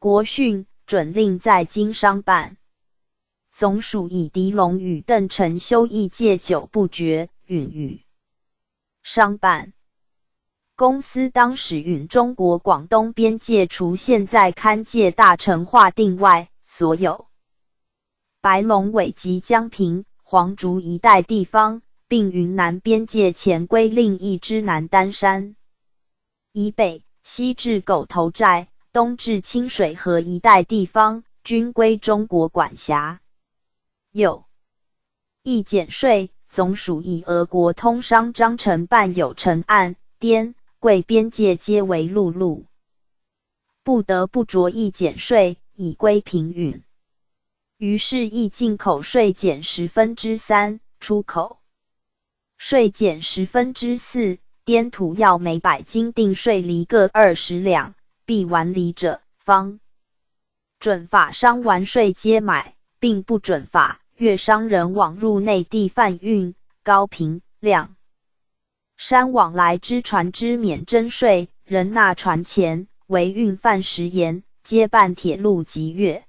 国训准令在京商办。总署以狄龙与邓承修议界久不决，允与商办。公司当时允中国广东边界，除现在勘界大臣划定外，所有白龙尾及江平、黄竹一带地方，并云南边界前归另一之南丹山以北，西至狗头寨，东至清水河一带地方，均归中国管辖。又议减税，总署以俄国通商章程办有成案、滇、桂边界皆为陆路，不得不酌议减税，以归平允。于是议进口税减3/10，出口税减4/10。滇土药每100斤定税厘各20两，必完厘者，方准法商完税皆买，并不准法粤商人往入内地贩运高平两山往来之船只免征税，仍纳船钱，惟运贩食盐，皆办铁路及越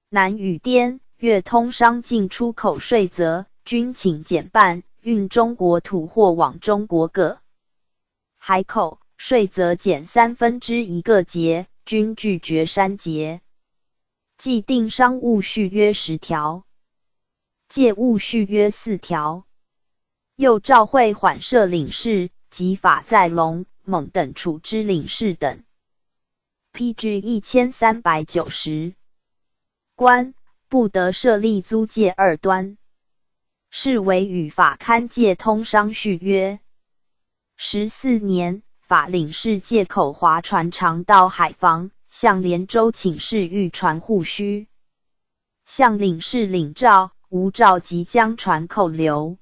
南与滇越通商进出口税则，均请减半。运中国土货往中国各海口，税则减1/3个节，均拒绝删节。既定商务续约10条，借务续约四条。又照会缓设领事及法在龙、蒙等处之领事等。P.G. 1390官不得设立租界二端，是为与法勘界通商续约。14年，法领事借口划船常到海防，向连州请示欲船护须，向领事领照，无照即将船扣留。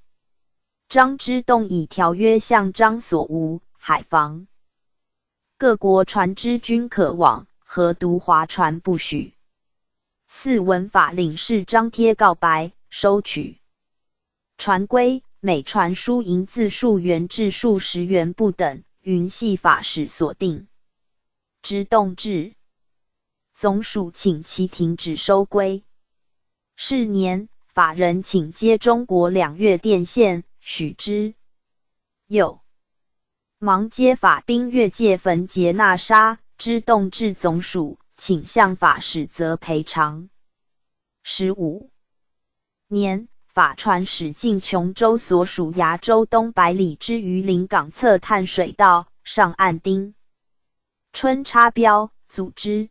张之洞以条约项章所无，海防各国船只均可往，何独华船不许？嗣闻法领事张贴告白，收取船规，每船输银自数元至数十元不等，云系法使所定。之洞至总署请其停止收规。是年，法人请接中国两粤电线，许之。又忙接法兵越界焚劫纳沙，之洞至总署，请向法使责赔偿。15年，法船驶进琼州所属崖州东100里之榆林港侧探水道，上岸丁春插标组织。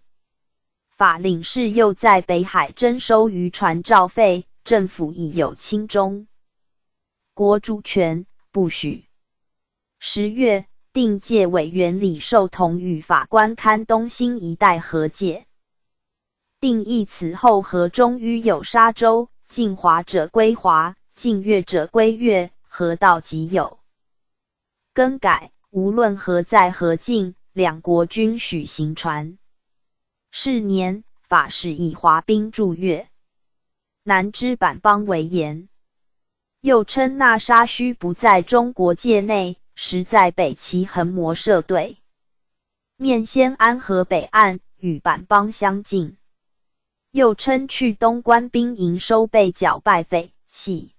法领事又在北海征收渔船照费，政府以有侵中国主权，不许。10月，定界委员李寿同与法官勘东兴一带河界，定议此后河中淤有沙洲，近华者归华，近粤者归粤，河道即有更改，无论河在何境，两国均许行船。是年，法使以华兵驻越南之板邦为严。又称纳沙须不在中国界内，实在北圻横摩社对面先安河北岸，与板邦相近。又称去东官兵营收被缴败费，系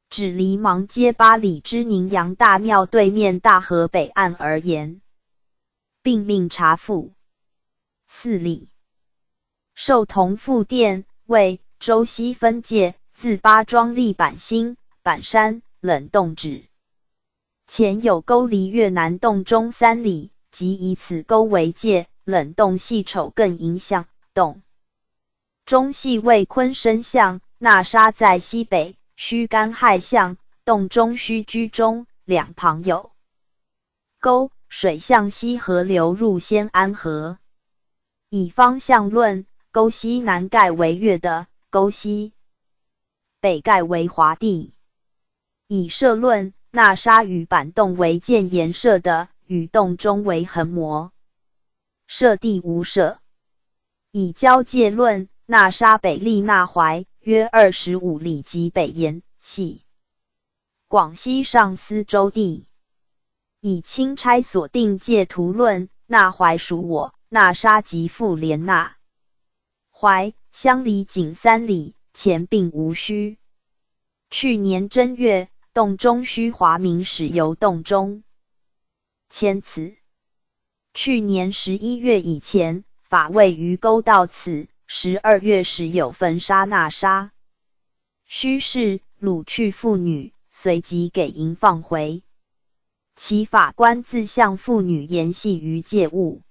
指离芒街8里之宁阳大庙对面大河北岸而言，并命查复4里。寿同复电为州西分界，自八庄立板新、板山、冷洞止。前有沟离越南洞中3里，即以此沟为界。冷洞系丑艮寅相，洞中系未坤申相。纳沙在西北，戌干亥相，洞中戌居中，两旁有沟，水向西河流入先安河。以方向论，沟西南盖为越的，沟西北盖为华地。以社论，纳沙与板洞为建炎社的，与洞中为横摩社地无社。以交界论，纳沙北立纳怀约25里及北岩，系广西上思州地。以钦差所定界图论，纳怀属我，那沙及富连那怀相离仅3里，前并无须。去年正月，洞中须华明使由洞中迁此。去年11月以前，法未于沟到此。12月始有焚杀那沙须氏，掳去妇女，随即给银放回。其法官自向妇女言系于界务。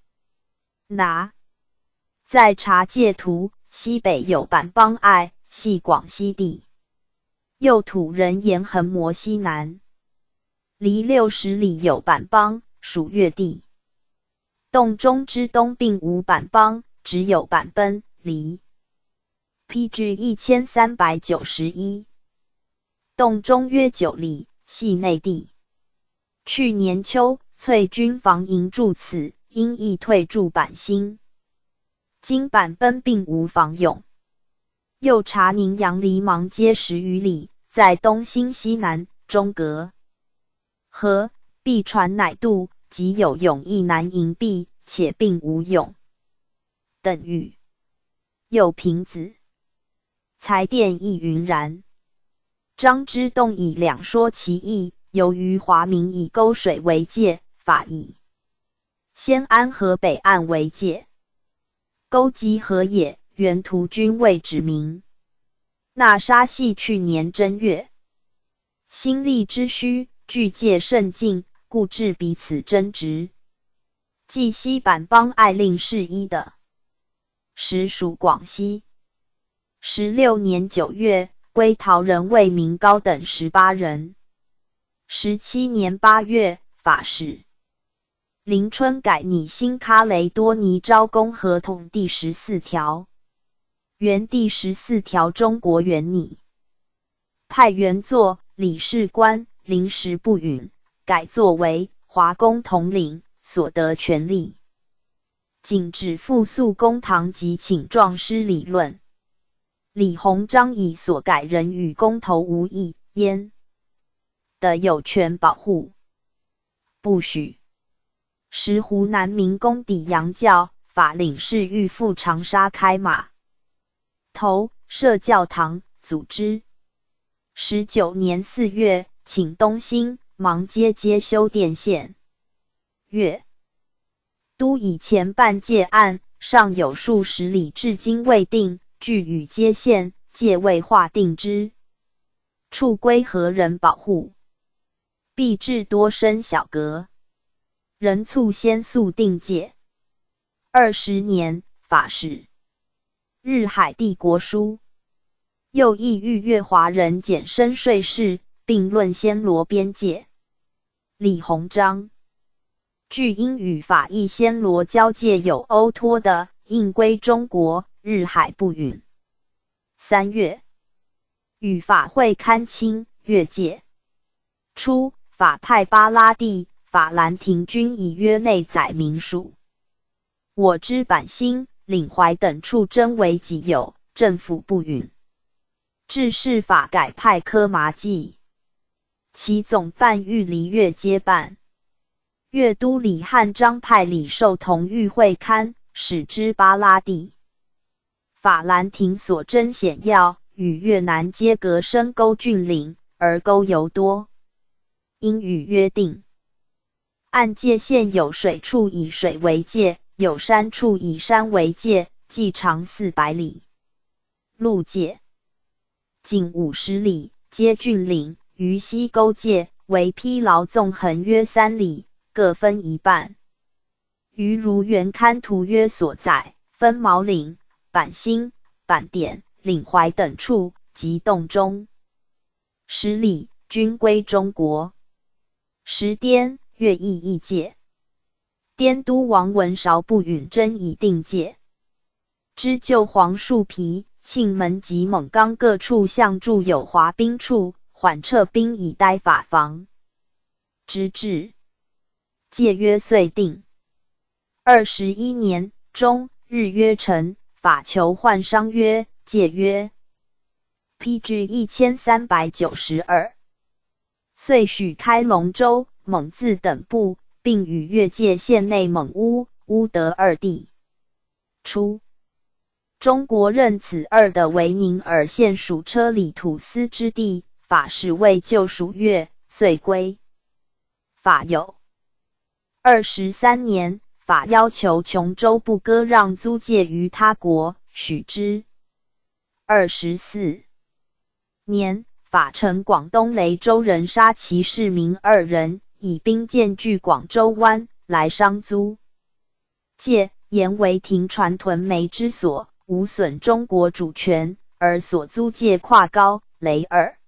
拿在查界图西北有板邦隘，系广西地。右土人沿横摩西南，离60里有板邦，属越地。洞中之东并无板邦，只有板奔，离 PG 1391。洞中约9里，系内地。去年秋，翠军防营驻此，因亦退驻板新。今板奔并无防勇。又查宁阳离芒街10余里，在东兴西南中隔河，必船乃渡，即有永义南营壁，且并无勇等语。又平子才殿亦云然。张之洞以两说其意，由于华明以沟水为界，法以先安河北岸为界，沟即河也。原图均未指明。那沙系去年正月，新立之需，距界甚近，故致彼此争执。冀西板邦爱令是一的，实属广西。16年9月，归陶人魏明高等18人。17年8月，法使林春改拟新喀雷多尼招工合同第十四条。原第十四条中国原拟派员作理事官，临时不允，改作为华工统领，所得权利，仅止复诉公堂及请状师理论。李鸿章以所改人与工头无异，焉得有权保护，不许。时湖南民工抵洋教，法领事欲赴长沙开码头设教堂，组织。19年4月，请东兴、芒街接修电线。月都以前办界案，尚有数十里，至今未定。据与接线界未划定之处归何人保护？必至多生小阁，人促先速定界。20年，法使。日海帝国书，又意欲越华人减身税事，并论暹罗边界。李鸿章据英语法意暹罗交界有欧托的，应归中国，日海不允。3月，与法会勘清越界。初，法派巴拉第、法兰廷均以约内载明属。我之板兴、领怀等处争为己有，政府不允。至是法改派科麻记，其总办欲离越接办。粤都李翰章派李寿同欲会勘，使之巴拉第、法兰廷所争险要，与越南皆隔深沟峻岭，而沟尤多，应与约定。按界线有水处以水为界，有山处以山为界，计长400里。陆界仅50里，皆峻岭，于西沟界为疲劳纵横约3里，各分一半。于如原勘图约所在，分毛岭、板兴、板点、岭怀等处及洞中十里，均归中国。时滇越异议界。滇都王文韶不允争以定界，知旧黄树皮、庆门及猛冈各处向驻有华兵处，缓撤兵以待法防。直至界约遂定。21年中，日约成，法求换商约，界约。P.G. 1392，遂许开龙州、蒙自等部，并与越界线内蒙乌、乌德二地。初，中國認此二的為寧洱縣屬車里土司之地，法使為舊屬越，遂歸法有。23年，法要求瓊州不割讓租界於他國，許之。24年，法乘廣東雷州人殺其市民二人，以兵艦據廣州灣來商租界，言為停船屯煤之所，無損中國主權，而所租界跨高、雷二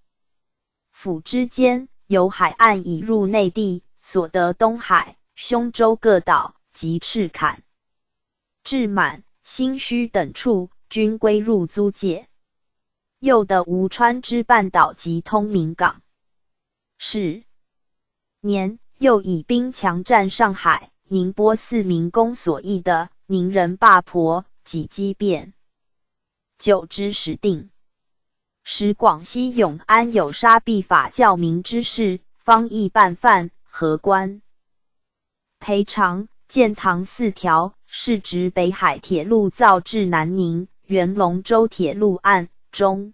府之間，由海岸以入內地，所得東海、雄州各島及赤坎、志滿、新圩等處，均歸入租界。又得吳川之半島及通明港。是年，又以兵強佔上海、寧波四民公所役的寧人霸婆及激變。久之始定。時廣西永安有殺斃法教民之事，方議辦犯，合官賠償。建堂四條，是指北海鐵路造至南寧、元龍州鐵路案中，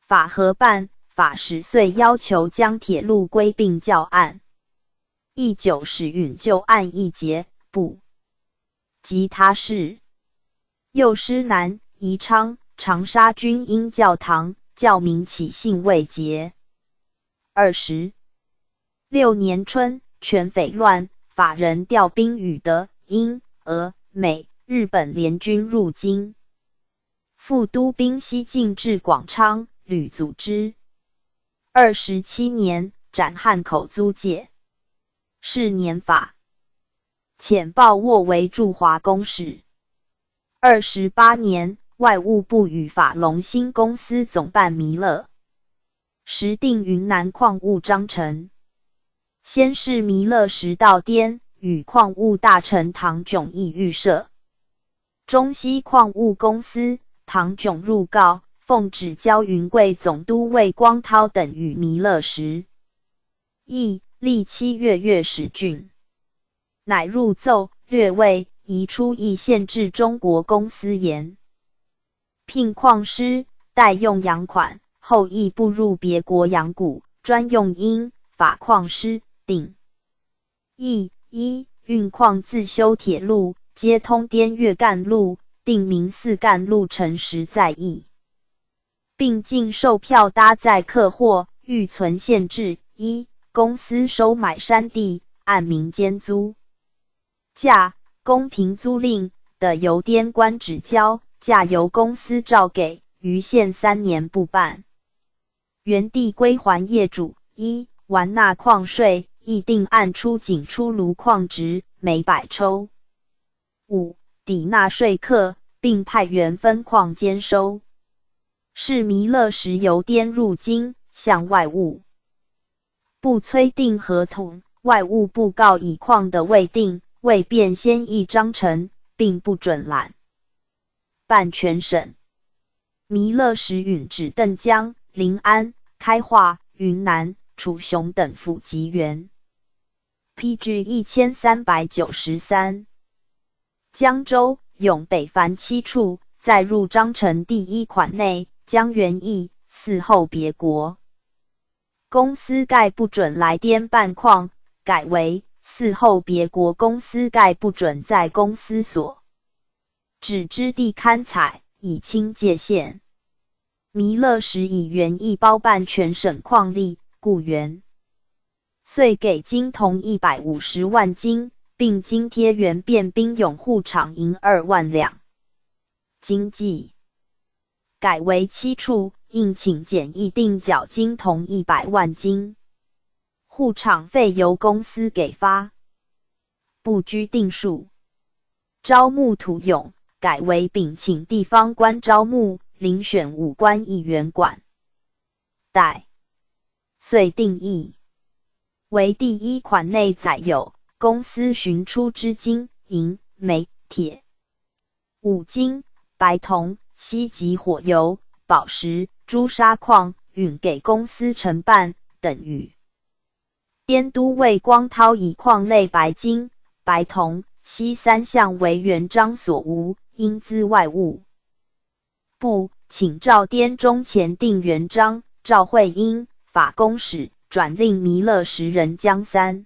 法合辦，法使遂要求將鐵路歸併教案。一九時允舊案一結，不及他事。又施南、宜昌、長沙均因教堂、教民起信未結。26年春，拳匪亂，法人調兵與德、英、俄、美、日本聯軍入京。副都兵西進至廣昌，屡阻之。27年，斬漢口租界。是年法遣鲍沃為駐華公使。28年，外務部與法隆興公司總辦彌勒時訂雲南礦物章程。先是彌勒時到滇，與礦物大臣唐炯議預設中西礦物公司。唐炯入告，奉旨交雲貴總督魏光燾等與彌勒時議，歷7月月始竣，乃入奏略謂宜出一限制中國公司言，聘礦師代用洋款，後亦不入別國洋股，專用英法礦師。定義一運礦自修鐵路，接通滇越幹路，定名四幹路程實在義，並禁售票搭載客貨，預存限制。一公司收買山地，按民間租價公平租賃的，由滇官指交，價由公司照給，逾限3年不辦，原地歸還業主。一完納礦稅，議定按出井出爐礦值每百抽五，抵納稅課，並派員分礦監收。是彌勒時由滇入京，向外務部催訂合同，外務部告以礦的未定，未便先議章程，並不准攬辦全省。彌勒時允旨鄧江、臨安、開化、雲南、楚雄等府及原。P.G. 1393，江州、永北凡七處，在入章程第一款內，將原意嗣後別國公司概不准來滇辦礦，改為嗣後別國公司概不准在公司所指之地勘採，以清界限。彌勒時以原意包辦全省礦利，故原遂給金銅150萬斤，並津貼原便兵勇護廠銀2萬兩。經濟改為七處，應請簡議定繳金銅100萬斤，護廠費由公司給發，不拘定數。招募土勇改為稟請地方官招募，遴選武官一員管帶。遂定義為第一款內載有公司尋出之金銀煤鐵、五金、白銅、錫及火油、寶石、朱砂礦，允給公司承辦等與滇都魏光燾以礦類白金、白銅、錫三項為原章所無，應咨外务部，请照滇中前定元璋、赵惠英法公使，转令弥勒10人将三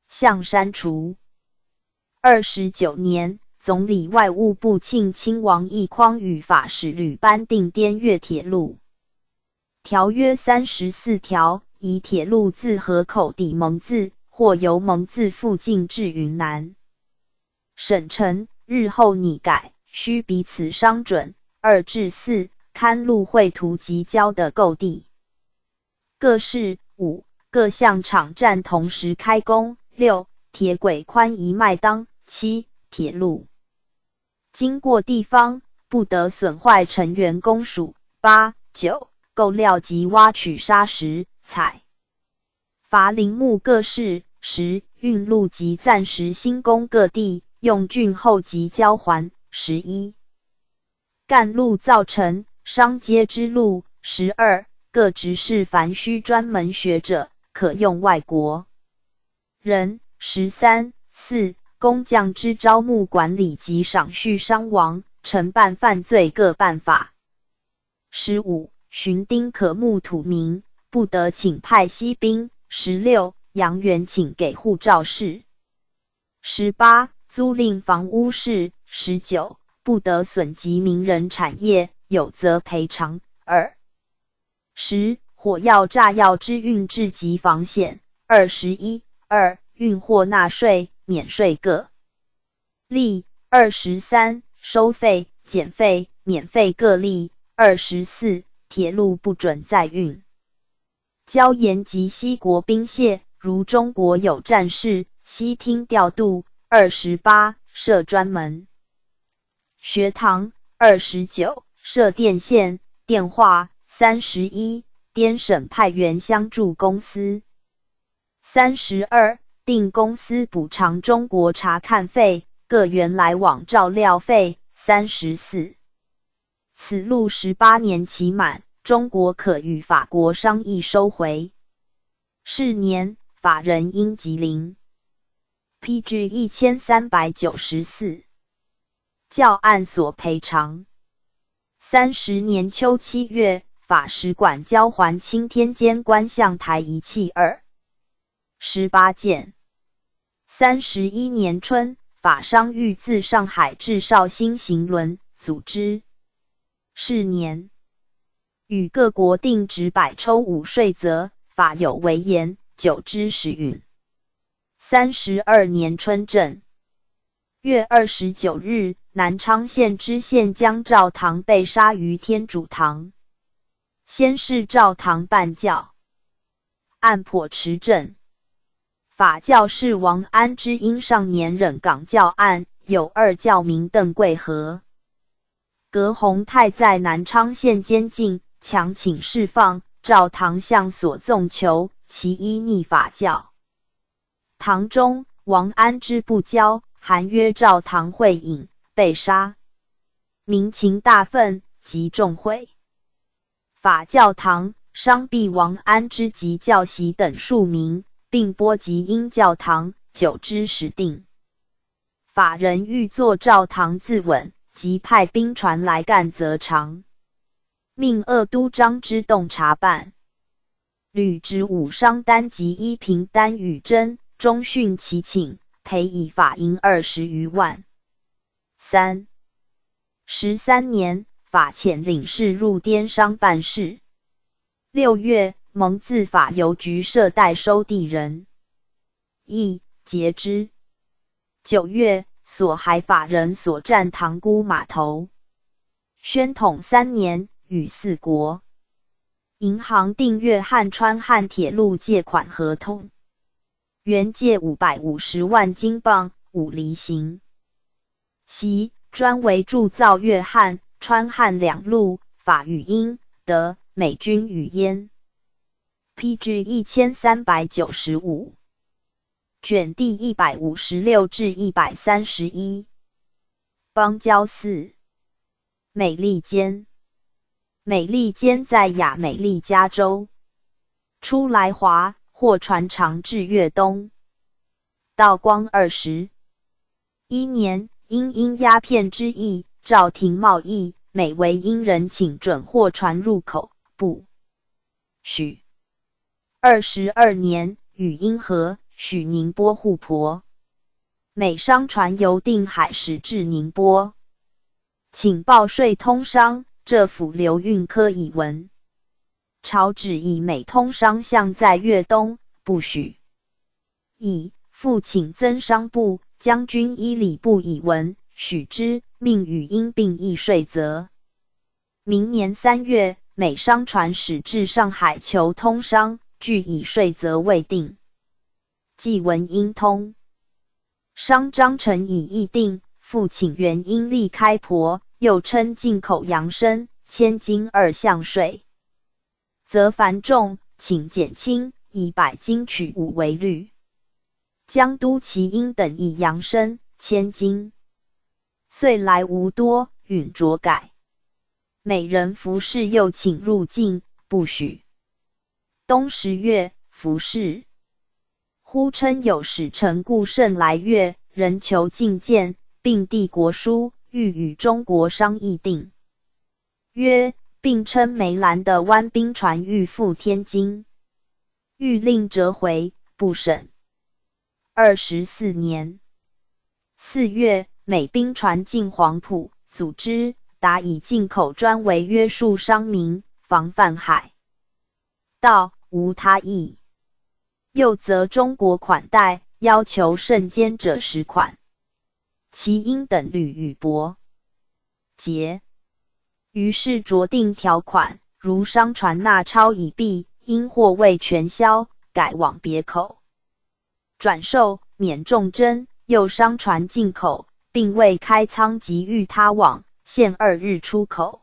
项删除。29年，总理外务部庆亲王奕匡与法使吕班订滇越铁路条约34条，以铁路自河口抵蒙自，或由蒙自附近至云南省城，日后拟改，须彼此商准。2至4，勘路绘图及交的购地各事。五，各项场站同时开工。六，铁轨宽1麦当。七，铁路经过地方不得损坏成员公署。八、九，购料及挖取砂石、采伐林木各事。10，运路及暂时兴工各地，用竣后即交还。11，干路造成商街之路。12，各职事凡需专门学者，可用外国人。13、四，工匠之招募管理及赏恤伤亡、惩办犯罪各办法。15，巡丁可募土民，不得请派西兵。16，洋员请给护照事。18，租赁房屋事。19，不得损及民人产业，有则赔偿。20，火药炸药之运至及防险。21、二，运货纳税、免税各例。23，收费、减费、免费各例。24，铁路不准载运椒盐及西国兵械，如中国有战事，悉听调度。28，设专门学堂。29，设电线、电话。31，滇省派员襄助公司。32，定公司补偿中国查看费、各员来往照料费。34，此路18年期满，中国可与法国商议收回。是年，法人英吉林。P.G. 1394，教案所赔偿。30年秋7月，法使馆交还钦天监观象台仪器28件。31年春，法商欲自上海至绍兴行轮，组织。是年，与各国定直百抽五税则，法有违言，久之时允。32年春正月29日，南昌县知县江兆棠被杀于天主堂。先是赵堂办教案颇持正。法教士王安之因上年忍港教案，有二教民邓贵和、葛洪泰在南昌县监禁，强请释放。赵堂向所纵囚，其一逆法教。堂中，王安之不交，函约赵堂会饮，被杀。民情大愤，即众会法教堂，伤毙王安之及教习等数名，并波及英教堂，久之始定。法人欲作赵堂自刎，即派兵船来干责偿，命鄂都张之洞查办。吕职武商单及一平单与真，终讯其请，赔以法银20余万。33年，法遣领事入滇商办事。6月，蒙自法邮局设代收递人，议结之。9月，所海法人所占塘沽码头。宣统三年，与四国银行订粤汉川汉铁路借款合同，原借550万金镑，五厘行息，专为铸造粤汉、川汉两路。法与英、德、美军语焉。P.G. 1395卷第156至131。邦交四，美利坚。美利坚在亚美利加州，初来华，货船常至粤东。道光21年，因因鸦片之役，诏停贸易，每为英人请准货船入口，不许。22年，与英和，许宁波护婆。美商船由定海驶至宁波，请报税通商，浙府刘运科以闻。朝旨以美通商向在粤东，不许。以复请增商部将军伊礼部以闻，许之，命与英并议税则。明年3月，美商船驶至上海求通商，俱以税则未定。既闻英通商章程已议定，复请援英例开婆，又称进口洋参、千金二项税，则繁重，请减轻，以百斤取五为律。江都耆英等以洋参、千金，岁来无多，允酌改。美人服饰又请入境，不许。冬10月，服饰。忽称有使臣顾慎来粤，人求觐见，并递国书，欲与中国商议定约，并称梅兰的湾兵船欲赴天津，谕令折回，不审。24年4月，美兵船进黄埔，组织达以进口专为约束商民，防范海盗，无他意。又责中国款待，要求甚坚者10款。耆英等屡与驳诘，于是酌定条款，如商船纳钞已毕，因货未全销，改往别口转售，免重征；又商船进口，并未开仓即欲他往，限2日出口，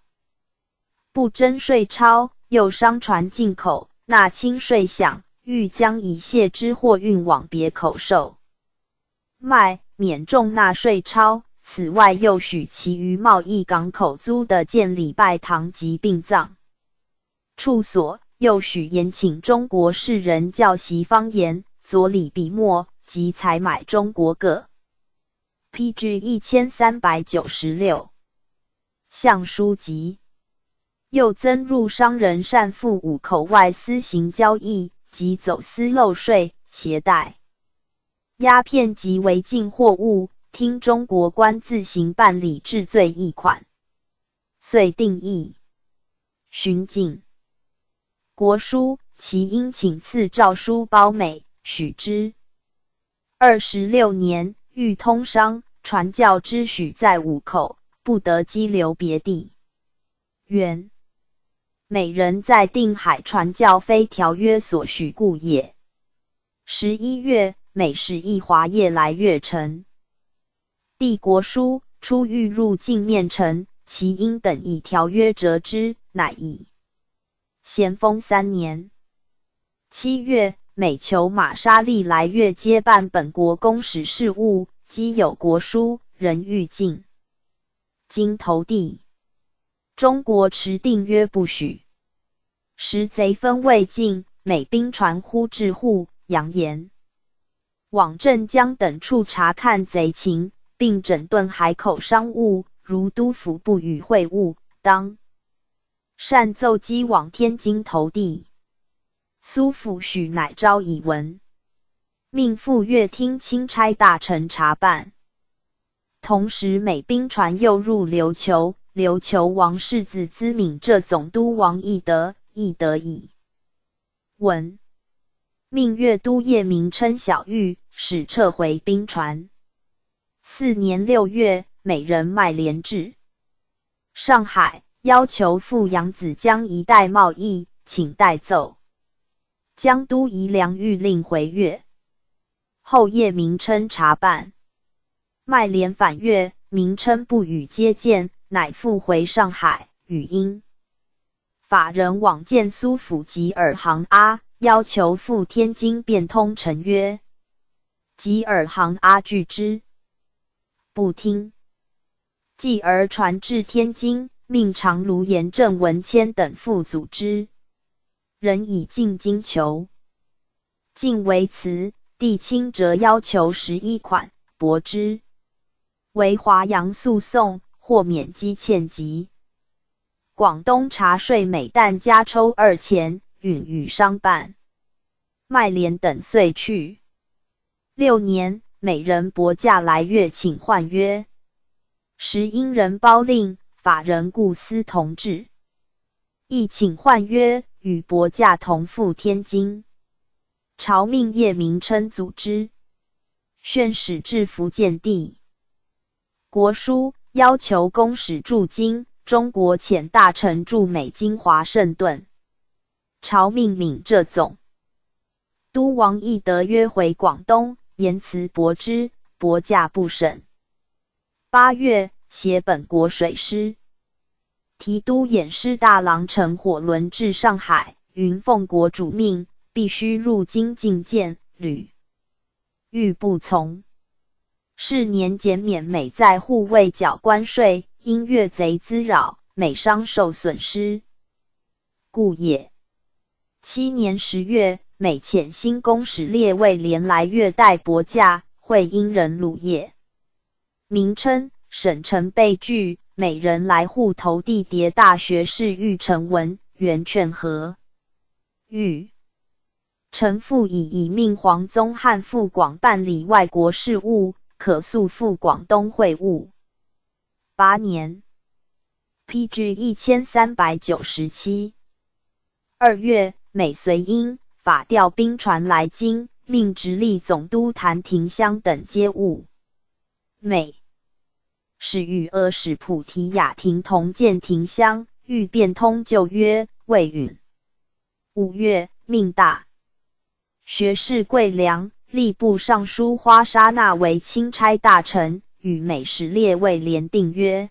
不征税钞；又商船进口，纳清税饷，欲将已卸之货运往别口售卖，免重纳税钞。此外，又许其余贸易港口租的建礼拜堂及殡葬处所，又许延请中国士人教习方言、佐理笔墨及采买中国各。P.G. 1396项书籍，又增入商人擅赴五口外私行交易及走私漏税、携带鸦片及违禁货物，听中国官自行办理治罪一款，遂定议。巡警国书，耆英请赐诏书褒美，许之。26年，欲通商传教之许在五口，不得羁留别地。元美人在定海传教，非条约所许故也。11月，美使易华业来粤城，递国书，初欲入境面陈，耆英等以条约折之，乃已。咸丰3年7月，美求马沙利来粤接办本国公使事务，积有国书，人欲进京投递。中国持定约不许。时贼纷未尽，美兵船忽至沪、扬言往镇江等处查看贼情，并整顿海口商务。如督府不与会晤，当擅奏机往天津投递。苏府许乃昭以闻，命赴粤厅钦差大臣查办。同时，美兵船又入琉球。琉球王世子咨闽浙总督王懿德，懿德以闻，命粤都叶名琛晓谕，使撤回兵船。4年6月，美人麦连至上海，要求赴扬子江一带贸易，请代奏。江都宜良谕令回粤。后叶名琛查办，麦连返粤，名琛不予接见。乃复回上海，与英法人往见苏府吉尔杭阿，要求赴天津变通成约。吉尔杭阿拒之，不听。继而传至天津，命长卢严郑文谦等赴组织，人以进京求。进为辞，递清折要求11款，驳之。为华洋诉讼，获免积欠籍。广东茶税每担加抽2钱，允与商办。麦廉等遂去。六年，美人伯驾来粤请换约，时英人包令，法人顾思同治，亦请换约，与伯驾同赴天津。朝命叶明琛组织，宣使至福建地。国书要求公使驻京，中国遣大臣驻美京华盛顿。朝命闽浙总督王懿德约回广东，严辞驳之，伯驾不审。8月，携本国水师提督偃师大郎乘火轮至上海，云奉国主命，必须入京觐见，屡欲不从。是年减免美在沪未缴关税，因粤贼滋扰，美商受损失，故也。7年10月，美遣新公使列位连来粤代伯驾，会英人鲁业。名称沈承被拒，美人来沪投递牒大学士郁成文，原劝和。郁承复以命黄宗汉赴广办理外国事务，可速赴广东会晤。8年，P.G. 1397。2月，美随英法调兵船来京，命直隶总督谭廷襄等接务。美使与俄使普提雅廷同见廷襄，欲变通旧约，未允。5月，命大学士桂良、吏部尚书花沙纳为钦差大臣，与美使列位联订约。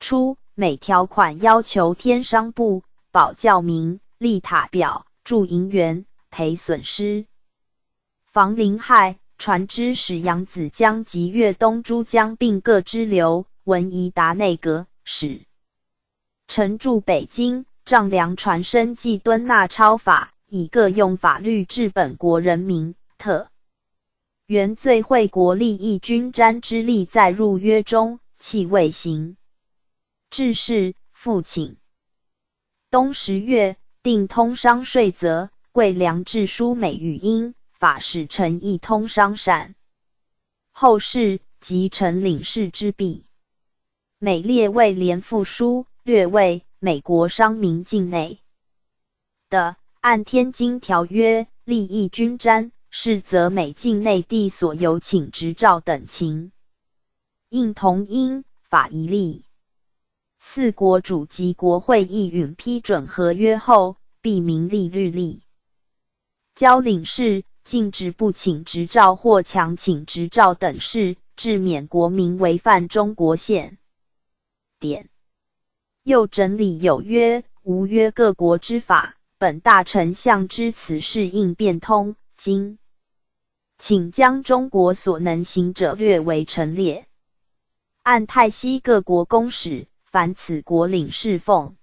初，美条款要求天商部保教民、立塔表、铸银元、赔损失、防林害、船只使扬子江及粤东诸江并各支流，文宜达内阁使臣驻北京，丈量船身计吨纳钞法，以各用法律治本国人民。特原最惠国利益均沾之例在入约中，弃未行。致仕复请。冬10月，定通商税则，桂良致书美与英法使臣议通商善。后世即成领事之弊。美列位连复书，略谓美国商民境内的，按天津条约，利益均沾。是则美境内地所有请执照等情，应同英法一例。四国主及国会议允批准合约后，必明立律例。交领事禁止不请执照或强请执照等事，致免国民违犯中国宪典。又整理有约、无约各国之法，本大臣向知此事应变通，今请将中国所能行者略为陈列。按泰西各国公使，凡此国领事奉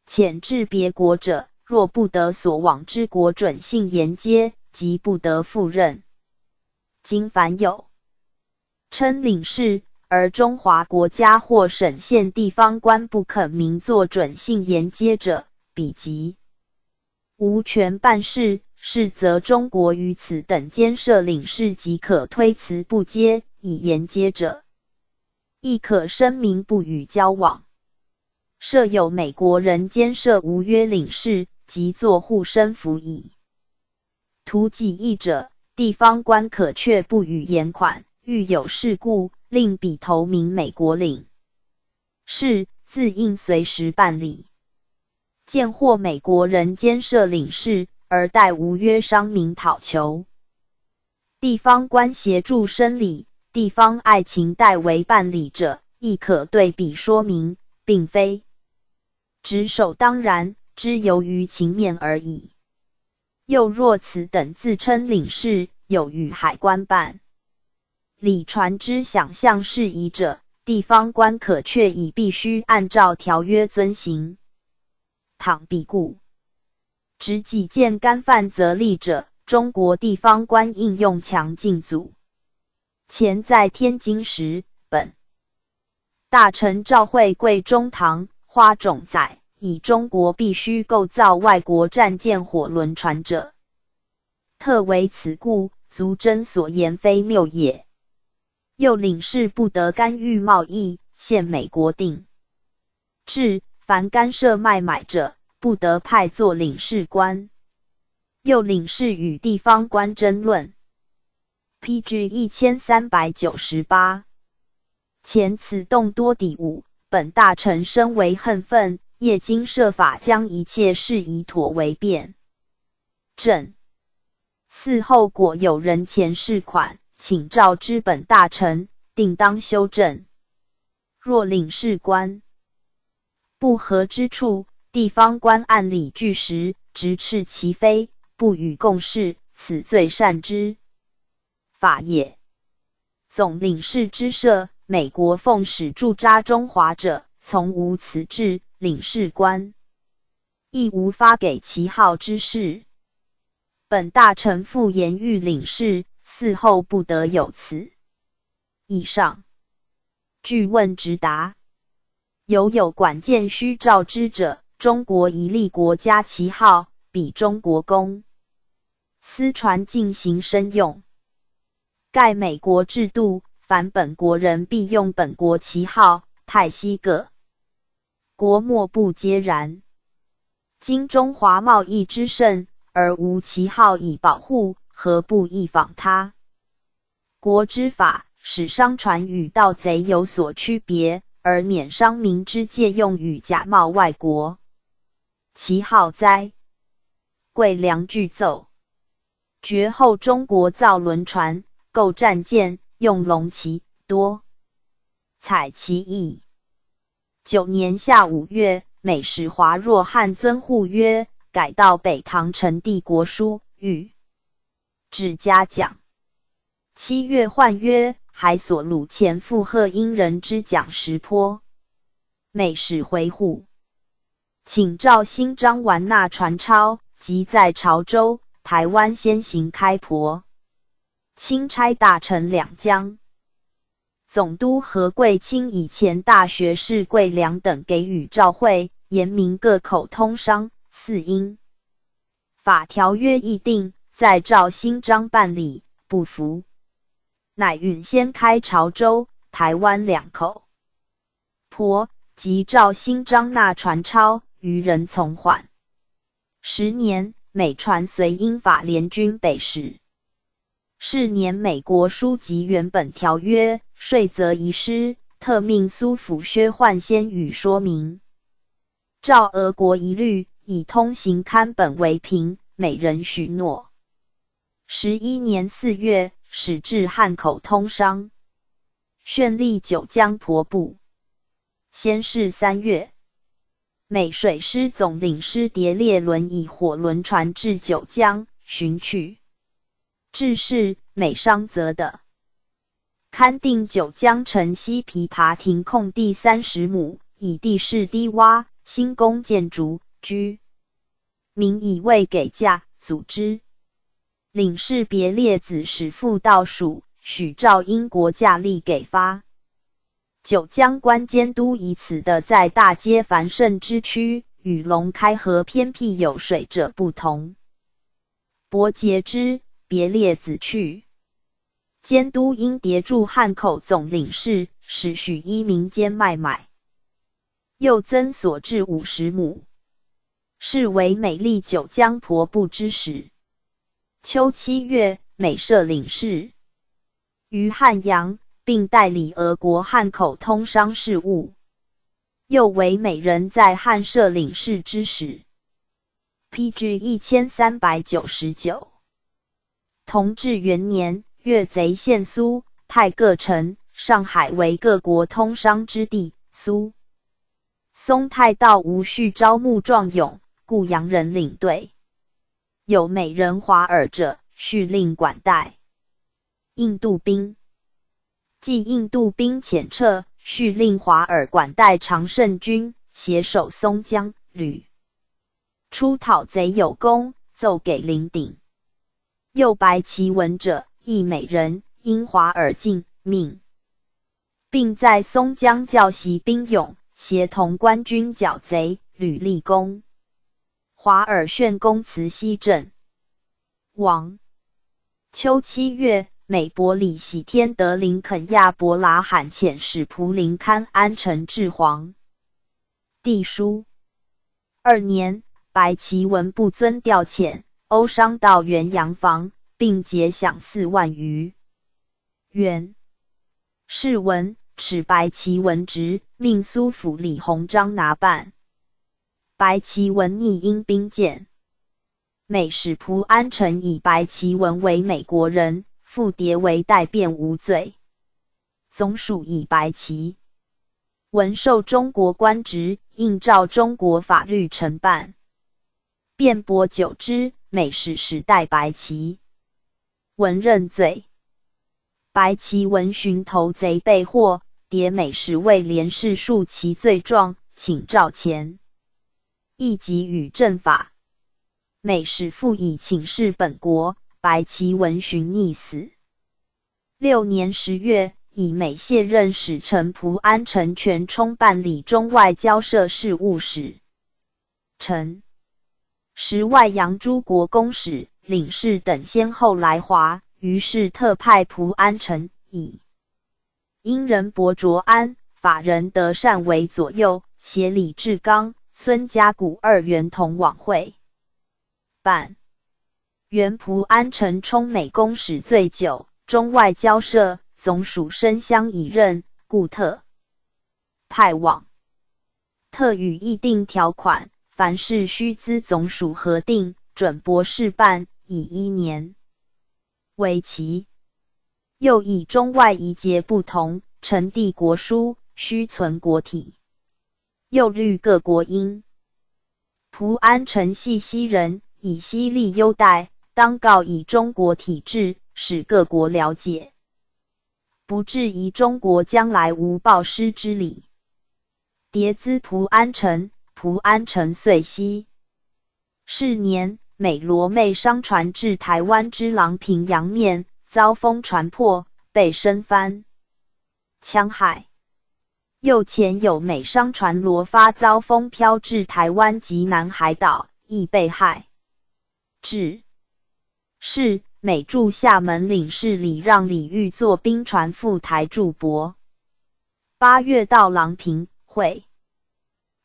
遣至别国者，若不得所往之国准信沿接，即不得赴任。今凡有称领事，而中华国家或省县地方官不肯明作准信沿接者，彼即无权办事。是则中国于此等间设领事，即可推辞不接，以沿接者，亦可声明不与交往。设有美国人兼设无约领事，即作护身符矣。图己意者，地方官可却不予延款，遇有事故，令彼投名美国领事，自应随时办理。见或美国人兼设领事，而代无约商民讨求，地方官协助审理，地方爱情代为办理者，亦可对比说明，并非执手当然，之由于情面而已。又若此等自称领事，有与海关办理船只想象事宜者，地方官可却以必须按照条约遵行。倘彼故执己见干犯则例者，中国地方官应用强禁阻。前在天津时，本大臣照会贵中堂花种载，以中国必须购造外国战舰火轮船者，特为此故，足证所言非谬也。又领事不得干预贸易，现美国定制，凡干涉卖买者，不得派作领事官。又领事与地方官争论。P.G. 1398，前此动多抵忤，本大臣深为恨忿，业经设法将一切事宜妥为便。正嗣后果有人钱事款，请照知本大臣，定当修正。若领事官不合之处，地方官按理据实，直斥其非，不与共事，此最善之法也。总领事之设，美国奉使驻扎中华者，从无此制，领事官亦无发给旗号之事。本大臣复言谕领事，嗣后不得有此。以上具问直答。犹有管见须照知者，中国宜立国家旗号，俾中国公私船进行申用。盖美国制度，凡本国人必用本国旗号，泰西各国莫不皆然。今中华贸易之盛，而无旗号以保护，何不亦仿他国之法，使商船与盗贼有所区别，而免商民之借用与假冒外国旗号哉？桂良具奏，厥后中国造轮船、购战舰，用龙旗，多采其意。9年夏5月，美使华若翰遵互约，改到北唐呈递国书，谕旨嘉奖。7月换约，还所虏前附贺英人之奖10坡。美使回沪，请照新章完纳船钞，即在潮州、台湾先行开泊。钦差大臣两江总督何桂清以前大学士桂良等给予照会，言明各口通商，嗣英法条约议定，再照新章办理，不服，乃允先开潮州、台湾两口泊，即照新章纳船钞，余人从缓。10年，美船随英法联军北使。是年，美国书籍原本条约税则遗失，特命苏辅薛焕先予说明。照俄国一律以通行刊本为凭，美人许诺。11年4月，始至汉口通商，绚丽九江婆布。先是3月，美水师总领师蝶列轮以火轮船至九江，寻去。致仕美商则的勘定九江城西琵琶亭空地30亩，以地势低洼，兴工建筑，居民以未给价，阻之。领事别列子使副道属，许照英国价例给发。九江关监督以此的在大街繁盛之区，与龙开河偏僻有水者不同。伯节之别列子去，监督应牒驻汉口总领事，使许依民间卖买，又增所至50亩，是为美丽九江婆布之始。秋7月，美设领事于汉阳，并代理俄国汉口通商事务，又为美人在汉设领事之始。P.G. 1399。同治元年，粤贼陷苏、泰各城，上海为各国通商之地。苏松泰道无序招募壮勇，雇洋人领队。有美人华尔者，续令管带。印度兵，继印度兵遣撤，续令华尔管带常胜军，携手松江旅出讨贼有功，奏给领鼎。又白旗文者，亦美人，因华尔进命，并在松江教习兵勇，协同官军剿贼，屡立功。华尔炫公辞西阵亡。秋7月，美伯里喜天德林肯亚伯拉罕遣使蒲林堪安臣致皇帝书。二年，白齐文不遵调遣，欧商到原洋房，并结饷4万余元。是文褫白齐文职，命苏辅李鸿章拿办。白齐文逆因兵谏，美使蒲安臣以白齐文为美国人，复谍为代辩无罪。总署以白齐文受中国官职，应照中国法律惩办。辩驳久之，美使始代白齐文认罪。白齐文寻投贼被获，谍美使为连氏述其罪状，请照前议给予正法。美使复以请示本国，白齐文寻溺死。6年10月，以美卸任使臣蒲安臣权充办理中外交涉事务使臣。时外洋诸国公使、领事等先后来华，于是特派蒲安臣以英人博卓安、法人德善为左右，协李志刚、孙家谷二员同往会办。原蒲安臣充美公使最久，中外交涉总署深相倚任，故特派往。特与议定条款，凡事须咨总署核定，准驳事办，以一年为期。又以中外仪节不同，呈递国书，须存国体。又虑各国因蒲安臣系西人，以西例优待，当告以中国体制，使各国了解，不致疑中国将来无报师之理。迭咨蒲安臣，蒲安臣遂悉。是年，美罗妹商船至台湾之琅平洋面，遭风船破，被生番戕害。又前有美商船罗发遭风飘至台湾及南海岛，亦被害。至是，美驻厦门领事李让礼欲坐兵船赴台助泊。8月到琅平会。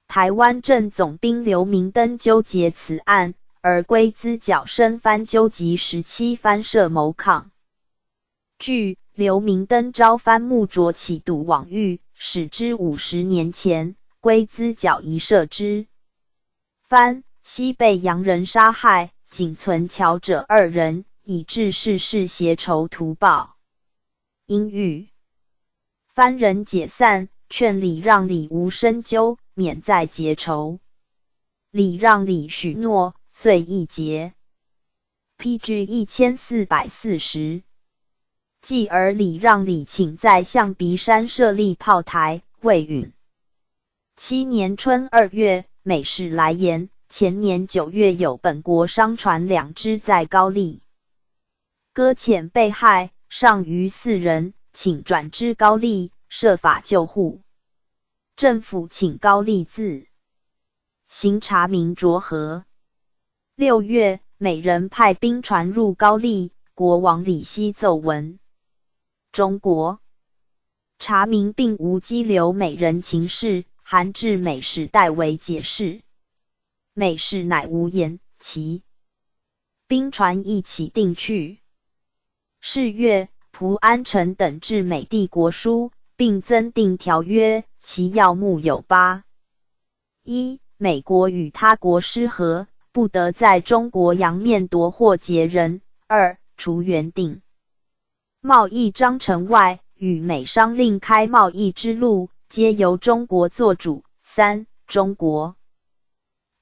台湾镇总兵刘明灯纠结此案，而龟兹剿生番纠集17番设谋抗。据刘明灯招番木卓起堵往狱，始知50年前龟兹剿一设之番，悉被洋人杀害，仅存侨者二人，以致事事结仇图报。因欲番人解散，劝李让礼无深究，免再结仇。李让礼许诺，遂议结。P.G. 1440。继而李让礼请在象鼻山设立炮台，未允。7年春2月，美使来言，前年9月有本国商船两只在高丽搁浅被害，尚余四人，请转之高丽，设法救护。政府请高丽自行查明酌核。6月，美人派兵船入高丽，国王李熙奏闻。中国查明并无羁留美人情事，函致美使代为解释。美使乃无言，其兵船亦起定去。是月，蒲安臣等致美帝国书，并增订条约，其要目有八：一、美国与他国失和，不得在中国洋面夺货劫人；二、除原定贸易章程外，与美商另开贸易之路，皆由中国做主；三、中国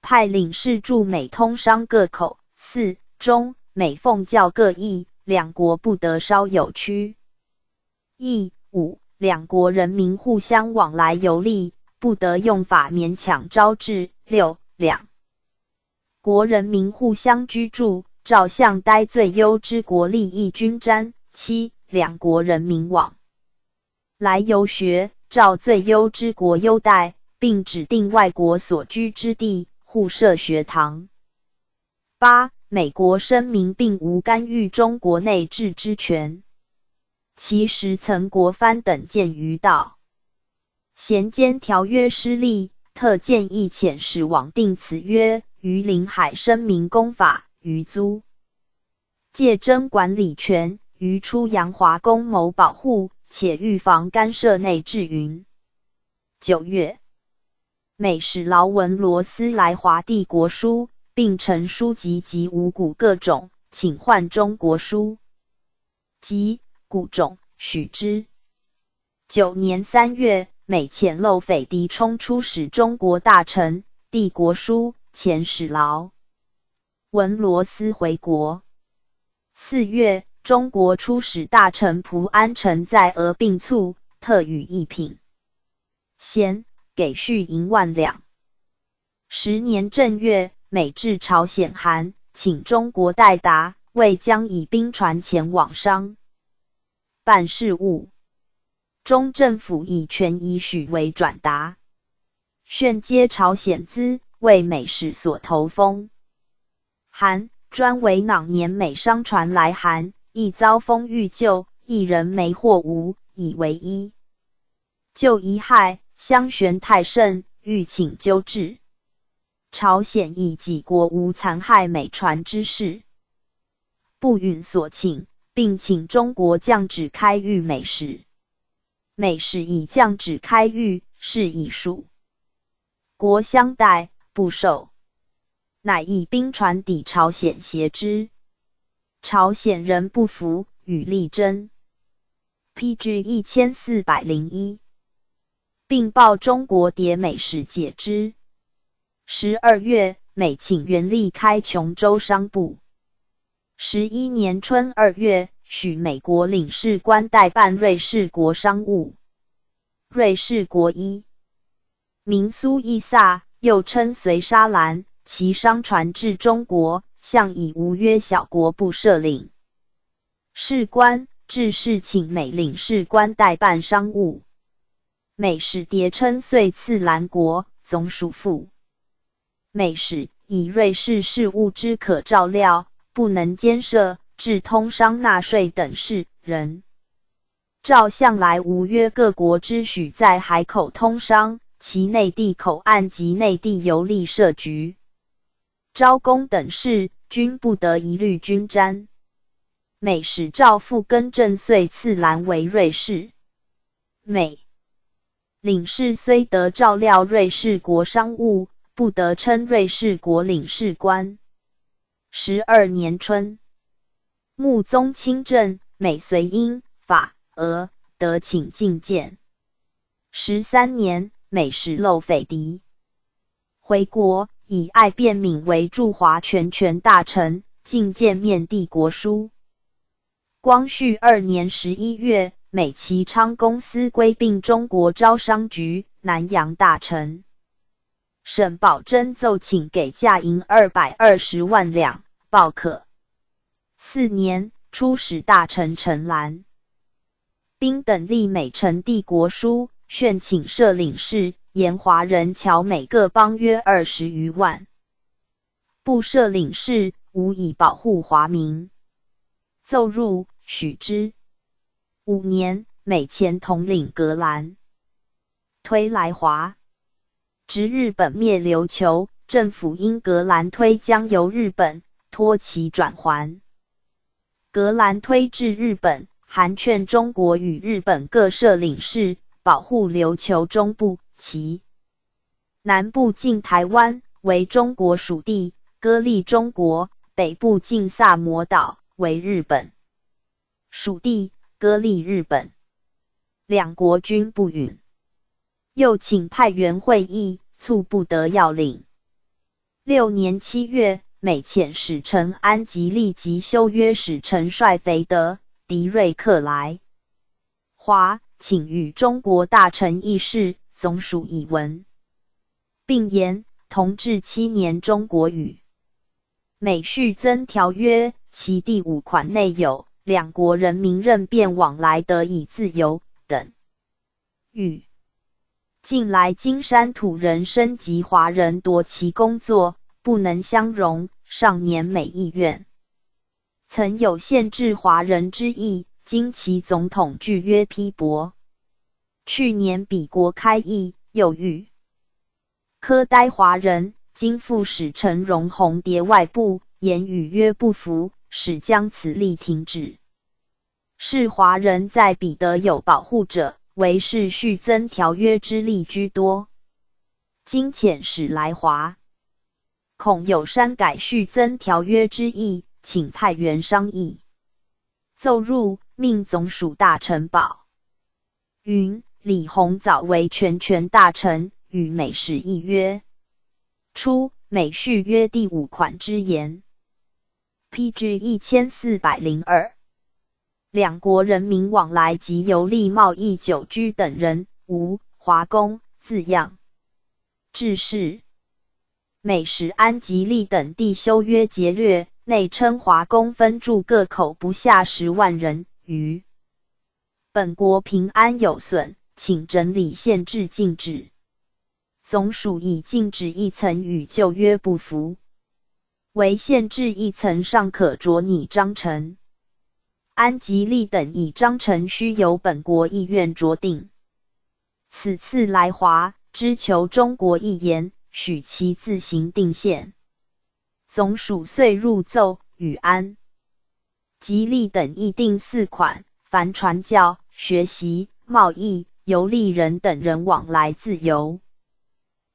派领事驻美通商各口；四、中美奉教各异，两国不得稍有区异；五、两国人民互相往来游历，不得用法勉强招致；六、两国人民互相居住，照向待最优之国利益均沾；七、兩國人民往來遊學，照最優之國優待，並指定外國所居之地，互設學堂。八、美國聲明並無干預中國內政之權。其時曾國藩等見於道咸間條約失利，特建議遣使往訂此約，於領海聲明公法，於租界爭管理權，於出洋華工謀保護，且預防干涉內政云。9月，美使勞文羅斯來華遞國書，並呈書籍及五穀各種，請換中國書籍、穀種，許之。9年3月，美遣漏匪狄衝出使中國大臣，遞國書，遣使勞文羅斯回國。4月，中國出使大臣蒲安臣在俄病卒，特予一品銜，給恤銀萬兩。10年正月，美致朝鮮函，請中國代答，謂將以兵船前往商辦事務。中政府以權已許為轉達，旋接朝鮮資，為美使所投封函，專為朗年美商船來函，亦遭風欲救，一人沒貨無，以為一舊遺害，相懸太甚，欲請糾治。朝鮮以己國無殘害美船之事，不允所請，並請中國降旨開諭美使。美使以降旨開諭，是以屬國相待，不受，乃以兵船抵朝鮮協之。朝鮮人不服，與力爭。P.G. 1401，並報中國牒美使解之。12月，美請援力開瓊州商埠。11年春2月，許美國領事官代辦瑞士國商務。瑞士國一名蘇伊薩，又稱隨沙蘭，其商船至中國，向以無約小國不設領事官，致仕請美領事官代辦商務。美使牒稱遂次蘭國總屬副美使，以瑞士事務之可照料，不能兼涉。至通商納稅等事，人照向來無約各國之許在海口通商，其內地口岸及內地郵吏設局、招工等事，均不得一律均沾。美使照复更正遂次蘭為瑞士。美領事雖得照料瑞士國商務，不得稱瑞士國領事官。12年春，穆宗親政，美隨英、法、俄得請進見。13年，美使漏匪狄回國，以艾便敏為駐華全權大臣，進見面遞國書。光緒2年11月，美旗昌公司歸併中國招商局，南洋大臣沈葆楨奏請給價銀220萬兩，報可。4年，出使大臣陳蘭彬等蒞美呈遞國書，旋請設領事，言華人僑美各邦約20餘萬，不設領事，無以保護華民。奏入，許之。5年，美前統領格蘭推來華，值日本滅琉球，政府因格蘭推將由日本托其轉還。格蘭推至日本，函勸中國與日本各設領事，保護琉球中部，其南部近台灣為中國屬地，割立中國；北部近薩摩島為日本屬地，割立日本。兩國均不允。又請派員會議，促不得要領。6年7月，美遣使臣安吉立即修約使臣帥腓德、迪瑞克來華，請與中國大臣議事，總屬以文，並言同治七年中國與美續增條約，其第五款內有两国人民任便往来得以自由等。语近来金山土人深及华人夺其工作，不能相容。上年美议院曾有限制华人之意，经其总统拒约批驳。去年彼国开议，又欲苛待华人，今副使陈荣鸿牒外部，言与约不符，始将此例停止。是华人在彼得有保护者，惟是续增条约之例居多。今遣使来华，恐有删改续增条约之意，请派员商议。奏入，命总署大臣保云、李鸿藻为全权大臣，与美使议约。初，美续约第五款之言。P.G. 1402。两国人民往来及游历贸易久居等人，无华工字样。致仕。美使安吉利等地修约节略，内称华工分驻各口不下10万人，于本国平安有损，请整理限制禁止。总署以禁止一层与旧约不符，惟限制一层尚可酌拟章程。安吉利等以章程须由本国议院酌定。此次来华，只求中国一言，许其自行定限。总署遂入奏，与安吉利等议定四款，凡传教、学习、贸易、游历人等人往来自由。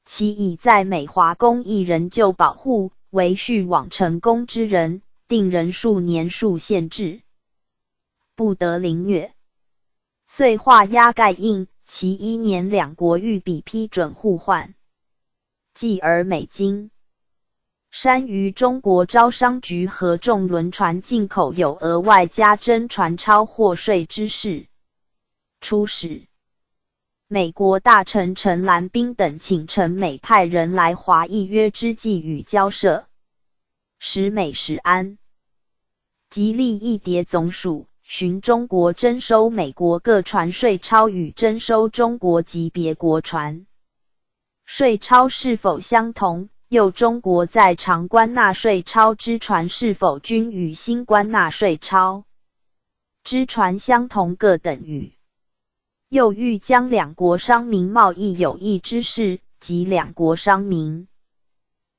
其以在美华工亦仍旧保护，惟续往成功之人，定人数年数限制，不得凌虐。遂画押盖印，其一年两国御笔批准互换。继而美金山于中国招商局合众轮船进口有额外加征船钞货税之事。初始，美国大臣陈兰彬等请陈美派人来华议约之际与交涉，时美使安吉利一叠总署，询中国征收美国各船税钞与征收中国及别国船税钞是否相同？又中国在长关纳税钞之船是否均与新关纳税钞之船相同各等语？又欲将两国商民贸易有益之事及两国商民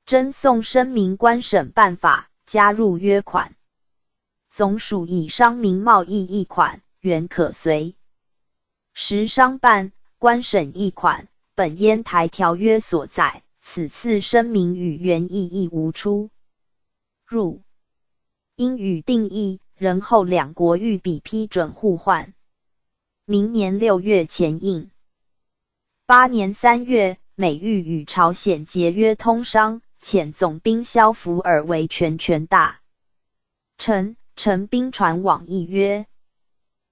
争讼声明官审办法加入约款。总署以商民贸易一款，原可随时商办官审一款，本烟台条约所载。此次声明与原意亦无出入，应予定义，然后两国御笔批准互换。明年6月前印。8年3月，美欲与朝鲜结约通商，遣总兵萧福尔为全权大臣，乘兵船往议约。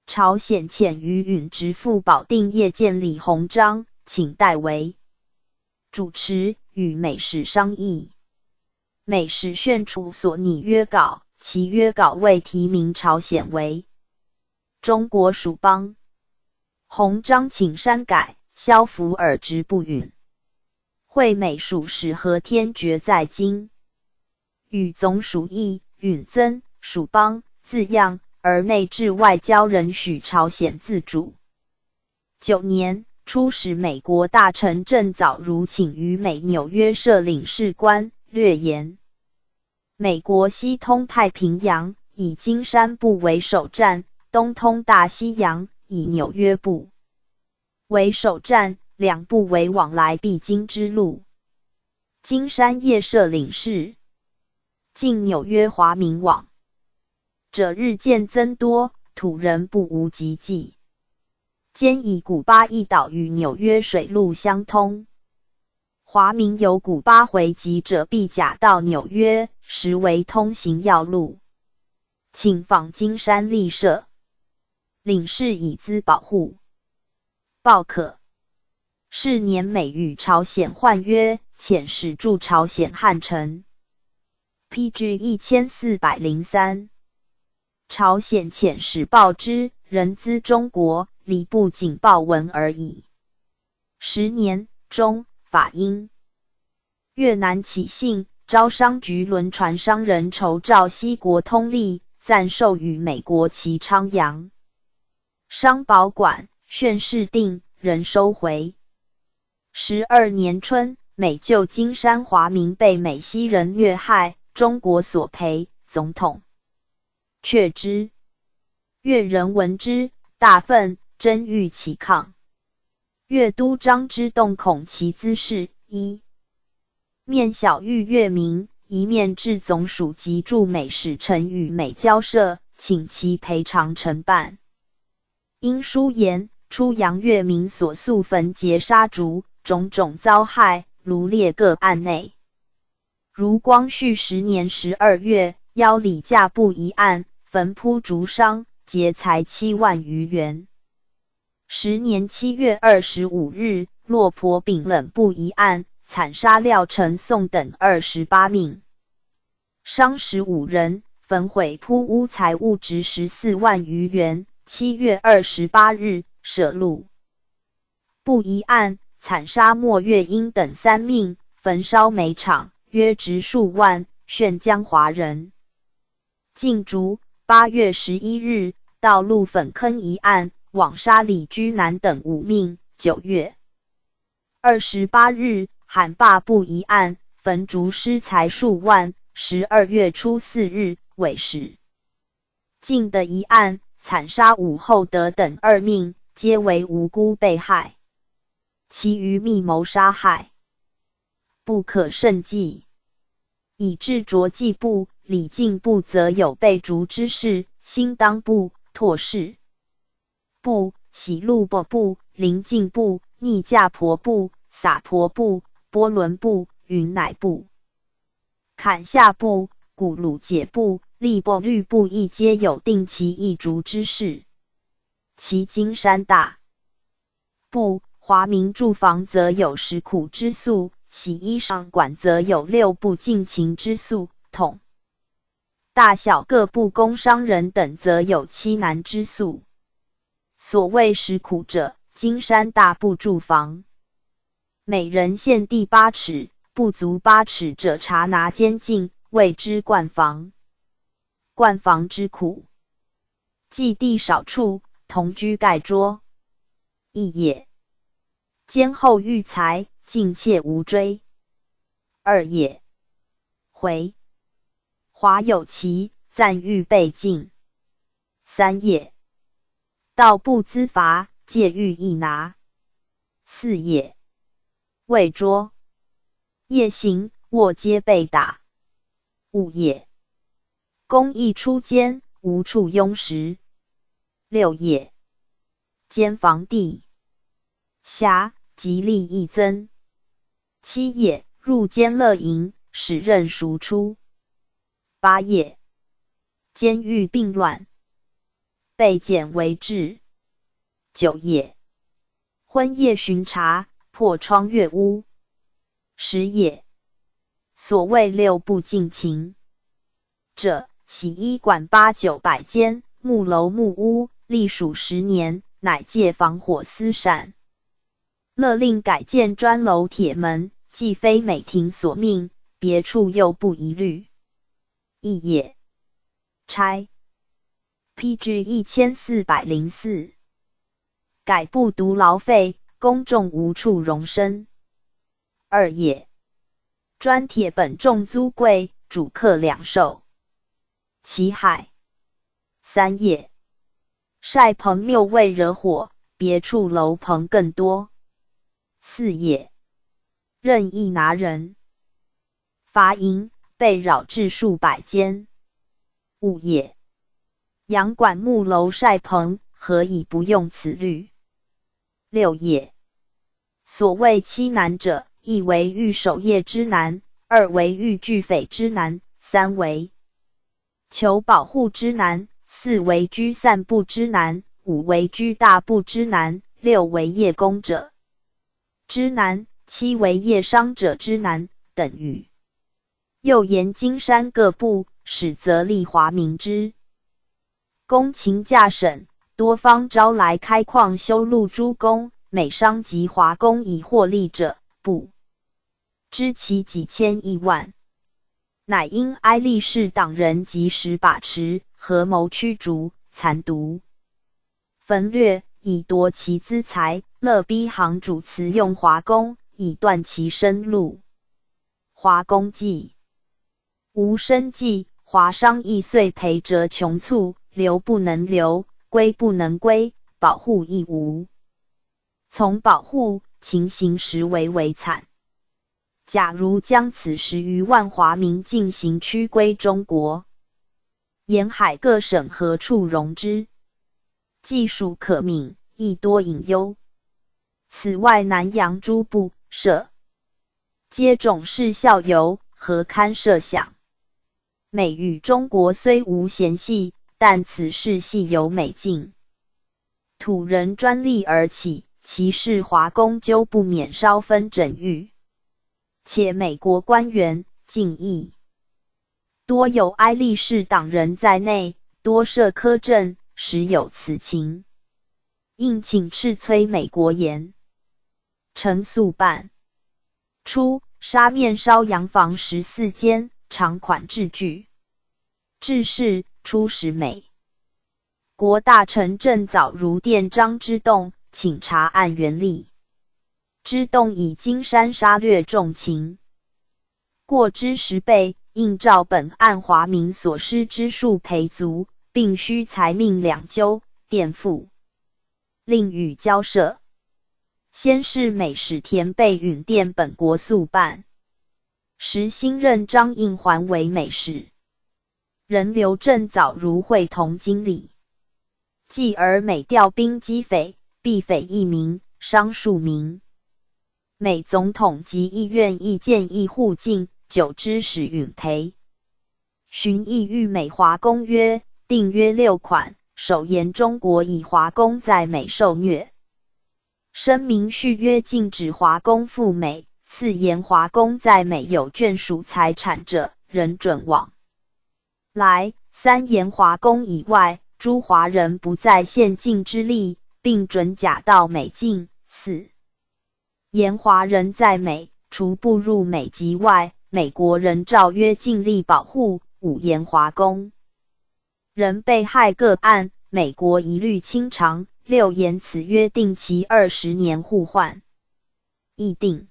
朝鲜遣于允直赴保定谒见李鸿章，请代为主持，与美使商议。美使炫出所拟约稿，其约稿未提名朝鲜为中国属邦。鸿章请删改，萧福尔直不允。会美属使和天爵在京，与总署议允增属邦字样，而内置外交仍许朝鲜自主。9年，初使美国大臣郑藻如请于美纽约设领事官，略言美国西通太平洋，以金山埠为首站；东通大西洋，以纽约埠为首站，两埠为往来必经之路。金山业设领事，近纽约华民往者日渐增多，土人不无汲汲。兼以古巴一岛与纽约水路相通，华民由古巴回籍者必假到纽约，实为通行要路。请仿金山例设领事以资保护。报可。是年美与朝鲜换约，遣使驻朝鲜汉城。P.G. 1403。朝鲜遣使报之，人咨中国，礼部仅报闻而已。十年中，法英越南起信，招商局轮船商人筹照西国通例，暂授予美国旗昌洋商保管，宣示定，仍收回。12年春，美旧金山华民被美西人虐害，中国索赔，总统却之。越人闻之，大愤，真欲起抗。粤都张之洞恐其滋事，一面晓谕粤民，一面致总署及驻美使臣与美交涉，请其赔偿承办。因书言出洋粤民所诉焚劫杀逐种种遭害，胪列各案内。如光绪10年12月，邀李驾部一案，焚铺逐商，劫财7万余元。10年7月25日，落婆丙冷部一案，惨杀廖成宋等28命，伤15人，焚毁铺屋财物值14万余元。7月28日，舍路部一案，惨杀莫月英等三命，焚烧煤厂，约值数万，炫江华人。禁逐。8月11日，道路粉坑一案，枉杀李居南等五命。9月28日，喊罢部一案，焚逐尸财数万。12月初4日，伪史进的一案，惨杀武厚德等二命，皆为无辜被害，其余密谋杀害，不可胜计。以致卓济部、李进部则有被逐之事，新当部、拓氏部、喜禄伯部、临近部、逆驾婆部、洒婆部、波伦部、云乃部、坎下部、古鲁解部、利波律部亦皆有定其异逐之事。其金山大部华民住房则有十苦之诉，洗衣裳馆则有六不尽情之诉，统大小各部工商人等则有七难之诉。所谓十苦者，金山大部住房，每人限地八尺，不足八尺者查拿监禁，谓之惯房。惯房之苦，既地少处，同居盖桌，一也。监后遇财，尽窃无追。二也。回华有其暂欲被禁。三也。盗不资罚，借狱亦拿。四也。未捉夜行卧皆被打。五也。公役出监，无处拥食。六也。监房地狭，极力益增。七也。入监乐营，使任赎出。八也。监狱病乱，被减为治。九也。昏夜巡查，破窗越屋。十也。所谓六不尽情者，洗衣馆八九百间，木楼木屋，历数十年，乃借防火丝扇。勒令改建砖楼铁门，既非美廷所命，别处又不疑虑。一也。拆。P.G. 1404。改部独劳费，公众无处容身。二也。砖铁本重租贵，主客两受其害。三也。晒棚谬未惹火，别处楼棚更多。四也。任意拿人罚银，被扰至数百间。五也。洋馆木楼晒棚，何以不用此律？六也。所谓七难者，一为欲守业之难，二为欲拒匪之难，三为求保护之难，四为居散部之难，五为居大部之难，六为业工者之难，七为业商者之难，等语。又言金山各部，始则立华民之工勤价省，多方招来开矿修路诸工，美商及华工以获利者，不知其几千亿万。乃因埃利士党人及时把持，合谋驱逐、残毒、焚掠，以夺其资财，乐逼行主辞用华工，以断其生路。华工既无生计，华商亦遂赔折穷促，留不能留，归不能归，保护亦无从保护，情形实为为惨。假如将此10余万华民进行驱归中国，沿海各省何处容之？既属可悯，亦多隐忧。此外，南洋诸部社皆重视效尤，何堪设想？美与中国虽无嫌隙，但此事系由美境土人专利而起，其事华工究不免稍分整欲。且美国官员竟亦多有埃利士党人在内，多设苛政，实有此情。应请斥催美国严惩速办。初，沙面烧洋房14间，偿款至具。至是，出使美国大臣郑藻如电张之洞，请查案原例。之洞以金山杀掠重情，过之10倍，应照本案华民所失之数赔足，并须裁命两究垫付，另予交涉。先是美使田被允电本国速办。时新任张荫桓为美使，仍留郑藻如会同经理。继而美调兵击匪，毙匪一名，伤数名。美总统及议院亦建议护境，久之始允赔。询意欲美华公约，订约六款，首言中国以华工在美受虐，声明续约禁止华工赴美。次言华工在美有眷属财产者，仍准往来。三言华工以外，诸华人不在限禁之例，并准假到美境。四言华人在美，除不入美籍外，美国人照约尽力保护。五言华工人被害个案，美国一律清偿。六言此约定期20年互换。议定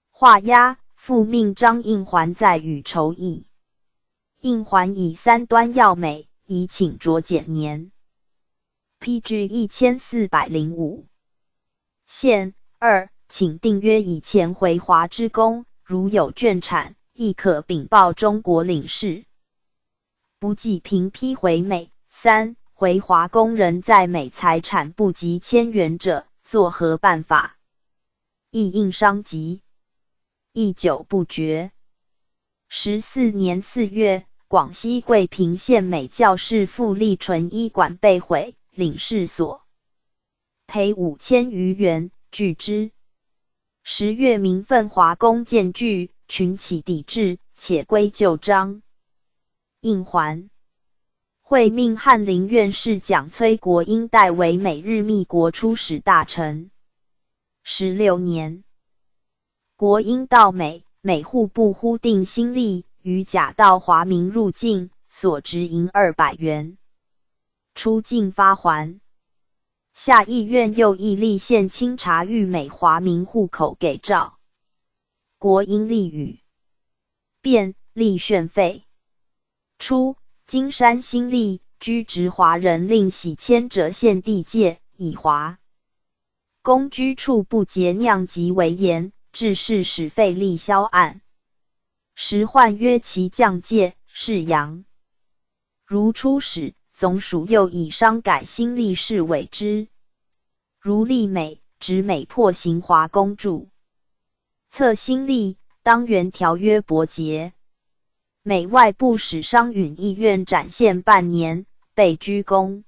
画押，复命张荫桓再与筹议。荫桓以三端要美，以请酌减年。P.G. 1405线二，请订约以前回华之工，如有眷产，亦可禀报中国领事，不计凭批回美。三，回华工人在美财产不及千元者，作何办法？亦应商及。议久不决。14年4月，广西桂平县美教士傅立纯医馆被毁，领事所赔5000余元，拒之。10月，民愤华工渐聚，群起抵制，且归咎张荫桓。会命翰林院侍讲崔国因代为美日密国出使大臣。16年，国英到美，美户部忽定新例，于假道华民入境，所值银200元，出境发还。下议院又议立宪清查豫美华民户口给照。国英立语，便立炫废。初，金山新立居职华人令喜迁者限地界，以华公居处不节酿及为严，致是使废立销案。时换约其降界是阳。如出使总署又以商改新历事委之。如立美，指美迫行华公注册新例，当原条约驳结。美外部使商允意愿展现半年，被拘公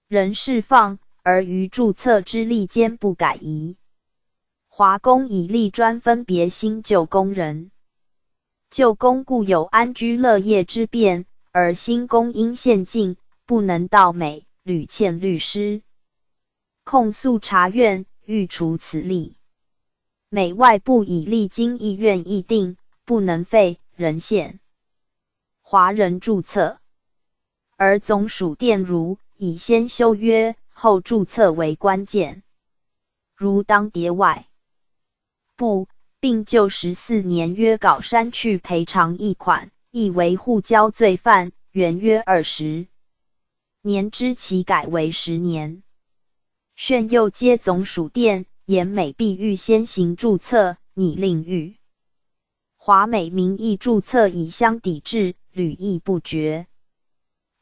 人释放，而于注册之例间不改移。华工以立专分别新旧工人，旧工固有安居乐业之便，而新工因现境，不能到美，屡欠律师。控诉察院，欲除此例。美外部已历经议院议定，不能废，仍限华人注册。而总署电如以先修约后注册为关键，如当牒外部，并就14年约稿删去赔偿一款，亦为护交罪犯，原约20年之期改为十年。旋又接总署电，言美必欲先行注册，拟令御华美名义注册以相抵制，屡议不决。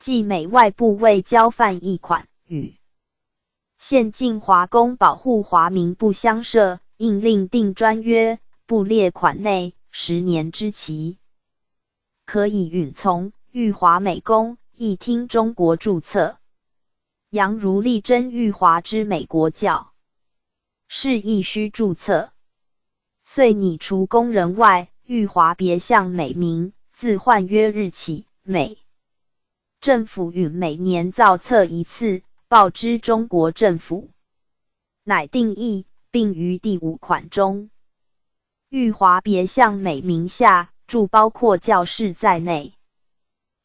继美外部未交犯一款，与现禁华工保护华民不相涉，应另订专约，不列款内十年之期，可以允从御华美工，亦听中国注册。杨如力争御华之美国教，是亦须注册。遂拟除工人外，御华别项美民，自换约日起，美政府允每年造册一次，报知中国政府，乃定议，并于第五款中，御华别项美名下注包括教士在内。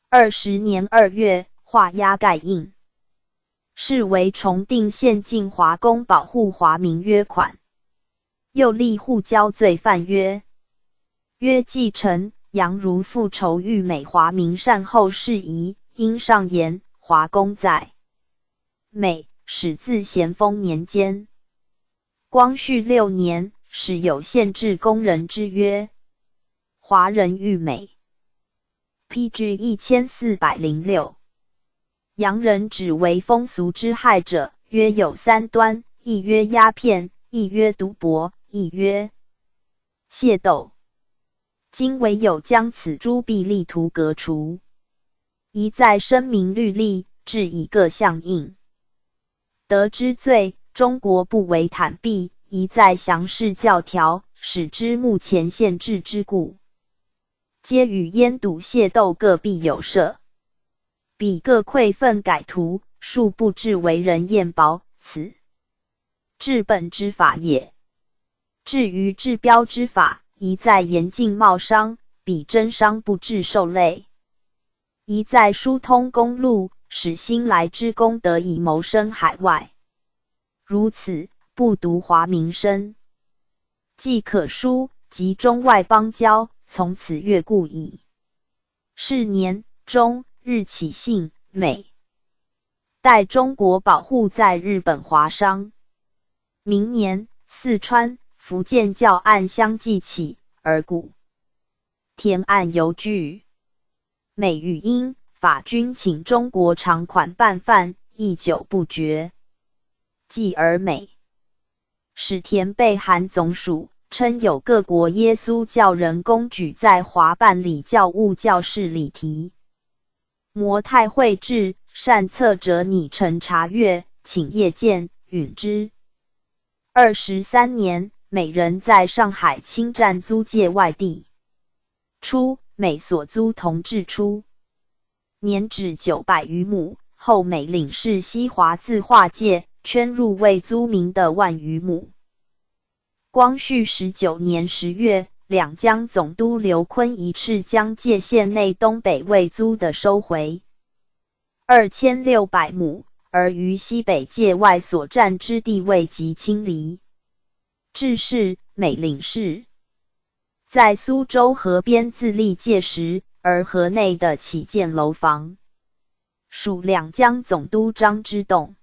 20年2月，画押盖印，是为重订现禁华工保护华民约款，又立护交罪犯约。约既成，杨如复筹谕美华民善后事宜，因上言华工在美始自咸丰年间，光绪六年始有限制工人之约。华人寓美，P.G. 1406。洋人指为风俗之害者，约有三端：一曰鸦片，一曰赌博，一曰械斗。今惟有将此诸弊力图革除，一再申明律例，治以各项应得之罪。中国不为坦避，一再详示教条，使之目前限制之故，皆与烟赌械斗各必有涉。彼各愧愤改涂，庶不至为人厌薄，此治本之法也。至于治标之法，一在严禁贸商，彼征商不致受累；一在疏通公路，使新来之工得以谋生海外。如此，不独华民生计可舒，及中外邦交，从此越故矣。是年中日起信美，代中国保护在日本华商。明年，四川、福建教案相继起，而古田案犹具。美与英、法均请中国偿款办犯，亦久不决。继而美使田备函总署，称有各国耶稣教人公举在华办理教务教士礼提。摩太会制，善策者拟呈查阅，请谒见，允之。23年，美人在上海侵占租界外地。初，美所租同治初年止900余亩，后美领事西华自划界，圈入未租民的万余亩。光绪19年10月，两江总督刘坤一敕将界限内东北未租的收回2600亩，而于西北界外所占之地未及清厘。至是，美领事在苏州河边自立界时，而河内的起建楼房，属两江总督张之洞，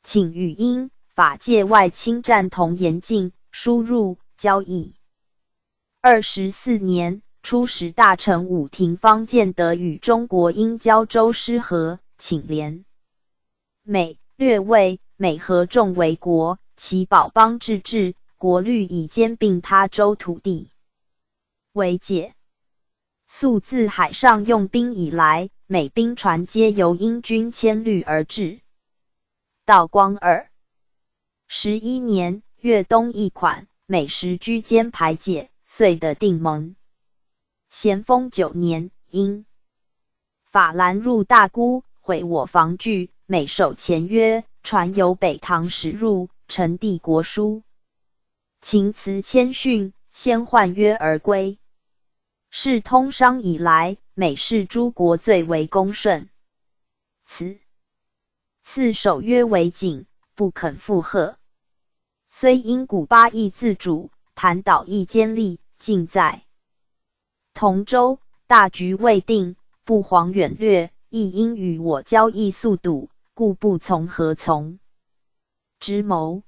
请与英法界外侵占同严禁输入交易。24年，出使大臣伍廷芳见得与中国因胶州失和，请联美略谓美合众为国，其保邦自治，国律以兼并他州土地为界。溯自海上用兵以来，美兵船皆由英军牵律而至。道光21年，粤东一款，美时居间排解，遂得订盟。咸丰九年，英法兰入大沽，毀我防具，美守前約，船由北塘駛入，呈遞國書，情辭謙遜，先換約而歸。是通商以來，美視諸國最為恭順。此次守約為緊，不肯附和。雖因古巴亦自主，檀島亦堅立，近在同舟，大局未定，不遑遠略，亦應與我交易速度，故不從合從之謀。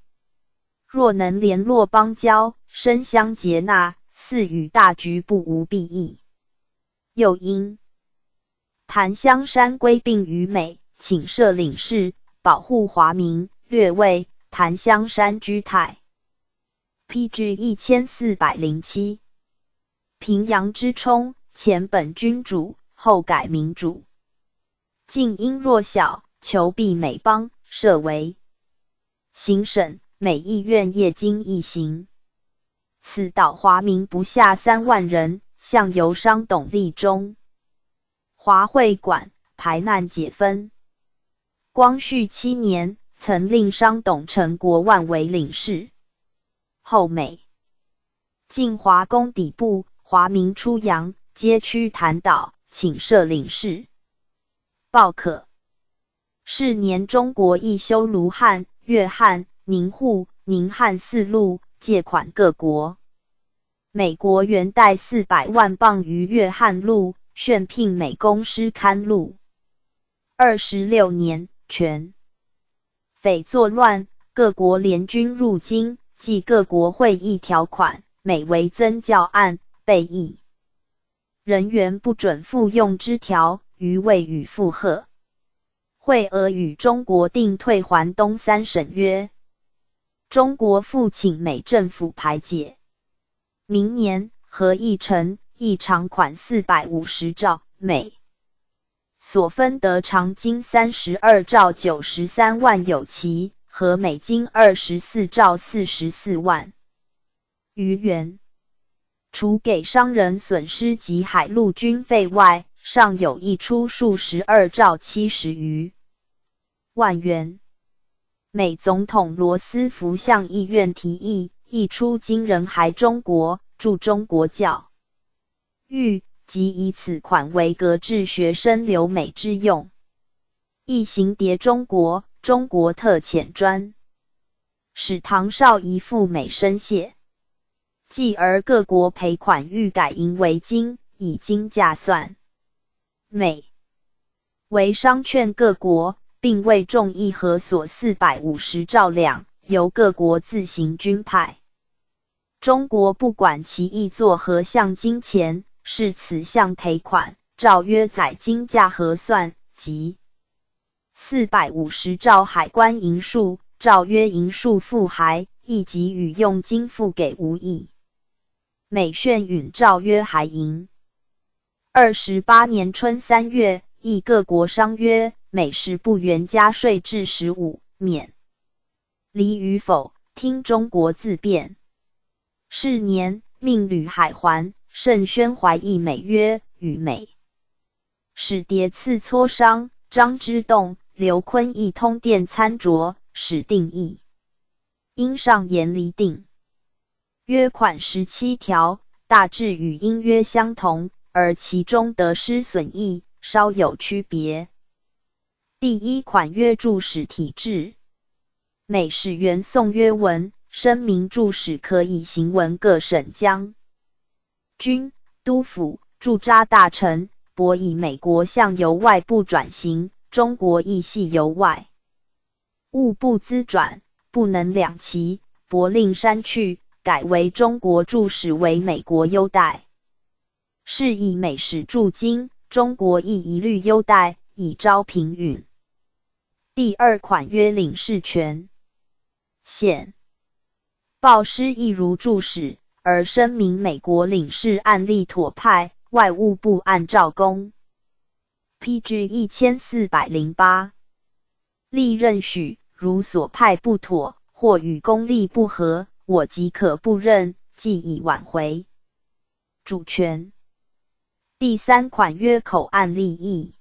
若能聯絡邦交，深相結納，似與大局不無裨益。又因檀香山歸併於美，請設領事，保護華民，略為檀香山居泰。P.G. 1407，平洋之衝，前本君主，後改民主。近因弱小，求避美邦，設為行省。美議院業經一行。此島華民不下3萬人，向由商董立中華會館排難解紛。光緒七年，曾令商董陳國萬為領事。後美進華工底部，華民出洋，皆趨檀島，請設領事。報可。是年，中國亦修盧漢、粵漢、寧滬、寧漢四路，借款各國。美國原貸400萬鎊於粵漢路，旋聘美公司勘路。26年，拳匪作亂，各國聯軍入京，據各國會議條款，美為增教案備議人員不准復用之條，余未予附和。會俄與中國訂退還東三省約，中國復請美政府排解。明年合議成，議償款450兆，美所分得償金32兆93萬有奇，合美金24兆44萬餘元。除給商人損失及海陸軍費外，尚有溢出數12兆70餘萬元。美總統羅斯福向議院提議，溢出金人還中國，助中國教育，及以此款為格致學生留美之用。亦行牒中國，中國特遣專使唐紹儀赴美申謝。繼而各國賠款欲改銀為金，以金價算。美為商勸各國，並為眾議核索450兆兩，由各國自行均派。中國不管其意作何項金錢，視此項賠款，照約載金價核算，即四百五十兆海關銀數，照約銀數付還，亦即與用金付給無異。美旋允照約還銀。28年春3月，議各國商約，美實不原加稅至15，免離與否，聽中國自便。是年，命呂海環、盛宣懷議美約，與美使迭次磋商。張之洞、劉坤一通電參酌，始定議。應上言釐定。約款17條，大致與英約相同，而其中得失損益稍有區別。第一款約駐使體制，美使原送約文，聲明駐使可以行文各省將軍、督撫、駐扎大臣，駁以美國向由外部轉行，中國亦係由外務部資轉，不能兩齊，駁令刪去，改為中國駐使為美國優待，是以美使駐京，中國亦一律優待，以昭平允。第二款約領事權限，報師亦如駐使，而聲明美國領事按例妥派，外務部按照公。P.G. 1408，歷任許，如所派不妥，或與公例不合，我即可不任，冀以挽回主權。第三款約口岸利益，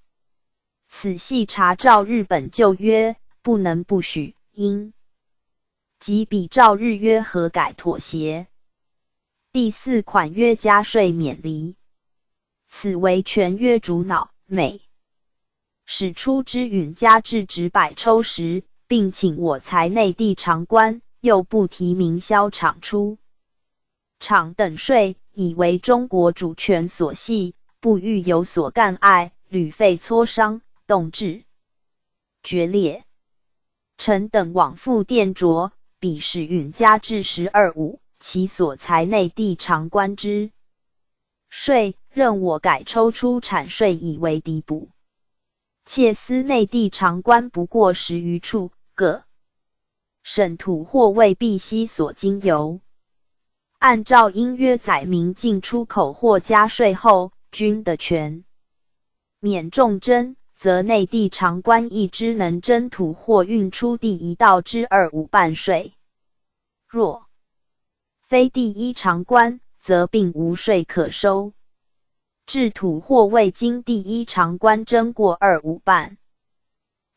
此系查照日本旧约，不能不许，应即比照日约核改妥协。第四款约加税免厘，此为全约主脑。美使出之允加制直百抽时，并请我裁内地长官，又不提名销厂出厂等税，以为中国主权所系，不欲有所干碍，屡费磋商，动致决裂。臣等往复电酌，彼使允加至12五，其所裁内地长官之税，任我改抽出产税以为抵补。窃思内地长官不过十余处，各省土货未必悉所经由。按照应约载明进出口货加税后，均得全免重征，则内地长官亦只能征土货运出地一道之二五半税。若非第一长官，则并无税可收。至土货未经第一长官征过二五半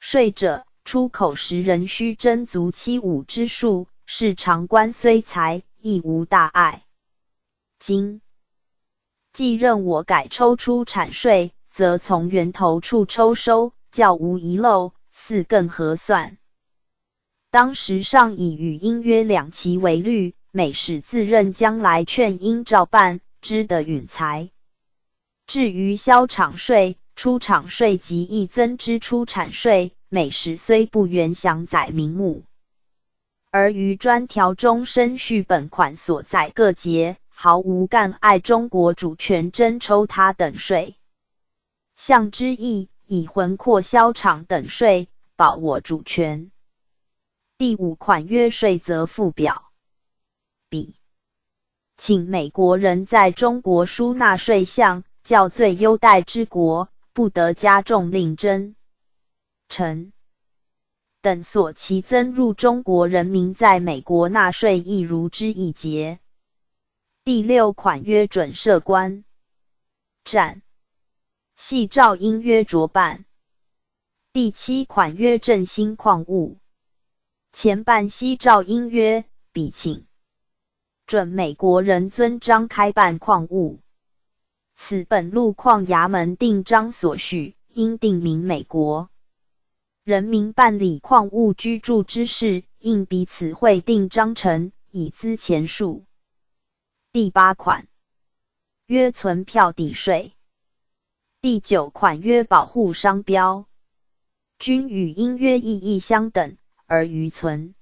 税者，出口时仍须征足七五之数，是长官虽裁，亦无大碍。今既任我改抽出产税，则从源头处抽收，较无遗漏，似更合算。当时尚以与英约两期为虑，美使自认将来劝应照办，知得允裁。至于销厂税、出厂税及益增之出产税，美使虽不原详载名目，而于专条中申叙本款所载各节，毫无干碍中国主权征抽他等税项之意，以浑括销厂等税，保我主权。第五款约税则附表彼请美国人在中国输纳税项，较最优待之国，不得加重另征。臣等所期增入中国人民在美国纳税亦如之一节。第六款约准设关站，系照应约酌办。第七款约振兴矿务，前半悉照应约，彼请准美国人遵章开办矿务。此本路矿衙门定章所许，应定明美国人民办理矿务居住之事，应彼此会定章程，以资前述。第八款约存票抵税。第九款约保护商标，均与应约意义相等，而于存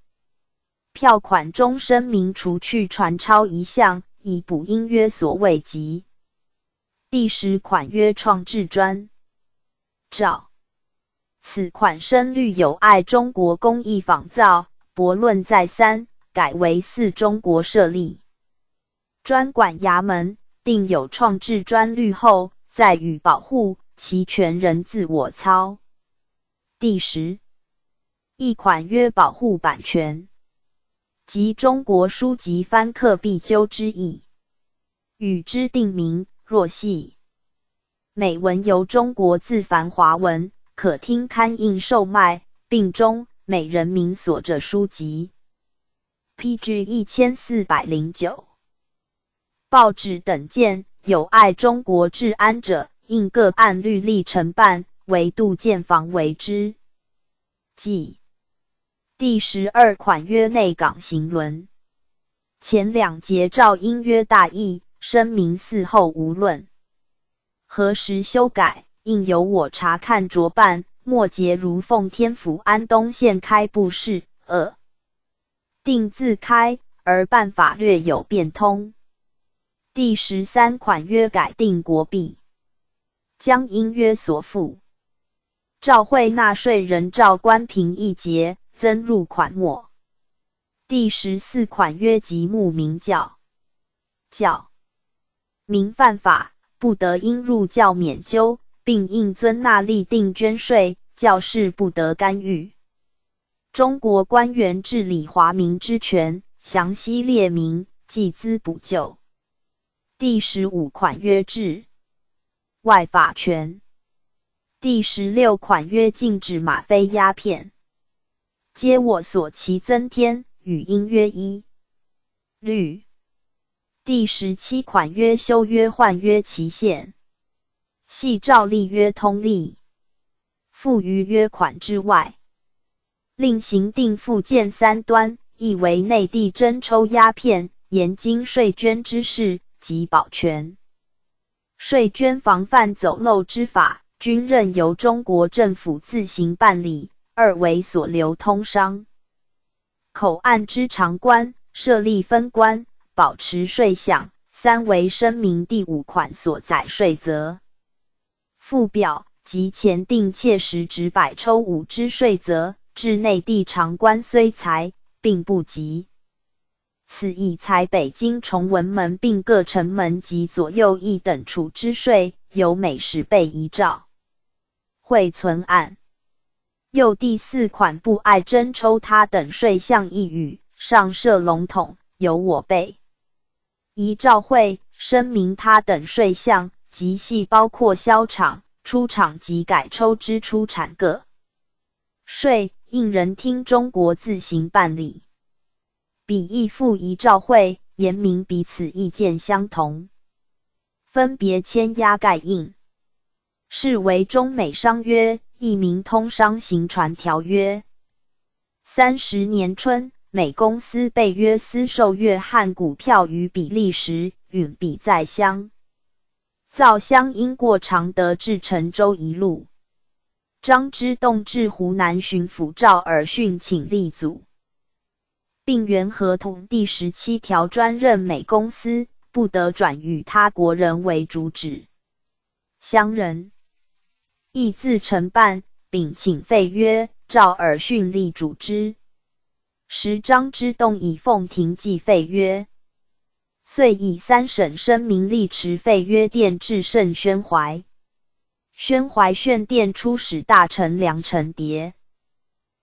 票款中声明除去传抄一项，以补应约所未及。第十款约创制专照，此款深虑有碍中国工艺仿造，驳论再三，改为似中国设立专管衙门，定有创制专律后，再予保护，其权仍自我操。第十一款约保护版权，及中国书籍翻刻必究之意，与之订明。若系美文由中国自繁华文，可听刊印售卖，并中美人民所着书籍。P.G. 1409。报纸等件有碍中国治安者，应各按律例惩办，惟杜建防为之。计第十二款约内港行轮，前两节照应约大意。声明嗣后无论何时修改，应由我查看酌办。末节如奉天府安东县开埠事，二定自开，而办法略有变通。第十三款约改定国币，将应约所附照会纳税人赵关平一节增入款末。第十四款约及牧民教教民犯法，不得因入教免究，并应遵纳例定捐税，教士不得干预。中国官员治理华民之权，详悉列明，计资补救。第十五款约治外法权。第16款约禁止吗啡鸦片，皆我所其增添，与英约一律。第17款约修约换约期限，系照立约通例，附于约款之外。另行订附件三端，亦为内地征抽鸦片、盐斤税捐之事及保全税捐防范走漏之法，均任由中国政府自行办理。二为所留通商口岸之长官设立分官，保持税项。三为声明第五款所载税则附表及前订切实执百抽五之税则，至内地长官虽才，并不及。此以裁北京崇文门并各城门及左右翼等处之税，由美使备一照会存案。又第四款不爱征抽他等税项一语，尚设笼统，由我备一照会声明他等税项，即系包括销场、出厂及改抽之出产各税，应仍听中国自行办理。彼亦附一照会，言明彼此意见相同，分别签押盖印，是为中美商约，亦名通商行船条约。30年春，美公司备约私售约翰股票于比利时，允彼在香造湘阴过常德至陈州一路。张之洞致湖南巡抚赵尔巽请力阻，并原合同第17条专任美公司，不得转与他国人为主旨。湘人亦自承办，秉请废约，赵尔巽力主之。时张之洞已奉停寄废约，遂以三省声明力持废约电致盛宣怀。宣怀旋电出使大臣梁成蝶。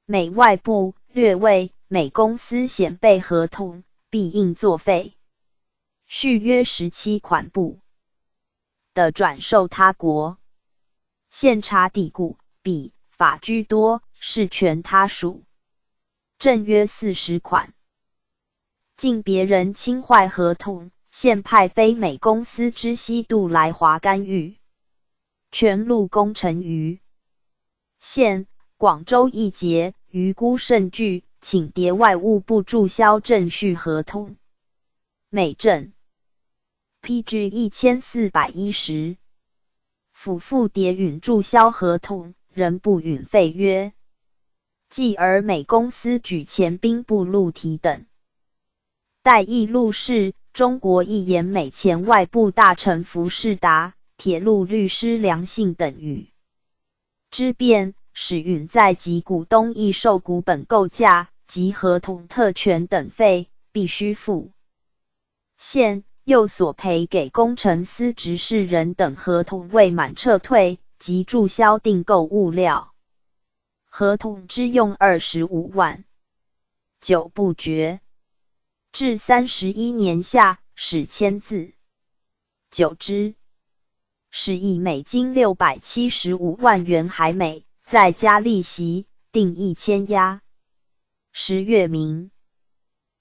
美外部略谓美公司显背合同，必应作废。续约17款不得转售他国。现查底股，比法居多，是权他属。正约40款，禁别人侵坏合同，现派非美公司之西渡来华干预。全路工程于县广州一节，余辜甚巨，请牒外务部注销正续合同。美政 P.G. 1410，府复牒允注销合同，仍不允废约。继而美公司举前兵部陆提等，代议陆事，中国亦言美前外部大臣福世达、铁路律师梁信等与之辩，使允在及股东亦受股本购价及合同特权等费，必须付。现又索赔给工程司执事人等合同未满撤退及注销订购物料合同之用25万。久不决。至31年夏，始签字。久之，始以美金675万元还美，再加利息，定一签押。10月明，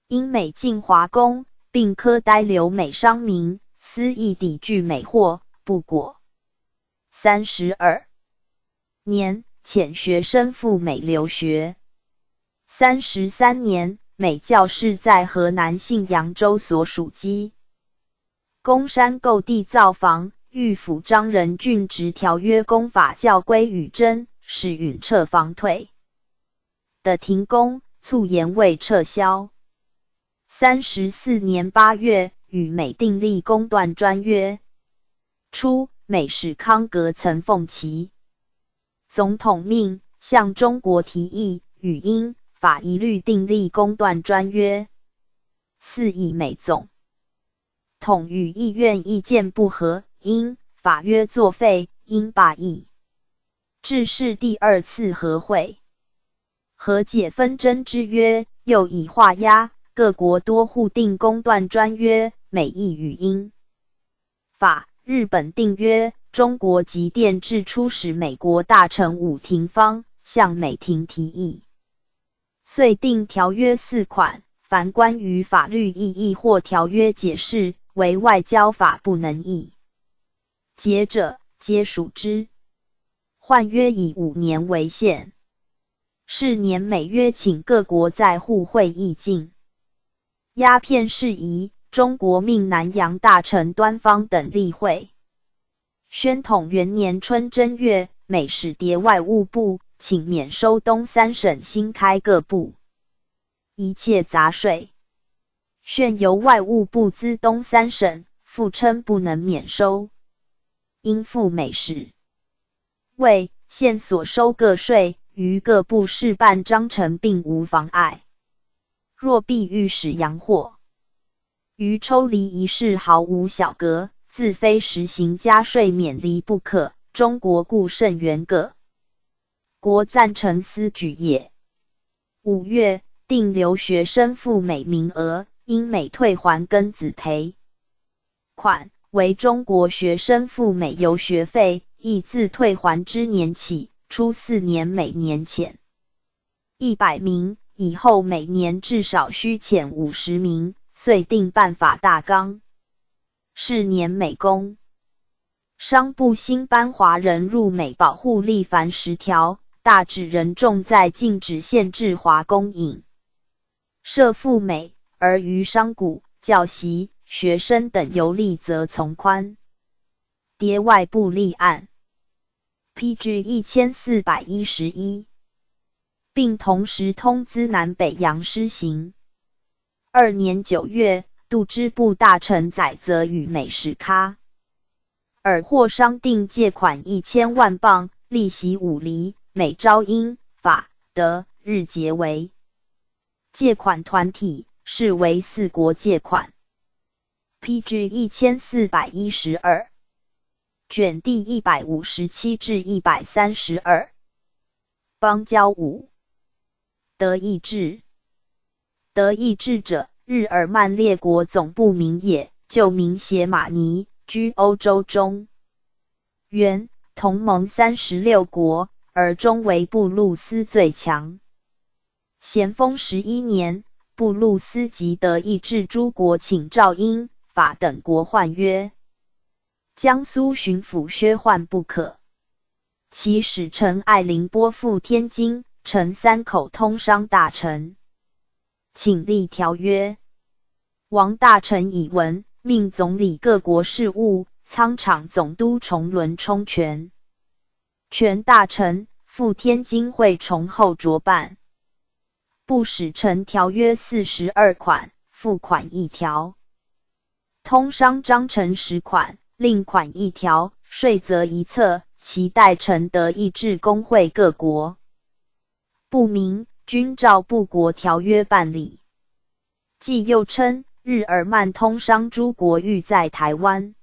英美进华工，并科逮留美商民，私议抵拒美货，不果。32年，遣学生赴美留学。33年，美教士在河南信阳州所属鸡公山购地造房，欲辅张人骏执条约公法教规与真，使允撤房退的停工，促延未撤销。34年8月，与美订立公断专约。初，美使康格曾奉其总统命，向中国提议与英法一律订立公断专约。似以美总统与议院意见不合，英法约作废，英罢议。至是第二次和会，和解纷争之约，又以画押，各国多互订公断专约，美亦与英法、日本订约，中國急電致出使美國大臣伍廷芳，向美廷提議，遂定條約四款，凡關於法律意義或條約解釋，為外交法不能議解者，皆屬之。換約以5年為限。是年美約請各國在滬會議禁鴉片事宜，中國命南洋大臣端方等蒞會。宣統元年春正月，美使牒外務部，請免收東三省新開各埠一切雜稅。旋由外務部諮東三省，復稱不能免收，應付美使。謂現所收各稅，於各埠試辦章程並無妨礙。若必欲使洋貨於抽厘一事毫無小隔，自非實行加稅免厘不可。中國固甚嚴格，國贊成斯舉也。5月，定留學生赴美名額，應美退還庚子賠款，為中國學生赴美遊學費，亦自退還之年起，初4年每年遣100名，以後每年至少須遣50名，遂定辦法大綱。是年美工商部新頒華人入美保護例凡10條，大旨仍重在禁止限制華工引涉赴美，而於商賈、教習、學生等遊歷則從寬。牒外部立案。P.G. 1411，並同時通知南北洋施行。2年9月，度支部大臣載澤與美使卡爾霍商定借款1000萬鎊，利息5厘，每朝英、法、德、日結為借款團體，是為四國借款。P.G. 1412，卷第157至132。邦交五，德意志。德意志者，日耳曼列國總部名也，舊名寫馬尼，居歐洲中原，同盟36國，而中為布魯斯最強。咸豐11年，布魯斯及德意志諸國請照英、法等國換約。江蘇巡撫薛煥不可，其使臣艾林波赴天津，呈三口通商大臣，請立條約。王大臣以聞，命總理各國事務，倉廠總督崇倫充權，權大臣赴天津會崇後酌辦。部使臣條約42款，附款一條；通商章程10款，另款一條；稅則一冊，期待呈德意志公會各國部民，均照部國條約辦理。繼又稱，日耳曼通商諸國欲在台灣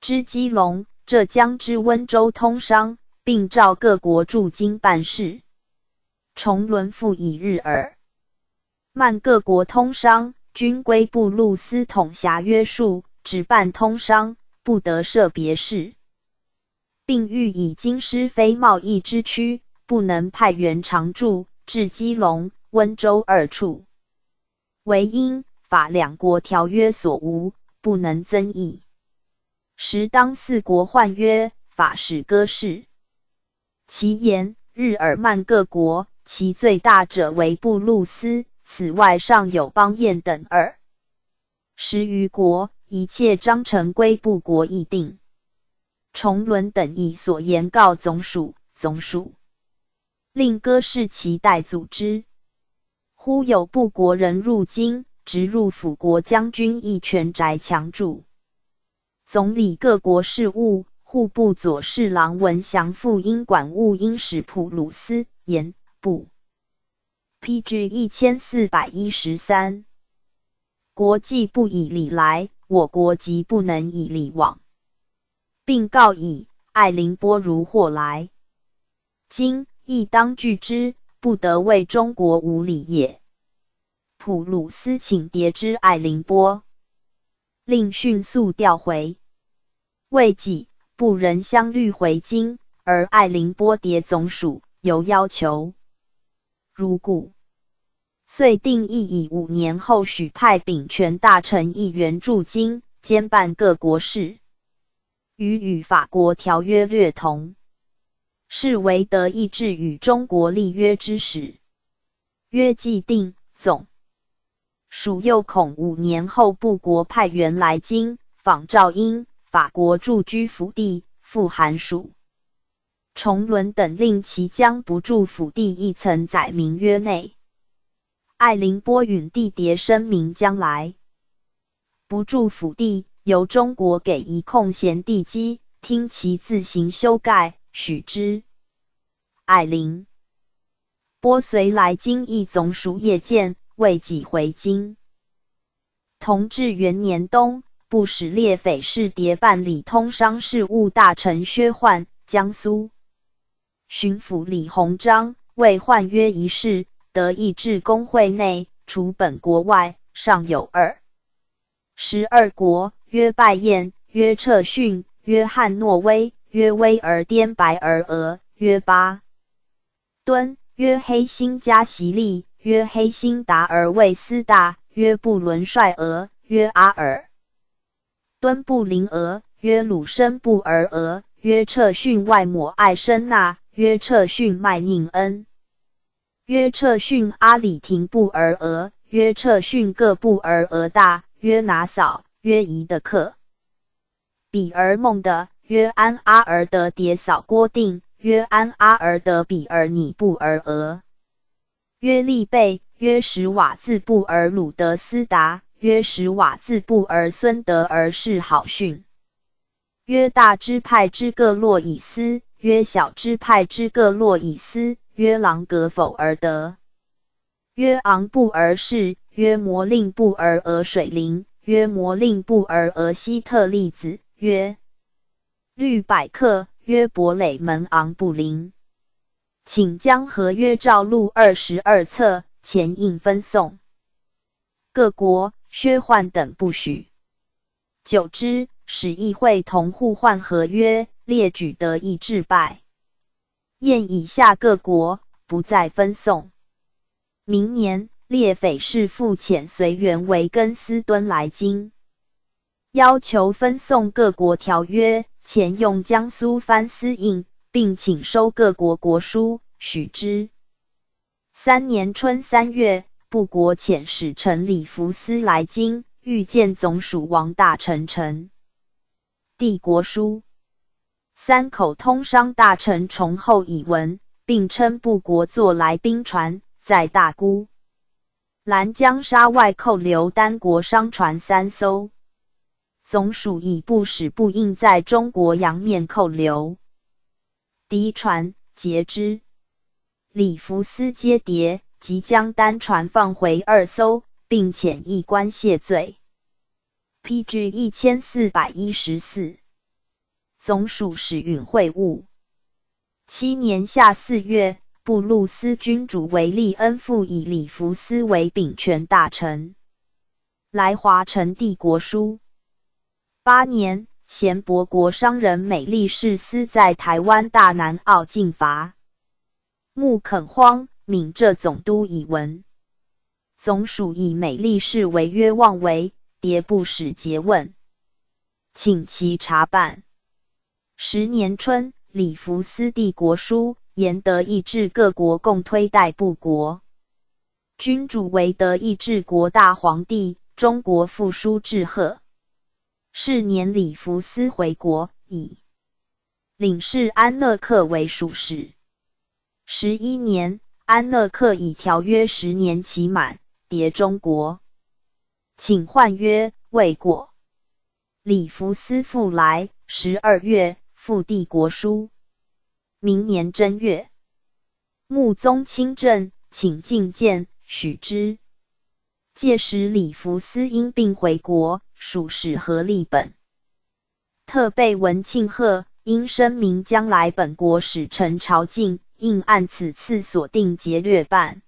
之基隆、浙江之溫州通商，並照各國駐京辦事。崇倫復以日耳曼各國通商，均歸布魯斯統轄約束，只辦通商，不得涉別事，並欲以京師非貿易之區，不能派員常駐至基隆、溫州二處，為英法兩國條約所無，不能增議。時當四國換約，法使割事。其言日耳曼各國，其最大者為布魯斯，此外尚有邦彥等20餘國，一切章程歸部國議定。崇倫等以所言告總署，總署令割事其代組織。忽有部國人入京，直入輔國將軍義權宅強駐，總理各國事務。戶部左侍郎文祥赴英館務英使普魯斯言部。P.G. 1413，國既不以禮來，我國即不能以禮往，並告以艾林波如或來，今亦當拒之，不得為中國無禮也。普魯斯請牒之艾林波，令迅速調回。未幾，部人相虑回京，而艾林波迭总署犹要求如故，遂定议以5年后许派秉权大臣一员驻京，兼办各国事，与法国条约略同，是为德意志与中国立约之始。约既定，总署又恐5年后部国派员来京，仿照英、法国驻居府地，复函署崇伦等令其将不驻府地一层载明约内。艾林波允缔迭声明将来不驻府地，由中国给一空闲地基，听其自行修盖，许之。艾林波随来京诣总署谒见，未几回京。同治元年冬，部使列斐士迭办理通商事务大臣薛焕、江苏巡抚李鸿章为换约一事，德意志公会内除本国外，尚有22国：约拜燕、约彻逊、约汉诺威、约威尔颠白尔俄、约巴敦、约黑辛加席利、约黑辛达尔魏斯大、约布伦帅俄、约阿尔敦布林俄、约鲁申布尔俄、约彻逊外抹艾申纳、约彻逊麦宁恩、约彻逊阿里廷布尔俄、约彻逊各布尔俄大、约拿扫、约伊德克比尔孟的、约安阿尔德迭扫郭定、约安阿尔德比尔尼布尔俄、约利贝、约什瓦兹布尔鲁德斯达、约什瓦兹布尔孙德尔士好逊、约大支派之各洛伊斯、约小支派之各洛伊斯、约朗格否尔德、约昂布尔士、约摩令布尔俄水林、约摩令布尔俄希特利子、约律百克、约伯雷门昂布林，请将合约照录22册，前印分送各国。薛焕等不许。久之，使议会同互换合约，列举德意志拜燕以下各国，不再分送。明年，列斐士复遣随员维根斯敦来京，要求分送各国条约，前用江苏藩司印，并请收各国国书，许之。3年春3月，部国遣使臣李福斯来京，欲见总署王大臣呈递国书。三口通商大臣崇厚以闻，并称部国坐来兵船，在大沽兰江沙外扣留丹国商船三艘。总署以部使不应在中国洋面扣留敌船，截之。李福斯接牒，即将单船放回二艘，并遣一官谢罪。P.G. 1414，总署使允会晤。7年夏4月，布鲁斯君主维利恩复以李福斯为秉权大臣，来华呈递国书。8年，贤伯国商人美丽士斯在台湾大南澳禁伐木垦荒，闽浙总督以闻。总署以美丽士违约妄为，迭部使诘问，请其查办。10年春，李福斯递国书，言德意志各国共推戴部国君主为德意志国大皇帝，中国复书致贺。是年，李福斯回国，以领事安乐克为属使。11年，安乐克以条约10年期满，迭中国请换约，未果。李福斯复来，12月复递国书。明年正月，穆宗亲政，请觐见，许之。届时，李福斯因病回国，属使何立本特备文庆贺，应声明将来本国使臣朝觐，应按此次所定节略办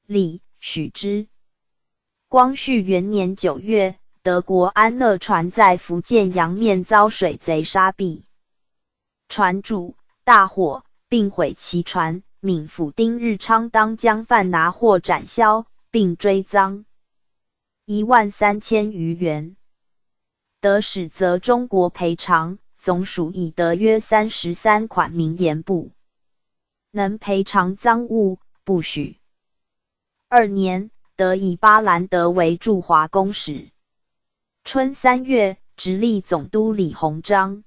理，许之。光绪元年9月，德国安乐船在福建洋面遭水贼杀毙。船主大火，并毁其船。闽府丁日昌当将贩拿货展销，并追赃13,000余元。德使责中国赔偿，总署以德约33款明言不能赔偿赃物，不许。二年，德以巴兰德为驻华公使。春3月，直隶总督李鸿章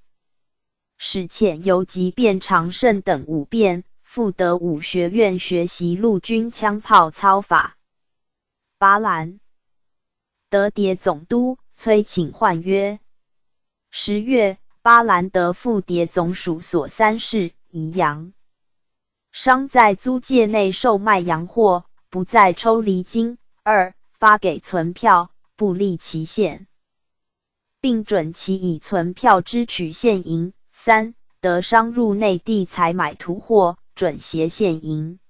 使遣游击卞长胜等五便赴德武学院学习陆军枪炮操法。巴兰德牒总督，催请换约。10月，巴兰德复牒总署所三事，宜洋商在租界内售卖洋货，不再抽厘金；二，发给存票，不立期限，并准其以存票支取现银；三，德商入内地采买土货，准携现银。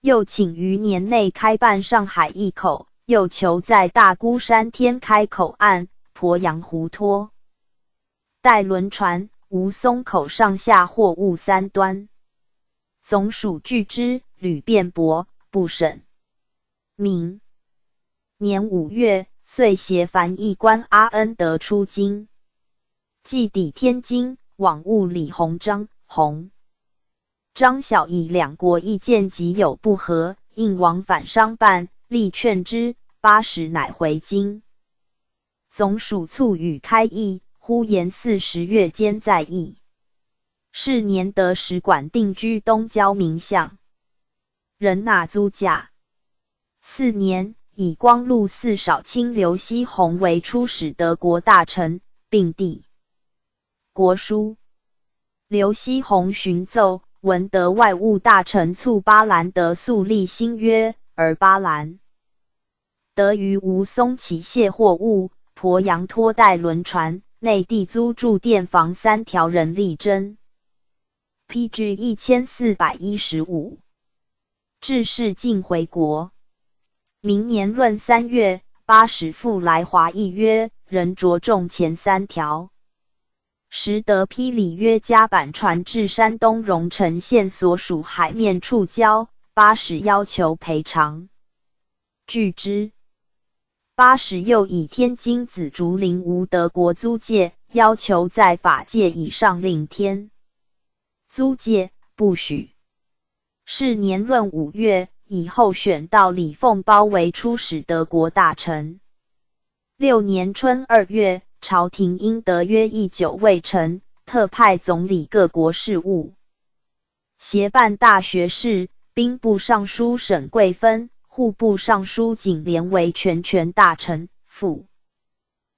又请于年内开办上海一口，又求在大沽山天开口岸、鄱阳湖拖带轮船、吴淞口上下货物三端。总署拒之，屡辩驳，不审。明年5月，遂携翻译官阿恩德出京，既抵天津，往晤李鸿章、鸿章晓以两国意见极有不合，应往返商办，力劝之，八使乃回京。总署促与开议，忽言四10月间再议。是年德使馆定居东交民巷，仍纳租价。四年，以光禄寺少卿刘锡鸿为出使德国大臣，并递国书。刘锡鸿寻奏，闻德外务大臣促巴兰德速立新约，而巴兰德于吴淞起卸货物，鄱阳拖带轮船，内地租住店房三条人力征。P.G. 1415，致仕进回国。明年闰3月，八使复来华议约，仍着重前三条。时德批里约夹板船至山东荣成县所属海面触礁，八使要求赔偿，拒之。八使又以天津紫竹林无德国租界，要求在法界以上另添租界，不许。是年闰5月，以候选道李凤苞为出使德国大臣。六年春2月，朝廷因德约议久未成，特派总理各国事务，协办大学士、兵部尚书沈桂芬、户部尚书景廉为全权大臣，赴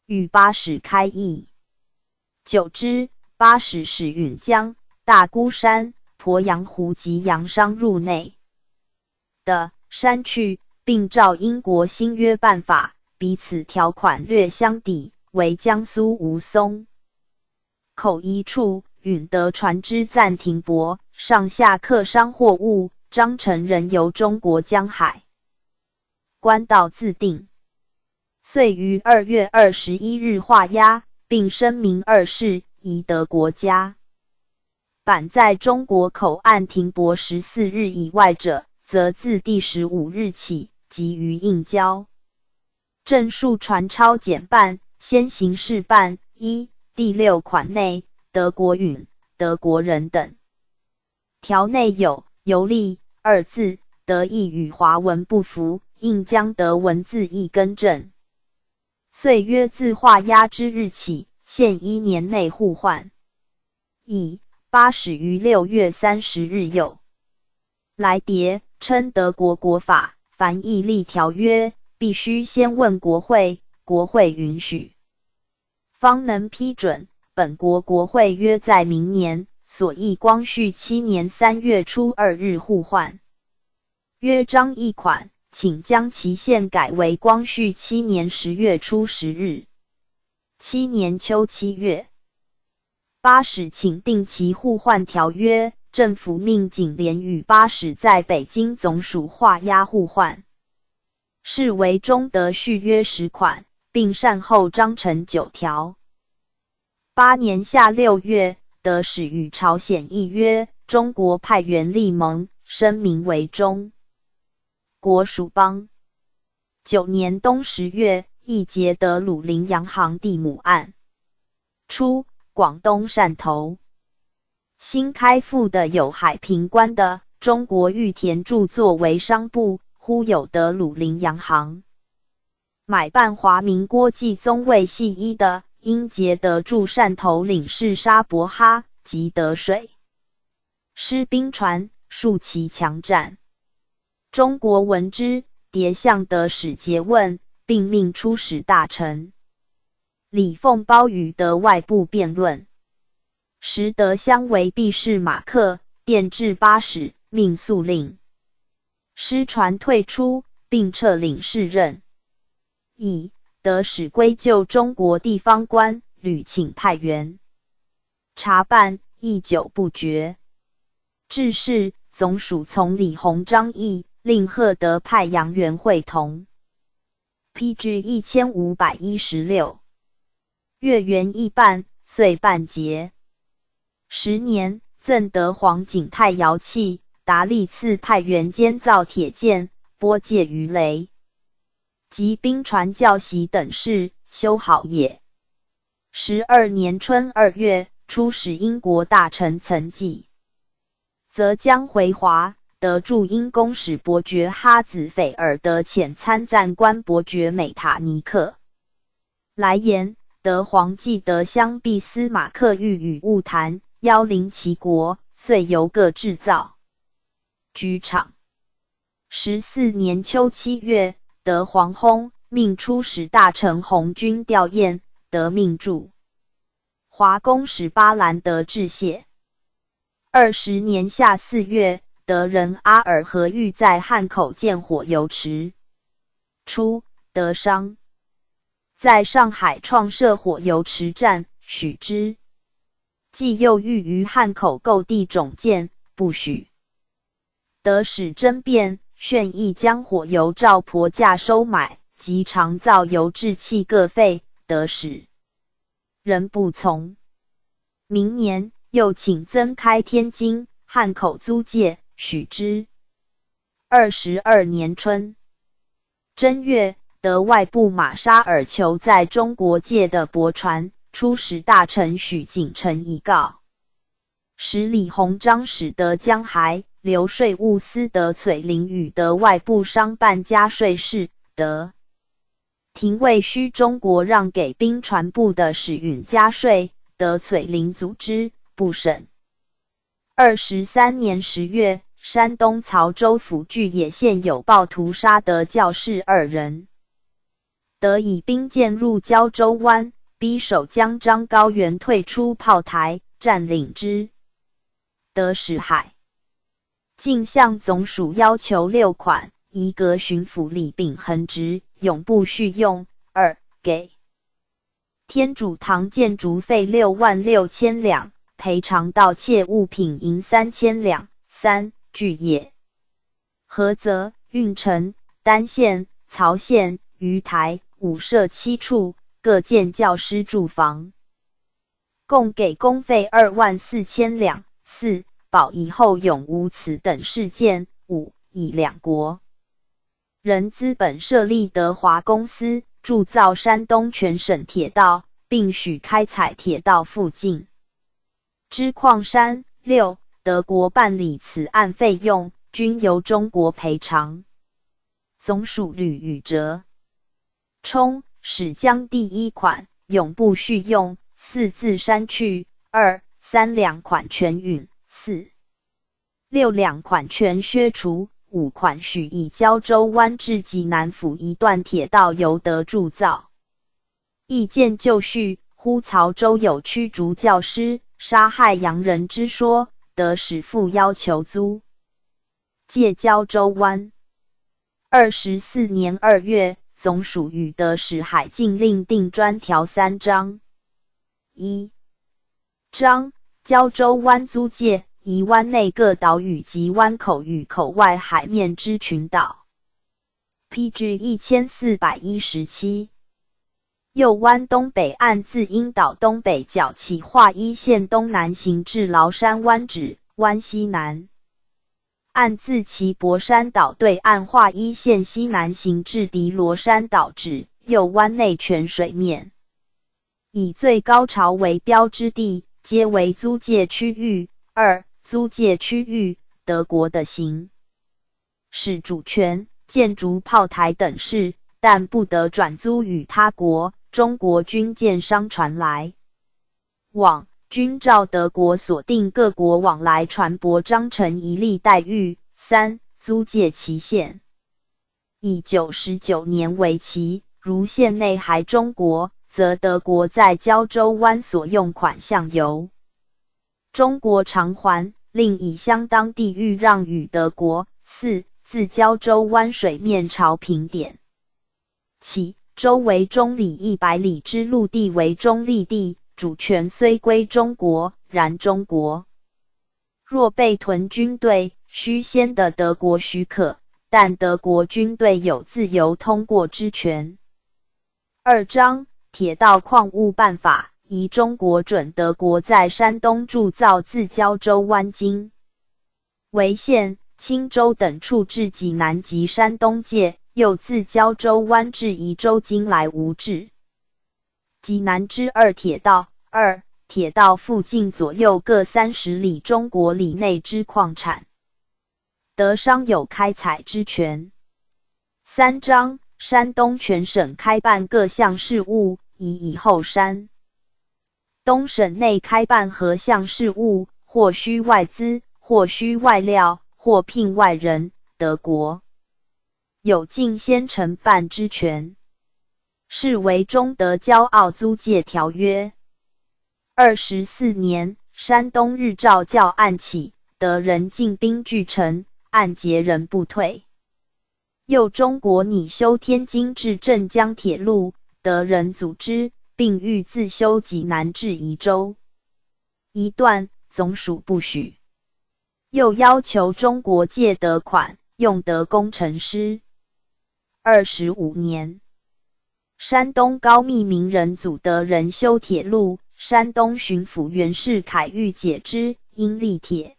与八使开议。久之，八使使允江、大沽山、鄱阳湖及洋商入内的删去，并照英国新约办法，彼此条款略相抵。惟江苏吴淞口一处，允德船只暂停泊，上下客商货物，章程仍由中国江海关道自定。遂于2月21日画押，并声明二事，宜德国家板在中国口岸停泊14日以外者，则自第15日起，即予应交。正数船钞减半。先行试办一第六款内，德国允德国人等条内有“游历”二字，德意与华文不符，应将德文字义更正。遂约自画押之日起，限一年内互换。乙八使于6月30日又来牒，称德国国法，凡议立条约，必须先问国会。国会允许，方能批准。本国国会约在明年，所议光绪七年3月初2日互换约章一款，请将期限改为光绪七年10月初10日。七年秋7月，八使请定期互换条约，政府命景廉与八使在北京总署画押互换，是为中德续约10款，并善后章程九条。八年夏6月，德使与朝鲜议约，中国派员莅盟，声明为中国属邦。九年冬10月，议结德鲁麟洋行地亩案。初，广东汕头新开埠的有海平关的中国欲填筑作为商埠，忽有德鲁麟洋行买办华民郭继宗为系一的，因结德驻汕头领事沙伯哈及德水师兵船数其强占。中国闻之，迭向德使诘问，并命出使大臣李凤苞与德外部辩论。时德相为俾斯马克，电至巴使，命速令师船退出，并撤领事任。以德使归咎中国地方官，屡请派员查办，亦久不决。至是，总署从李鸿章议，令赫德派洋员会同。P.G. 1516，月圆一半，遂办结。10年，赠德皇景泰窑器，达历次派员监造铁舰，拨借鱼雷及兵船教习等事，修好也。12年春2月，出使英国大臣曾纪泽将回华，德驻英公使伯爵哈兹菲尔德遣参赞官伯爵美塔尼克来言，德皇既得相俾斯马克欲与晤谈，邀临其国，遂由各制造局厂。14年秋7月，德皇薨，命出使大臣鸿钧吊唁，德命驻华公使巴兰德致谢。20年夏4月，德人阿尔和欲在汉口建火油池。初，德商在上海创设火油池站，许之。继又欲于汉口购地重建，不许。德使争辩，宣议将火油照婆价收买，及常造油制器各费，德使仍不从。明年，又请增开天津、汉口租界，许之。22年春正月，德外部马沙尔求在中国借的驳船，出使大臣许景澄以告。时李鸿章使得江海留税务司德翠林与德外部商办加税事，德廷为需中国让给兵船部的使允加税，德翠林阻之，不审。23年10月，山东曹州府巨野县有暴徒杀德教士二人，德以兵舰入胶州湾，逼守将张高原退出炮台，占领之。德使海进向总署要求六款：一革巡抚李秉衡职，永不叙用；二给天主堂建筑费6万6千两，赔偿盗窃物品银3000两；三巨野、菏泽、运城、单县、曹县、鱼台五社七处各建教师住房，共给公费2万4千两。四保以后永无此等事件。五以两国人资本设立德华公司，铸造山东全省铁道，并许开采铁道附近之矿山。六德国办理此案费用均由中国赔偿。总署屡予折冲，始将第一款永不叙用四字删去，二、三两款全允，四、六两款全削除，五款许以胶州湾至济南府一段铁道由德铸造。意见就绪，忽曹州有驱逐教师、杀害洋人之说，德使复要求租借胶州湾。24年2月，总署与德使海禁令订专条三章。一章，胶州湾租界，宜湾内各岛屿及湾口与口外海面之群岛。P.G. 1417。右湾东北岸自樱岛东北角起划一线东南行至崂山湾止，湾西南岸自旗博山岛对岸划一线西南行至迪罗山岛止。右湾内全水面以最高潮为标之地，皆为租借区域。二、租借区域，德国得行使主权、建筑炮台等事，但不得转租与他国。中国军舰商船来往，均照德国所定各国往来船舶章程一例待遇。三、租借期限以99年为期，如限内还中国，则德国在胶州湾所用款项由中国偿还，另以相当地域让与德国。四、自胶州湾水面潮平点起，周围中里100里之陆地为中立地，主权虽归中国，然中国若备屯军队，须先得德国许可，但德国军队有自由通过之权。二章铁道矿物办法，宜中国准德国在山东铸造自胶州湾经潍县、青州等处至济南及山东界。又自胶州湾至沂州经莱芜至济南之二铁道。二铁道附近左右各30里中国里内之矿产，德商有开采之权。三章山东全省开办各项事务，宜以后山东省内开办何项事务，或需外资，或需外料，或聘外人，德国有径先承办之权，是为中德胶澳租借条约。24年，山东日照教案起，德人进兵据城，案结仍不退。又中国拟修天津至镇江铁路，德人阻之，并欲自修济南至沂州一段，总署不许。又要求中国借德款，用德工程师。25年，山东高密民人阻德人修铁路，山东巡抚袁世凯欲解之，因立铁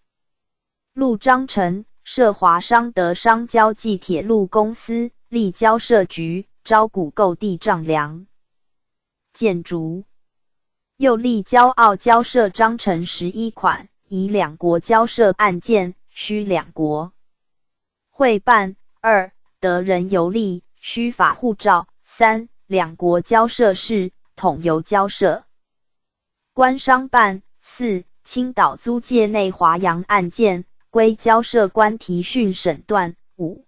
路章程，设华商德商胶济铁路公司，立交涉局，招股购地丈量建筑。又立胶澳交涉章程11款，以两国交涉案件，须两国会办。二、德人游历，须发护照。三、两国交涉事，统由交涉官商办。四、青岛租界内华洋案件，归交涉官提讯审断。五、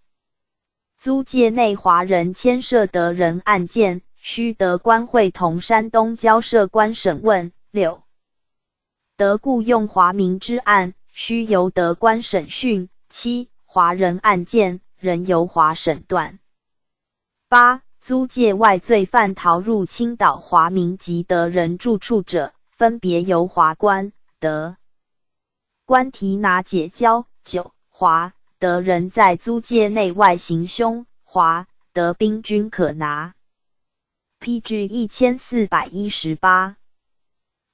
租界内华人牵涉德人案件，须德官会同山东交涉官审问。六、德雇用华民之案，须由德官审讯。七、华人案件，仍由华审断。八、租界外罪犯逃入青岛华民及德人住处者，分别由华官、德官提拿解交。九、华、德人在租界内外行凶，华、德兵均可拿。P.G. 1418。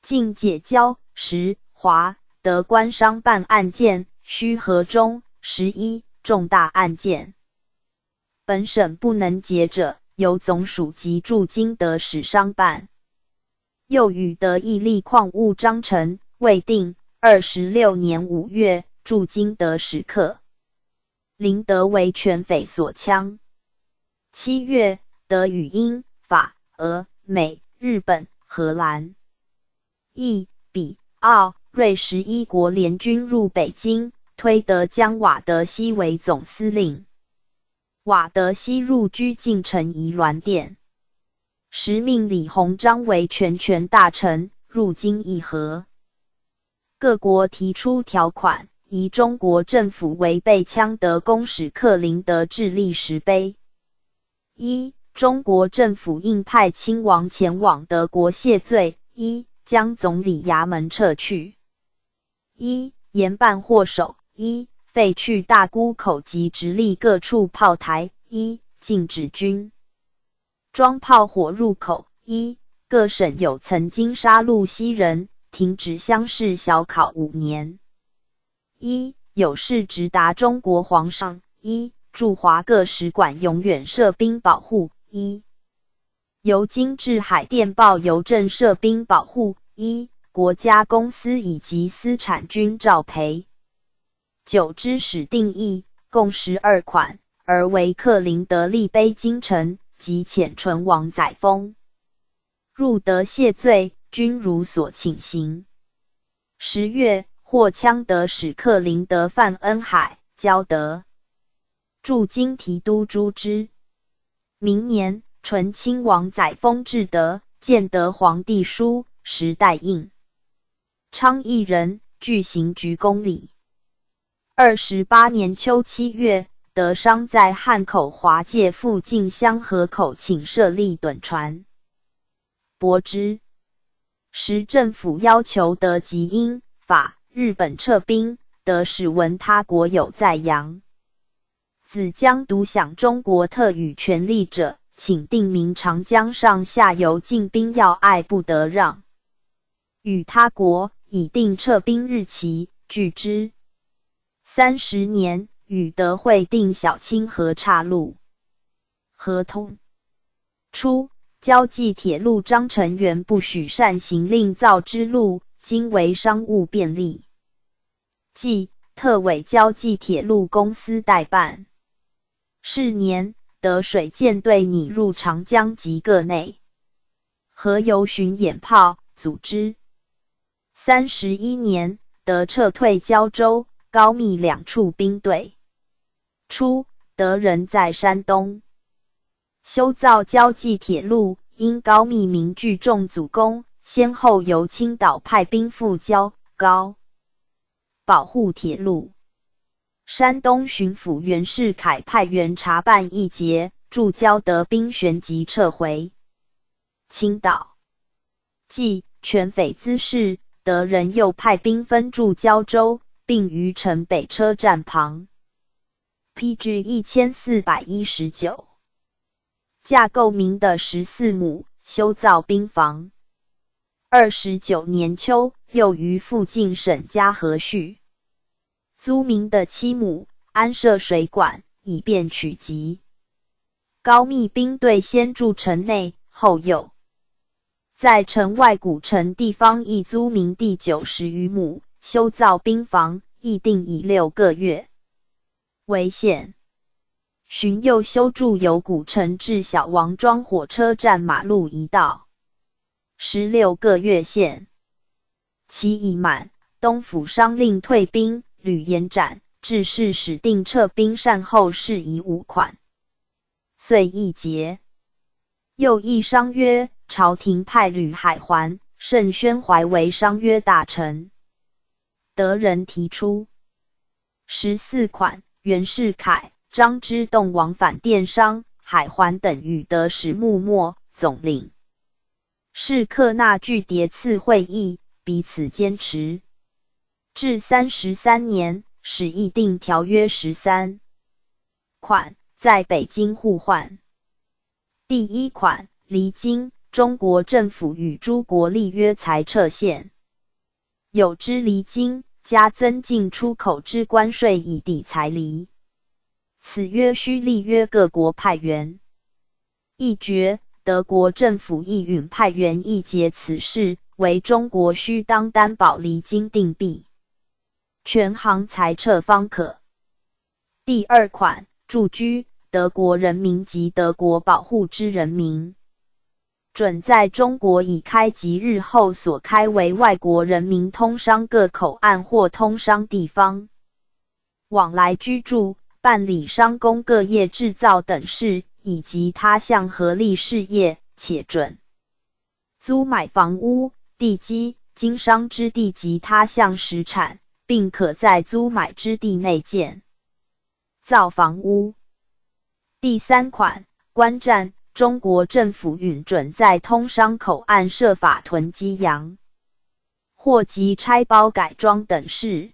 禁解交。10、华、德官商办案件，须核中。11、重大案件，本省不能结者，由总署及驻京德使商办。又与德议立矿物章程，未定。26年5月，驻京德使克林德为拳匪所枪。7月，德与英、法、俄、美、日本、荷兰、意、比、奥、瑞11国联军入北京，推德将瓦德西为总司令。瓦德西入居晋城仪銮殿，时命李鸿章为全权大臣，入京议和。各国提出条款，以中国政府违背枪德公使克林德致立石碑。一、中国政府应派亲王前往德国谢罪。一、将总理衙门撤去。一、严办祸首。一、废去大沽口及直隶各处炮台。一、禁止军装炮火入口。一、各省有曾经杀戮西人，停止乡试小考5年。一、有事直达中国皇上。一、驻华各使馆永远设兵保护。一、由京至海电报邮政设兵保护。一、国家公司以及私产均照赔。九之始定议，共12款，而为克林德立碑京城及遣醇王载沣入德谢罪，均如所请行。10月，获羌德使克林德范恩海交德驻京提督诛之。明年，醇亲王载沣至德，见德皇帝书，时代应昌一人，具行鞠躬礼。28年秋7月，德商在汉口华界附近香河口请设立趸船，驳之。时政府要求德及英、法、日本撤兵，德使闻他国有在扬子江独享中国特予权利者，请定明长江上下游进兵要隘不得让与他国，以定撤兵日期，拒之。30年，与德会订小清河岔路合同。初，胶济铁路章程原不许擅行另造之路，今为商务便利计，特委胶济铁路公司代办。是年，德水舰队拟入长江及各内河游巡演炮，组织。31年，德撤退胶州、高密两处兵队。初，德人在山东修造胶济铁路，因高密民聚众阻工，先后由青岛派兵赴胶、高，保护铁路。山东巡抚袁世凯派员查办一节，驻胶德兵旋即撤回青岛。继全匪滋事，德人又派兵分驻胶州，并于城北车站旁。P.G. 1419架构民的14亩，修造兵房。29年秋，又于附近沈家河续租民的7亩，安设水管，以便取集。高密兵队先驻城内，后又在城外古城地方亦租民地90余亩，修造兵房，议定以6个月为限。旬又修筑由古城至小王庄火车站马路一道，16个月限。期已满，东府商令退兵。屡延展，至是始定撤兵善后事宜五款，遂议结。又议商约，朝廷派吕海环、盛宣怀为商约大臣。德人提出14款，袁世凯、张之洞往返电商，海环等与德使幕末总领事克纳具迭次会议，彼此坚持。至33年，始议定条约13款，在北京互换。第一款，厘金，中国政府与诸国立约才撤现，有之厘金，加增进出口之关税以抵财厘。此约须立约各国派员议决，德国政府亦允派员议结此事，惟中国须当担保厘金订毕，全行裁撤方可。第二款，住居德国人民及德国保护之人民，准在中国已开及日后所开为外国人民通商各口岸或通商地方往来居住、办理商工各业制造等事，以及他项合利事业，且准租买房屋、地基、经商之地及他项实产，并可在租买之地内建造房屋。第三款，关站，中国政府允准在通商口岸设法囤积洋货及拆包改装等事。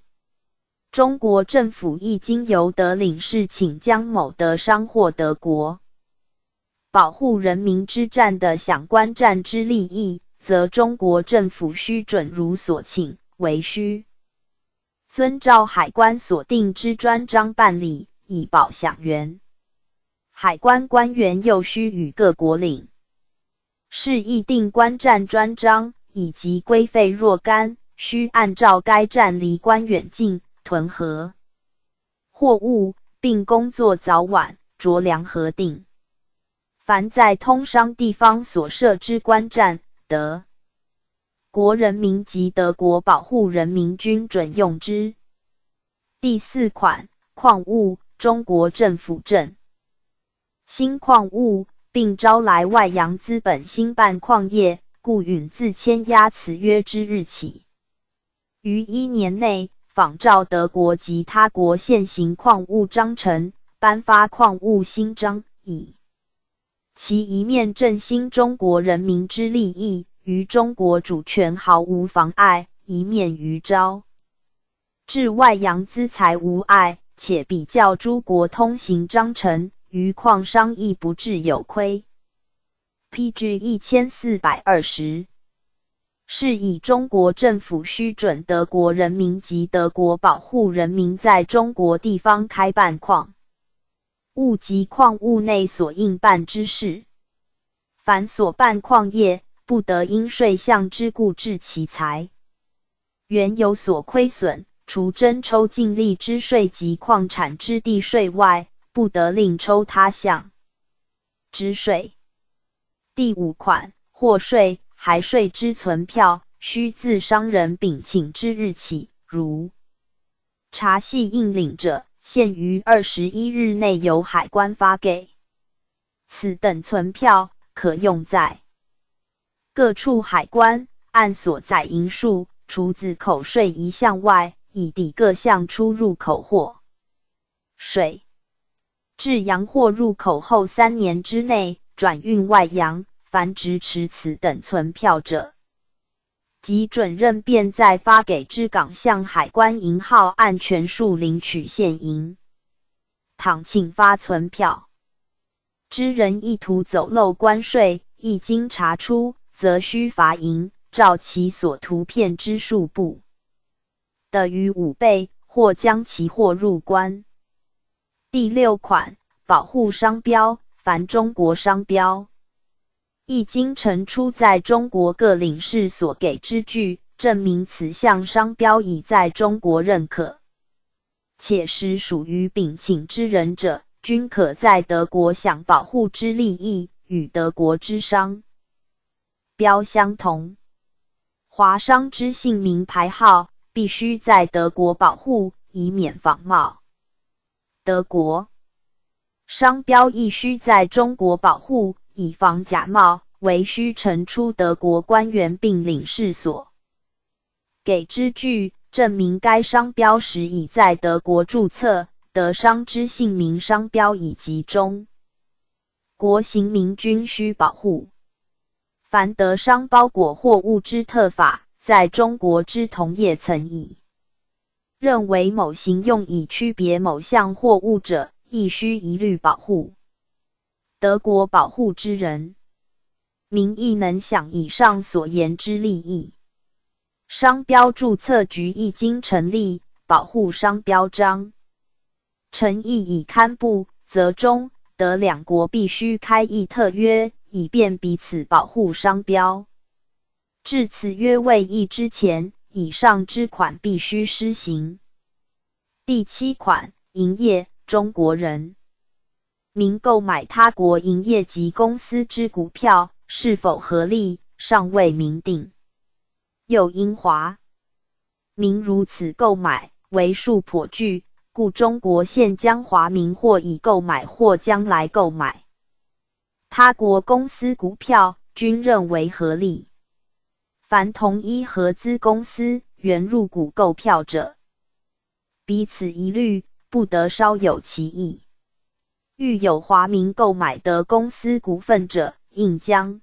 中国政府亦经由德领事请将某德商或德国保護人民之站的享關站之利益，則中國政府須准如所請，惟須遵照海關所定之專章辦理，以保饗員。海關官員又須與各國領事議定關站專章以及規費若干，須按照該站離關遠近、囤何貨物，並工作早晚，酌量核定。凡在通商地方所設之關站，德國人民及德國保護人民軍准用之。第四款，礦物，中國政府振興礦務，並招徠外洋資本興辦礦業，故允自簽押此約之日起，於一年內，仿照德國及他國現行礦物章程，頒發礦物新章，以期一面振興中國人民之利益，於中國主權毫無妨礙，一面於招致外洋資財無礙，且比較諸國通行章程，於礦商亦不致有虧。P.G. 1420，是以中國政府須准德國人民及德國保護人民在中國地方開辦礦務及礦務內所應辦之事。凡所辦礦業，不得因稅項之故致其財源有所虧損，除徵抽淨利之稅及礦產之地稅外，不得另抽他項之稅。第五款，貨稅、還稅之存票，須自商人稟請之日起，如查係應領者，限於21日內由海關發給。此等存票可用在各處海關，按所載銀數，除子口稅一項外，以抵各項出入口貨稅。至洋貨入口後3年之內，轉運外洋，凡執持此等存票者，即准認便在發給之港向海關銀號按全數領取現銀。倘請發存票之人意圖走漏關稅，一經查出，則須罰銀，照其所圖騙之數不得逾5倍，或將其貨入關。第六款，保護商標，凡中國商標，一經呈出在中國各領事所給之據，證明此項商標已在中國認可，且實屬於稟請之人者，均可在德國享保護之利益，與德國之商標相同。華商之姓名牌號，必須在德國保護，以免仿冒。德國商標亦須在中國保護，以防假冒，惟須呈出德國官員並領事所給之據，證明該商標實已在德國註冊。德商之姓名商標以及中國行名均須保護。凡德商包裹貨物之特法，在中國之同業曾已認為某行用以區別某項貨物者，亦須一律保護。德國保護之人民亦能享以上所言之利益。商標註冊局一經成立，保護商標章程亦已刊布，則中德兩國必須開一特約，以便彼此保護商標。至此約未易之前，以上之款必須施行。第七款，營業，中國人民購買他國營業及公司之股票，是否合理，尚未明定。又因華民如此購買，為數頗巨，故中國現將華民或已購買或將來購買他國公司股票，均認為合理。凡同一合資公司原入股購票者，彼此一律不得稍有歧異。遇有華民購買德公司股份者，應將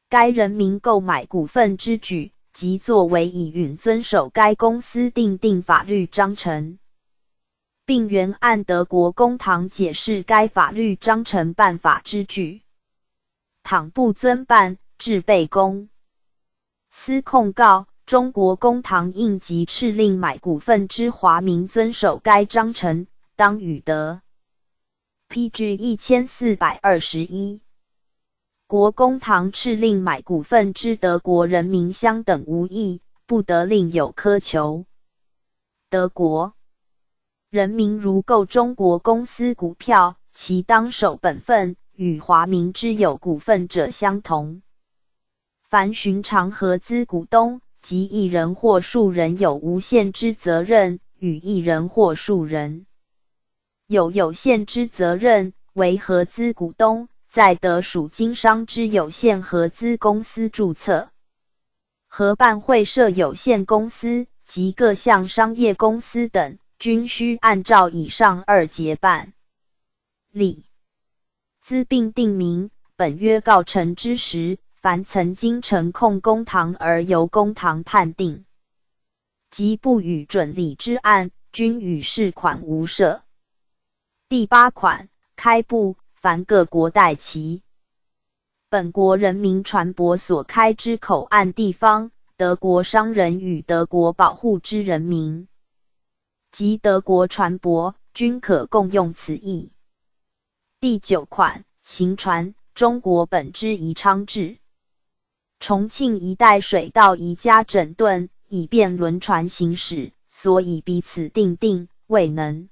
該人民購買股份之舉，即作為已允遵守該公司訂定法律章程。并原按德国公堂解释该法律章程办法之据，倘不遵办，致被公司控告。中国公堂应即饬令买股份之华民遵守该章程，当予得。P.G. 1421。国公堂饬令买股份之德国人民相等无异，不得另有苛求。德国人民如购中国公司股票，其当守本分，与华民之有股份者相同。凡寻常合资股东及一人或数人有无限之责任，与一人或数人有有限之责任，为合资股东，在德属经商之有限合资公司注册、合办会社有限公司及各项商业公司等，均须按照以上二节办理。兹并订明，本约告成之时，凡曾经呈控公堂而由公堂判定及不予准理之案，均与是款无涉。第八款，开埠，凡各国代其本国人民船舶所开之口岸地方，德国商人与德国保护之人民及德国船舶，均可共用此役。第九款，行船，中国本之宜昌至重庆一带水道宜加整顿，以便轮船行驶，所以彼此订定，未能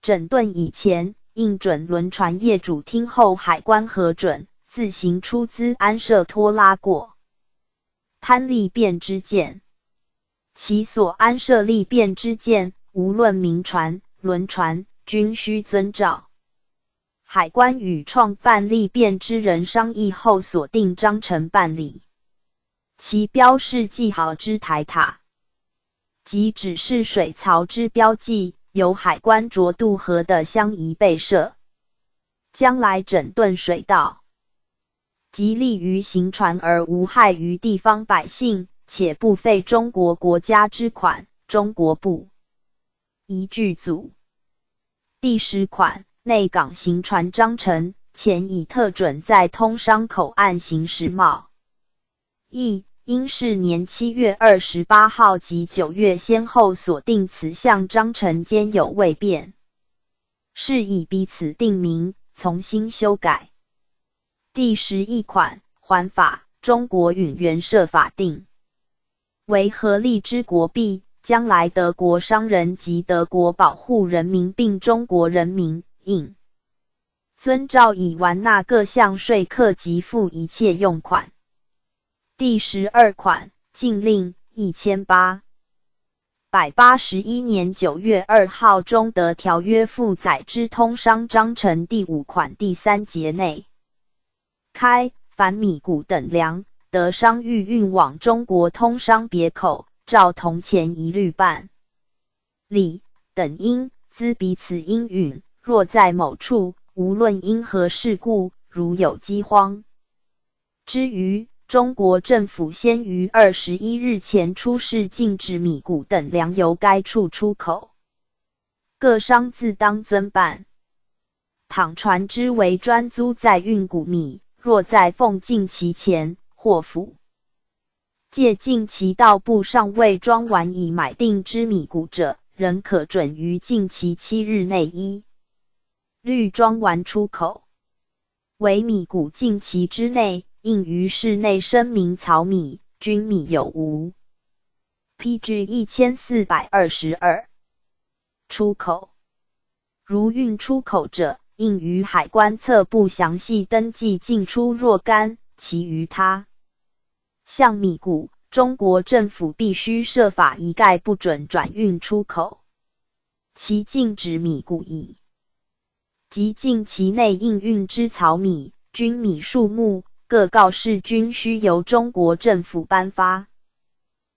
整顿以前，应准轮船业主听候海关核准，自行出资安设拖拉过滩利便之舰。其所安设利便之舰，无论民船、轮船，均须遵照海关与创办利便之人商议后所定章程办理。其标示记号之台塔及指示水槽之标记，由海关酌度核的相宜备设。将来整顿水道，即利于行船而无害于地方百姓，且不费中国国家之款，中国不宜拒阻。第10款，内港行船章程，前已特准在通商口岸行使贸易，因是年7月28号及9月先后所定此项章程间有未便，是以彼此订明，重新修改。第11款，环法，中国允原设法定为合利之国币，将来德国商人及德国保护人民并中国人民，应遵照已完纳各项税课及付一切用款。第12款，禁令，1881年9月2号中德条约附载之通商章程第五款第三节内，开，凡米谷等粮，德商欲运往中国通商别口，照同前一律办理等应，兹彼此应允。若在某处，无论因何事故，如有饥荒之虞，中国政府先于21日前出示禁止米谷等粮由该处出口，各商自当遵办。倘船只为专租载运谷米，若在奉禁期前，或府借禁期到埠尚未装完已买定之米谷者，仍可准于禁期7日内一律装完出口。惟米谷禁期之内，应于示内声明漕米、军米有无。P.G. 1422出口，如运出口者，应于海关册簿详细登记进出若干，其余他项米谷，中国政府必须设法一概不准转运出口。其禁止米谷以及禁期内应运之漕米、军米数目，各告示均须由中国政府颁发，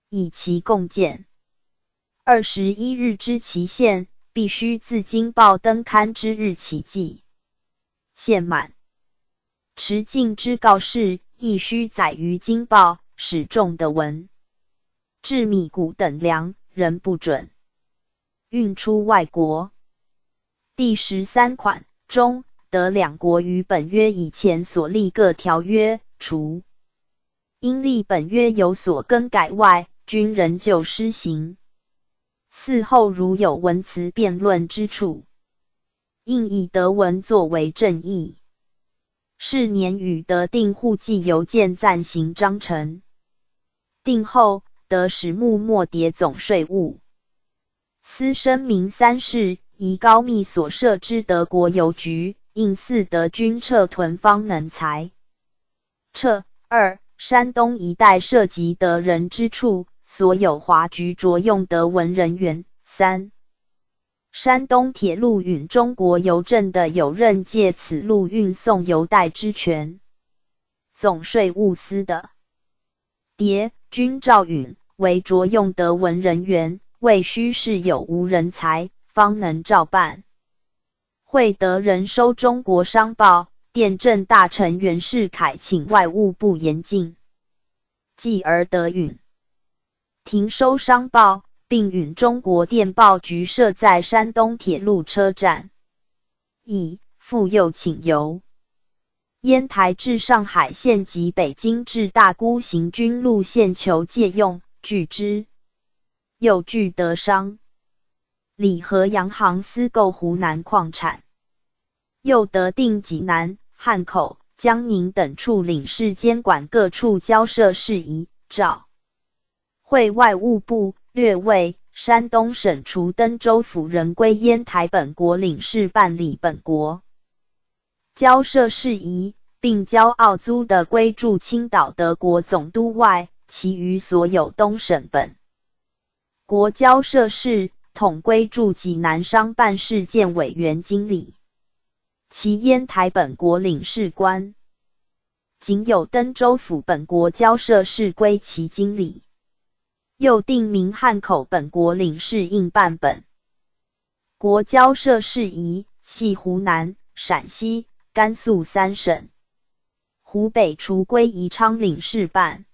以期共鉴。21日之期限，必须自京报登刊之日起计。限满迟进之告示，亦须载于京报，使众得闻。至米谷等粮，仍不准运出外國。第13款中德兩國於本約以前所立各條約，除因立本約有所更改外，均仍舊施行。嗣後如有文辭辯論之處，應以德文作為正譯。是年與德訂互寄郵件暫行章程。定後，德使穆莫牒總稅務司聲明三事，宜高密所設之德國郵局，應俟德軍撤屯方能裁撤。二、山東一帶涉及德人之處，所有華局著用德文人員。三、山東鐵路允中國郵政的有任借此路運送郵袋之權。總稅務司的牒均照允，惟著用德文人員，惟須視有無人才，方能照辦。會德人收中國商報，電政大臣袁世凱請外務部嚴禁，繼而得允停收商報，並允中國電報局設在山東鐵路車站。乙復又請由煙台至上海線及北京至大沽行軍路線求借用，拒之。又據德商理和洋行私購湖南礦產，又得定濟南、漢口、江寧等處領事監管各處交涉事宜，照會外務部，略謂山東省除登州府仍歸煙台本國領事辦理本國交涉事宜，並交澳租的歸駐青島德國總督外，其餘所有東省本國交涉事，統歸駐濟南商辦事件委員經理。其煙台本國領事官，僅有登州府本國交涉事歸其經理。又定明漢口本國領事應辦本國交涉事宜，係湖南、陝西、甘肅三省。湖北除歸宜昌領事辦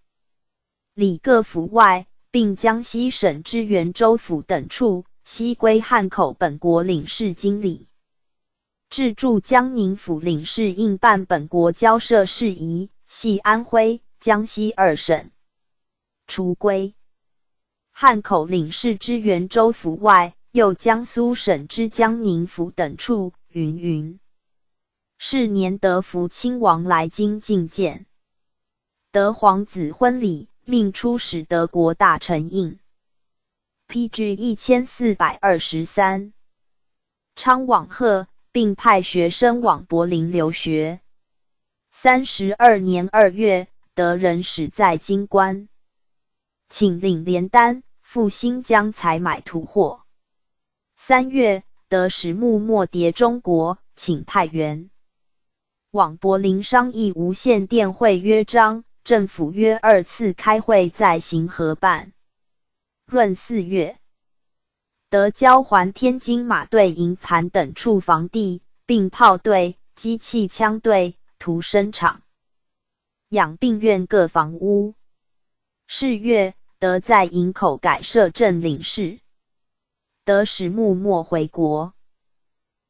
理各府外，並江西省之沅州府等處，悉歸漢口本國領事經理。至駐江寧府領事應辦本國交涉事宜，係安徽、江西二省，除歸漢口領事之沅州府外，又江蘇省之江寧府等處，云云。是年德福親王來京覲見，德皇子婚禮，命出使德國大臣應。P.G. 1423，昌往賀，並派學生往柏林留學。32年2月，德人使在京官，請領連單，赴新疆採買土貨。3月，德使穆莫牒中國，請派員往柏林商議無線電會約章，政府約二次開會再行核辦。閏4月，得交還天津馬隊營盤等處房地，並炮隊、機器槍隊、屠牲場、養病院各房屋。是月，德在營口改設鎮領事。德使穆莫回國，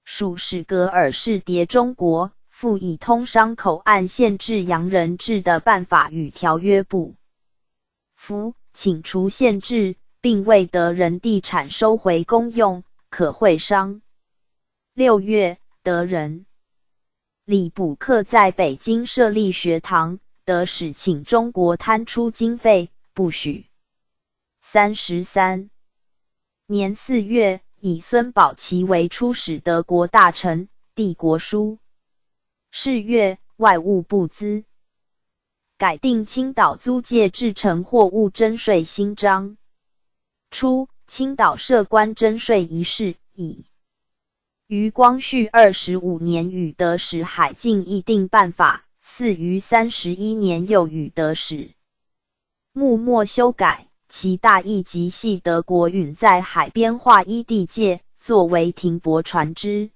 署史格爾氏牒中國，復以通商口岸限制洋人制的辦法與條約不符，請除限制，並為德人地產收回公用，可會商。6月，德人李卜克在北京設立學堂，德使請中國攤出經費，不許。33年4月，以孫寶琦為出使德國大臣，遞國書。是月，外務部諮改訂青島租借製成貨物徵稅新章。初，青島設關徵稅一事，已於光緒25年與德使海禁議定辦法，嗣於31年又與德使穆莫修改，其大意即係德國允在海邊劃一地界，作為停泊船隻、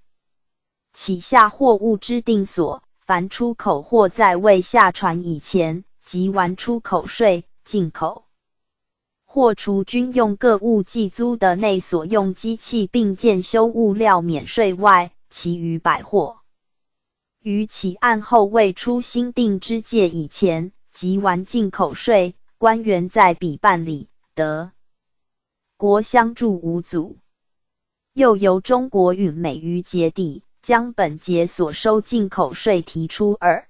起下貨物之定所，凡出口貨在未下船以前，即完出口稅；進口或除军用各物寄租的内所用机器并建修物料免税外，其余百货，于起案后未出新定之界以前，即完进口税，官员在彼办理，德国相助无阻。又由中国允每于节底，将本节所收进口税提出二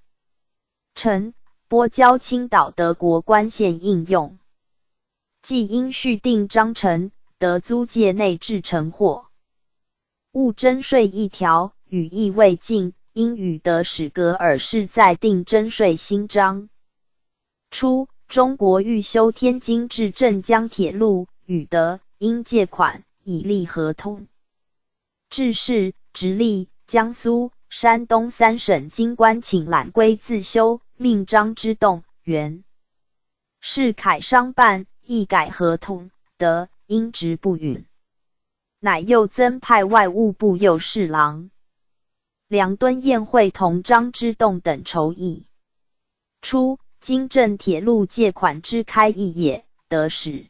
成，拨交青岛德国官宪应用。既应续订章程，得租界内制成货物征税一条，语意未尽，应与德使格尔士再订征税新章。初，中国欲修天津至镇江铁路，与德英借款以立合同。至是，直隶、江苏、山东三省京官请揽归自修，命张之洞、袁世凯商办。亦改合同，德英执不允，乃又增派外务部右侍郎梁敦彦会同张之洞等筹议。初，京镇铁路借款之开议也，得使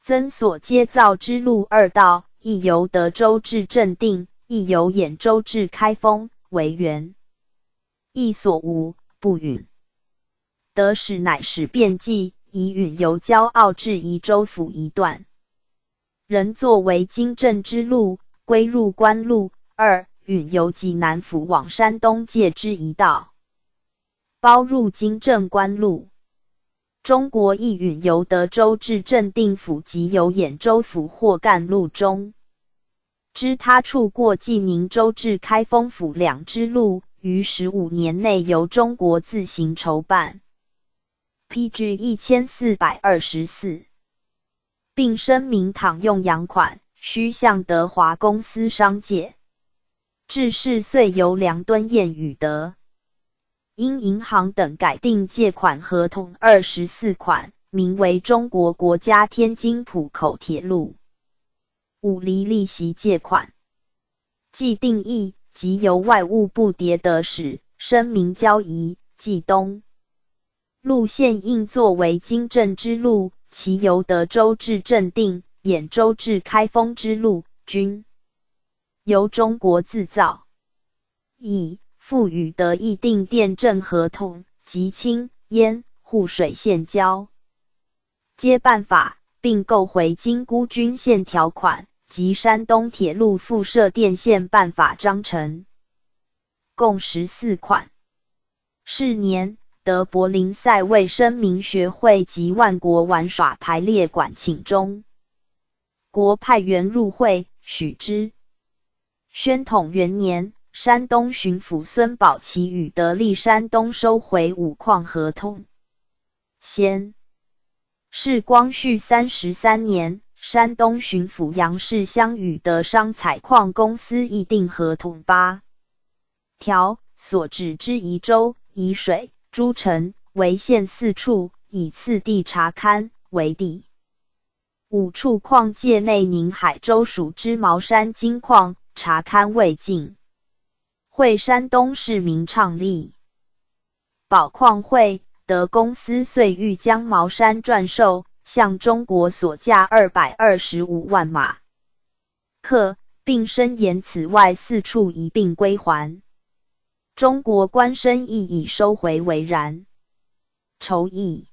增所接造之路二道，一由德州至正定，一由兖州至开封，为原意所无，不允。得使乃使变计，以允由胶澳至宜州府一段，仍作为京镇之路，归入官路。二允由济南府往山东界之一道，包入京镇官路。中国亦允由德州至正定府及由兖州府或干路中之他处过济宁州至开封府两支路，于15年内由中国自行筹办。P.G. 1424，并声明倘用洋款，须向德华公司商借。至是遂由梁敦彦与德英银行等改订借款合同24款，名为中国国家天津浦口铁路5厘利息借款。既定议，即由外务部牒得使声明交易，冀东路线应作为京镇之路，其由德州至正定、兖州至开封之路，均由中国自造。乙复与德议订电政合同及清、烟、沪水线交接办法，并购回津沽军线条款及山东铁路附设电线办法章程，共14款。是年，德柏林赛卫生名学会及万国玩耍排列馆请中国派员入会，许之。宣统元年，山东巡抚孙宝琦与得力山东收回五矿合同。先是光绪33年，山东巡抚杨士骧与德商采矿公司议订合同八条，所指之宜州、沂水、诸城、潍县四处，以次第查勘为第五处矿界内宁海州属之茅山金矿，查勘未尽。会山东市民倡立宝矿会，德公司遂欲将茅山转售，向中国索价225万马克，并声言此外四处一并归还。中国官绅亦以收回为然。筹议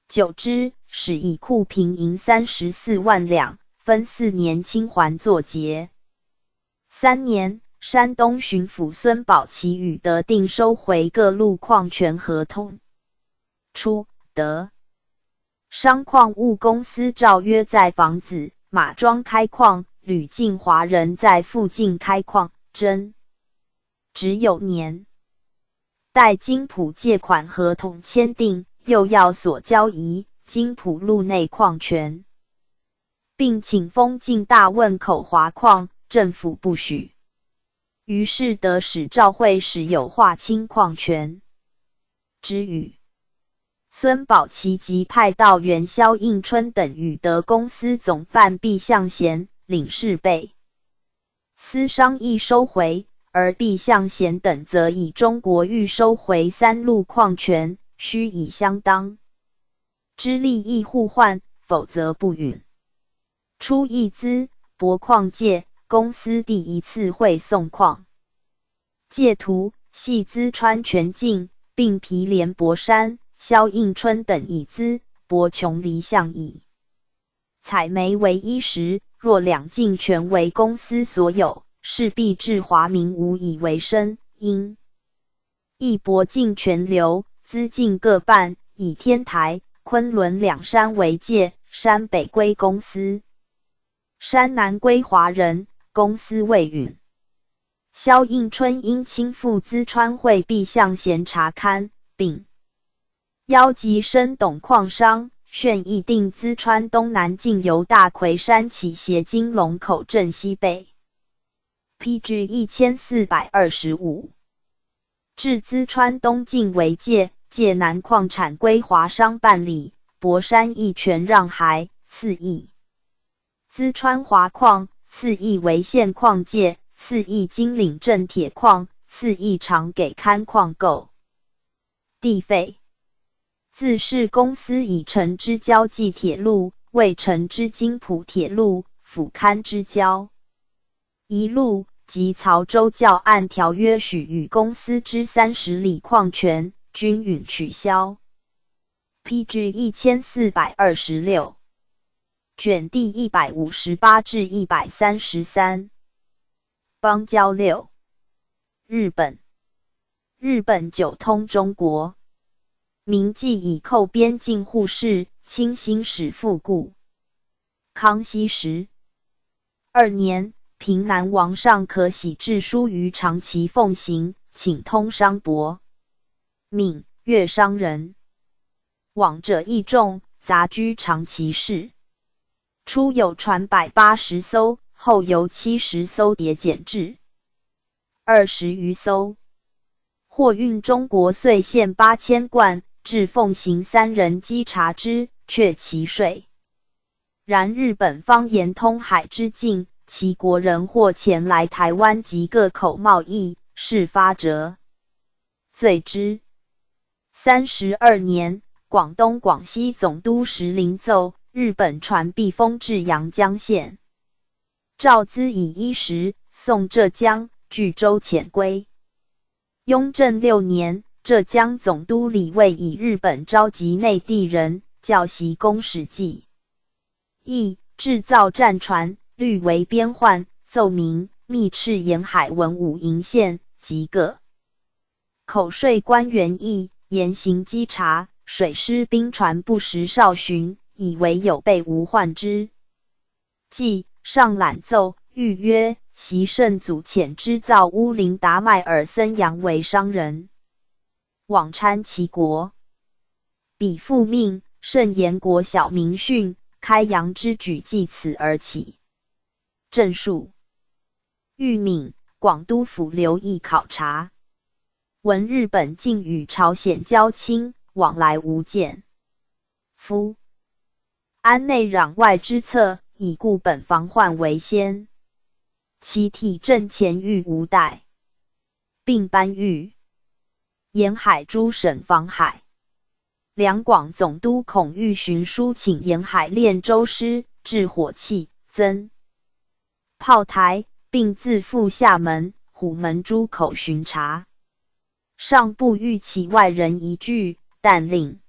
久之，始以库平银34万两，分4年清还作结。3年，山东巡抚孙宝琦与德订收回各路矿权合同。初，德商矿务公司照约在房子、马庄开矿，屡禁华人在附近开矿，争执有年。待津浦借款合同签订，又要索交易津浦路内矿权，并请封进大汶口华矿，政府不许。于是得使照会使有划清矿权之语。孙宝琦即派道员萧应春等与德公司总办毕相贤、领事贝司商议收回，而毕相贤等则以中国欲收回三路矿权，须以相当之利益互换，否否则不允。初议资舶矿界，公司第一次会送矿界图，系淄川全境，并毗连博山、萧应春等以资舶穷黎向以采煤为衣食。若两境全为公司所有，势必致华民无以为生，应议舶境全留，资境各半，以天台、昆仑两山为界，山北归公司，山南归华人，公司未允。萧应春因亲赴淄川会毕向贤查勘，并邀集深董矿商，旋议定淄川东南境由大奎山起，斜经龙口镇西北，P.G. 1425，至淄川东境为界，界南矿产归华商办理，博山亦全让还，次议淄川华矿，次议为县矿界，次议金岭镇铁矿，次议偿给勘矿购地费。自是公司以成之胶济铁路、卫成之津浦铁路、抚勘之交一路及曹州教按条约许予公司之30里矿权，均允取消。P.G. 1426卷第158至133。邦交六，日本，日本久通中国。明既以寇边境互市，清兴始复故。康熙12年，平南王尚可喜致书于长崎奉行，请通商舶，闽粤商人往者益众，杂居长崎市。初有船180艘，后由70艘迭减至20余艘。货运中国岁限8000贯。至奉行三人稽查之，却其税。然日本方沿通海之境，其国人或前来台湾及各口贸易，事发者罪之。32年，广东、广西总督石林奏，日本船避风至阳江县，照资以衣食，送浙江，据舟遣归。雍正六年，浙江总督李卫以日本召集内地人，教习公使技艺，制造战船，虑为边患，奏明密饬沿海文武营县及各口税官员役，严行稽查，水师兵船不时哨巡，以为有备无患之计。上览奏，谕曰：昔圣祖遣织造乌林达迈尔森扬为商人，往参其国，彼复命圣言国小民训，开洋之举继此而起。正数豫闽广都府留意考察，闻日本竟与朝鲜交亲，往来无间。夫安内攘外之策，以固本防患为先，其体政前欲无怠，并颁谕沿海诸省防海。两广总督孔毓循书请沿海练舟师，制火器，增炮台，并自赴厦门、虎门诸口巡查。上不欲其外人一句，但令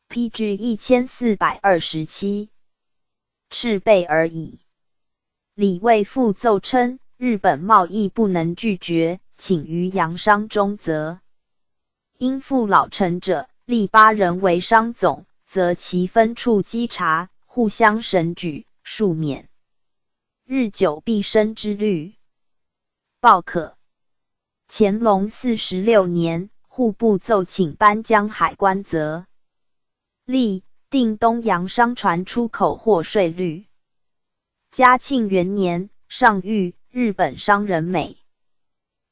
P.G. 1427赤备而已。李卫复奏称，日本贸易不能拒绝，请于洋商中择应付老成者，立八人为商总，择其分处稽查，互相审举，庶免日久必生之虑。报可。乾隆46年，户部奏请颁江海关则例，定东洋商船出口货税率。嘉庆元年，上谕日本商人每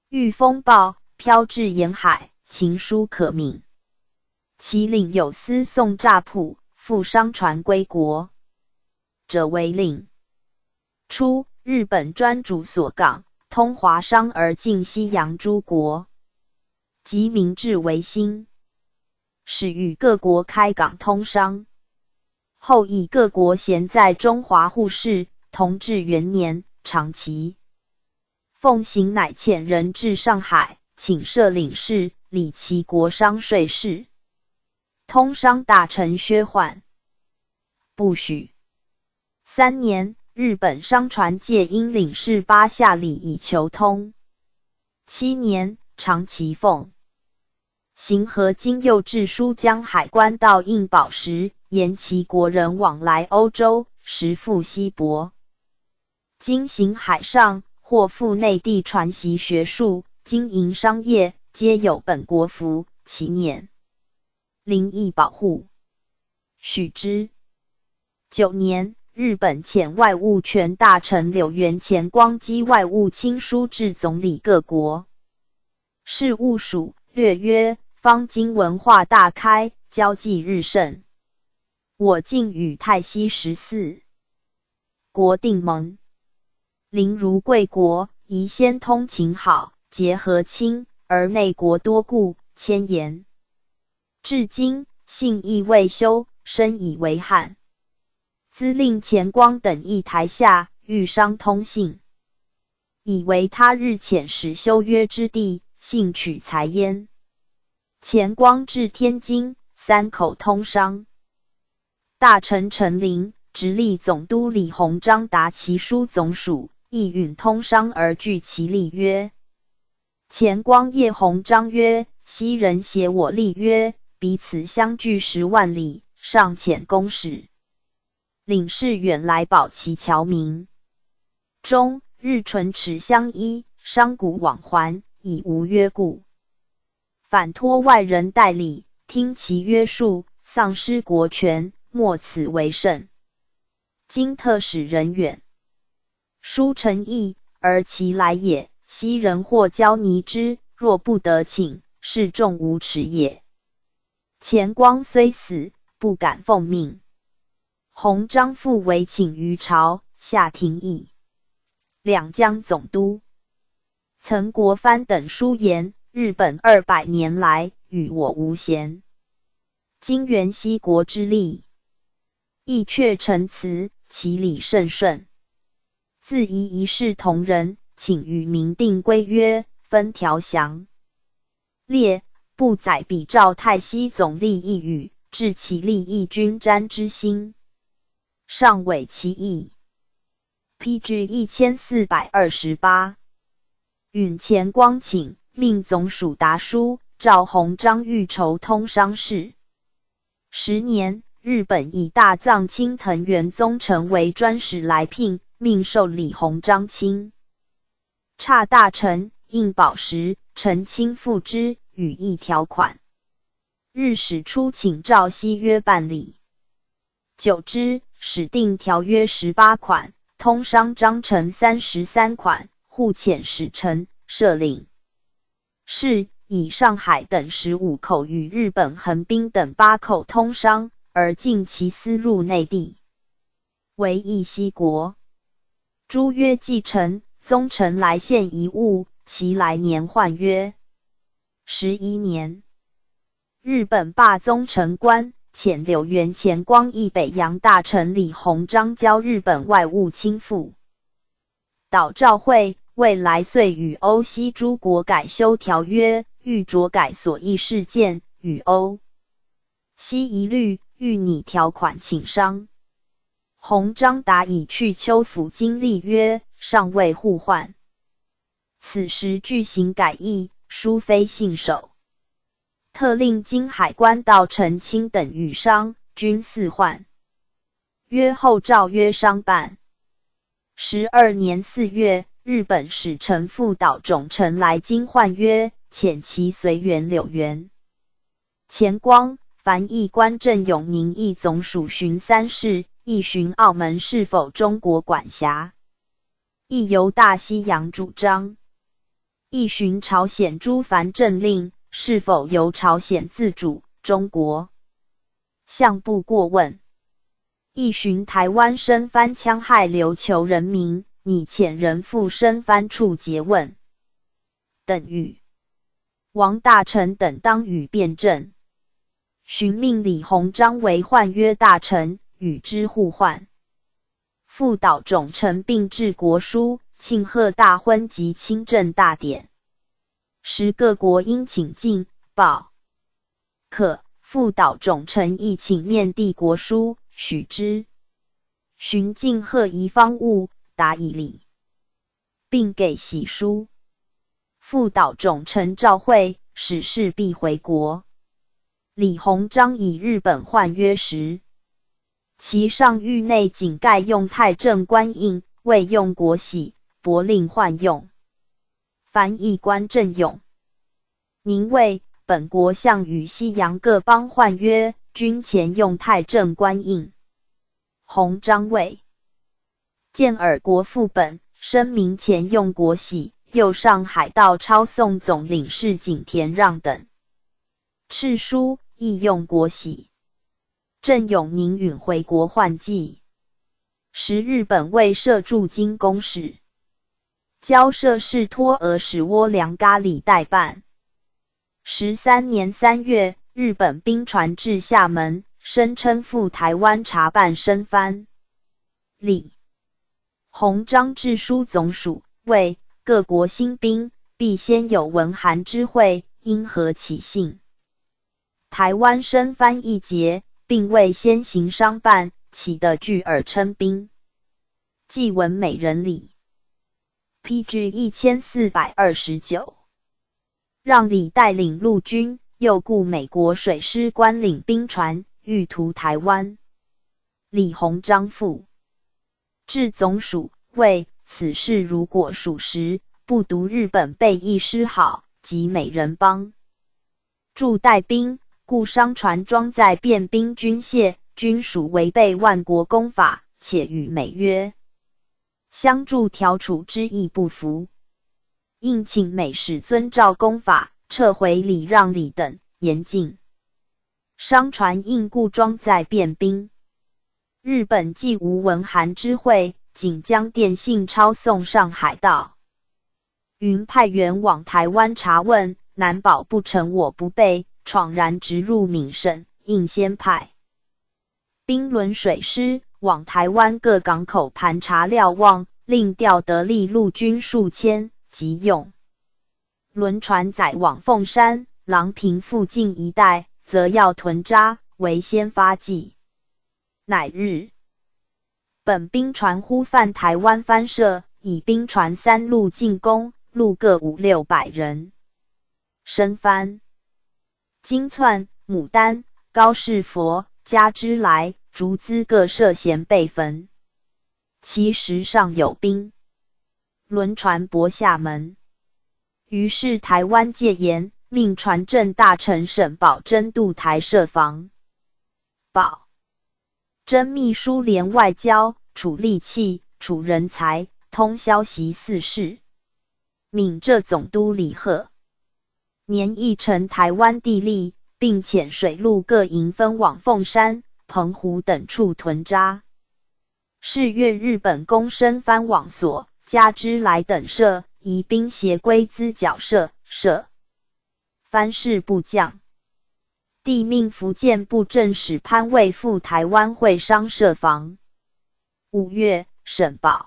遇风暴，飘至沿海，情书可悯。其领有司送乍浦，复商船归国者为令。初，日本专主锁港，通华商而进西洋诸国，及明治维新，始与各国开港通商。后以各国咸在中华互市。同治元年，长崎奉行乃遣人至上海，请设领事，理其国商税事。通商大臣薛焕不许。3年，日本商船借英领事八下里以求通。7年，长崎奉行和金又致书江海关道印宝石，言其国人往来欧洲，实复稀薄。经行海上，或赴内地传习学术、经营商业，皆有本国符，其免灵异保护，许之。9年，日本遣外务权大臣柳原前光机外务卿书致总理各国事务署，略曰：方今文化大开，交际日盛。我近与泰西14国订盟。邻如贵国，宜先通情好，结和亲，而内国多故，迁延至今，信义未修，深以为憾。兹令钱光等诣台下，欲商通信，以为他日遣使修约之地，幸取材焉。钱光至天津，三口通商。大臣陈琳、直隶总督李鸿章达其书总署，亦允通商而据其立约。钱光谒鸿章曰：“西人携我立约，彼此相距10万里，尚遣公使领事远来保其侨民。终日唇齿相依，商贾往还，以无约故。反托外人代理，听其约束，丧失国权，莫此为甚。今特使人远书诚意，而其来也。西人或交昵之，若不得请，是众无耻也。”钱光虽死，不敢奉命。鸿章复为请于朝，下廷议。两江总督曾国藩等书言：日本200年来与我无嫌，今援西国之力，亦确陈词，其理甚顺。自宜一视同仁，请与明订规约，分条详列，不载比照泰西总理一语，致其利益均沾之心，尚违其意。P.G. 1428，允钱光请，命总署达书，召鸿章欲筹通商事。10年，日本以大藏卿藤原宗成为专使来聘，命授李鸿章钦差大臣，印宝石，陈亲付之，与议条款。日使出请照西约办理。久之，始定条约18款，通商章程33款，互遣使臣，设领事，以上海等15口与日本横滨等八口通商，而禁其私入内地，为一西国。诸约既成，宗成来献遗物，其来年换约。11年，日本罢宗成官，遣柳原钱光诣北洋大臣李鸿章交日本外务卿副岛照会，未来遂与欧西诸国改修条约，欲酌改所议事件，与欧西一律，欲拟条款请商。鸿章答以去秋府经立约，尚未互换。此时具行改易，殊非信手。特令津海关道陈清等与商，均似换。约后照约商办。12年4月，日本使臣副岛种臣来京换约，遣其随员柳原钱光、翻译官郑永宁诣总署询三事。亦询澳门是否中国管辖，亦由大西洋主张；亦询朝鲜诸藩政令是否由朝鲜自主，中国相不过问；亦询台湾生番戕害琉球人民，拟遣人赴生番处诘问等语。王大臣等当与辩证。询命李鸿章为换约大臣。與之互換。副島種臣並致國書，慶賀大婚及親政大典。時各國應請進報。可副島種臣亦請面遞國書，許之。詢敬賀儀方物，答以禮，並給玺書。副島種臣照會，使事畢回國。李鴻章以日本換約時，其上諭內僅蓋用太政官印，未用國玺，駁令換用。翻譯官鄭永寧謂本國向與西洋各邦換約，均前用太政官印。鴻章謂見爾國副本，聲明前用國玺，又上海道抄送總領事景田讓等敕書，亦用國玺。鄭永寧允回國換寄。時日本未設駐京公使，交涉事託俄使倭良噶里代辦。13年3月，日本兵船至廈門，聲稱赴台灣查辦生番。李鴻章致書總署，謂各國興兵，必先有文函知會，因何起信？台灣生番一節，並未先行商辦，豈得據爾稱兵？寄文美人里。P.G. 1429，讓李帶領陸軍，又雇美國水師官領兵船，欲圖台灣。李鴻章復致總署，謂此事如果屬實，不獨日本備意失好，及美人幫助帶兵，雇商船裝載便兵軍械，均屬違背萬國公法，且與美約相助調處之意不符，應請美使遵照公法，撤回李讓李等，嚴禁商船應雇裝載便兵。日本既無文函知會，僅將電信抄送上海道，云派員往台灣查問，難保不乘我不備，闖然直入閩省，應先派兵輪水師往台灣各港口盤查瞭望，另調得力陸軍數千，急用輪船載往鳳山、琅平附近一帶，擇要屯紮，為先發計。乃日本兵船忽犯台灣番社，以兵船三路進攻，路各五六百人。生番金爨、牡丹、高士佛、加之來、竹资各涉嫌被焚。其時尚有兵輪船泊廈門，於是台灣戒嚴，命船政大臣沈葆楨渡台設防。葆楨秘書聯外交、儲利器、儲人才、通消息四事。閩浙總督李鶴年亦陳台灣地利，並遣水陸各營分往鳳山、澎湖等處屯紮。是月，日本攻生番網所、加之來等社，移兵協龜兹角社，設番事部將。帝命福建布政使潘蔚赴台灣會商設防。5月，沈葆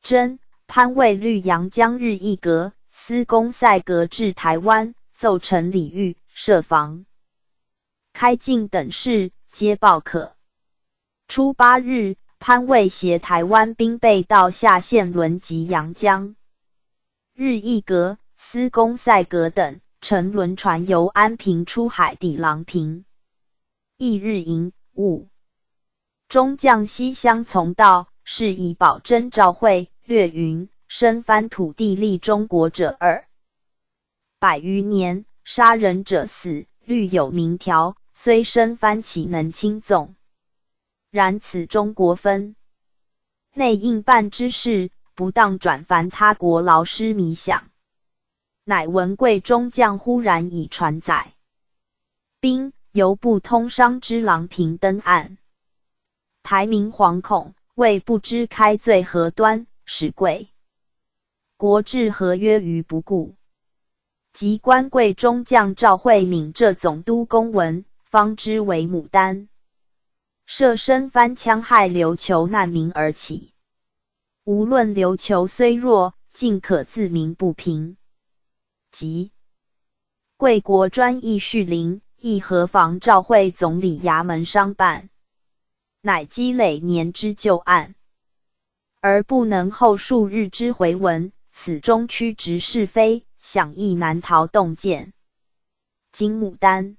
楨、潘蔚律陽江日意閣、司功賽格至台灣，奏陳禮遇設防、開禁等事，皆報可。初8日，潘蔚攜台灣兵備道夏憲倫及陽江日意閣、司功賽格等，乘輪船由安平出海抵琅平。翌日寅午，中將西乡从到，是以葆楨照會，略云生番土地利中國者200餘年，殺人者死，律有明條，雖生番豈能輕縱？然此中國分內應辦之事，不當轉煩他國勞師糜餉。乃聞桂中將忽然以船載兵由不通商之琅平登岸，台民惶恐，謂不知開罪何端，使貴國置和約於不顧。及觀桂中將照會閩浙總督公文，方知為牡丹。社生番戕害琉球难民而起。无论琉球虽弱，尽可自鸣不平。及贵国专意叙林，亦何妨照会总理衙门商办，乃积累年之旧案，而不能后数日之回文，此中曲直是非，想亦难逃洞见。今牡丹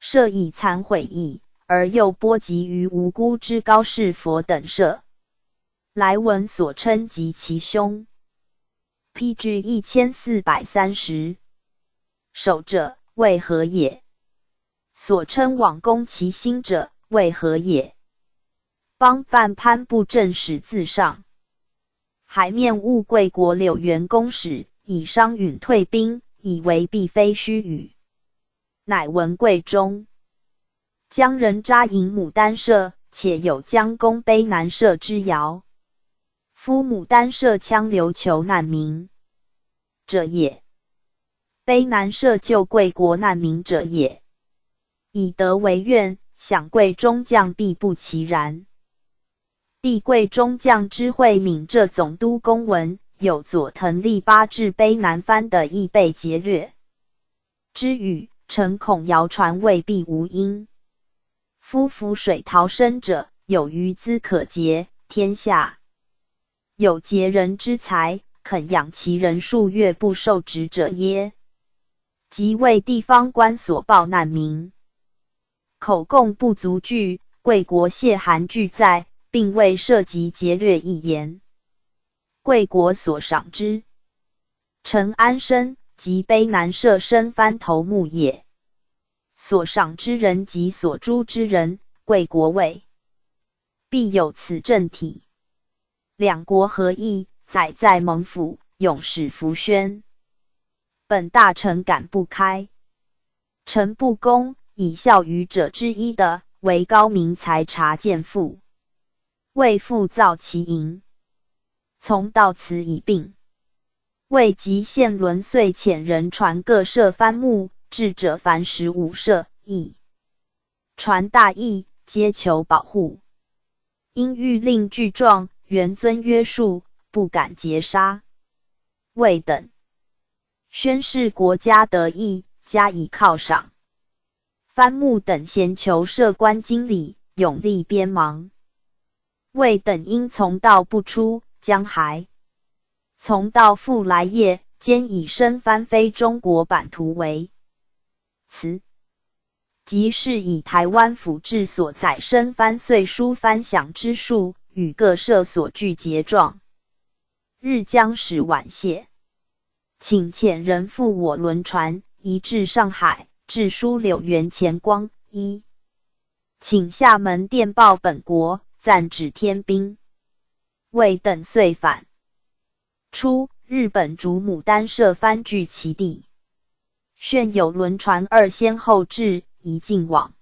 社以残毁矣，而又波及于无辜之高士佛等社。来文所称及其凶。P.G. 1430。守者为何也？所称罔攻其心者为何也？帮办潘布政使自上海面误贵国柳原公使，以商允退兵，以为必非虚语。乃闻贵中将人扎营牡丹社，且有将攻卑南社之谣。夫牡丹社戕琉球难民者也，卑南社救贵国难民者也。以德为怨，想贵中将必不其然。弟贵中将知会闽浙总督公文，有佐藤利八至卑南藩的亦被劫掠之语，诚恐谣传未必无因。夫浮水逃生者，有余资可劫，天下有劫人之才，肯养其人数月不受职者耶？即为地方官所报难民，口供不足据，贵国谢函俱在，并未涉及劫掠一言。贵国所赏之陈安生及卑南社生番头目也。所赏之人及所诛之人，贵国未必有此政体。两国合议，载在蒙府，永使符宣。本大臣感不开。陈不公以效愚者之一的，为高明才察见父，为父造其营，从到此已病。未及县轮遂遣人传各社番目，智者凡15社，亦传大义，皆求保护。因谕令具状，原遵约束，不敢劫杀。未等宣示国家得意，加以犒赏。番木等咸求设官经理，永立边防。未等因从道不出，江海从道复来谒，兼以生番非中国版图为辞。即是以台湾府志所载生番岁输番饷之数，与各社所具结状，日将使晚谢，请遣人赴我轮船，移至上海，致书柳原前光一，请厦门电报本国，暂止添兵。未等遂返。初，日本主牡丹社番据其地，旋有轮船二先后至，一进往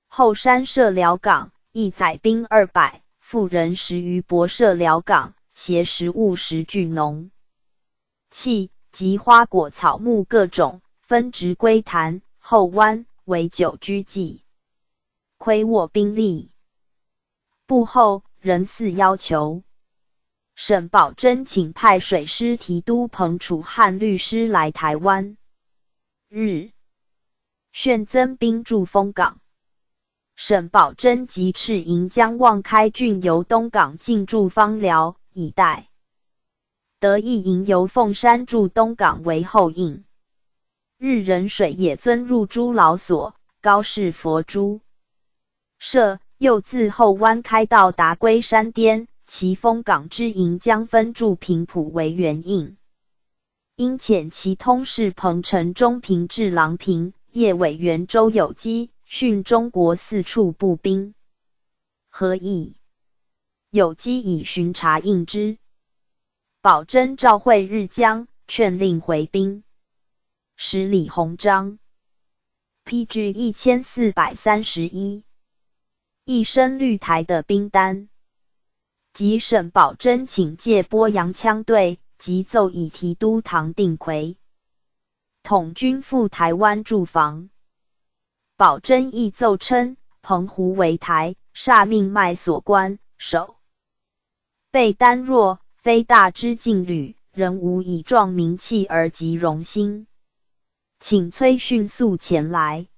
后山社寮港，亦载兵200。妇人十余泊社寮港，携食物食具农器及花果草木各种，分直龟潭后湾为久居计，亏我兵力。不后，仍似要求。沈葆桢请派水师提督彭楚汉律师来台湾。日，旋增兵驻丰港。沈葆桢及赤营将望开郡由东港进驻枋寮，以待得一营由凤山驻东港为后应。日人水野尊入诸老所，高士佛诸社，又自后湾开道达龟山巅，其丰港之营将分驻平埔为援应。因遣其通事彭城中平治郎平叶委员周有基训中国四处步兵，何以有基以巡查应之。葆真照会日将，劝令回兵。时李鸿章 P.G. 1431一声绿台的兵单，及沈葆桢请借拨洋枪队，即奏以提督唐定奎统军赴台湾驻防。葆真亦奏称，澎湖为台，煞命脉所关，守备单弱，非大之劲旅，仍无以壮民气而及荣心。请催迅速前来。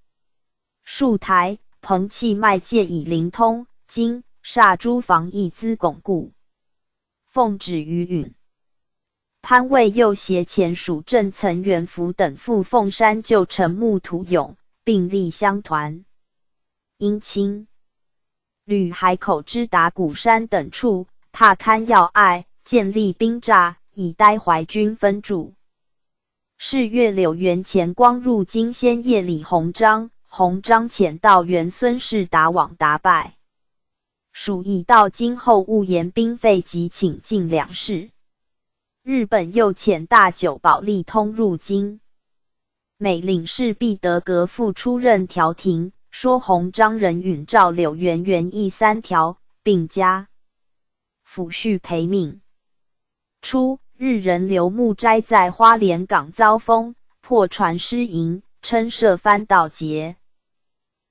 数台、澎气脉借以灵通，金、煞诸防亦资巩固。奉旨于允。潘蔚又携前属正曾元福等赴凤山旧城木土勇，并立乡团。因清旅海口之打鼓山等处，踏勘要隘，建立兵栅，以待淮军分驻。是月柳原前光入京先谒李鸿章，鸿章遣道员孙世达往答拜。属以到京后务言兵费及请进两事。日本又遣大久保利通入京，美领事毕德格复出任调停，说鸿章仍允照柳原原议三条，并加抚恤赔命。初，日人刘木斋在花莲港遭风，破船失银，称涉番盗劫。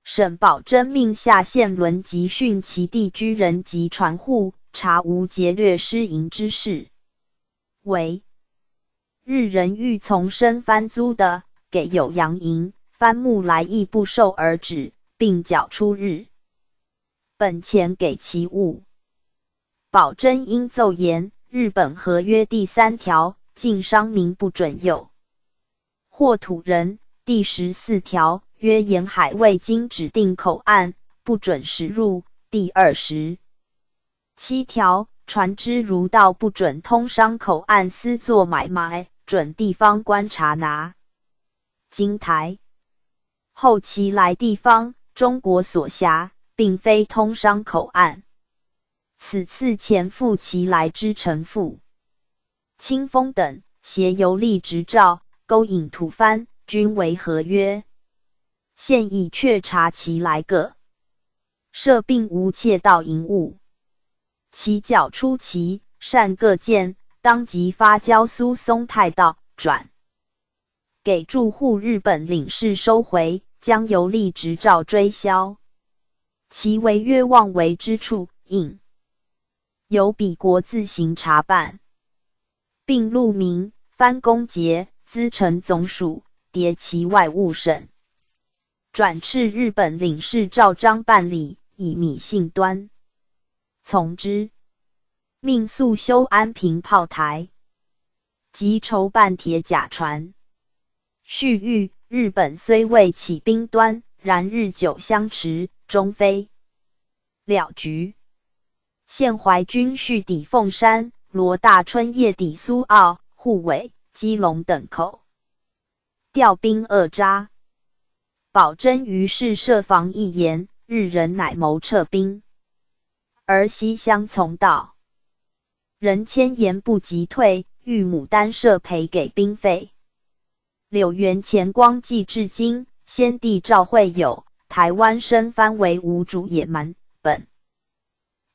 沈葆桢命夏宪伦及讯其地居人及船户，查无劫掠失银之事。为日人欲从生番租的，给有洋银，番木来亦不受而止，并缴出日本钱给其物。葆桢因奏言，日本合约第三条，禁商民不准诱惑土人；第14条，约沿海未经指定口岸，不准驶入；第27条，船只如到不准通商口岸私作买卖，准地方官查拿。今台后其来地方，中国所辖，并非通商口岸。此次前赴其来之陈富、清风等，携游历执照，勾引土番，均为合约。现已确查其来个，设并无窃盗银物。其缴出其善各件，当即发交苏松太道转给驻沪日本领事收回，将游历执照追销。其违约妄为之处，应由彼国自行查办，并录名番公节资呈总署，牒其外务省，转饬日本领事照章办理，以弥信端。从之，命速修安平炮台及筹办铁甲船。续谕日本虽未起兵端，然日久相持，终非了局。现淮军续抵凤山，罗大春夜抵苏澳、沪尾、基隆等口，调兵扼扎。葆桢于是设防一言，日人乃谋撤兵。而西乡从道人千言不及退，欲牡丹社赔给兵费。柳原前光继至今，先帝诏会有台湾生番为无主野蛮本。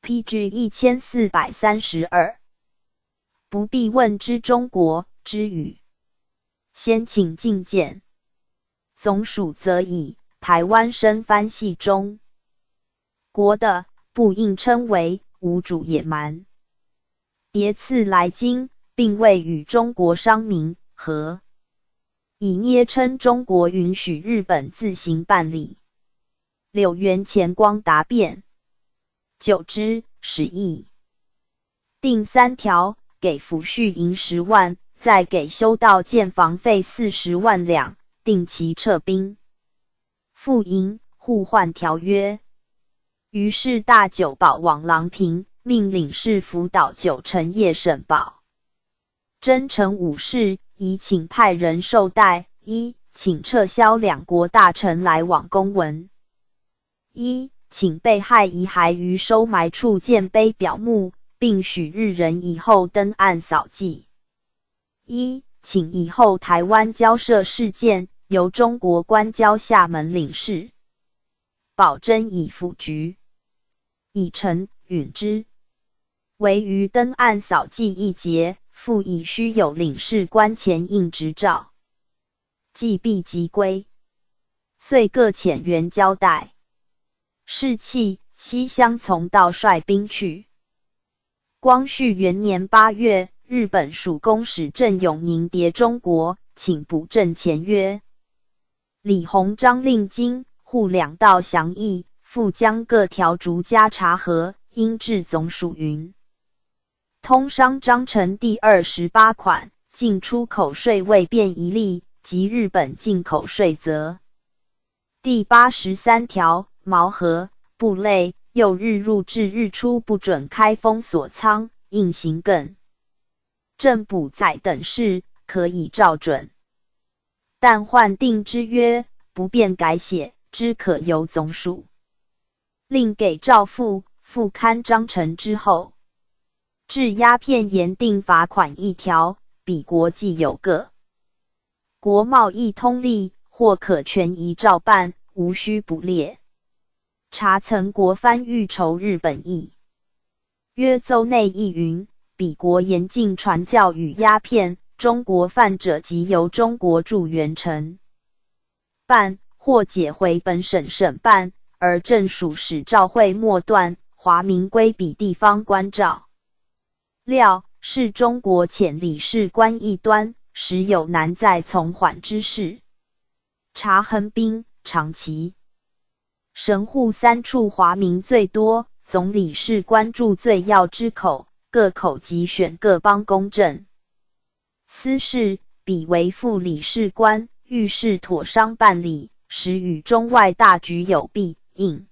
P.G. 1432，不必问之中国之语，先请进见。总署则以台湾生番系中国的，不应称为无主野蛮。迭次来京，并未与中国商民和以捏称中国允许日本自行办理。柳原前光答辩，久之，始议定三条，给抚恤银10万，再给修道建房费40万两，定期撤兵，复银互换条约。于是大久保往郎平，命领事辅导九成叶沈葆桢成武士，以请派人受代：一，请撤销两国大臣来往公文；一，请被害遗骸于收埋处建碑表墓，并许日人以后登岸扫祭；一，请以后台湾交涉事件由中国官交厦门领事。葆桢以府局。以臣允之，唯于登岸扫祭一节，复以须有领事官前印执照，既毕即归，遂各遣员交代。是契西乡从道率兵去。光绪元年八月，日本属公使郑永宁谍中国，请补正前约。李鸿章令京沪两道详议，复将各条逐家查核，应致总署云。通商章程第28款，进出口税未变一例，即日本进口税则。第83条，毛和布类，又日入至日出不准开封锁仓，应行更正补载等事，可以照准。但换定之约不便改写，之可由总署另给照付。复刊章程之后，制鸦片严定罚款一条，彼国既有各国贸易通例，或可权宜照办，无须补列。查曾国藩欲筹日本议约奏内议云：彼国严禁传教与鸦片，中国贩者即由中国驻员承办，或解回本省审办，而政署使照会末段，华民归彼地方关照。料是中国遣领事官一端，实有难再从缓之事。查横滨、长崎、神户三处华民最多，总理事关注最要之口，各口即选各邦公正司事，彼为副理事官，遇事妥商办理，实与中外大局有裨，应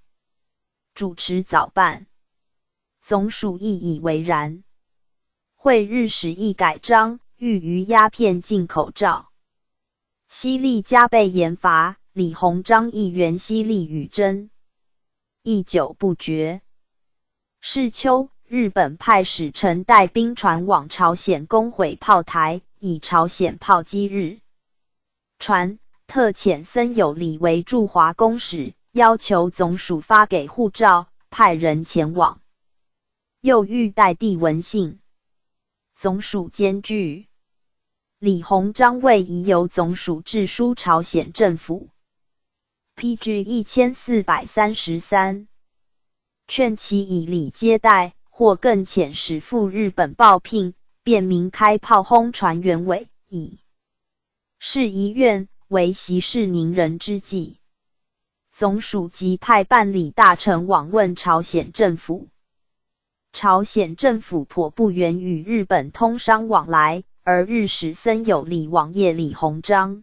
主持早办。总署亦以为然。会日使一改章，欲于鸦片进口照悉例加倍严罚。李鸿章议员犀利与争，议久不决。是秋，日本派使臣带兵船往朝鲜攻毁炮台，以朝鲜炮击日船。特遣森有礼为驻华公使，要求总署发给护照，派人前往。又欲代递文信，总署坚拒。李鸿章为宜由总署致书朝鲜政府。P.G. 1433，劝其以礼接待，或更遣使赴日本报聘，辨明开炮轰船原委，以示遗愿，为息事宁人之计。总署即派办理大臣往问朝鲜政府。朝鲜政府颇不愿与日本通商往来，而日使森有礼往谒李鸿章，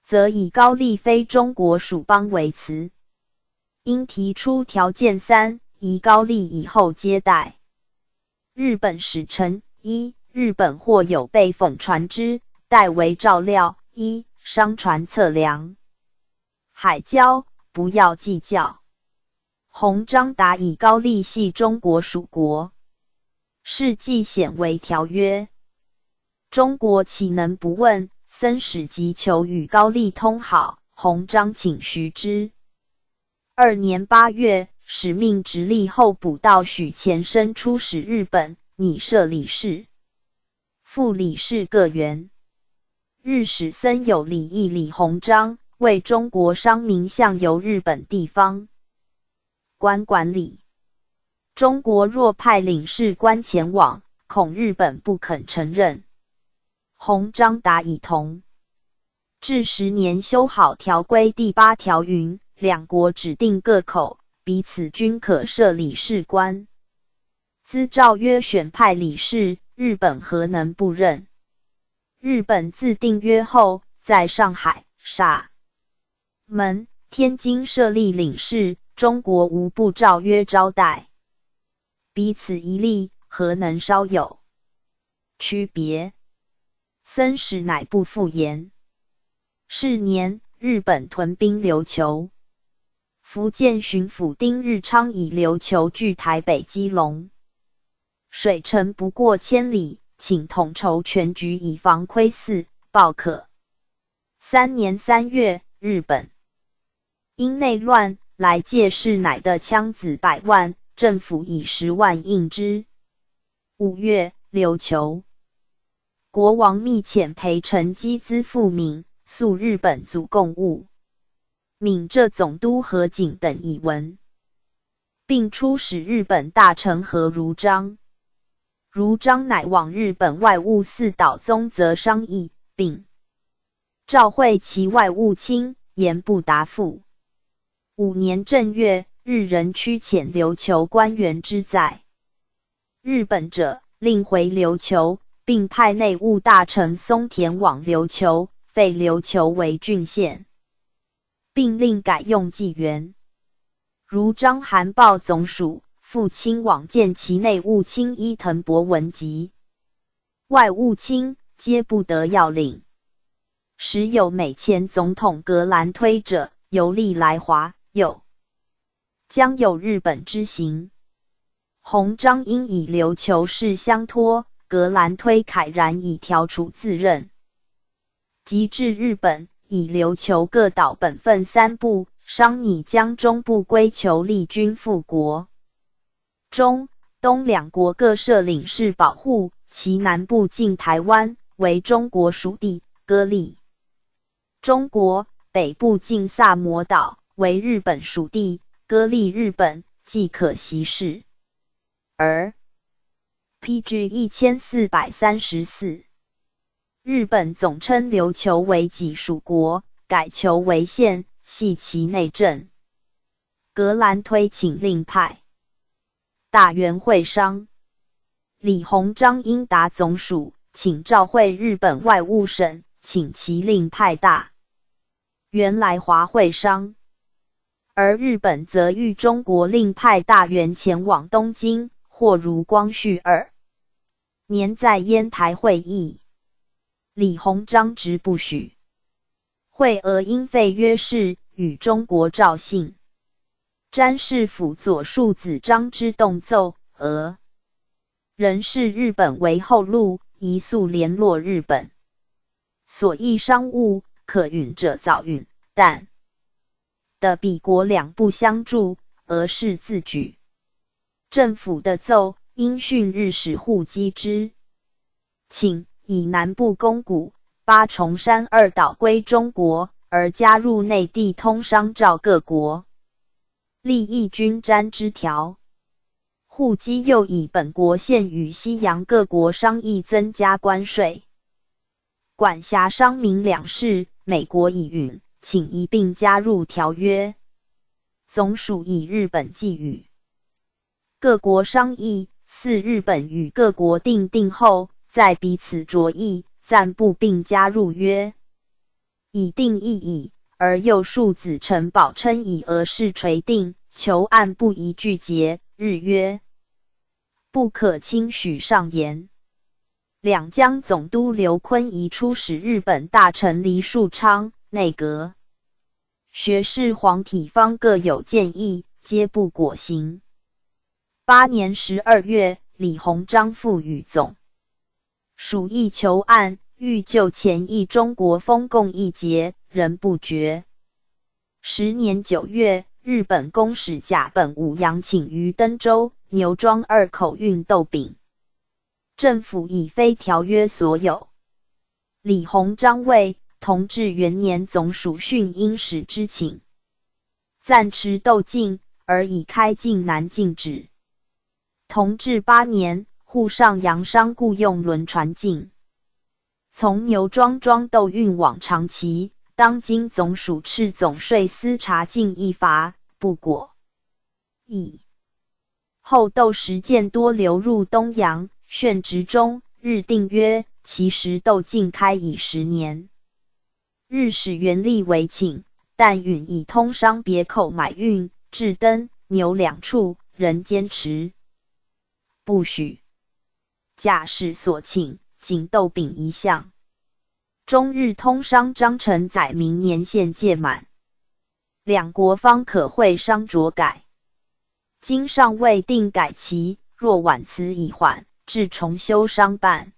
则以高丽非中国属邦为辞，应提出条件三：宜高丽以后接待日本使臣；一、日本或有备奉船只，代为照料；一、商船测量海礁，不要计较。鸿章答以高丽系中国属国，事既显为条约，中国岂能不问？森使急求与高丽通好，鸿章请徐之。2年8月，使命直隶候补道许前身出使日本，拟设理事、副理事各员。日使森有礼诣李鸿章，为中国商民向由日本地方官管理。中国若派领事官前往，恐日本不肯承认。鸿章答以同。至10年修好条规第8条云：两国指定各口，彼此均可设理事官。兹照约选派理事，日本何能不认？日本自订约后，在上海、厦门、天津设立领事，中国无不照约招待。彼此一例，何能稍有区别？森使乃不复言。是年，日本屯兵琉球。福建巡抚丁日昌以琉球距台北基隆水程不过千里，请统筹全局以防窥伺，报可。3年3月，日本因内乱来借士乃的枪子百万，政府以10万应之。5月，琉球国王密遣陪臣基资赴闽，诉日本阻贡物。闽浙总督何景等以闻。并出使日本大臣何如璋。如璋乃往日本外务寺岛宗泽商议，并照会其外务卿，言不答复。五年正月，日人驱遣琉球官员之在日本者，令回琉球，并派内务大臣松田往琉球，废琉球为郡县，并令改用纪元。如璋函报总署，复亲往见其内务卿伊藤博文及外务卿，皆不得要领。时有美前总统格兰推者游历来华，又将有日本之行。鸿章因以琉球事相托，格兰推慨然以调处自任。及至日本，以琉球各岛本分三部，商拟将中部归球利军复国。中、东两国各设领事保护，其南部近台湾，为中国属地，割立中国；北部近萨摩岛，为日本属地，割立日本，即可息事。而 P.G. 1434，日本总称琉球为己属国，改球为县，系其内政。格兰推请另派大员会商。李鸿章因达总署，请照会日本外务省，请其另派大员来华会商。而日本则欲中国另派大员前往东京，或如光绪2年在烟台会议。李鸿章执不许。会俄因废约事，与中国赵信。詹事府左庶子张之洞奏，俄人视日本为后路，宜速联络日本。所议商务，可允者早允，但的彼国两不相助，而是自举。政府的奏，应讯日使户击之，请以南部宫古、八重山二岛归中国，而加入内地通商照各国利益均沾之条。户基又以本国现与西洋各国商议增加关税，管辖商民两事，美国已允，请一并加入条约。总署以日本寄语各国商议，俟日本与各国订定后，再彼此酌议，暂不并加入约。已定议矣，而右庶子陈宝琛以俄事垂定，求案不宜具结，日约不可轻许上言。两江总督刘坤一出使日本大臣黎庶昌、内阁学士黄体芳各有建议，皆不果行。8年12月，李鸿章复与总署议求案，欲就前议中国封贡一节，仍不决。10年9月，日本公使甲本武扬请于登州、牛庄二口运豆饼，政府以非条约所有。李鸿章谓同治元年总署训英使之请，暂持豆禁，而以开禁南禁止。同治八年，沪上洋商雇用轮船进，从牛庄装豆运往长崎。当今总署饬总税司查禁一罚，不果。以后豆食渐多流入东洋，旋值中日订约，其时豆禁开已10年。日使袁立为请，但允以通商别口买运至登牛两处，仍坚持不许。甲使所请，仅豆饼一项。中日通商章程载明年限届满，两国方可会商酌改。今尚未定改期，若婉辞以缓，至重修商办，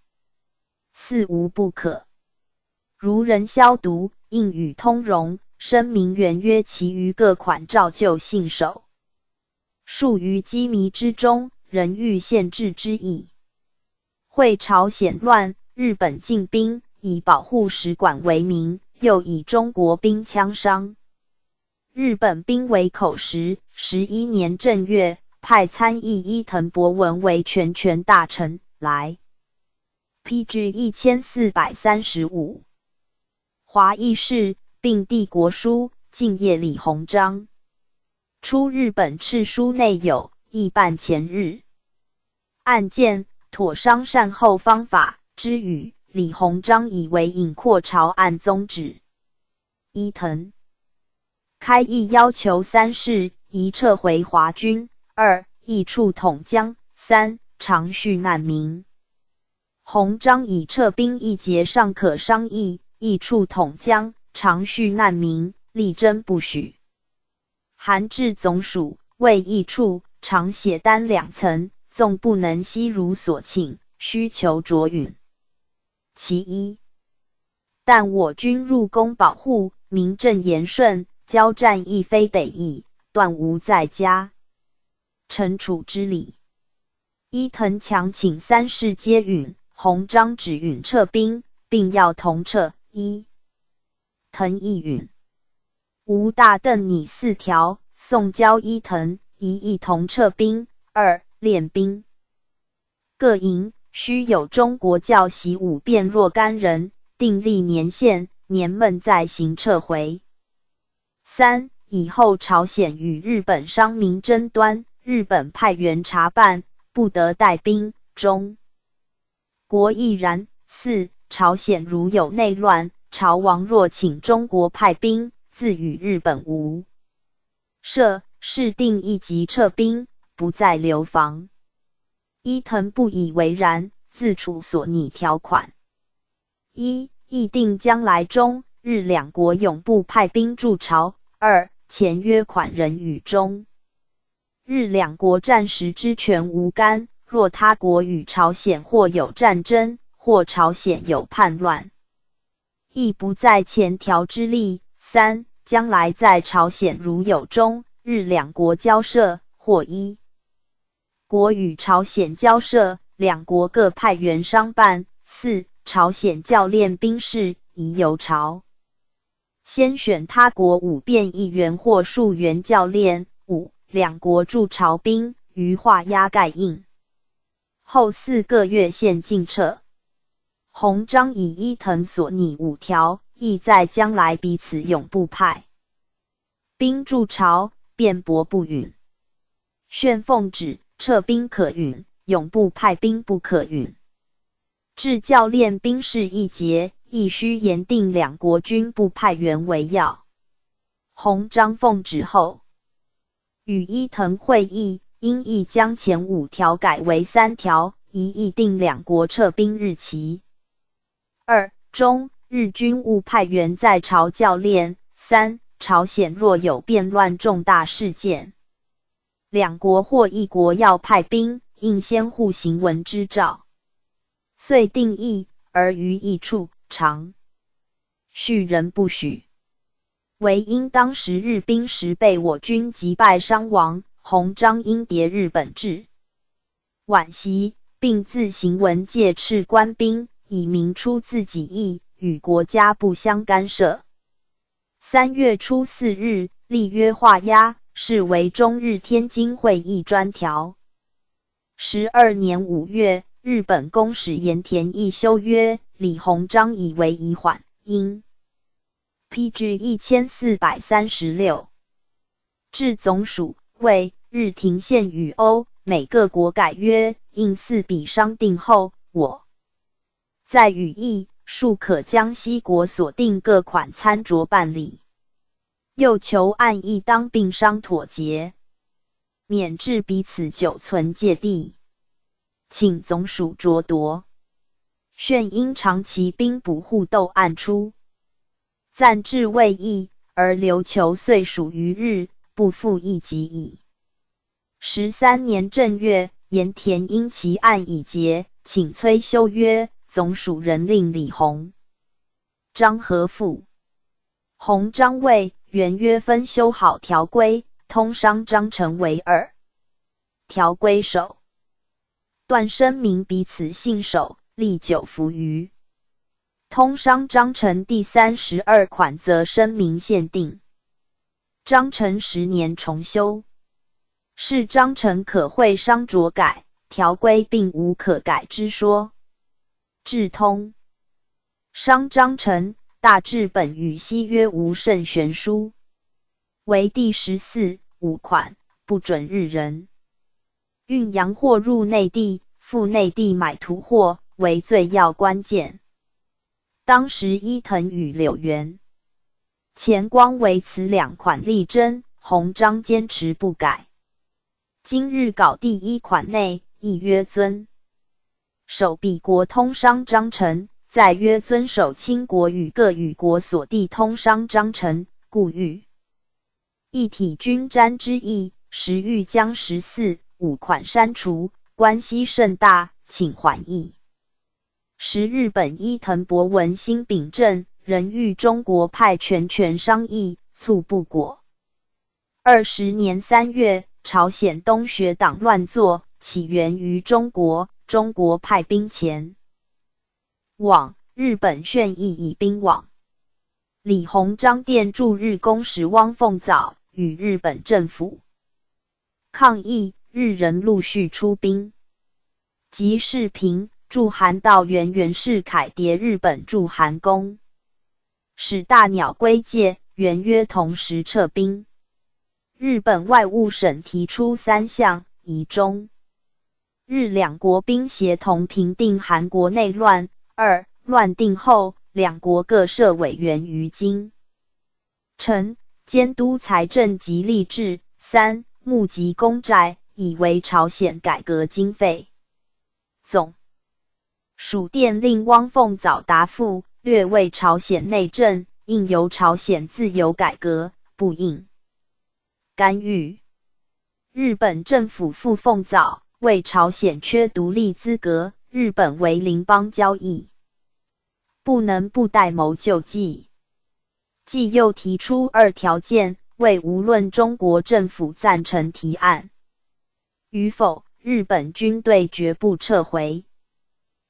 似无不可。如人消毒，应予通融，声明原约其余各款照旧信守。庶于羁縻之中，仍欲限制之意。会朝鲜乱，日本进兵，以保护使馆为名，又以中国兵枪伤。日本兵围口时，11年正月，派参议伊藤博文为全权大臣来。P.G. 1435，华议事，并递国书，敬谒李鸿章。初日本敕书内有议办前日案件，妥商善后方法之语，李鸿章以为隐括朝案宗旨。伊藤开议要求三事：一撤回华军；二易处统江；三长恤难民。鸿章以撤兵一节尚可商议，易处统江、长恤难民，力争不许。函至总署，谓易处常写单两层，纵不能悉如所请，须求酌允。其一，但我军入宫保护，名正言顺，交战亦非得已，断无再加惩处之理。伊藤强请三事皆允，鸿章只允撤兵，并要同撤。伊藤亦允。吴大邓拟四条，送交伊藤：一一同撤兵；二练兵各营须有中国教习武弁若干人，订立年限，年满再行撤回。三以后朝鲜与日本商民争端，日本派员查办，不得带兵，中国亦然。四朝鲜如有内乱，朝王若请中国派兵，自与日本无涉，事定一即撤兵，不再留防。伊藤不以为然，自处所拟条款。一、议定将来中日两国永不派兵驻朝；二、前约款仍与中日两国战时之权无干，若他国与朝鲜或有战争，或朝鲜有叛乱，亦不在前条之例。三、将来在朝鲜如有中日两国交涉，或一国与朝鲜交涉，两国各派员商办。四、朝鲜教练兵事，宜由朝鲜选他国武弁一员或数员教练。五、两国驻朝兵于画押盖印后4个月限尽撤。鸿章以伊藤所拟五条，意在将来彼此永不派兵驻朝，便驳不允。旋奉旨，撤兵可允，永不派兵不可允。至教练兵事一节，亦须严定两国均不派员为要。鸿章奉旨后，与伊藤会议，应议将前五条改为三条，一议定两国撤兵日期。二、中日军勿派员在朝教练。三、朝鲜若有变乱重大事件，两国或一国要派兵，应先互行文知照。遂定议，而于易处长恤仍不许。惟因当时日兵时被我军击败伤亡，鸿章因迭日本致惋惜，并自行文戒饬官兵，以明出自己意，与国家不相干涉。3月初4日，立约画押，是为中日天津会议专条。12年5月，日本公使盐田议修约，李鸿章以为宜缓，因 P.G. 1436至总署，谓日廷现与欧美各国改约，应四笔商定后，我再与议，庶可将西国所定各款参酌办理。又求案亦当并商妥结，免致彼此久存芥蒂，请总署酌夺。旋因长崎兵捕互斗案出，暂置未议，而琉球遂属于日，不复一及矣。13年正月，盐田因其案已结，请催修约，总署仍令李鸿章核复。鸿章谓原约分修好条规，通商章程为二条规首，断声明彼此信守，历久服于。通商章程第32款则声明限定，章程10年重修，是章程可会商酌改，条规并无可改之说。至通商章程大致本与西约无甚悬殊，唯第十四五款不准日人运洋货入内地，赴内地买土货为最要关键。当时伊藤与柳原前光为此两款力争，鸿章坚持不改。今日稿第一款内亦约遵守彼国通商章程，再约遵守清国与各与国所缔通商章程，故欲一体均沾之意，实欲将十四五款删除，关系甚大，请缓议。时日本伊藤博文新秉政，仍欲中国派全权商议，促不果。20年3月，朝鲜东学党乱作，起源于中国，中国派兵前往，日本旋亦以兵往。李鸿章电驻日公使汪凤藻与日本政府抗议，日人陆续出兵。及事平，驻韩道员袁世凯谍日本驻韩公使大鸟圭介，原约同时撤兵。日本外务省提出三项，以中日两国兵协同平定韩国内乱。二乱定后，两国各设委员于京城，监督财政及吏治。三募集公债，以为朝鲜改革经费。总署电令汪凤藻答复，略谓朝鲜内政应由朝鲜自由改革，不应干预。日本政府复凤藻，谓朝鲜缺独立资格，日本为邻邦交易，不能不代谋救济。继又提出二条件，谓无论中国政府赞成提案与否，日本军队绝不撤回。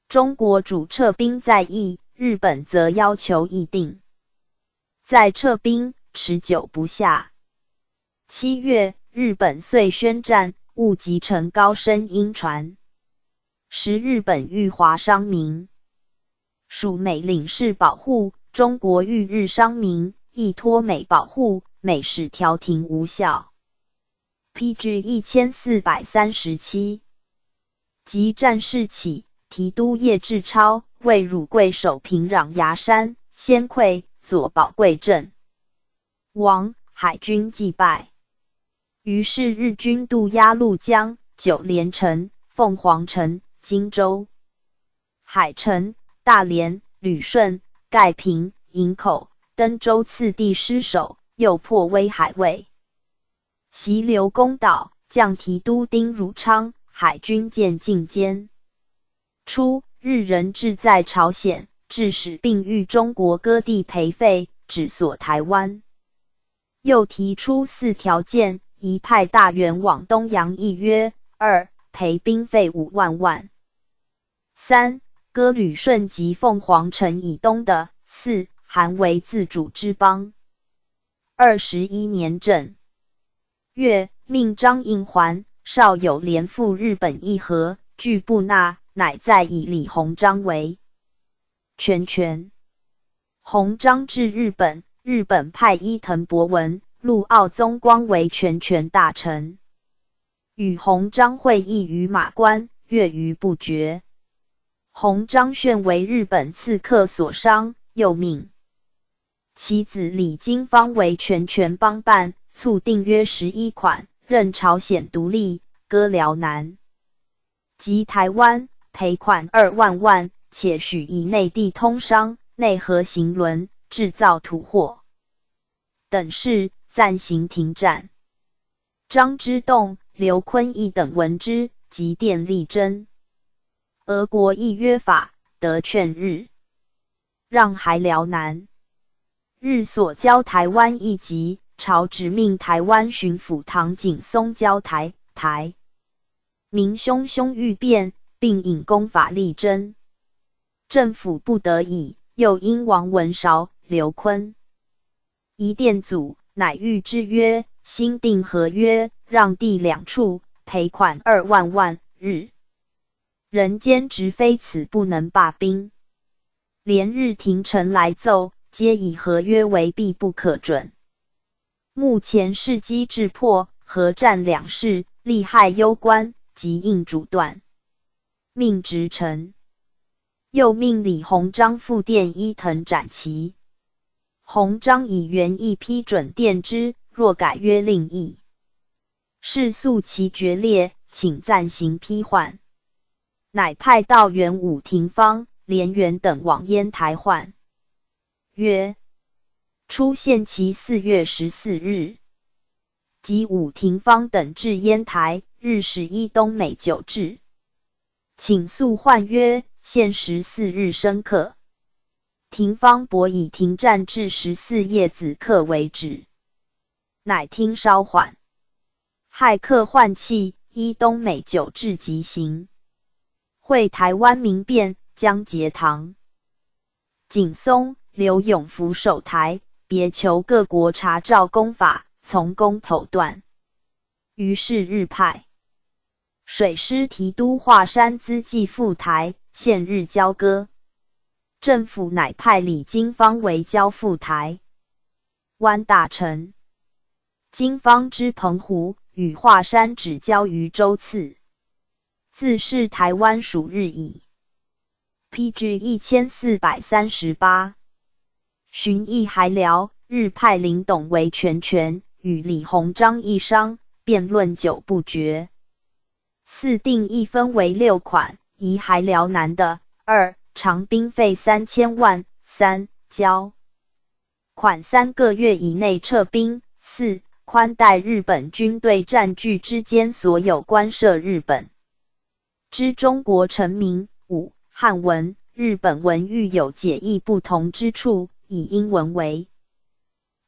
中国主撤兵在议，日本则要求议定再撤兵，持久不下。7月，日本遂宣战，务集成高升英传。时日本欲华商民属美领事保护，中国欲日商民亦托美保护，美使调停无效。P.G. 1437，及战事起，提督叶志超为汝贵守平壤牙山，先溃，左宝贵阵亡，海军既败。于是日军渡鸭绿江，九连城、凤凰城、金州、海城、大连、旅顺、盖平、营口、登州次第失守，又破威海卫，袭刘公岛，降提督丁汝昌，海军舰尽歼。初，日人志在朝鲜，致使并欲中国割地赔费，只锁台湾。又提出四条件：一派大员往东洋议约；二赔兵费5万万；三割旅顺及凤凰城以东的；四韩为自主之邦。21年正月，命张荫桓、邵友濂赴日本议和，拒不纳，乃再以李鸿章为全权。鸿章至日本，日本派伊藤博文、陆奥宗光为全权大臣，与鸿章会议于马关，月余不决。鸿章旋为日本刺客所伤，又命其子李经方为全权帮办，促订约11款，认朝鲜独立，割辽南及台湾，赔款2万万，且许以内地通商、内河行轮、制造土货等事，暂行停战。张之洞、刘坤一等闻之，急电力争。俄国议约法，得劝日让还辽南。日所交台湾一级，朝指命台湾巡抚唐景崧交台，台民汹汹欲变，并引公法力争。政府不得已，又因王文韶、刘坤一电阻，乃諭之曰：新订合约，让地两处，赔款2万万，日人坚执非此不能罢兵。连日廷臣来奏，皆以合约为必不可准。目前事机至迫，核战两事，利害攸关，急应主断。命直臣。又命李鸿章复电伊藤展琦。鸿章以原意批准电之，若改约另议。是诉其决裂，请暂行批换。乃派道员伍廷芳、联元等往烟台换约。初限期4月14日，及伍廷芳等至烟台，日使伊东美久至，请速换约，限十四日深刻。廷芳驳以停战至十四夜子刻为止，乃听稍缓。亥刻换讫，伊东美久至即行。会台湾民变，江节堂、景松、刘永福守台，别求各国查照公法，从公剖断。于是日派水师提督桦山资纪赴台，限日交割。政府乃派李经方为交付台湾大臣。经方知澎湖与桦山只交于州次，自是台湾属日矣。P.G. 1438，询议还辽，日派林董为全权，与李鸿章议商，辩论久不决。似定议分为六款：一还辽南的；二偿兵费3000万；三交款3个月以内撤兵；四宽待日本军队占据之间所有关涉日本之中国臣民；五汉文、日本文遇有解义不同之处，以英文为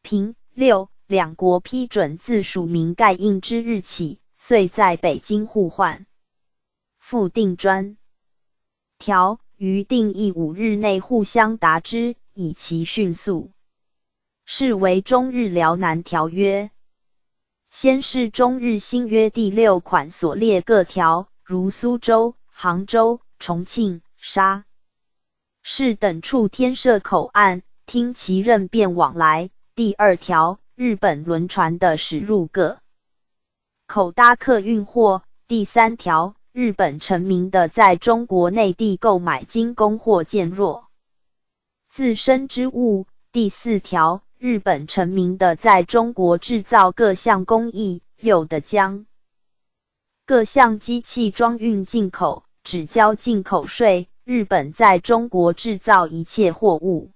凭；六两国批准自署名盖印之日起，遂在北京互换。附订专条，于定议5日内互相达之，以其迅速。是为中日辽南条约。先是中日新约第六款所列各条，如苏州、杭州、重庆、沙市等处添设口岸，听其任便往来。第二条，日本轮船的驶入各口搭客运货。第三条，日本臣民的在中国内地购买精工或件若自身之物。第四条，日本臣民的在中国制造各项工艺，有的将各项机器装运进口，只交进口税。日本在中国制造一切货物，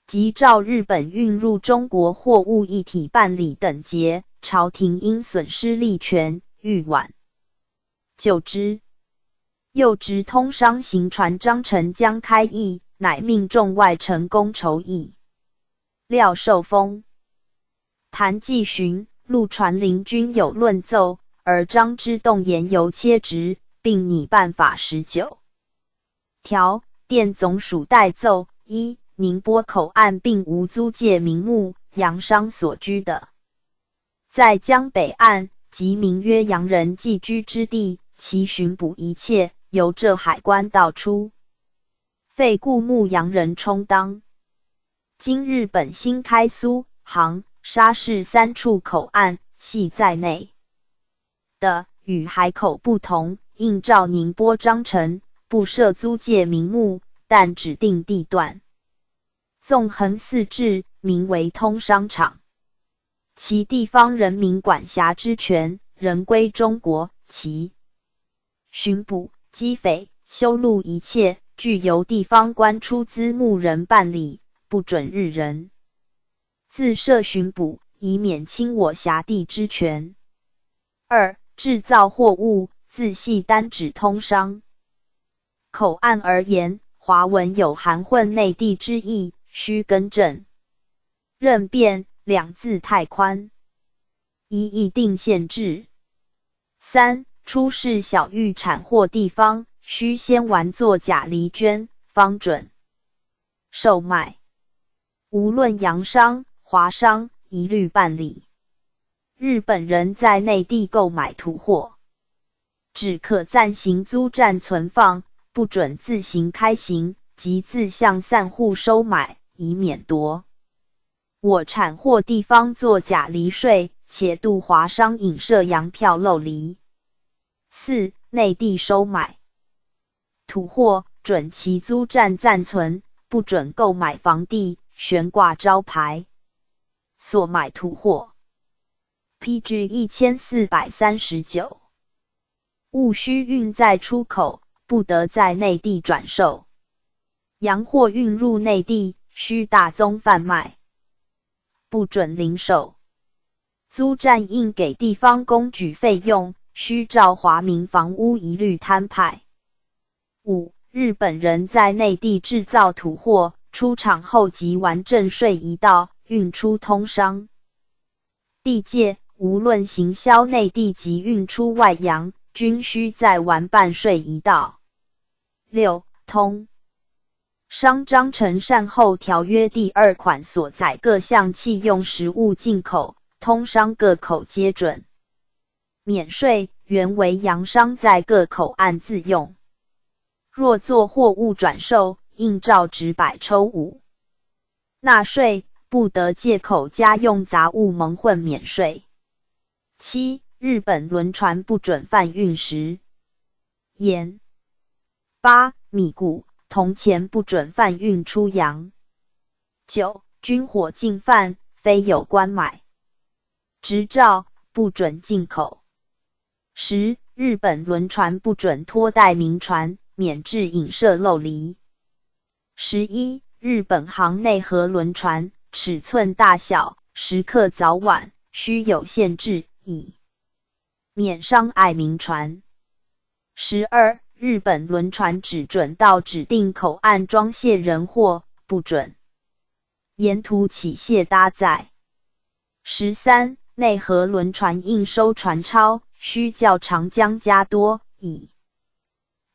及照日本运入中国货物一体办理等节，朝廷应损失利权，欲挽救之。又值通商行船章程将开议，乃命众外臣公筹议。廖寿丰、谭继洵、陆传苓均有论奏，而张之洞言犹切直，并拟办法19条，电总署代奏：一、宁波口岸并无租界名目，洋商所居的，在江北岸，即名曰洋人寄居之地，其巡捕一切由浙海关道出，费雇募洋人充当。今日本新开苏、杭、沙市三处口岸，系在内的，与海口不同，应照宁波章程，不设租界名目，但指定地段，纵横四至，名为通商场。其地方人民管辖之权，仍归中国。其巡捕、缉匪、修路一切，俱由地方官出资募人办理，不准日人自设巡捕，以免侵我辖地之权。二、制造货物，自系单指通商口岸而言，华文有含混内地之意，须更正。任便两字太宽，宜一定限制。三、出市小玉产货地方，须先完作甲厘捐，方准售卖。无论洋商、华商，一律办理。日本人在内地购买土货，只可暂行租占存放，不准自行开行及自向散户收买，以免夺我产货地方作假厘税，且杜华商引设洋票漏厘。四、内地收买土货，准其租占暂存，不准购买房地、悬挂招牌。所买土货，P.G. 1439，务须运载出口，不得在内地转售。洋货运入内地，须大宗贩卖，不准零售。租占应给地方公举费用，须照华民房屋一律摊派。五、日本人在内地制造土货，出厂后即完正税一道，运出通商地界。无论行销内地及运出外洋，均须再完办税一道。六、通商章程善后条约第二款所载各项器用实物进口，通商各口皆准免税，原为洋商在各口岸自用。若作货物转售，应照直百抽五纳税，不得借口家用杂物蒙混免税。七、日本轮船不准贩运食盐。八、米谷、铜钱不准贩运出洋。九、军火禁贩，非有官买执照，不准进口。十、日本轮船不准拖带民船，免致引涉漏厘。11、日本行内河轮船尺寸大小、时刻早晚，须有限制，以免伤碍民船。12、日本轮船只准到指定口岸装卸人货，不准沿途起卸搭载。13、内河轮船应收船钞，须较长江加多，以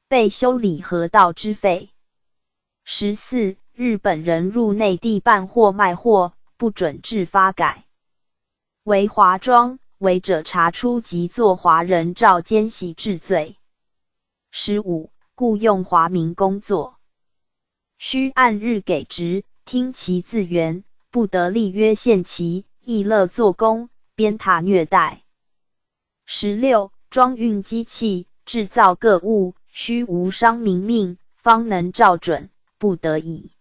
备修理河道之费。14、日本人入内地办货卖货，不准制发改为华装，违者查出即作华人照奸洗治罪。15、雇用华民工作，须按日给职，听其自愿，不得立约限期，逸乐做工，鞭挞虐待。16、装运机器、制造各物，须无商民命，方能照准，不得以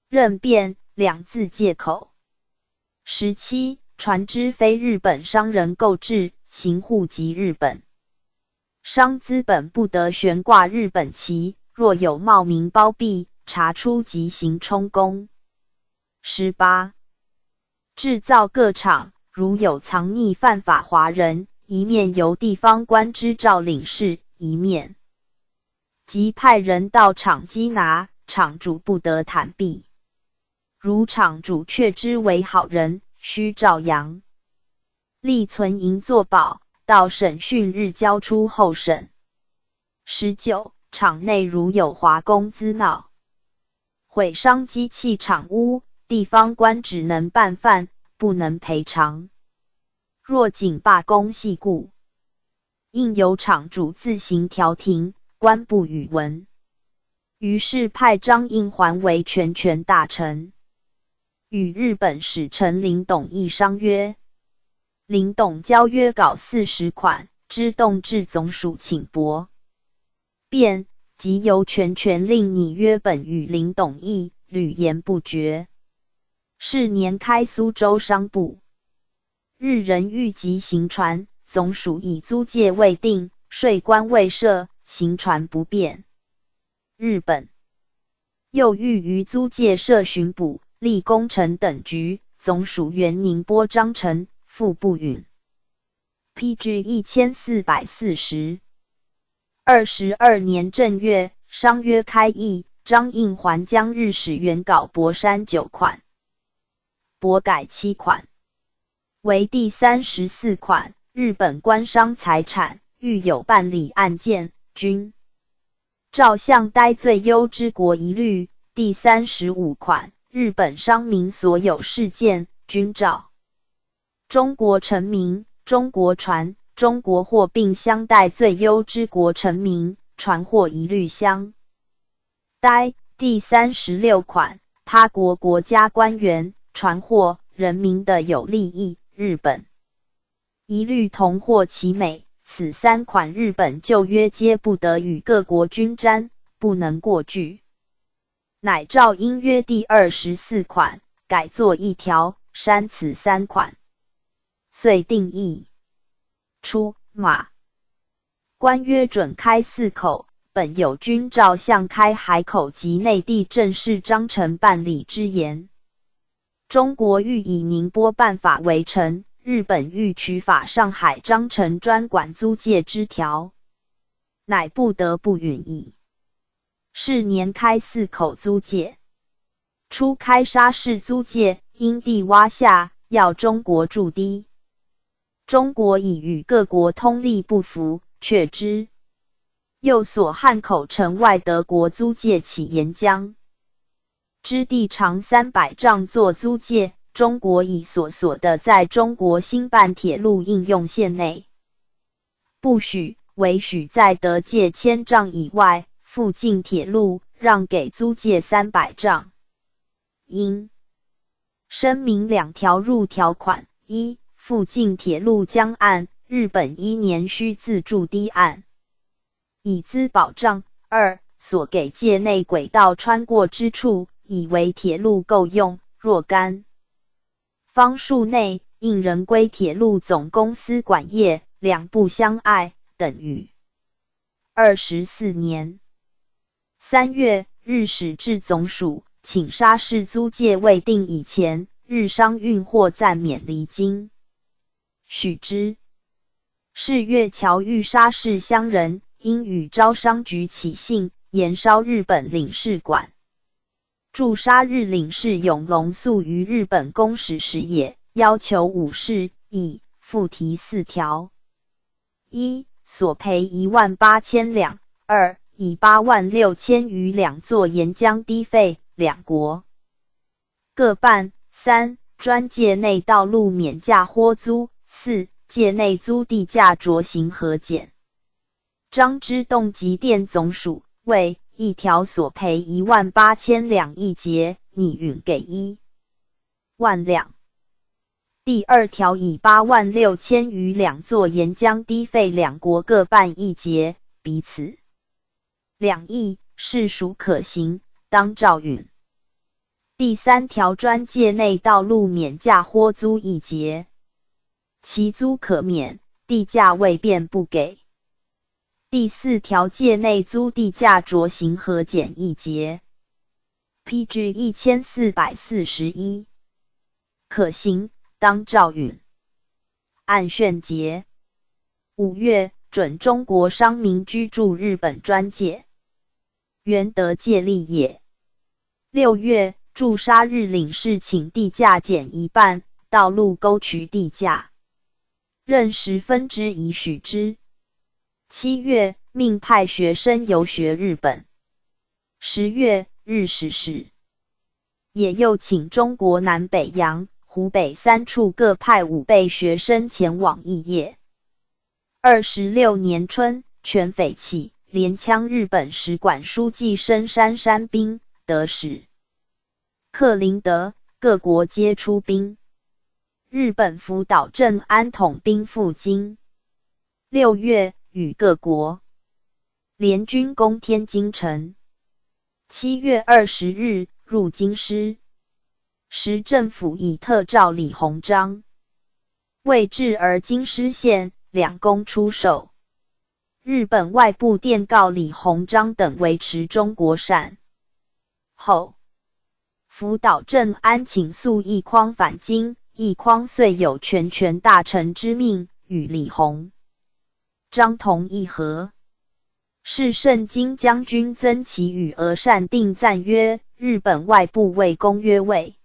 任变两字借口。17、船只非日本商人购置，行户籍日本商资本不得悬挂日本旗，若有冒名包庇，查出即行充公。18、制造各厂，如有藏匿犯法华人，一面由地方官知照领事，一面即派人到厂缉拿，厂主不得袒避。如厂主确知为好人，须照洋例存银作保，到审讯日交出候审。19、厂内如有华工滋闹、毁伤机器厂屋，地方官只能办犯，不能赔偿。若仅罢工系故，应由厂主自行调停，官不与闻。于是派张荫桓为全权大臣，与日本使臣林董议商约。林董交约稿40款，知动至总署请驳。便即由全权另拟约本与林董议，屡言不决。是年开苏州商埠，日人欲集行船，总署以租界未定，税关未设，行船不便。日本又欲于租界设巡捕、立工程等局，总署原宁波章程，复不允。P.G. 1440。22年正月，商约开议，张荫桓将日使原稿驳删九款，驳改七款，为第34款。日本官商财产，遇有办理案件，均照向呆最优之国一律。第35款，日本商民所有事件，均照中國臣民、中國船、中國貨並相待最優之國臣民、船貨一律相待。第36款，他國國家官員、船貨、人民的有利益，日本一律同獲其美。此三款日本舊約皆不得與各國均沾，不能過具。乃照英約第24款改作一條，刪此三款，遂定議。初，馬關約准開四口，本有均照向開海口及內地正式章程辦理之言。中國欲以寧波辦法為成，日本欲取法上海章程專管租界之條，乃不得不允矣。是年開四口租界，初開沙市租界，因地窪下，要中國築堤。中國以與各國通例不符，卻之。又索漢口城外德國租界起沿江之地長300丈作租界，中國以所索的在中國興辦鐵路應用線內，不許，惟許在德界1000丈以外附近鐵路讓給租界300丈。應聲明兩條入條款：一、附近鐵路江岸，日本依年須自築堤岸，以資保障；二、所給界內軌道穿過之處，以為鐵路夠用，若干方數內，應仍歸鐵路總公司管業，兩不相礙，等語。24年3月，日使至總署，請沙市租界未定以前，日商運貨暫免離京，許之。是月僑寓沙市鄉人，因與招商局起信，延燒日本領事館。駐沙日領事永隆訴於日本公使矢野，要求五事，以附提四條：一、索賠18,000兩；二、以86,000餘兩作沿江堤費，兩國各半；三、專界內道路免價豁租；四、界內租地價酌行核減。張之洞急電總署，謂一條索賠18,000兩一節，擬允給1萬兩。第二條以86,000餘兩作沿江堤費，兩國各半一節，彼此兩議，事屬可行，當照允。第三條專界內道路免價豁租一節，其租可免，地價未便不給。第四條界內租地價酌行核減一節，P.G. 1441，可行，當照允。案旋結。5月，准中國商民居住日本專界，原得借利也。6月，駐沙日領事請地價減一半，道路溝渠地價任1/10許之。7月，命派學生遊學日本。10月，日使矢野又請中國南北洋、湖北三處各派五輩學生前往肄業。26年春，拳匪起，連槍日本使館書記深山山兵，德使克林德，各國皆出兵。日本福島正安統兵赴京。6月，與各國聯軍攻天津城。7月20日入京師，時政府已特召李鴻章，未至而京師陷，兩公出售。日本外部電告李鴻章等維持中國善後。福島正安請訴奕匡返京，奕匡遂有全權大臣之命，與李鴻章同議和。是盛京將軍曾琦與俄善定贊曰：日本外部謂公約未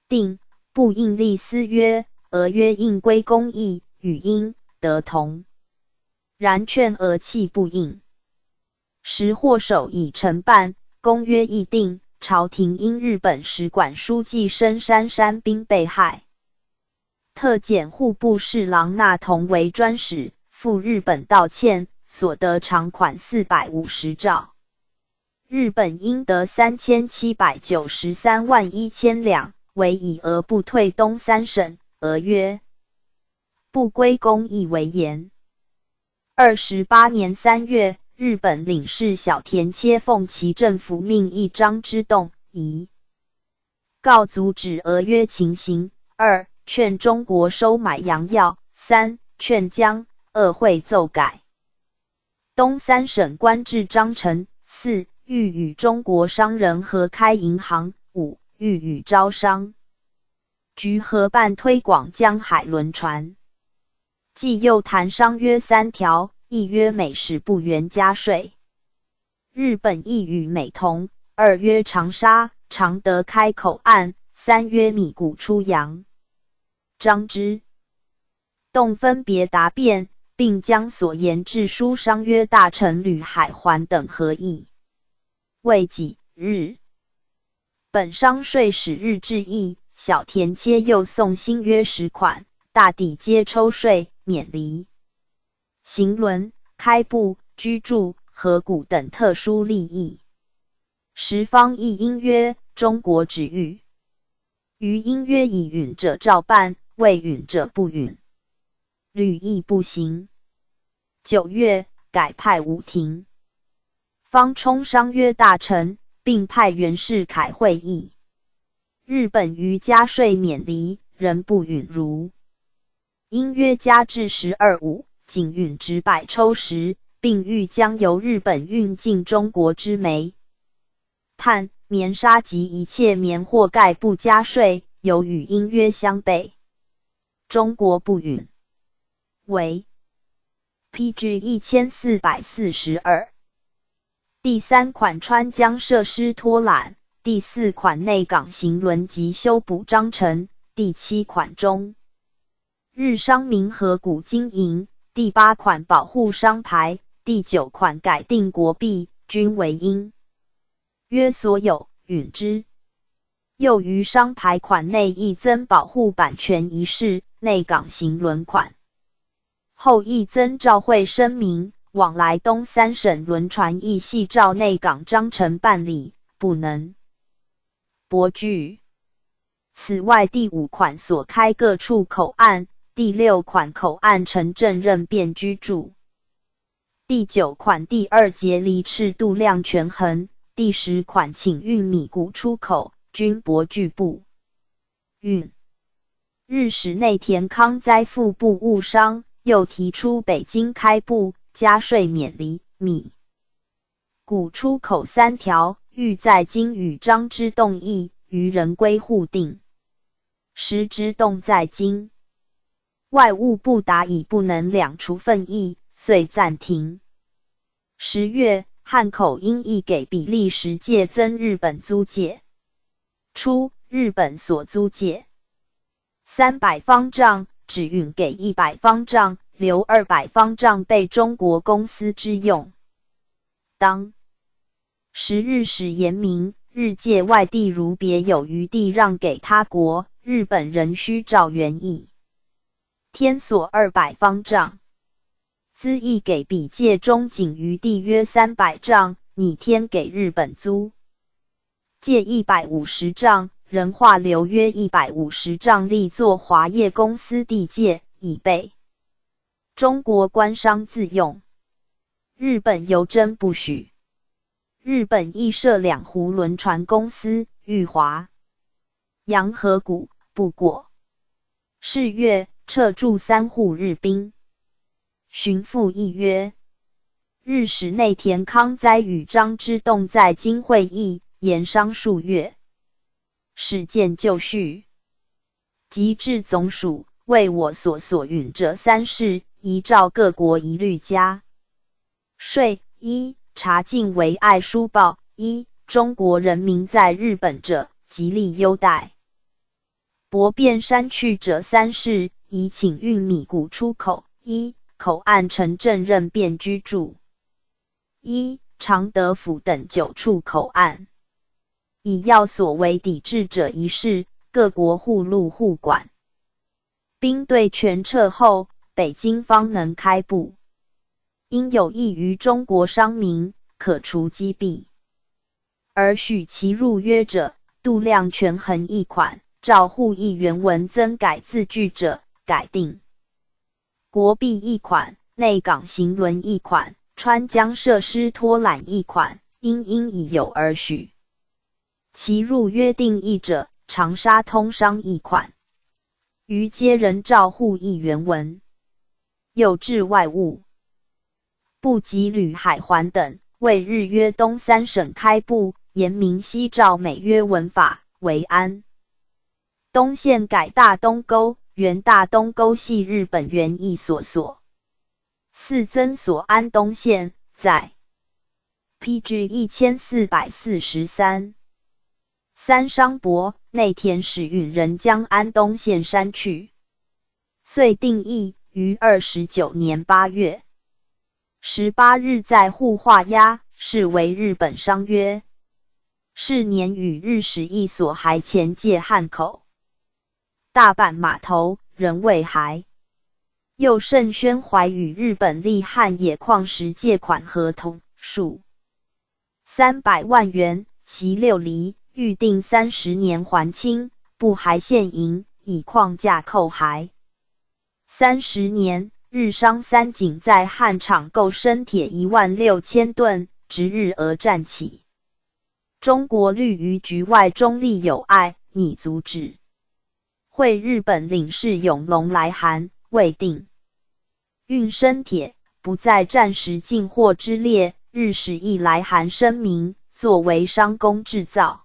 定，不應立私約，俄約應歸公意，與英、德同。然勸俄棄不應。時禍首已成辦，公約議定，朝廷因日本使館書記深山山兵被害，特遣户部侍郎那桐为专使，赴日本道歉，所得偿款450兆。日本应得3793万1000两，惟以俄不退东三省，俄约不归公亦为严。28年3月，日本领事小田切奉其政府命议张之洞，一告阻止俄约情形；二劝中国收买洋药；三劝江鄂会奏改东三省官制章程；四欲与中国商人合开银行；五欲与招商局合办推广江海轮船。继又谈商约三条，一约美使不原加税，日本亦与美同；二约长沙、常德开口岸；三约米谷出洋。张之洞分别答辩，并将所言致书商约大臣吕海环等核议。未几日，本商税使日致意，小田切又送新约10款，大抵皆抽税、免厘、行轮、开埠、居住、合股等特殊利益。时方议英约，中国只欲于英约已允者照办，未允者不允，屡议不行。9月，改派吴廷芳充商约大臣，并派袁世凯会议。日本于加税免厘，仍不允如英约加至12.5，仅允直百抽十，并欲将由日本运进中国之煤炭、棉纱及一切棉货概不加税，犹与英约相悖。中国不允。为 P.G. 1442。第三款川江设施拖缆，第四款内港行轮及修补章程，第七款中日商民合股经营，第八款保护商牌，第九款改定国币，均为英约所有允之。又于商牌款内亦增保护版权一事，内港行轮款后亦增照会声明，往来东三省轮船亦系照内港章程办理，不能驳拒。此外，第五款所开各处口岸，第六款口岸城镇任便居住，第九款第二节厘尺度量权衡，第10款请运米谷出口，均驳拒不允。日使内田康哉赴部务商，又提出北京开埠、加税免厘、米谷出口三条，欲在京与张之洞议，余仍归沪定。时之洞在京，外务部答以不能两处分议，遂暂停。10月，汉口应议给比利时借增日本租界。初，日本所租界300方丈，只允给100方丈，留200方丈备中国公司之用。当时日使言明，日界外地如别有余地让给他国，日本仍须照原议添所200方丈。兹议给彼界中仅余地约300丈，拟添给日本租界150丈，仍划留约150丈立作华业公司地界，以备中国官商自用。日本犹争不许。日本亦设两湖轮船公司，欲华洋合股，不果。是月，撤驻三户日兵。寻复议约。日使内田康哉与张之洞在京会议，研商数月，事渐就绪。及至总署，为我所所允者三事，宜照各国一律加税：一、查禁为爱书报；一、中国人民在日本者，极力优待。驳便删去者三事，宜请运米谷出口；一、口岸城镇任便居住；一、常德府等九处口岸，以要所为抵制者一事，各国互录互管，兵队全撤后，北京方能开埠。应有益于中国商民，可除积弊。而许其入约者，度量权衡一款，照户议原文增改字句者，改定。国币一款，内港行轮一款，川江设施拖缆一款，应已有而许其入约定义者，长沙通商一款，余皆仍照户议原文。又至外务部及旅海环等，为日约东三省开埠，言明悉照美约文法为安。东线改大东沟，原大东沟系日本原役所所。四增所安东线，在 P.G. 1443。三商博内田使允仍将安东线删去，遂定议于29年8月18日在户画押，是为日本商约。是年与日使役所还前借汉口、大阪码头，仍未还。又盛宣怀与日本立汉冶矿石借款合同数300万元，息6厘，预定30年还清，不还现银，以矿价扣还。30年，日商三井在汉厂购生铁1.6万吨，直日俄战起。中国虑于局外中立有碍，拟阻止。会日本领事永隆来函，未定运生铁不在战时进货之列。日使亦来函声明，作为商工制造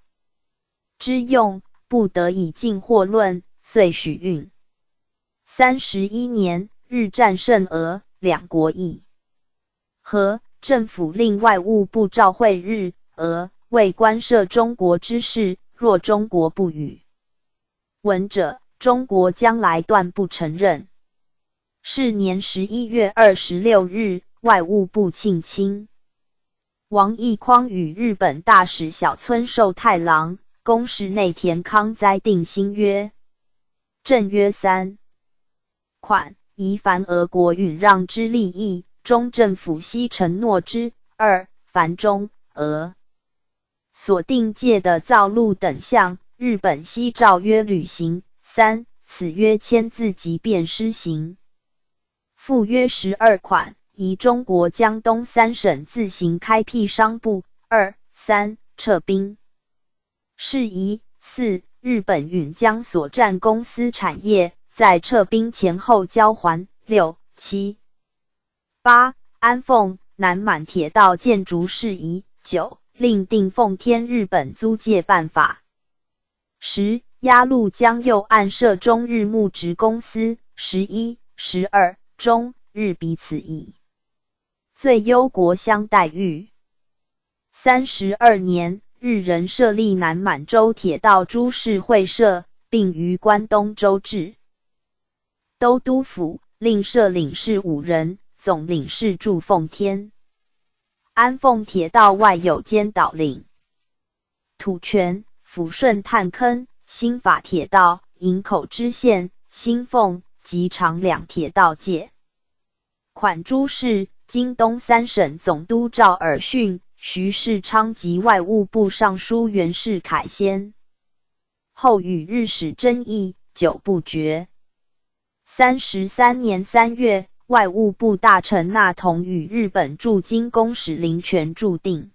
之用，不得以进货论，遂许运。31年，日战胜俄，两国议和，政府令外务部照会日、俄，为关涉中国之事，若中国不与闻者，中国将来断不承认。是年11月26日，外务部庆亲王奕匡与日本大使小村寿太郎、公使内田康哉订新约，正约三款，宜凡俄国允让之利益，中政府悉承诺之。二，凡中、俄所定借的造路等项，日本悉照约履行。三，此约签字即便施行。附约12款，宜中国江东三省自行开辟商埠。二、三，撤兵事宜。四，日本允将所占公司产业，在撤兵前后交还。六、七、八，安奉南满铁道建筑事宜。九，另定奉天日本租借办法。10，鸭绿江右岸设中日木植公司。11、12，中日彼此以最优国相待遇。32年，日人设立南满洲铁道株式会社，并于关东州置都督府，另设领事五人，总领事驻奉天。安奉铁道外有间岛领土权、抚顺探坑、新法铁道、营口支线、新奉及长两铁道借款诸事，京东三省总督赵尔巽、徐世昌及外务部尚书袁世凯先后与日使争议，久不决。33年3月，外务部大臣纳统与日本驻京公使林权助订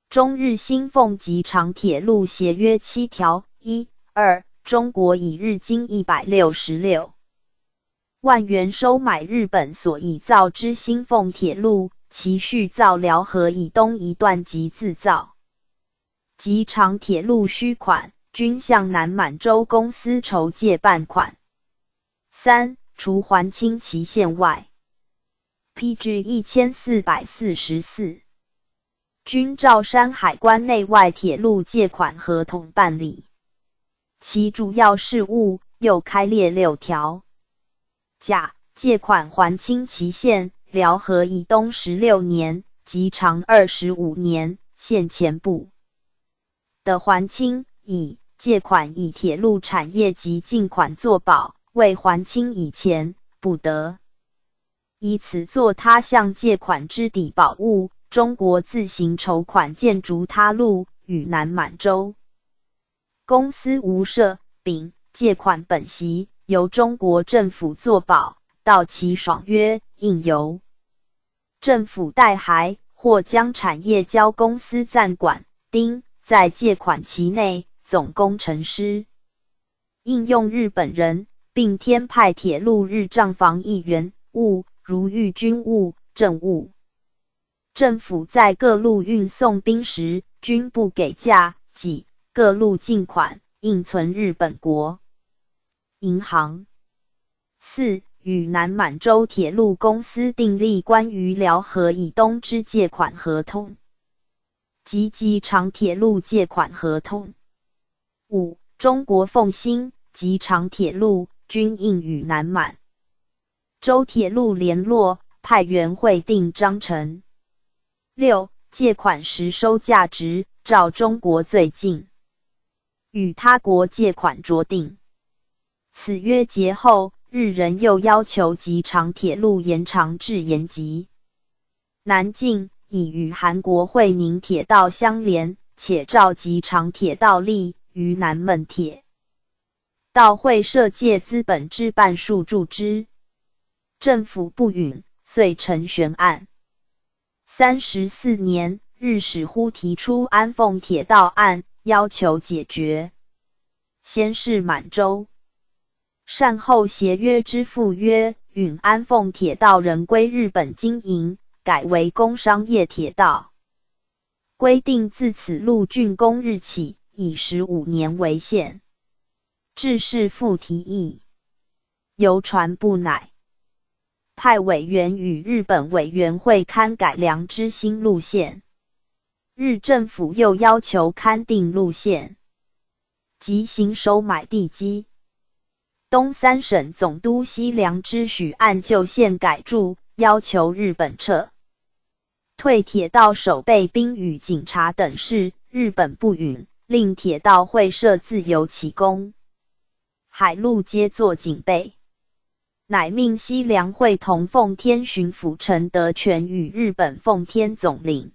中日新奉吉长铁路协约七条。一、二，中国以日金166万元收买日本所已造之新奉铁路，其续造辽河以东一段及自造吉长铁路需款，均向南满洲公司筹借半款。三，除还清期限外，P.G. 1444，均照山海关内外铁路借款合同办理。其主要事务又开列六条：甲、借款还清期限，辽河以东16年，吉长25年，限前不得还清；乙、借款以铁路产业及进款作保，未還清以前，不得以此作他項借款之抵保物。中國自行籌款建築他路，與南滿洲公司無涉。丙借款本息由中國政府作保，到期爽約應由政府代還，或將產業交公司暫管。丁在借款期內，總工程師應用日本人，並添派鐵路日帳房一員。戊如遇軍務、政務，政府在各路運送兵時，均不給價。己各路進款應存日本國銀行。四與南滿洲鐵路公司訂立關於遼河以東之借款合同及吉長鐵路借款合同。五中國奉新、吉長鐵路均應與南滿洲鐵路聯絡，派員會定章程。六借款實收價值，照中國最近與他國借款酌定。此約結後，日人又要求吉長鐵路延長至延吉南境，以與韓國會寧鐵道相連，且照吉長鐵道例於南門鐵道會社借資本之半數注之。政府不允，遂成懸案。34年，日使忽提出安奉鐵道案，要求解決。先是滿洲善後協約之附約，允安奉鐵道仍歸日本經營，改為工商業鐵道。規定自此路竣工日起，以15年為限。至是復提議，郵傳不乃。派委員與日本委員會勘改良之新路線。日政府又要求勘定路線及行收買地基。東三省總督西涼之許按舊線改築，要求日本撤退鐵道守備兵與警察等事，日本不允，令鐵道會社自由起工，海陸皆作警備。乃命西涼會同奉天巡撫程德全與日本奉天總領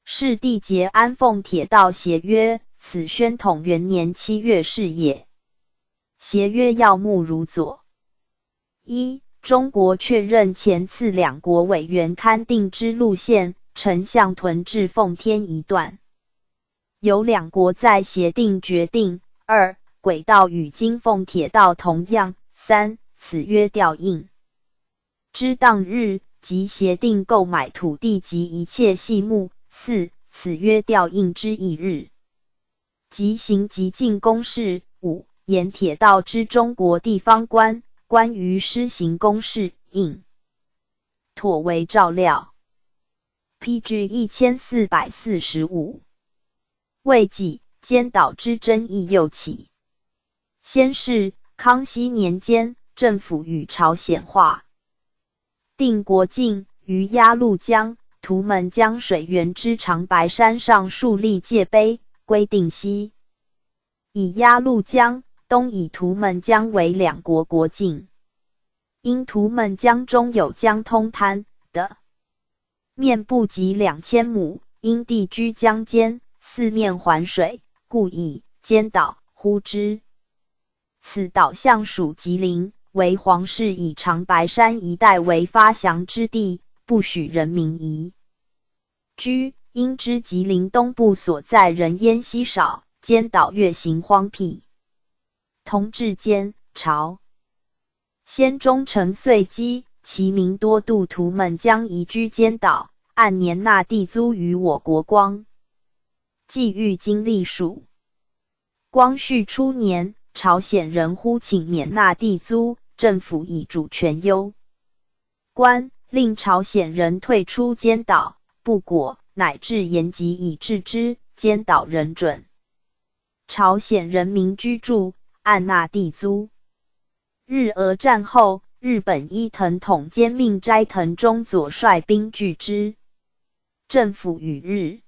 事締結安奉鐵道協約，此宣統元年7月事也。協約要目如左：一、中國確認前次兩國委員勘定之路線，丞相屯至奉天一段，由兩國在協定決定；二、軌道與京奉鐵道同樣；三、此約調印之當日，即協定購買土地及一切細目；四、此約調印之翌日，即行急進工事；五、沿鐵道之中國地方官，關於施行工事，應妥為照料。P.G. 1445，未幾，間島之爭議又起。先是，康熙年間，政府與朝鮮劃定國境，於鴨綠江、圖們江水源之長白山上樹立界碑，規定西以鴨綠江，東以圖們江為兩國國境。因圖們江中有江通灘的面不及2000畝，因地居江間，四面環水，故以間島呼之。此島向屬吉林，為皇室以長白山一帶為發祥之地，不許人民移居。因之吉林東部所在人煙稀少，間島越形荒僻。同治間，朝鮮中臣遂基，其民多渡圖們江移居間島，按年納地租於我國光濟玉金隸屬。光緒初年，朝鮮人呼請免納地租，政府以主權攸關，令朝鮮人退出間島，不果，乃至延吉以制之，間島仍准朝鮮人民居住，按納地租。日俄戰後，日本伊藤統監命齋藤中佐率兵拒之，政府與日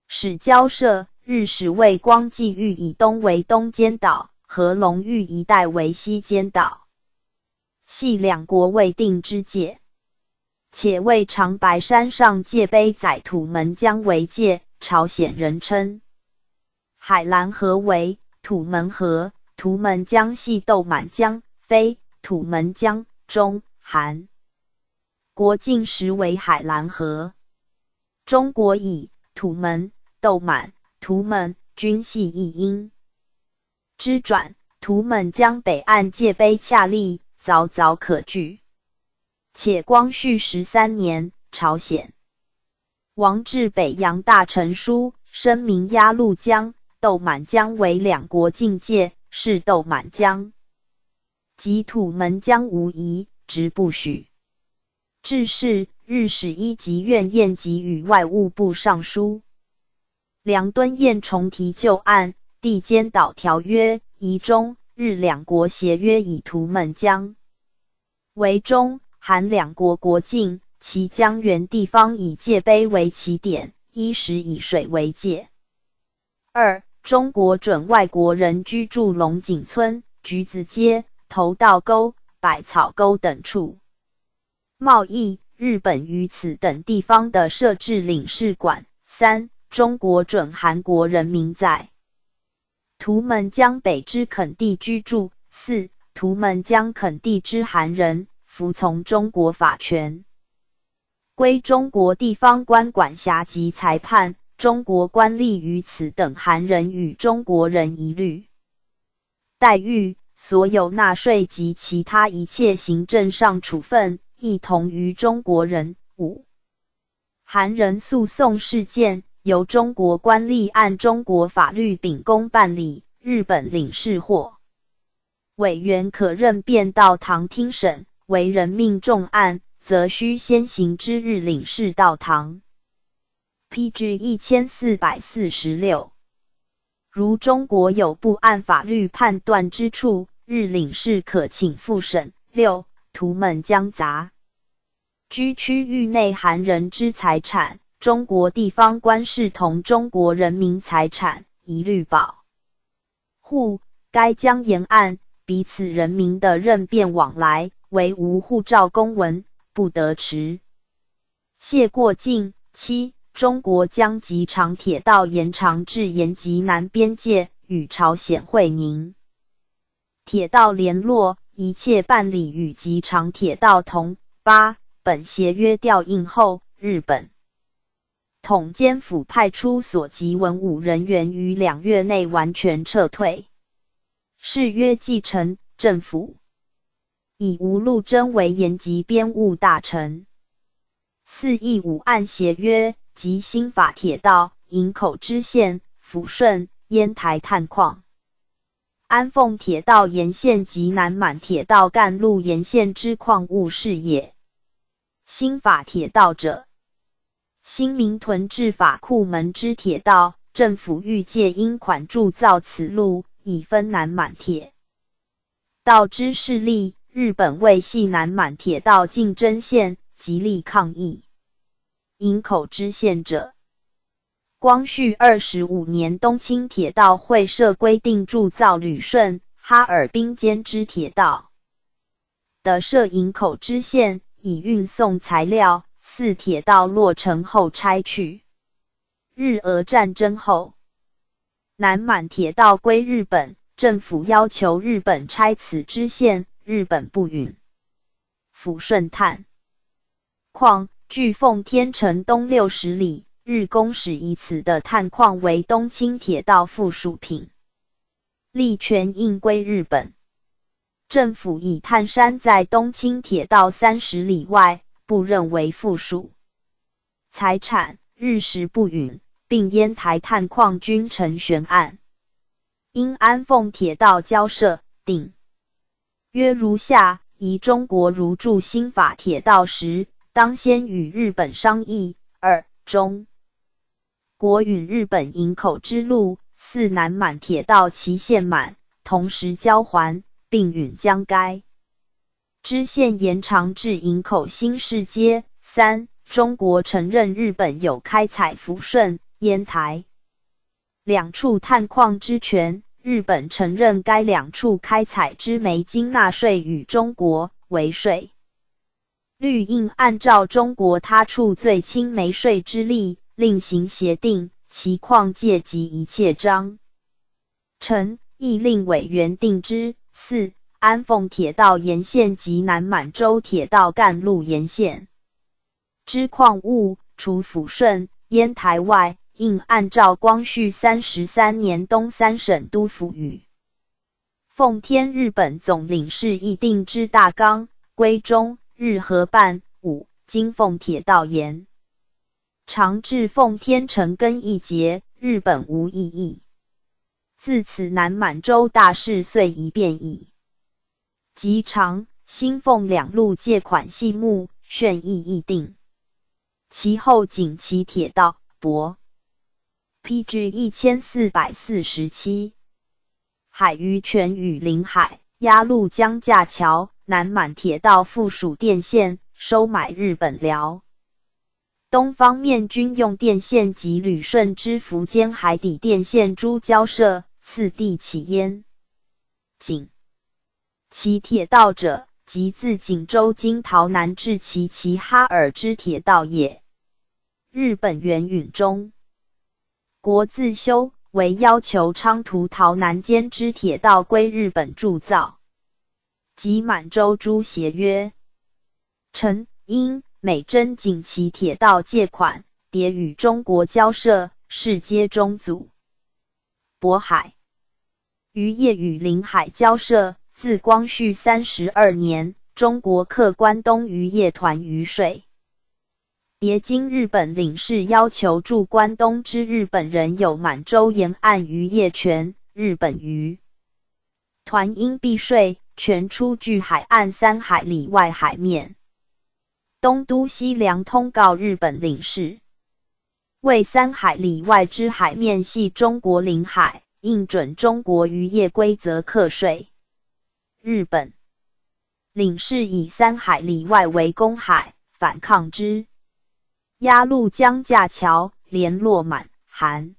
使交涉，日使謂光濟玉以東為東間島。和龙玉一带为西间岛，系两国未定之界，且为长白山上界碑载土门江为界，朝鲜人称海兰河为土门河，图们江系豆满江，非土门江。中韩国境实为海兰河。中国以土门、豆满、图们均系译音之转。图们江北岸界碑恰立，凿凿可据。且光绪13年，朝鲜王致北洋大臣书，声明鸭绿江、豆满江为两国境界，是豆满江及土门江无疑，直不许。致是日使一级院彦吉与外务部尚书梁敦彦重提旧案，递间岛条约，宜中日两国协约以图们江为中韩两国国境，其江源地方以界碑为起点，依时以水为界。二、中国准外国人居住龙井村、橘子街、头道沟、百草沟等处贸易，日本于此等地方的设置领事馆。三、中国准韩国人民在图们江北之垦地居住。四、图们江垦地之韩人服从中国法权，归中国地方官管辖及裁判。中国官吏于此等韩人与中国人一律待遇。所有纳税及其他一切行政上处分，亦同于中国人。五、韩人诉讼事件，由中国官吏按中国法律秉公办理，日本领事或委员可任便到堂听审，惟人命重案，则须先行之日领事到堂。P.G. 1446。如中国有不按法律判断之处，日领事可请复审。六、图们江杂居区域内韩人之财产，中国地方官视同中国人民财产，一律保护。该江沿岸彼此人民的任便往来，惟无护照公文，不得持械过境。七、中国将吉长铁道延长至延吉南边界，与朝鲜会宁铁道联络，一切办理与吉长铁道同。八、本协约调印后，日本统监府派出所及文武人员于2月内完全撤退。是约既成，政府以吴禄贞为延吉边务大臣。四乙五案协约及新法铁道、营口支线、抚顺、烟台探矿、安奉铁道沿线及南满铁道干路沿线之矿务事业。新法铁道者，新民屯至法库门之铁道，政府欲借英款铸造此路，以分南满铁道之势力。日本为系南满铁道竞争线，极力抗议。营口支线者，光绪25年东清铁道会社规定铸造旅顺、哈尔滨间之铁道的设营口支线，以运送材料。四铁道落成后拆去。日俄战争后，南满铁道归日本，政府要求日本拆此支线，日本不允。抚顺探矿距奉天城东60里，日公使以此的探矿为东清铁道附属品，利权应归日本。政府以探山在东清铁道30里外，不认为附属财产，日食不允，并烟台探矿均成悬案。因安奉铁道交涉定约如下：宜中国如筑新法铁道时，当先与日本商议。二、中国允日本营口之路，四南满铁道期限满，同时交还，并允将该支线延长至营口新市街。三、中国承认日本有开采抚顺、烟台两处探矿之权，日本承认该两处开采之煤经纳税与中国，惟税率应按照中国他处最轻煤税之例，另行协定，其矿界及一切章程，亦另委员定之。四、安奉铁道沿线及南满洲铁道干路沿线之矿物，除抚顺、烟台外，应按照光绪33年东三省督抚与奉天日本总领事议定之大纲，归中日合办。五、京奉铁道沿长至奉天城根一节，日本无异议。自此南满洲大事遂一变矣。及长、新奉两路借款细目，旋亦议定。其后锦崎铁道，驳。P.G. 1447，海渔权与领海、鸭绿江架桥、南满铁道附属电线，收买日本辽东方面军用电线及旅顺之福间海底电线诸交涉，次第起烟。锦崎铁道者，即自锦州经洮南至齐齐哈尔之铁道也。日本原允中国自修，惟要求昌图洮南间之铁道归日本铸造，及满洲诸协约。陈、英、美争锦崎铁道借款，迭与中国交涉，事皆中阻。渤海渔业与领海交涉，自光绪32年，中国课关东渔业团渔税。迭经日本领事要求驻关东之日本人有满洲沿岸渔业权，日本渔团应避税，权出距海岸3海里外海面。东都西凉通告日本领事，谓3海里外之海面系中国领海，应准中国渔业规则课税。日本领事以三海里外为公海，反抗之。鸭绿江架桥联络满、韩，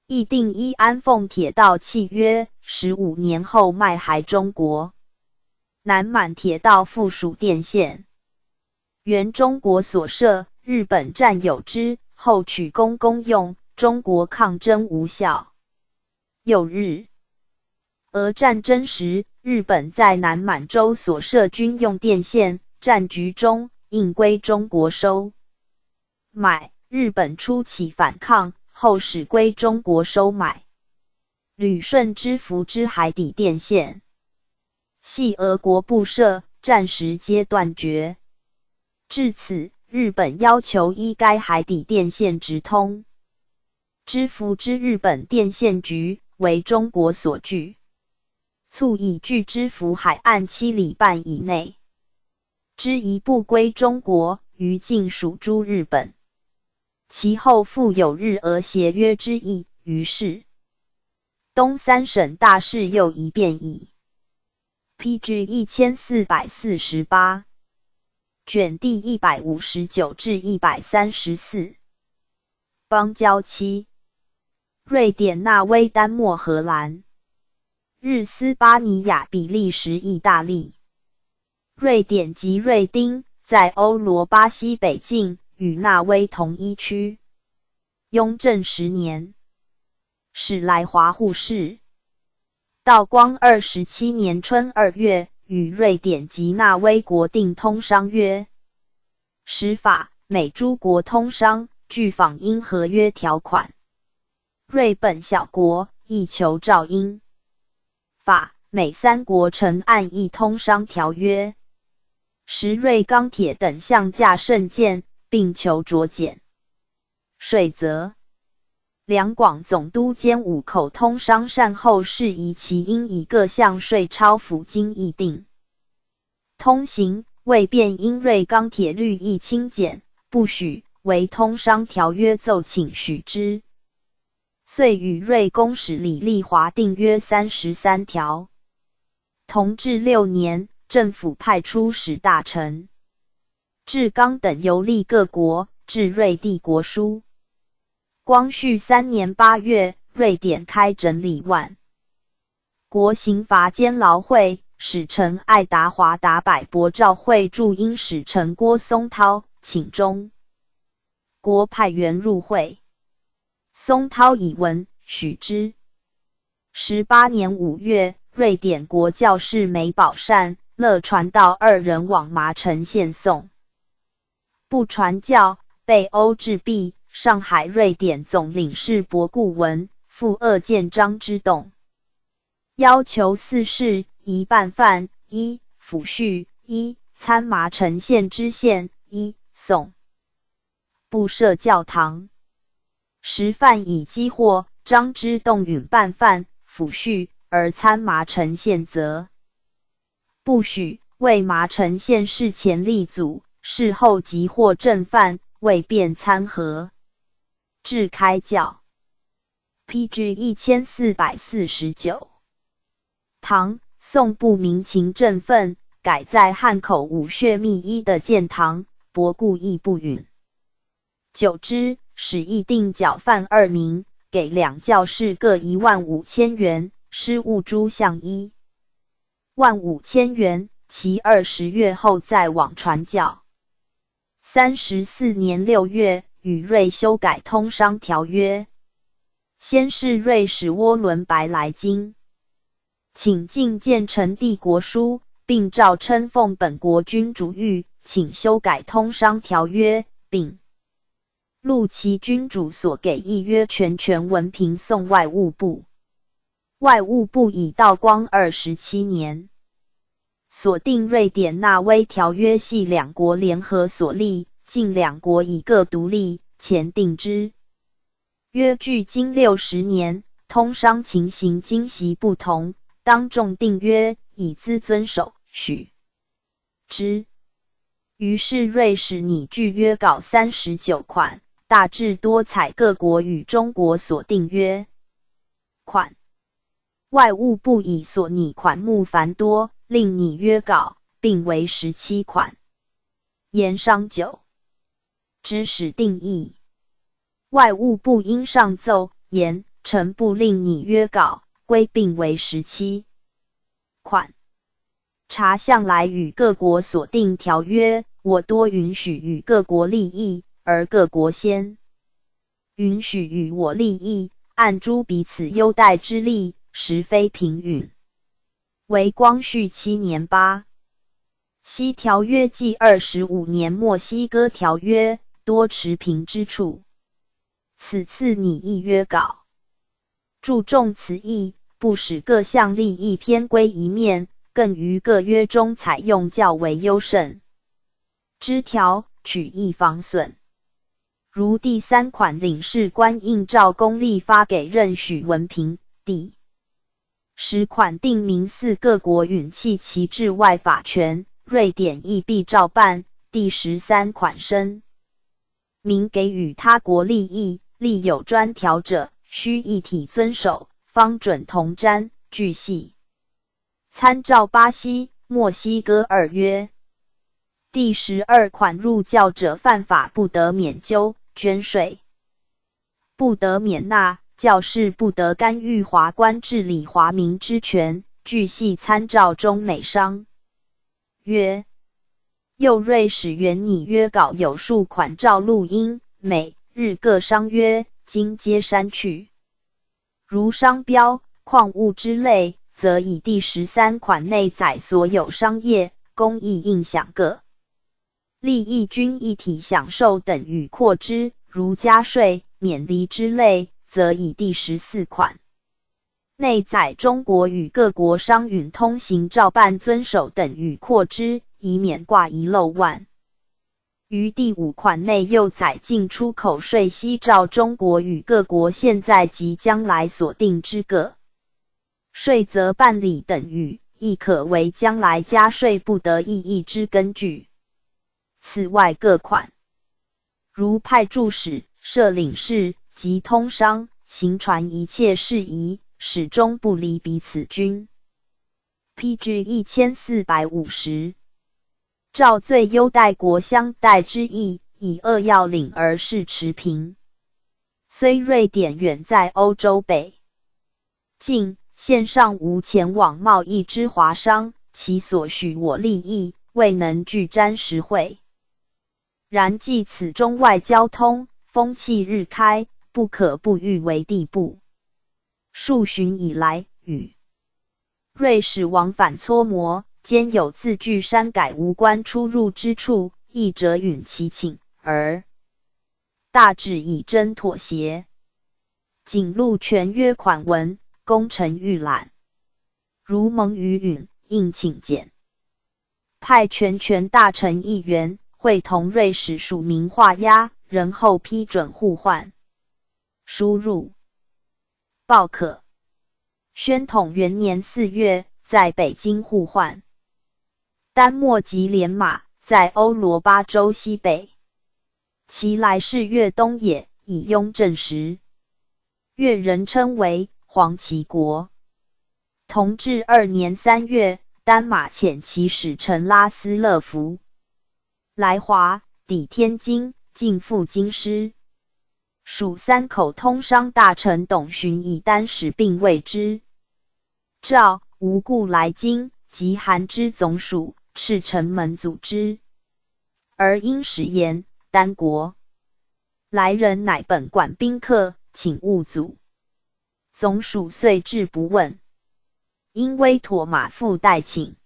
议定依安奉铁道契约，15年后卖还中国。南满铁道附属电线，原中国所设，日本占有之，后取公公用，中国抗争无效。又日俄战争时，日本在南满洲所设军用电线，战局中应归中国收买，日本初起反抗，后始归中国收买。旅顺之福之海底电线，系俄国布设，战时皆断绝。至此，日本要求依该海底电线直通之福之日本电线局，为中国所拒。促以距之福海岸7里半以内之一部归中国，余尽属诸日本。其后复有日俄协约之议，于是东三省大事又一变矣。P.G. 1448卷第159至134。邦交七，瑞典、挪威、丹麦、荷兰、日斯巴尼亚、比利时、意大利、瑞典及瑞丁，在欧罗巴西北境，与挪威同一区。雍正10年，始来华互市。道光27年春2月，与瑞典及挪威国订通商约。时法、美诸国通商，俱仿英合约条款。瑞本小国，亦求照英。法、美三国曾按议通商条约。时瑞钢铁等项价甚贱，并求酌减税则。两广总督兼五口通商善后事宜，其应以各项税钞抚经议定通行，未便因瑞钢铁律议轻减，不许，惟通商条约奏请许之。遂与瑞公使李丽华订约33条。同治6年，政府派出使大臣志刚等游历各国，致瑞帝国书。光绪3年8月，瑞典开整理万国刑罚监牢会使臣爱达华达柏柏照会驻英使臣郭嵩焘，请中国派员入会。嵩焘以闻，许之。18年5月，瑞典国教士梅宝善、乐传道二人往麻城县送部传教，被殴致毙。上海瑞典总领事博固文复恶见张之洞，要求四事：一办犯，一抚恤，一参麻城县知县，一送部设教堂。时犯已缉获，张之洞允办犯、抚恤，而参麻城县则不许，为麻城县事前力阻，事后即获正犯，未便参劾。至开教。P.G. 1449。唐、宋不明情振奋，改在汉口武穴密医的建堂，博故亦不允。久之，使议定缴犯二名，给两教士各1万5千元，失物诸项1万5千元，其20月后再往传教。34年6月，与瑞修改通商条约。先是瑞使沃伦白来京，请进见呈帝国书，并诏称奉本国君主谕，请修改通商条约，并录其君主所给议约全全文凭送外务部。外务部以道光27年所订瑞典纳威条约系两国联合所立，近两国已各独立，前订之约距今60年，通商情形今昔不同，当重订约，以资遵守，许之。于是瑞士拟具约稿39款，大致多采各国与中国所订约款。外务部以所拟款目繁多，另拟约稿，并为17款。研商久，知使定义。外务部应上奏言，臣部另拟约稿，归并为17款。查向来与各国所订条约，我多允许与各国利益，而各国先允许与我利益，按诸彼此优待之例，实非平允。为光绪七年巴西条约暨25年墨西哥条约多持平之处。此次拟议约稿，注重此意，不使各项利益偏归一面，更于各约中采用较为优胜之条，取义防损。如第三款领事官应照公例发给认许文凭，第10款订明四各国允弃其治外法权，瑞典亦必照办。第13款声明给予他国利益，立有专条者，须一体遵守，方准同瞻。俱系参照巴西、墨西哥二约。第12款入教者犯法不得免究，捐税不得免纳，教士不得干预华官治理华民之权。俱系参照中美商约。又瑞使原拟约稿有数款照录英、美、日各商约，今皆删去。如商标、矿物之类，则以第13款内载所有商业、工艺应享各利益均一体享受等语括之；如加税、免厘之类，则以第14款内载中国与各国商允通行照办遵守等语括之，以免挂一漏万。于第5款内又载进出口税悉照中国与各国现在及将来所定之各税则办理等语，亦可为将来加税不得异议之根据。此外各款，如派驻使、设领事及通商、行船一切事宜，始终不离彼此均。P.G. 1450。照最优待国相待之意，以扼要领而示持平。虽瑞典远在欧洲北境，现尚无前往贸易之华商，其所许我利益，未能具沾实惠。然既此中外交通，风气日开，不可不预为地步。数旬以来，与瑞使往返磋磨，间有字句删改无关出入之处，亦辄允其请，而大致已臻妥协。谨录全约款文，供臣预览。如蒙于允，应请简。派全权大臣一员，会同瑞使署名画押，然后批准互换。输入报可。宣统元年4月，在北京互换。丹墨及连马，在欧罗巴洲西北。其来是越东也，以雍正时，越人称为黄旗国。同治2年3月，丹马遣其使臣拉斯勒福来华，抵天津，径赴京师。属三口通商大臣董循以丹使并未之诏，无故来京，即函之总署，斥城门阻之。而因使言丹国来人乃本馆宾客，请勿阻。总署遂置不问。因威妥玛复代请，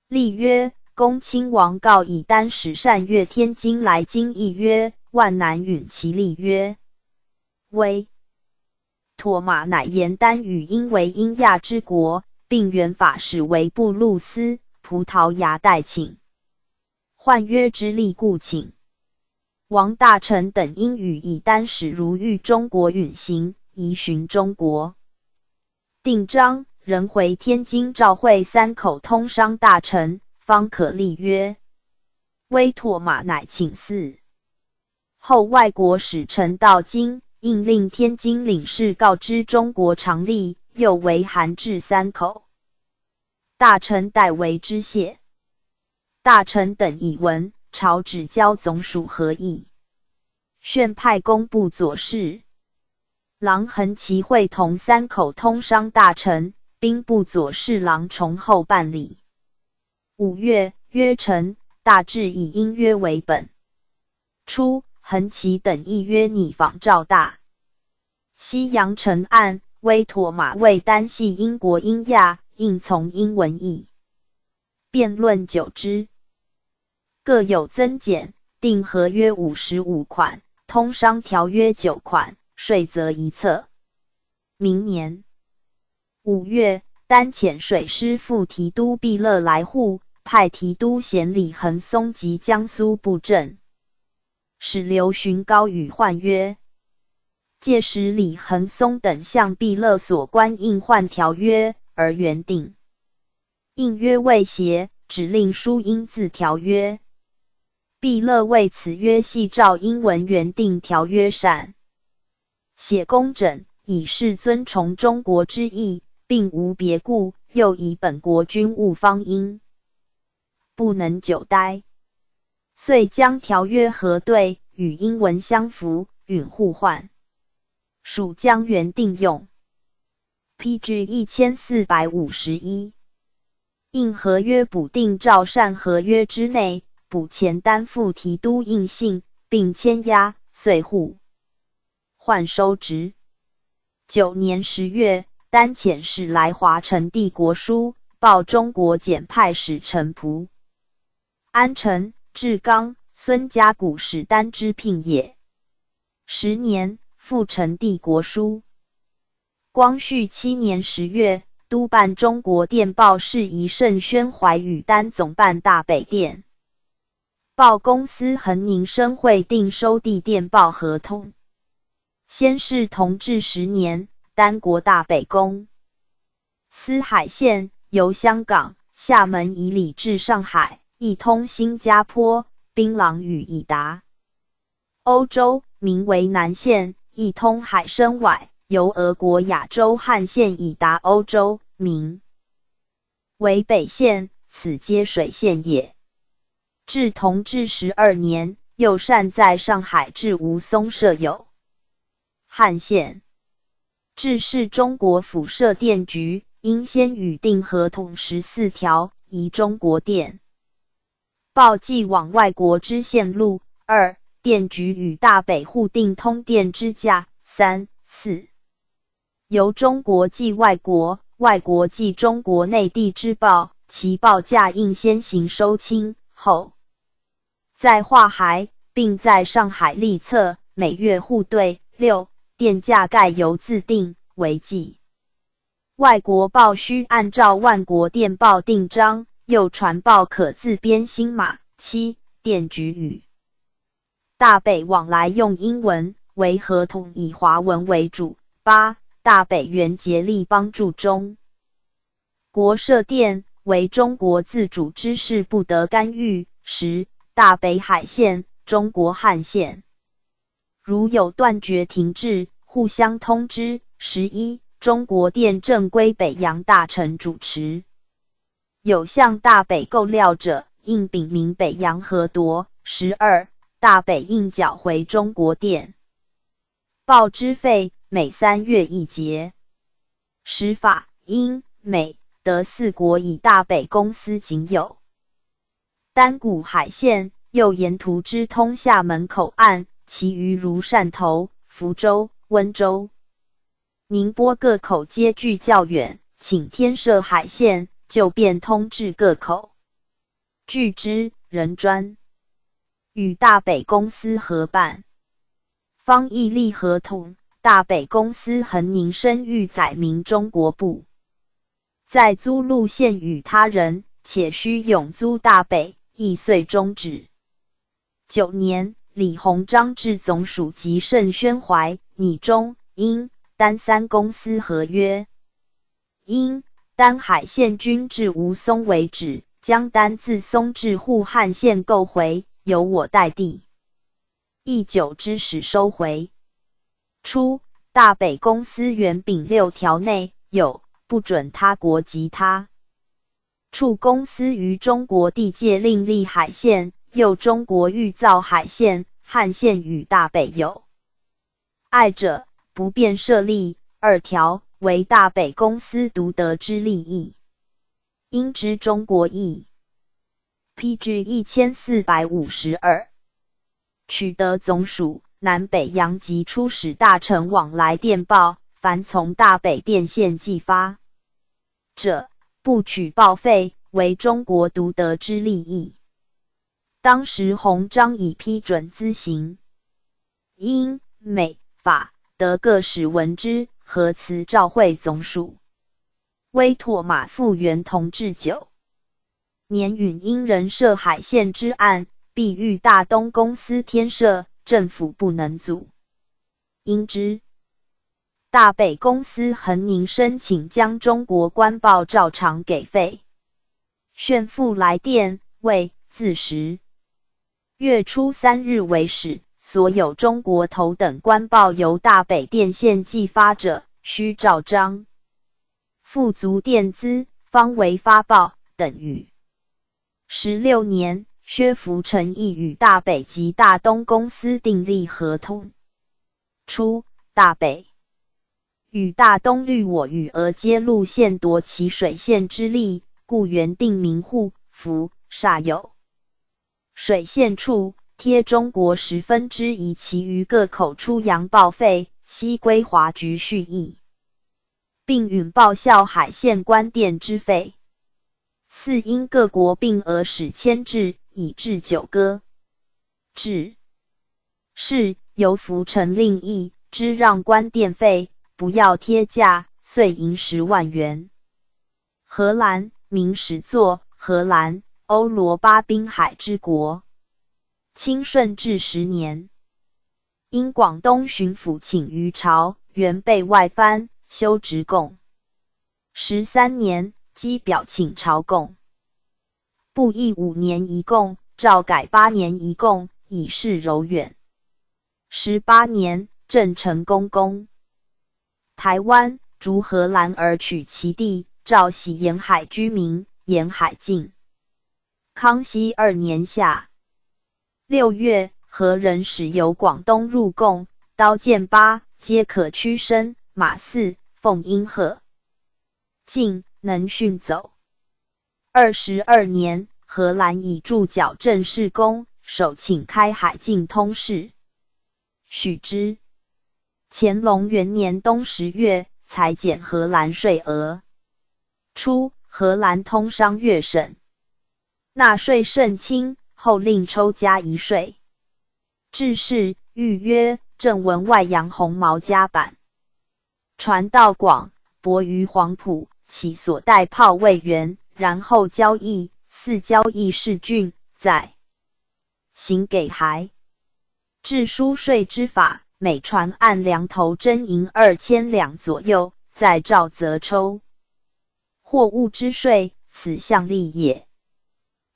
立约。恭亲王告以丹使擅越天津来京议约，万难允其立约。威妥玛乃言丹与英为英亚之国，并原法使为布鲁斯、葡萄牙代请换约之例，故请王大臣等应与以丹使如欲中国允行，宜循中国定章，仍回天津照会三口通商大臣，方可立约。威妥玛乃请嗣。后外国使臣到京，应令天津领事告知中国常例，又为函致三口大臣代为知谢。大臣等已闻，朝旨交总署核议，旋派工部左侍郎恒其会同三口通商大臣、兵部左侍郎崇厚办理。5月，约成，大致以英约为本。初，恒其等议约拟仿照大西洋成案，威妥玛谓丹系英国英亚，应从英文译。辩论久之，各有增减，定合约55款，通商条约9款，税则一册。明年5月，丹遣水师副提督毕勒来沪，派提督衔李恒松及江苏布政使刘寻高与换约。届时李恒松等向毕勒索官印换条约，而原定应约未协，只令书英字条约。毕勒谓此约系照英文原定条约缮写工整，以示尊崇中国之意，并无别故。又以本国军务方殷，不能久待，遂将条约核对，与英文相符，允互换。署将原定用。P.G. 1451，应合约补订照缮合约之内，补前丹副提督印信，并签押，遂互换收执。9年10月，丹遣使来华呈帝国书，报中国简派使臣蒲安臣、志刚、孙家谷使丹之聘也。10年，复呈帝国书。光绪7年10月，督办中国电报事宜盛宣怀与丹总办大北电报公司恒宁生会订收递电报合同。先是同治十年，丹国大北公司海线由香港、厦门以里至上海，亦通新加坡、槟榔屿以达欧洲，名为南线；亦通海参崴，由俄国亚洲汉线以达欧洲，名为北线。此皆水线也。至同治12年，又擅在上海至吴淞设有汉线。至是中国府设电局，应先与订合同14条，一中国电报寄往外国之线路；二电局与大北互定通电之价；三、四由中国寄外国，外国寄中国内地之报，其报价应先行收清，后再划函，并在上海立册，每月互对。六电价概由自定，惟寄外国报须按照万国电报定章，又传报可自编新码。七电局与大北往来用英文，惟合同以华文为主。八大北原竭力帮助中国设电，惟中国自主之事不得干预。10大北海线、中国汉线，如有断绝停滞，互相通知。11中国电正归北洋大臣主持，有向大北购料者，应禀明北洋核夺。12大北应缴回中国电报之费，每3月一结。时法、英、美、德四国以大北公司仅有单股海线，又沿途之通厦门口岸，其余如汕头、福州、温州、宁波各口皆距较远，请添设海线，就便通至各口。据之，仍专与大北公司合办，方议立合同。大北公司恒宁声谕载明中国不再租路线与他人，且须永租大北，议遂终止。9年，李鸿章致总署及盛宣怀拟中、英、丹三公司合约，英、丹海线均至吴淞为止，将丹自淞至沪汉线购回，由我代缔。一九之始收回。初，大北公司原丙6条内有不准他国及他处公司于中国地界另立海线，又中国欲造海线、汉线与大北有碍者，不便设立。2条为大北公司独得之利益，应知中国意。P.G. 1452，取得总署南北洋及出使大臣往来电报，凡从大北电线寄发者，不取报费，为中国独得之利益。当时鸿章已批准咨行，英、美、法、德各使闻之，核辞照会总署，委托马复元同治9年允英人设海线之案，必欲大东公司添设，政府不能阻。因之，大北公司恒宁申请将中国官报照常给费。旋复来电，谓自10月初3日为始，所有中国头等官报由大北电线寄发者，须照章付足电资，方为发报等语。16年，薛福成亦与大北及大东公司订立合同。初，大北与大东虑我与俄接路线夺其水线之利，故原定名沪、福、厦有水线处，贴中国1/10，其余各口出洋报费，悉归华局续议，并允报销海线关电之费。嗣因各国并俄使牵制，以致久搁。至是由福成另议，支让关电费，不要贴价，遂盈10万元。荷兰名始作荷兰，欧罗巴滨海之国。清顺治10年，因广东巡抚请于朝，原被外藩，修职贡。13年，赍表请朝贡。布议5年一贡，诏改8年一贡，以示柔远。18年，郑成功攻台湾，逐荷兰而取其地，诏徙沿海居民，沿海境。康熙2年夏6月，荷人使由广东入贡，刀剑八皆可屈伸，马嗣、奉英贺进能训走。22年，荷兰以助剿郑氏功，首请开海禁通事，许之。乾隆元年冬10月，裁减荷兰税额。初，荷兰通商粤省，纳税甚轻，后另抽加一税。致仕谕约正文外洋红毛夹板。船到广，泊于黄埔，起所带炮位员，然后交易，似交易事郡，在行给还。制输税之法，每船按两头征银2000两左右，再照则抽货物之税，此项例也。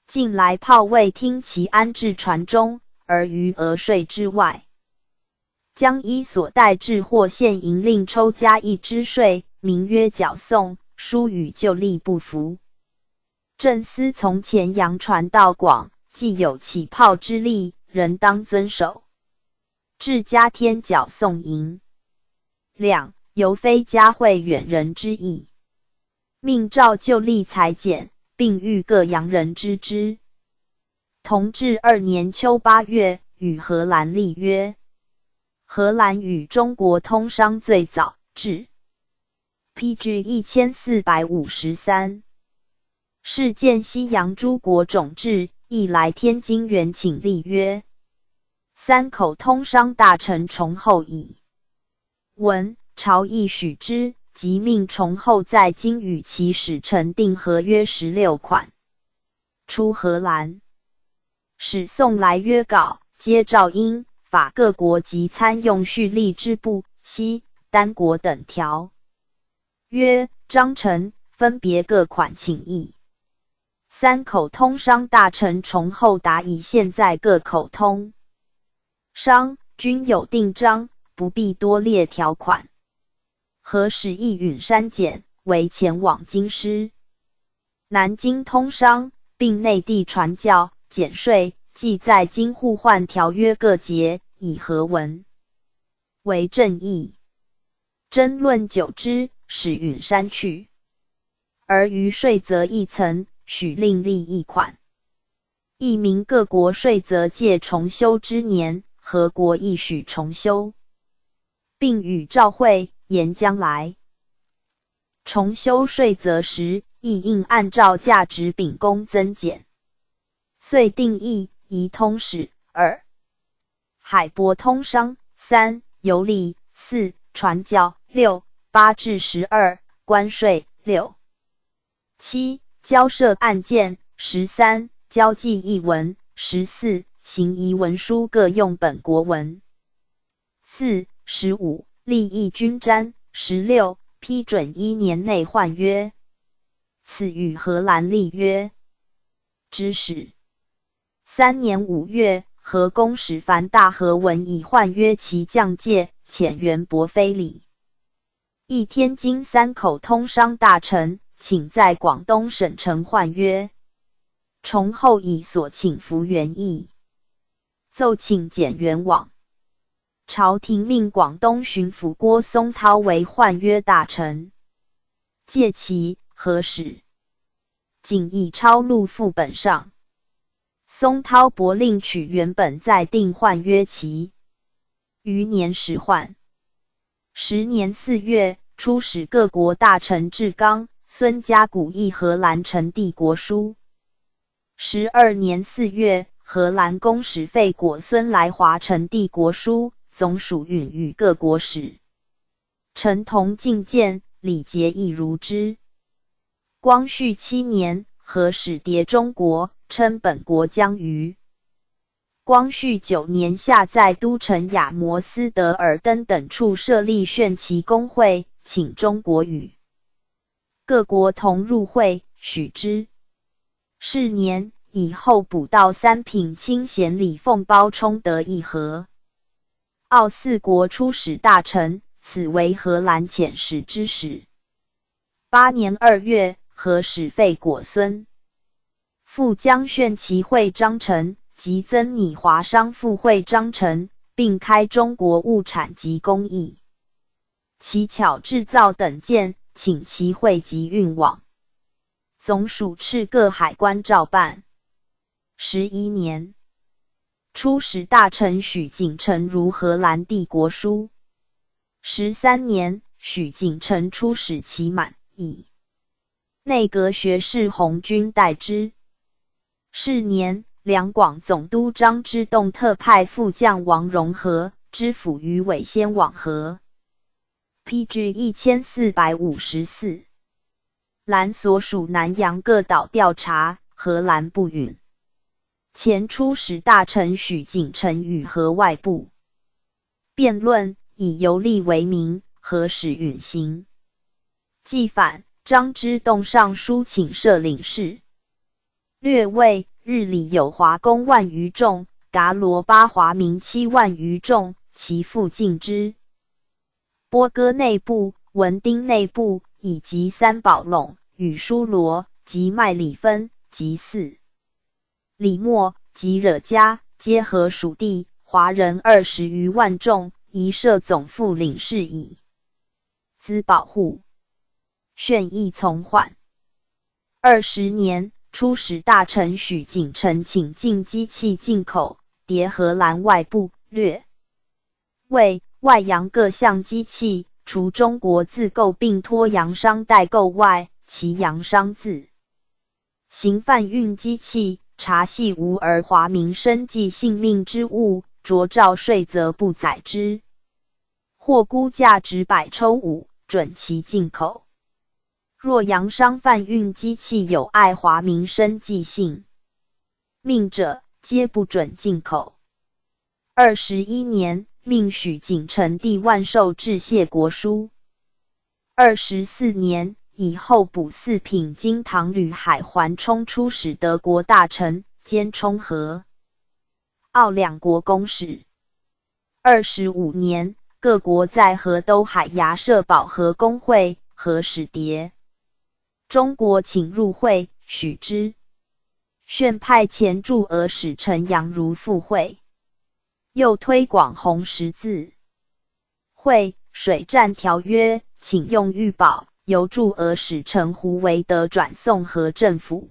近来炮位听其安置船中，而于额税之外，将依所带至货现银另抽加一之税，名曰缴送，殊与旧例不符。朕思从前洋船到广，既有起炮之例，仍当遵守。至加添缴送银两，犹非加惠远人之意。命照旧例裁减，并谕各洋人知之。同治二年秋8月，与荷兰立约。荷兰与中国通商最早，至 P.G. 1453。事见西洋诸国种智，亦来天津援请立约。三口通商大臣崇厚以闻，朝议许之，即命崇厚在京与其使臣订合约16款。出荷兰使送来约稿，皆照英法各国及参用叙利之布、西、丹国等条约章程，分别各款请议。三口通商大臣崇厚答以现在各口通商均有定章，不必多列条款。荷使亦允删减，为前往京师、南京通商，并内地传教、减税，记在京互换条约各节，以合文为正义。争论久之，始允删去。而于税则一层，许另立一款，亦明各国税则届重修之年，荷国亦许重修，并与照会言将来重修税则时，亦应按照价值秉公增减。遂定一，宜通使；二，海舶通商；三，游历；四，传教；六，八至十二，关税；六，七，交涉案件；13，交际译文；14，行仪文书各用本国文。四，15，利益均沾；16，批准一年内换约。此与荷兰立约之始。3年5月，荷公使凡大和文以换约期将届，遣袁伯非礼。议天津三口通商大臣，请在广东省城换约。崇厚以所请符原意，奏请减员往。朝廷命广东巡抚郭嵩焘为换约大臣。届期荷使，谨以抄录副本上。嵩焘驳另取原本再定换约期。余年始换。10年4月，出使各国大臣志刚、孙嘉谷议荷兰呈递国书。12年4月，荷兰公使费果孙来华呈递国书，总署允与各国使臣同进见，礼节亦如之。光绪七年，荷使諜中国，称本国将于光绪9年夏，在都城亚摩斯德尔登等处设立炫旗公会，请中国与各国同入会，许之。是年，以候补道三品卿衔李凤包充得议和澳四国出使大臣，此为荷兰遣使之始。8年2月，荷使费果孙复将炫旗会章程及增拟华商复会章程，并开中国物产及工艺奇巧制造等件，请其汇集运往。总署饬各海关照办。11年，出使大臣许景澄如荷兰帝国书。13年，许景澄出使期满，以内阁学士洪钧代之。是年，两广总督张之洞特派副将王荣和、知府余伟先往荷。P.G. 1454，兰所属南洋各岛调查，荷兰不允。前出使大臣许景澄与荷外部辩论，以游历为名，荷使允行。既返，张之洞上书请设领事。略谓日里有华工万余众，噶罗巴华民7万余众，其复进之。波哥内部、文丁内部以及三宝垄与舒罗及麦里芬及四里莫及惹加，皆荷属地，华人20余万众，宜设总副领事以资保护。旋议从缓。20年，出使大臣许景澄请禁机器进口，牒荷兰外部略谓外洋各项机器，除中国自购并托洋商代购外，其洋商自行贩运机器，查系无貳华民生计性命之物，酌照税则不载之。货估价值百抽五，准其进口。若洋商贩运机器有碍华民生计性命者，皆不准进口。21年，命许景澄递万寿致谢国书。24年，以候补四品京堂吕海环充出使德国大臣，兼充荷、奥两国公使。25年，各国在荷都海牙设保和公会，荷使牒。中国请入会，许之。旋派前驻俄使陈扬如赴会，又推广红十字会水战条约，请用御宝，由驻俄使臣胡惟德转送荷政府。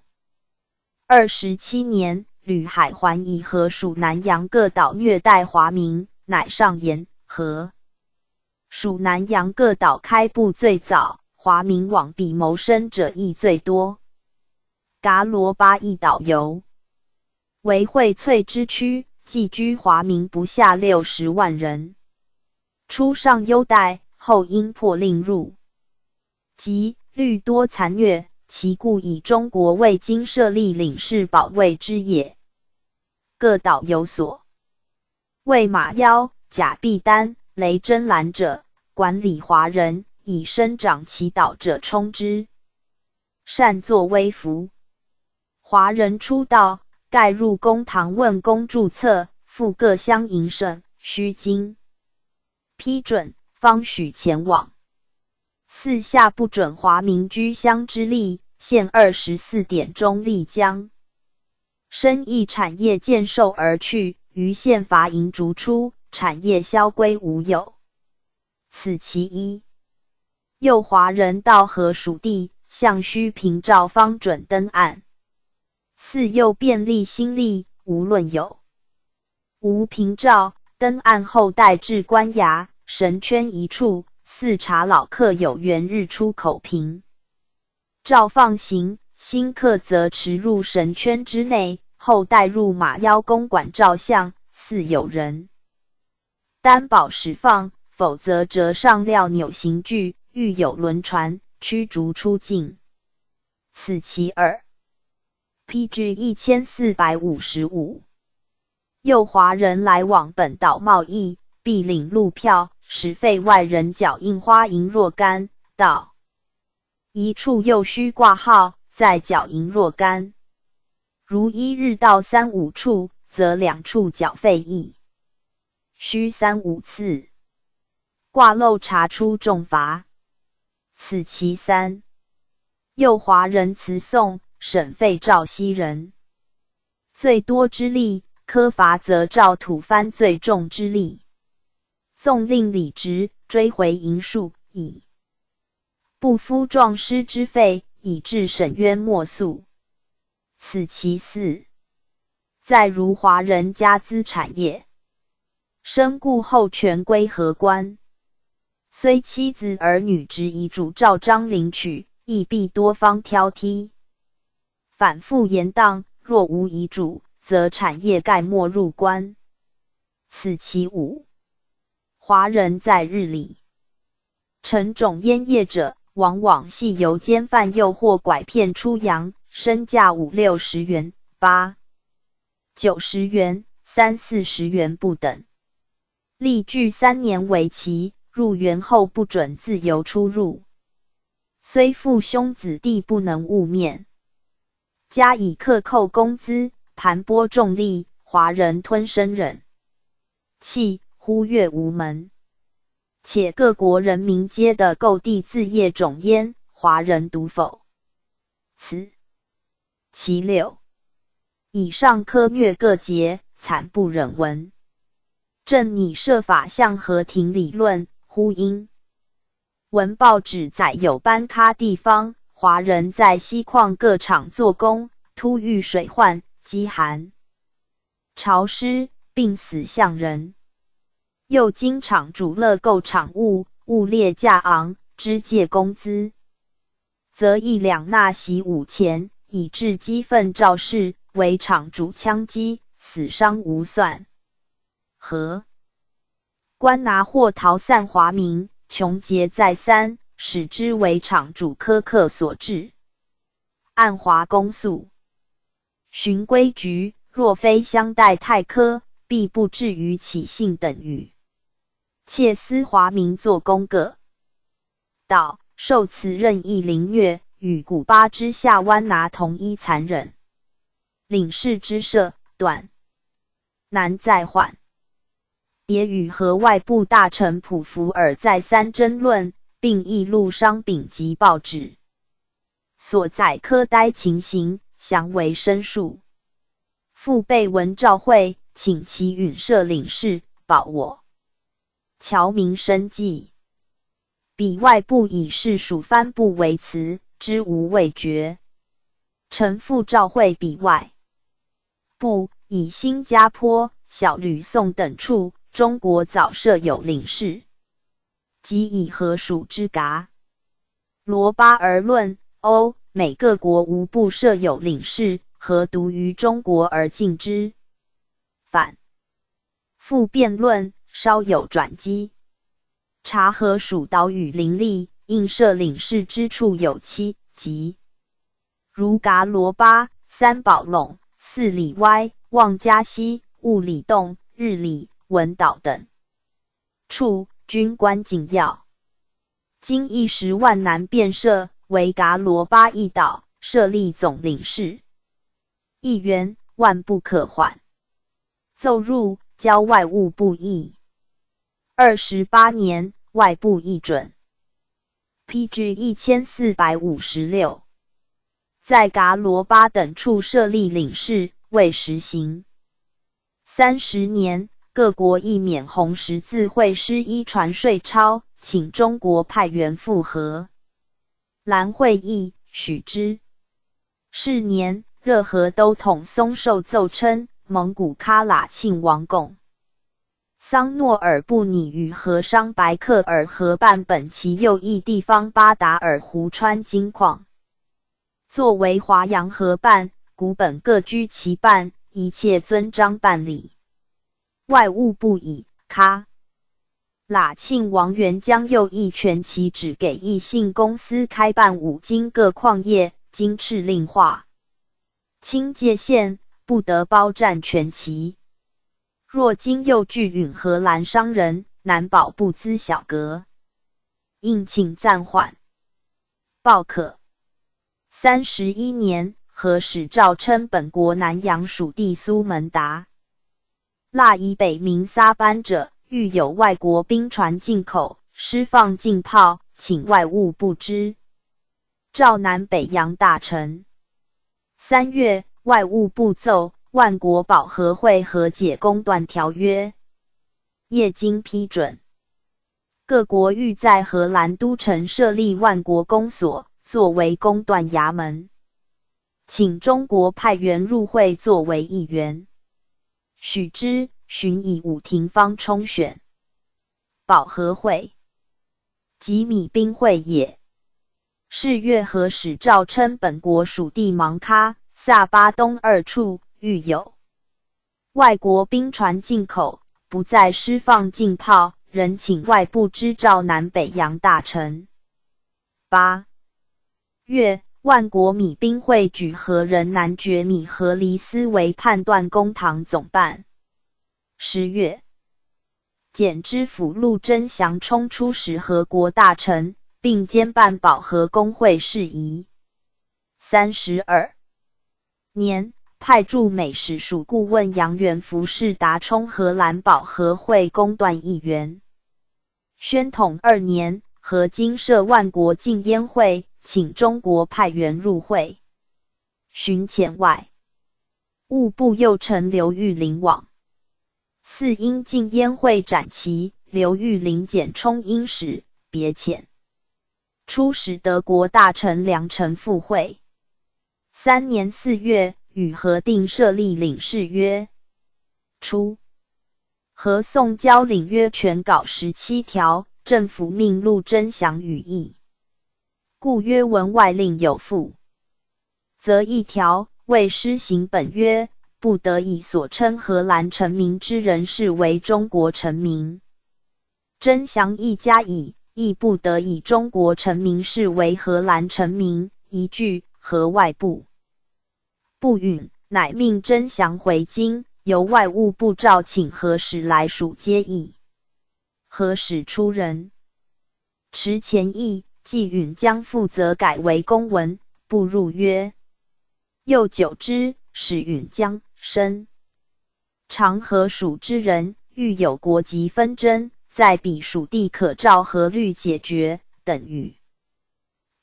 27年，吕海环以荷属南洋各岛虐待华民，乃上言荷属南洋各岛开埠最早，华民往彼谋生者亦最多。噶罗巴一岛尤为薈萃之区，寄居华民不下60万人。初尚优待，后因迫令入籍，虑多残虐，其故以中国未经设立领事保卫之也。各岛有所谓马腰、甲必丹、雷贞兰者，管理华人，以生长其岛者充之，善作威服。华人出岛，盖入公堂问公注册，赴各乡营舍，须经批准，方许前往。四下不准华民居乡之例，限24点钟立将生意产业渐售而去，余现罚银逐出，产业销归吾有。此其一。又华人到荷属地，向须凭照方准登岸。似又便利新例，无论有无凭照，登岸后带至关衙神圈一处，伺查老客有原日出口凭照放行，新客则持入神圈之内，后带入马腰公馆照相，似有人担保始放，否则折上镣纽刑具，遇有轮船，驱逐出境。此其二。P.G. 1455，又华人来往本岛贸易，必领路票，实费外人缴印花银若干，到一处又须挂号，再缴银若干。如一日到三五处，则两处缴费亦须三五次。挂漏查出重罚。此其三。又华人词讼，省费照西人最多之例，科罚则照土番最重之例。纵令理直追回银数，以不敷壮师之费，以致沈冤莫诉。此其四。再如华人家资产业，身故后全归荷官，虽妻子儿女执遗嘱照章领取，亦必多方挑剔，反复延宕。若无遗嘱，则产业概没入官。此其五。华人在日里承种烟业者，往往系由奸犯诱惑拐骗出洋，身价五六十元、八九十元、三四十元不等。例具3年为期，入园后不准自由出入，虽父兄子弟不能晤面，加以克扣工资，盘剥重利，华人吞声忍气，呼吁无门。且各国人民皆得购地自业种烟，华人独否。此其六。以上苛虐各节，惨不忍闻。朕拟设法向和廷理论，忽因闻报纸载有班咖地方华人在锡矿各厂做工，突遇水患、饥寒、潮湿，病死向人。又经厂主勒购厂物，物劣价昂，支借工资，则一两纳息5钱，以致激愤肇事，为厂主枪击，死伤无算。荷官拿货逃散华民，穷诘再三，始知为厂主苛刻所致。按华公诉，循规矩，若非相待太苛，必不至于起信等语。窃思华民做工各岛，受此任意凌虐，与古巴之下湾拿同一残忍。领事之设，断难再缓。迭与荷外部大臣普福尔再三争论，并议录商禀及报纸所载苛待情形，详为申述。复备文照会，请其允设领事，保我侨民生计。彼外部以事属藩部为辞，知无未决。臣复照会彼外部，以新加坡、小吕宋等处，中国早设有领事，即以荷属之噶罗巴而论，欧美各国无不设有领事，何独于中国而禁之？反复辩论，稍有转机。察荷属岛屿林立，应设领事之处有七级，如噶罗巴、三宝垄、四里歪、望加锡、雾里洞、日里、文岛等处，均关紧要。今一时万难遍设，惟噶罗巴一岛设立总领事一员，万不可缓。奏入交外务部议。28年，外部议准。P.G. 1456，在噶罗巴等处设立领事，未实行。30年，各国亦免红十字会施医传税钞，请中国派员赴荷兰会议，许之。是年，热河都统松寿奏称，蒙古喀喇沁王贡桑诺尔布拟与荷商白克尔合办本旗右翼地方巴达尔湖川金矿，作为华洋合办，股本各居其半，一切遵章办理。外务部以喀喇沁王原将右翼全旗指给义信公司开办五金各矿业，经敕令划清界限，不得包占全旗。若今又拒允荷兰商人，难保不滋小革，应请暂缓。报可。31年，荷使诏称本国南洋属地苏门答腊以北名萨班者，遇有外国兵船进口，施放禁炮，请外务部知。诏南北洋大臣。3月，外务部奏万国保和会和解公断条约，业经批准。各國欲在荷蘭都城設立萬國公所，作為公斷衙門，請中國派員入會作為議員。許之，旬以伍廷芳充選。保和會即米兵會也。是月和使詔稱本國屬地芒卡、薩巴東二處，遇有外國兵船進口，不再施放禁炮，仍請外部知照南北洋大臣。8月，萬國米兵會舉荷人男爵米荷黎斯為判斷公堂總辦。10月，檢知府陸徵祥充出使荷國大臣，並兼辦保和公會事宜。32年，派駐美使署顧問楊元福世達充荷蘭保和會公斷議員。宣統二年，荷京設萬國禁煙會，請中國派員入會。旬遣外務部右丞劉玉麟往。嗣因禁煙會展期，劉玉麟簡充英使，別遣出使德國大臣梁誠赴會。3年4月，與荷訂設立領事約。初，荷送交領約全稿17條，政府命陸徵祥與議，故約文外另有附則一條，為施行本約，不得以所稱荷蘭臣民之人視為中國臣民。徵祥亦加以，亦不得以中國臣民視為荷蘭臣民，一句荷外部不允，乃命徵祥回京，由外務部召請荷使來署接議。荷使出人，持前議，既允將附則改為公文，不入約。又久之，使允將申長荷屬之人，遇有國籍紛爭，在彼屬地可照荷律解決等語，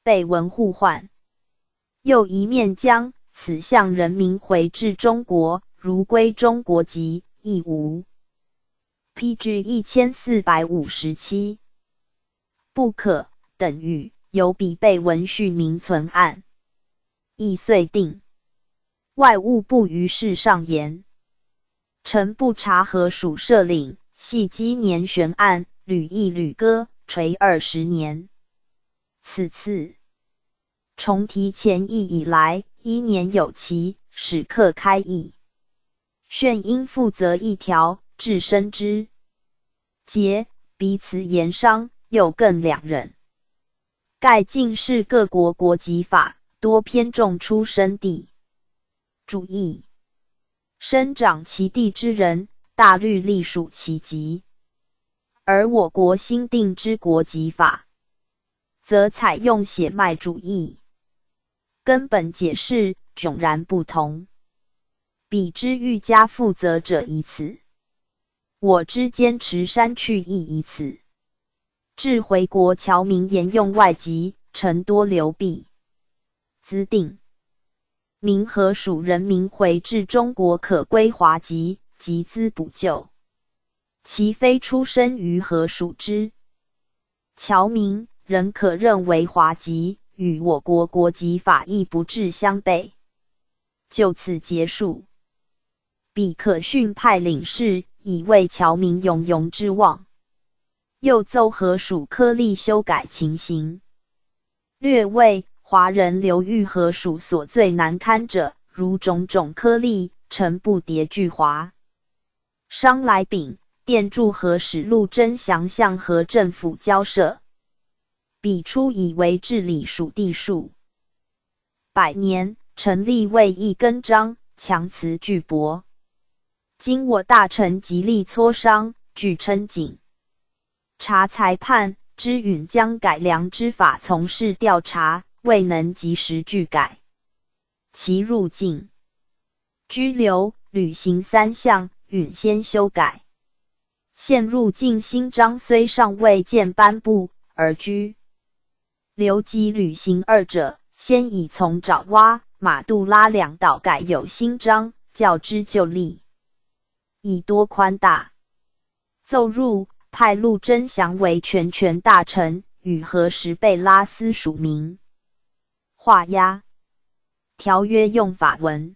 備文互換。又一面將此項人民回至中國，如歸中國籍，亦無。P.G. 1457不可等語，由彼備文續名存案，議遂定。外務部於是上言，臣不察荷屬設領，係積年懸案，屢議屢擱，垂20年。此次重提前議以來，一年有期，始克開議。旋應附則一條，置身之節，彼此研商，又更兩忍。蓋近世各國國籍法，多偏重出生地主義，生長其地之人，大律隸屬其籍。而我國新訂之國籍法，則採用血脈主義，根本解釋迥然不同。彼之欲加附則者以此，我之堅持刪去亦以此。致回國僑民沿用外籍，誠多流弊。兹定明荷屬人民回至中國可歸華籍，集資補救。其非出生於荷屬之僑民，仍可認為華籍，與我國國籍法亦不致相悖。就此結束。彼可訓派領事，以慰僑民湧湧之望。又奏荷屬科例修改情形，略謂華人流寓荷屬所最難堪者，如種種科例，誠不迭具華商來稟，電駐荷使陸徵祥向荷政府交涉。彼初以為治理屬地數百年，成立為一根章，強辭拒駁。經我大臣極力磋商，據稱警察裁判知允將改良之法從事調查，未能及時具改。其入境、居留、旅行三項，允先修改。現入境新章雖尚未見頒布，而居留及旅行二者，先已從爪哇、馬杜拉兩島改有新章，較之舊例，已多寬大。奏入派陆征祥为全权大臣，与核实贝拉斯署名。画押条约用法文。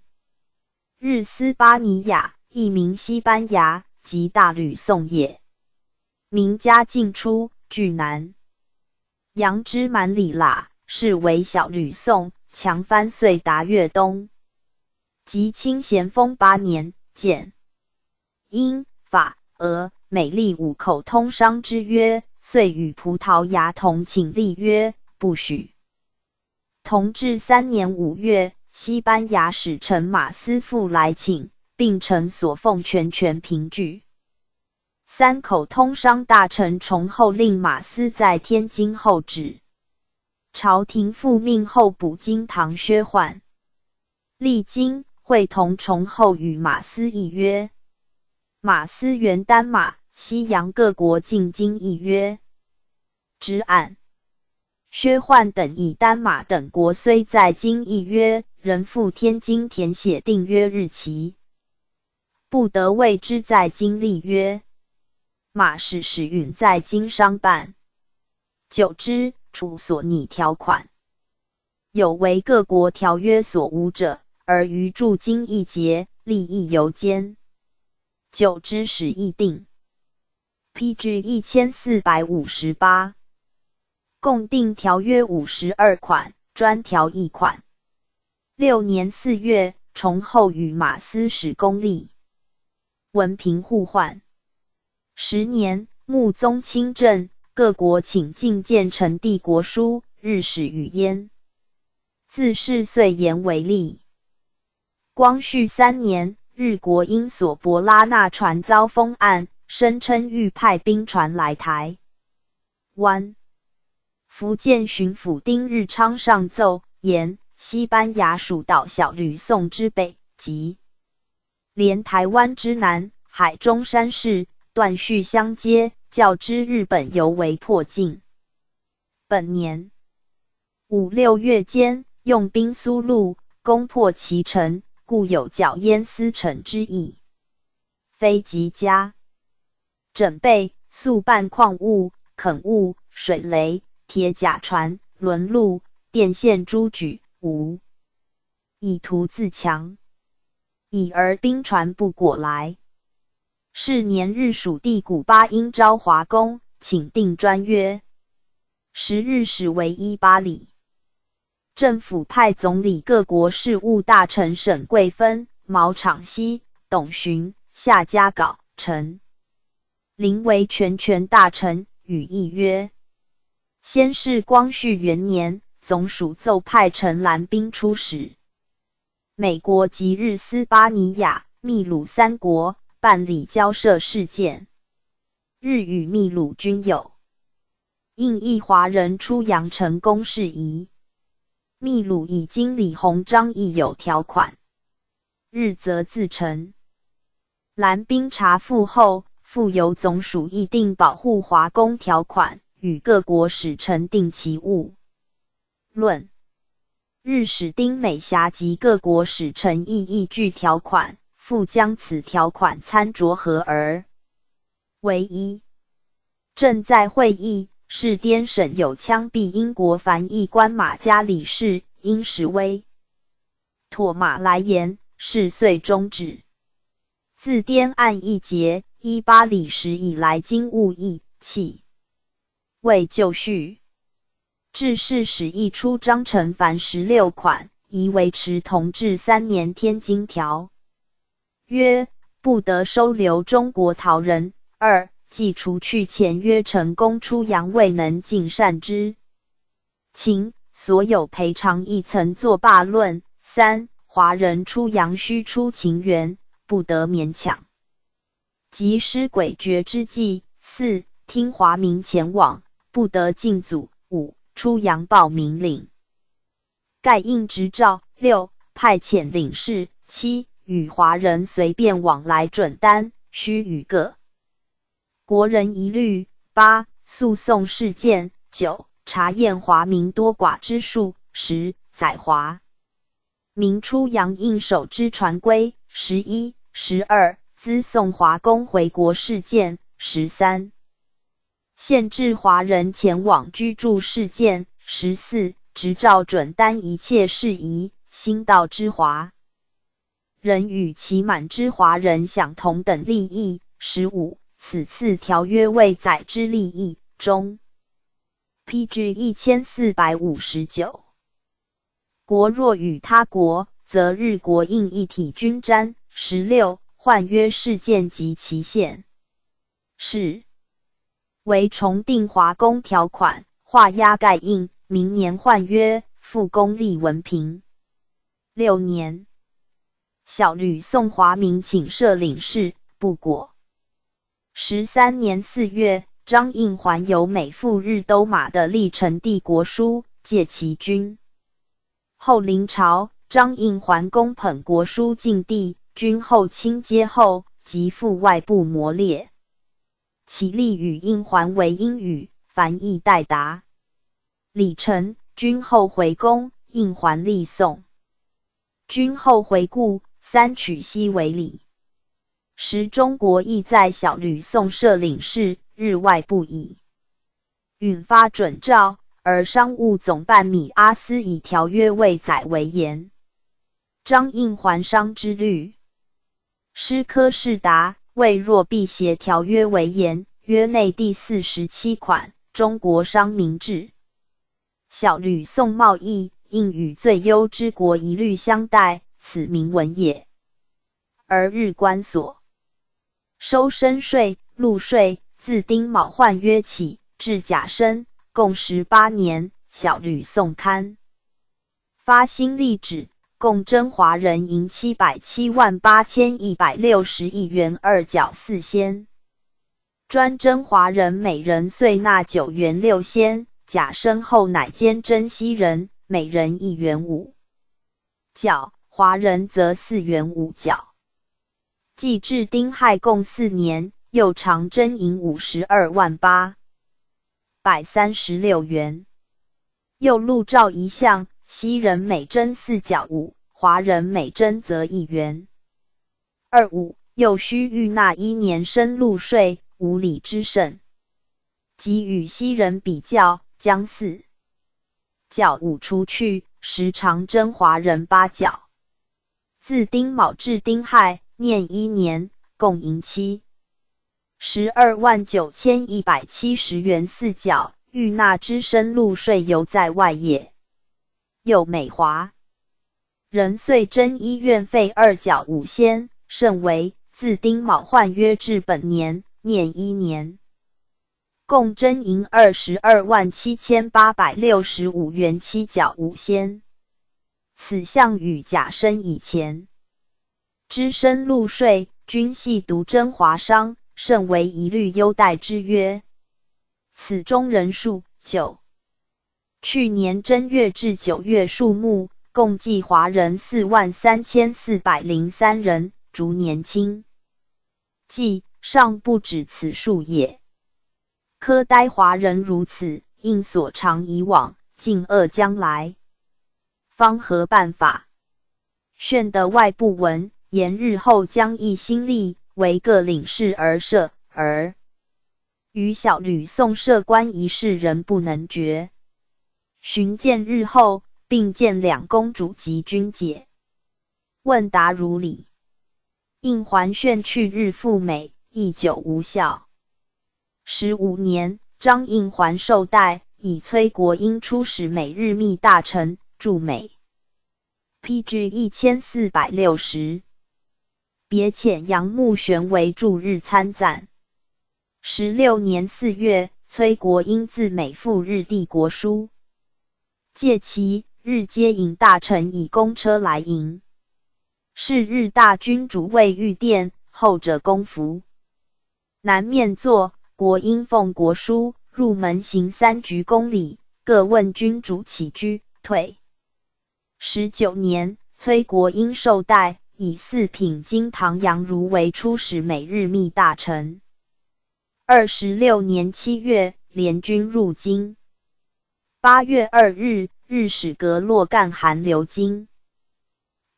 日斯巴尼亚，亦名西班牙，即大吕宋也。明嘉靖初，据南洋之满里喇，是为小吕宋，强藩遂达粤东。及清咸丰8年，建英、法、俄、美立五口通商之约，遂与葡萄牙同请立约，不许。同治3年5月，西班牙使臣马斯复来请，并呈所奉全权凭据。三口通商大臣崇厚令马斯在天津候旨。朝廷复命候补京堂薛焕，历经会同崇厚与马斯议约。马斯援丹马、西洋各国进京议约之案。薛焕等以丹马等国虽在京议约，仍赴天津填写订约日期，不得谓之在京立约。马使使允在京商办。久之，处所拟条款，有为各国条约所无者，而余驻京议结，利益尤坚。久之始议定。P.G. 1458，共订条约52款，专条一款。6年4月，崇厚与马斯使公立文凭互换。10年，穆宗亲政，各国请进谏呈帝国书，日使语焉。自是遂严为例。光绪三年，日国因索伯拉那船遭封案，声称欲派兵船来台湾。福建巡抚丁日昌上奏言，西班牙属岛小吕宋之北及连台湾之南，海中山市断续相接，较之日本尤为迫近。本年五六月间，用兵苏禄，攻破其城，故有剿燕司城之意。非极佳整备，速办矿物、垦物、水雷、铁甲船、轮路、电线诸举，无以图自强。已而兵船不果来。是年日属地古巴应招华工，请订专约。时日始为一巴里。政府派总理各国事务大臣沈桂芬、毛昶熙、董恂、夏家镐、陈林为全权大臣，与议约。先是光绪元年，总署奏派陈兰彬出使美国及日斯巴尼亚、秘鲁三国，办理交涉事件。日与秘鲁均有印裔华人出洋成功事宜。秘鲁已经李鸿章亦有条款，日则自陈兰彬查复后，复由总署议定保护华工条款，与各国使臣定其务论。日使丁美霞及各国使臣亦依据条款，复将此条款参酌合而为一。正在会议，是滇省有枪毙英国翻译官马加里士，因时威妥马来言，事遂终止。自滇案一结，依巴里时以来，经务议弃未就绪。至是始议出章程凡16款，以维持同治三年天津条约，不得收留中国逃人。二，既除去前约成功出洋未能尽善之情，所有赔偿亦曾作罢论。三，华人出洋须出情缘，不得勉强。及施诡谲之计。四，听华民前往，不得禁阻。五，出洋报名领盖印执照。六，派遣领事。七，与华人随便往来准单，须与各国人一律。八，诉讼事件。九，查验华民多寡之数。10，载华民出洋应守之船规。11、12，资送华工回国事件。13。限制华人前往居住事件。14，执照准单一切事宜，新到之华人与期满之华人享同等利益。15，此次条约未载之利益中，P.G. 1459。国若与他国，则日国应一体均沾。16，换约事件及期限是为重订华工条款，画押盖印，明年换约，复公立文凭6年。小吕宋华民请设领事，不果。13年4月，张应环由美赴日都马的历程递国书，借其军。后临朝，张应环恭捧国书进递，军后亲接后，即赴外部磨列。起立与应环为英语翻译代答。礼成，君后回宫，应环立送。君后回顾，三取西为礼。时中国亦在小吕宋设领事，日外不已允发准照，而商务总办米阿斯以条约未载为言。张应环商之律师柯士达谓若必携条约为言，约内第47款，中国商民制小吕宋贸易，应与最优之国一律相待，此明文也。而日官所收身税、路税，自丁卯换约起至甲申，共18年。小吕宋刊发新历纸，共征华人银7,078,161元2角4仙，专征华人每人岁纳9元6仙。甲申后乃兼征西人，每人1元5角，华人则4元5角。既至丁亥共4年，又常征银520,836元。又录照一项，西人每征4角5，华人每征则1元25。又须预纳一年生路税，无礼之甚。即与西人比较，将4角5除去，时常征华人8角。自丁卯至丁亥，廿一年，共银729,170元4角，预纳之生路税犹在外也。又每华人岁征医院费2角5仙，甚为自丁卯换约至本年廿一年，共征银227,865元7角5仙。此项与甲申以前之生路税，均系独征华商，甚为一律优待之约。此中人数九。去年正月至9月数目，共计华人43,403人，逐年轻计，尚不止此数也。科呆华人如此，应所长以往，尽扼将来，方何办法？炫的外部文言日后将一心力为各领事而设，而与小吕宋设官一事仍不能决。寻见日后，并见两公主及君解，问答如礼。应还炫去日赴美，亦久无效。15年，张应环受代，以崔国英出使美日密大臣驻美。P.G. 1460，别遣杨慕玄为驻日参赞。16年4月，崔国英自美赴日递国书，借其日接引大臣以公车来迎。是日大君主未御殿，后者公服南面坐，国英奉国书入门行三鞠躬礼，各问君主起居退。19年，崔国英受代，以四品金堂杨如为出使美日密大臣。26年7月，联军入京。8月2日，日使格洛干函留京。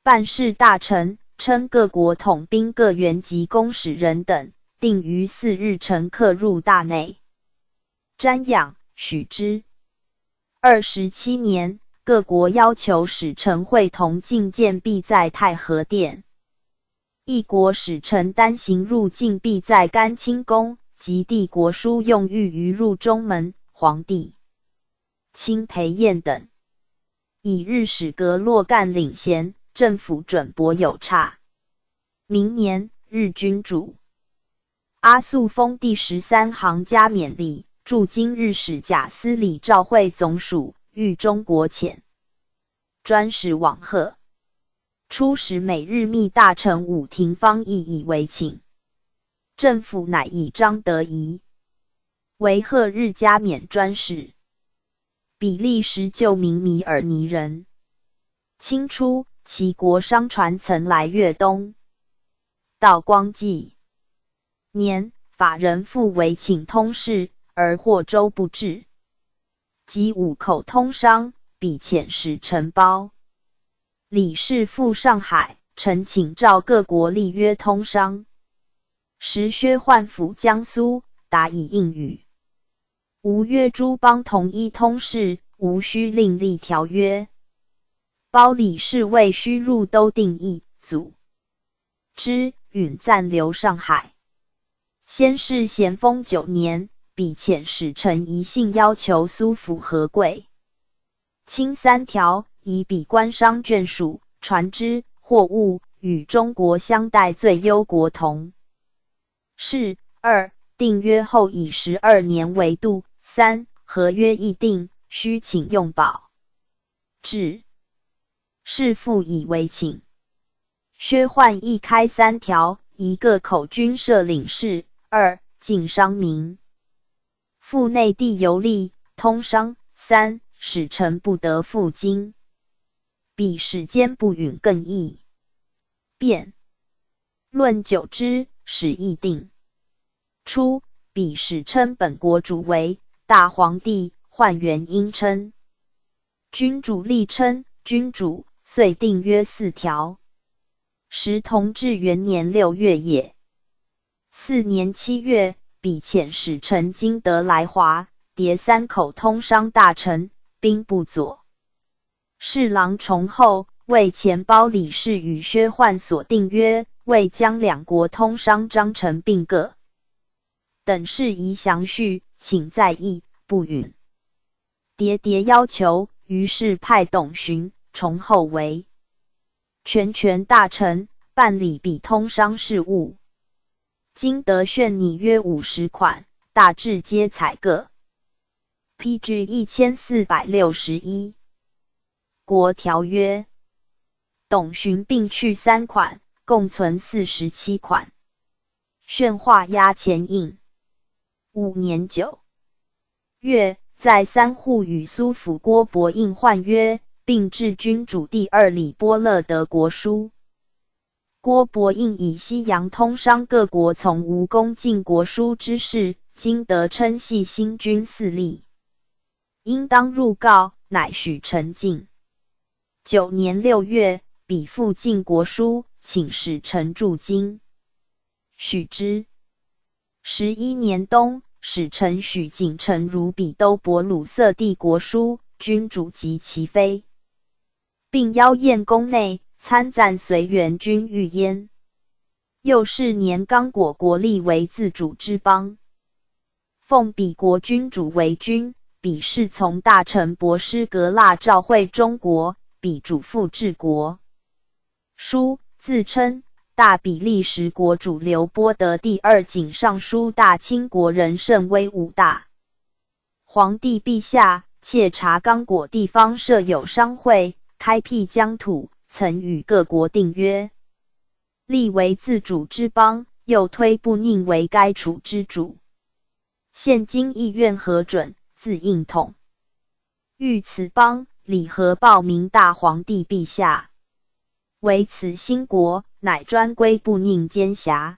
办事大臣称各国统兵各员及公使人等，定于4日乘客入大内。瞻仰，许之。27年，各国要求使臣会同觐见，必在太和殿。一国使臣单行入境，必在干清宫，及递国书用御于入中门。皇帝卿裴晏等，以日使格洛干领衔，政府准驳有差。明年，日君主阿速封第13行加冕礼，驻京日使贾司礼照会总署，谕中国遣专使往贺。初时每日密大臣武廷芳亦以为请，政府乃以张德仪为贺日加冕专使。比利时旧名米尔尼人。清初，其国商船曾来粤东。道光纪年，法人复为请通事，而获州不至。及五口通商，彼遣使臣包李氏赴上海，呈请照各国立约通商。时薛焕抚江苏，答以应语。吾约诸邦同一通事，无须另立条约。包李氏未须入都定义，阻之，允暂留上海。先是咸丰9年，彼遣使臣一信要求苏符合贵清三条，以彼官商眷属、船只、货物与中国相待最优国同。是二订约后以12年为度。三合约议定，须请用保旨，是复以为请。薛焕亦开三条：一个口军设领事；二禁商民赴内地游历通商；三使臣不得赴京。彼使间不允更议辩论久之，始议定。初，彼使称本国主为大皇帝，换元应称君主立称君主，遂定约四条。时同治元年6月也。4年7月，彼遣使臣金德来华，迭三口通商大臣、兵部左侍郎崇厚，为钱包李氏与薛焕所订约，为将两国通商章程并各等事宜详叙，请再议，不允。迭迭要求，于是派董循、崇厚为全权大臣，办理彼通商事务。金德炫拟约50款，大致皆采各。P.G. 1461国条约，董循并去三款，共存47款。炫画押签印。5年9月，在三户与苏辅郭伯应换约，并致君主第二李波勒德国书。郭伯应以西洋通商各国从无恭敬国书之事，金德称系新君四立，应当入告，乃许陈进。9年6月，彼复进国书，请使臣驻京，许之。11年冬，使臣许景臣如彼都伯鲁瑟帝国书，君主及其妃，并邀宴宫内，参赞随员均御焉。又是年，刚果国立为自主之邦，奉彼国君主为君。彼侍从大臣博施格腊照会中国，彼主父治国书，自称大比利时国主刘波德第二谨上书大清国人圣威武大皇帝陛下，窃查刚果地方设有商会，开辟疆土，曾与各国订约，立为自主之邦，又推布宁为该处之主。现今议院核准，自应统御此邦，礼和报明大皇帝陛下。为此新国，乃专归布宁监辖，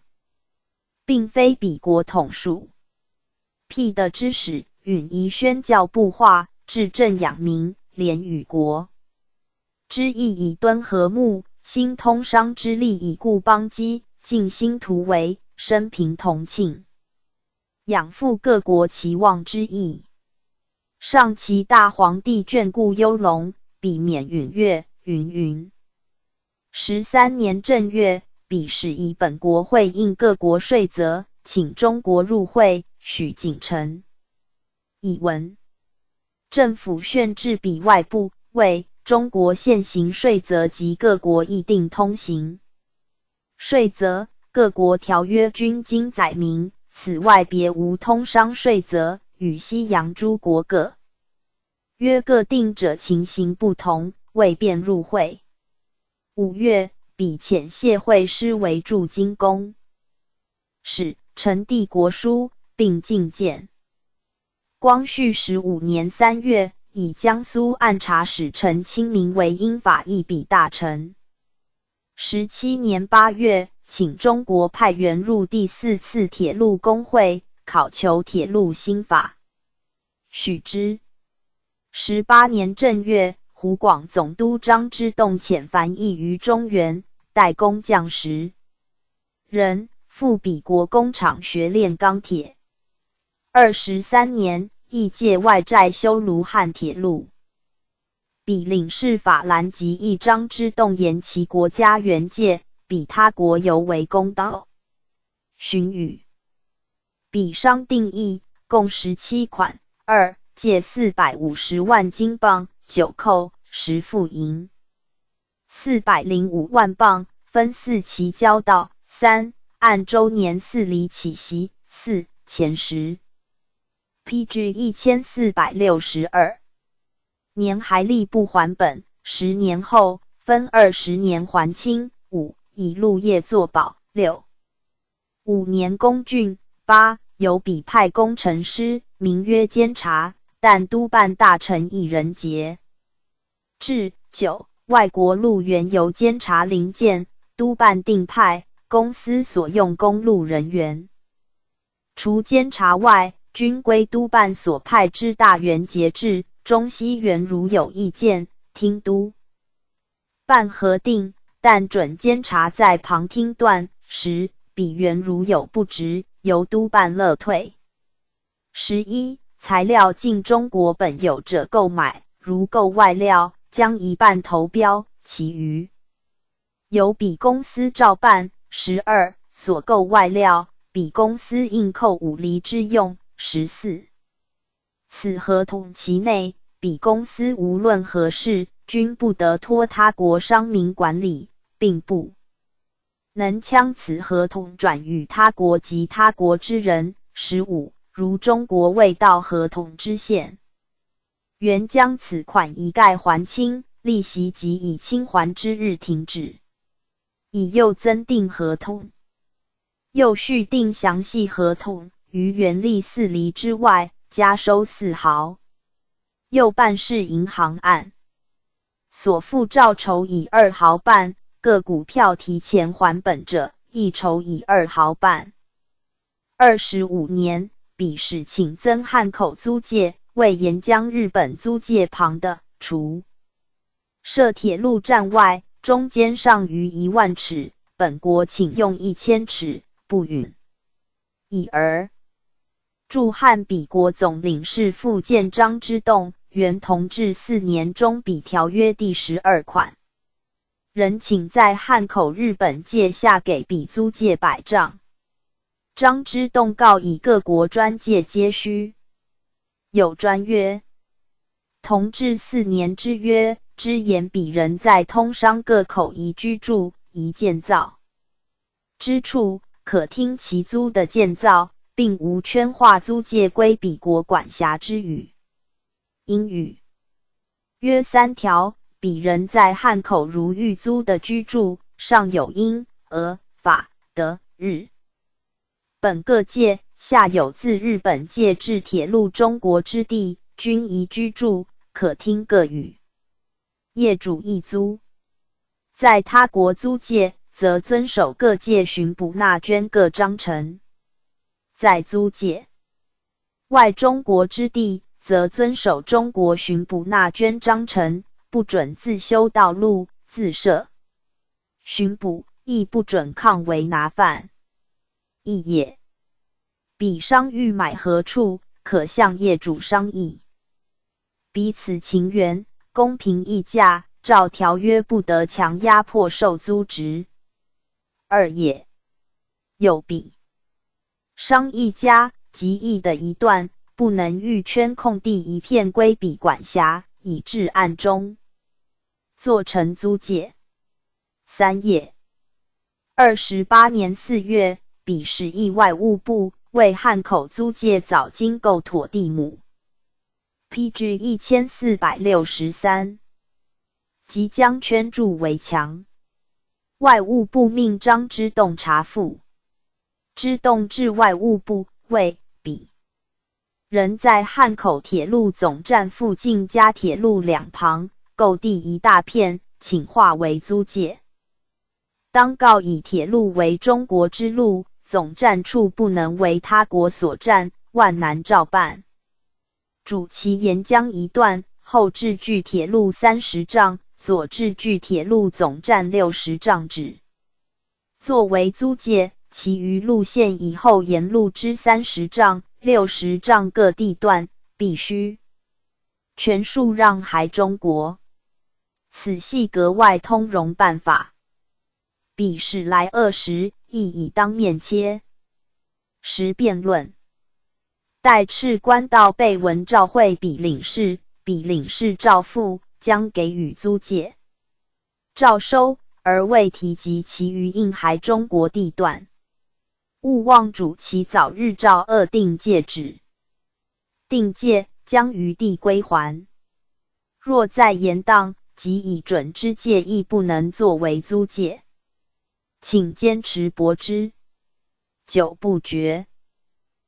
并非彼国统属。辟的之始，允宜宣教布化，治政养民，联与国之义以敦和睦，兴通商之利以固邦基，尽心图为，生平同庆。仰負各國期望之意。上祈大皇帝眷顧優龍，彼免允約，云云。13年正月，彼使以本國會應各國稅則，請中國入會，許謹陳以文。政府旋致彼外部，謂中國現行稅則及各國議定通行稅則，各國條約均經載明，此外別無通商稅則，與西洋諸國各約各定者情形不同，未便入會。5月，彼遣謝惠施為駐京公使，呈遞國書，並進諫。光緒15年3月，以江蘇按察使陳清明為英法議比大臣。17年8月，請中國派員入第四次鐵路公會，考求鐵路新法，許之。18年正月，湖廣總督張之洞遣番役於中原，帶工匠10人，赴彼國工廠學煉鋼鐵。23年，亦借外債修盧漢鐵路。彼領事法蘭及議張之洞延其國家援借，彼他國尤為公道。詢與彼商定議，共17款。二借450萬金鎊，九扣10副銀，405萬鎊，分四期交到。三按周年4厘起息。四前十。P.G. 1462年還利不還本，10年後分20年還清。五以路業作保。六5年工竣。八由彼派工程師，名曰監察，但督辦大臣一人節制。九外國路原由監察臨建，督辦定派公司所用公路人員，除監察外，均歸督辦所派之大員節制。中西員如有意見，聽督辦核定，但准監察在旁聽斷。十彼員如有不直，由督辦勒退。11材料進中國本有者購買，如購外料，將一半投標，其餘由彼公司照辦。12所購外料，彼公司應扣5厘之用。14此合同期內，彼公司無論何事，均不得託他國商民管理，並不能將此合同轉與他國及他國之人。15如中國未到合同之限，原將此款一概還清，利息即以清還之日停止。已又增訂合同，又續訂詳細合同，於原利4厘之外，加收4毫。又辦事銀行按所付照酬以2毫半，各股票提前還本者，亦酬以2毫半。25年，彼使請增漢口租界，為沿江日本租界旁的，除設鐵路站外，中間尚餘1萬尺，本國請用1000尺，不允。已而駐漢彼國總領事復見張之洞，原同治四年中彼條約第12款，仍請在漢口日本界下給彼租界100丈。張之洞告以各國專界皆須有專約，同治四年之約之言，彼人在通商各口宜居住、宜建造之處，可聽其租的建造，並無圈劃租界歸彼國管轄之語。應語約三條，彼人在漢口如欲租的居住，尚有英、俄、法、德、日本各界，下有自日本界至鐵路中國之地，均宜居住，可聽各語。業主亦租在他國租界，則遵守各界巡捕納捐各章程；在租界外中國之地，則遵守中國巡捕納捐章程，不准自修道路、自設巡捕，亦不准抗為拿犯。亦也。彼商欲买何处，可向业主商议，彼此情缘，公平议价，照条约不得强压迫售租值。二也。又彼商一家及议的一段，不能欲圈空地一片归彼管辖，以致暗中做成租界。三也。28年4月，彼使意外务部为汉口租界早经购妥地亩。P.G. 1463，即将圈筑围墙。外务部命张之洞查复。之洞致外务部谓彼人在汉口铁路总站附近加铁路两旁购地一大片，请划为租界。当告以铁路为中国之路，总站处不能为他国所占，万难照办。主其沿江一段，后至距铁路30丈，左至距铁路总站60丈止，作为租界。其余路线以后沿路之30丈、60丈各地段，必须全数让还中国。此系格外通融办法。彼使来恶时，亦以当面切实辩论。待敕官到备文照会彼领事，彼领事照复，将给予租界。照收，而未提及其余应还中国地段。勿望主其早日照扼定界址，定界将余地归还。若再延宕，即已准之界亦不能作为租界，请坚持驳之。久不决。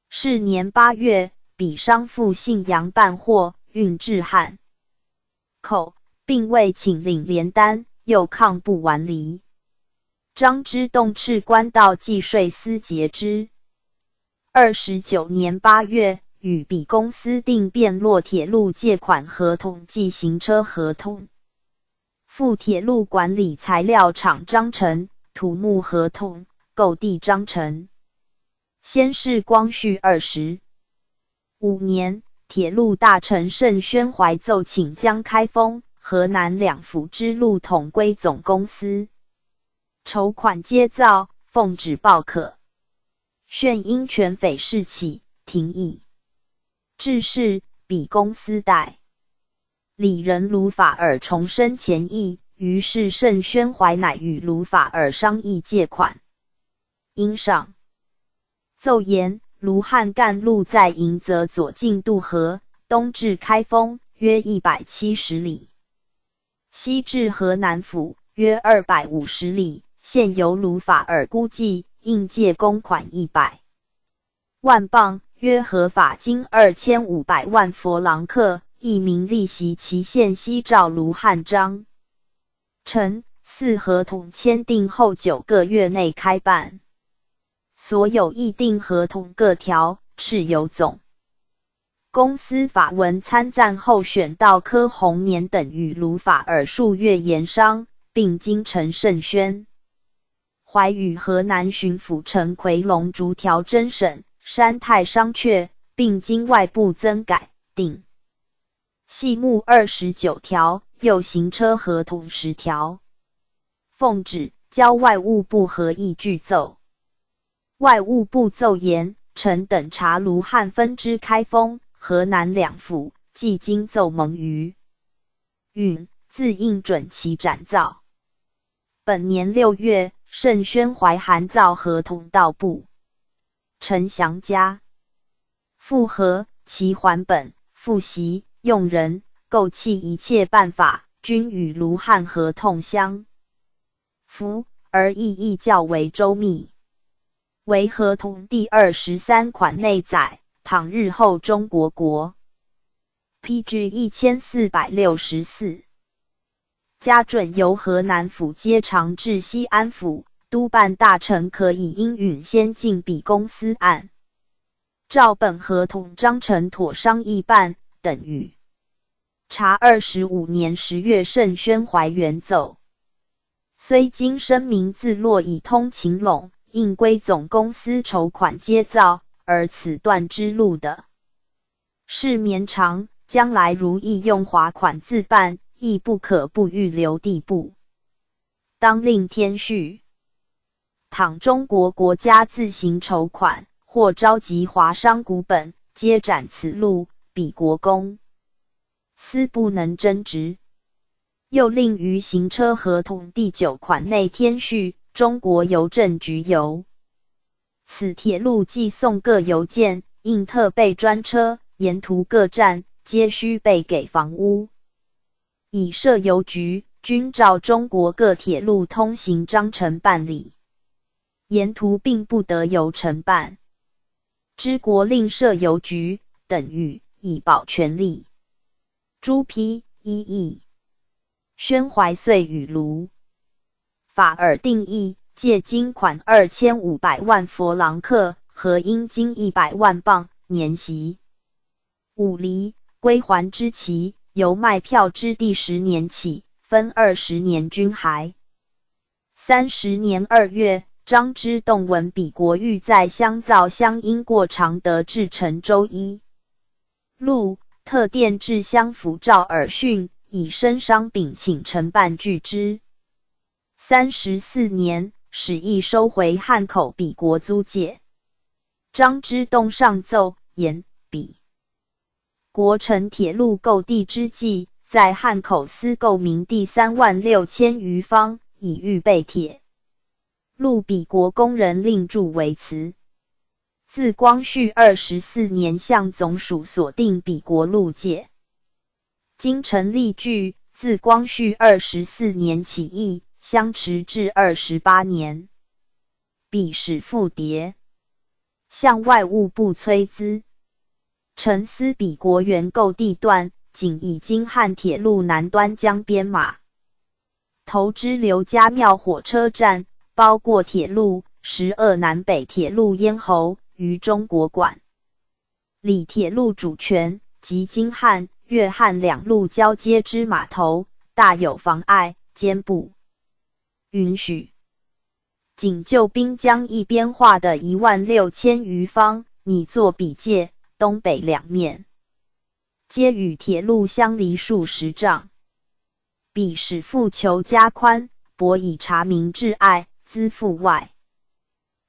是年8月，彼商复信洋办货运至汉口，并未请领联单，又抗不完离。张之洞敕官道计税司结之。29年8月，与彼公司订汴洛铁路借款合同暨行车合同，附铁路管理材料厂章程、土木合同、购地章程。先是光绪25年，铁路大臣盛宣怀奏请将开封、河南两府之路统归总公司。筹款皆造，奉旨报可。旋因拳匪事起，停议。至是，彼公司代理人鲁法尔重申前议，于是盛宣怀乃与鲁法尔商议借款。因上奏言，卢汉干路在迎泽左近渡河，东至开封，约170里；西至河南府，约250里。现由鲁法尔估计，应借公款100万镑，约合法金2500万佛郎克，议明利息期限悉照卢汉章程。四合同签订后9个月内开办。所有议定合同各条，饬由总公司法文参赞候选道柯鸿年等与鲁法尔数月研商，并经陈盛宣怀与河南巡抚陈夔龙逐条侦审，删汰商榷，并经外部增改，定细目29条，又行车合同10条。奉旨交外务部核议具奏。外务部奏言，臣等查卢汉分之开封、河南两府，既经奏蒙于允，自应准其展造。本年6月，盛宣怀函造合同到部，陈详加复核其还本、付息、用人、购契一切办法，均与卢汉合同相符，而意义较为周密。为合同第23款内载，倘日后中国国 P.G. 1464加准由河南府接长至西安府，督办大臣可以应允先进彼公司按照本合同章程妥商议办，等语。查25年10月盛宣怀原奏，虽经声明自洛已通情拢，应归总公司筹款接造，而此段之路的事绵长，将来如意用划款自办，亦不可不预留地步。当令添续。倘中国国家自行筹款，或召集华商股本，皆展此路，彼国公司不能争执。又令于行车合同第九款内添续，中国邮政局由此铁路寄送各邮件，应特备专车，沿途各站皆须备给房屋，以设邮局，均照中国各铁路通行章程办理。沿途并不得由承办之国另设邮局等语，以保权利。朱批一议。宣怀遂与卢法尔定议，借金款2500万佛郎克和英金100万镑，年息5厘，归还之期由卖票之第10年起，分20年均还。30年2月，张之洞闻彼国欲在湘造湘阴过常德至陈州一路，特电致湘府赵尔巽，以绅商禀请承办拒之。34年，始议收回汉口彼国租界。张之洞上奏言，彼国乘铁路购地之际，在汉口私购民地3万6千余方，以预备铁路彼国工人另筑为辞。自光绪24年向总署所定彼国路界。今成例据，自光绪二十四年起议，相持至28年。彼始复牒，向外务部催资。臣思彼国原购地段，仅以京汉铁路南端江边码头之刘家庙火车站，包过铁路、十二南北铁路咽喉，于中国管理铁路主权及京汉、粤汉两路交接之码头，大有妨碍，坚不允许。仅就滨江一边划的1万6千余方，拟作比界，东北两面皆与铁路相离数十丈。彼始复求加宽，驳以查明窒碍，兹复外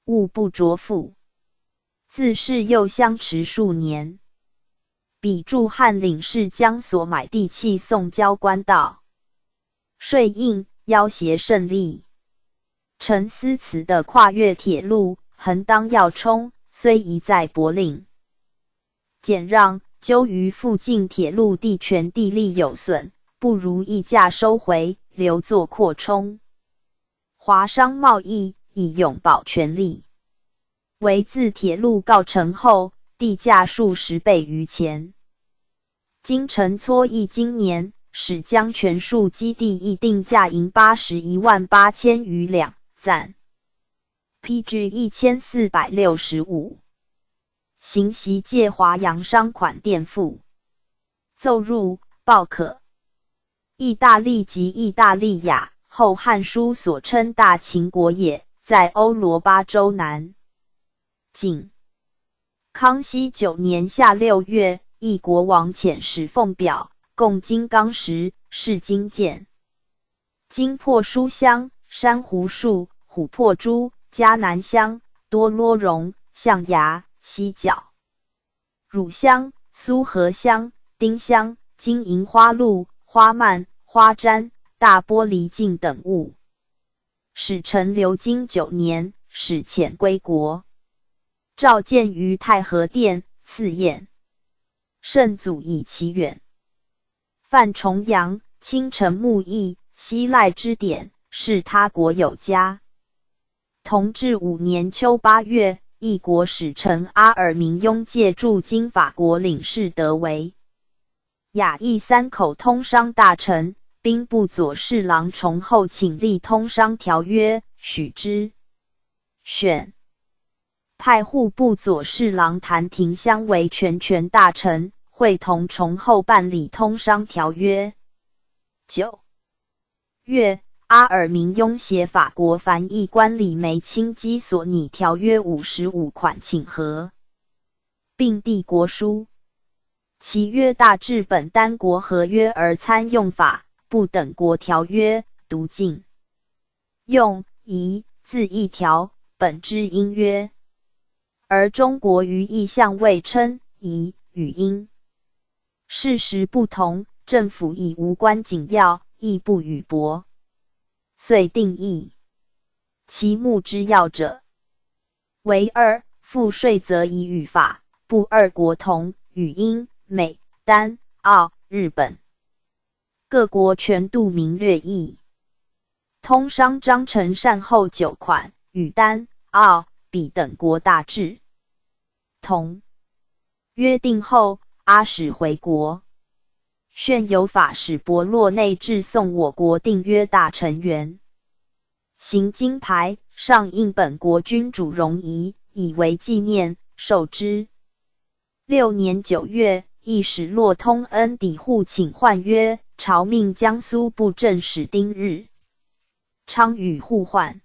务部酌复。自是又相持数年。彼驻汉领事将所买地契送交关道税印，要挟甚厉。臣思此的跨越铁路，横当要冲，虽一再驳令减让，究于附近铁路地权地利有损，不如议价收回，留作扩充华商贸易，以永保权利。惟自铁路告成后，地价数十倍于前。今臣撮议今年，始将全数基地议定价银81万8千余两，暂 PG 1465。行席借华洋商款垫付，奏入报可。意大利即意大利亚，后汉书所称大秦国也，在欧罗巴洲南境。康熙9年夏6月，意国王遣使奉表，贡金刚石，饰金剑、金珀书香、珊瑚树、琥珀珠、伽南香、多罗绒、象牙、犀角、乳香、苏合香、丁香、金银花露、花蔓、花毡、大玻璃镜等物。使臣留京9年，使遣归国。召见于太和殿，赐宴。圣祖以其远泛重洋，亲承牧役，西赖之典，视他国有加。同治5年秋8月，意国使臣阿尔明雍借驻京法国领事德维亚意三口通商大臣、兵部左侍郎崇厚请立通商条约，许之。选派户部左侍郎谭廷襄为全权大臣，会同崇厚办理通商条约。9月，阿尔明雍携法国翻译官李梅清基所拟条约55款请和。并缔国书。其约大致本丹国合约而参用法不等国条约，独禁用夷字一条，本之应约。而中国于义向未称夷与英。事实不同，政府已无关紧要，亦不予驳，遂定议。其目之要者为二：赋税则以与法不二国同，与英、美、丹、澳、日本各国全度明略异。通商章程善后九款，与丹、澳、比等国大致同。约定后，阿使回国，旋有法使博洛内致送我国订约大臣员行金牌，上印本国君主荣仪，以为纪念，受之。6年9月，亦使洛通恩抵沪请换约，朝命江苏布政使丁日昌与互换。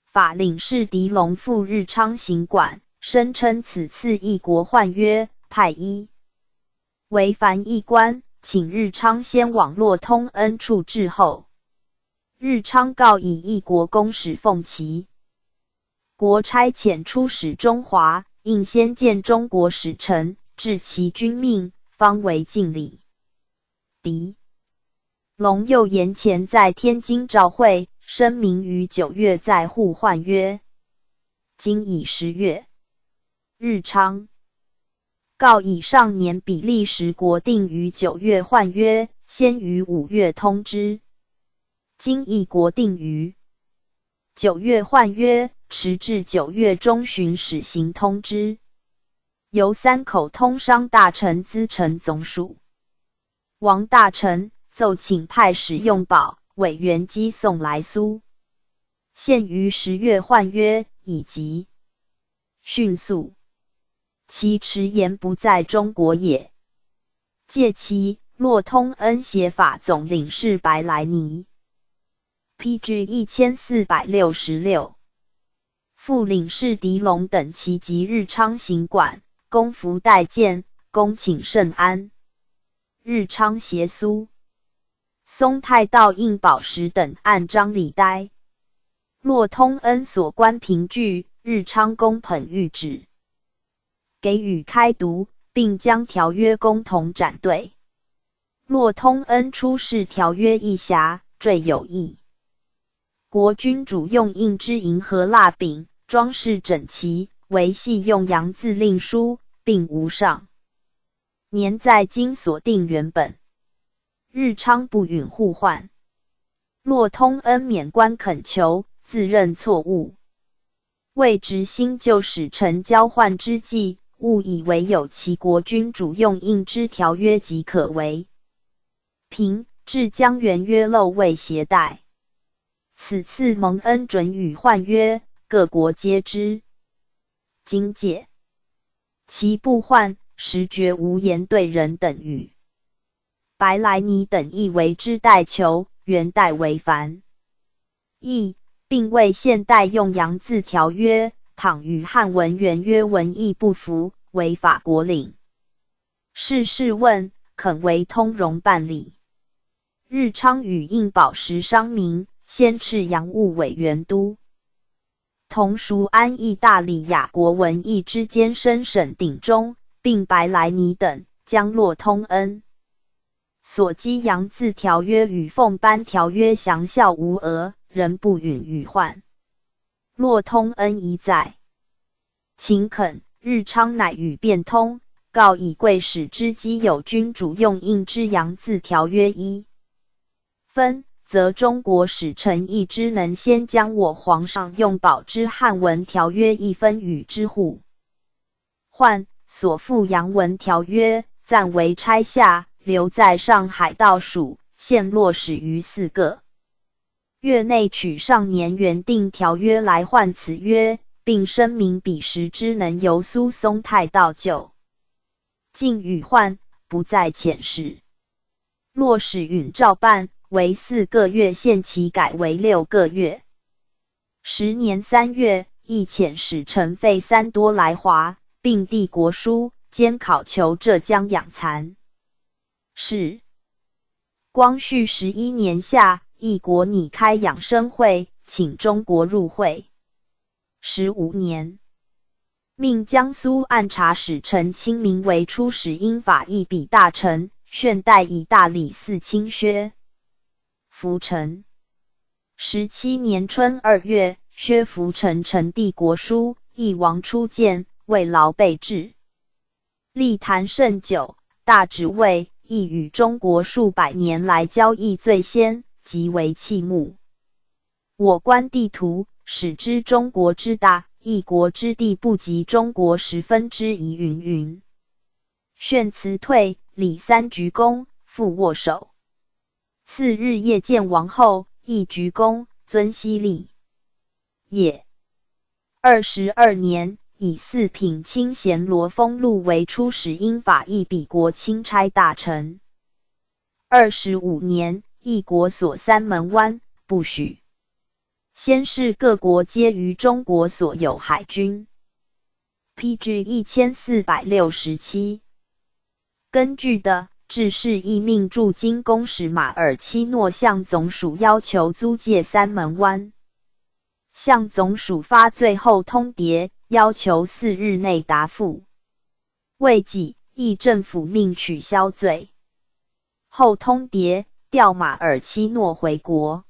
法领事狄龙赴日昌行馆，声称此次异国换约，派一为翻译官，请日昌先往洛通恩处置后。日昌告以异国公使奉其国差遣出使中华，应先见中国使臣，致其君命，方为敬礼。狄龙又言前在天津照会，声明于九月在沪换约，今已10月。日昌告以上年比利时国定于九月换约，先于5月通知。今异国定于九月换约，迟至9月中旬始行通知。由三口通商大臣资诚总署王大臣奏请派使用宝委员机送来苏，现于10月换约，以及迅速。其迟延不在中国也。借其洛通恩协法总领事白莱尼，P.G. 1466，副领事狄龙等齐集日昌行馆，公服待见，恭请圣安。日昌协苏松泰道印宝石等按章礼呆。洛通恩所观凭据，日昌公捧谕旨，给予开读，并将条约共同展对。洛通恩出示条约一匣，缀有异国君主用印之银和蜡饼，装饰整齐，惟系用洋字令书，并无上年在京所订原本。日昌不允互换。洛通恩免官恳求，自认错误。为执新旧使臣交换之计，误以为有其国君主用印之条约即可为凭，致将原约漏未携带。此次蒙恩准予换约，各国皆知。今借其不换，实绝无颜对人等语。白莱尼等亦为之代求，原代为繁译，并为现代用洋字条约，倘与汉文原约文意不符，为法国领事试问，恳为通融办理。日昌与应宝时商明，先敕洋务委员都同熟谙意大利亚国文艺之监生沈鼎中，并白莱尼等，将洛通恩所积洋字条约与奉颁条约详校无讹，仍不允与换。洛通恩一再勤恳，日昌乃予变通，告以贵使之积有君主用印之洋字条约一分，则中国使臣亦之能先将我皇上用宝之汉文条约一分与之互换，所附洋文条约暂为拆下，留在上海道署，现落使于4个月内取上年原定条约来换此约，并声明彼时之能由苏松太道就近与换，不再遣使。洛使允照办，为4个月限期改为6个月。10年3月，亦遣使臣费三多来华，并递国书，兼考求浙江养蚕事。光绪11年夏，一国拟开养生会，请中国入会。15年，命江苏按察使陈清明为出使英法译笔大臣，旋代以大理寺卿薛福成。17年春2月，薛福成呈递国书，益王初见，慰劳备至，莅谈甚久，大旨谓亦与中国数百年来交易最先，极为契目。我观地图，始知中国之大，一国之地不及中国1/10云云。旋辞退，礼三鞠躬，复握手。次日夜见王后，亦鞠躬，尊悉礼也。22年，以四品卿衔罗丰禄为出使英法译笔国钦差大臣。25年，一国锁三门湾，不许。先是各国皆于中国所有海军。P.G. 1467。根据的致仕亦命驻京公使马尔七诺向总署要求租借三门湾，向总署发最后通牒，要求4日内答复。未几，议政府命取消最后通牒，调马尔七诺回国。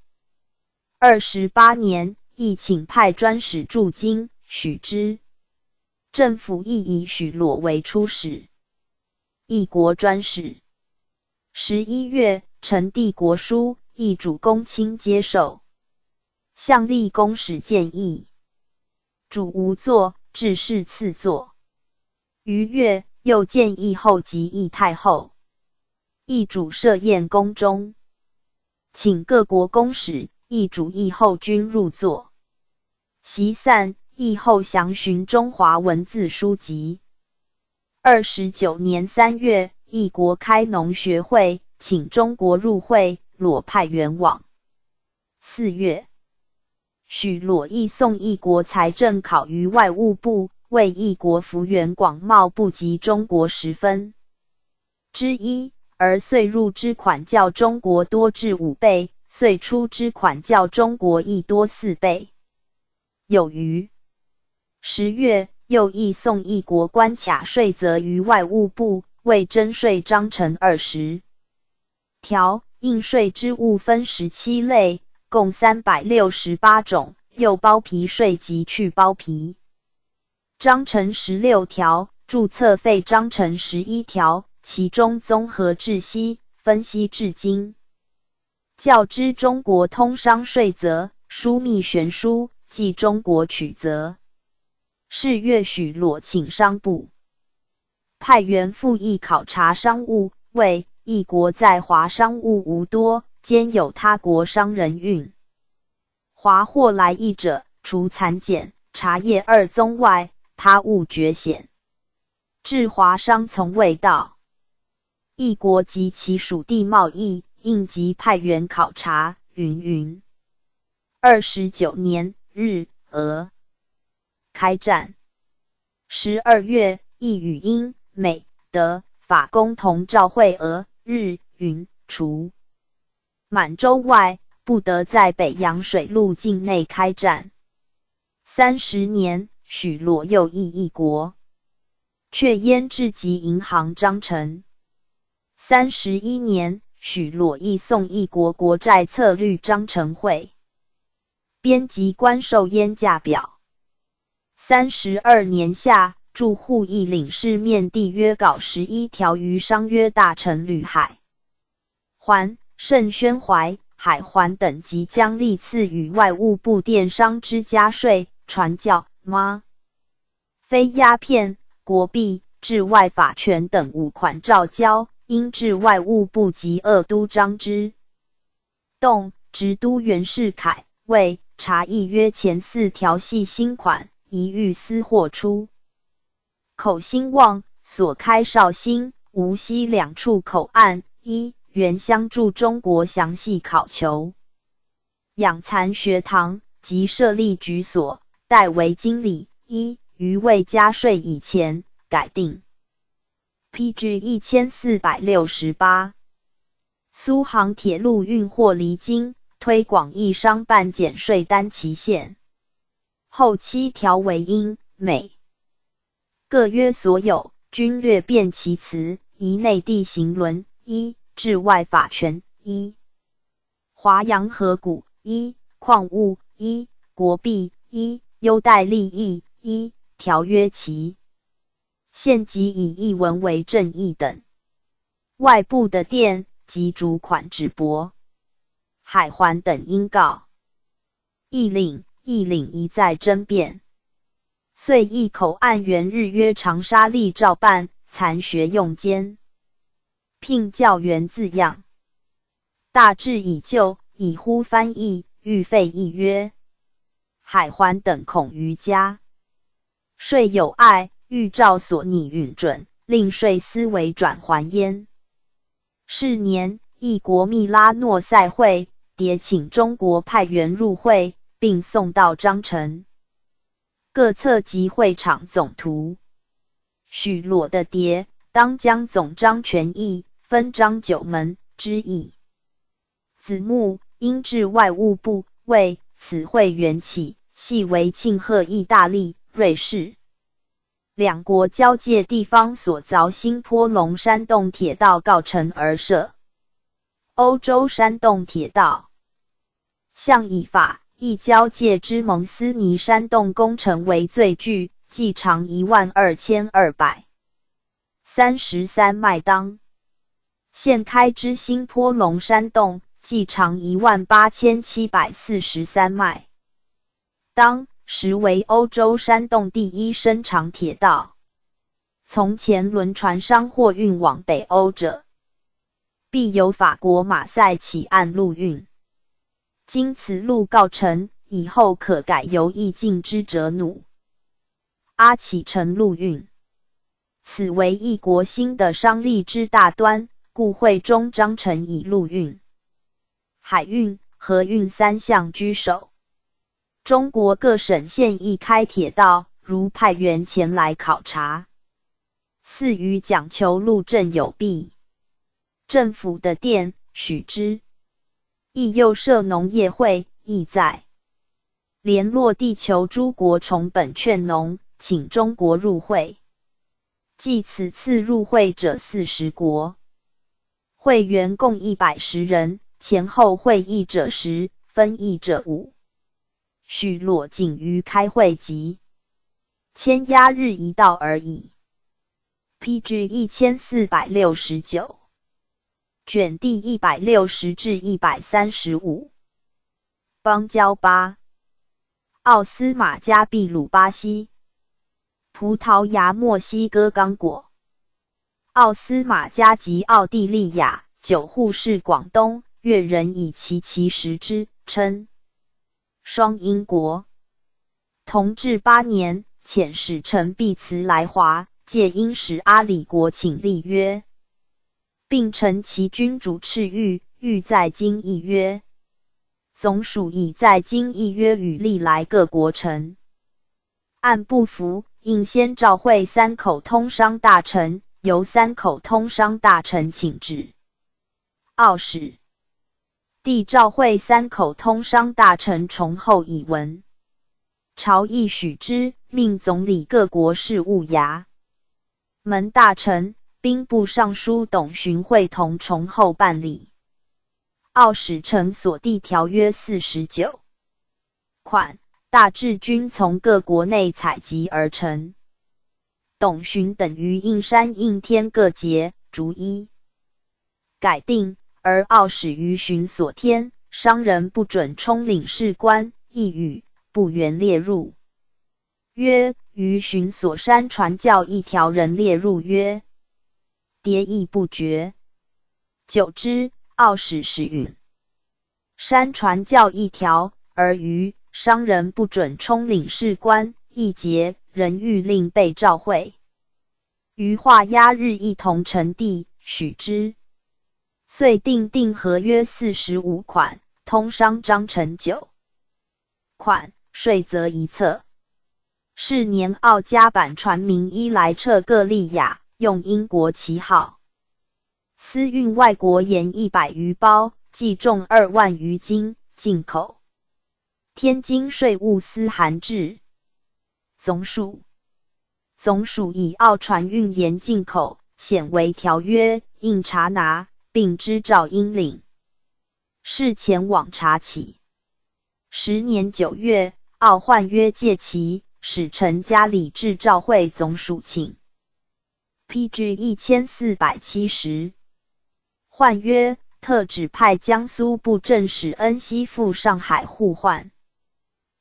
28年，亦请派专使驻京，许之。政府亦以许裸为出使一国专使。11月，呈递国书，议主公卿接受。向立公使建议，主无作，致仕赐座。于月，又建议后及议太后，议主设宴宫中，请各国公使、议主、议后均入座。席散，议后详询中华文字书籍。29年3月，一国开农学会，请中国入会，裸派员往。4月，许裸亦送一国财政考于外务部，为一国幅员广袤不及中国1/10，而岁入之款较中国多至5倍，岁出之款较中国亦多4倍有余。10月，又亦送一国关卡税则于外务部，为征税章程20条，应税之物分17类，共368种，又包皮税及去包皮章程16条，注册费章程11条，其中综合至悉，分析至精。较之中国通商税则，疏密悬殊，即中国取则。是月，许裸请商部派员赴意考察商务，谓一国在华商务无多，兼有他国商人运华货来意者，除蚕茧、茶叶二宗外，他物绝鲜。至华商从未到一国及其属地贸易，应即派员考察。云云。29年，日、俄开战。12月，亦与英、美、德、法共同照会俄、日、云，除满洲外，不得在北洋水路境内开战。30年，许裸又议一国，却焉制及银行章程。31年，许裸亦送一国国债策略章程会，编辑官售烟价表。32年夏，驻沪议领事面递约稿11条于商约大臣吕海环、盛宣怀、海环等即将历次与外务部电商之加税、传教、吗啡鸦片、国币、治外法权等五款照交，应至外务部及鄂都张之洞、直督袁世凯，为查议约前四条系新款，宜预司货出口兴旺，所开绍兴、无锡两处口岸，一原相驻中国详细考求。养蚕学堂及设立局所，代为经理。一于未加税以前，改定。P.G. 1468，苏杭铁路运货离京，推广义商办减税单期限。后七条为英、美各约所有，均略变其词，宜内地行轮一，治外法权一，华阳河谷一，矿物一，国币一，优待利益一，条约期限及以译文为正义等。外部的电及主款纸帛、海环等应告。义领义领一再争辩，遂一口按原日约长沙例照办，残学用间，聘教员字样，大致已就，以呼翻译，欲废一约。海环等恐于加税有碍，欲照所拟允准，令税司为转还焉。是年，意国密拉诺赛会，迭请中国派员入会，并送到章程。各册及会场总图。许裸的牒，当将总章全意，分章九门之意。子木应至外务部，谓此会缘起，系为庆贺意大利、瑞士两国交界地方所凿新坡龙山洞铁道告成而设。欧洲山洞铁道，向以法意交界之蒙斯尼山洞工程为最巨，计长12,233迈当。现开之新坡龙山洞，计长18,743迈当，实为欧洲山洞第一深长铁道。从前轮船商货运往北欧者，必由法国马赛起岸陆运。今此路告成，以后可改由义境之哲努阿启程陆运。此为一国新的商利之大端，故会中章程以陆运、海运、河运三项居首。中国各省县亦开铁道，如派员前来考察。似于讲求路政有弊，政府的电许之。亦又设农业会，意在联络地球诸国重本劝农，请中国入会。计此次入会者40国，会员共110人，前后会议者10，分议者5。许裸仅于开会及签押日一到而已。P.G. 1469卷第160至135。邦交八，奥斯马加秘鲁巴西、葡萄牙墨西哥刚果、奥斯马加及奥地利亚九户是广东粤人以其其实之称双英国。同治八年，遣使臣毕慈来华，借英使阿里国请立约，并陈其君主敕谕，欲在京议约。总署已在京议约与历来各国臣案不符，应先照会三口通商大臣，由三口通商大臣请旨。奥使帝照会三口通商大臣崇厚以闻，朝议许之，命总理各国事务衙门大臣、兵部尚书董循会同崇厚办理。奥使臣所递条约49款，大致均从各国内采集而成。董循等于应山应添各节，逐一改定。而奥使于巡所添，商人不准充领事官，一语不原列入约。于巡所删传教一条人列入约，迭议不决。久之，奥使始允删传教一条，而余商人不准充领事官一节，仍欲令被召会。于画押日一同呈递，许之。遂订定合约45款，通商章程9款，税则一册。是年，澳加版船名伊莱彻各利亚，用英国旗号，私运外国盐100余包，计重2万余斤，进口。天津税务司函致总署，总署以澳船运盐进口，显违条约，应查拿，并知照应领事前往查起。10年9月，澳换约届期，使臣加礼致照会总署请。P.G. 1470换约，特指派江苏布政使恩熙赴上海互换。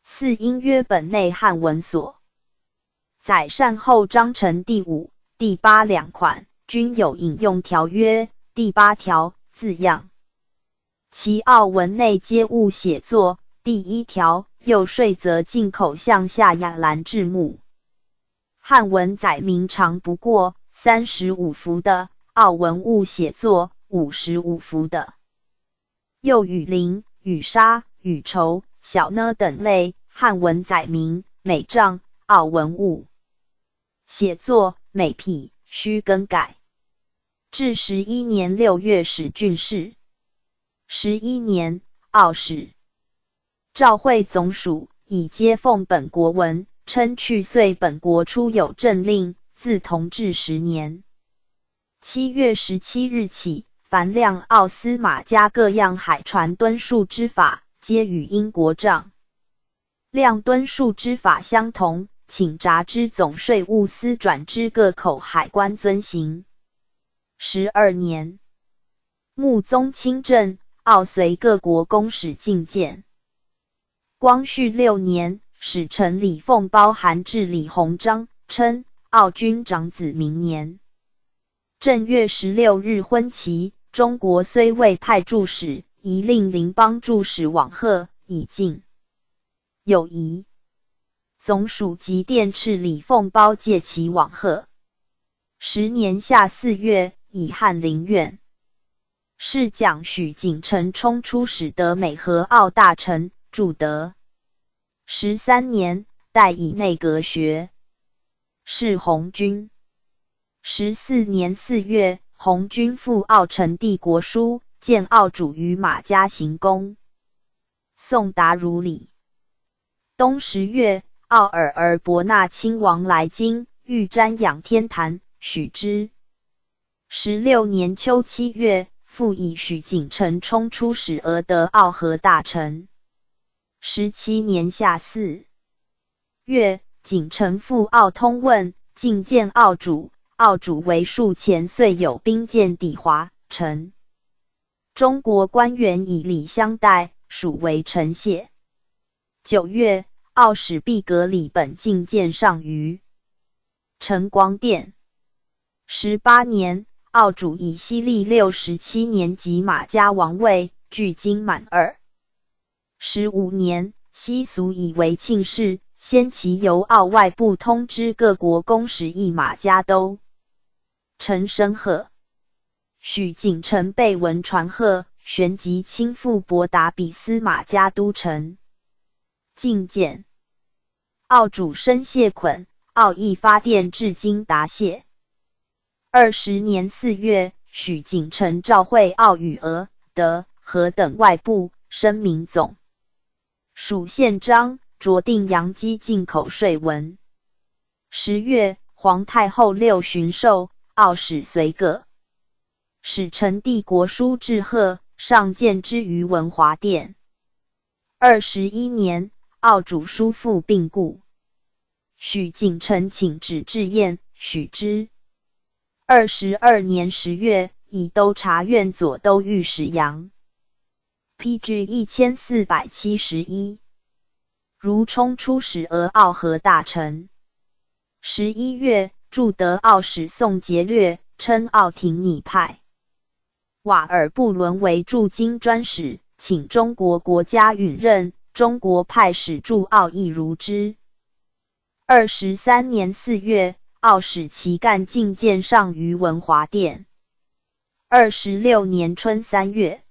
嗣因约本内汉文所载善后章程第五、第八两款均有引用条约第八条字样，其澳文内皆误写作第一条又税则进口项下亚兰至木。汉文载明长不过35幅的，澳文误写作55幅的。又雨绫、雨纱、雨绸、小呢等类，汉文载明每丈，澳文误写作每匹，须更改。至11年6月始竣事。十一年，澳使照会总署，以接奉本国文，称去岁本国出有政令，自同治10年7月17日起，凡量澳司马加各样海船吨数之法，皆与英国丈量吨数之法相同，请札之总税务司转之各口海关遵行。十二年，穆宗亲政，澳随各国公使觐见。光绪六年，使臣李凤包函致李鸿章，称澳君长子明年正月16日婚期，中国虽未派驻使，宜令邻邦驻使往贺，以尽友谊。总署即电饬李凤包借其往贺。10年夏4月，以翰林院侍讲许景澄充出使德美和澳大臣，驻德。十三年，代以内阁学士鸿钧。14年4月，鸿钧赴澳呈递国书，见澳主于马家行宫，送达如礼。冬10月，奥尔尔伯纳亲王来京，欲瞻仰天坛，许之。16年秋7月，复以许景澄充出使俄德澳和大臣。17年夏4月，景澄赴澳通问，觐见澳主，澳主为数前岁有兵舰抵华，臣中国官员以礼相待，属为臣谢。9月，澳使毕格里本觐见上于承光殿。十八年，澳主以西历67年即马家王位，距今满25年，西俗以为庆事，先其由澳外部通知各国公使诣马家都陈申贺。许景澄被文传贺，旋即亲赴博达比斯马家都城觐见。澳主深谢捆，澳亦发电至今答谢。20年4月，许景澄照会澳与俄、德、荷等外部，声明总署宪章，酌定洋机进口税文。10月，皇太后六旬寿，澳使随各使臣递国书致贺，上见之于文华殿。二十一年，澳主叔父病故，许景澄请旨致宴，许之。22年10月，以都察院左都御史杨 P.G. 1471，如充出使俄澳和大臣。11月，驻德澳使宋节略称澳廷拟派瓦尔布伦为驻京专使，请中国国家允认，中国派使驻澳亦如之。23年4月，澳使其干觐见上于文华殿。26年春3月，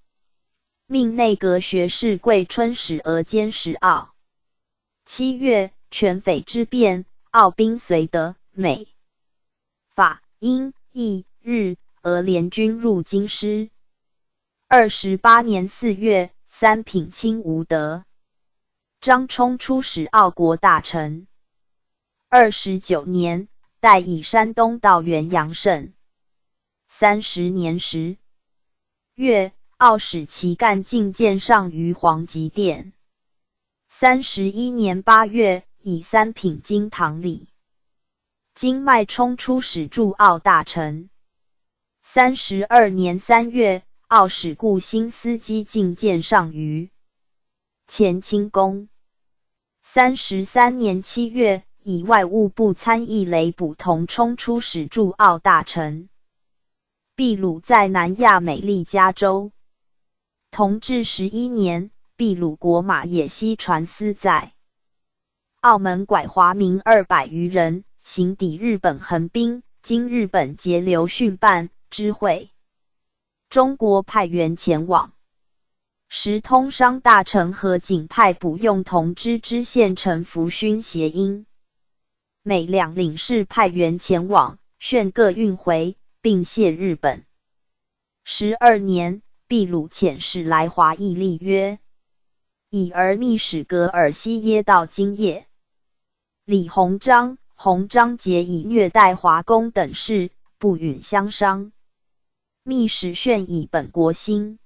命内阁学士贵春使俄兼使澳。7月，拳匪之变，澳兵随德、美、法、英、意、日、俄联军入京师。28年4月，三品卿吴德张冲出使澳国大臣。29年，代以山东道员杨慎。30年10月，澳使其干觐见上于皇极殿。31年8月，以三品京堂礼金脉冲出使驻澳大臣。32年3月，澳使顾新司机觐见上于乾清宫。33年7月，以外务部参议雷卜同冲出使驻澳大臣。秘鲁在南亚美利加州。同治11年，秘鲁国马也西船司在澳门拐华民200余人，行抵日本横滨，经日本截留讯办知会。中国派员前往。时通商大臣何景派补用同知知县陈福勋协英美两领事派员前往，劝各运回，并谢日本。12年，秘鲁遣使来华议立约，已而密使格尔西耶到今夜。李鸿章、洪章结以虐待华工等事，不允相商。密使炫以本国新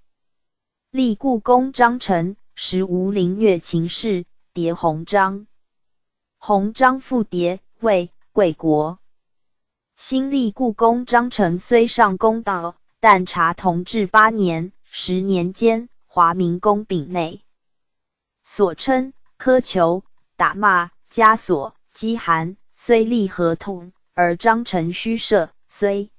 立故宫章程，实无凌虐情事，谍鸿章。鸿章复谍，谓贵国新立故宫章程虽尚公道，但查同治8年、10年间，华民公禀内所称苛求、打骂、枷锁、饥寒，虽立合同，而章程虚设；虽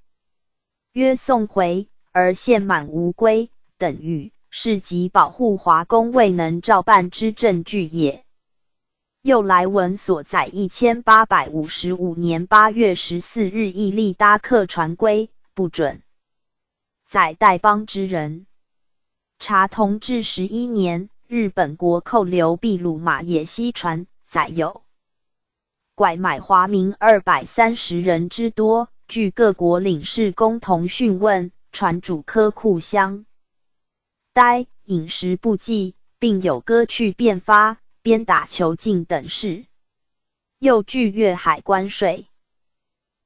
约送回，而限满无归等语，是即保护华工未能照办之证据也。又来文所载1855年8月14日议立搭客船规，不准载带帮之人。查同治十一年，日本国扣留秘鲁马也西船，载有拐买华民230人之多。据各国领事共同讯问，船主科库相呆，饮食不继，并有割去变发、鞭打囚禁等事。又据粤海关税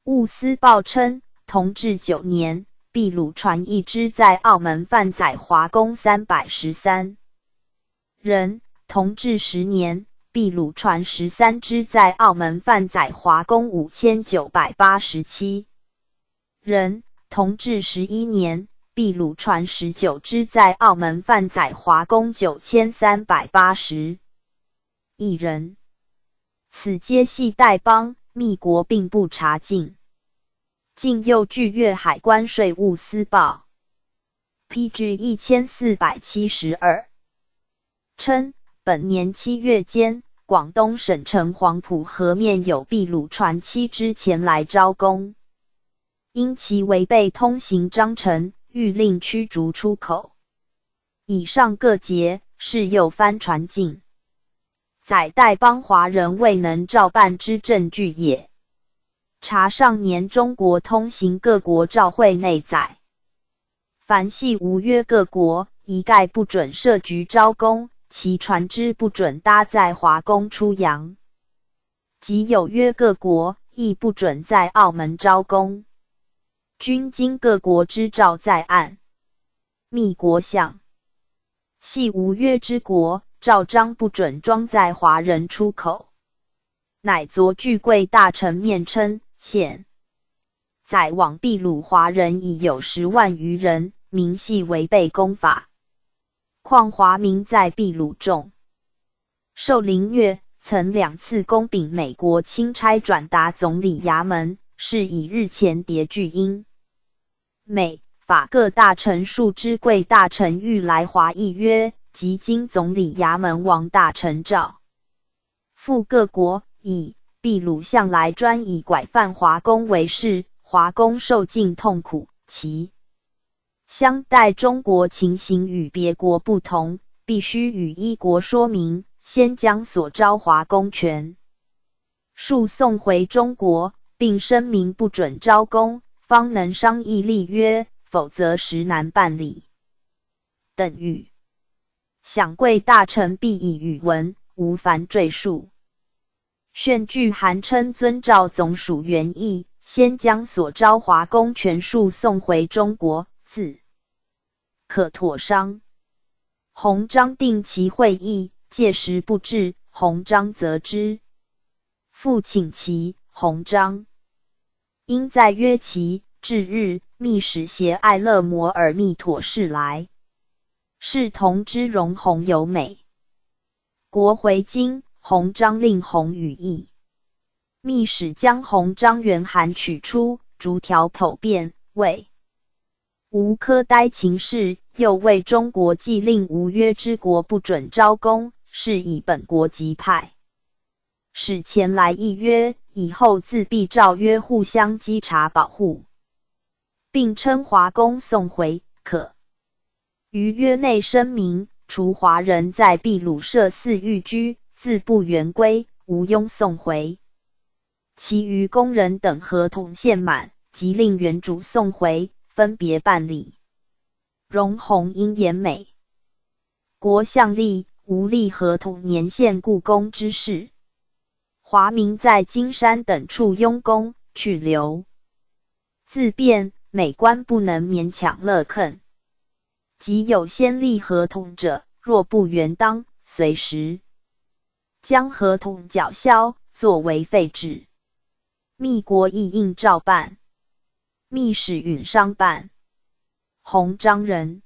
务司报称，同治九年，秘鲁船一只在澳门贩载华工313人；同治十年，秘鲁船13只在澳门贩载华工5987人；同治十一年，秘鲁船19只在澳门贩载华工9381人。此皆系带帮，密国并不查禁。近又据粤海关税务司报，P.G. 1472，称本年7月间，广东省城黄埔河面有秘鲁船七只前来招工，因其违背通行章程，谕令驱逐出口。以上各节是又番船进载带帮华人未能照办之证据也。查上年中国通行各国照会内载，凡系无约各国，一概不准设局招工，其船只不准搭载华工出洋；即有约各国，亦不准在澳门招工。均经各国之照在案。密国向系无约之国，照章不准装载华人出口。乃昨据贵大臣面称，现载往秘鲁华人已有10万余人，明系违背公法。况华民在秘鲁众受凌虐，曾两次公禀美国钦差转达总理衙门，是以日前谍据英、美、法各大臣数知贵大臣欲来华议约，及经总理衙门王大臣诏，赴各国，以秘鲁向来专以拐贩华工为事，华工受尽痛苦，其相待中国情形与别国不同，必须与一国说明，先将所招华工权数送回中国，并声明不准招工，方能商议立约，否则实难办理。等语。想贵大臣必以语文，无烦赘述。旋具函称遵照总署原意，先将所招华工全数送回中国，自可妥商。鸿章定期会议，届时不至，鸿章责之。复请其鸿章，应再约期。至日，密使携爱乐摩尔密妥事来，是同知容闳有美国回京，鸿章令鸿与议。密使将鸿章原函取出，逐条剖辨，谓吾科呆情事，又谓中国既令无约之国不准招工，是以本国急派使前来议约，以后自必照约互相稽查保护，并称华工送回，可于约内声明，除华人在秘鲁设寺寓居，自不原归，无庸送回。其余工人等合同限满，即令原主送回，分别办理。容闳因言美国向例无立合同年限雇工之事。华民在金山等处佣工去留自便，美官不能勉强勒肯。即有先立合同者，若不原当，随时将合同缴销，作为废止。密国亦应照办。密使允商办。鸿章人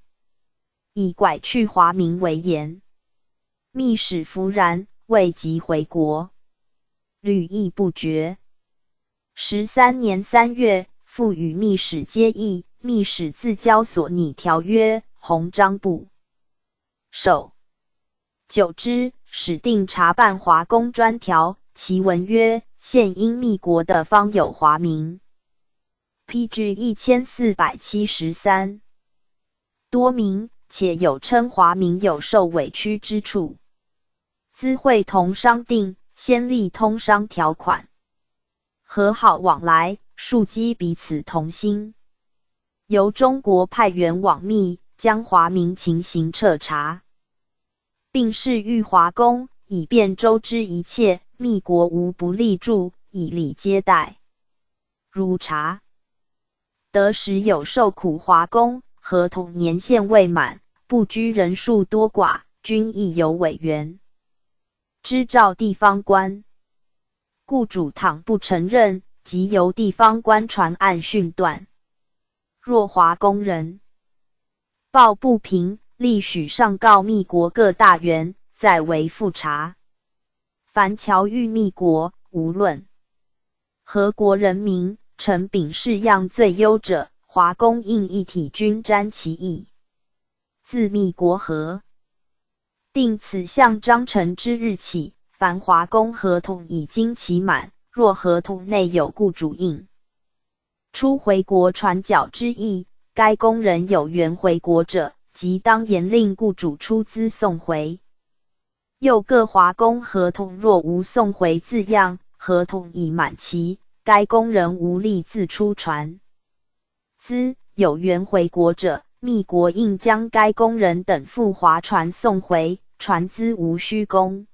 以拐去华民为言，密使弗然，未及回国，屡议不决。13年3月，复与密使接议，密使自交所拟条约，鸿章不受。久之，始定查办华工专条，其文曰：现因密国的方有华民。P.G. 1473多名，且有称华民有受委屈之处。兹会同商定，先立通商条款，和好往来，庶几彼此同心。由中国派员往密，将华民情形彻查，并示谕华工，以便周知一切。密国无不力助，以礼接待。如查得实有受苦华工，合同年限未满，不拘人数多寡，均亦由委员知照地方官。雇主倘不承认，即由地方官传案讯断。若华工人抱不平，例许上告密国各大员，再为复查。凡侨寓密国，无论何国人民，呈禀式样最优者，华工应一体均沾其意。自密国核定此项章程之日起，凡华工合同已经期满，若合同内有雇主应出回国船缴之意，该工人有缘回国者，即当严令雇主出资送回。又各华工合同若无送回字样，合同已满期，该工人无力自出船资，有缘回国者，密国应将该工人等赴华船送回，船资无须工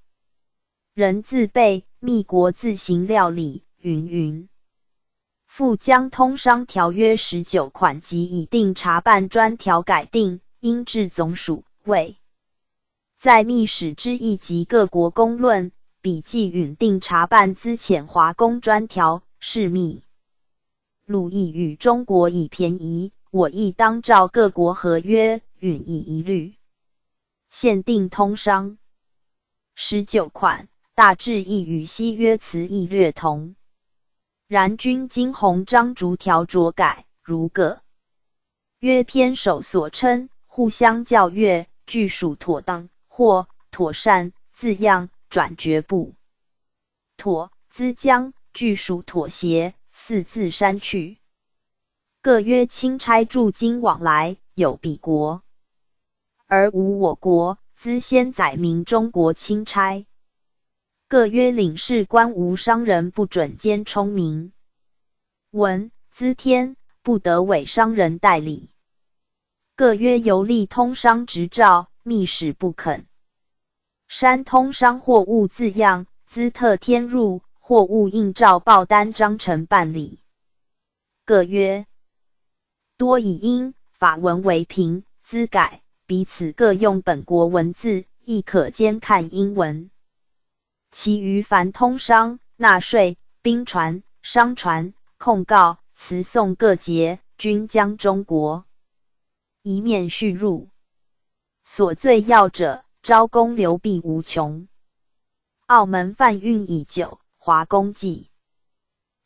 人自备，密国自行料理。云云。复将通商条约19款及已定查办专条改定，应置总署为。在密使之意及各国公论，笔记允定查办资遣华工专条，是秘鲁意与中国以便宜，我亦当照各国合约，允以一律限定通商。19款大致意与西约词义略同，然均经鸿章逐条酌改，如各约篇首所称，互相校阅，俱属妥当或妥善字样，转决不妥，兹将俱属妥协四字删去。各约钦差驻京往来有彼国，而无我国，兹先载明中国钦差。各约领事官无商人不准兼充明文，资添不得委商人代理。各约尤立通商执照，密使不肯。删通商货物字样，资特添入货物应照报单章程办理。各约多以英法文为凭，资改彼此各用本国文字，亦可兼看英文。其余凡通商、纳税、兵船、商船、控告、词讼各节，均将中国一面叙入。所最要者，招工流弊无穷。澳门贩运已久，华工计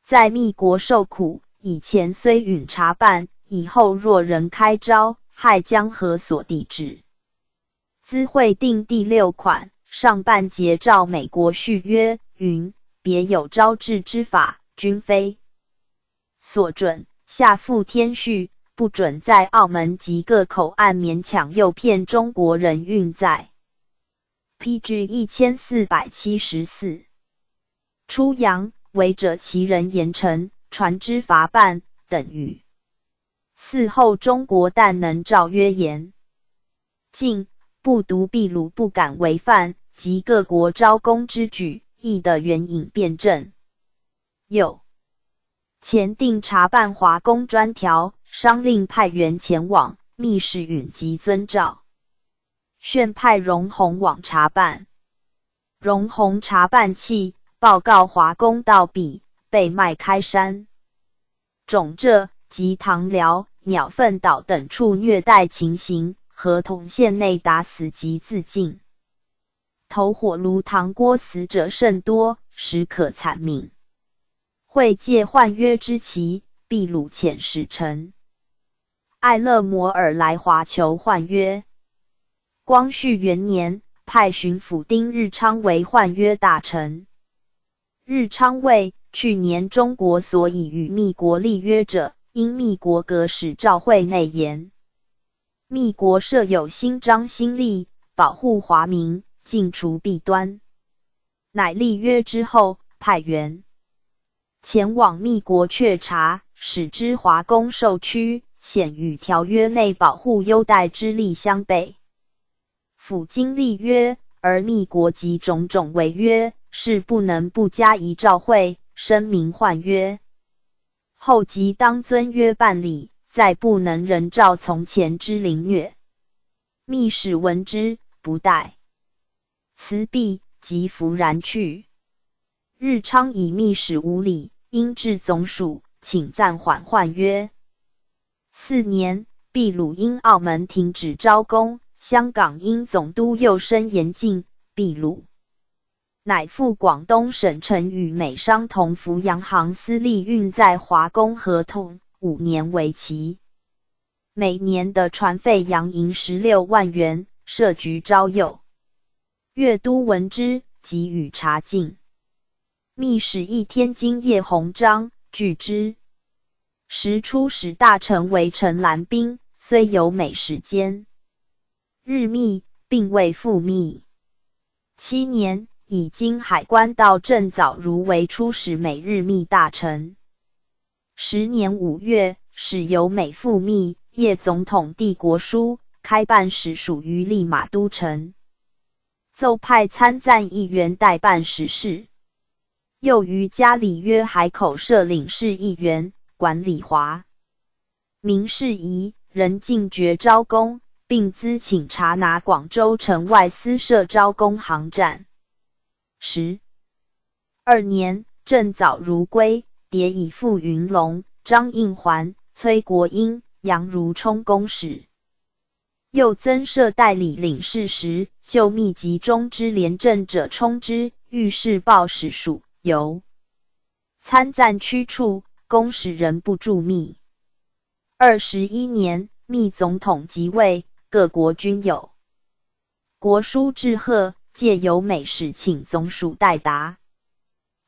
在密国受苦，以前虽允查办，以后若仍开招，害将何所抵止？兹会定第六款上半节照美国续约云，别有招致之法，均非所准。下附添叙，不准在澳门及各口岸勉强诱骗中国人运载。P.G. 1474出洋，违者其人严惩，船只罚办等语。嗣后中国但能照约严禁，不独秘鲁不敢违犯，及各国招工之举，亦得援引辩证。又前定查办华工专条，商令派员前往，密使允即遵照。旋派荣鸿往查办，荣鸿查办訖，报告华工到彼，被卖开山、种浙及唐寮、鸟粪岛等处虐待情形，合同县内打死及自尽，投火炉膛锅死者甚多，实可惨悯。会借换约之期，秘鲁遣使臣艾勒摩尔来华求换约。光绪元年，派巡抚丁日昌为换约大臣。日昌谓：去年中国所以与密国立约者，因密国阁使照会内言，密国设有新章新例，保护华民，尽除弊端。乃立约之后，派员前往密国确查，使知华工受屈，显与条约内保护优待之例相悖。甫经立约，而密国及种种违约，是不能不加以照会，声明换约。后即当遵约办理，再不能仍照从前之凌虐。密使闻之，不待辞毕，即拂然去。日昌以密使无礼，应至总署，请暂缓换约。四年，秘鲁因澳门停止招工，香港因总督又申严禁，秘鲁乃赴广东省城与美商同福洋行私立运载华工合同，5年为期，每年的船费洋银16万元，设局招诱。粤都闻之，即予查禁。密使一天津叶鸿章拒之。时出使大臣为陈兰彬，虽有美使兼日密，并未复密。7年，以京海关道郑藻如为出使美日密大臣。10年5月，使由美复密，叶总统递国书，开办使署于利玛都城，奏派参赞一员代办使事。又于加里约海口设领事一员，管理华民事宜，仍禁绝招工，并咨请查拿广州城外私设招工行栈。12年，郑藻如归，迭以傅云龙、张应环、崔国英、杨如冲公使。又增设代理领事时，就密集中之廉政者充之，遇事报使署，由参赞区处，公使人不驻密。21年，密总统即位，各国均有国书致贺，借由美使请总署代答。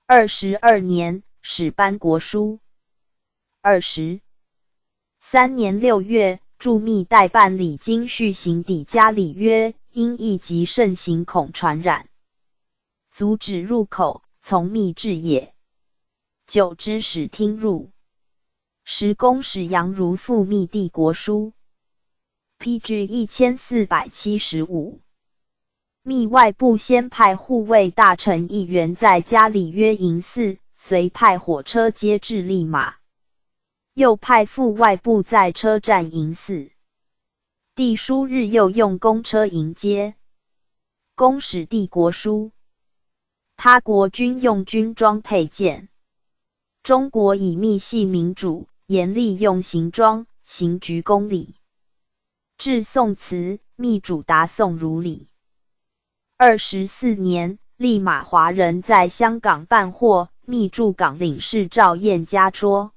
22年，使颁国书。23年6月，驻密代办李经续行抵加里约，因疫疾盛行，恐传染。阻止入口，从密制也。久之始听入。时公使杨如复密递国书。P.G. 1475。密外部先派护卫大臣一员在加里约迎祀，随派火车接至利马，又派副外部在车站迎祀。递书日又用公车迎接。公使递国书。他国均用军装佩剑。中国以密系民主，严厉用行装，行鞠躬礼。致送辞，密主答送如礼。24年，利马华人在香港办货，密驻港领事赵燕加戳，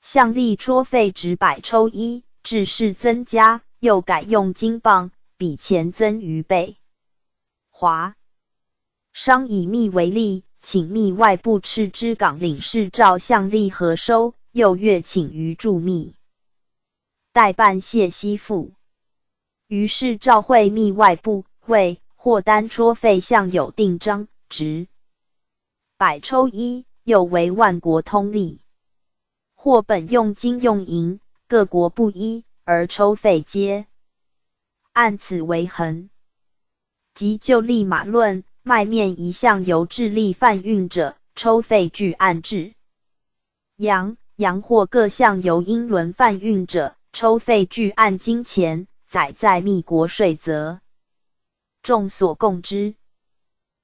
向例戳费值百抽一，致是增加，又改用金镑，比前增逾倍。华商以密为例，请密外部斥之港领事赵向例核收，又约请于驻密代办谢西付。于是照会密外部谓货单戳费向有定章，值百抽一，又为万国通例。货本用金用银，各国不一，而抽费皆按此为衡。即就利马论，卖面一项由智利贩运者，抽费俱按制；洋洋货各项由英伦贩运者，抽费俱按金钱，载在密国税则。众所共知，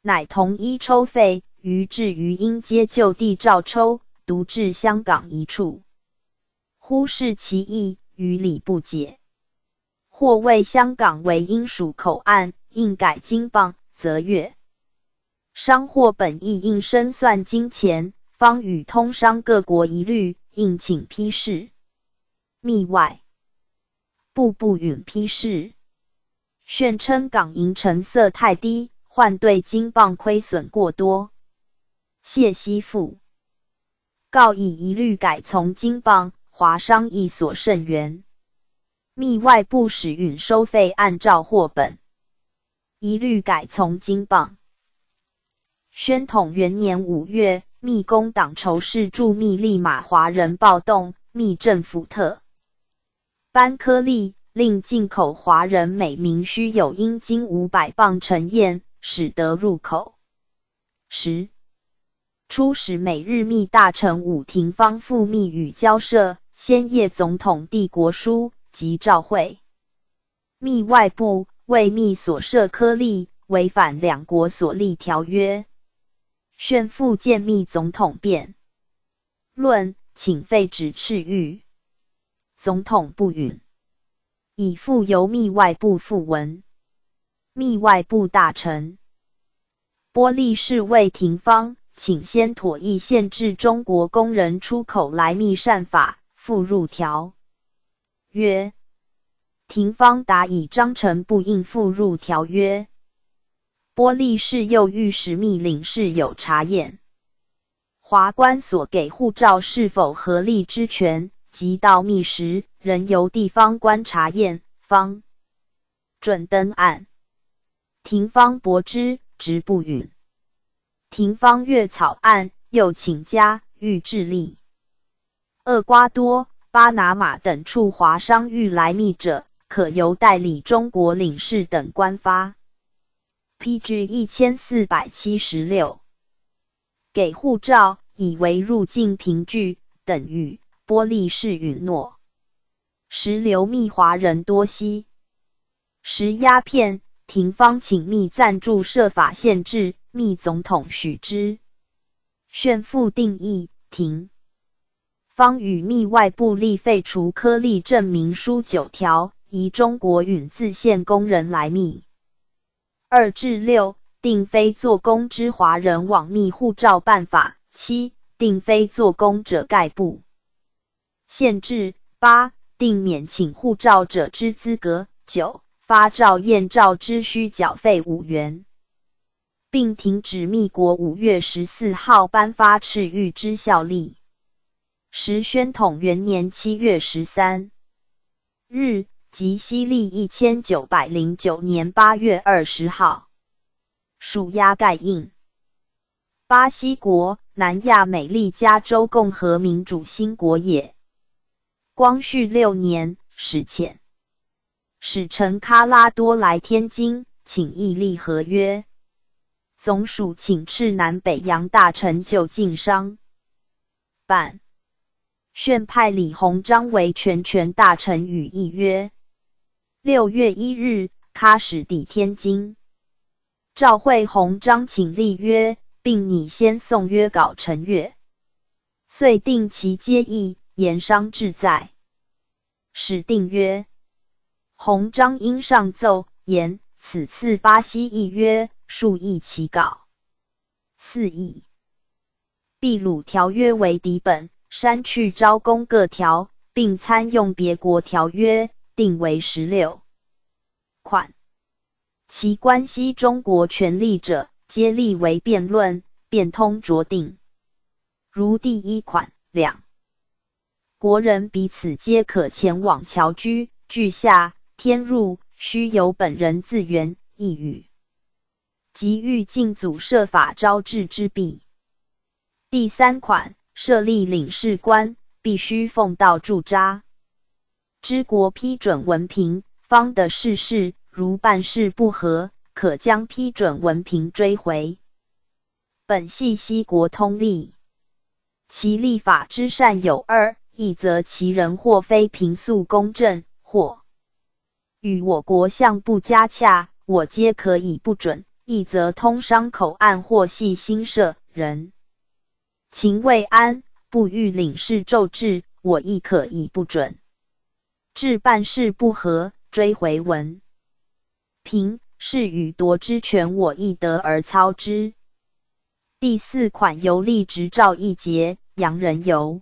乃同一抽费，于至于英皆就地照抽，独至香港一处，忽视其意，于理不解。或谓香港为英属口岸，应改金镑，则粤商货本亦应升算金钱，方与通商各国一律，应请批示。密外部不允批示。宣称港银成色太低，换兑金镑亏损过多。谢西复告以一律改从金镑，华商亦所甚缘。密外部使允收费按照货本，一律改从金镑。宣统元年5月，密工党仇视驻密利马华人暴动，密政府特颁科例，令进口华人每名须有英金500镑呈验，始得入口。十初时，每日密大臣伍廷芳赴密与交涉，先谒总统递国书及照会。密外部为密所设科例，违反两国所立条约。旋复见密总统辩论，请废止敕谕。总统不允。以复由密外部复文。密外部大臣波利士魏廷芳，请先妥议限制中国工人出口来密善法，附入条约。廷芳答以章程不应附入条约。波利士又欲使密领事有查验华官所给护照是否合例之权，即到密时，仍由地方官查验，方准登岸。廷芳驳之，直不允。廷芳阅草案，又请加欲智利、厄瓜多、巴拿马等处华商欲来密者，可由代理中国领事等官发。P.G. 1476，给护照以为入境凭据，等于波利士允诺。时留密华人多吸食鸦片，廷芳请密赞助设法限制，密总统许之。旋复定议，廷芳与密外部立废除科例证明书9条，移中国允自限工人来密。2至6，定非做工之华人往密护照办法。七，定非做工者概不限制。八，定免请护照者之资格。九，发照验照之须缴费5元，并停止密国5月14号颁发敕谕之效力。时宣统元年7月13日，即西历1909年8月20号。署押盖印。巴西国，南亚美利加州共和民主兴国也。光绪六年，始遣使臣喀拉多来天津，请议立和约。总署请饬南北洋大臣就近商办。旋派李鸿章为全权大臣与议约。6月1日，喀使抵天津，照会鸿章请立约，并拟先送约稿呈阅，遂定其接议，研商志在。始定约。鸿章因上奏言，此次巴西议约，数易其稿。似以秘鲁条约为底本，删去招供各条，并参用别国条约，定为16款。其关系中国权利者，皆立为辩论，变通酌定。如第一款，两国人彼此皆可前往侨居、居下、添入，须由本人自愿意予，即欲禁阻设法招致之弊。第三款，设立领事官，必须奉到驻扎之国批准文凭，方得视事。如办事不合，可将批准文凭追回。本系西国通例，其立法之善有二：一则其人或非平素公正，或与我国相不加洽，我皆可以不准；一则通商口岸或系新设，人情未谙，不欲领事骤至，我亦可以不准。至办事不合，追回文凭，是予夺之权，我亦得而操之。第四款游历执照一节，洋人游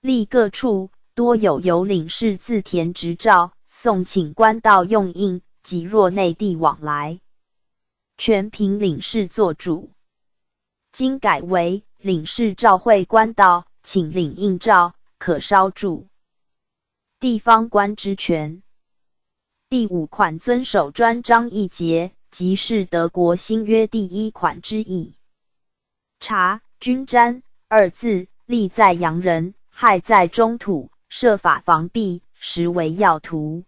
历各处，多有由领事自填执照，送请官道用印，即若内地往来，全凭领事做主。今改为领事照会官道，请领印照，可稍著地方官之权。第五款遵守专章一节，即是德国新约第一款之意。查军占二字，利在洋人，害在中土，设法防避，实为要图。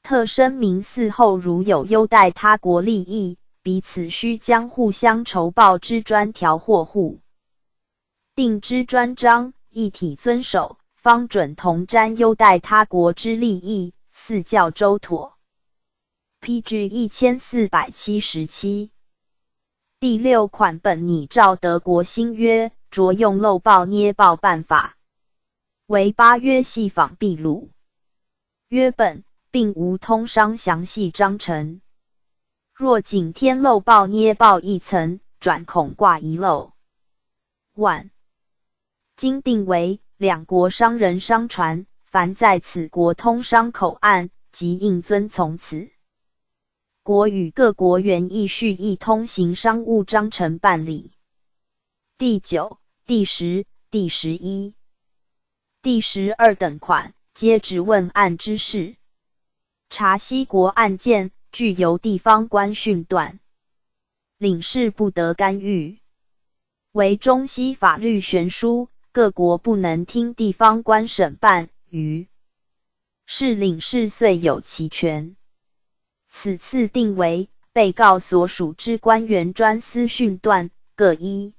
特声明嗣后如有优待他国利益，彼此须将互相酬报之专条或互定之专章，一体遵守，方准同沾优待他国之利益，似较周妥。P.G. 1477第六款本拟照德国新约，酌用漏报捏报办法，惟巴约系仿秘鲁约本，并无通商详细章程。若仅添漏报捏报一层，转恐挂一漏万。今定为两国商人商船，凡在此国通商口岸，即应遵从此国与各国原议续议通行商务章程办理。第九、第十、第十一、第十二等款，皆质问案之事。查西国案件，俱由地方官讯断，领事不得干预。惟中西法律悬殊，各国不能听地方官审办，于是领事遂有其权。此次定为被告所属之官员专司讯断，各依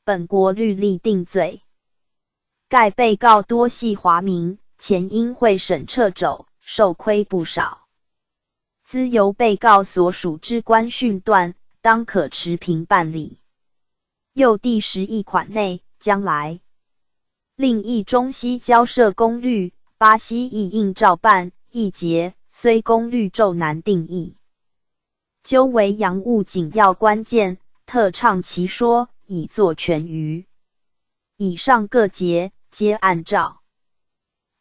本国律例定罪。盖被告多系华民，前因会审掣肘，受亏不少。兹由被告所属之官讯断，当可持平办理。又第11款内，将来另议中西交涉公律，巴西亦应照办。一节虽公律骤难定义，究为洋务紧要关键，特畅其说，以作权舆。以上各节皆按照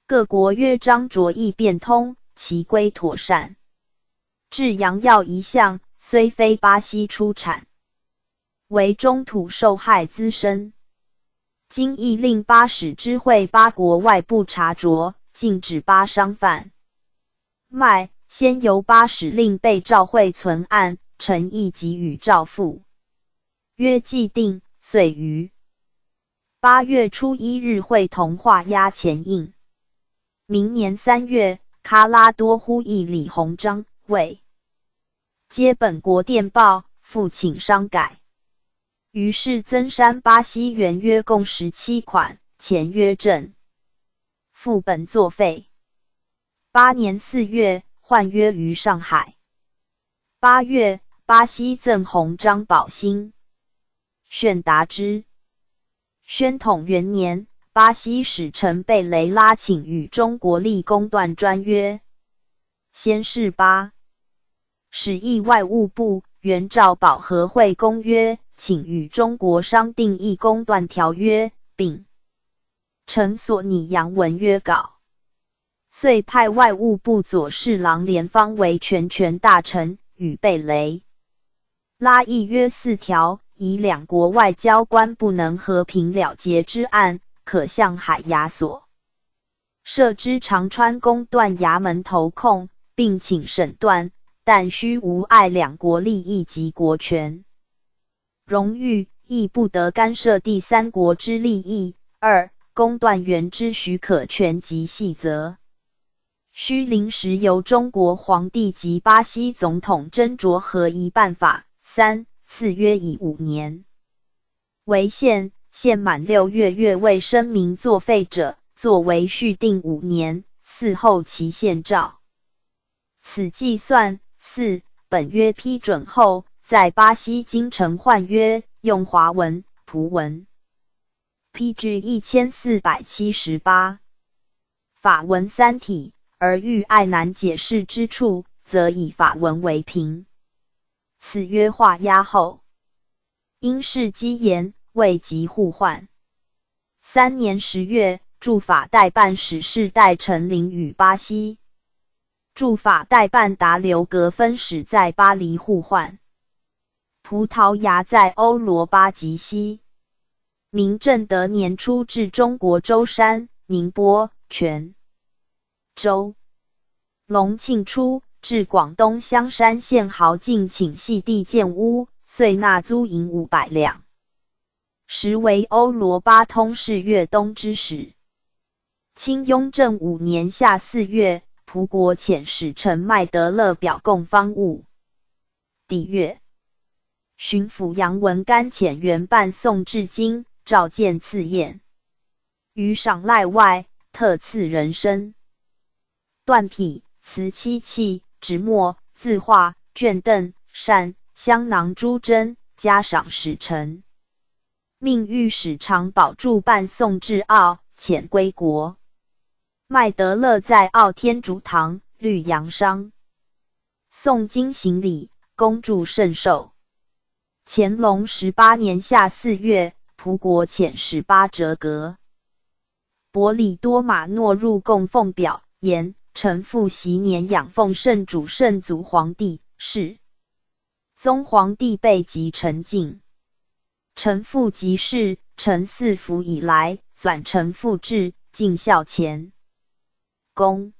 各国约章酌议变通，其规妥善。至洋药一项，虽非巴西出产，惟中土受害资深。今亦令巴使知会巴国外部查酌，禁止巴商贩卖，先由巴使另备照会存案，臣亦即与照付。约既定，遂于8月初1日会同画押前印。明年3月，喀拉多呼议李鸿章谓接本国电报，复请商改。于是增删巴西原约共17款，前约正副本作废。8年4月，换约于上海。8月，巴西赠鸿章宝兴，炫达之。宣统元年，巴西使臣贝雷拉请与中国立公断专约。先是八使议外务部原照保和会公约，请与中国商定一公断条约，并呈所拟洋文约稿。遂派外务部左侍郎连方为全权大臣，与贝雷拉议约四条，以两国外交官不能和平了结之案，可向海牙所设之长川公断衙门投控，并请审断，但须无碍两国利益及国权荣誉，亦不得干涉第三国之利益。二、公断员之许可权及细则，须临时由中国皇帝及巴西总统斟酌合宜办法。三、次约以5年为限，限满6月未声明作废者，作为续订五年，嗣后期限照此计算。四、本约批准后，在巴西京城换约，用华文、葡文。P.G. 1478，法文三体，而遇碍难解释之处，则以法文为凭。此约画押后，因事机延，未及互换。3年10月，驻法代办使事戴成林与巴西驻法代办达留格分使在巴黎互换。葡萄牙在欧罗巴及西。明正德年初至中国舟山、宁波、泉州。隆庆初，至广东香山县豪进请隙地建屋，遂纳租银500两。时为欧罗巴通事粤东之使。清雍正五年夏四月，葡国遣使臣麦德勒表贡方物。抵粤，巡抚杨文干遣员伴送至京，召见赐宴。于赏赖外，特赐人参、缎匹、瓷漆器、纸墨、字画、卷凳、扇、香囊诸珍，加赏使臣。命御史常保柱伴送至澳，遣归国。麦德勒在澳天主堂律洋商，诵经行礼，恭祝圣寿。乾隆18年夏四月，葡国遣使巴哲格、伯里多马诺入贡奉表，言臣父昔年仰奉圣主圣祖皇帝，世宗皇帝备极臣敬。臣父即逝，臣嗣服以来，纂臣父志，尽孝前公。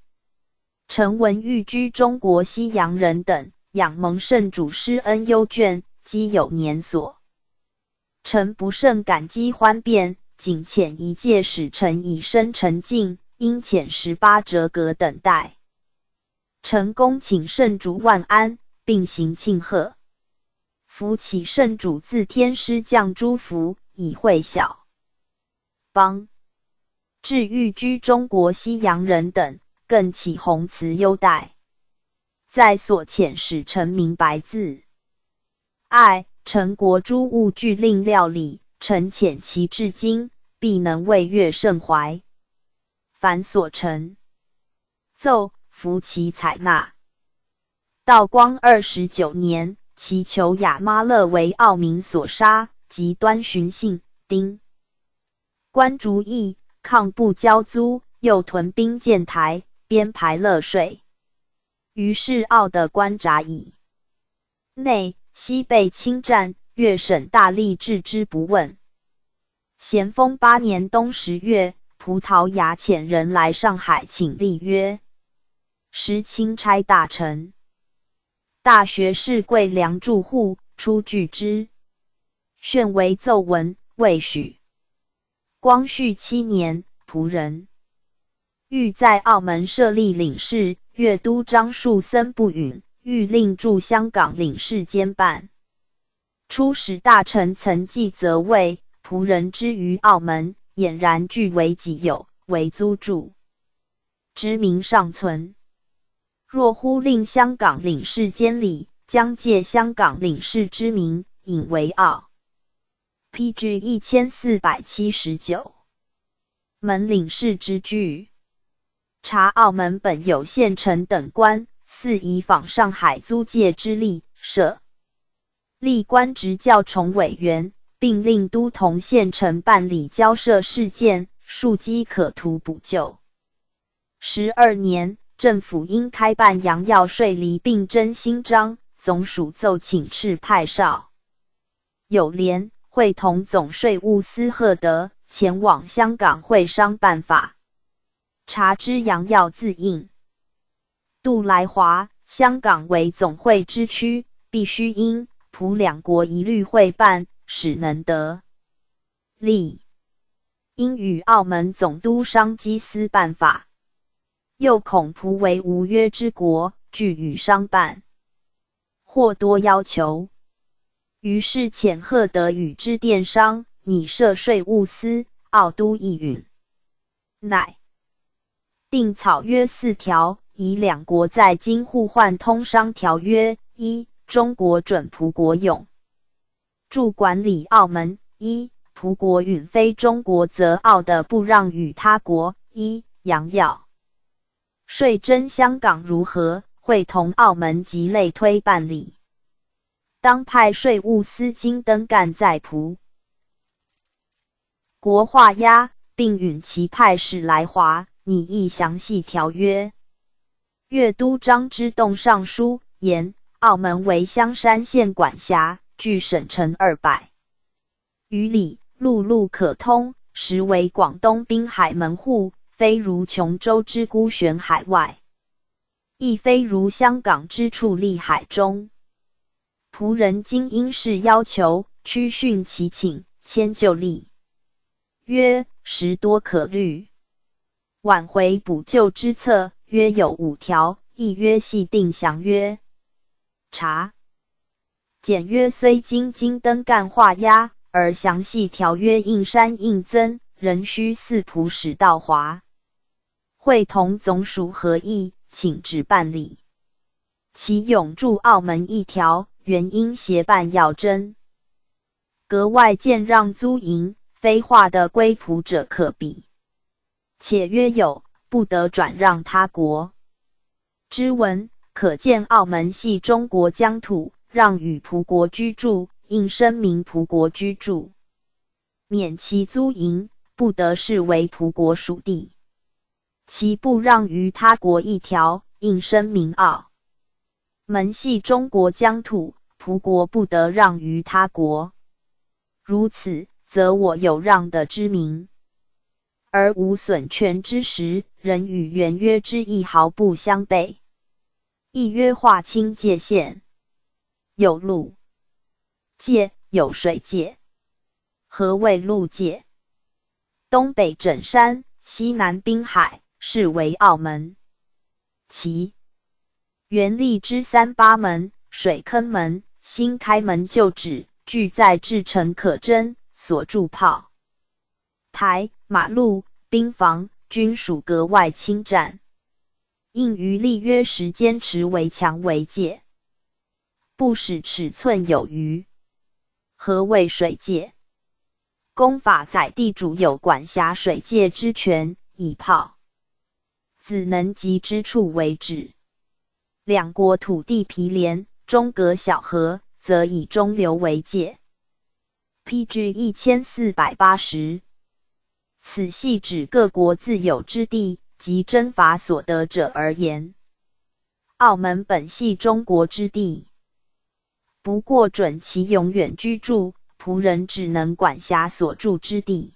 臣闻寓居中国西洋人等，仰蒙圣主施恩优眷，积有年所。臣不胜感激欢便，谨遣一介使臣以身臣敬，应遣18折格等待。臣恭请圣主万安，并行庆贺。福启圣主自天师降诸福，以惠小邦。至寓居中国西洋人等，更启宏慈优待。在所遣使臣明白字。爱臣国诸物俱令料理，臣遣其至今，必能慰悦圣怀。凡所陈奏，服其采纳。道光29年，其求亚妈勒为澳民所杀，及端寻衅，丁关逐役，抗不交租，又屯兵建台，编排乐税。于是澳的关闸以内，西被侵占，粤省大吏置之不问。咸丰八年冬10月，葡萄牙遣人来上海请立约，时钦差大臣大學士桂良駐滬，出具之，炫為奏文，未許。光緒七年，葡人欲在澳門設立領事，粵都張樹森不允，欲令駐香港領事兼辦。出使大臣曾紀澤謂：葡人之於澳門，儼然據為己有，惟租住之名尚存。若忽令香港領事兼理，將借香港領事之名，引為澳。P.G. 1479，門領事之據。查澳門本有縣城等官，似宜仿上海租界之例，設立官職較重委員，並令都同縣城辦理交涉事件，庶幾可圖補救。12年，政府應開辦洋藥稅厘並徵新章，總署奏請飭派邵友濂會同總稅務司賀德前往香港會商辦法。查知洋藥自印度來華，香港為總匯之區，必須英、葡兩國一律會辦，始能得利。應與澳門總督商稽思辦法。又恐葡為無約之國，拒與商辦，或多要求。於是遣賀德與之電商，擬設稅務司，澳督亦允。乃訂草約四條，以兩國在京互換通商條約：一、中國准葡國永駐管理澳門；一、葡國允非中國則澳的不讓與他國；一、洋藥稅徵香港如何，會同澳門及類推辦理。當派稅務司金登幹在葡國畫押，並允其派使來華，擬議詳細條約。粵都張之洞上書言，澳門為香山縣管轄，距省城200餘里，陸路可通，實為廣東濱海門戶，非如瓊州之孤懸海外，亦非如香港之矗立海中。葡人今因事要求，屈徇其請，遷就立約，實多可慮。挽回補救之策，約有五條，一約繫訂詳約。查簡約雖經金登幹畫押，而詳細條約應刪應增，仍須四葡使到華，會同總署核議，請旨辦理。其永駐澳門一條，原應協辦藥徵。格外間讓租銀，非劃地歸葡者可比。且約有不得轉讓他國之文，可見澳門係中國疆土，讓與葡國居住，應聲明葡國居住，免其租銀，不得視為葡國屬地。其不讓於他國一條，應聲明澳門係中國疆土，葡國不得讓於他國。如此，則我有讓的之名，而無損權之實，仍與原約之意毫不相悖。一約劃清界限，有陸界，有水界。何謂陸界？東北枕山，西南濱海，是為澳門。其原立之三巴門、水坑門、新開門舊址，俱在志誠可證，所築炮台、馬路、兵房，均屬格外侵佔。應於立約時堅持圍牆為界，不使尺寸有餘。何謂水界？公法載地主有管轄水界之權，以炮子能及之處為止。兩國土地毗連，中隔小河，則以中流為界。P.G. 1480，此係指各國自有之地及征伐所得者而言。澳門本係中國之地，不過准其永遠居住，葡人只能管轄所住之地。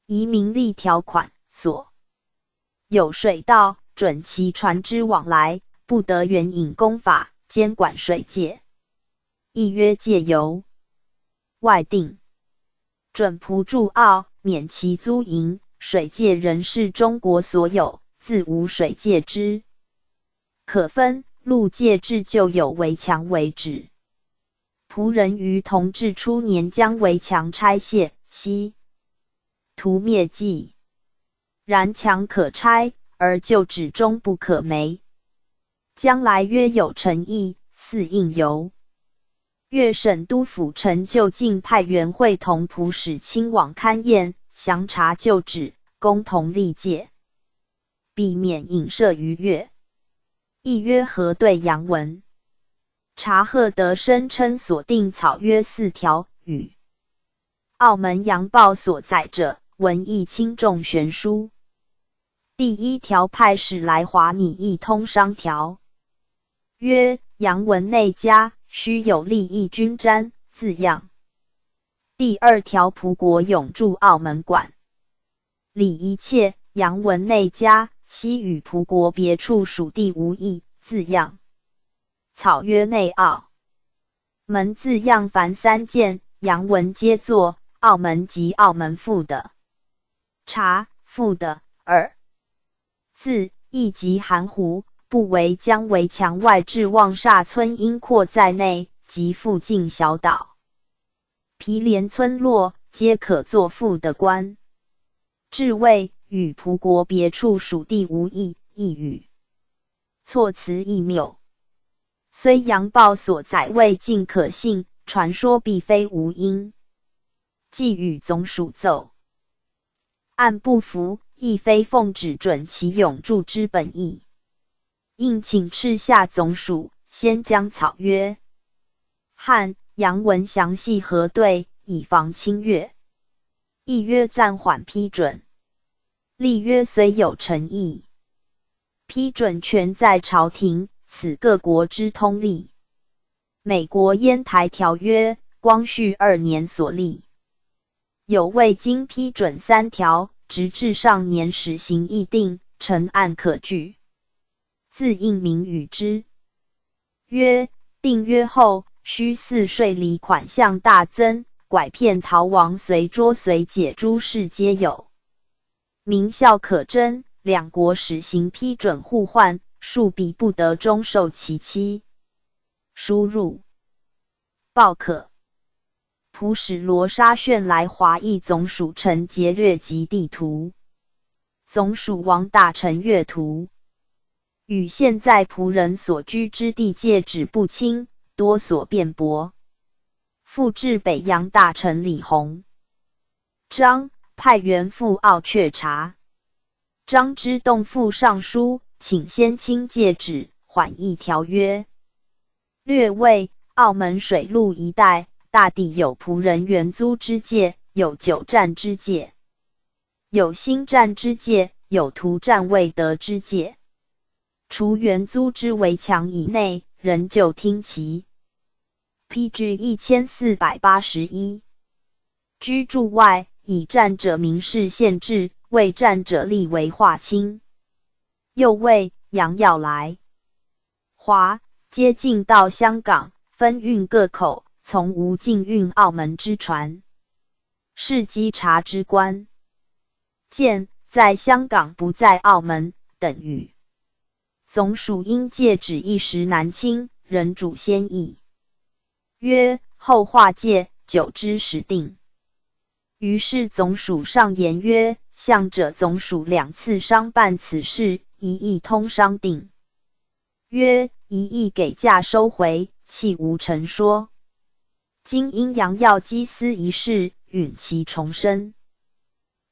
宜明立條款，所有水道准其船隻往來，不得援引公法，兼管水界。议约界由外定，准葡驻澳，免其租银，水界仍是中国所有，自无水界之可分。陆界至旧有围墙为止。葡人于同治初年将围墙拆卸，希图灭迹。然墙可拆，而旧址终不可没。将来约有诚意，似应由粤省督抚陈就近派员会同葡使亲往勘验，详查旧址，共同立界，避免影射于粤。议约核对洋文。查赫德声称所订草约四条，与澳门洋报所载者，文义轻重悬殊。第一条派使来华拟议通商条约，洋文内加须有利益均沾字样。第二条葡国永驻澳门管理一切，洋文内加悉与葡国别处属地无异字样。草约内澳门字样凡三件，洋文皆作澳门及澳门附的查附的二字，意极含糊，不惟将围墙外至望厦村应括在内，及附近小岛、毗连村落，皆可作附的官。至谓与葡国别处属地无异，一语措辞亦谬。虽洋报所载未尽可信，传说必非无因。既与总署奏案不符，亦非奉旨准其永驻之本意。应请饬下总署，先将草约和洋文详细核对，以防侵越。议约暂缓批准。立约虽有诚意，批准权在朝廷，此各国之通例。美国烟台条约，光绪二年所立，有未经批准三条，直至上年始行议定，成案可据。自应明与之约订约后，须似税厘款项大增，拐骗逃亡随捉随解诸事皆有。明效可征，两国实行批准互换，庶彼不得终受其欺。输入报可。葡使罗沙炫来华议总署呈节略及地图。总署王大臣阅图，与现在葡人所居之地界址不清，多所辩驳。复致北洋大臣李鸿章，派员赴澳确查。张之洞复上书，请先清界址，缓议条约。略谓澳门水路一带，大抵有葡人原租之界，有久占之界，有新占之界，有图占未得之界。除原租之围墙以内，仍旧听其。P.G. 1481居住外，已占者明示限制，未占者立为划清。又谓洋要来华，皆进到香港，分运各口，从无进运澳门之船。是稽查之官见在香港不在澳门，等语。总署因界址一时难清，仍主先议约，后划界，久之始定。于是总署上言曰：向者总署两次商办此事，一议通商定约，一议给价收回，弃无成说。今因洋要缉私一事，允其重申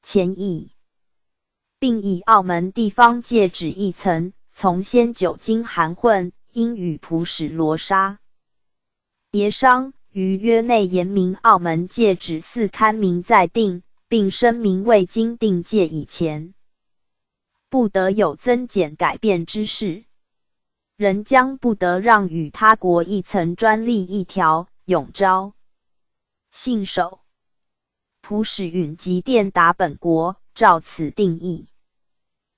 前议，并以澳门地方界址一层，从先久经含混，应与葡使罗沙迭商。于约内言明澳门界址似勘明再定，并声明未经定界以前，不得有增减改变之事。仍将不得让与他国一层专利一条，永昭信守。葡使允即电达本国，照此定义。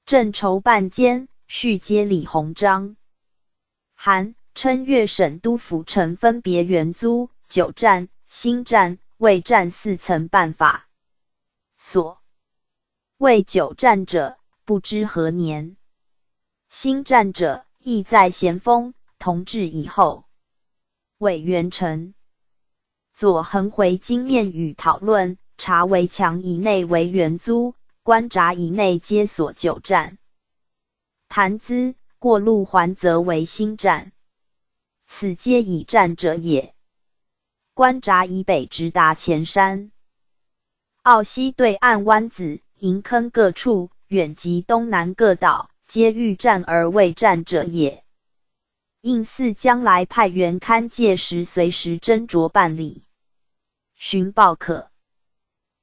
正筹办间，续接李鸿章函。称粤省都府城分别原租、久占、新占、未占四层办法。所谓久占者，不知何年；新占者，亦在咸丰、同治以后。委员陈左恒回京面与讨论，查围墙以内为原租，关闸以内皆所久占。谈资过路环则为新占，此皆已占者也。关闸以北直达前山、澳西对岸湾子、银坑各处，远及东南各岛，皆欲占而未占者也。应似将来派员勘界时，随时斟酌办理，寻报可。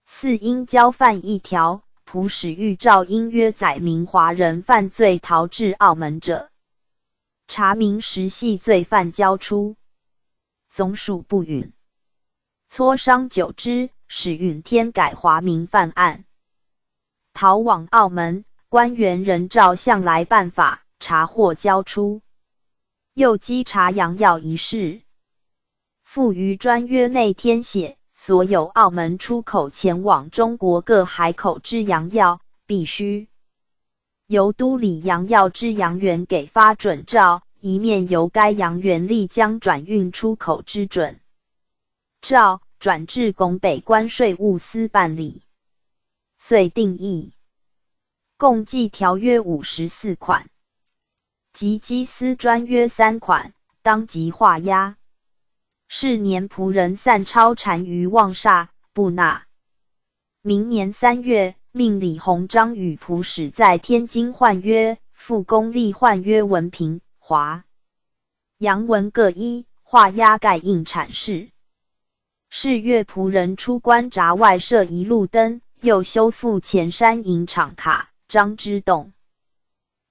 四应交犯一条，葡使欲照应约载明华人犯罪逃至澳门者，查明实系罪犯交出，总署不允。磋商久之，始允添改华民犯案逃往澳门，官员仍照向来办法查获交出。又稽查洋药一事，附于专约内添写，所有澳门出口前往中国各海口之洋药，必须由都理洋药之洋员给发准照，一面由该洋员立将转运出口之准照转至拱北关税务司办理。遂定议，共计条约54款。及缉私专约三款，当即画押。是年葡人散钞单于望厦，不纳。明年3月，命李鸿章与葡使在天津换约，附公立换约文凭、华洋文各一，画押盖印阐释。是月葡人出关闸外设一路灯，又修复前山银厂卡，张之洞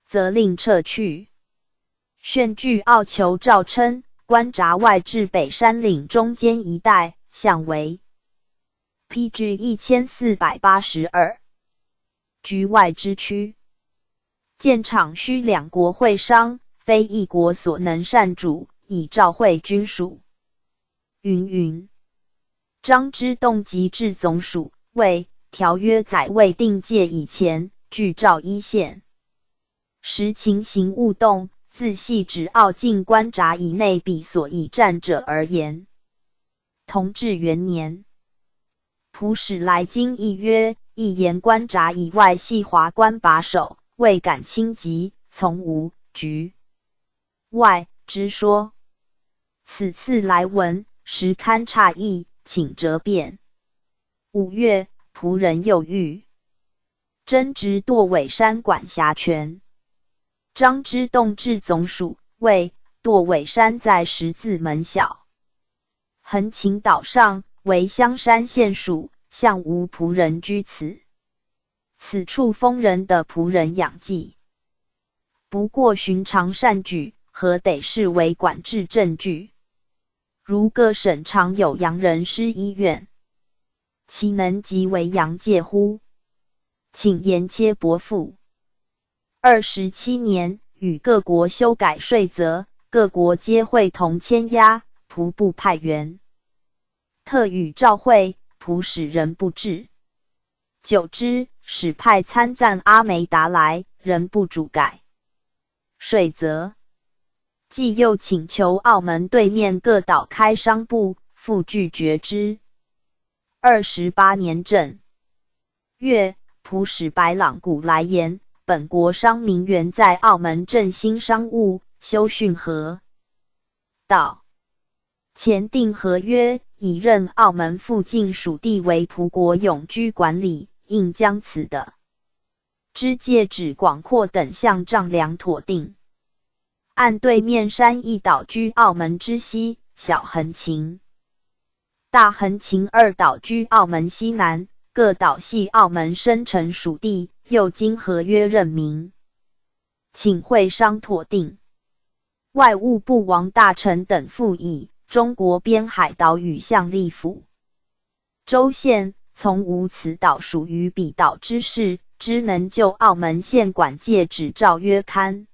责令撤去。旋据澳酋照称，关闸外至北山岭中间一带，向为 PG 1482局外之区。建厂须两国会商，非一国所能擅主，以照会军署。云云。张之洞即至总署，谓条约载未定界以前，俱照依宪。实情形勿动。自系指澳境关闸以内彼所已占者而言。同治元年，葡使来京议约，亦言关闸以外系华官把守，未敢轻及，从无局外之说。此次来文，实堪诧异，请折辩。5月，葡人又欲争执堕尾山管辖权。张之洞至总署，谓堕尾山在十字门小横琴岛上，为香山县属，向无葡人居此。此处封人的葡人养济，不过寻常善举，何得视为管制证据？如各省常有洋人施医院，岂能即为洋界乎？请严切驳复。27年，与各国修改税则，各国皆会同签押，葡部派员特与照会，葡使仍不至。久之，使派参赞阿梅达来，仍不主改税则。继又请求澳门对面各岛开商埠，复拒绝之。28年正月，葡使白朗古来言，本国商民愿在澳门振兴商务，修汛河道，签订合约，以认澳门附近属地为葡国永居管理，应将此的之界址广阔等项丈量妥定。按对面山一岛居澳门之西，小横琴、大横琴二岛居澳门西南，各岛系澳门生成属地。又经合约认明，请会商妥定。外务部王大臣等附议，中国边海岛屿向立府州县，从无此岛属于彼岛之事，只能就澳门县管界址照约勘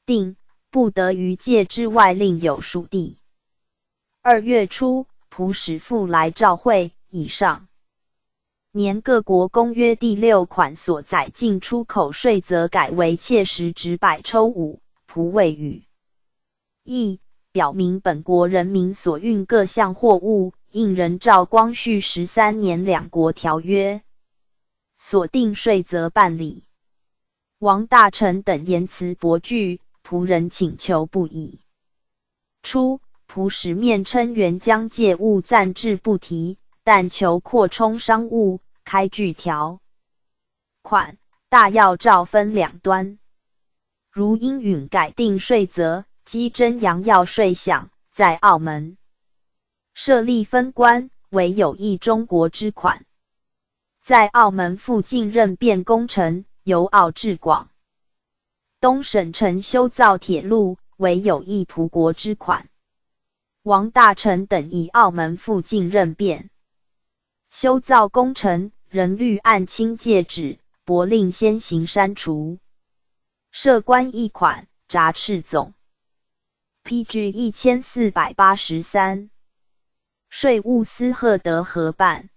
定。不得於界之外另有屬地。2月初，葡使復來照會，以上年各國公約第六款所載進出口稅則改為切實值百抽五，葡未予議，表明本國人民所運各項貨物，應仍照光緒十三年兩國條約所定稅則辦理。王大臣等嚴詞駁拒，葡仍請求不已。初，葡使面稱原將界務暫置不提，但求擴充商務，開具條款，大要照分兩端。如應允改定稅則，稽徵洋藥稅項，在澳門設立分關，為有益中國之款。在澳門附近任便工程，由澳至廣東省城修造鐵路，為有益葡國之款。王大臣等以澳門附近任便修造工程，仍律按清界址，駁令先行刪除。設關一款，札飭總。P.G. 1483。稅務司赫德核辦。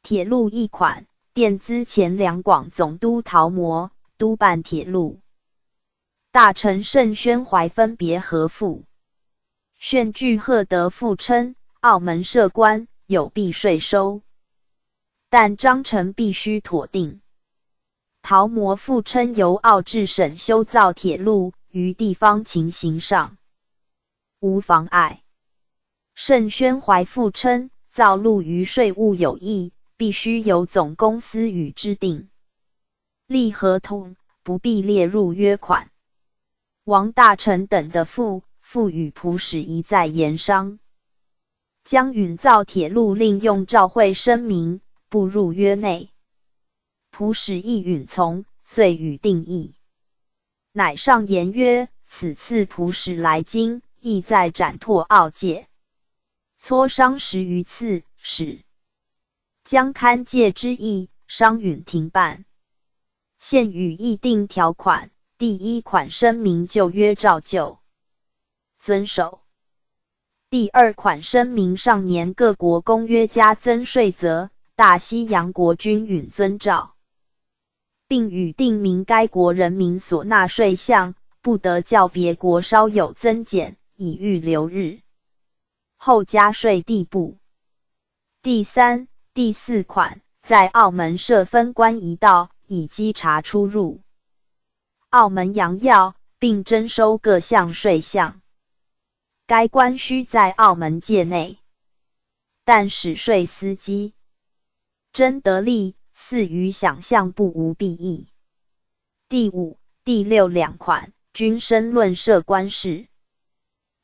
鐵路一款，電諮前兩廣總督陶模督辦鐵路。大臣盛宣懷分別核覆。旋據赫德覆稱，澳門設關有裨稅收，但章程必須妥定。陶模覆稱由澳至省修造鐵路，於地方情形上無妨礙。盛宣懷覆稱，造路於稅務有益，必須由總公司與之訂立合同，不必列入約款。王大臣等的覆復與葡使一再研商，將允造鐵路另用照會聲明，不入約內。葡使亦允從，遂與定議。乃上言曰：此次葡使來京，意在展拓澳界，磋商十餘次，始將勘界之議，商允停辦。現與議定條款，第一款聲明舊約照舊遵守。第二款聲明上年各國公約加增稅則，大西洋國均允遵照，並與訂明該國人民所納稅項，不得較別國稍有增減，以預留日後加稅地步。第三、第四款，在澳門設分關一道，以稽查出入澳門洋藥，並徵收各項稅項。該關須在澳門界內，但使稅司稽徵得利，似於想象不無裨益。第五、第六兩款均申論設關事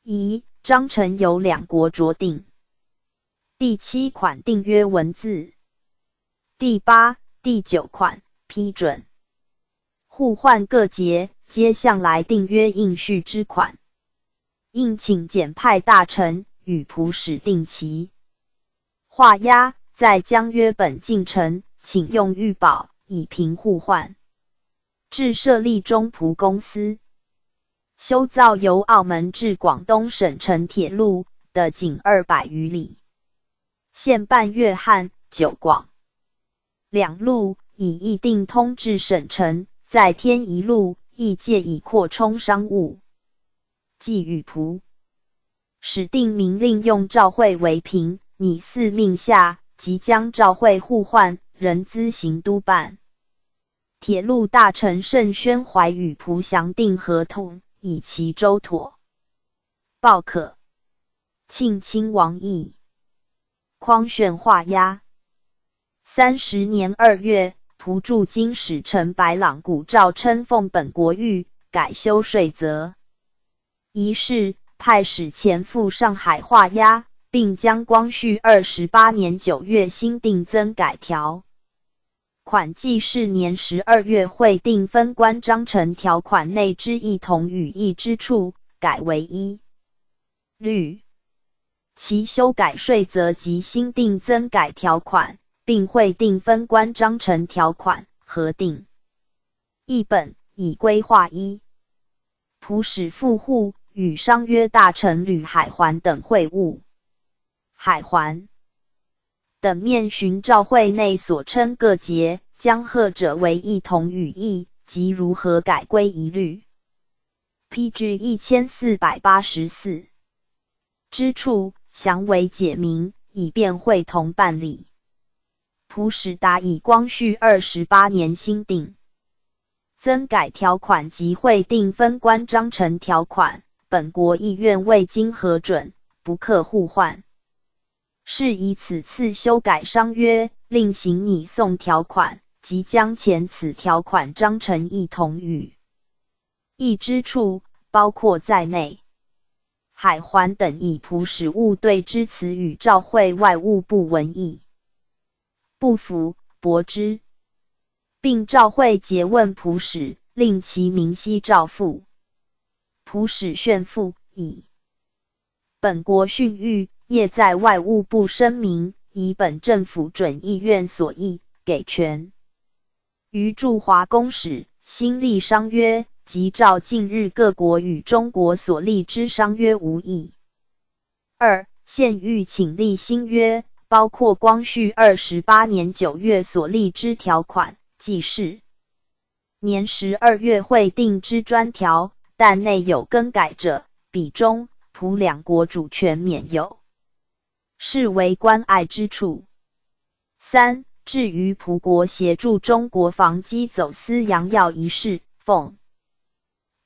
宜，章程由兩國酌定。第七款訂約文字。第八、第九款批准互換各節，皆向來訂約應續之款。應請簡派大臣與葡使定期畫押，再將約本進呈，請用御保以憑互換。至設立中葡公司，修造由澳門至廣東省城鐵路的僅200餘里，線辦粵漢、九廣兩路，已議定通至省城，再添一路，亦藉以擴充商務。既與葡使訂明另用照會為憑，擬俟命下，即將照會互換，仍諮行督辦。鐵路大臣盛宣懷與葡詳訂合同，以期周妥。報可。慶親王奕匡旋畫押。30年2月，葡駐京使陳白朗古詔稱奉本國諭，改修稅則。一事，派使前赴上海畫押，並將光緒28年9月新訂增改條款暨是年12月會訂分關章程條款內之異同與異之處，改為一律。其修改稅則及新訂增改條款，並會訂分關章程條款，合訂一本，以歸劃一。葡使赴沪与商约大臣吕海环等会晤，海环等面询照会内所称各节，将何者为一同语义，及如何改归一律。P.G. 1484之处，详为解明，以便会同办理。葡使答以光绪二十八年新订增改条款及会定分关章程条款，本国议院未经核准，不可互换。是以此次修改商约，另行拟送条款，及将前此条款章程一同语义之处，包括在内。海环等以葡使误对之词与照会外务部文意不符，驳之，并照会诘问葡使，令其明悉照复。葡使旋复以本国训谕，业在外务部声明，以本政府准议院所议，给权于驻华公使新立商约，即照近日各国与中国所立之商约无异。二，现欲请立新约，包括光绪二十八年9月所立之条款，即是年12月会定之专条，但内有更改者，彼中葡两国主权免有，是为关碍之处。三，至于葡国协助中国防缉走私洋药一事，奉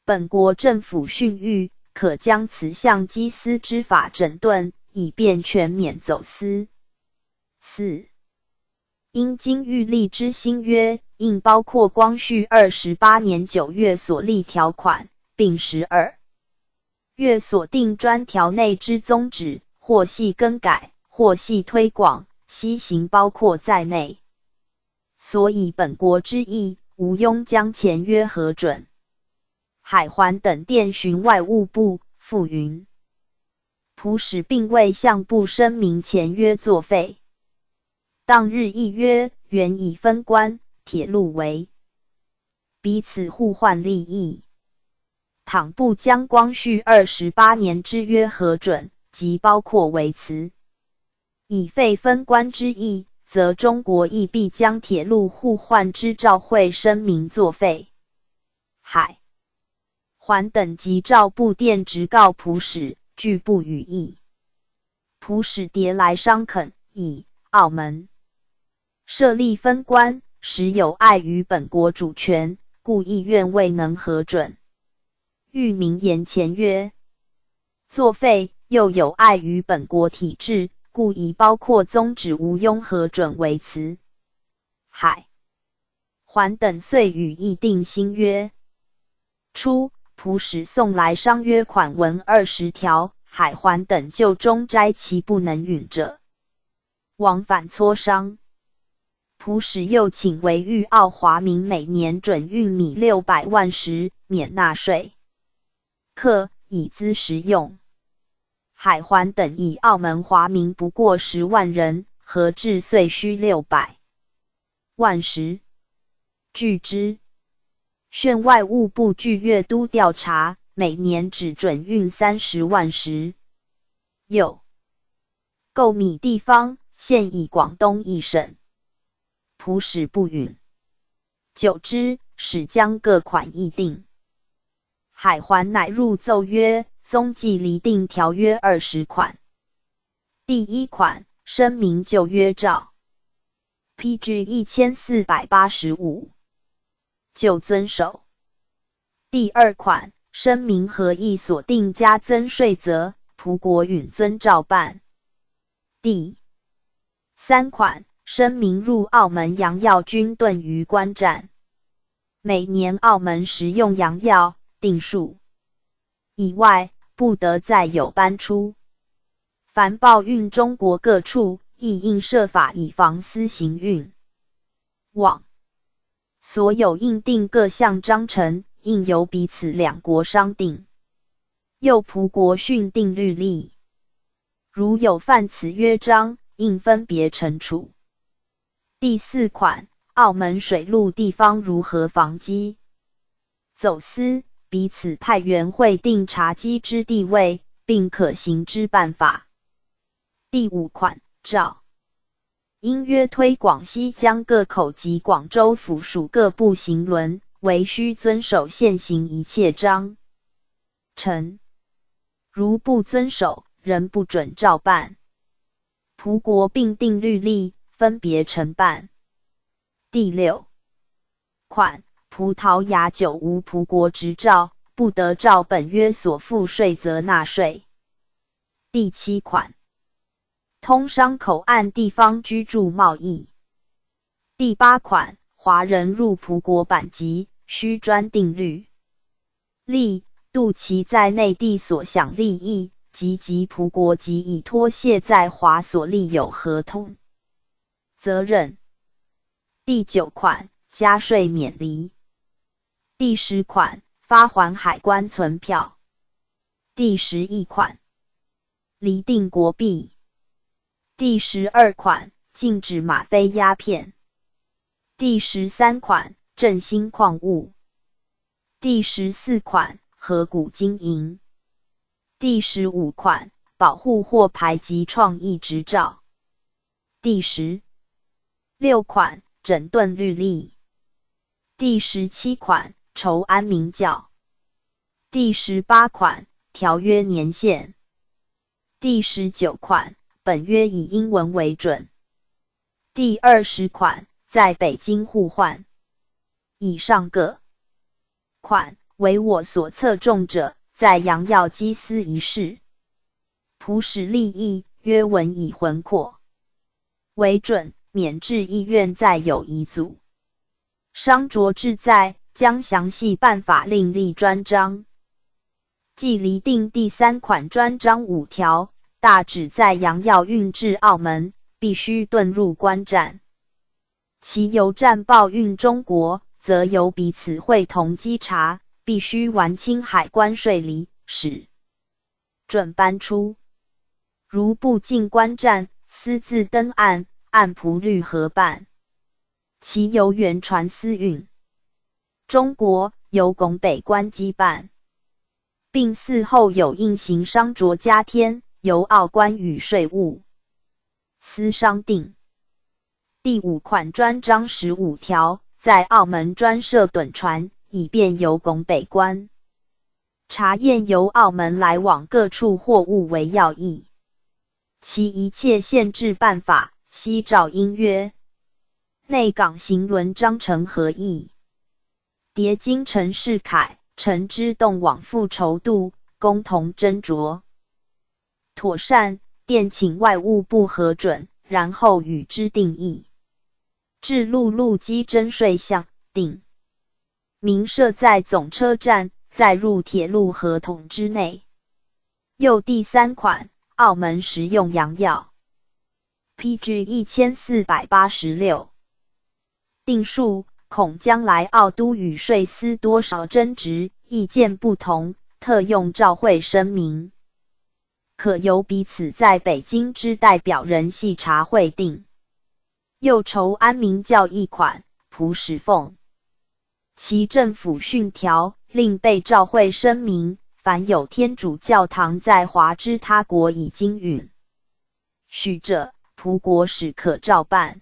本国政府训谕，可将此项缉私之法整顿，以便全免走私。四，因今欲立之新约，应包括光绪二十八年九月所立条款，并12月所定专条内之宗旨，或系更改，或系推广，悉行包括在内。所以本国之意，无庸将前约核准。海环等电询外务部，复云：葡使并未向部声明前约作废。当日议约原以分关铁路为彼此互换利益。倘不将光绪二十八年之约核准，即包括为辞，以废分关之意，则中国亦必将铁路互换之照会声明作废。海环等即照部电直告葡使，拒不予议。葡使迭来商恳，以澳门设立分关，实有碍于本国主权，故议院未能核准。欲明言前约作废，又有碍于本国体制，故以包括宗旨无庸核准为辞。海环等遂与议订新约。初，葡使送来商约款文20条，海环等就中摘其不能允者，往返磋商。葡使又请为豫澳华民每年准运米600万石，免纳税课，以资食用。海环等以澳门华民不过10万人，合计岁需600万石，拒之。旋外务部据粤都调查，每年只准运30万石。又购米地方，现以广东一省。葡使不允。久之，始将各款议定。海环乃入奏曰：宗纪厘定条约20款。第一款，声明旧约照 P.G. 1485就遵守。第二款，声明合议所定加增税则，葡国允遵照办。第三款，声明入澳门洋药均顿于关站，每年澳门食用洋药定数以外，不得再有搬出。凡报运中国各处，亦应设法以防私行运往。所有应定各项章程，应由彼此两国商定。又葡国训定律例，如有犯此约章，应分别惩处。第四款，澳门水陆地方如何防缉走私，彼此派员会定查缉之地位，并可行之办法。第五款，照英约推广西江各口及广州府属各部行轮，惟须遵守现行一切章程，如不遵守，仍不准照办。葡国并订律例，分别承办。第六款，葡萄牙酒无葡国执照，不得照本约所附税则纳税。第七款，通商口岸地方居住贸易。第八款，华人入葡国版籍，须专订律例，度其在内地所享利益，及藉葡国籍以脱卸在华所立有合同责任。第九款，加税免厘。第10款，发还海关存票。第11款，厘定国币。第12款，禁止吗啡鸦片。第13款，振兴矿务。第14款，合股经营。第15款，保护货牌及创意执照。第16款，整顿律例。第17款，筹安民教。第18款，条约年限。第19款，本约以英文为准。第20款，在北京互换。以上各款为我所侧重者，在洋药缉私一事，葡使立意约文以魂阔为准，免致议院再有疑阻。商酌志在将详细办法另立专章。既厘定第三款专章五条，大旨在洋药运至澳门，必须顿入关站。其由站报运中国，则由彼此会同稽查，必须完清海关税厘，始准搬出。如不进关站，私自登岸，按葡律核办。其由原船私运中国，由拱北关稽办，并嗣后有应行商酌加添，由澳关与税务司商定。第五款专章15条，在澳门专设趸船，以便由拱北关查验由澳门来往各处货物为要义。其一切限制办法，悉照英约内港行轮章程核议。迭经陈世凯、陈之栋往复筹度，共同斟酌妥善，电请外务部核准，然后与之定议。至陆路稽征税项，定明设在总车站，载入铁路合同之内。又第三款，澳门食用洋药，P.G. 1486，定数，恐将来澳督与税司多少争执，意见不同，特用照会声明，可由彼此在北京之代表人细查会定。又筹安民教一款，葡使奉其政府训条，另备照会声明，凡有天主教堂在华之他国已经允许者，葡国使可照办。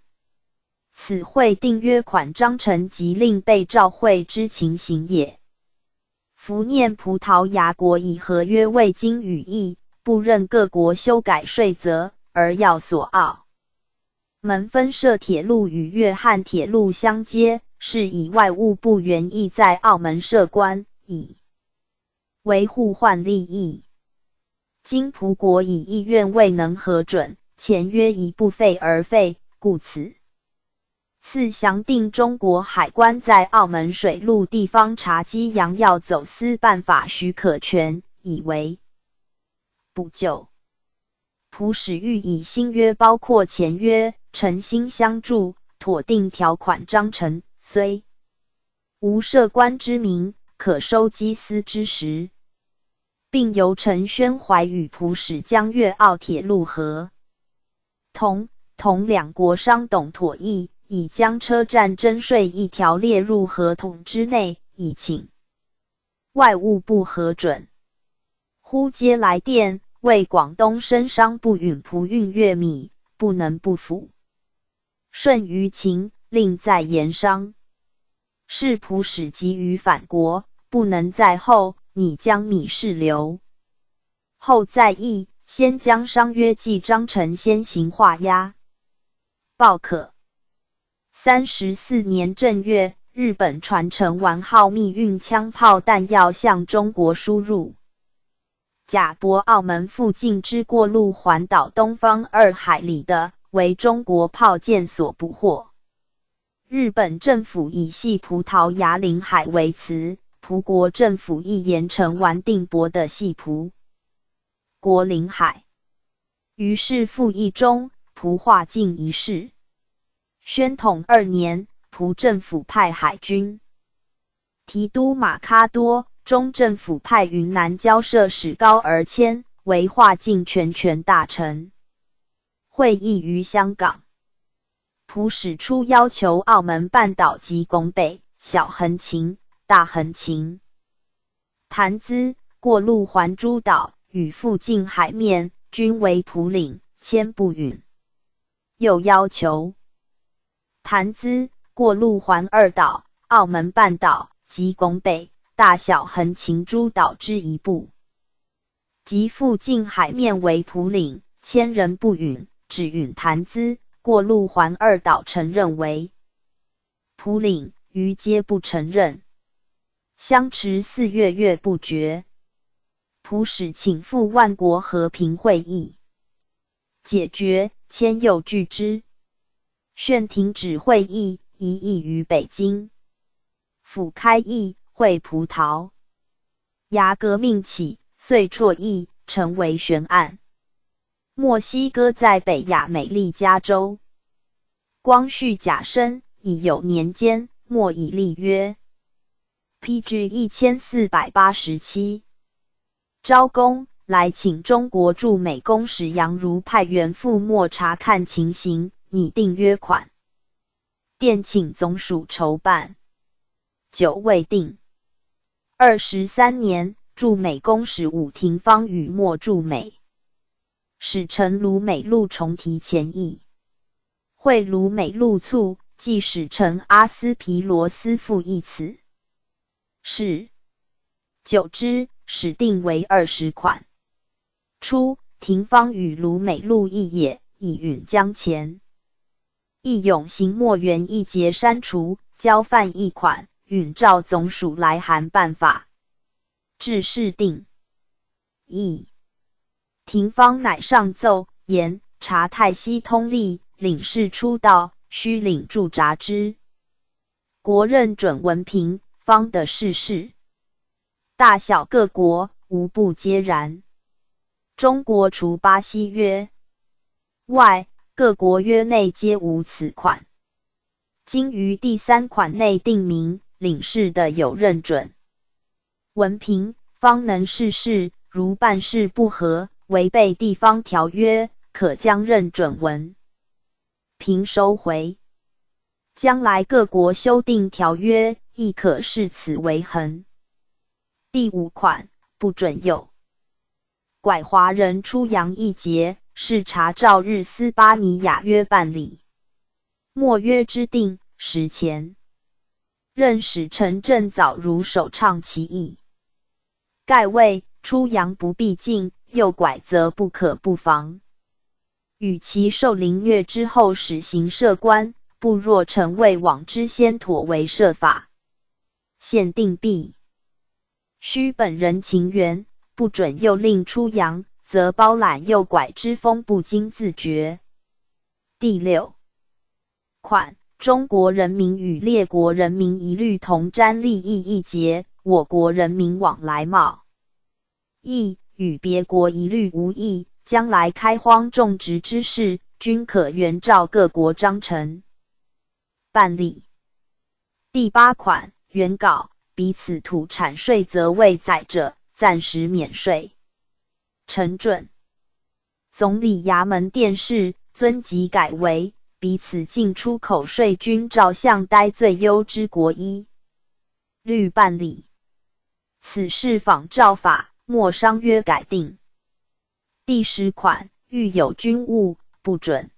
此会订约款章程及另备照会之情形也。伏念葡萄牙国以合约未经与议，不任各国修改税则，而要索澳门分设铁路与粤汉铁路相接，是以外务部原意在澳门设关，以维护换利益。今葡国以议院未能核准，前约宜不废而废，故此次详订中国海关在澳门水陆地方查缉洋药走私办法许可权，以为补救。葡使欲以新约包括前约，诚心相助，妥定条款章程，虽无设关之名，可收缉私之实，并由陈宣怀与葡使将粤澳铁路合同，同两国商董妥议，已将车站征税一条列入合同之内，以请外务部核准。忽接来电，谓广东绅商不允葡运粤米，不能不抚。顺于情，令再研商。是葡使急于返国，不能在后，拟将米事留后再议，先将商约暨章程先行画押。报可。34年正月，日本船陈丸号密运枪炮弹药向中国输入。贾舶澳门附近之过路环岛东方2海里的，为中国炮舰所捕获。日本政府以系葡萄牙领海为辞，葡国政府亦言陈丸定驳的系葡国领海。于是复议中，葡划境一事。宣统二年，葡政府派海军提督马卡多。中政府派云南交涉使高尔谦为划境全权大臣，会议于香港。葡使初要求澳门半岛及拱北、小横琴、大横琴、潭资、过路环诸岛与附近海面均为葡领，签不允。又要求潭资、过路环二岛、澳门半岛及拱北、大小横琴诸岛之一部及附近海面为葡领，谦仍不允，只允潭资、过路环二岛承认为葡领，余皆不承认。相持4月月不决。葡使请赴万国和平会议解决，谦又拒之。旋停止会议，移议于北京府开议。会葡萄牙革命起，遂辍议，成为悬案。墨西哥在北亚美利加州。光绪甲申，乙酉年间，墨以立约。P.G. 1487。昭公来请中国驻美公使杨儒派员赴墨查看情形，拟定约款，电请总署筹办，久未定。23年，驻美公使伍廷芳与墨驻美使臣卢美禄重提前议，会卢美禄促寄使臣阿斯皮罗斯复议此事，久之，始定为20款。初，廷芳与卢美禄议也，以允将前议永行墨原一节删除，交范一款。允照总署来函办法，至是定。议廷芳乃上奏言：查泰西通例，领事出道，须领驻扎之国认准文凭，方得视事。大小各国无不皆然。中国除巴西约外，各国约内皆无此款。今于第三款内订明，领事得有认准文凭，方能视事。如办事不合，违背地方条约，可将认准文凭收回。将来各国修订条约，亦可视此为衡。第五款，不准诱拐华人出洋一节，是查照日斯巴尼亚约办理。墨约之定，时前任使臣郑藻如首倡其议，盖谓出洋不必禁，诱拐则不可不防。与其受凌虐之后始行设关，不若乘未往之先妥为设法。现定必须本人情缘，不准诱令出洋，则包揽诱拐之风不经自觉。第六款，中国人民与列国人民一律同沾利益一节，我国人民往来贸易与别国一律无异，将来开荒种植之事，均可原照各国章程办理。第八款，原稿彼此土产税则未载者，暂时免税。呈准总理衙门电示，遵即改为，彼此进出口税均照向待最优之国一律办理。此事仿照法墨商约改定。第10款，遇有军务，不准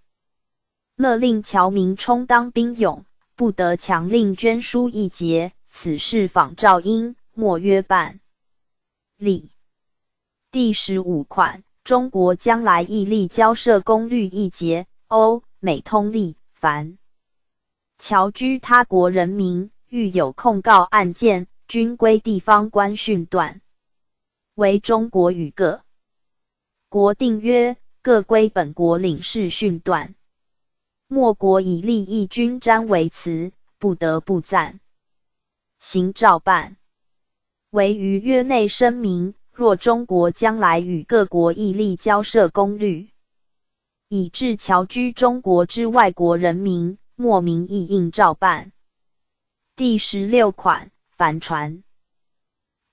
勒令侨民充当兵勇，不得强令捐输义节。此事仿照英墨约办理。第15款，中国将来亦立交涉公律一节，欧美通例，凡侨居他国人民，遇有控告案件，均归地方官讯断。惟中国与各国订约，各归本国领事讯断。墨国以利益均沾为辞，不得不暂行照办。惟于约内声明，若中国将来与各国亦立交涉公律，以致侨居中国之外国人民，墨民亦应照办。第16款，凡船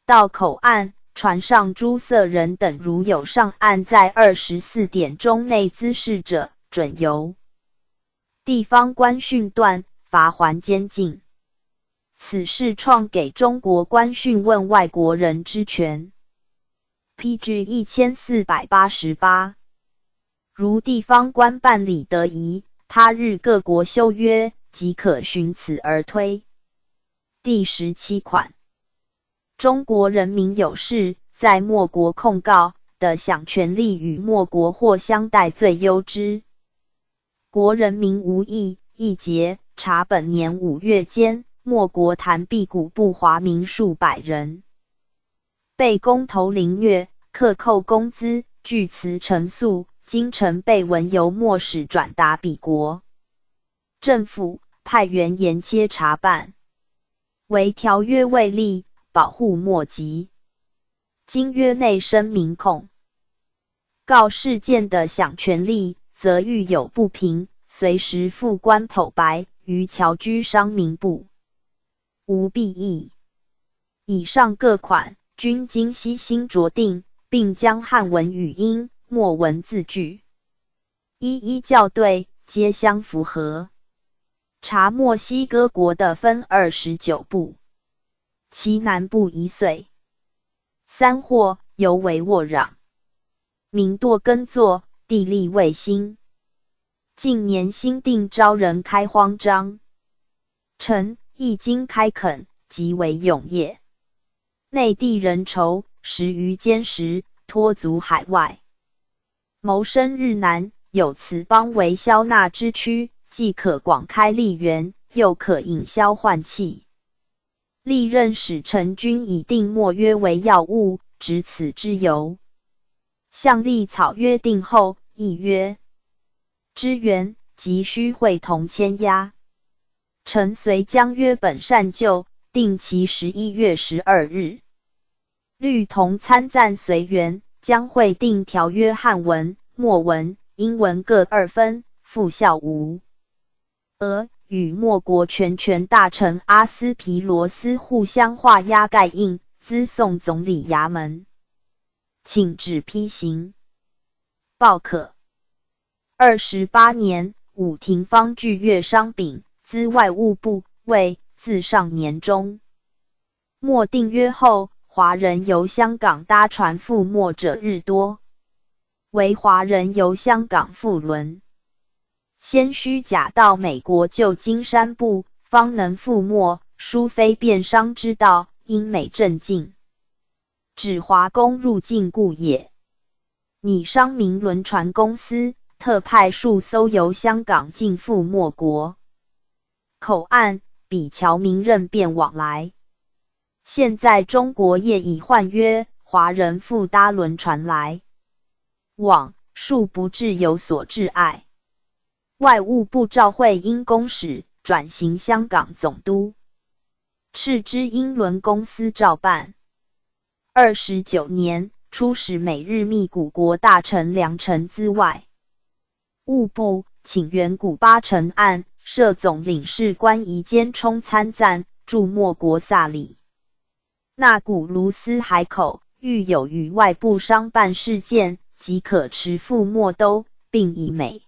到口岸，船上诸色人等如有上岸在24点钟内滋事者，准由地方官讯断，罚锾监禁。此事创给中国官讯问外国人之权。P.G. 1488。如地方官办理得宜，他日各国修约，即可循此而推。第17款，中国人民有事，在墨国控告，得享权利与墨国或相待最优之国人民无异。一节查本年5月间，墨国弹臂古部华民数百人，被工头凌虐，克扣工资，据辞呈诉。今呈备文由墨使转达彼国政府，派员严切查办。惟条约未立，保护莫及。今约内声明控告事件得享权利，则遇有不平，随时赴官剖白，于侨居商民不无裨益。以上各款均经悉心酌定，并将汉文与英墨文字句一一校对，皆相符合。查墨西哥国的分29部，其南部一岁三获，尤为沃壤，民多耕作，地利未兴。近年新定招人开荒章程，一经开垦，极为踊跃。内地人稠，食于坚实，脱足海外，谋生日难。有此邦为消纳之区，既可广开利源，又可引销换气。历任使臣均以订墨约为要务，执此之由。向立草约定后，议约之员急需会同签押。臣遂将约本缮就，定期11月12日。律同参赞随员，将会订条约汉文、墨文、英文各二份，付校无讹，与墨国全权大臣阿斯皮罗斯互相画押盖印，咨送总理衙门，请旨批行。报可。28年，伍廷芳具粤商禀，咨外务部，谓自上年中墨订约后，华人由香港搭船赴墨者日多。惟华人由香港赴轮，先须假到美国旧金山埠，方能赴墨，殊非便商之道，因美政禁止华工入境故也。拟商民轮船公司特派数艘由香港径赴墨国口岸，俾侨民任便往来。现在中国业已换约，华人复搭轮船来往，庶不致有所窒碍。外务部照会英公使，转行香港总督，饬知英轮公司照办。29年，出使美日密古国大臣梁诚咨外务部，请援古巴成案，设总领事官一兼充参赞，驻墨国萨里那古卢斯海口，遇有与外部商办事件，即可持赴墨都，并以美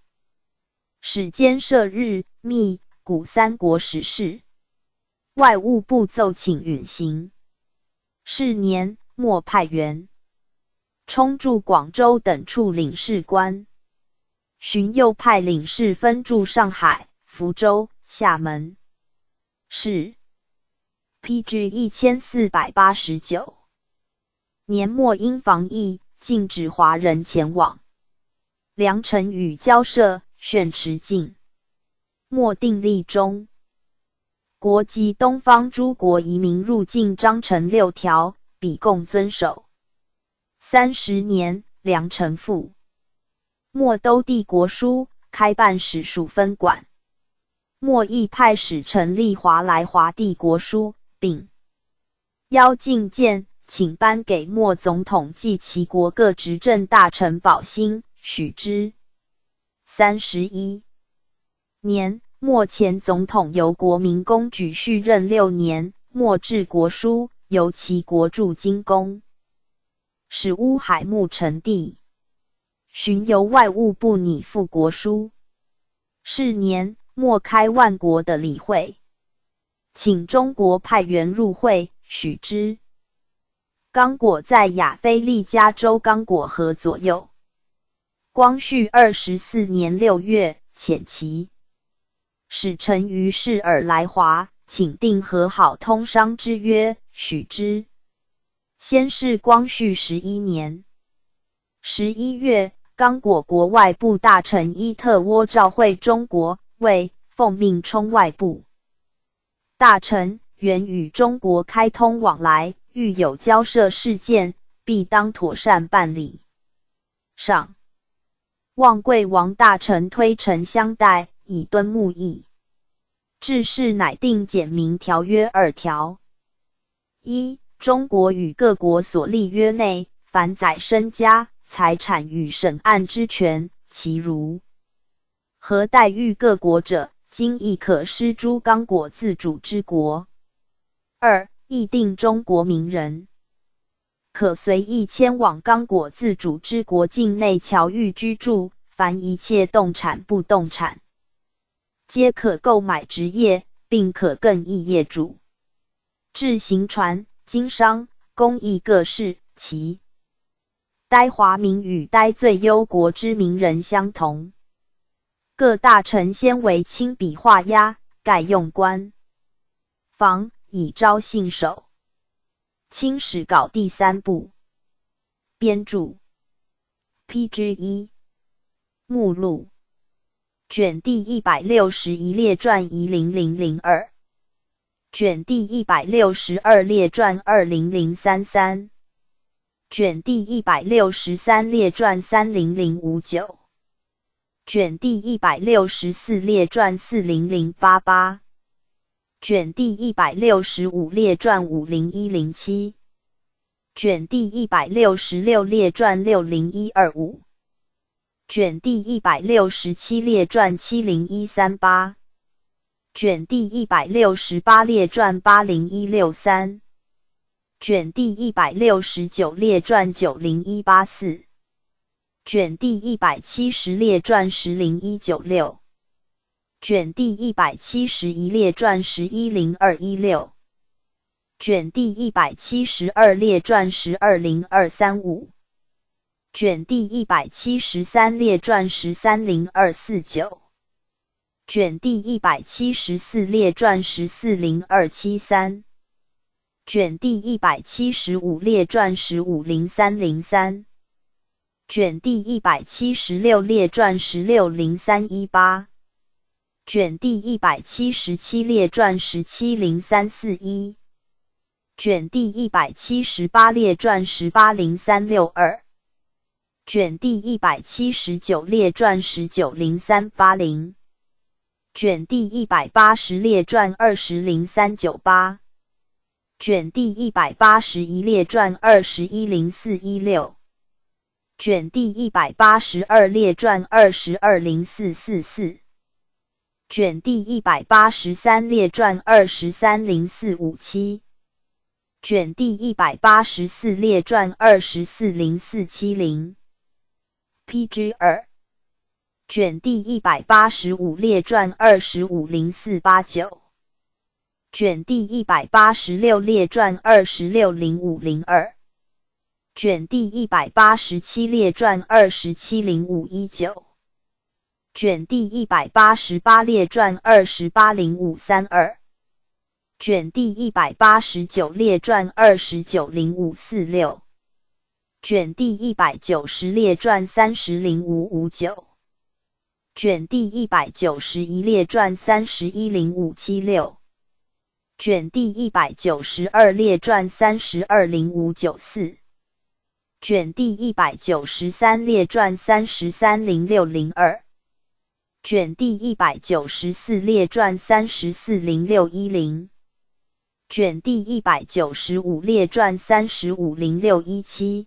使兼设日、密、古三国使事。外务部奏请允行。是年，末派袁充驻广州等处领事官。寻又派领事分驻上海、福州、厦门。是 P.G. 1489年末，因防疫禁止华人前往。梁臣与交涉，旋驰禁。末订立中国及东方诸国移民入境章程六条，俾共遵守。30年，梁臣复末都递国书，开办使署分馆。末亦派使臣立华来华递国书，并邀觐见，请颁给末总统暨其国各执政大臣保馨，许之。31年，末前总统由国民公举续任6年，末致国书，由其国驻京公使乌海木呈递。寻由外务部拟附国书。是年，末开万国的理会，请中国派员入会，许之。刚果在亚非利加洲刚果河左右。光绪24年6月，遣其使臣于是尔来华，请订和好通商之约，许之。先是光绪11年11月，刚果国外部大臣伊特沃照会中国，谓奉命充外部大臣，愿与中国开通往来，遇有交涉事件，必当妥善办理。上望贵王大臣推诚相待，以敦睦谊。至是乃订简明条约二条：一、中国与各国所立约内，凡载身家、财产与审案之权，其如何待遇各国者，今亦可施诸刚果自主之国。二、议定中国民人可随意迁往刚果自主之国境内侨寓居住，凡一切动产、不动产，皆可购买置业，并可更易业主。至行船、经商、工艺各事，其待华民与待最优国之民人相同。各大臣先为亲笔画押，盖用官房，以昭信守。清史稿第三部编著，P.G. 一目录卷第161列传10002，卷第162列传20033，卷第163列传30059，卷第164列传40088。卷第165列传50107，卷第166列传60125，卷第167列传70138，卷第168列传80163，卷第169列传90184，卷第170列传10196。卷第171列传110216，卷第172列传120235，卷第173列传130249，卷第174列传140273，卷第175列传150303，卷第176列传160318。卷第177列传170341，卷第178列传180362，卷第179列传190380，卷第180列传200398，卷第181列传210416，卷第182列传220444。卷第183列传230457，卷第184列传240470，P.G. 二，卷第185列传250489，卷第186列传260502，卷第187列传270519，卷第188列传280532，卷第189列传290546，卷第190列传300559，卷第191列传310576，卷第192列传320594，卷第193列传330602，卷第194列传340610，卷第195列传350617，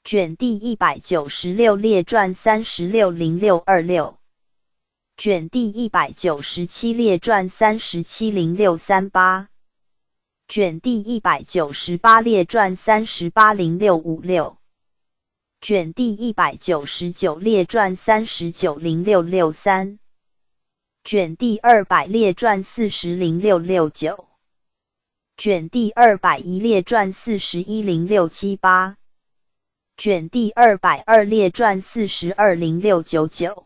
卷第196列传360626，卷第197列传370638，卷第198列传380656，卷第199列传390663，卷第200列传400669，卷第201列传410678，卷第202列传420699，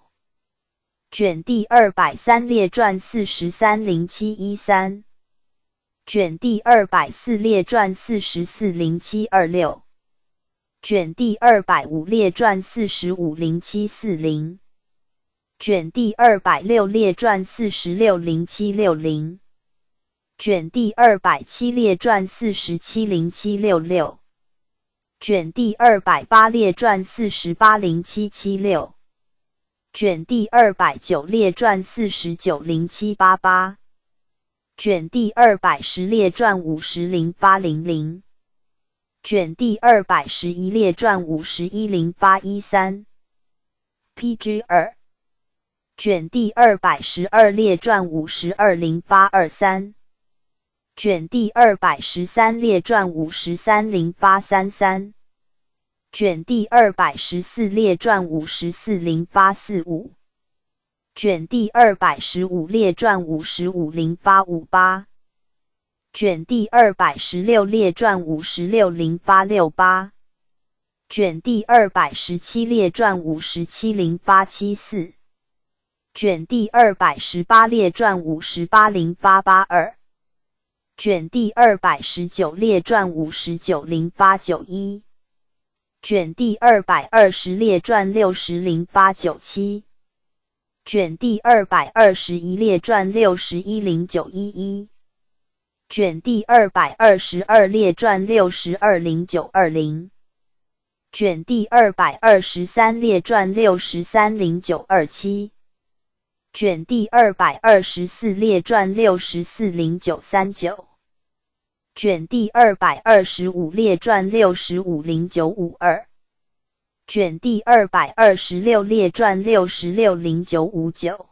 卷第203列传430713，卷第204列传440726，卷第205列传450740，卷第206列传460760，卷第207列传470766，卷第208列传480776，卷第209列传490788，卷第210列传500800，卷第211列传510813，PG 2，卷第212列传520823，卷第213列传530833，卷第214列传540845，卷第215列传550858，卷第216列传560868，卷第217列传570874，卷第218列传580882，卷第219列传590891，卷第220列传600897，卷第221列传610911，卷第222列传620920，卷第223列传630927，卷第224列传640939，卷第225列传650952，卷第226列传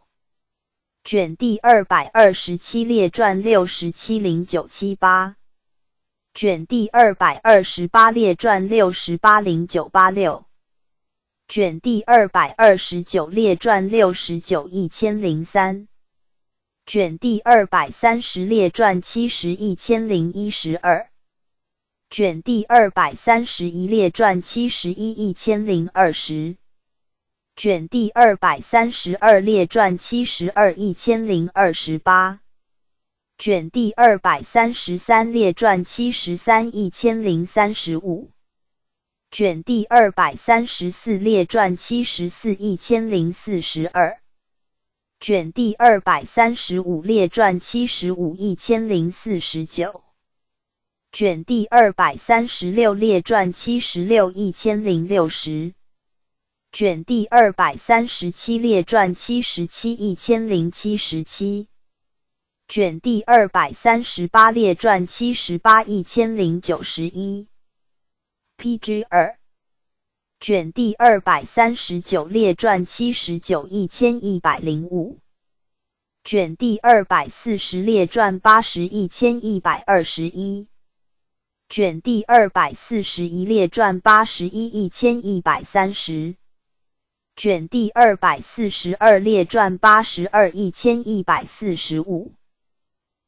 660959，卷第227列传670978，卷第228列传680986，卷第229列传691003，卷第230列传701012，卷第231列传711020，卷第232列传721028，卷第233列传731035，卷第234列传741042，卷第235列传751049，卷第236列传761060，卷第237列传771077，卷第238列传781091。PG 2，卷第239列传791105，卷第240列传801121，卷第241列传811130，卷第242列传821145，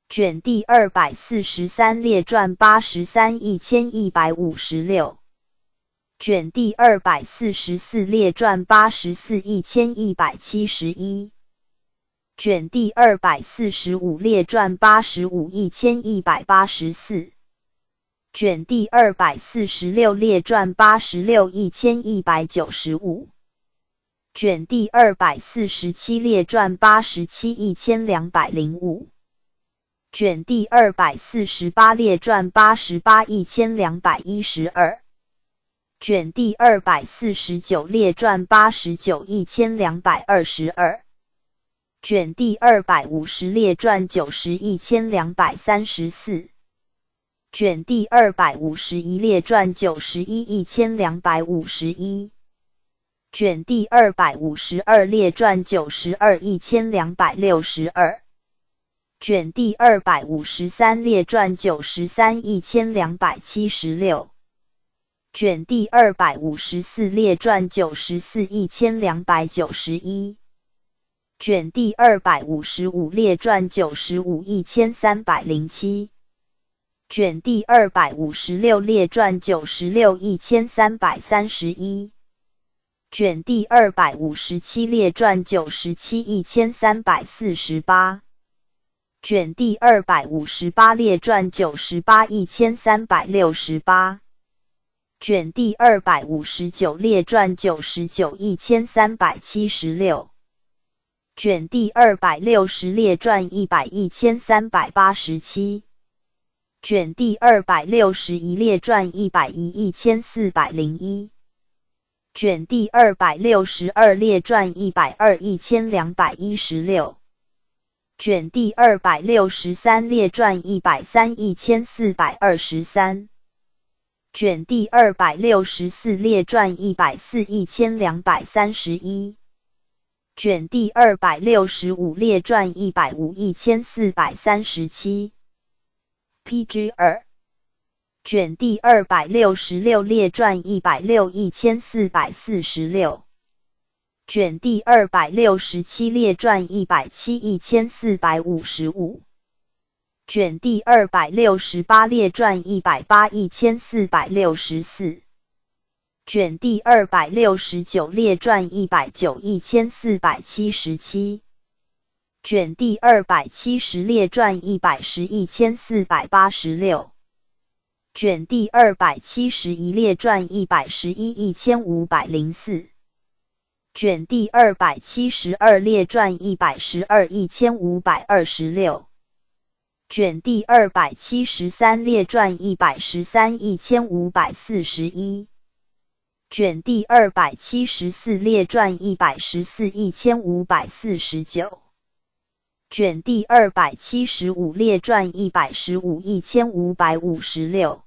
卷第243列传83 1156。卷第244列传84 1171。卷第245列传85 1184。卷第246列传86 1195。卷第247列传87 1205。卷第248列传88 1212。卷第249列传89 1222。卷第250列传90 1234。卷第251列传91 1251。卷第252列传92 1262。卷第253列传93 1276。卷第254列传94 1291。卷第255列传95 1307。卷第256列传96 1331。卷第257列传97 1348。卷第258列传98 1368。卷第259列传99 1376。卷第260列传100 1387。卷第261列传101 1401。卷第262列传102 1216。卷第263列传103 1423。卷第264列传104 1231。卷第265列传105 1437。PG 2。卷第266列传106 1446。卷第267列传107 1455。卷第268列传108 1464。卷第269列传109 1477。卷第270列传110 1486。卷第271列传111 1504。卷第272列传112 1526。卷第273列传113 1541。卷第274列传114 1549。卷第275列传115 1556。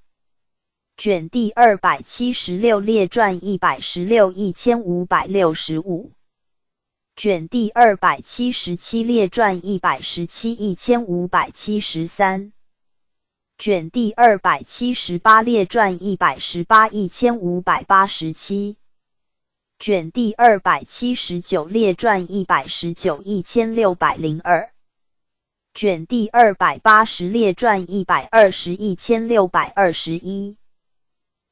卷第276列传116 1565。卷第277列传117 1573。卷第278列传118 1587。卷第279列传119 1602。卷第280列传120 1621。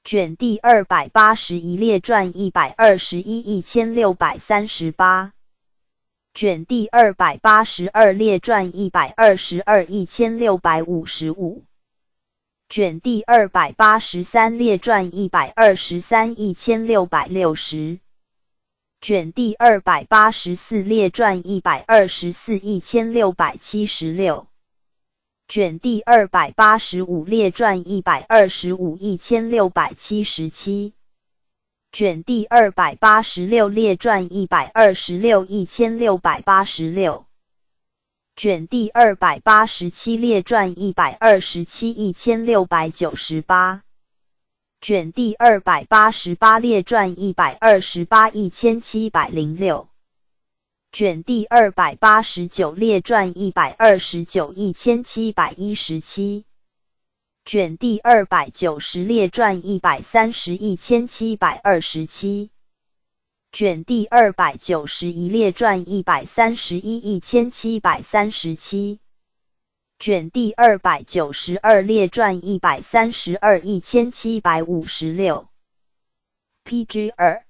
卷第281列传121 1638。卷第282列传122 1655。卷第283列传123 1660。卷第284列传124 1676。卷第285列传125 1677。卷第286列传126 1686。卷第287列传127 1698。卷第288列传128 1706。卷第289列传129 1717。卷第290列传130 1727。卷第291列传131 1737。卷第292列传132 1756。PG 2。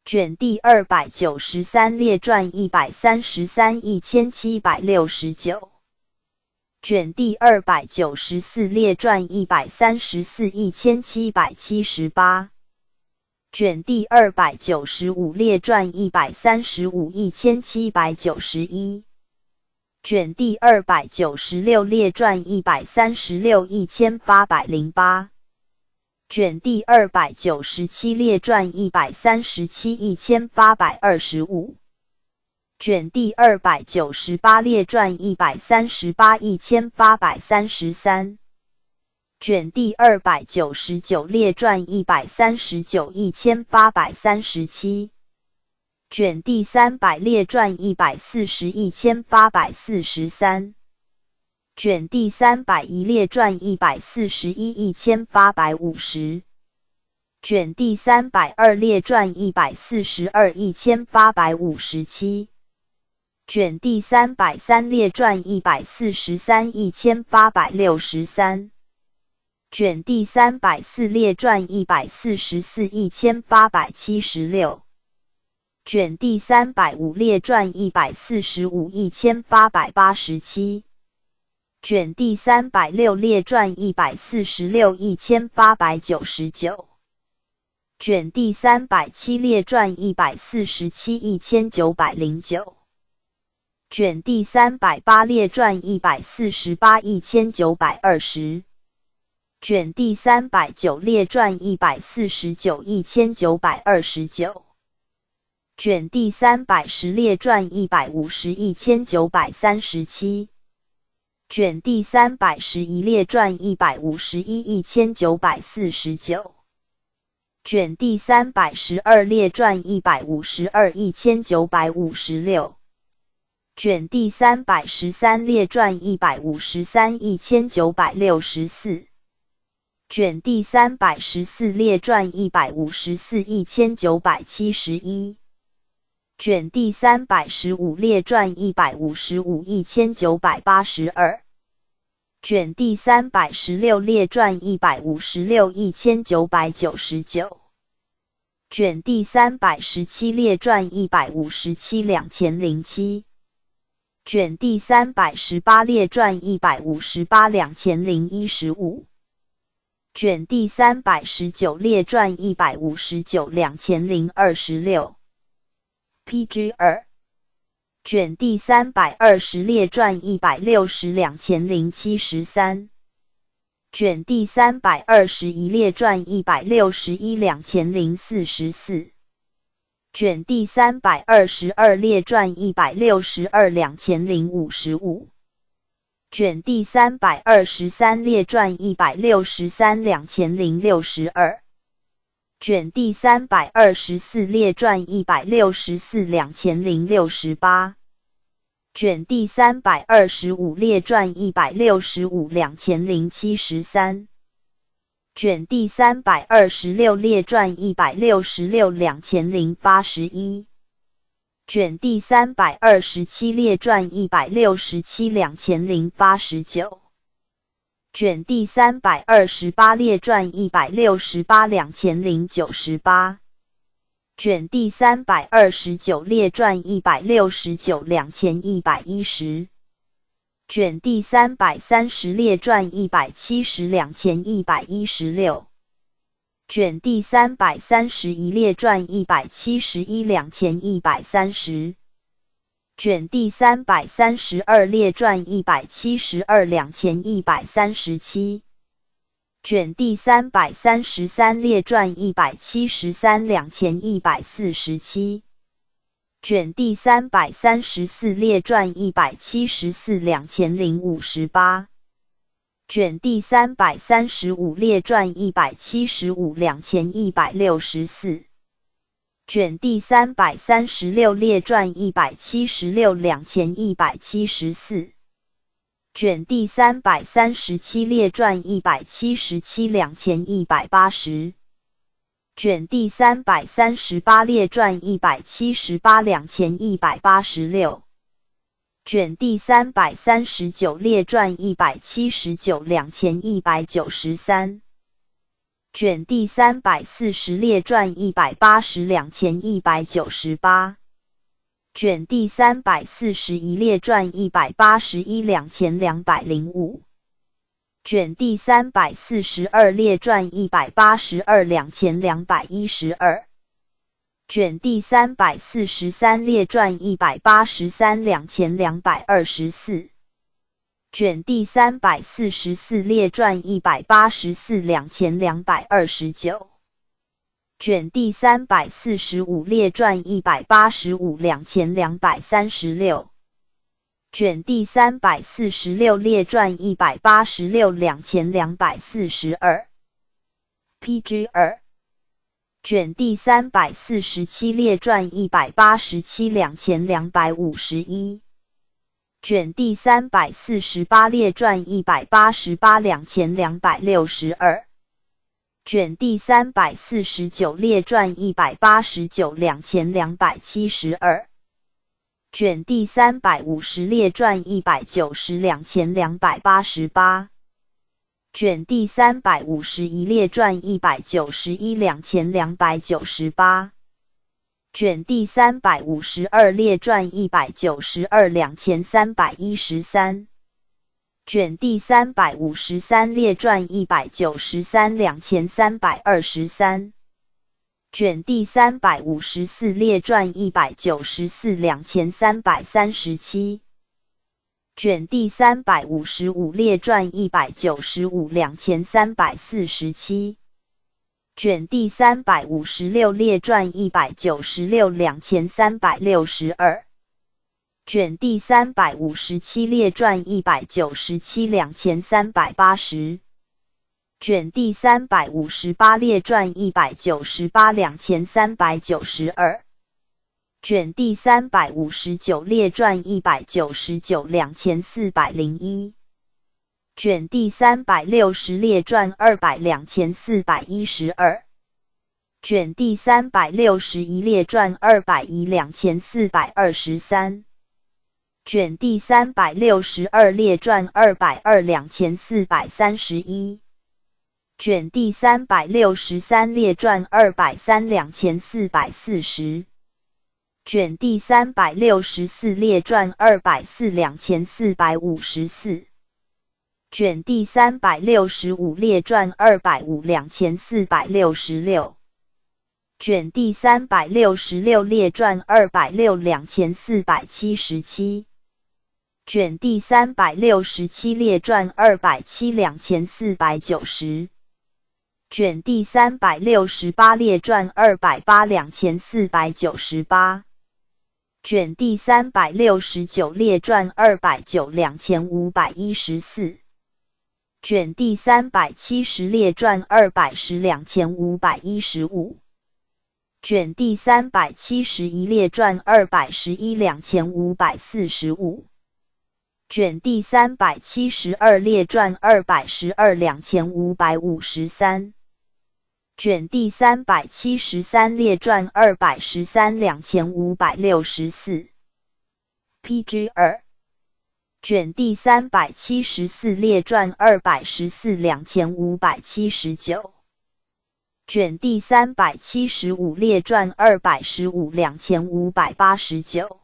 卷第293列传133 1769。卷第294列传134 1778。卷第295列传135 1791。卷第296列传136 1808。卷第297列传137 1825。卷第298列传138 1833。卷第299列传139 1837。卷第300列传140 1843。卷第301列传141 1850。卷第302列传142 1857。卷第303列传143 1863。卷第304列传144 1876。卷第305列传145 1887。卷第306列传146 1899。卷第307列传147 1909。卷第308列传148 1920。卷第309列传149 1929。卷第310列传150 1937。卷第311列传151 1949。卷第312列传152 1956。卷第313列传153 1964。卷第314列传154 1971。卷第315列传155 1982。卷第316列传156 1999。卷第317列传157 2007。卷第318列传158 2015。卷第319列传159 2026。PG 2。卷第320列传160 2073。卷第321列传161 2044。卷第322列传162 2055。卷第323列传163 2062。卷第324列传164 2068。卷第325列传165 2073。卷第326列传166 2081。卷第327列传167 2089。卷第328列传168 2098。卷第329列传169 2110。卷第330列传170 2116。卷第331列传171 2130。卷第332列传172 2137。卷第333列传173 2147。卷第334列传174 2058。卷第335列传175 2164。卷第336列传176 2174。卷第337列传177 2180。卷第338列传178 2186。卷第339列传1792193。卷第340列传1802198。卷第341列传1812205。卷第342列传182 2212。卷第343列传183 2224。卷第344列传184 2229。卷第345列传185 2236。卷第346列传186 2242。PG 2。卷第347列传187 2251。卷第348列传188 2262。卷第349列传189 2272。卷第350列传190 2288。卷第351列传191 2298。卷第352列传192 2313。卷第353列传193 2323。卷第354列传194 2337。卷第355列传195 2347。卷第356列传196 2362。卷第357列传197 2380。卷第358列传198 2392。卷第359列传199 2401。卷第360列传200 2412。卷第361列传201 2423。卷第362列传220 2431。卷第363列传230 2440。卷第364列传204 2454。卷第365列传205 2466。卷第366列传206 2477。卷第367列传207 2490。卷第368列传208 2498。卷第369列传209 2514。卷第370列传210 2515。卷第371列传211 2545。卷第372列传212 2553。卷第373列传213 2564。PG 2。卷第374列传214 2579。卷第375列传215 2589。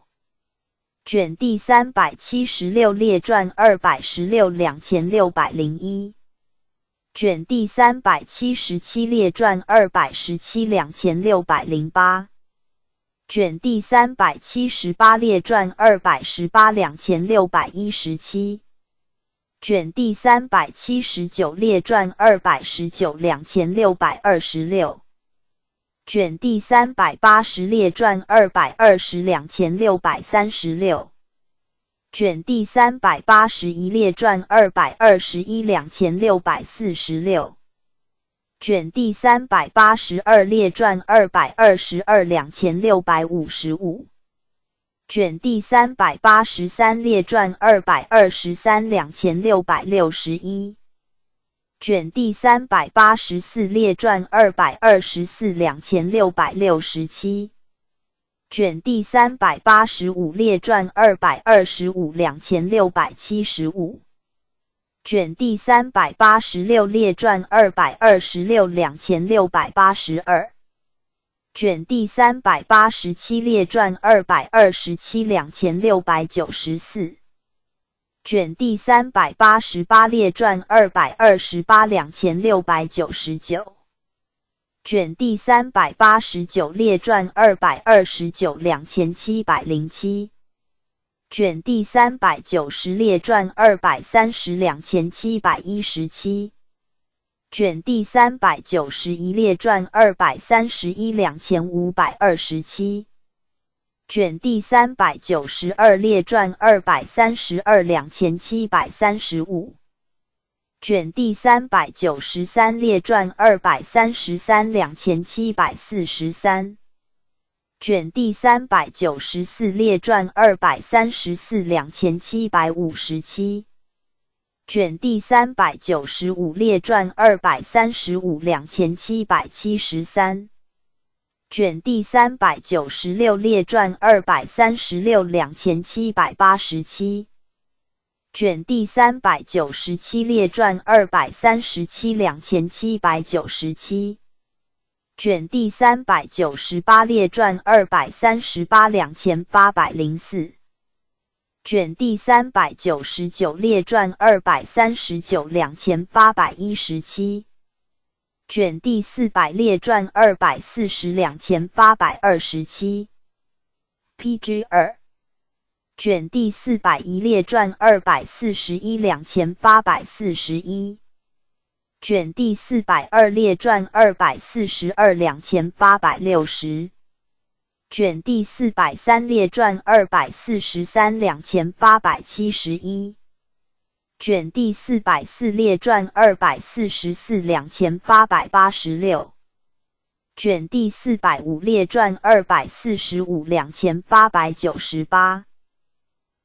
卷第376列传216 2601。卷第377列传217 2608。卷第378列传218 2617。卷第379列传219 2626。卷第380列传220 2636。卷第381列传221 2646。卷第382列传222 2655。卷第383列传223 2661。卷第384列传224 2667。卷第385列传2252675。卷第386列传2262682。卷第387列传2272694。卷第388列传2282699。卷第389列传2292707。卷第390列传2302717。卷第391列传2312527。卷第392列传2322735。卷第393列传2332743。卷第394列传2342757。卷第395列传2352773。卷第396列传2362787。卷第397列传2372797。卷第398列传2382804。卷第399列传2392817。卷第400列传2402827。PG 2。卷第401列传2412841。卷第402列传2422860。卷第403列传2432871。卷第404列传2442886。卷第405列传2452898。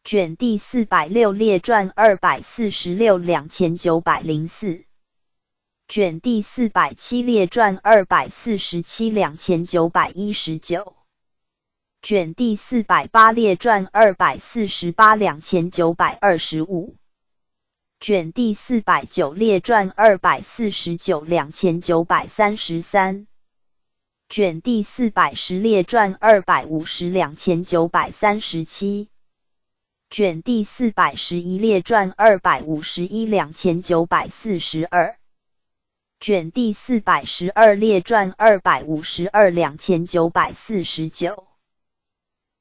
卷第406列传246 2904。卷第407列传247 2919。卷第408列传248 2925。卷第409列传249 2933。卷第410列传250 2937。卷第411列传251 2942。卷第412列传252 2949。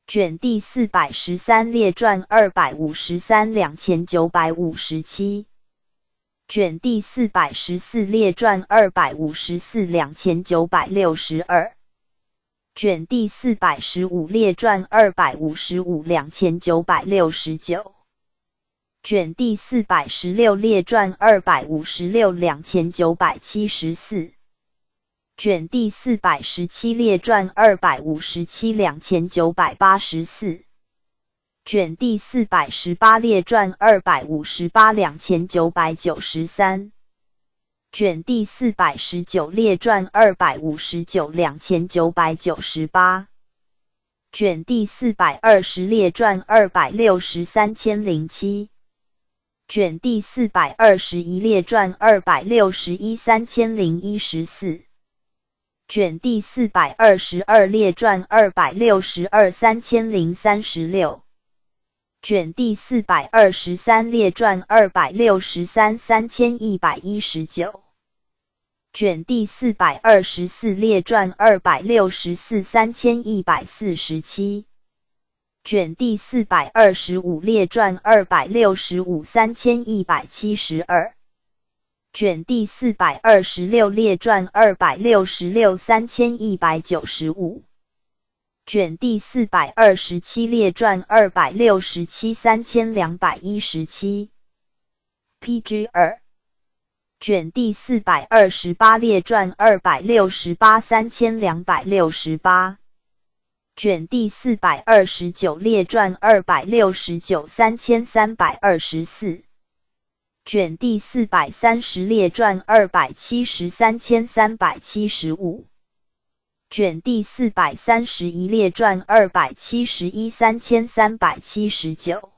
卷第413列传253 2957。卷第414列传254 2962。卷第415列传255 2969。卷第416列传256 2974。卷第417列传257 2984。卷第418列传258 2993。卷第419列传259 2998。卷第420列传260 3007。卷第421列传261 3014。卷第422列传262 3036。卷第423列传263 3119。卷第424列传264 3147。卷第425列传265 3172。卷第426列传266 3195。卷第427列传267 3217。PG 2。卷第428列传268 3268。卷第429列传269 3324。卷第430列传270 3375。卷第431列传2713379。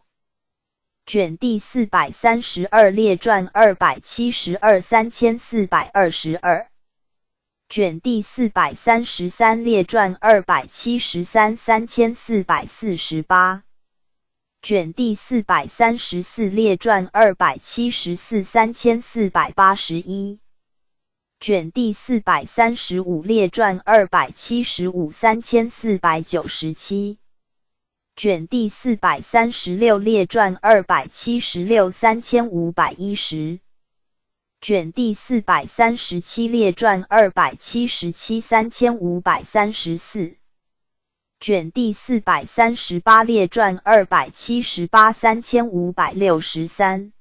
卷第432列传272 3422。卷第433列传273 3448。卷第434列传274 3481。卷第435列传275 3497。卷第436列传276 3510。卷第437列传277 3534。卷第438列传278 3563。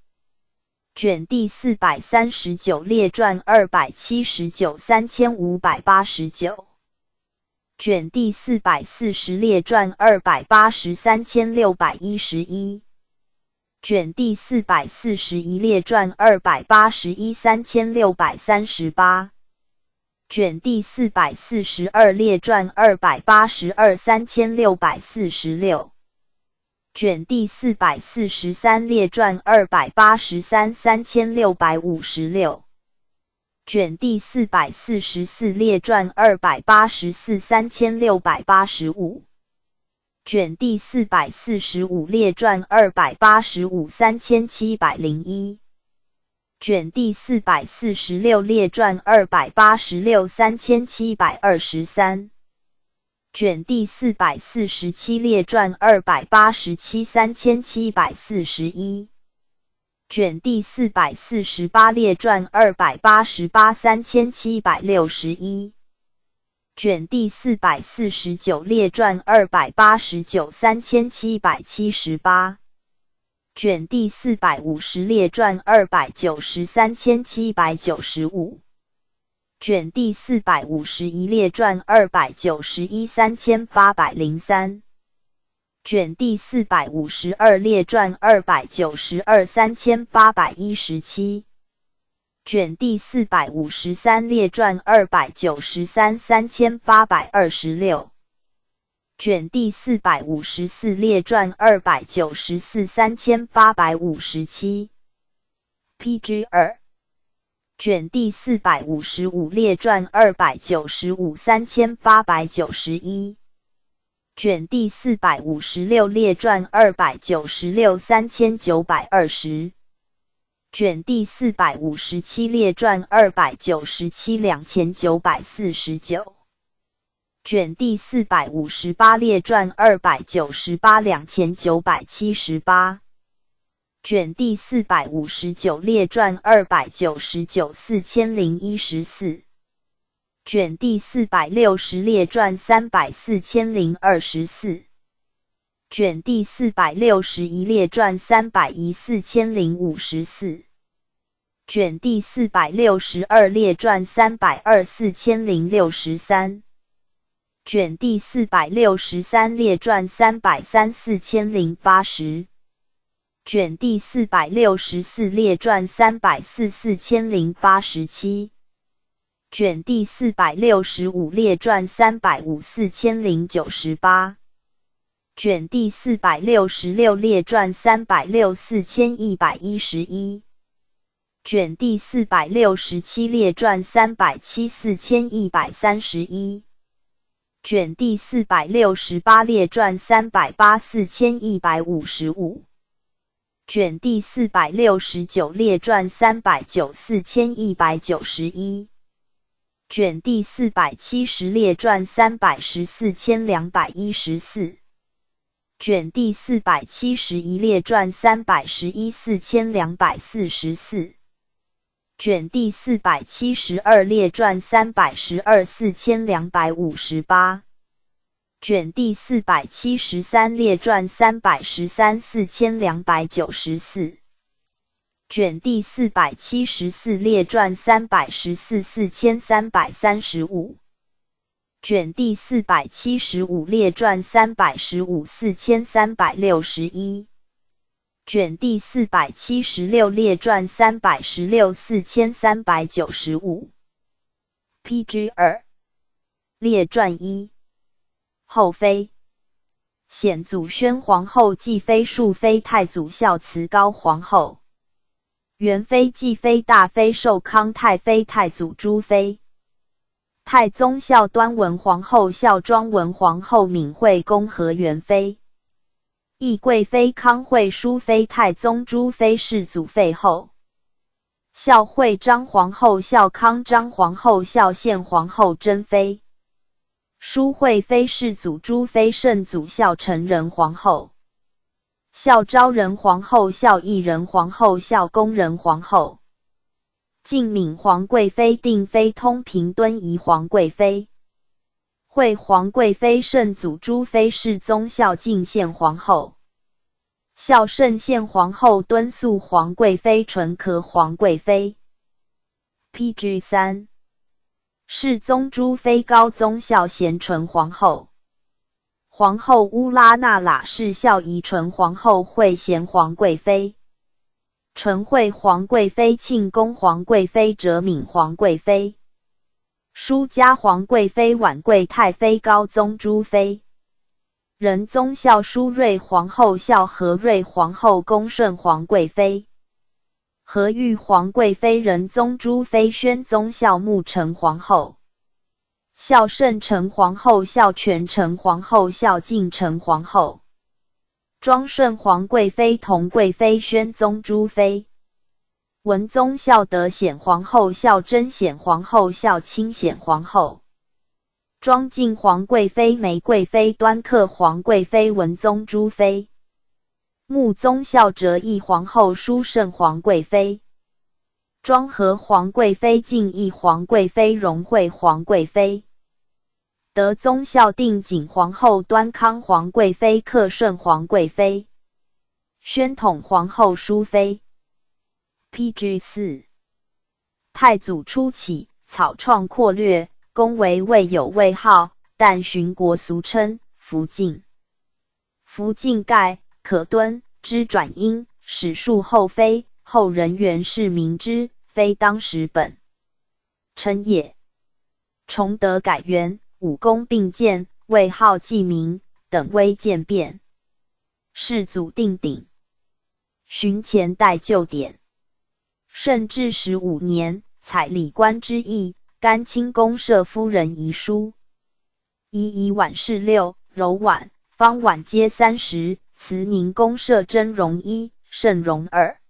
卷第439列传279 3589。卷第440列传280 3611。卷第441列传281 3638。卷第442列传282 3646。卷第443列传283 3656。卷第444列传284 3685。卷第445列传285 3701。卷第446列传286 3723。卷第447列传287 3741。卷第448列传288 3761。卷第449列传289 3778。卷第450列传290 3795。卷第451列传291 3803。卷第452列传292 3817。卷第453列传293 3826。卷第454列传294 3857。PG 2。卷第455列传295 3891。卷第456列传296 3920。卷第457列传297 2949。卷第458列传298 2978。卷第459列传299 4014。卷第460列传300 4024。卷第461列传301 4054。卷第462列传302 4063。卷第463列传303 4080。卷第464列传304 4087。卷第465列传305 4098。卷第466列传306 4111。卷第467列传307 4131。卷第468列传308 4155。卷第469列传309 4191。卷第470列传310 4214。卷第471列传311 4244。卷第472列传312 4258。卷第473列传313 4294。卷第474列传314 4335。卷第475列传315 4361。卷第476列传316 4395。PG 2。列传一。后妃。显祖宣皇后继妃庶妃太祖孝慈高皇后。元妃继妃大妃寿康太妃太祖朱妃。太宗孝端文皇后孝庄文皇后敏惠恭和元妃。懿贵妃康惠淑妃太宗朱妃世祖废后。孝惠章皇后孝康章皇后孝献皇后贞妃。淑惠妃世祖朱妃圣祖孝成仁皇后。孝昭仁皇后孝懿仁皇后孝恭仁皇后。敬敏皇贵妃定妃通平敦仪皇贵妃。惠皇贵妃圣祖朱妃世宗孝敬宪皇后。孝慎宪皇后敦肃皇贵妃纯可皇贵妃。PG 3。世宗朱妃高宗孝贤纯皇后。皇后乌拉那拉氏孝仪纯皇后惠贤皇贵妃。纯惠皇贵妃庆恭皇贵妃哲敏皇贵妃。舒嘉皇贵妃婉贵太妃高宗朱妃。仁宗孝淑睿皇后孝和睿皇后恭顺皇贵妃。和裕皇贵妃仁宗朱妃宣宗孝穆成皇后。孝慎成皇后孝全成皇后孝敬成皇后。庄顺皇贵妃同贵妃宣宗朱妃。文宗孝德显皇后孝贞显皇后孝钦显皇后。庄敬皇贵妃玫贵妃端克皇贵妃文宗朱妃。穆宗孝哲懿皇后淑慎皇贵妃。庄和皇贵妃敬懿皇贵妃荣惠皇贵妃。德宗孝定景皇后端康皇贵妃克顺皇贵妃。宣统皇后淑妃。PG 4。太祖初起，草创扩略，宫闱未有位号，但循国俗称福晋。福晋盖可敦之转音，始述后妃，后人源氏名之，非当时本称也。崇德改元，五宫并建，位号记名等微渐变。世祖定鼎，循前代旧典。顺治15年，采礼官之议，干清宫设夫人遗书，仪以婉氏六，柔婉、方婉皆30。慈宁宫设真容一，慎容二。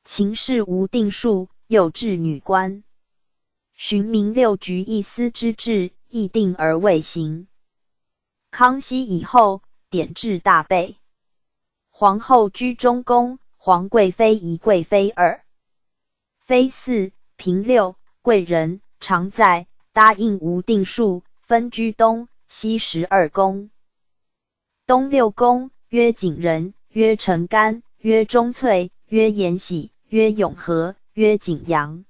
秦氏无定数，又置女官。循明六局一司之制，亦定而未行。康熙以后，典制大备。皇后居中宫，皇贵妃一，贵妃二，妃四，嫔六，贵人常在，答应无定数，分居东西12宫。东六宫曰景仁，曰承干，曰钟粹，曰延禧，曰永和，曰景阳。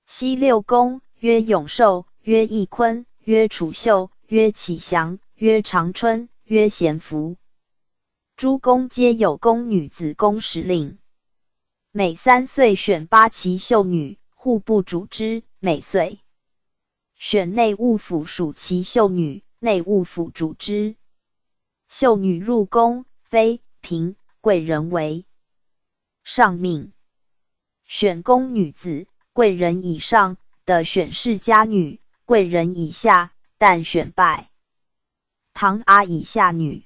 西六宫曰永寿，曰翊坤，曰储秀，曰启祥，曰长春，曰咸福。诸宫皆有宫女子宫使令。每3岁选八旗秀女，户部主之；每岁选内务府属旗秀女，内务府主之。秀女入宫，妃、嫔、贵人为上命。选宫女子，贵人以上的选世家女，贵人以下但选拜堂阿以下女。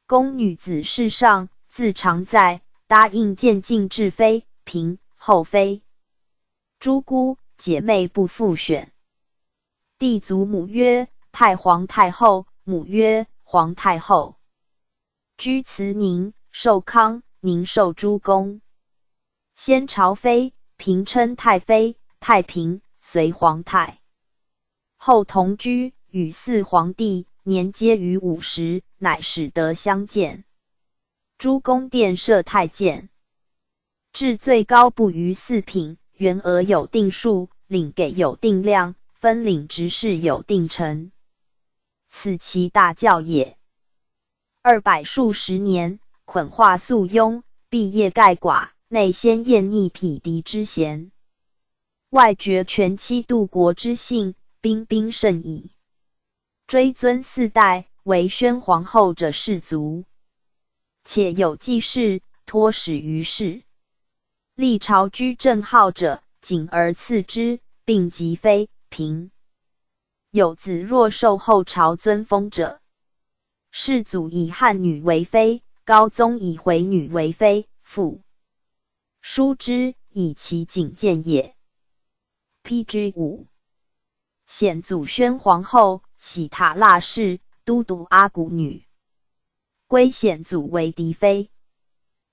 宫女子侍上，字常在，答应渐进至妃、嫔、后妃。诸姑姐妹不复选。帝祖母曰太皇太后，母曰皇太后。居慈宁、寿康、宁寿诸宫。先朝妃，嫔称太妃、太嫔，随皇太后同居，与嗣皇帝年皆逾50，乃始得相见。诸宫殿设太监，至最高不逾四品，员额有定数，领给有定量，分领职事有定程。此其大教也。二百数十年，捆化素庸，毕业盖寡，内先验逆匹敌之嫌，外绝权欺度国之性，并彬彬甚矣。追尊四代为宣皇后者士卒，且有继室托始于世。历朝居正号者，仅而赐之，并及妃嫔。有子若受后朝尊封者，世祖以汉女为妃，高宗以回女为妃，父叔之，以其谨见也。P.G. 5，显祖宣皇后喜塔腊氏都督阿古女，归显祖为嫡妃。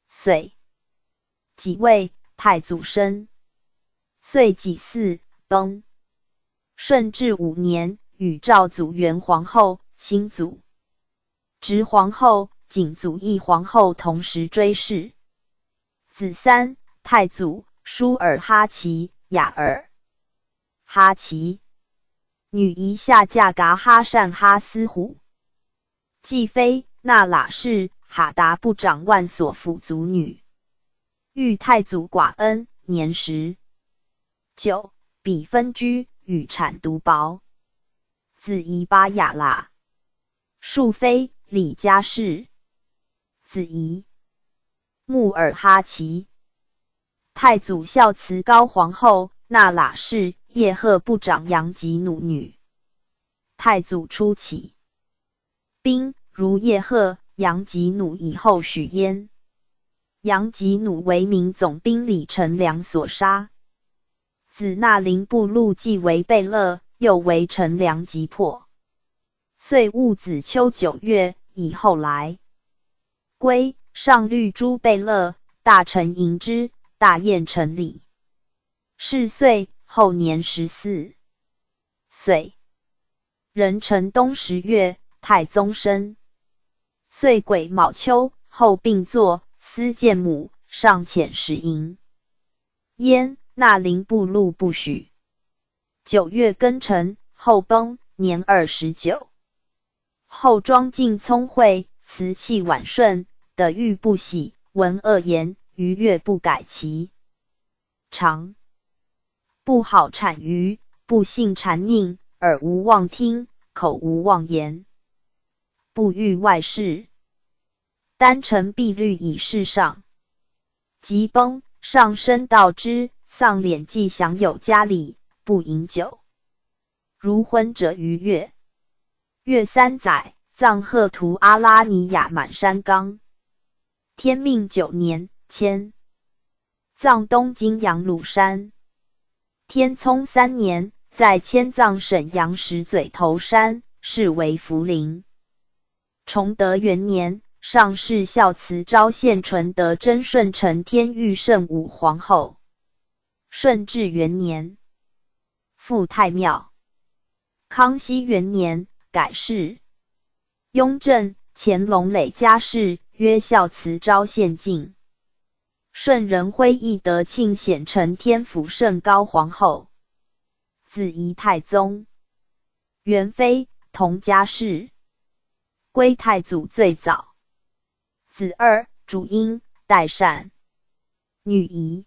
岁己未，太祖生。岁己巳，崩。顺治五年，与赵祖元皇后、兴祖直皇后、景祖懿皇后同时追谥。子三，太祖舒尔哈齐、雅尔哈齐。女仪下嫁噶哈善哈斯虎。继妃那喇氏哈达部长万索府族女。遇太祖寡恩，年19，比分居。与产独薄，子仪巴雅喇，庶妃李家氏，子仪穆尔哈齐。太祖孝慈高皇后那喇氏叶赫部长杨吉努女。太祖初起兵，如叶赫杨吉努以后许焉。杨吉努为明总兵李成梁所杀。子纳林部路继为贝勒，又为陈良击破。岁戊子秋9月，以后来归上律诸贝勒，大臣迎之，大宴成礼。是岁，后年14岁。壬辰冬10月，太宗生。岁癸卯秋，后病坐，思见母，上遣使迎。焉。那林部路不许。9月庚辰，后崩，年29。后庄敬聪慧，辞气婉顺，得遇不喜，闻恶言，逾越不改其常。不好谄谀，不信谗佞，耳无妄听，口无妄言，不欲外事。单臣必虑以事上。即崩，上身道之。丧敛祭享有家礼，不饮酒。如婚者于月。月三载，葬赫图阿拉尼亚满山冈。天命9年，迁葬东京羊鲁山。天聪3年，在迁葬沈阳石嘴头山，是为福陵。崇德元年，上谥孝慈昭宪纯德贞顺承天裕圣武皇后。顺治元年，复太庙。康熙元年，改谥。雍正、乾隆累加谥，曰孝慈昭宪敬。顺仁徽懿德庆显承天辅圣高皇后。子仪太宗。元妃，佟佳氏。归太祖最早。子二，主婴，代善。女仪。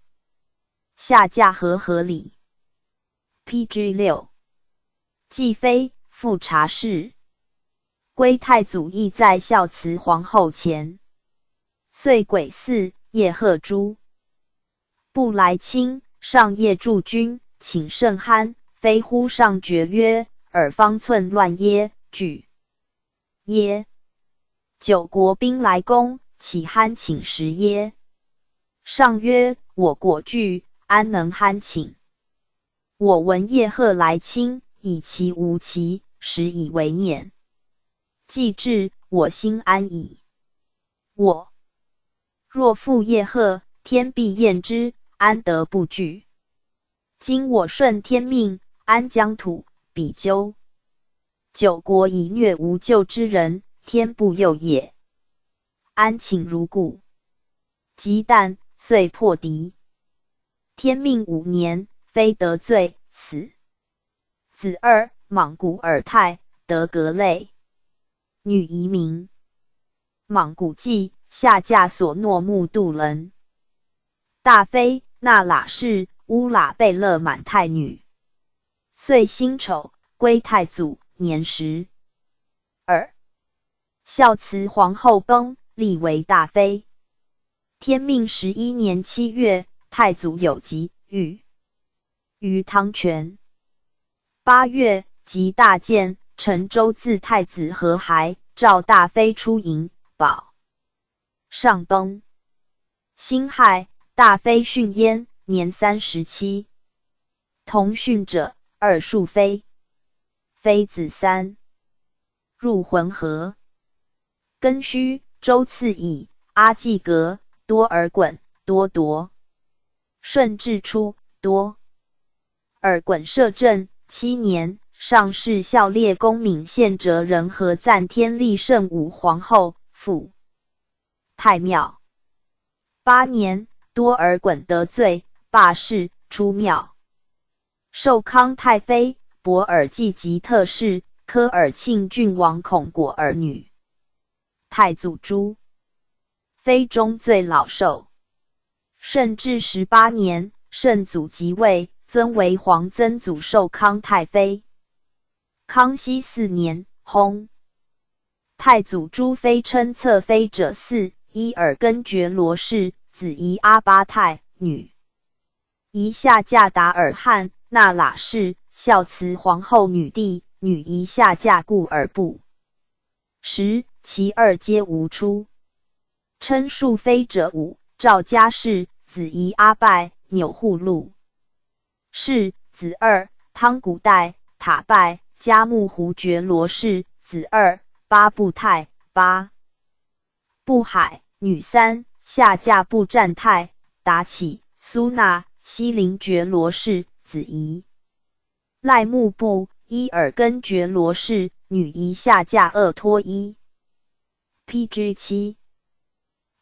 下嫁和合里。P.G. 6，继妃，富察氏。归太祖亦在孝慈皇后前。岁癸巳，叶赫诸布来卿上夜驻军，请甚酣，非乎上觉曰：“尔方寸乱耶？惧耶？九国兵来攻，岂酣寝食耶？”上曰：“我果惧。安能酣寝？我闻叶赫来侵，以其无其，实以为念。既至，我心安矣。我若负叶赫，天必厌之，安得不惧？今我顺天命，安疆土，比丘九国以虐无救之人，天不佑也。安寝如故？”及旦，遂破敌。天命5年，非得罪死。子二，莽古尔泰，德格类。女移民。莽古纪下嫁索诺木杜棱。大妃那喇氏乌喇贝勒满泰女。岁辛丑，归太祖，年12。孝慈皇后崩，立为大妃。天命11年7月，太祖有疾，愈于汤泉。8月，即大建，陈州自太子和还，召大妃出迎，保上崩。辛亥，大妃殉焉，年37。同殉者二庶妃，妃子三。入浑河。庚戌，州刺以阿济格、多尔衮、多铎。顺治初，多尔衮摄政7年，上谥孝烈公敏宪哲仁和赞天立圣武皇后，复太庙。8年，多尔衮得罪，罢市，出庙。寿康太妃，博尔济吉特氏，科尔沁郡王孔果儿女。太祖诸妃中最老寿。顺治18年，圣祖即位，尊为皇曾祖寿康太妃。康熙4年，薨。太祖诸妃称侧妃者四：伊尔根觉罗氏，子仪阿巴泰，女。仪下嫁达尔汉那喇氏，孝慈皇后女弟，女仪下嫁固尔部。十，其二皆无出。称庶妃者五：赵佳氏，子仪阿拜，钮祜禄氏，子二，汤古代塔拜，嘉木胡觉罗氏，子二，八部泰，八部海，女三，下嫁布占泰，达起，苏纳，西林觉罗氏，子仪赖木部，伊尔根觉罗氏，女仪下嫁鄂托伊。P.G. 七。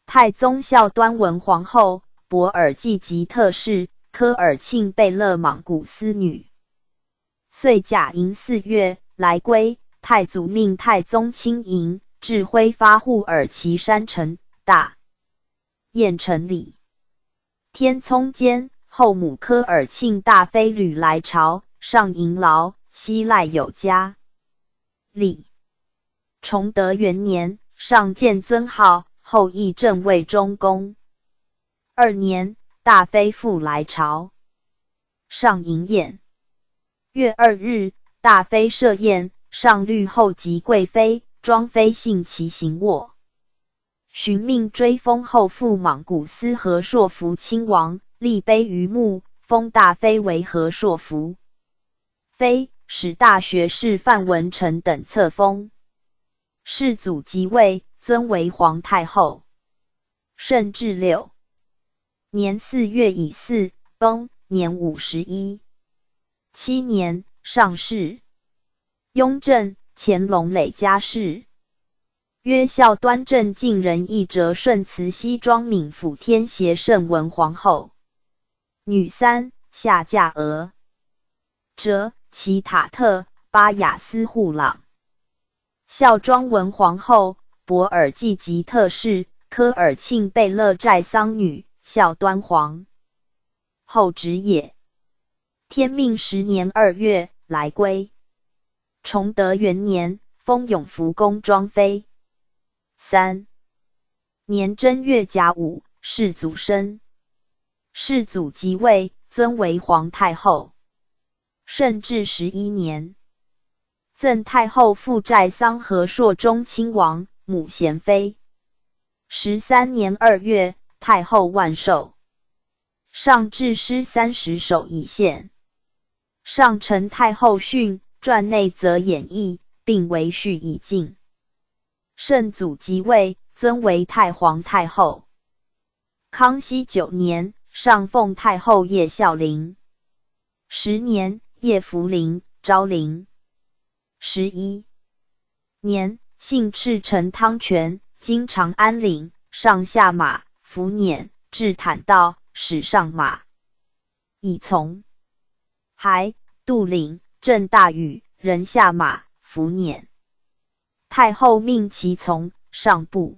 太宗孝端文皇后，博尔济吉特氏，科尔沁贝勒莽古思女。岁甲寅4月，来归。太祖命太宗亲迎，至辉发护尔齐山城，大宴成礼。天聪间，后母科尔沁大妃吕来朝，上迎劳，西赖有加礼。崇德元年，上建尊号。后议政魏中宫。2年，大妃复来朝，上迎宴。月2日，大妃设宴，上律后及贵妃、庄妃幸其行卧。寻命追封后父莽古斯和硕福亲王，立碑于墓，封大妃为和硕福妃，使大学士范文成等册封。世祖即位，尊为皇太后。顺治6年4月乙巳，崩，年51。7年，上谥。雍正、乾隆累加谥。曰孝端正敬仁义哲顺慈熙庄敏辅天协圣文皇后。女三，下嫁额哲齐塔特巴雅斯护朗。孝庄文皇后，博尔济吉特氏，科尔沁贝勒寨桑女，孝端皇后侄也。天命10年2月，来归。崇德元年，封永福宫庄妃。3年正月甲午，世祖生。世祖即位，尊为皇太后。顺治11年，赠太后父寨桑和硕忠亲王，母贤妃。13年2月，太后万寿。上制诗30首以献。上承太后训，传内则演义，并为序以敬。圣祖即位，尊为太皇太后。康熙9年，上奉太后谒孝陵。10年，谒福陵、昭陵。11年，幸赤城汤泉，经长安岭，上下马，扶辇，至坦道，始上马，以从。还杜岭，阵大雨，人下马，扶辇。太后命其从，上不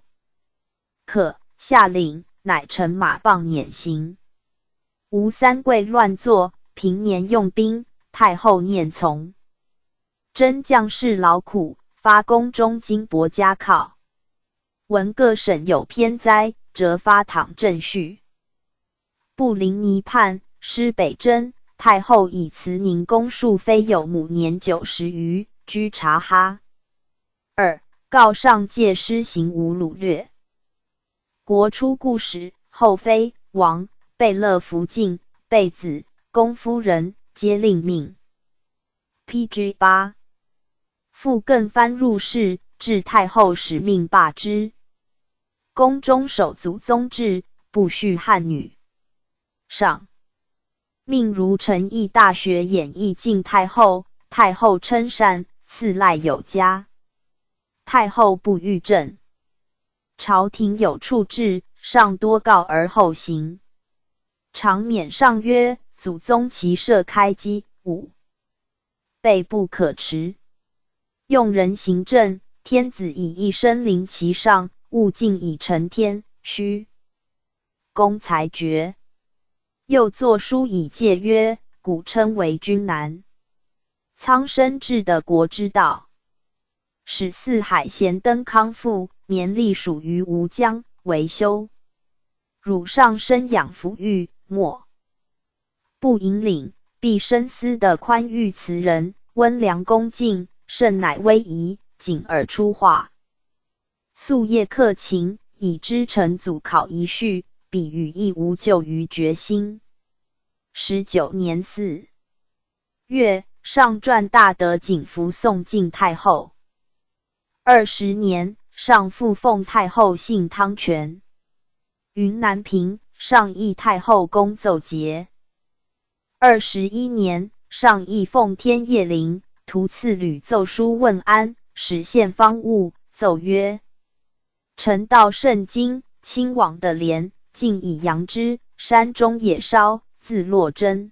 可，下岭，乃乘马傍辇行。吴三桂乱作，平年用兵，太后念从。征将士劳苦，发宫中金帛加犒。闻各省有偏灾，辄发帑赈恤。布林尼叛，师北征，太后以慈宁宫庶妃有母年90余，居察哈尔，告上借施行无掳掠。国初故时，后妃王贝勒福晋、贝子、宫夫人皆令命。P.G. 8。复更藩入仕，至太后始命罢之。宫中守祖宗制，不许汉女。上命如诚义大学演义敬太后，太后称善，赐赖有加。太后不欲政，朝廷有处置，上多告而后行。常勉上曰：“祖宗其设开基，武备不可持。用人行政，天子以一身临其上，务尽以成天，须公裁决。”又作书以戒曰：“古称为君难，苍生治的国之道。”使四海贤登康复，年历属于吴江，为修。汝上生养抚育，莫不引领，必深思的宽裕慈人，温良恭敬。甚乃威仪，谨而出话。夙夜克勤，以知成祖考遗序，彼与亦无咎于决心。19年4月，上传大德景福送敬太后。20年，上复奉太后幸汤泉。云南平，上议太后宫奏节。21年，上议奉天谒陵。图赐吕奏书问安，使献方物，奏曰：“臣道圣经，亲往的莲，尽以扬之。山中野烧，自落真。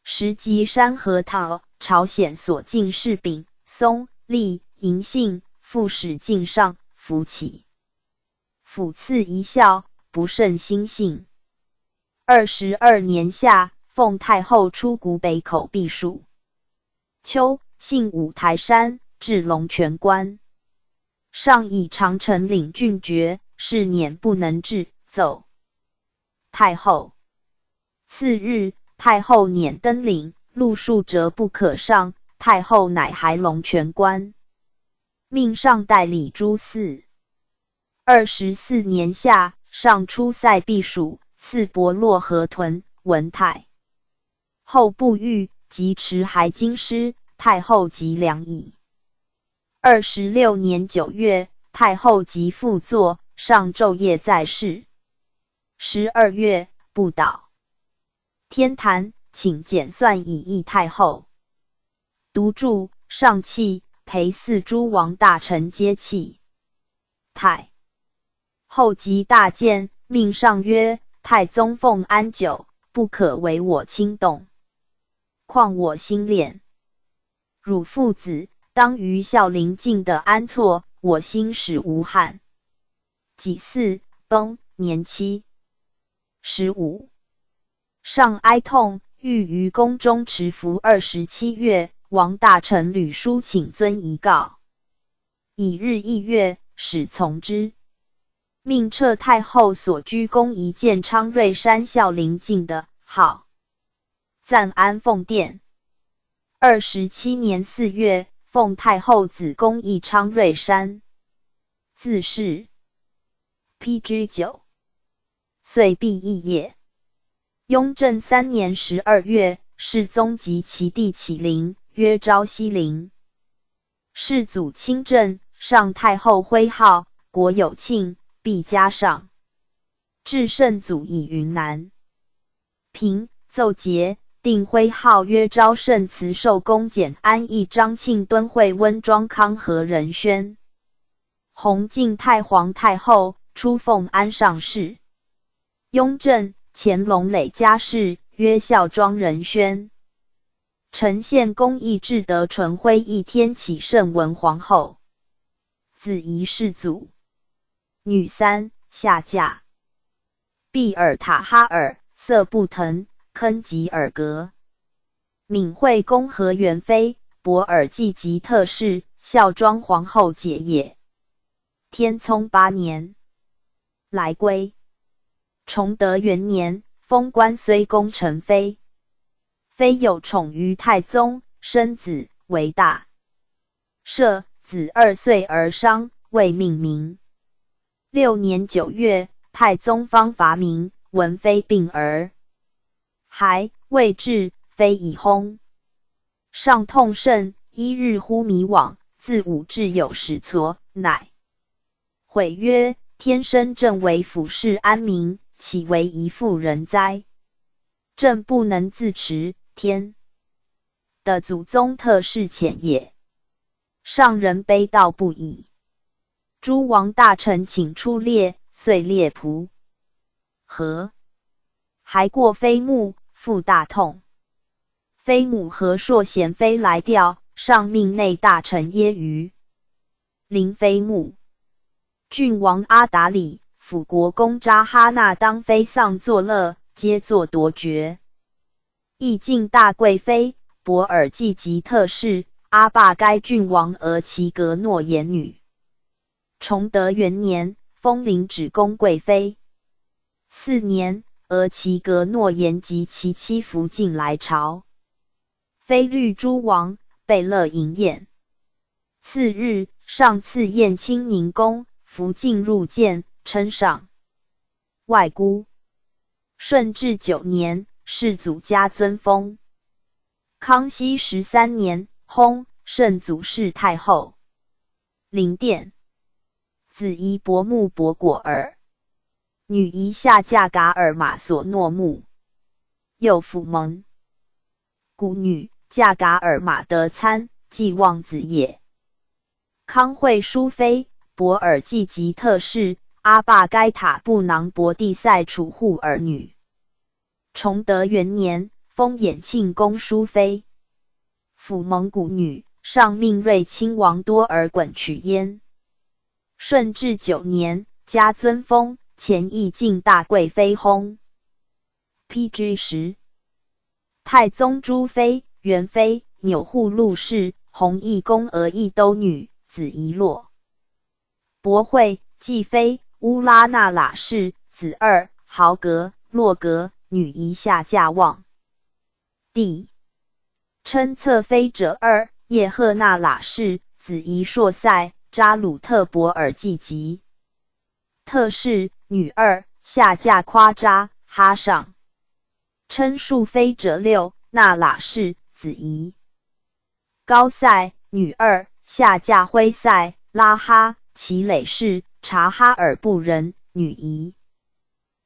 时及山河桃，朝鲜所进士丙、松、栗、银杏，复使进上，扶起。抚赐一笑，不胜心幸。22年夏，奉太后出古北口避暑。秋，幸五台山，至龙泉关。上以长城岭峻绝，是辇不能至，奏太后。次日，太后辇登岭，路数折不可上，太后乃还龙泉关，命上代理诸寺。24年夏，上出塞避暑，赐伯洛河屯文太后不遇。及持还京师，太后即良矣。26年9月，太后即复坐，上昼夜在室。12月，不倒天坛，请简算以议太后。独著上泣，陪祀诸王大臣皆泣。太后即大见，命上曰：“太宗奉安久，不可为我轻动。况我心恋汝父子，当于孝陵敬的安错，我心始无憾。”己巳，崩，年75。上哀痛，欲于宫中持服27月。王大臣吕书请尊遗告，以日一月，始从之。命撤太后所居宫一建昌瑞山孝陵敬的号。暂安凤殿。27年4月，奉太后子宫义昌瑞山。自是。P.G. 9，岁毕肄业。雍正3年12月，世宗及其弟启陵，曰昭西陵。世祖亲政，上太后徽号，国有庆，必加上。至圣祖以云南平奏节。定徽号曰昭圣慈寿宫简安义张庆敦惠温庄康和仁宣。弘靖太皇太后初奉安上士。雍正、乾隆累加谥曰孝庄仁宣。承献公义至德纯徽义天启圣文皇后，子仪世祖，女三，下嫁。毕尔塔哈尔、色布腾、坑吉尔格。敏惠宫和元妃，博尔济吉特氏，孝庄皇后姐也。天聪八年，来归。崇德元年，封关睢公宸妃。妃有宠于太宗，生子为大赦。子2岁而丧，未命名。6年9月，太宗方伐明，闻妃病而还，未至，妃已薨。上痛甚，一日忽迷惘，自忤至有始痤，乃悔曰：“天生朕为辅世安民，岂为一妇人哉？朕不能自持，天的祖宗特是遣也。”上人悲悼不已。诸王大臣请出猎，遂猎蒲和，还过妃墓，复大痛。妃母和硕贤妃来吊，上命内大臣揶于灵妃墓。郡王阿达礼、辅国公扎哈那当妃丧作乐，皆作铎爵。义敬大贵妃，博尔济吉特氏，阿坝该郡王额齐格诺言女。崇德元年，封领止宫贵妃。四年，额齐格诺言及其妻福晋来朝，妃律诸王贝勒迎宴。次日，上赐宴清宁宫，福晋入见，称上外姑。顺治九年，世祖加尊封。康熙13年，薨，圣祖弑太后。陵殿，子仪伯木伯果尔，女仪下嫁噶尔马索诺木，右辅蒙古女，嫁噶尔马德参，继望子也。康惠淑妃，博尔济吉特氏，阿坝该塔布囊伯蒂塞楚护尔女。崇德元年，封衍庆宫淑妃。辅蒙古女，上命睿亲王多尔衮娶焉。顺治九年，加尊封，前义敬大贵妃薨。PG 十，太宗朱妃、元妃、钮祜禄氏、弘义宫额亦都女，子仪洛。博惠、继妃、乌拉那喇氏，子二、豪格、洛格，女仪下嫁望帝。称侧妃者二，叶赫那拉氏，子仪硕塞、扎鲁特博尔济吉特氏，女二，下嫁夸扎哈尚。称庶妃者六，那拉氏，子仪高塞，女二，下嫁辉塞拉哈齐垒氏，察哈尔部人，女仪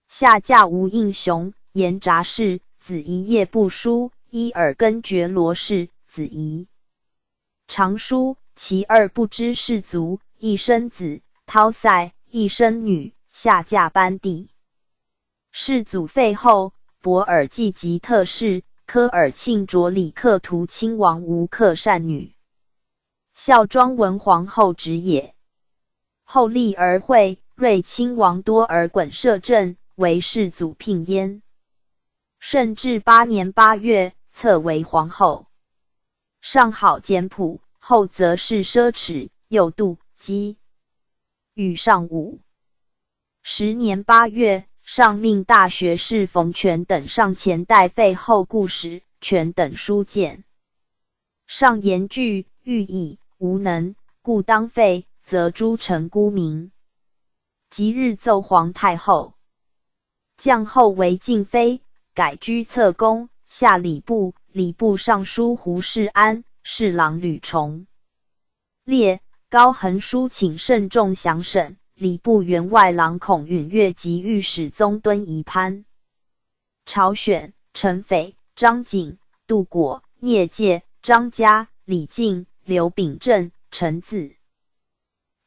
下嫁吴应熊颜札氏，子仪叶布舒。伊尔根觉罗氏，子仪长叔，其二不知氏族，一生子涛塞，一生女，下嫁班第。世祖废后，博尔济吉特氏，科尔沁卓里克图亲王吴克善女，孝庄文皇后侄也。后立儿惠睿亲王多尔衮摄政，为世祖聘焉。顺治8年8月，册为皇后。上好简朴，后则是奢侈，又妒忌。与上50年8月，上命大学士冯铨等上前代废后故事，铨等书见。上言惧，欲以无能，故当废，则诸臣孤鸣。即日奏皇太后，降后为敬妃，改居侧宫。下礼部、礼部尚书胡世安、侍郎吕崇烈、高恒书请慎重详审。礼部员外郎孔允岳及御史宗敦仪潘朝选、陈斐、张景、杜果、聂介、张嘉、李靖、刘秉正、陈自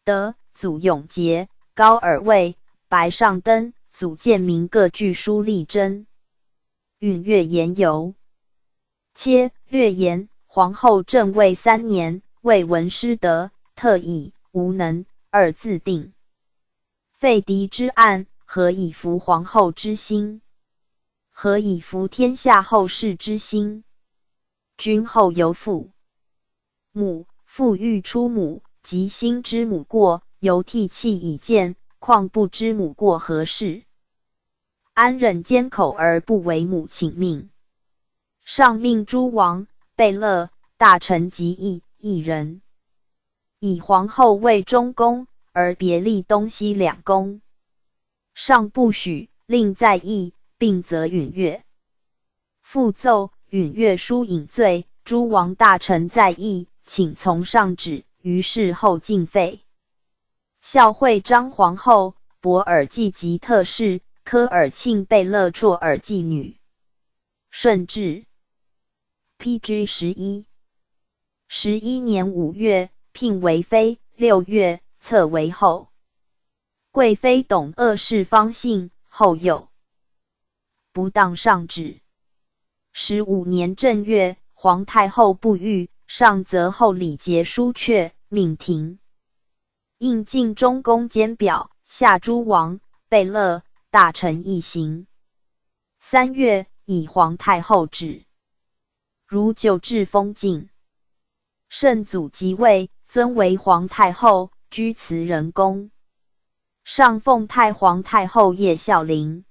德、祖永杰、高尔卫、白尚登、祖建明各具书力争。允岳言犹切略言，皇后正位三年，未闻失德，特以无能二字定。废嫡之案，何以服皇后之心？何以服天下后世之心？君后犹父。母父欲出母，及心知母过，犹涕泣以见，况不知母过何事？安忍缄口而不为母请命？上命诸王、贝勒、大臣及议一人，以皇后为中宫，而别立东西两宫。上不许，令再议，并责允悦。复奏允悦书引罪，诸王大臣再议，请从上旨。于是后尽废。孝惠章皇后、博尔济吉特氏、科尔沁贝勒绰尔济女。顺治 P.G. 11 11年5月，聘为妃；6月，册为后。贵妃董鄂氏方姓，后有不当上旨。15年正月，皇太后不遇，上责后礼节疏阙，命停。应进中宫监表，下诸王、贝勒、大臣一行。3月，以皇太后旨，如旧制封进。圣祖即位，尊为皇太后，居慈仁宫。上奉太皇太后叶孝陵，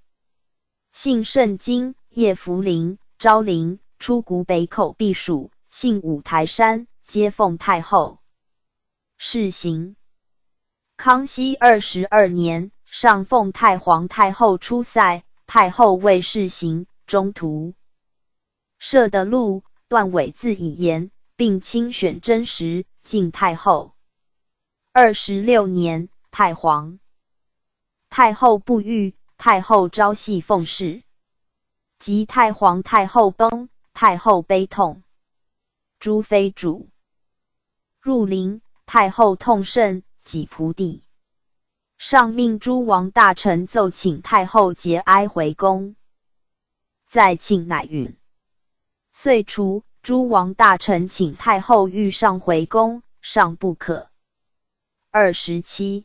姓盛京，叶福陵、昭陵，出古北口避暑，姓五台山，皆奉太后。试行。康熙22年，上奉太皇太后出塞，太后未试行，中途设的路断尾字以言，并亲选真实敬太后。26年，太皇太后不遇，太后朝夕奉事，及太皇太后崩，太后悲痛，诸妃主入陵，太后痛甚，己仆地。上命诸王大臣奏请太后节哀回宫，再请乃允。岁除，诸王大臣请太后欲上回宫，上不可。27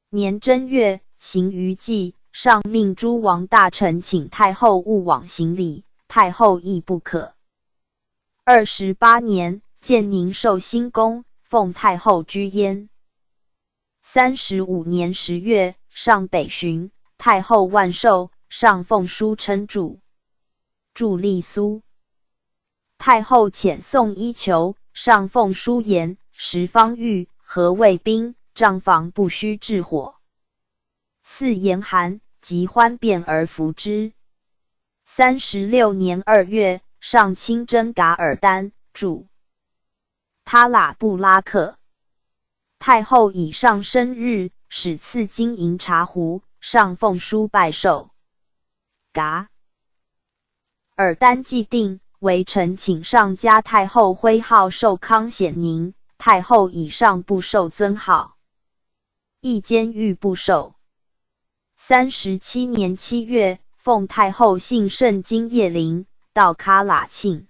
年正月，行于祭，上命诸王大臣请太后勿往行礼，太后亦不可。28年，建宁寿星宫，奉太后居焉。35年10月，上北巡，太后万寿，上奉书称祝，祝立苏。太后遣送衣裘，上奉书言：十方御何谓兵？帐房不须置火。似严寒，即欢变而服之。36年2月，上亲征噶尔丹，驻他喇布拉克。太后以上生日，始赐金银茶壶，上奉书拜寿。噶尔丹既定，为臣请上加太后徽号寿康显宁，太后以上不受尊号，亦监狱不受。37年7月，奉太后幸盛京谒陵，到喀喇沁，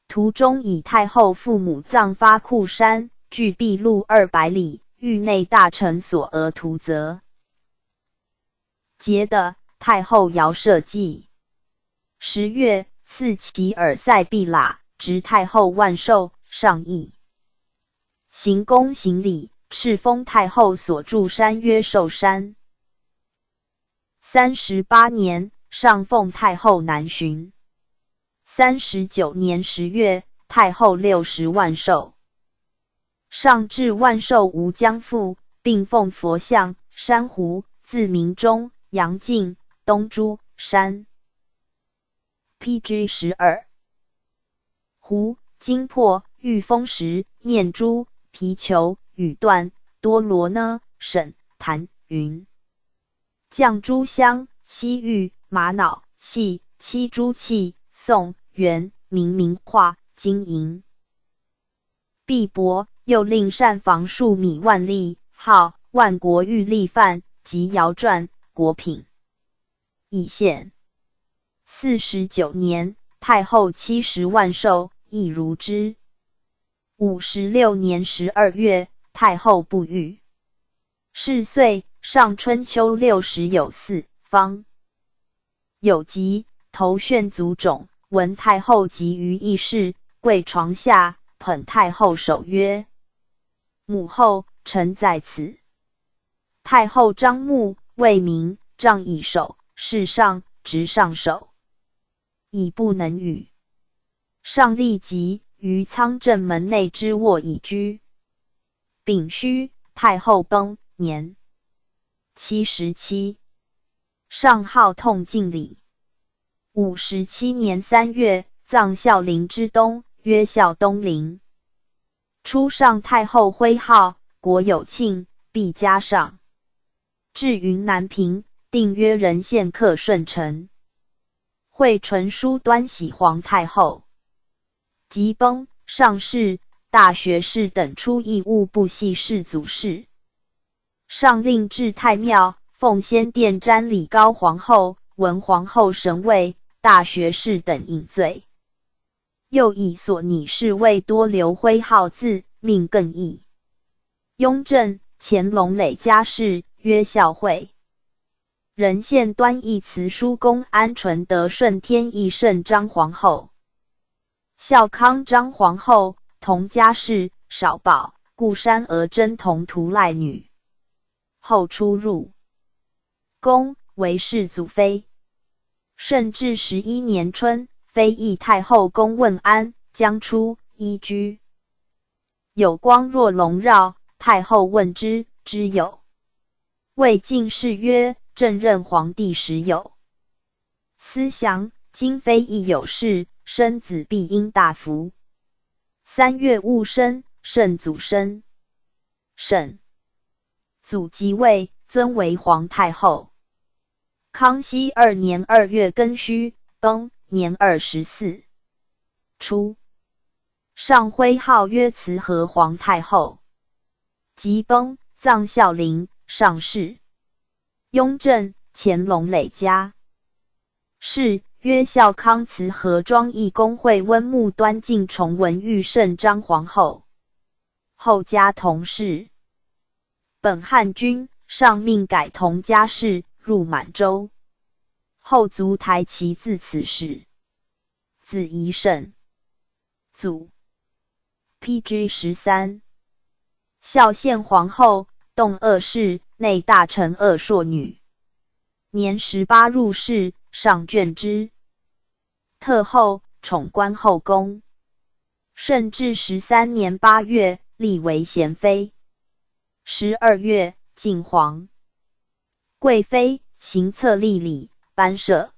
途中以太后父母葬发库山，距毕路200里，域内大臣所额图则。节的太后遥社稷。10月，赐齐尔塞毕喇，执太后万寿，上议行宫行礼，敕封太后所住山曰寿山。38年，上奉太后南巡。39年10月，太后60万寿。上至万寿无疆父，并奉佛像、珊瑚，自明中、阳晋、东珠山。P.G. 12胡、金珀、玉峰石、念珠、皮球、羽缎、多罗呢、沈、檀、云、降珠香、西域、玛瑙、细、七珠器、宋、元、明明画、金银、币帛。又令膳房数米万粒，号万国玉粒饭及肴馔果品以献。49年，太后70万寿，亦如之。56年12月，太后不遇。是岁，上春秋60有4，方有疾，头眩足肿。闻太后疾于议事，跪床下，捧太后手曰：“母后，臣在此。”太后张目，未明，杖以手，视上，执上手，已不能语。上立即于仓正门内之卧以居。丙戌，太后崩，年77。上号痛敬礼。57年3月，葬孝陵之东，曰孝东陵。初上太后徽号，国有庆，必加上。至云南平，定曰仁献克顺臣。惠纯书端喜皇太后。即崩，上士、大学士等出义务部系世祖事。上令至太庙，奉先殿瞻礼高皇后、文皇后神位，大学士等饮醉。又以所拟侍卫多留徽号字，命更易。雍正、乾隆累加谥，曰孝惠。仁献端义慈淑恭安纯德顺天义圣章皇后。孝康章皇后，佟佳氏，少保，固山额真佟图赖女。后出入宫，为世祖妃。顺治11年春，妃诣太后宫问安，将出，衣居有光若龙绕。太后问之，知有。谓进士曰：“朕任皇帝时有思想，今妃亦有事，生子必应大福。”3月戊申，圣祖生。圣祖即位，尊为皇太后。康熙2年2月庚戌，崩，年24。初，上徽号曰慈和皇太后。即崩，葬孝陵，上谥。雍正、乾隆累加谥，曰孝康慈和庄懿公惠温穆端敬崇文裕圣章皇后。后加佟氏。本汉军，上命改佟佳氏，入满洲。后族台其自此始。子仪圣祖。PG 13。孝献皇后，洞鄂氏，内大臣鄂硕女。年18入仕，上眷之。特后，宠官后宫。顺治13年8月，立为贤妃。12月，晋皇贵妃，行册立礼，颁赦。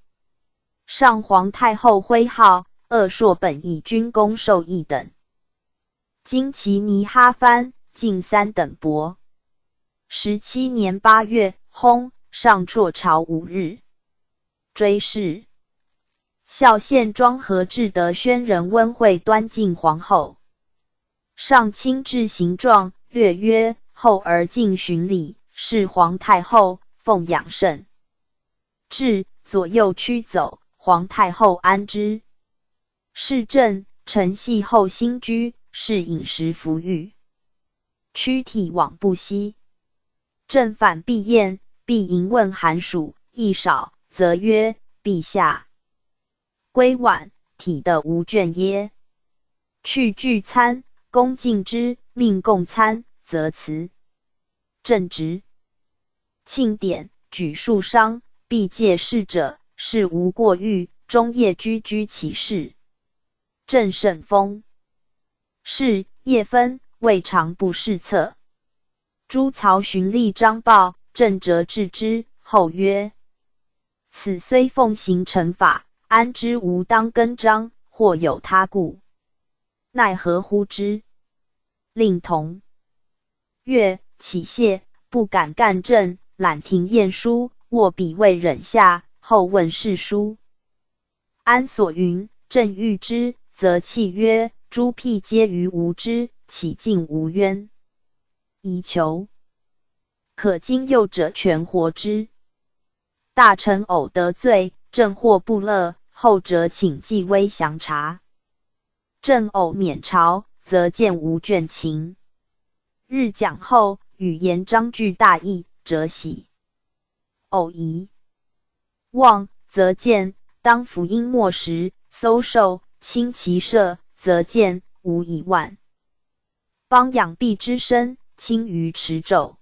上皇太后徽号，鄂硕本以军功授一等。金旗尼哈藩，进三等伯。17年8月，薨，上辍朝5日。追谥。孝献庄和至德宣仁温惠端敬皇后。上亲制行状，略曰：后而敬循礼，事皇太后，奉养圣制，左右驱走，皇太后安之。是朕承系后新居，是饮食服御，躯体往不息。朕反必宴，必迎问寒暑，亦少，则曰：陛下归晚，体得无倦耶？去聚餐，恭敬之，命共餐，则辞。正直庆典，举数商，必借事者，事无过誉，终夜居居其事。朕甚封。是夜分，未尝不视策。诸曹循吏张报，朕辄置之。后曰：此虽奉行臣法，安知无当更张，或有他故？奈何乎之？令同月起谢，不敢干政，懒庭晏书，握笔未忍下。后问世书，安所云，朕欲之，则泣曰：诸僻皆于吾之，岂尽无冤？以求可今幼者全活之。大臣偶得罪，朕或不乐，后者请继威详查。朕偶免朝，则见无倦情。日讲后，语言章句大意，辄喜。偶遗忘，则见当服音墨时，搜兽亲其舍，则见无以万邦养弼之身，轻于驰骤。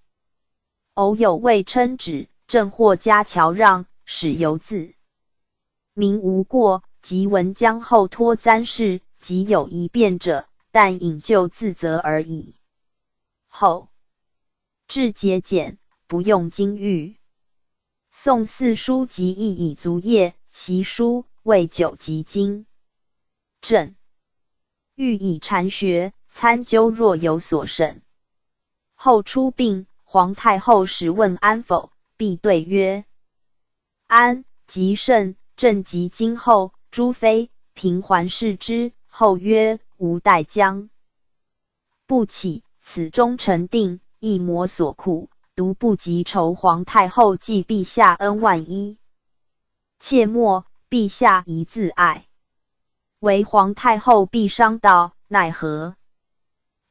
偶有未称旨，朕或加乔让，使犹自明无过。及闻将后托簪事，即有一变者，但引咎自责而已。后至节俭，不用金玉。宋四书及亦以足业，习书未久及经。朕欲以禅学参究，若有所省。后出病，皇太后使问安否，必对曰：安。极甚。朕及今后，诸妃频还视之。后曰：吾待将不起，此中臣定，一魔所苦，独不及酬皇太后及陛下恩万一。切莫陛下宜自爱，惟皇太后必伤悼，奈何？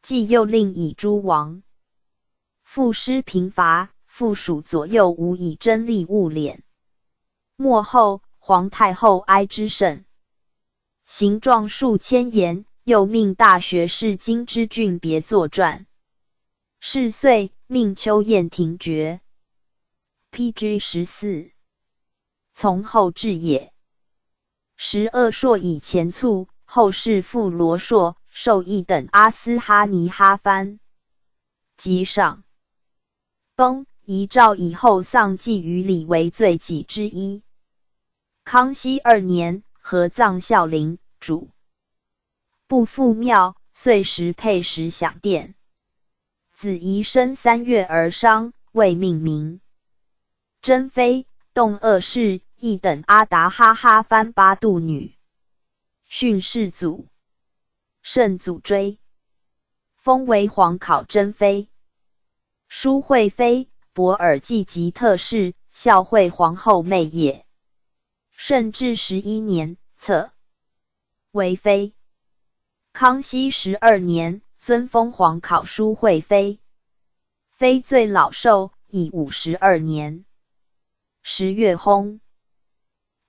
既又令以诸王赋诗贫乏，附属左右无以争利物敛。末后皇太后哀之甚，行状数千言，又命大学士金之俊别作传。是岁，命丘晏停爵。P.G. 14，从后至也。十二朔以前卒，后世父罗朔，授一等阿思哈尼哈番。及上崩，遗诏以后丧祭于礼为罪己之一。康熙二年，合葬孝陵，主不复庙，岁时配食享殿。子仪生3月而丧，未命名。珍妃，洞二世一等阿达哈哈番巴度女。训世祖，圣祖追，封为皇考珍妃。淑惠妃，博尔济吉特氏，孝惠皇后妹也。顺治11年，册为妃。康熙12年，尊封皇考淑惠妃。妃最老寿，已52年。10月薨。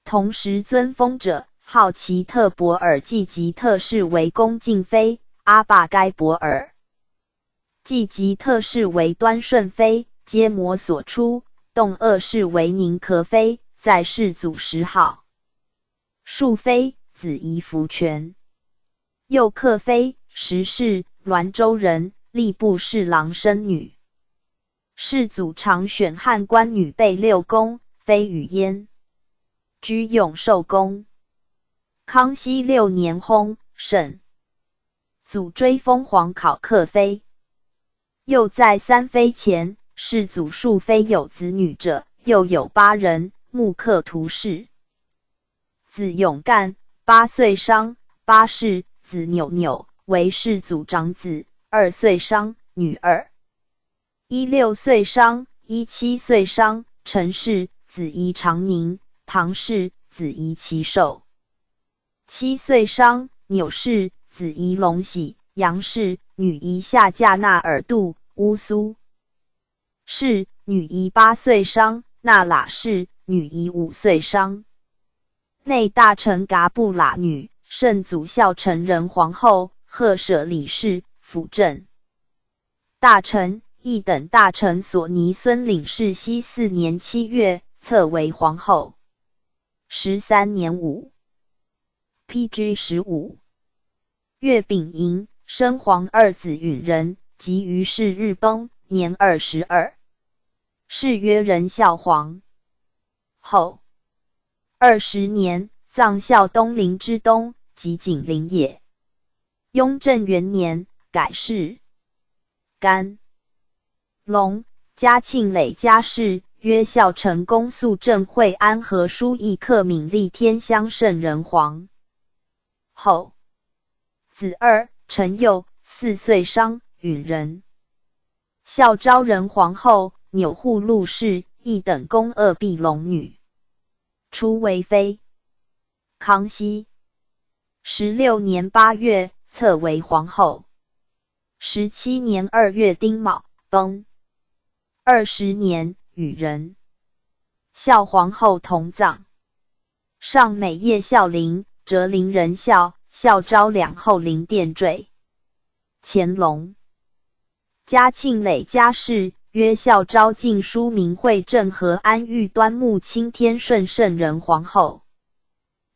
同时尊封者，好奇特博尔济吉特氏为恭敬妃，阿坝该博尔济吉特氏为端顺妃，皆摩所出。洞二世为宁可妃，在世祖时号庶妃，子仪福全。右克妃，石氏，滦州人，吏部侍郎生女。世祖常选汉官女备六宫，妃与焉。居永寿宫。康熙6年薨，圣祖追封皇考克妃。又在三妃前，世祖庶妃有子女者，又有八人。穆克图氏。子永干，8岁丧，八世子纽纽为世祖长子，2岁丧，女儿。一6岁丧，一7岁丧，陈氏子仪长宁，唐氏子仪齐寿。7岁丧，钮氏子仪龙喜，杨氏女仪下嫁那尔度，乌苏氏女仪8岁丧，那喇氏女仪5岁丧。内大臣噶布拉女，圣祖孝成仁皇后，赫舍里氏，辅政大臣。一等大臣索尼孙领世熙4年7月，册为皇后。13年5，P.G. 15月丙寅，生皇二子允仁，即于是日崩，年22。谥曰仁孝皇后。20年，葬孝东陵之东，即景陵也。雍正元年，改谥干隆。嘉庆累加谥曰孝成公肃政惠安和书义克敏立天香圣仁皇后。子二，陈佑，4岁丧，允仁。孝昭仁皇后，钮祜禄氏，一等公鄂必龙女。初为妃。康熙16年8月，册为皇后。17年2月丁卯，崩。20年，与仁孝皇后同葬。上每夜孝陵，哲陵仁孝，孝昭两后陵殿缀。乾隆、嘉庆累加谥曰孝昭晋书明惠政和安裕端穆清天顺圣仁皇后。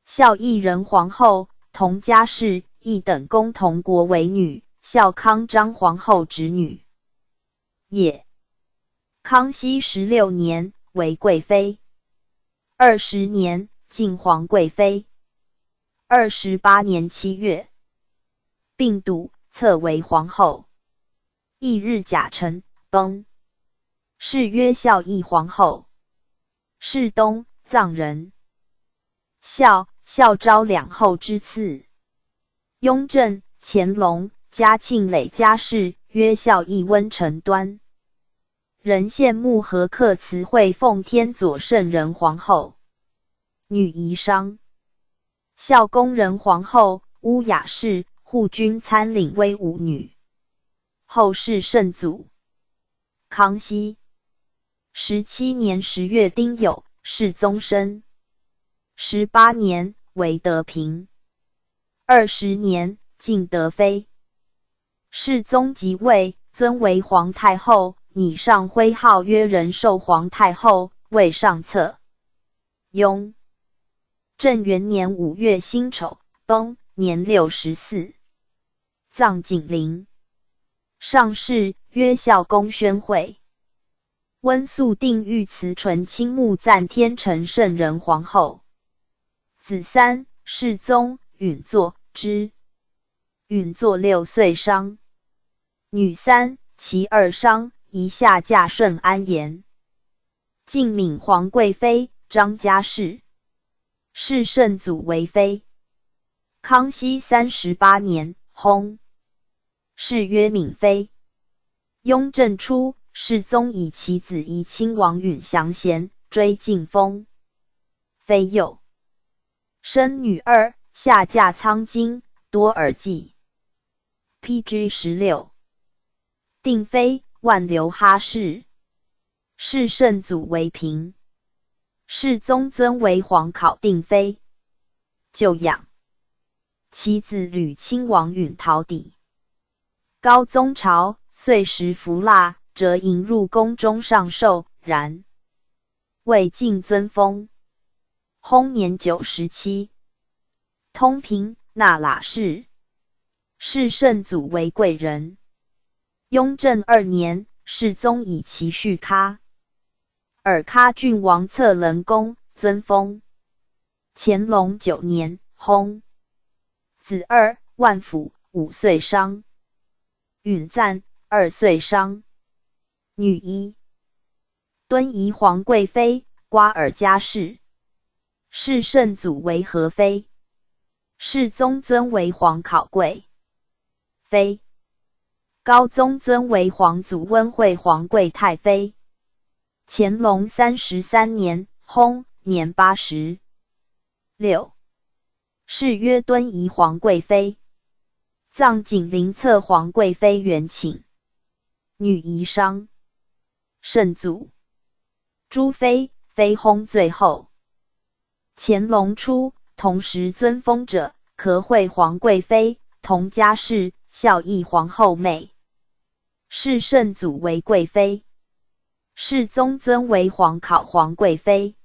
孝懿仁皇后，佟佳氏，一等公佟国维女，孝康章皇后侄女也。康熙16年为贵妃，20年晋皇贵妃。28年7月，病笃，册为皇后。翌日甲辰，崩。谥曰孝懿皇后。谥东，藏人。孝孝昭两后之次。雍正、乾隆、嘉庆累加谥曰孝懿温成端。仁献穆和克慈惠奉天左圣仁皇后，女遗孀。孝恭仁皇后，乌雅氏，护军参领威武女。后世圣祖。康熙17年10月丁酉，世宗生。18年为德嫔。20年晋德妃。世宗即位，尊为皇太后。拟上徽号曰仁寿皇太后，为上策。雍正元年5月辛丑，崩，年64。葬景陵。上谥曰孝恭宣惠。温肃定御慈纯钦穆赞天成圣仁皇后。子三，世宗、允祚之。允祚6岁丧。女三，其二丧。移下嫁顺安颜。晋闵皇贵妃张佳氏，谥圣祖为妃。康熙38年薨，谥曰敏妃。雍正初，世宗以其子怡亲王允祥贤追晋封妃幼，生女二，下嫁仓京多尔济。P.G. 16。定妃万留哈氏，谥圣祖为嫔。世宗尊为皇考定妃，就养。其子履亲王允陶邸。高宗朝，岁时服腊，折迎入宫中上寿，然未进尊封。薨年97。通平那剌氏，谥圣祖为贵人。雍正二年，世宗以其婿喀尔喀郡王策棱公尊封。乾隆9年薨。子二，万福5岁丧。允赞2岁丧。女一，敦仪皇贵妃瓜尔佳氏，谥圣祖为和妃。世宗尊为皇考贵妃。高宗尊为皇祖温惠皇贵太妃。乾隆33年薨，年86。谥曰敦仪皇贵妃。葬景陵侧皇贵妃元寝。女遗孀。圣祖。诸妃妃薨最后。乾隆初，同时尊封者，可惠皇贵妃、佟佳氏、孝懿皇后妹。谥圣祖为贵妃。世宗尊为皇考皇贵妃。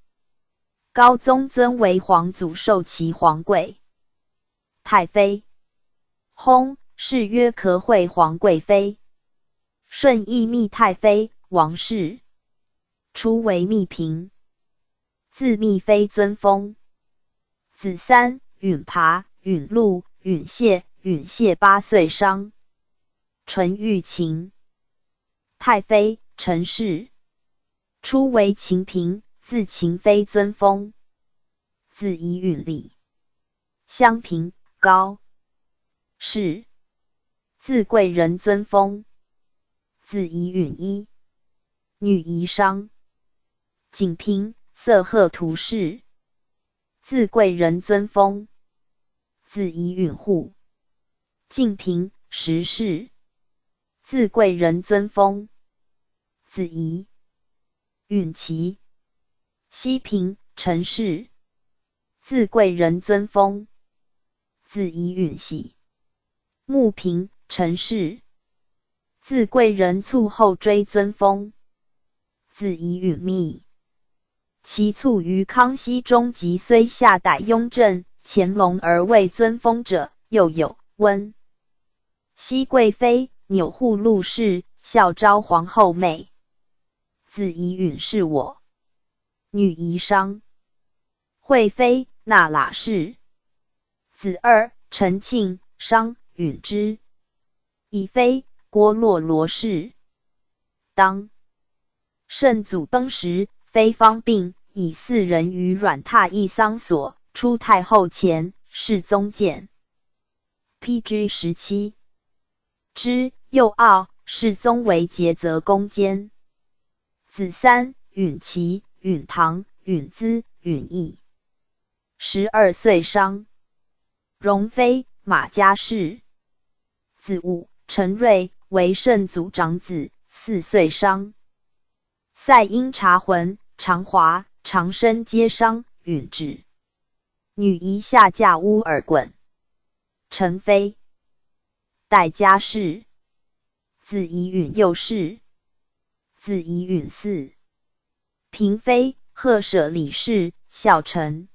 高宗尊为皇祖寿齐皇贵太妃。薨，谥曰可惠皇贵妃。顺义密太妃王氏，初为密嫔，自密妃尊封。子三，允爬、允禄、允燮。允燮8岁丧。纯玉琴太妃陈氏，初为秦嫔，自秦妃尊封。子仪允礼，襄嫔高氏，自贵人尊封。子仪允一，女遗孀。景嫔色赫图氏，自贵人尊封。子仪允护。敬嫔石氏，自贵人尊封。子仪允齐。熹嫔陈氏，自贵人尊封。子仪允喜。穆平，陈氏。自贵人卒后追尊封。子仪允密。其卒于康熙中及虽下逮雍正、乾隆而未尊封者，又有温熹贵妃、钮祜禄氏、孝昭皇后妹。子仪允是我。女仪商。惠妃那剌氏。子二，陈庆、商、允之。以妃郭络罗氏。当圣祖崩时，妃方病，以四人于软榻议丧所，出太后前，世宗见。P.G. 17之又傲，世宗为诘责宫监。子三，允齐、允堂、允资、允义。12岁丧。容妃马佳氏。子五，陈瑞，为圣祖长子，4岁丧。赛因察浑、长华、长生皆丧，允止。女仪下嫁乌尔衮。陈妃，戴佳氏。子仪允幼氏。子仪允嗣。嫔妃赫舍里氏，孝成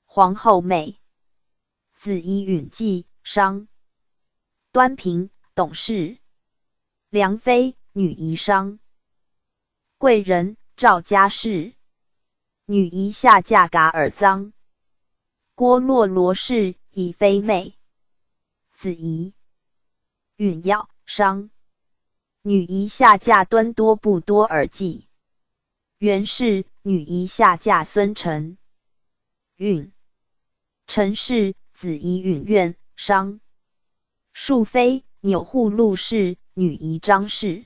皇后妹。子仪允继，丧。端嫔董氏。良妃女仪商。贵人赵佳氏。女仪下嫁噶尔臧。郭络罗氏以妃妹。子仪允耀，丧。女仪下嫁敦多布多尔济。袁氏女仪下嫁孙承运。陈氏子仪允愿，丧。庶妃钮祜禄氏，女仪张氏。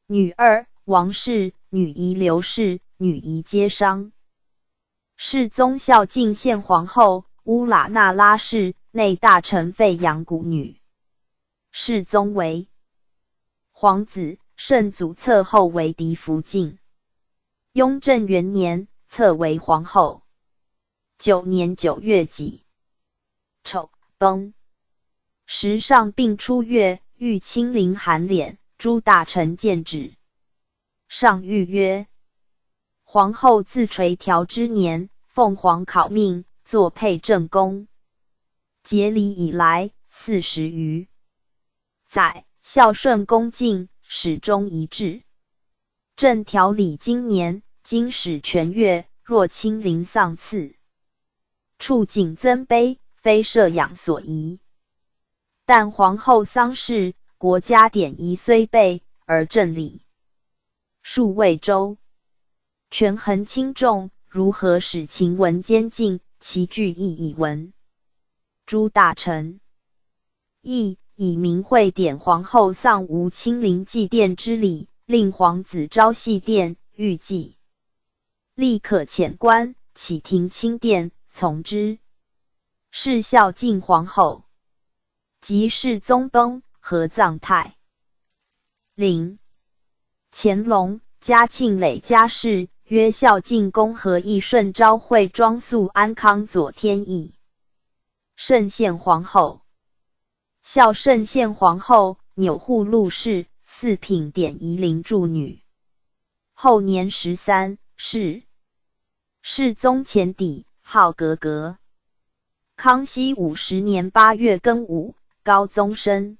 女二，王氏，女仪刘氏，女仪皆丧。世宗孝敬宪皇后乌喇那拉氏，内大臣费扬古女。世宗为皇子，圣祖册后为嫡福晋。雍正元年，册为皇后。9年9月己丑，崩。时上病出月，欲亲临含敛，诸大臣谏止。上谕曰：皇后自垂髫之年，奉皇考命，坐配正宫。节礼以来40余载，孝顺恭敬，始终一致。朕调理经年，今始全月，若亲临丧赐，触景增悲，非摄养所宜。但皇后丧事，国家典仪虽备，而朕礼数未周，权衡轻重，如何使勤文监进？其具亦以闻。诸大臣议以明会典皇后丧无亲临祭奠之礼，令皇子昭系殿，欲祭，立可遣官启廷亲殿，从之。是孝敬皇后。及世宗崩，合葬泰陵。乾隆、嘉庆累家事，曰孝静宫和义顺昭惠庄肃安康左天义。圣宪皇后，孝圣宪皇后，钮祜禄氏，四品典仪琳柱女。后年13，逝。世宗潜邸，号格格。康熙50年8月庚午，高宗生。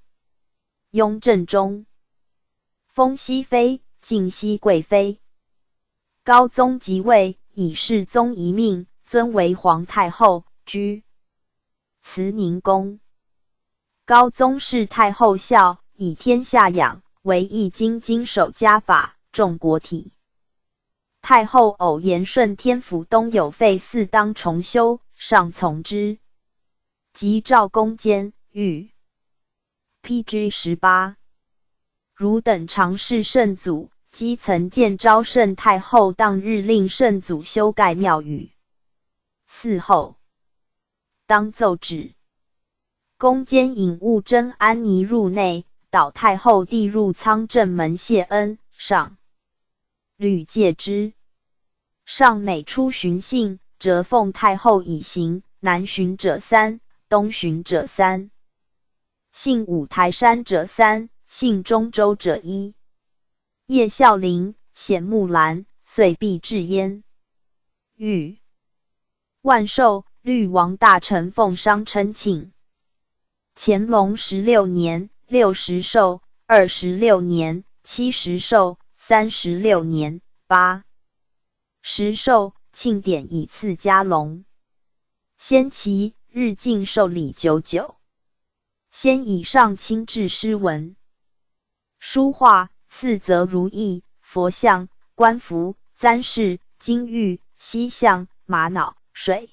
雍正中，封熹妃、敬熹贵妃。高宗即位，以世宗遗命，尊为皇太后，居慈宁宫。高宗视太后孝，以天下养，为易经经守家法，重国体。太后偶言顺天府东有废寺当重修，上从之。即诏宫监御。P.G. 18。汝等常侍圣祖，基曾见昭圣太后当日令圣祖修盖庙宇。嗣后，当奏旨。宫监引悟真安妮入内，导太后递入仓正门谢恩，上屡戒之。上每出巡幸，辄奉太后以行，南巡者三，东浔者三，姓五台山者三，姓中州者一。叶孝麟、显木兰，遂毕至焉。遇万寿，律王大臣奉商称庆。乾隆十六年60寿，26年70寿，36年80寿，庆典以赐嘉隆。先期日进寿礼九九。先以上亲制诗文、书画，赐则如意、佛像、官服、簪饰、金玉、犀象、玛瑙、水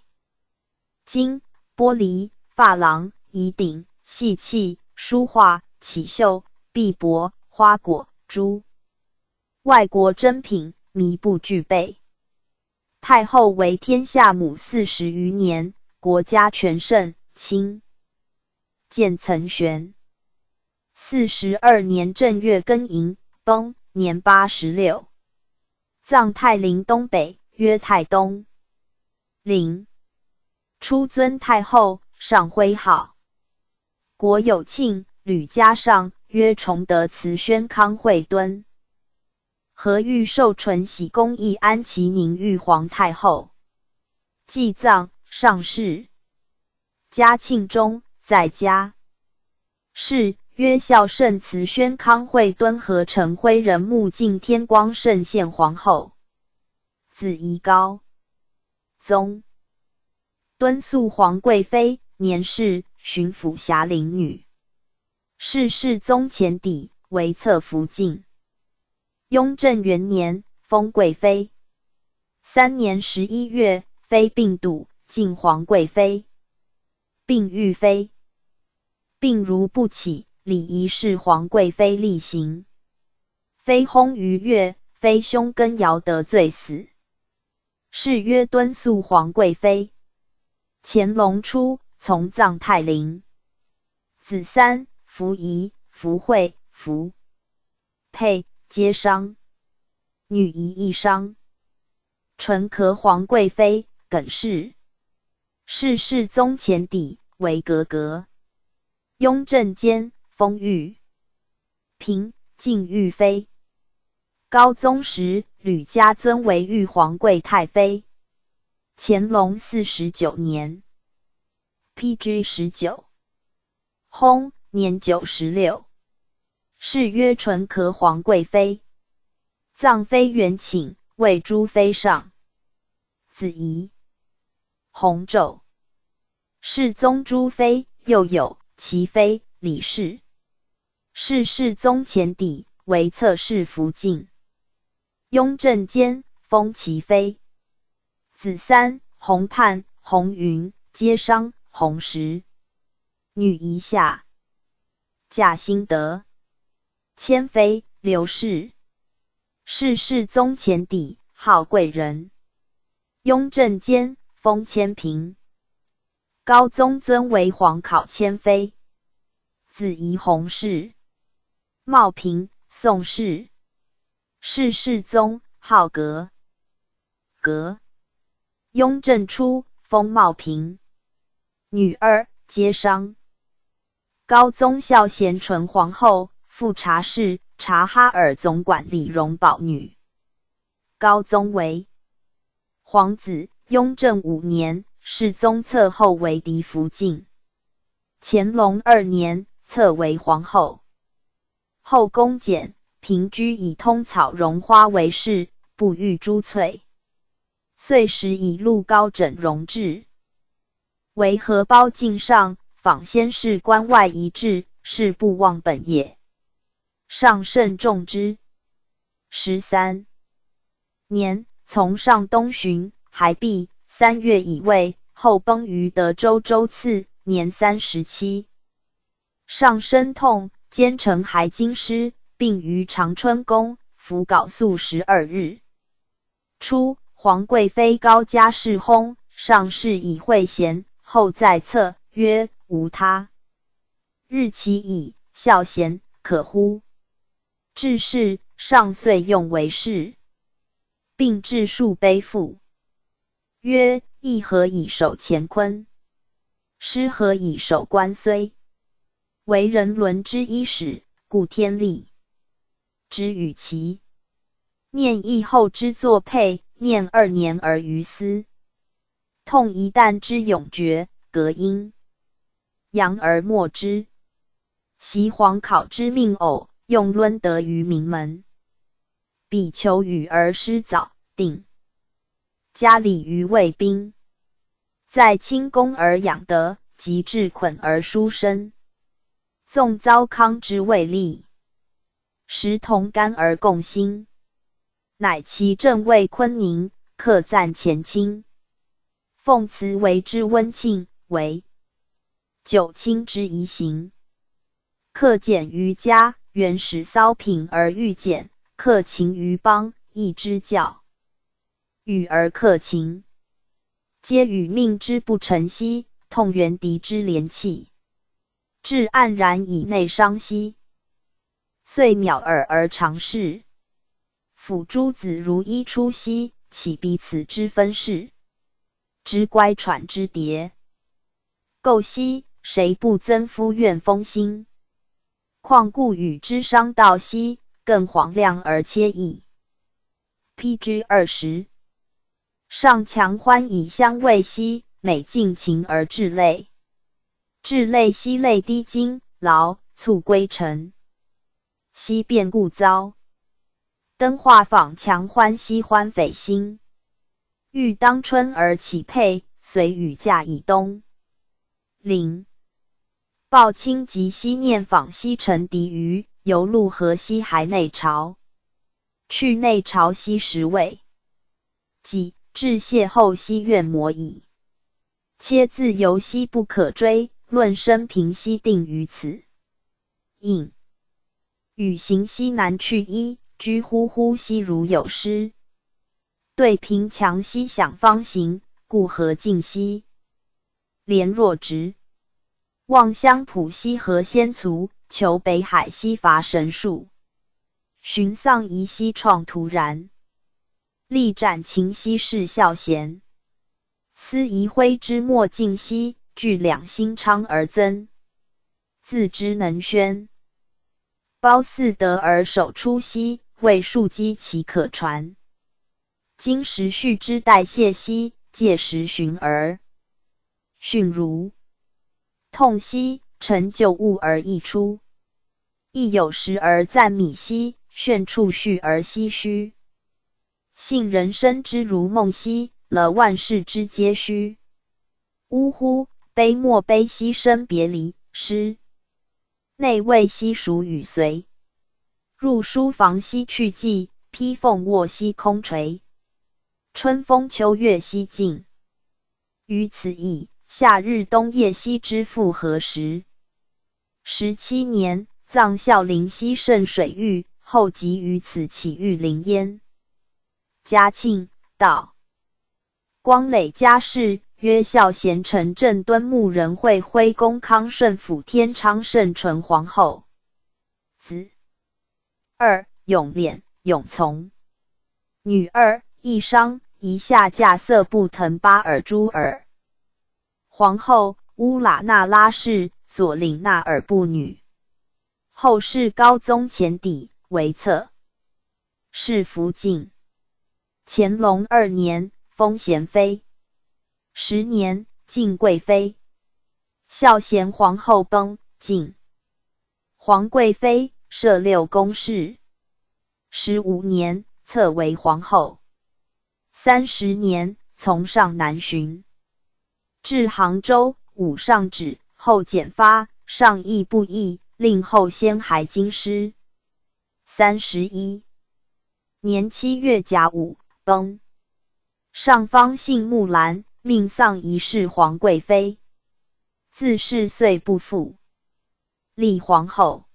晶、玻璃、珐琅、彝鼎、细器、书画、绮绣、篦帛、花果、诸外国珍品，靡不具备。太后为天下母40余年，国家全盛。清见曾玄。42年正月庚寅，崩，年86。葬泰陵东北，曰泰东陵。初尊太后，上徽号。国有庆，吕家上，曰崇德慈宣康惠敦。和裕寿淳禧宫义安齐宁裕皇太后。祭葬，上谥。嘉庆中，在家。谥曰孝圣慈宣康惠敦和成徽仁穆敬天光圣献皇后。子仪高宗。敦肃皇贵妃，年氏，巡抚辖领女。是世宗前邸，为侧福晋。雍正元年，封贵妃。3年11月，妃病笃，晋皇贵妃。病愈妃。病如不起，礼仪是皇贵妃例行。妃薨于月，妃兄根尧得罪死。谥曰敦肃皇贵妃。乾隆初，从葬泰陵。子三，福仪、福惠、福佩，皆丧。女仪亦丧。纯可皇贵妃，耿氏。是世宗前邸，为格格。雍正间，封裕嫔，晋裕妃。高宗时，吕家尊为玉皇贵太妃。乾隆49年，PG 19，薨，年96。谥曰纯可皇贵妃。葬妃园寝，为诸妃上。子仪、弘昼。世宗诸妃，又有齐妃李氏。是世宗前邸，为侧室福晋。雍正间，封齐妃。子三，洪盼、洪云，皆丧。洪实。女仪下。嫁兴德。谦妃刘氏。是世宗前邸，号贵人。雍正间，封谦嫔。高宗尊为皇考谦妃。子仪洪氏。茂嫔宋氏。是世宗，号格格。雍正初，封茂嫔。女二，皆丧。高宗孝贤纯皇后，富察氏，察哈尔总管李荣保女。高宗为皇子。雍正五年，世宗册后为嫡福晋。乾隆二年，册为皇后。后宫简，平居以通草绒花为饰，不欲珠翠。岁时以露膏整容制，为荷包镜上，仿先世关外遗制，是不忘本也。上甚重之。13年，从上东巡，还毕，3月乙未，后崩于德州州刺，年37。上身痛，兼程还京师，病于长春宫，服缟素12日。初，皇贵妃高佳氏薨，上谥以惠贤，后在侧曰：无他。日期矣，孝贤可乎？至是，上遂用为是，并制数碑赋，曰：亦何以守乾坤？师何以守官睢？为人伦之伊始，故天理之与其念义后之作配，念二年而于斯，痛一旦之永绝，隔阴阳而莫之。习皇考之命偶，用抡得于名门。比求与而师早定，家礼于卫兵，在清宫而养德，及至捆而书生。纵糟糠之未立，食同甘而共心，乃其政为坤宁，克赞前清。奉辞为之温庆，为九卿之仪行。克俭于家，原始骚品而欲俭；克勤于邦，亦之教。与而克勤，皆与命之不成兮，痛援敌之连气。至黯然以内伤兮，遂渺尔而长逝。抚诸子如一出兮，岂彼此之分事？之乖舛之叠构兮，谁不增夫怨风心？况故与之伤道兮，更遑量而切矣。P.G. 20上强欢以相慰兮，每尽情而至泪。至泪兮泪滴金劳，促归尘。兮变故遭。登画舫强欢兮欢匪心。欲当春而起佩，随雨嫁以冬。零。报亲及西念访西城敌于游陆河西还内朝，去内朝西十位。己至邂逅西愿魔矣。切自由兮不可追，论生平兮定于此。应与行兮难去一，居忽忽兮如有失。对平强兮想方行，故何尽兮连若直。望乡浦兮何先卒，求北海兮伐神树。寻丧夷兮创徒然，力斩禽兮事孝贤。思遗挥之莫尽兮，聚两心昌而增。自知能宣，褒四德而守出兮，为庶几其可传。今时序之代谢兮，届时循而训如。痛兮，成就物而溢出；亦有时而赞米兮，炫处序而唏嘘。信人生之如梦兮，了万事之皆虚。呜呼！悲莫悲兮生别离，诗内卫兮属与随。入书房兮去迹，披凤卧兮空垂。春风秋月兮尽，于此矣。夏日冬夜兮之复何时？17年，葬孝陵西圣水域，后即于此起玉林焉。嘉庆道光累家事，曰孝贤臣正敦睦仁惠徽公康顺辅天昌圣纯皇后。子二永琏、永从。女二义商，一下嫁色布腾巴尔珠尔。皇后乌喇那拉氏，左领那尔布女。后世高宗前邸为侧室福晋。乾隆二年，封贤妃。10年，晋贵妃。孝贤皇后崩，晋皇贵妃，设六宫室。15年，册为皇后。30年，从上南巡。至杭州，武上旨，后减发，上议不议，令后先还京师。31年7月甲午，崩。上方姓木兰，命丧仪氏皇贵妃。自是岁不复。立皇后。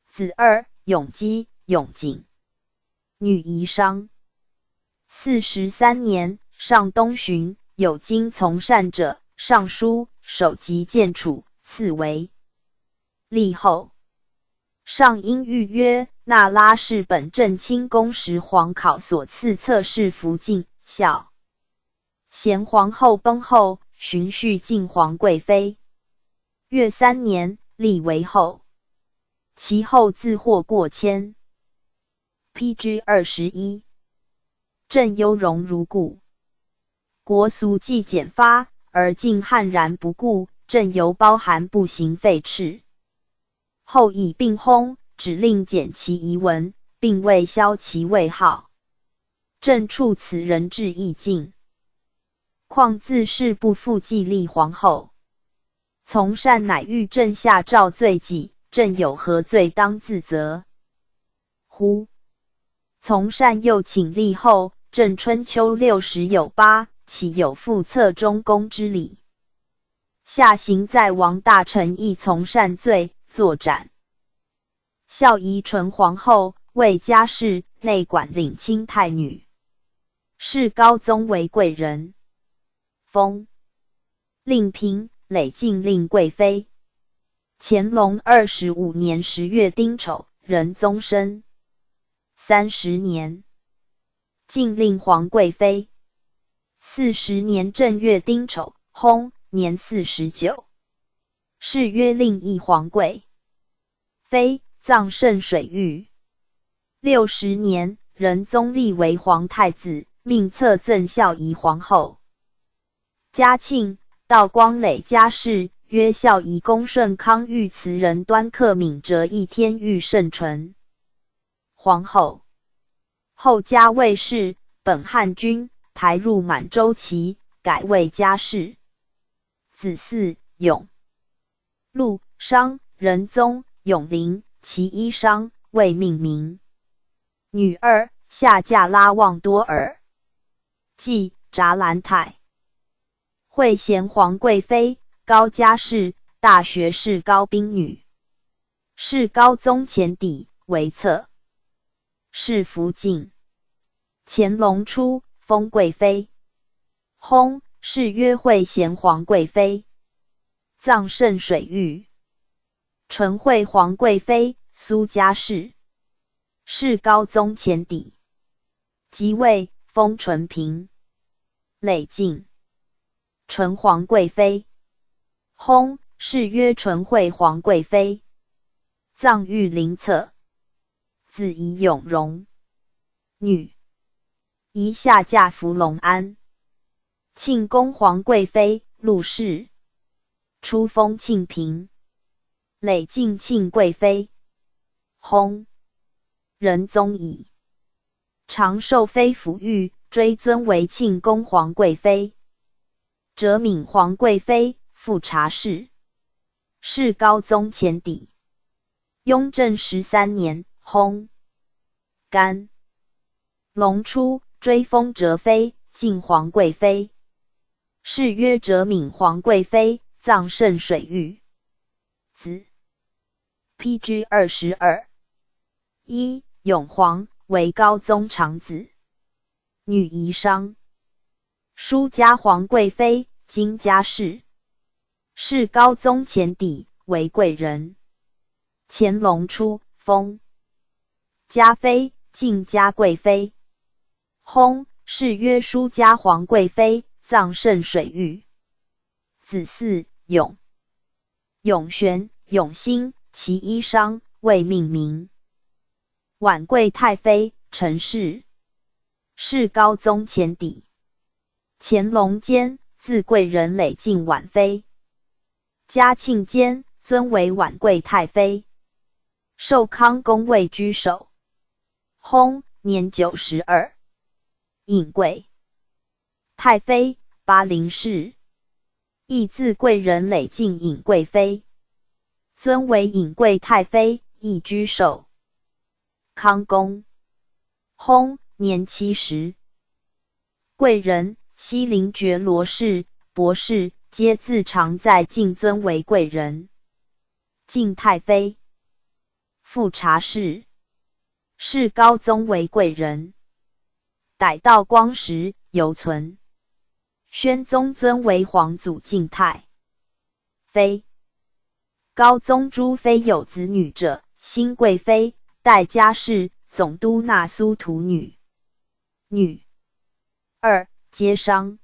子二永基、永景。女遗孀。43年，上东巡。有经从善者，尚书首级谏处，赐为立后。上因谕曰：“那拉氏本正清宫时皇考所赐侧室福晋，孝贤皇后崩后，荀恤敬皇贵妃。越三年，立为后。其后自获过迁。P.G. 21，朕优容如故，国俗既简发，而竟悍然不顾。朕犹包含不行废斥。后以病薨，只令简其遗文，并未消其位号。朕处此人志亦尽，况自是不复继立皇后。从善乃欲朕下诏罪己，朕有何罪当自责乎？从善又请立后，朕春秋六十有八，岂有复侧中宫之理？下行在王大臣议从善罪，作斩。孝仪纯皇后，为家事内管领亲太女，谥高宗为贵人，封令嫔，累晋令贵妃。乾隆25年10月丁丑，仁宗生30年，晋令皇贵妃。40年正月丁丑，薨，年49。谥曰令懿皇贵妃，葬圣水峪。60年，仁宗立为皇太子，命册赠孝仪皇后。嘉庆、道光累加谥曰孝仪恭顺康裕慈仁端克敏哲义天裕圣纯皇后。后加卫氏，本汉军，抬入满洲旗，改为加氏。子嗣永、禄、商、仁宗、永龄，其一商未命名。女二下嫁拉旺多尔，继札兰泰。惠贤皇贵妃，高佳氏，大学士高斌女，谥高宗潜邸，为侧。谥福晋。乾隆初，封贵妃。薨，谥曰惠贤皇贵妃。葬圣水峪。纯惠皇贵妃，苏家氏，谥高宗潜邸。即位，封纯嫔。累晋。纯皇贵妃。薨，谥曰纯惠皇贵妃。葬裕陵侧。子仪永荣。女。仪下嫁福隆安。庆恭皇贵妃，陆氏。初封庆嫔。累晋庆贵妃。薨。仁宗以长寿妃抚育，追尊为庆恭皇贵妃。哲敏皇贵妃，富察氏。谥高宗潜邸。雍正13年，薨。干隆初，追封哲妃、晋皇贵妃。谥曰哲敏皇贵妃，葬圣水峪。子 P.G. 22。一永璜为高宗长子，女遗孀。舒嘉皇贵妃，金家氏，谥高宗潜邸，为贵人。乾隆初，封嘉妃、晋嘉贵妃。薨，谥曰舒嘉皇贵妃，葬圣水峪。子嗣永、永璇、永兴，其一商未命名。婉贵太妃陈氏，谥高宗潜邸。乾隆间，自贵人累晋婉妃。嘉庆间，尊为婉贵太妃。寿康宫位居首。薨，年92。颖贵太妃，巴陵氏，亦自贵人累晋颖贵妃，尊为颖贵太妃，亦居寿康宫。薨，年70。贵人、西陵觉罗氏、博士，皆自常在晋尊为贵人。晋太妃，富察氏，谥高宗为贵人。逮道光时犹存。宣宗尊为皇祖敬太妃。高宗诸妃有子女者，新贵妃、戴佳氏、总督那苏图女、女二皆商。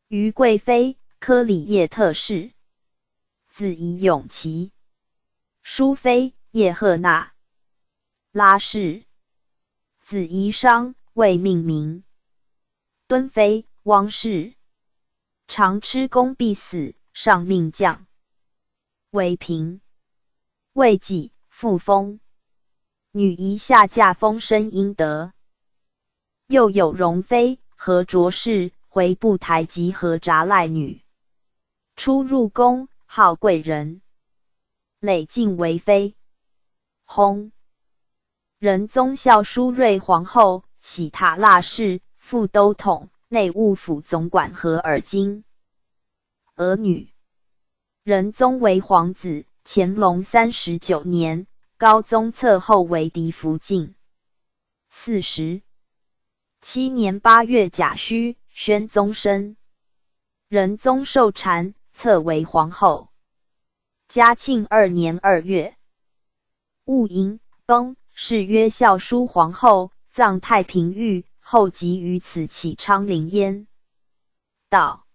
余贵妃、克里叶特氏，子仪永琪，淑妃叶赫那拉氏，子仪商，未命名。敦妃汪氏，常吃功必死，上命降为嫔。未几，复封。女仪下嫁封生英德。又有容妃和卓氏，回部台吉和札赖女，出入宫，号贵人。累晋为妃。薨。仁宗孝淑睿皇后，喜塔腊氏，副都统、内务府总管和尔金儿女。仁宗为皇子。乾隆39年，高宗册后为嫡福晋。47年8月甲戌，宣宗生。仁宗受禅，册为皇后。嘉庆2年2月，戊寅，崩，谥曰孝淑皇后，葬太平御，后即于此起昌陵焉。道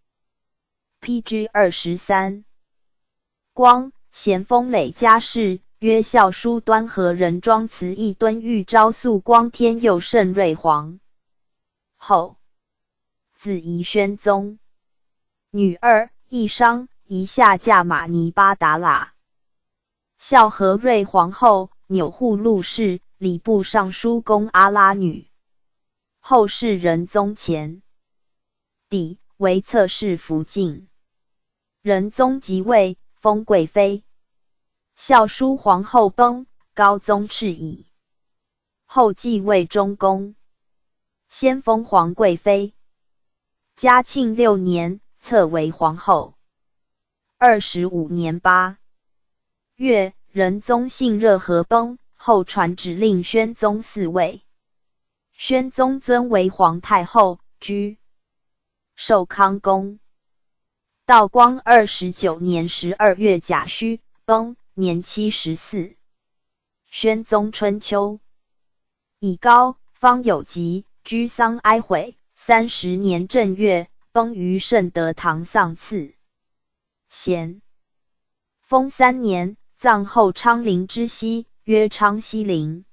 PG 23光咸丰累加谥曰孝淑端和仁庄慈义敦裕昭肃光天佑圣睿皇后，子仪宣宗，女二，义商，仪下嫁马尼巴达喇。孝和睿皇后，钮祜禄氏，礼部尚书公阿拉女。后世仁宗前邸，为侧室福晋。仁宗即位，封贵妃。孝淑皇后崩，高宗敕矣。后继位中宫，先封皇贵妃。嘉庆6年，册为皇后。25年8月，仁宗信热河崩，后传旨令宣宗嗣位。宣宗尊为皇太后，居寿康宫。道光29年12月甲戌，崩，年74。宣宗春秋以高方有疾，居丧哀悔。30年正月，崩于圣德堂丧赐。咸丰3年，葬后昌陵之西，曰昌西陵。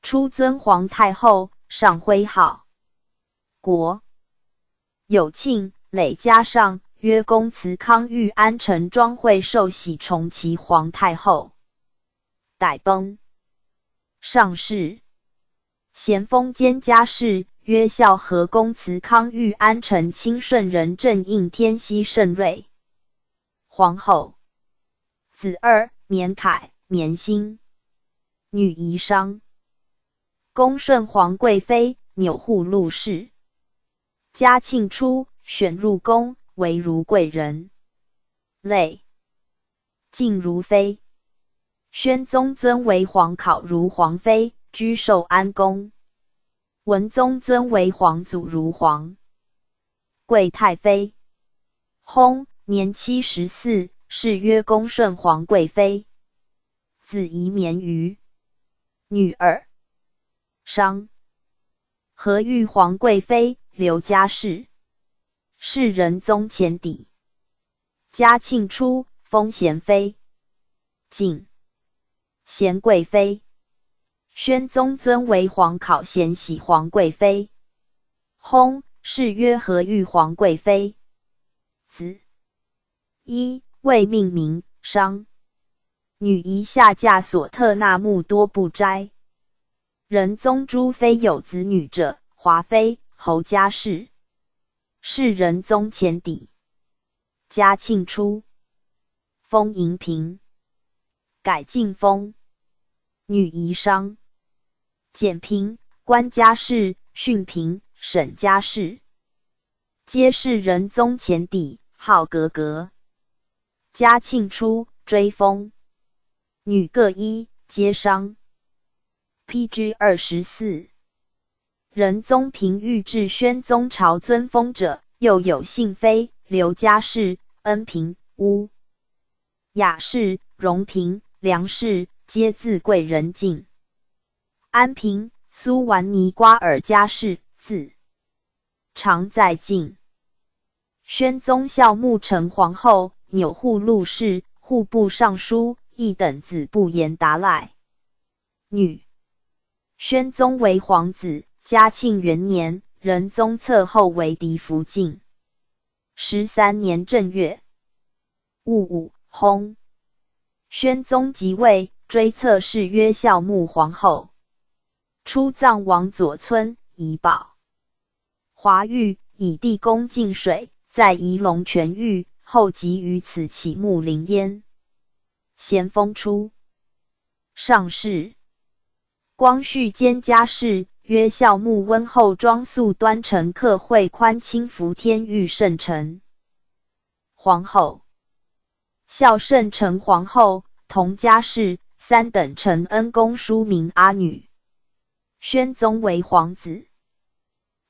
初尊皇太后，上徽号国。有庆累加上。曰公慈康裕安成庄会受喜重齐皇太后，逮崩。上谥咸丰间加谥曰孝和公慈康裕安成清顺仁正应天熙圣睿皇后。子二，绵凯、绵兴。女仪商。恭顺皇贵妃，钮祜禄氏。嘉庆初，选入宫，为如贵人，累晋如妃。宣宗尊为皇考如皇妃，居寿安宫。文宗尊为皇祖如皇贵太妃。薨，年74，谥曰恭顺皇贵妃。子仪绵瑜，女儿。商。和裕皇贵妃，刘佳氏。是仁宗前邸。嘉庆初，封贤妃，景贤贵妃。宣宗尊为皇考贤禧皇贵妃。薨，谥曰和裕皇贵妃。子一，未命名，商。女仪下嫁索特纳木多部斋。仁宗诸妃有子女者，华妃、侯佳氏。是仁宗前邸。嘉庆初，封银嫔，改晋封。女仪商。简嫔、官家氏、训嫔、沈家氏，皆是仁宗前邸，号格格。嘉庆初，追封。女各一，皆商。PG 24。仁宗平御至宣宗朝尊封者，又有幸妃、刘佳氏、恩嫔、乌雅氏、荣嫔、梁氏，皆自贵人进。安嫔、苏完尼瓜尔佳氏，字常在晋。宣宗孝穆成皇后，钮祜禄氏，户部尚书，一等子布彦达赖女。宣宗为皇子，嘉庆元年，仁宗册后为嫡福晋。13年正月，戊午，薨。宣宗即位，追册谥曰孝穆皇后。初葬王左村，遗宝华玉，以地宫净水，在仪龙泉狱，后即于此起墓陵焉。咸丰初，上谥。光绪间加谥曰孝穆温厚庄肃端成克惠宽亲福天裕圣成皇后。孝圣成皇后，佟佳氏，三等承恩公淑明阿女。宣宗为皇子，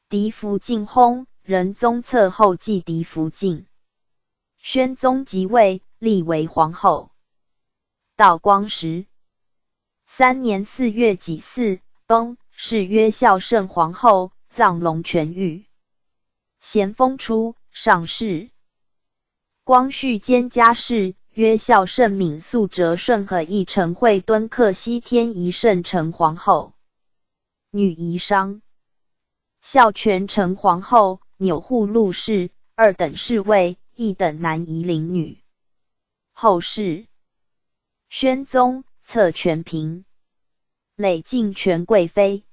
嫡福晋薨，仁宗册后继嫡福晋。宣宗即位，立为皇后。道光13年4月己巳，崩，谥曰孝圣皇后，葬龙泉狱。咸丰初，上谥。光绪间加谥曰孝圣敏肃哲顺和义成惠敦克熙天仪圣成皇后。女遗孀。孝全成皇后，钮祜禄氏，二等侍卫，一等南夷陵女。后世。宣宗册全嫔，累晋权贵妃。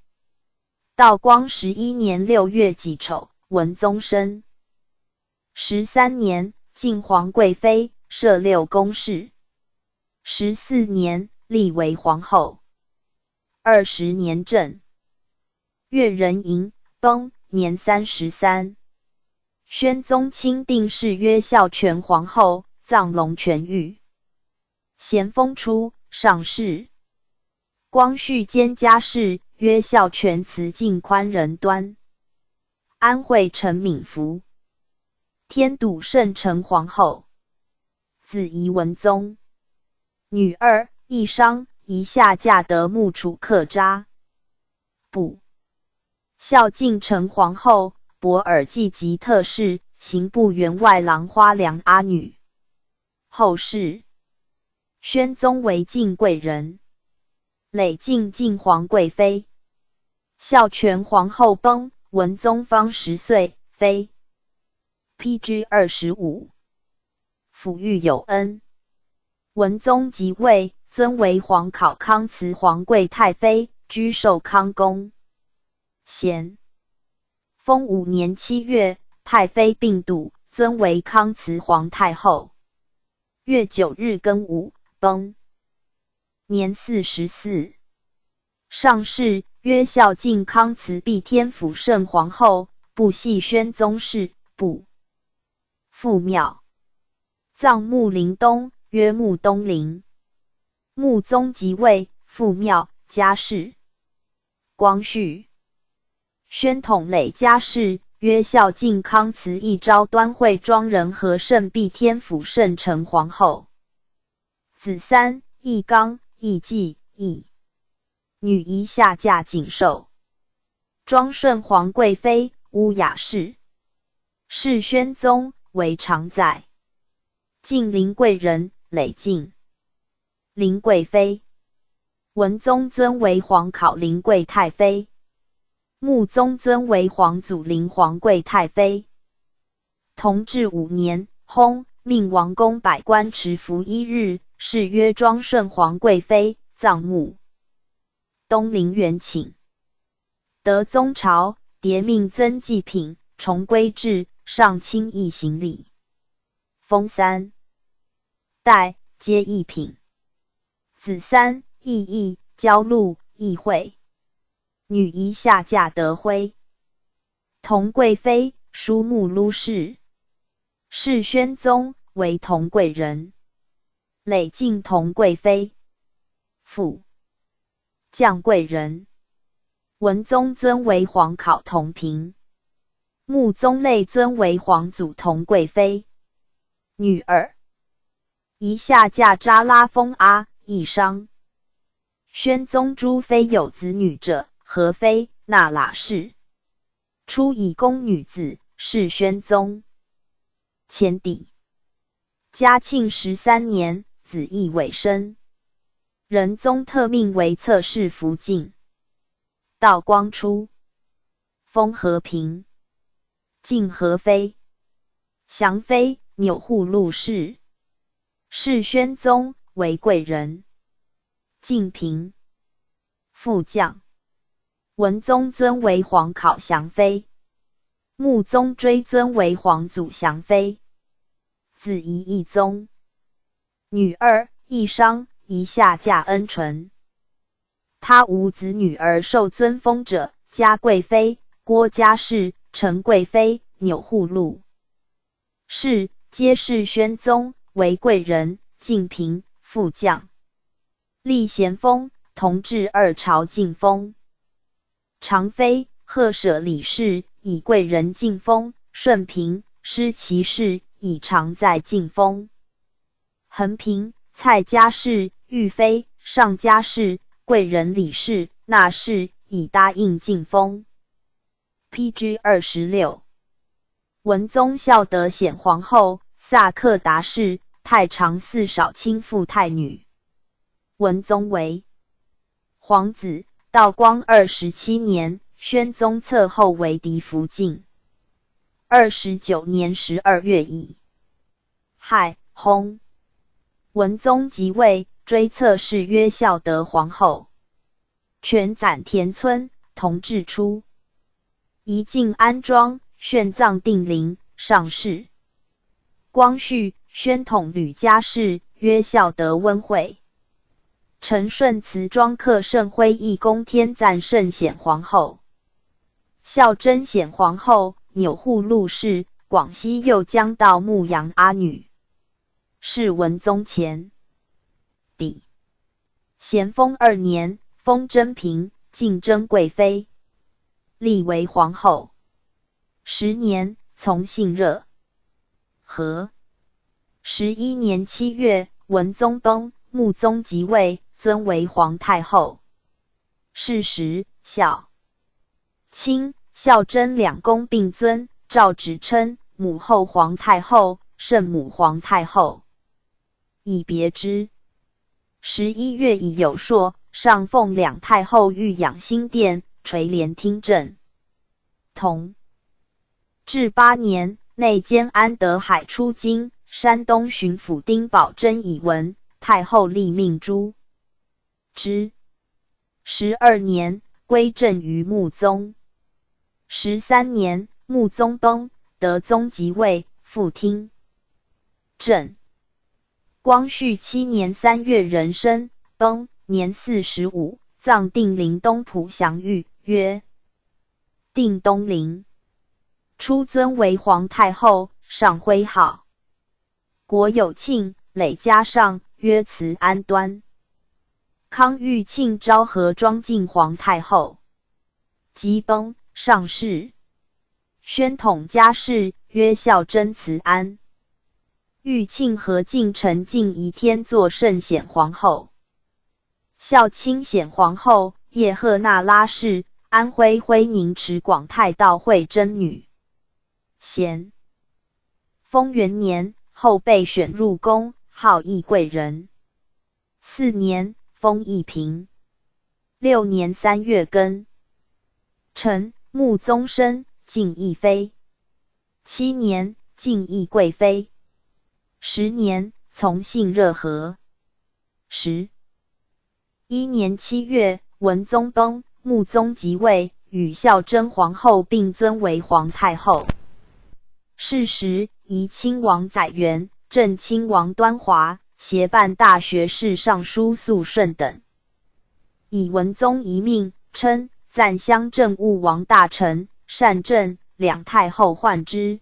道光11年6月己丑，文宗生。十三年，晋皇贵妃，设六宫事。十四年，立为皇后。20年正月壬寅，崩，年33。宣宗钦定谥曰孝全皇后，葬龙泉狱。咸丰初，上谥。光绪间加谥曰孝全慈敬宽仁端。安惠成敏福。天笃圣成皇后，子仪文宗，女二，义商，一下嫁得木楚克扎。补孝敬成皇后，博尔济吉特氏，刑部员外郎花良阿女。后世。宣宗为晋贵人，累晋晋皇贵妃。孝全皇后崩，文宗方10岁，妃。PG 25，抚育有恩。文宗即位，尊为皇考康慈皇贵太妃，居寿康宫。咸丰5年7月，太妃病笃，尊为康慈皇太后。月9日庚午，崩，年44。上谥曰孝敬康慈必天辅圣皇后，不系宣宗室，不。父庙，葬慕陵东，曰慕东陵。穆宗即位，复庙，加谥。光绪，宣统累加谥曰孝敬康慈懿昭端惠庄仁和圣必天辅圣成皇后。子三，义刚、义继、义女一下嫁锦寿。庄顺皇贵妃，乌雅氏。谥宣宗为常在。晋林贵人，累晋林贵妃。文宗尊为皇考林贵太妃。穆宗尊为皇祖林皇贵太妃。同治五年，薨，命王宫百官持服一日，谥曰庄顺皇贵妃，葬墓东陵园寝。德宗朝，迭命增祭品，重规制，上清议行礼。封三代，皆一品。子三，义义、交禄、议会。女一下嫁德辉。同贵妃，舒穆禄氏。谥宣宗为同贵人。累晋同贵妃。父降贵人。文宗尊为皇考同嫔。穆宗累尊为皇祖同贵妃。女儿一下嫁扎拉封阿义商。宣宗诸妃有子女者，何妃、那剌氏。初以宫女子，谥宣宗。前底。嘉庆13年，子义委身。仁宗特命为侧室福晋。道光初，封和平晋和妃、祥妃、钮祜禄氏。谥宣宗为贵人。晋平副将。文宗尊为皇考祥妃，穆宗追尊为皇祖祥妃。子仪懿宗，女二懿商，一下嫁恩纯。他无子女而受尊封者，嘉贵妃、郭佳氏、陈贵妃、钮祜禄氏，皆谥宣宗为贵人、晋嫔、副将。历咸丰、同治二朝进封。长妃贺舍里氏以贵人进封，顺嫔施其氏以常在进封。恒嫔蔡佳氏、裕妃尚佳氏、贵人李氏、纳氏以答应进封。P.G. 26，文宗孝德显皇后萨克达氏，太常寺少卿父太女。文宗为皇子。道光27年，宣宗册后为嫡福晋。29年12月乙亥，薨。文宗即位，追册谥曰孝德皇后。权暂田村，同治初，移晋安庄，殉葬定陵，上谥。光绪，宣统吕家氏，曰孝德温惠。陈顺慈庄克圣辉义宫天赞圣显皇后，孝贞显皇后，钮祜禄氏，广西右江道牧羊阿女，是文宗前底。咸丰二年，封贞嫔，晋贞贵妃，立为皇后。10年，从幸热和。11年7月，文宗崩，穆宗即位。尊为皇太后。是时，孝亲、孝贞两宫并尊，诏旨称母后皇太后、圣母皇太后，以别之。11月乙酉朔，上奉两太后御养心殿，垂帘听政。同治八年，内监安德海出京，山东巡抚丁宝桢以闻，太后立命诛之。12年，归政于穆宗。13年，穆宗崩，德宗即位，复听政。光绪7年3月壬申，崩，年45，葬定陵东普祥御，曰定东陵。初尊为皇太后，上徽号。国有庆，累加上，曰慈安端。康裕庆昭和庄敬皇太后，即崩，上谥。宣统加谥曰孝贞慈安。裕庆和敬陈敬仪天作圣显皇后，孝钦显皇后叶赫那拉氏，安徽徽宁池广泰道惠贞女。咸丰元年，后被选入宫，号懿贵人。4年，封懿嫔。6年3月庚辰，穆宗生，晋懿妃。七年，晋懿贵妃。十年，从幸热河。11年7月，文宗崩，穆宗即位，与孝贞皇后并尊为皇太后。是时，怡亲王载垣、郑亲王端华协办大学士尚书肃顺等，以文宗遗命，称赞襄政务王大臣善政，两太后患之。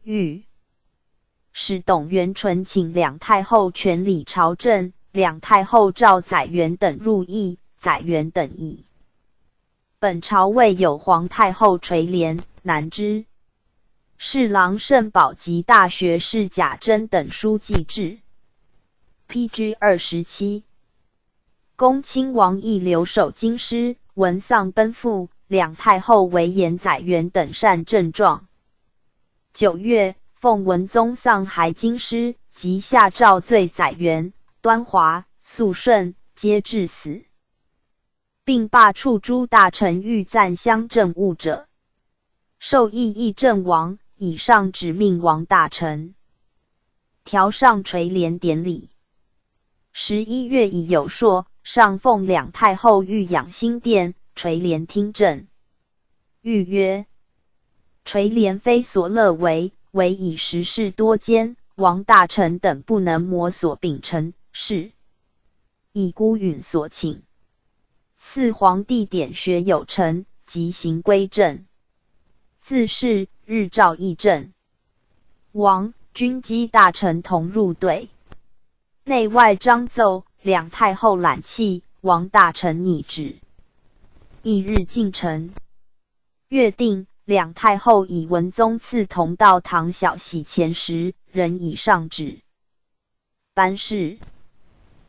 御史董元醇请两太后全理朝政，两太后召载垣等入议，载垣等议。本朝未有皇太后垂帘，难知。侍郎盛宝及大学士贾珍等书记制。P.G. 27，恭亲王亦留守京师，闻丧奔赴，两太后为言载垣等善政状。9月，奉文宗丧还京师，即下诏罪载元、端华、肃顺，皆致死，并罢黜诸大臣欲赞襄政务者。授议议政王，以上旨命王大臣条上垂帘典礼。11月乙酉朔，上奉两太后御养心殿垂帘听政。谕曰：垂帘非所乐为，惟以时事多艰，王大臣等不能摩所秉承事，以孤允所请。嗣皇帝点学有成，即行归政。自是日诏议政，王军机大臣同入对，内外章奏，两太后揽泣，王大臣拟旨，翌日进呈。月定，两太后以文宗赐同道堂小玺钱10，仍以上旨颁示。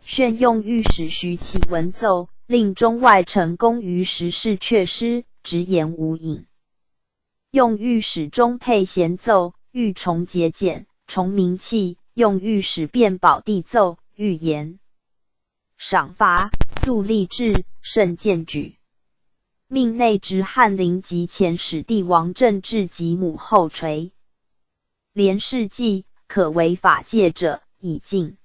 旋用御史徐启文奏，令中外臣公于时事阙失，直言无隐。用御史中配贤奏，欲重节俭，重名器；用御史卞宝帝奏，欲严赏罚，肃吏治，慎荐举。命内直翰林及遣使帝王政治及母后垂帘事迹，可为法戒者，以禁。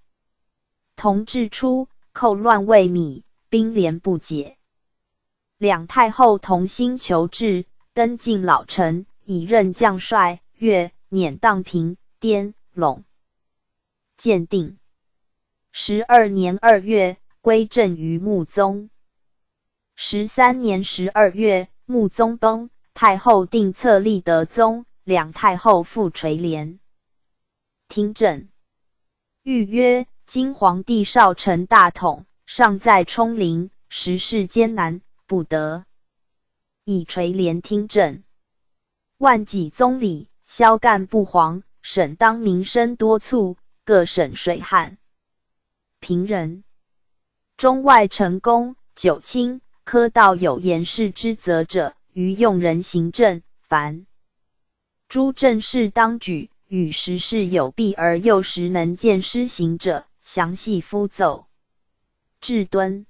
同治初，寇乱未弭，兵连不解。两太后同心求治。登进老臣，以任将帅，月辇荡平、滇、陇。建定12年2月，归政于穆宗。13年12月，穆宗崩，太后定册立德宗，两太后复垂帘听政。谕曰：今皇帝少承大统，尚在冲陵，时事艰难，不得以垂帘听政。万几宗理，萧干不遑，省当民生多蹙，各省水旱频仍。中外臣工、九卿、科道有言事之责者，于用人行政，凡诸政事当举，与时事有弊而又实能见施行者，详细敷奏。至敦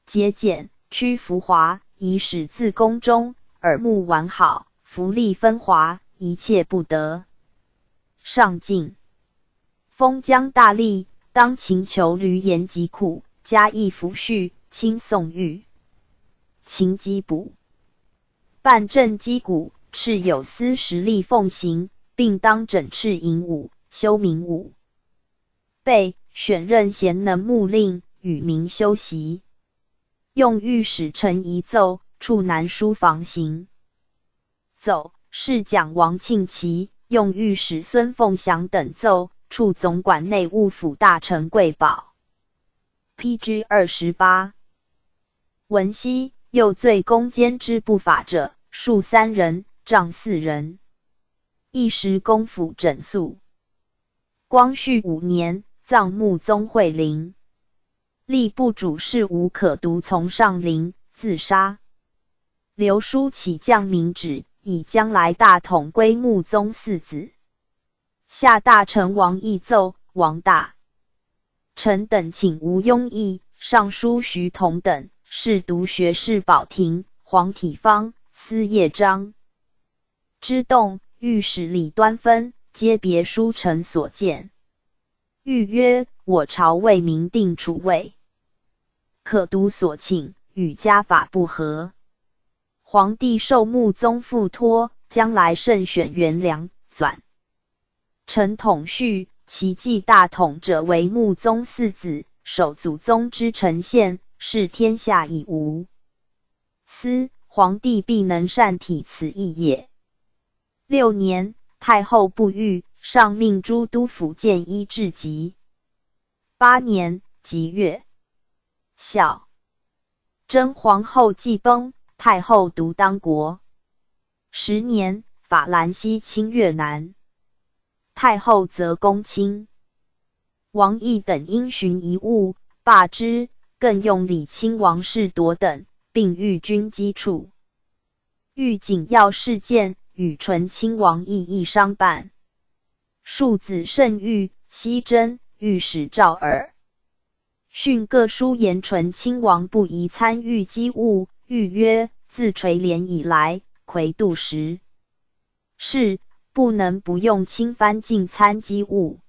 节俭，趋浮华，以使自宫中耳目完好，福利分华，一切不得上进。封疆大吏，当勤求闾阎疾苦，加以抚恤，亲送御勤缉捕，办赈积谷，敕有司实力奉行，并当整饬营伍，修民武备，选任贤能牧令，与民休息。用御史陈仪奏，处南书房行奏，侍讲王庆祺。用御史孙凤祥等奏，处总管内务府大臣贵宝。P.G. 28。文熙又罪宫监之不法者，恕三人，杖四人。一时公府整肃。光绪五年，葬穆宗惠陵。吏部主事吴可读从上陵自杀。刘书启降明旨，以将来大统归穆宗嗣子。下大臣王义奏，王大臣等请吴庸义、尚书徐同等，侍读学士保廷、黄体芳、司业张之洞、御史李端芬，皆别书臣所见。谕曰：我朝未明定储位，可读所请，与家法不合。皇帝受穆宗付托，将来慎选元良纂成统序，其继大统者为穆宗嗣子，守祖宗之臣宪，是天下已无私，皇帝必能善体此意也。六年，太后不遇，上命诸都府建一至吉。8年吉月，孝贞皇后继崩，太后独当国。10年，法兰西侵越南，太后责公卿王毅等因循遗物，罢之，更用礼亲王世铎等，并御军机处。遇紧要事件，与醇亲王奕奕商办。庶子盛昱、熙真、御史赵尔巽各书言醇亲王不宜参预机务，昱曰：自垂帘以来，揆度时事，不能不用亲藩进参机务。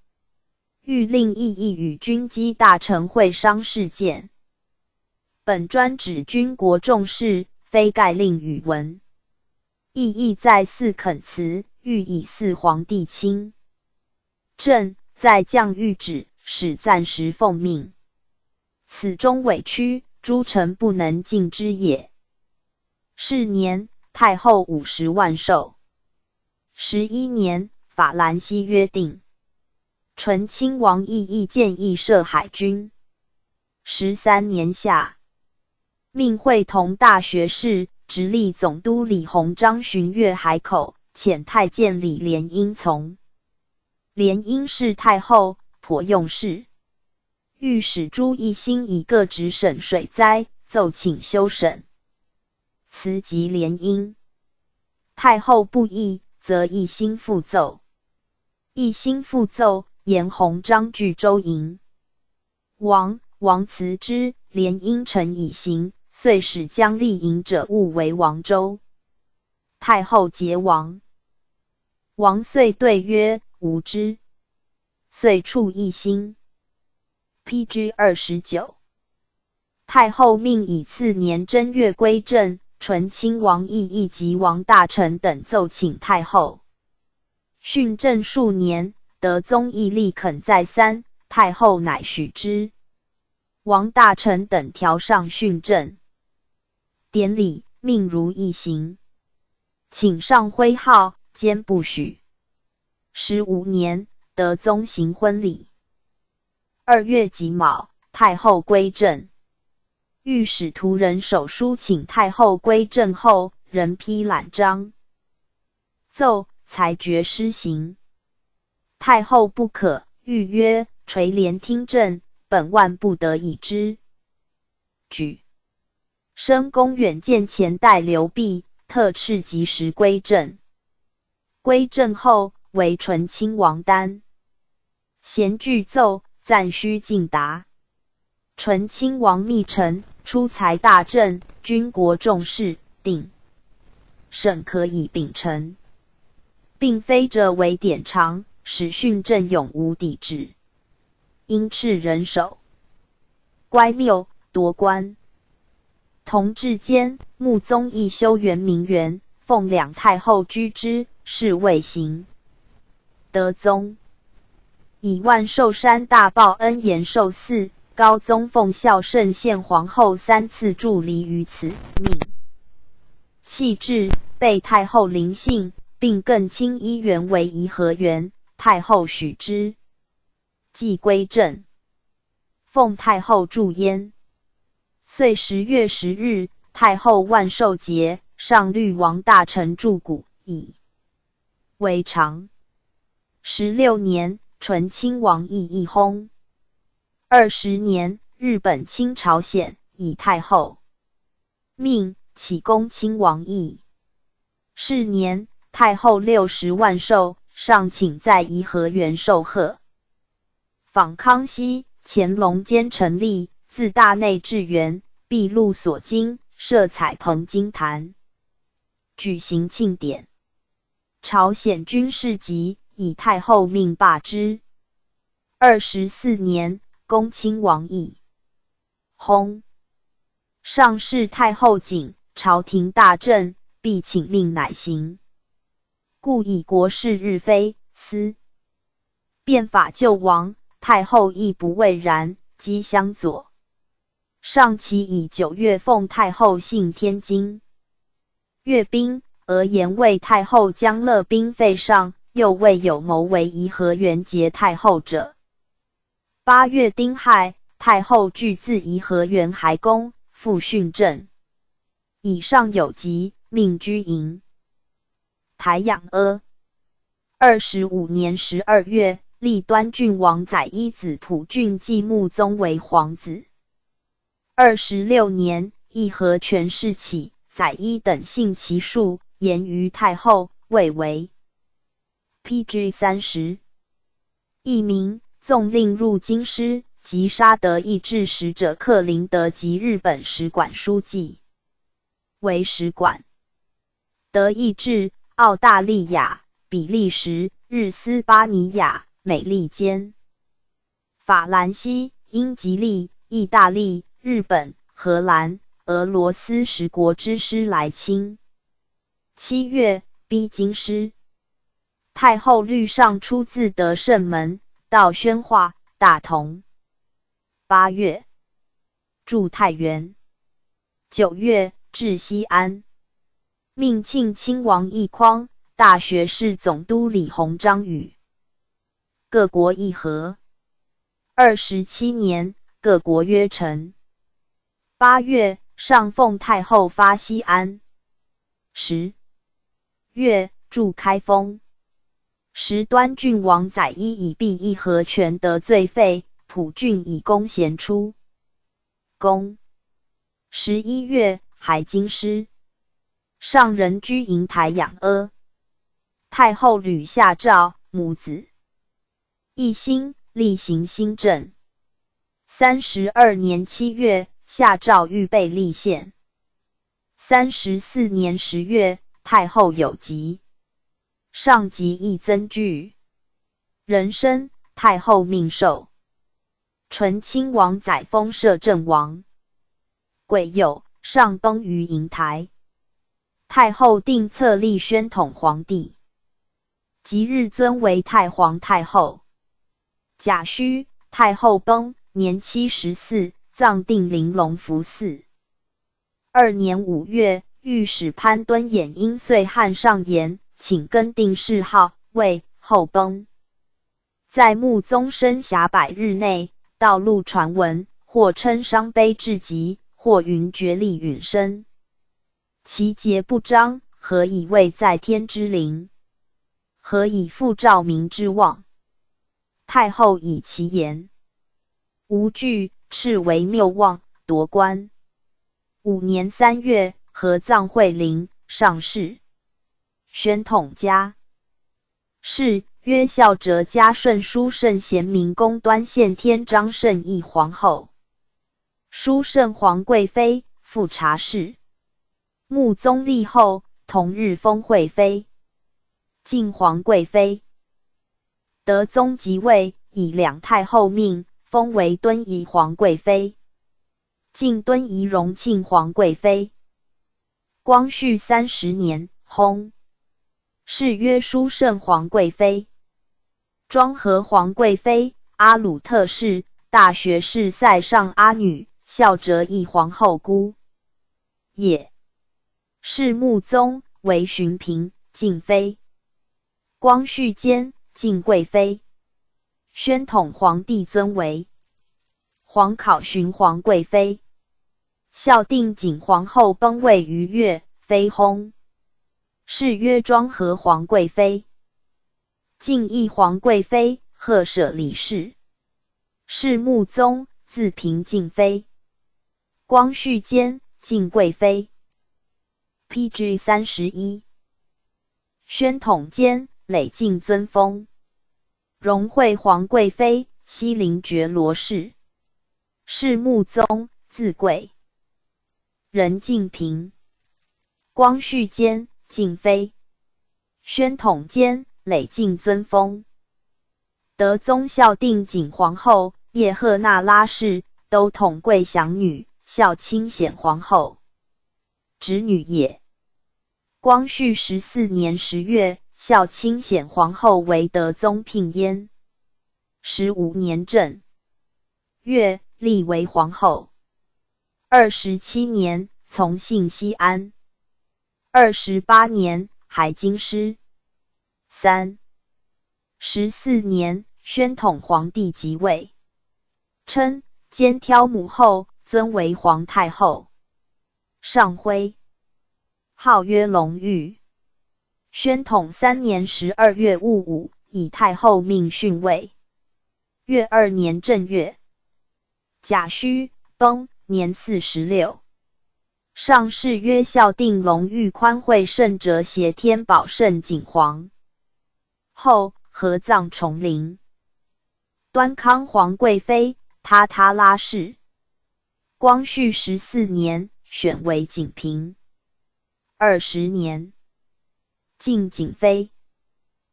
欲令奕奕与军机大臣会商事件。本专指军国重事，非概令与闻。奕奕再四恳辞，欲以嗣皇帝亲政，再降谕旨，使暂时奉命。此中委曲，诸臣不能尽知也。是年，太后50万寿。11年，法兰西约定。醇亲王奕奕建议设海军。13年夏，命会同大学士、直隶总督李鸿章巡阅海口，遣太监李莲英从。莲英事太后，颇用事。御史朱一新以各直省水灾，奏请修省。辞及莲英。太后不议，则一新复奏。一新复奏，言鸿章拒周迎。王辞之，莲英臣已行，遂使将立营者误为王周。太后诘王，王遂对曰：无知。遂处一新。P.G. 29。太后命以次年正月归政。醇亲王奕奕及王大臣等奏请太后训政数年，德宗亦力恳再三，太后乃许之。王大臣等条上训政典礼，命如一行，请上徽号，坚不许。15年，德宗行婚礼。2月己卯，太后归政。御史涂仁手书请太后归政后，仁批览章，奏裁决施行。太后不可，谕曰：垂帘听政，本万不得已之举。深宫远见前代流弊，特敕及时归政。归政后，为醇亲王丹咸具奏，暂须进达。醇亲王密陈，出才大振，军国重事，定省可以秉承，并非者为典常，使训政永无抵制。应敕人手，乖谬夺官。同治间，穆宗义修圆明园，奉两太后居之，是未行。德宗以万寿山大报恩延寿寺。高宗奉孝圣献皇后三次驻跸于此，命弃置，备太后临幸，并更清漪园为颐和园，太后许之。既归政，奉太后住焉。岁10月10日，太后万寿节，上律王大臣祝古，以为常。16年，醇亲王奕奕薨。20年，日本侵朝鲜，以太后命启恭亲王奕。是年，太后60万寿，上请在颐和园寿贺。仿康熙、乾隆间成立，自大内至园，闭路所经，设彩棚金坛，举行庆典。朝鲜军事急，以太后命罢之。24年，恭亲王奕薨。上谥太后谨，朝廷大政，必请命乃行。故以国事日非，思变法救亡，太后亦不谓然，机相左。上其以9月奉太后幸天津，阅兵，而言为太后将乐兵废上，又谓有谋为颐和园劫太后者。8月丁亥，太后具自颐和园还宫，复训政。以上有疾，命居营。台养阿。25年12月，立端郡王载一子溥俊继穆宗为皇子。26年，义和拳事起，载一等信其术，言于太后，谓为。P.G. 30。佚名，纵令入京师，击杀德意志使者克林德及日本使馆书记，为使馆。德意志、澳大利亚、比利时、日斯巴尼亚、美利坚、法兰西、英吉利、意大利、日本、荷兰、俄罗斯10国之师来侵。7月，逼京师。太后律上出自德胜门，到宣化、大同。8月，驻太原。9月，至西安，命庆亲王奕匡、大学士总督李鸿章与各国议和。27年，各国约成。8月，上奉太后发西安。10月，驻开封。时端郡王载漪以避义和拳得罪废，溥俊以功衔出宫。11月，还京师。上仍居瀛台养阿。太后屡下诏，母子一心力行新政。32年7月，下诏预备立宪。34年10月，太后有疾，上疾亦增剧。壬申，太后命寿醇亲王载沣摄政王。癸酉，上崩于瀛台。太后定册立宣统皇帝，即日尊为太皇太后。甲戌，太后崩，年74，葬定陵隆福寺。2年5月，御史潘敦衍因岁旱上言，请更定谥号，为后崩。在穆宗生暇100日内，道路传闻，或称伤悲至极，或云绝力陨身。其节不彰，何以慰在天之灵？何以复兆民之望？太后以其言无据，斥为谬妄，夺官。5年3月，合葬惠陵，上谥宣统嘉。谥曰孝哲嘉顺淑圣贤明恭端宪天章圣懿皇后。淑圣皇贵妃，富察氏。穆宗立后，同日封惠妃、敬皇贵妃。德宗即位，以两太后命，封为敦仪皇贵妃、敬敦仪荣庆皇贵妃。光绪30年，薨。谥曰淑圣皇贵妃。庄和皇贵妃，阿鲁特氏，大学士赛尚阿女，孝哲懿皇后姑也。谥穆宗为荀嫔、敬妃。光绪间，晋贵妃。宣统皇帝尊为皇考荀皇贵妃。孝定景皇后崩位于月，妃薨。谥曰庄和皇贵妃。敬懿皇贵妃，赫舍里氏。谥穆宗，自平敬妃。光绪间，晋贵妃。P.G. 31，宣统间，累进尊封，荣惠皇贵妃，西林觉罗氏。谥穆宗，字贵仁敬嫔。光绪间，敬妃。宣统间，累进尊封。德宗孝定景皇后，叶赫那拉氏，都统桂祥女，孝钦显皇后侄女也。光绪14年10月，孝钦显皇后为德宗聘焉。15年正月，立为皇后。27年，从幸西安。28年，还京师。34年，宣统皇帝即位，称肩挑母后，尊为皇太后。上徽号曰隆裕。宣统3年12月戊午，以太后命逊位。越2年正月，甲戌，崩，年46。上谥曰孝定隆裕宽惠圣哲协天宝圣景皇后，合葬崇陵。端康皇贵妃他他拉氏。光绪14年，选为景嫔。20年，晋景妃。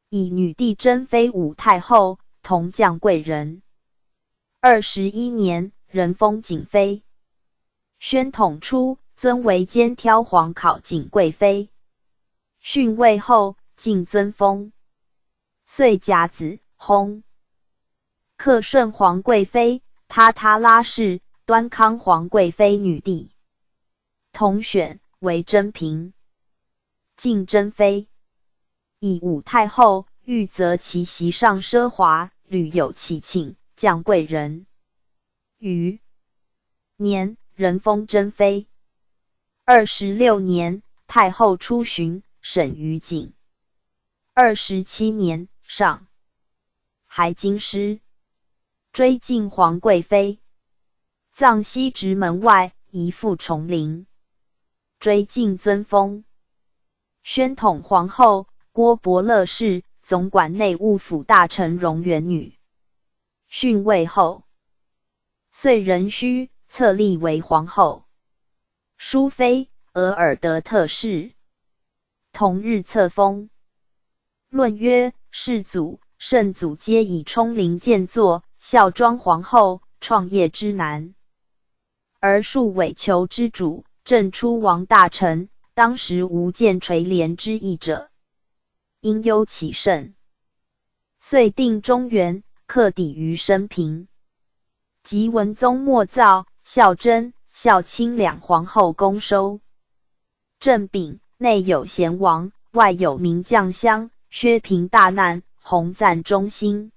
以女弟贞妃武太后，同降贵人。21年，仍封景妃。宣统初，尊为肩挑皇考景贵妃。逊位后，进尊封。岁甲子，薨。克顺皇贵妃他他拉氏，端康皇贵妃女弟。同选为贞嫔。晋贞妃。以武太后欲择其席上奢华，屡有乞请，降贵人。余年，仍封贞妃。26年，太后出巡，审于景。27年，上还京师，追晋皇贵妃。葬西直门外，宜复崇陵。追晋尊封。宣统皇后郭伯乐氏，总管内务府大臣荣元女。逊位后，岁壬戌，册立为皇后。淑妃额尔德特氏。同日册封。论曰：世祖、圣祖皆以冲灵建作，孝庄皇后创业之难，而庶委求之主，正出王大臣，当时无见垂帘之意者，因忧其甚，遂定中原，克抵于生平。及文宗末造，孝贞、孝钦两皇后公收正禀，内有贤王，外有名将相，削平大难，弘赞忠心，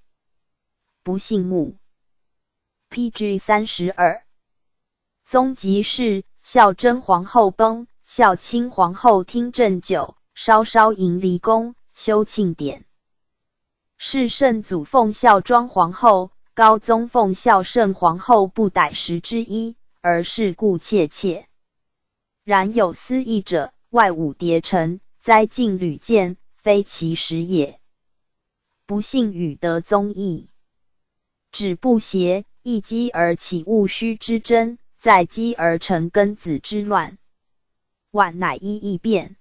不幸穆。P.G. 32，宗即是孝贞皇后崩，孝钦皇后听政久，稍稍迎离宫修庆典。是圣祖奉孝庄皇后，高宗奉孝圣皇后不逮时之一，而是故切切。然有司议者，外侮迭臣，灾禁屡见，非其时也。不幸与德宗异，止不协，一击而起戊戌之争，再击而成庚子之乱。晚乃一异变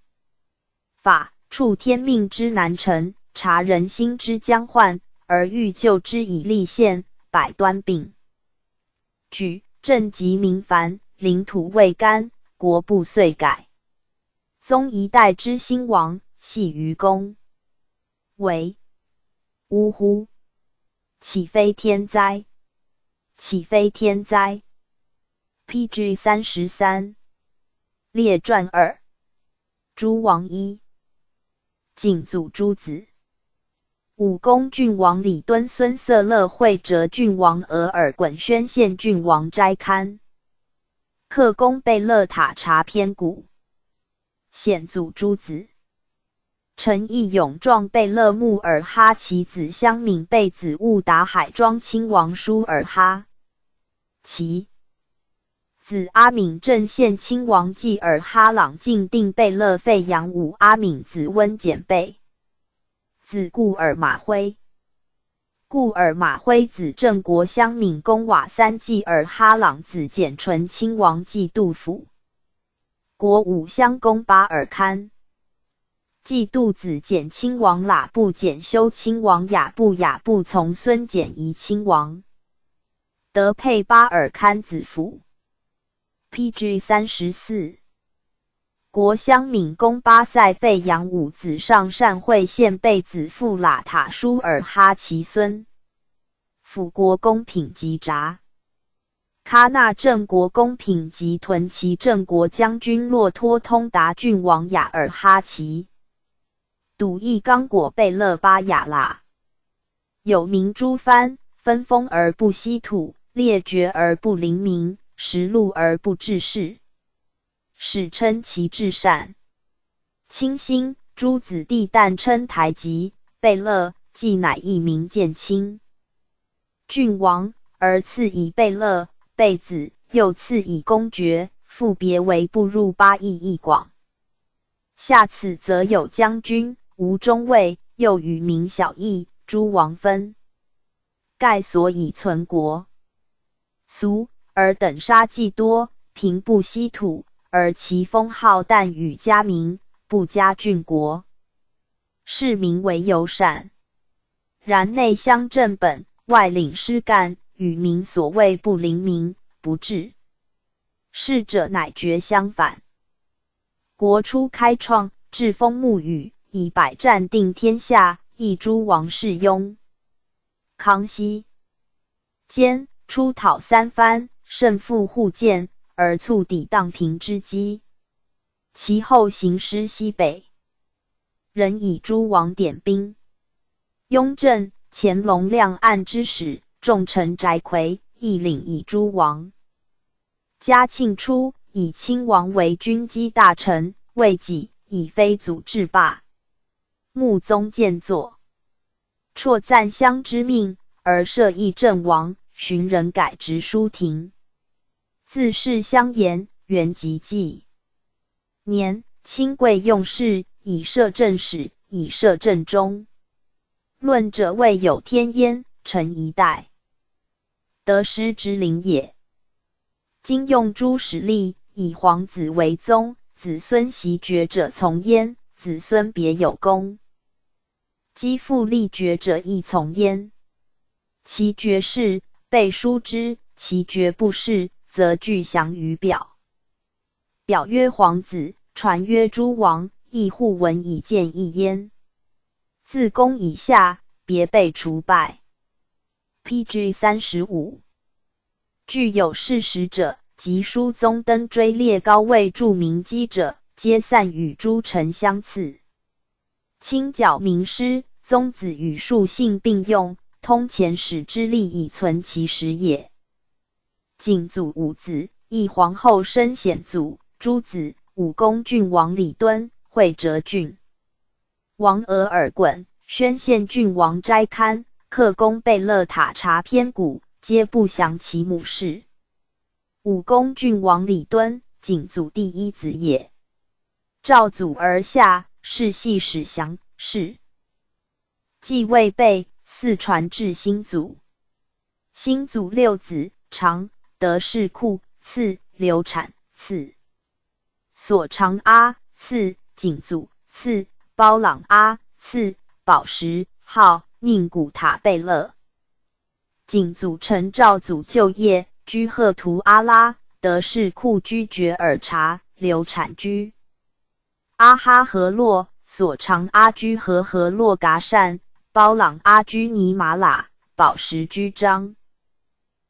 法，处天命之难成，察人心之将患，而欲救之以立宪，百端并举，政及民烦，领土未干，国不遂改。宗一代之兴亡，系于公。为呜呼！岂非天哉？岂非天哉？P.G. 33列传二，诸王一，景祖诸子，武功郡王李敦孙色勒惠哲郡王额尔衮宣献郡王斋堪，克恭贝勒塔察偏谷，显祖诸子。陈毅勇壮贝勒穆尔哈齐子襄敏贝子兀达海庄亲王舒尔哈齐子阿敏正宪亲王济尔哈朗晋定贝勒费扬武阿敏子温简贝子固尔马辉固尔马辉子郑国襄敏公瓦三济尔哈朗子简纯亲王济杜甫国武襄公巴尔堪。济度子简亲王喇布简修亲王雅布雅布从孙简仪亲王德佩巴尔堪子福。P.G. 34国襄敏公巴塞费扬武子上善会宪贝子富拉塔舒尔哈齐孙辅国公品级札喀纳郑国公品级屯骑郑国将军骆托通达郡王雅尔哈齐。笃义刚果贝勒巴雅喇，有明诸藩，分封而不稀土，列爵而不凌民，食禄而不治世，史称其至善。清新诸子弟诞称台吉贝勒，既乃一名见亲郡王，而赐以贝勒、贝子，又赐以公爵，复别为步入八邑一广。下此则有将军、吴中尉，又与民小邑诸王分盖所以存国。俗尔等杀既多，平不稀土，而其封号但与家名，不加郡国。是名为友善。然内乡正本，外领师干，与民所谓不灵明，不治。是者乃决相反。国初开创，栉风沐雨，以百战定天下，亦诸王室庸。康熙间出讨三藩，胜负互见，而促抵荡平之机。其后行师西北，仍以诸王点兵。雍正、乾隆两岸之始，重臣翟奎亦领以诸王。嘉庆初，以亲王为军机大臣，未几，以非祖制罢。穆宗见作，辍赞襄之命，而设议政王，寻人改直书廷。自是相沿，元及纪年，亲贵用事，以摄政始，以摄政终。论者谓有天焉，成一代得失之灵也。今用诸史例，以皇子为宗，子孙袭爵者从焉，子孙别有功。姬父立爵者亦从焉。其爵是，备书之；其爵不是，则具详于表。表曰皇子，传曰诸王，亦互文以见异焉。自公以下，别被除拜。P.G. 35。具有事实者，及书宗登追列高位著名迹者，皆散与诸臣相次。清剿名师，宗子与庶姓并用，通前史之力以存其实也。景祖五子，一皇后生显祖，诸子，武功郡王李敦，惠哲郡王额尔衮，宣献郡王斋堪，克恭贝勒塔察偏谷。皆不详其母氏。武功郡王李敦，景祖第一子也。赵祖而下，世系始详。是继位备，嗣传至兴祖。兴祖六子，长德氏库，次刘产，次索长阿，次景祖，次包朗阿，次宝石，号宁古塔贝勒。景祖承赵祖旧业，居赫图阿拉，德氏库居觉尔察，刘产居阿哈河洛，索长阿居和河洛噶善，包朗阿居尼马拉，宝石居张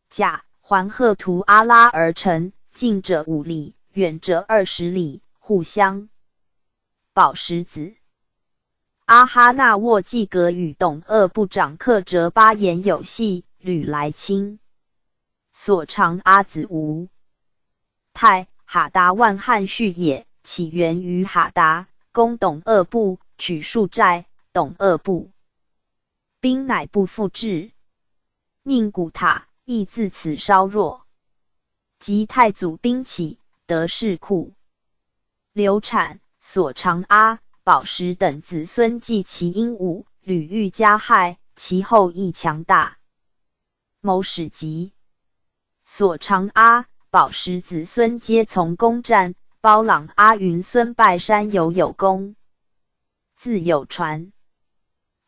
甲，环赫图阿拉而成，近者5里，远者20里，互相。宝石子。阿哈纳沃济格与董鄂部长克哲巴言有隙。吕来亲，所长阿子吴泰哈达万汉序也，起源于哈达，攻董鄂部，取数寨。董鄂部兵乃不复至。宁古塔亦自此稍弱。及太祖兵起，得势库刘产、索长阿、宝石等子孙继其英武，屡欲加害，其后亦强大。谋始及索长阿、宝石子孙皆从攻战，包朗阿云孙拜山犹有功，自有传。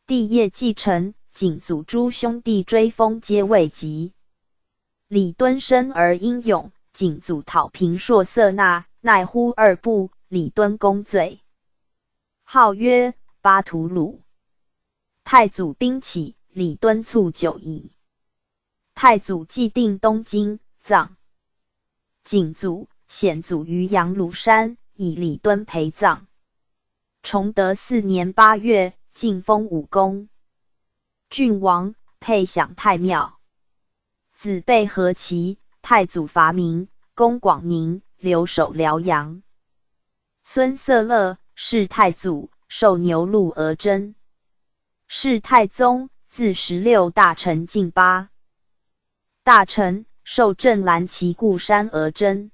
帝业继承，景祖诸兄弟追封皆未及。李敦生而英勇，景祖讨平朔色那、奈忽二部，李敦功最，号曰巴图鲁。太祖兵起，李敦卒久矣。太祖既定东京，葬景祖、显祖于羊鲁山，以李敦陪葬。崇德4年8月，晋封武功郡王，配享太庙。子备何其，太祖伐明，攻广宁，留守辽阳。孙色勒，谥太祖，授牛录额真。谥太宗，自16大臣进八大臣，授正蓝旗固山额真。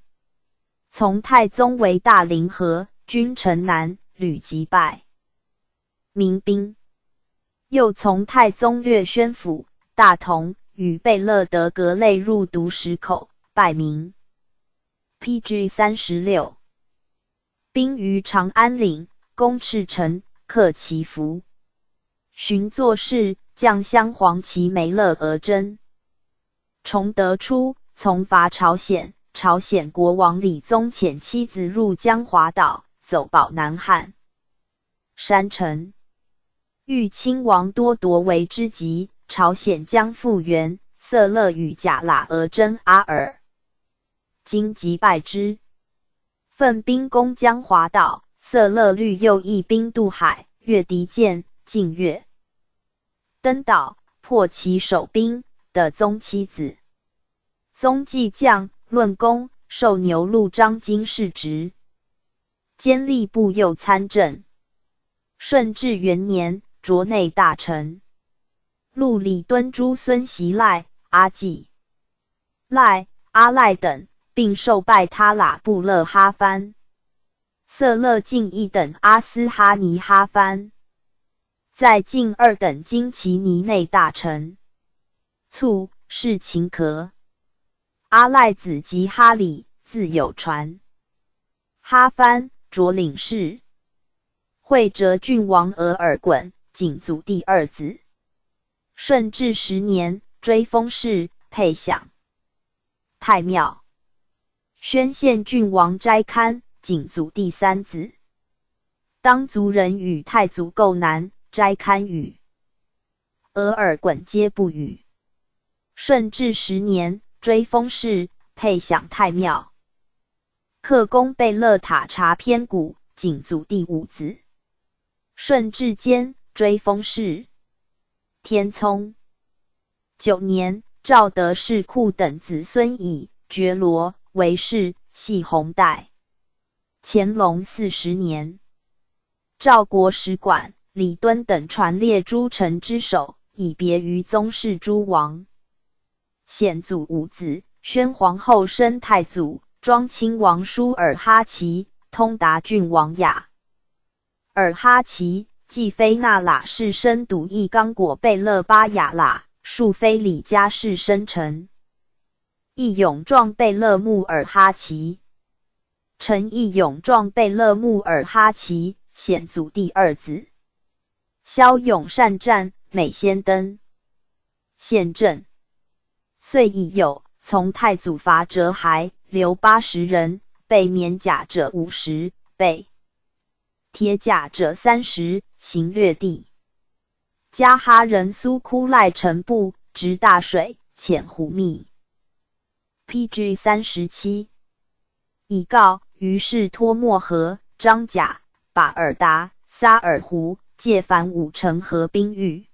从太宗为大凌河，军城南，屡击败民兵。又从太宗略宣府，大同与贝勒德格类入独石口，拜名。P.G. 36，兵于长安岭，攻赤城，克其俘。寻作事，将镶黄旗梅勒额真。崇德初，从伐朝鲜，朝鲜国王李宗遣妻子入江华岛，走保南汉。山城，豫亲王多铎为之急，朝鲜将复原，色勒与甲喇额真阿尔，今击败之，奋兵攻江华岛，色勒律又一兵渡海，越敌舰，进越登岛，破其守兵的宗妻子。宗继将论功，授牛录章京世职，兼吏部右参政。顺治元年，擢内大臣。录李敦诸孙席赖、阿济赖、阿赖等，并授拜他喇布勒哈番、色勒进一等阿斯哈尼哈番。在进二等金齐尼内大臣，卒，谥秦可。阿赖子及哈里，字有传。哈番，卓领事。会泽郡王额尔衮，景祖第二子。顺治十年，追封事，配享太庙。宣献郡王斋堪，景祖第三子。当族人与太祖构难。斋堪与额尔衮皆不与。顺治十年，追封事，配享太庙。克恭贝勒塔察偏谷，景祖第五子。顺治间，追封事。天聪9年，赵德氏库等子孙以觉罗为氏，系红带。乾隆40年，赵国使馆。李敦等传列诸臣之首，以别于宗室诸王。显祖五子，宣皇后生太祖，庄亲王舒尔哈齐，通达郡王雅尔哈齐，继妃那拉氏生笃义刚果贝勒巴雅喇，庶妃李家氏生臣义勇壮贝勒穆尔哈齐，陈义勇壮贝勒穆尔哈齐，显祖第二子。骁勇善战，每先登县镇。岁乙酉，从太祖伐哲海，留80人，备棉甲者50，备铁甲者30，行掠地。加哈人苏窟赖城部，直大水，遣胡密。P.G. 37，以告于是托莫河、张甲、巴尔达、萨尔胡。借凡五城合兵御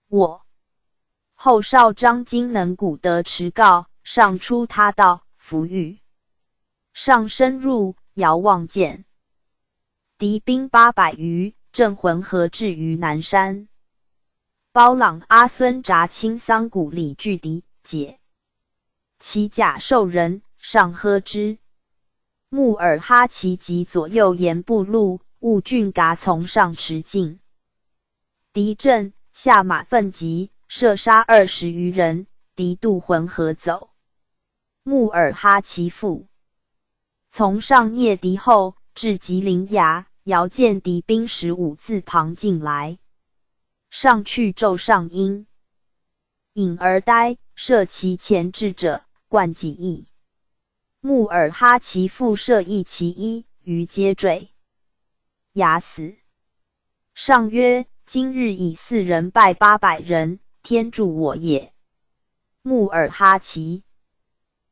我。后少张金能古德持告，上出他道，伏狱。上深入，遥望见敌兵800余，正浑河至于南山。包朗阿孙札青桑古里拒敌，解其甲受人，上喝之。穆尔哈齐及左右沿部路。勿郡噶从上持进，敌阵下马奋击，射杀20余人，敌渡浑河走。穆尔哈齐父从上蹑敌后，至吉林崖，遥见敌兵15字旁进来，上去骤上鹰，引而呆，射其前至者，冠几翼。穆尔哈齐复射一其一，余皆坠。崖死。上曰：今日以四人败800人，天助我也。穆尔哈齐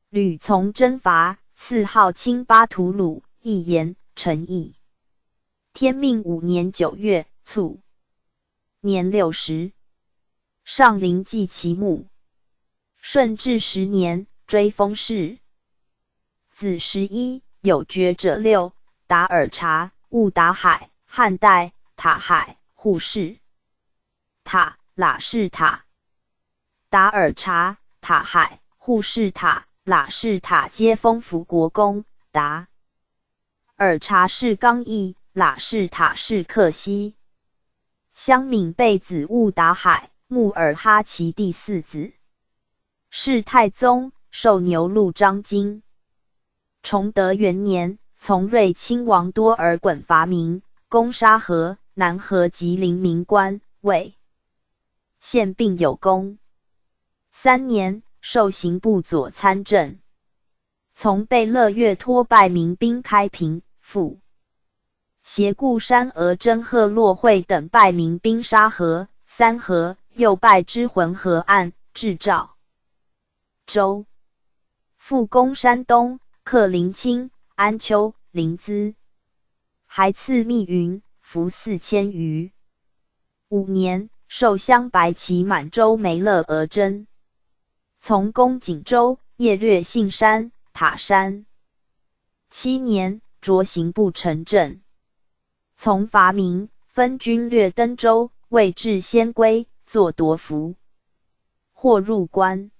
屡从征伐，赐号清巴图鲁，一言陈毅。天命5年9月，卒，年60。上灵祭其墓。顺治十年，追封事。子11，有爵者六：达尔察、兀达海、汉代、塔海、护士塔、喇氏塔。达尔察、塔海、护士塔、喇氏塔皆封福国公。达尔察氏刚毅，喇氏塔氏克西。湘闽贝子兀达海、穆尔哈齐第四子，谥太宗，授牛录章京。崇德元年，从睿亲王多尔衮伐明，攻沙河、南河及临明关，魏县并有功。三年，授刑部左参政。从贝勒岳托败明兵开平，复协固山额真贺洛会等败明兵沙河、三河，又败之浑河岸，至赵州。复攻山东，克临清、安丘、临淄，还赐密云俘4000余。五年，授镶白旗满洲梅勒额真。从攻锦州，夜掠杏山、塔山。七年，擢刑部丞正。从伐明，分军掠登州，未至先归，作夺俘，获入关。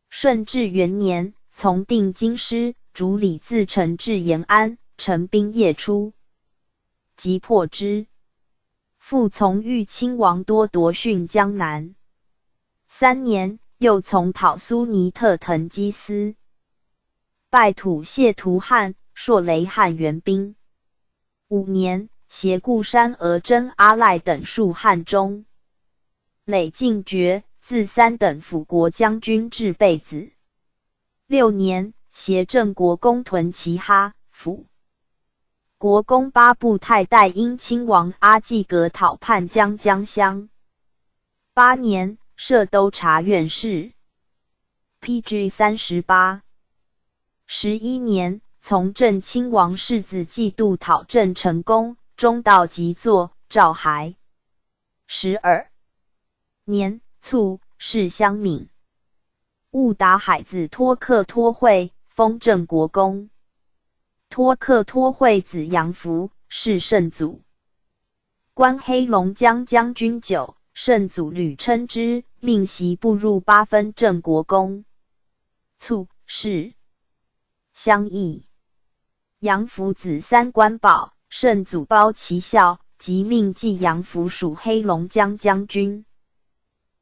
顺治元年，从定京师，主李自成至延安，陈兵夜出，击破之。复从豫亲王多铎殉江南。三年，又从讨苏尼特腾基思，败土谢图汗、硕雷汗援兵。五年，协固山额真阿赖等戍汉中，累进爵，自三等辅国将军至贝子。六年，协镇国公屯齐哈辅国公八部太代英亲王阿济格讨叛将江襄。八年，设都察院事。P.G. 38。11年，从郑亲王世子济度讨郑成功，中道即坐，赵还。12年，卒，谥襄敏。兀达海子托克托惠，封镇国公。托克托惠子杨福，谥圣祖。官黑龙江将军久，圣祖屡称之，命袭步入八分镇国公。卒，谥襄义。杨福子三官宝，圣祖褒其孝，即命继杨福署黑龙江将军。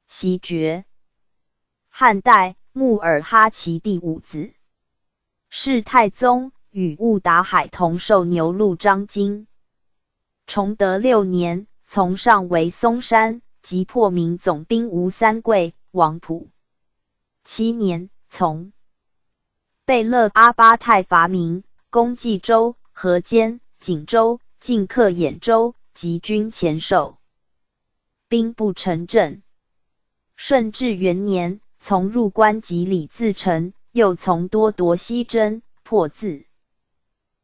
袭爵。汉代穆尔哈齐第五子，谥太宗，与兀达海同授牛录章京。崇德六年，从上围嵩山，击破明总兵吴三桂、王溥。七年，从贝勒阿巴泰伐明，攻蓟州、河间、锦州，进克兖州，及军前受兵不成阵。顺治元年，从入关击李自成，又从多铎西征，破自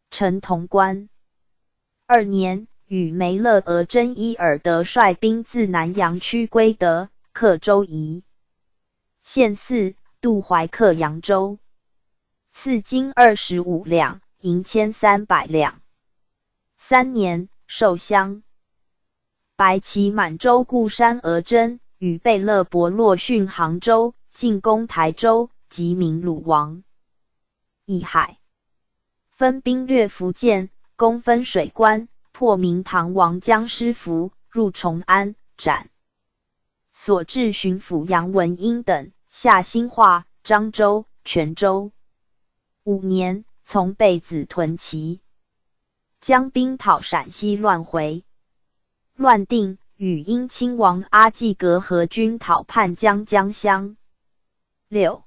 成潼关。二年，与梅勒额真伊尔德率兵自南阳驱归德，克州夷县四，渡淮克扬州，赐金25两，银1300两。三年，授镶白旗满洲固山额真，与贝勒博洛殉杭州，进攻台州，击明鲁王义海，分兵掠福建，攻分水关，破明唐王姜师福，入崇安，斩所至巡抚杨文英等，下兴化、漳州、泉州。五年，从贝子屯齐，将兵讨陕西乱回，乱定，与英亲王阿济格合军讨叛将江襄。六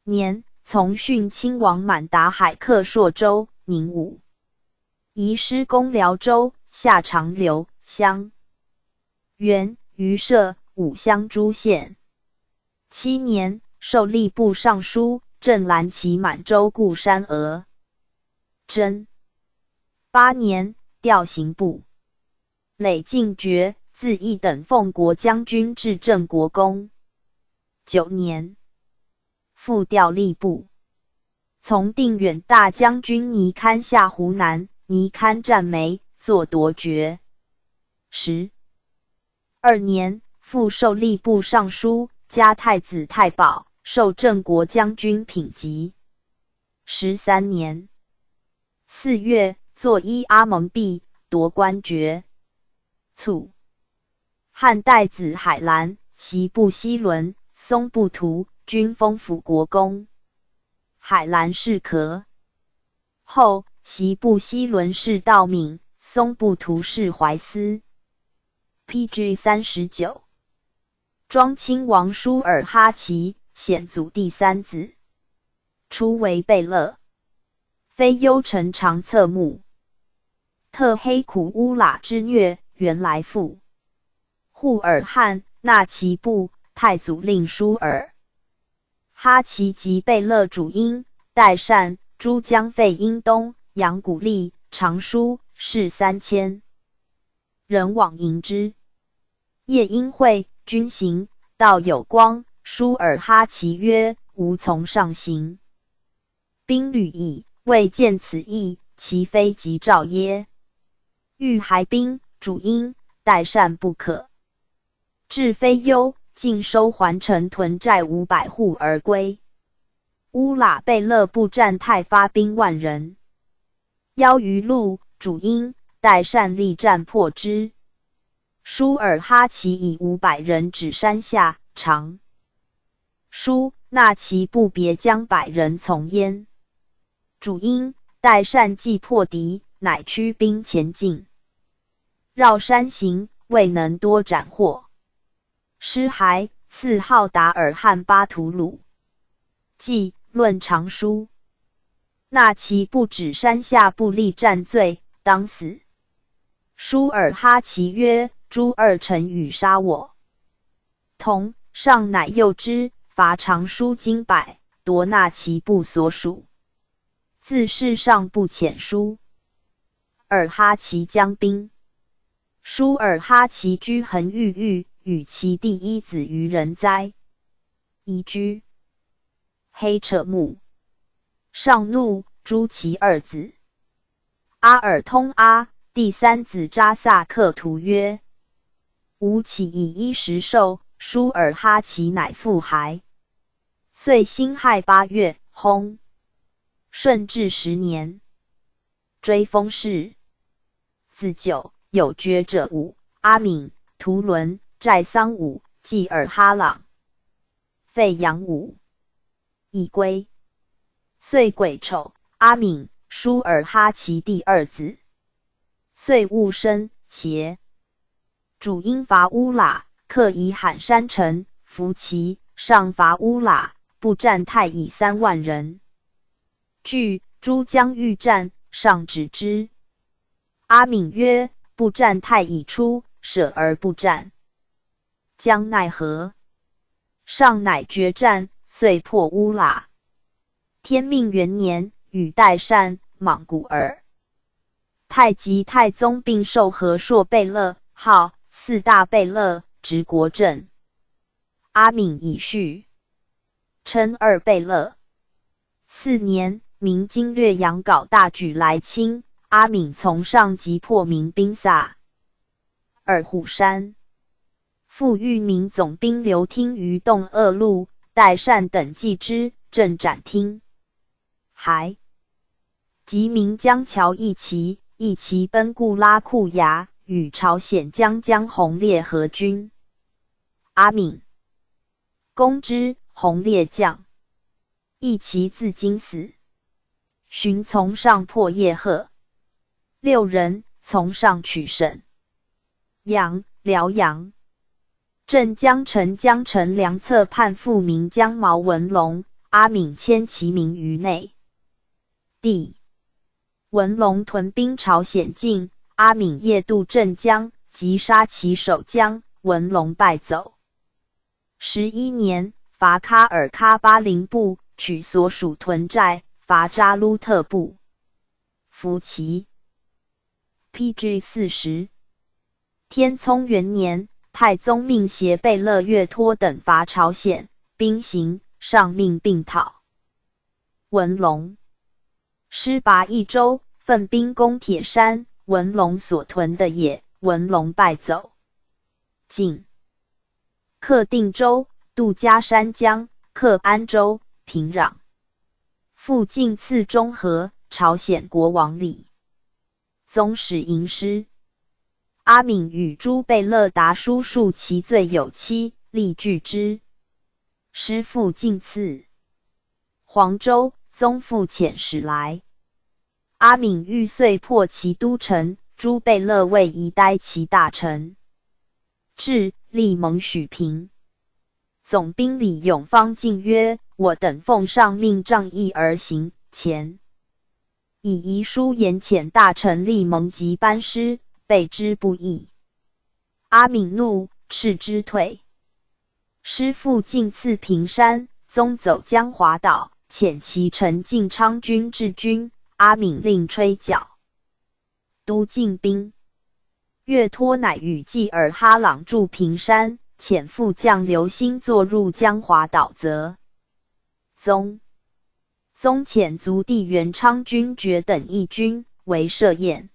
年，从殉亲王满达海克朔州、宁武，移师攻辽州，下长留、襄原、榆社、武乡诸县。七年，授吏部尚书、正蓝旗满洲固山额真。八年，调刑部。累进爵，自一等奉国将军至镇国公。九年，复调吏部。从定远大将军倪堪下湖南，倪堪战没，作夺爵。12年，复授吏部尚书，加太子太保，授镇国将军品级。13年4月，作伊阿蒙弼，夺官爵。卒。汉代子海兰，檄部西伦、松布图均封辅国公。海兰氏咳。后檄部西伦氏道敏，松布图氏怀思。P.G. 39。庄亲王舒尔哈齐，显祖第三子，初为贝勒，非幽城长策墓。特黑苦乌拉之虐，原来父扈尔汉那其部太祖令舒尔哈齐及贝勒主英代善诸将费英东杨古力长书士3000人往迎之。夜因会军行到有光，舒尔哈齐曰：“吾从上行，兵旅矣，未见此意，其非吉兆耶？欲还兵，主应代善不可。”至非忧，尽收环城屯寨500户而归。乌拉贝勒布占泰发兵万人，邀于路，主应代善力战破之。舒尔哈齐以500人止山下，长舒那其部别将百人从焉。主应代善既破敌，乃驱兵前进，绕山行，未能多斩获。尸骸，赐号达尔汉巴图鲁。记论长书，那其不止山下不立战罪，当死。舒尔哈齐曰：“诸二臣与杀我。”同上乃诱之，罚长书金百，夺纳其部所属。自是上不遣书。尔哈齐将兵，舒尔哈齐居恒郁郁，与其第一子于仁哉，移居黑扯木。上怒，诛其二子。阿尔通阿第三子扎萨克图曰：“吾岂以衣食受？”舒尔哈齐乃复还。岁辛亥8月，薨。顺治10年，追封谥。子九，有爵者五：阿敏、图伦、寨桑武、济尔哈朗、费扬武。已归。岁癸丑，阿敏，舒尔哈齐第二子。岁戊申，协。主英伐乌拉，克以罕山城，伏其上伐乌拉，布占泰以3万人。据诸将欲战，上止之。阿敏曰：“布占泰已出，舍而不战，将奈何？”上乃决战，遂破乌拉。天命元年，与代善、莽古尔、太极太宗并授和硕贝勒，号四大贝勒，执国政。阿敏以序，称二贝勒。四年，明经略杨镐大举来侵，阿敏从上击破明兵萨尔虎山。复遇明总兵刘听于洞二路，代善等继之，阵斩听。还及明将乔义齐，义齐奔固拉库崖，与朝鲜将江洪烈合军。阿敏攻之，洪烈将义齐自惊死。寻从上破叶赫六人，从上取沈阳、辽阳。镇江城江城梁侧叛复名将毛文龙，阿敏迁其名于内。地文龙屯兵朝鲜境，阿敏夜渡镇江，击杀其守将，文龙败走。11年，伐喀尔喀巴林部，取所属屯寨，伐扎鲁特部，伏齐。P.G. 40。天聪元年，太宗命协贝勒岳托等伐朝鲜，兵行，上命并讨。文龙师拔益州，奋兵攻铁山，文龙所屯的也，文龙败走。晋克定州、杜家山江，克安州、平壤。复晋赐中和，朝鲜国王礼。宗室营师。阿敏与诸贝勒达叔数其罪有七，力拒之。师复进刺黄州，宗复遣使来。阿敏欲遂破其都城，诸贝勒为夷待其大臣，至，立蒙许平。总兵李永芳进曰：“我等奉上命仗义而行，前以遗书言遣大臣立蒙及班师，备之不义。”阿敏怒，斥之退。师复进刺平山，宗走江华岛，遣其臣晋昌军至军。阿敏令吹角，都进兵。岳托乃与济尔哈朗驻平山，遣副将刘兴祚入江华岛泽。宗遣族弟元昌军爵等一军为设宴，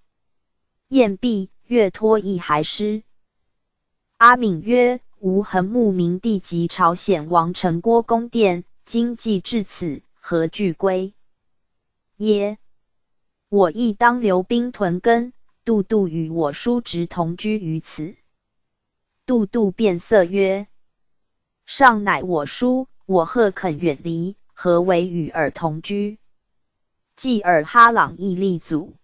宴毕，岳托亦还师。阿敏曰：“吾恒慕明帝及朝鲜王城郭宫殿，今既至此，何惧归耶？我亦当留兵屯耕，杜度与我叔侄同居于此。”杜度变色曰：“上乃我叔，我何肯远离？何为与尔同居？”济尔哈朗亦力阻。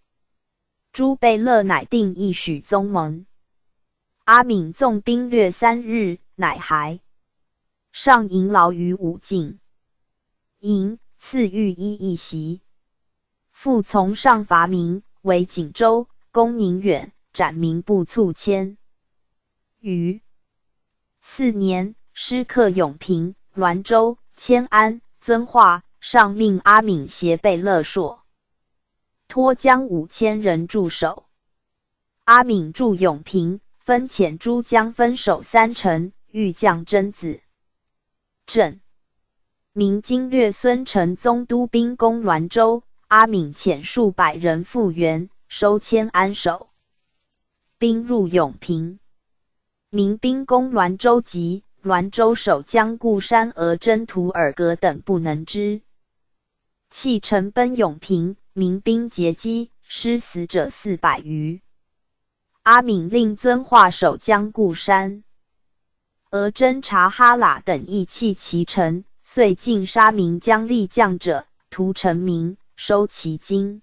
诸贝勒乃定议许宗盟。阿敏纵兵掠3日，乃还。上迎劳于武进营，赐御衣一袭。复从上伐明，围锦州，攻宁远，斩明部卒千余。四年，师克永平、滦州、迁安、遵化。上命阿敏携贝勒硕托将5000人驻守。阿敏驻永平，分遣诸将分守三城，欲将榛子镇。明经略孙承宗督兵攻滦州，阿敏遣数百人复援，收迁安守，兵入永平。明兵攻滦州急，滦州守将固山额真图尔格等不能支，弃城奔永平，明兵截击，尸死者400余。阿敏令遵化守将固山额真察哈喇等亦弃其城，遂尽杀明将力将者，屠城民，收其金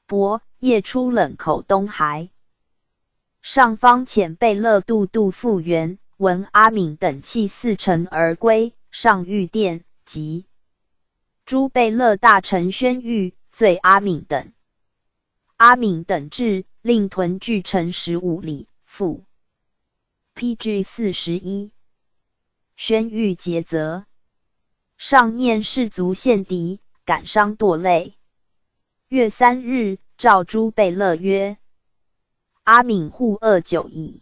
帛，夜出冷口东还。上方遣贝勒杜度复援，闻阿敏等弃四城而归，上御殿及诸贝勒大臣宣谕，罪阿敏等。阿敏等至，令屯距城15里。复 P.G. 41。宣谕诘责，上念士卒献敌，感伤堕泪。月3日，召诸贝勒曰：“阿敏护恶久矣。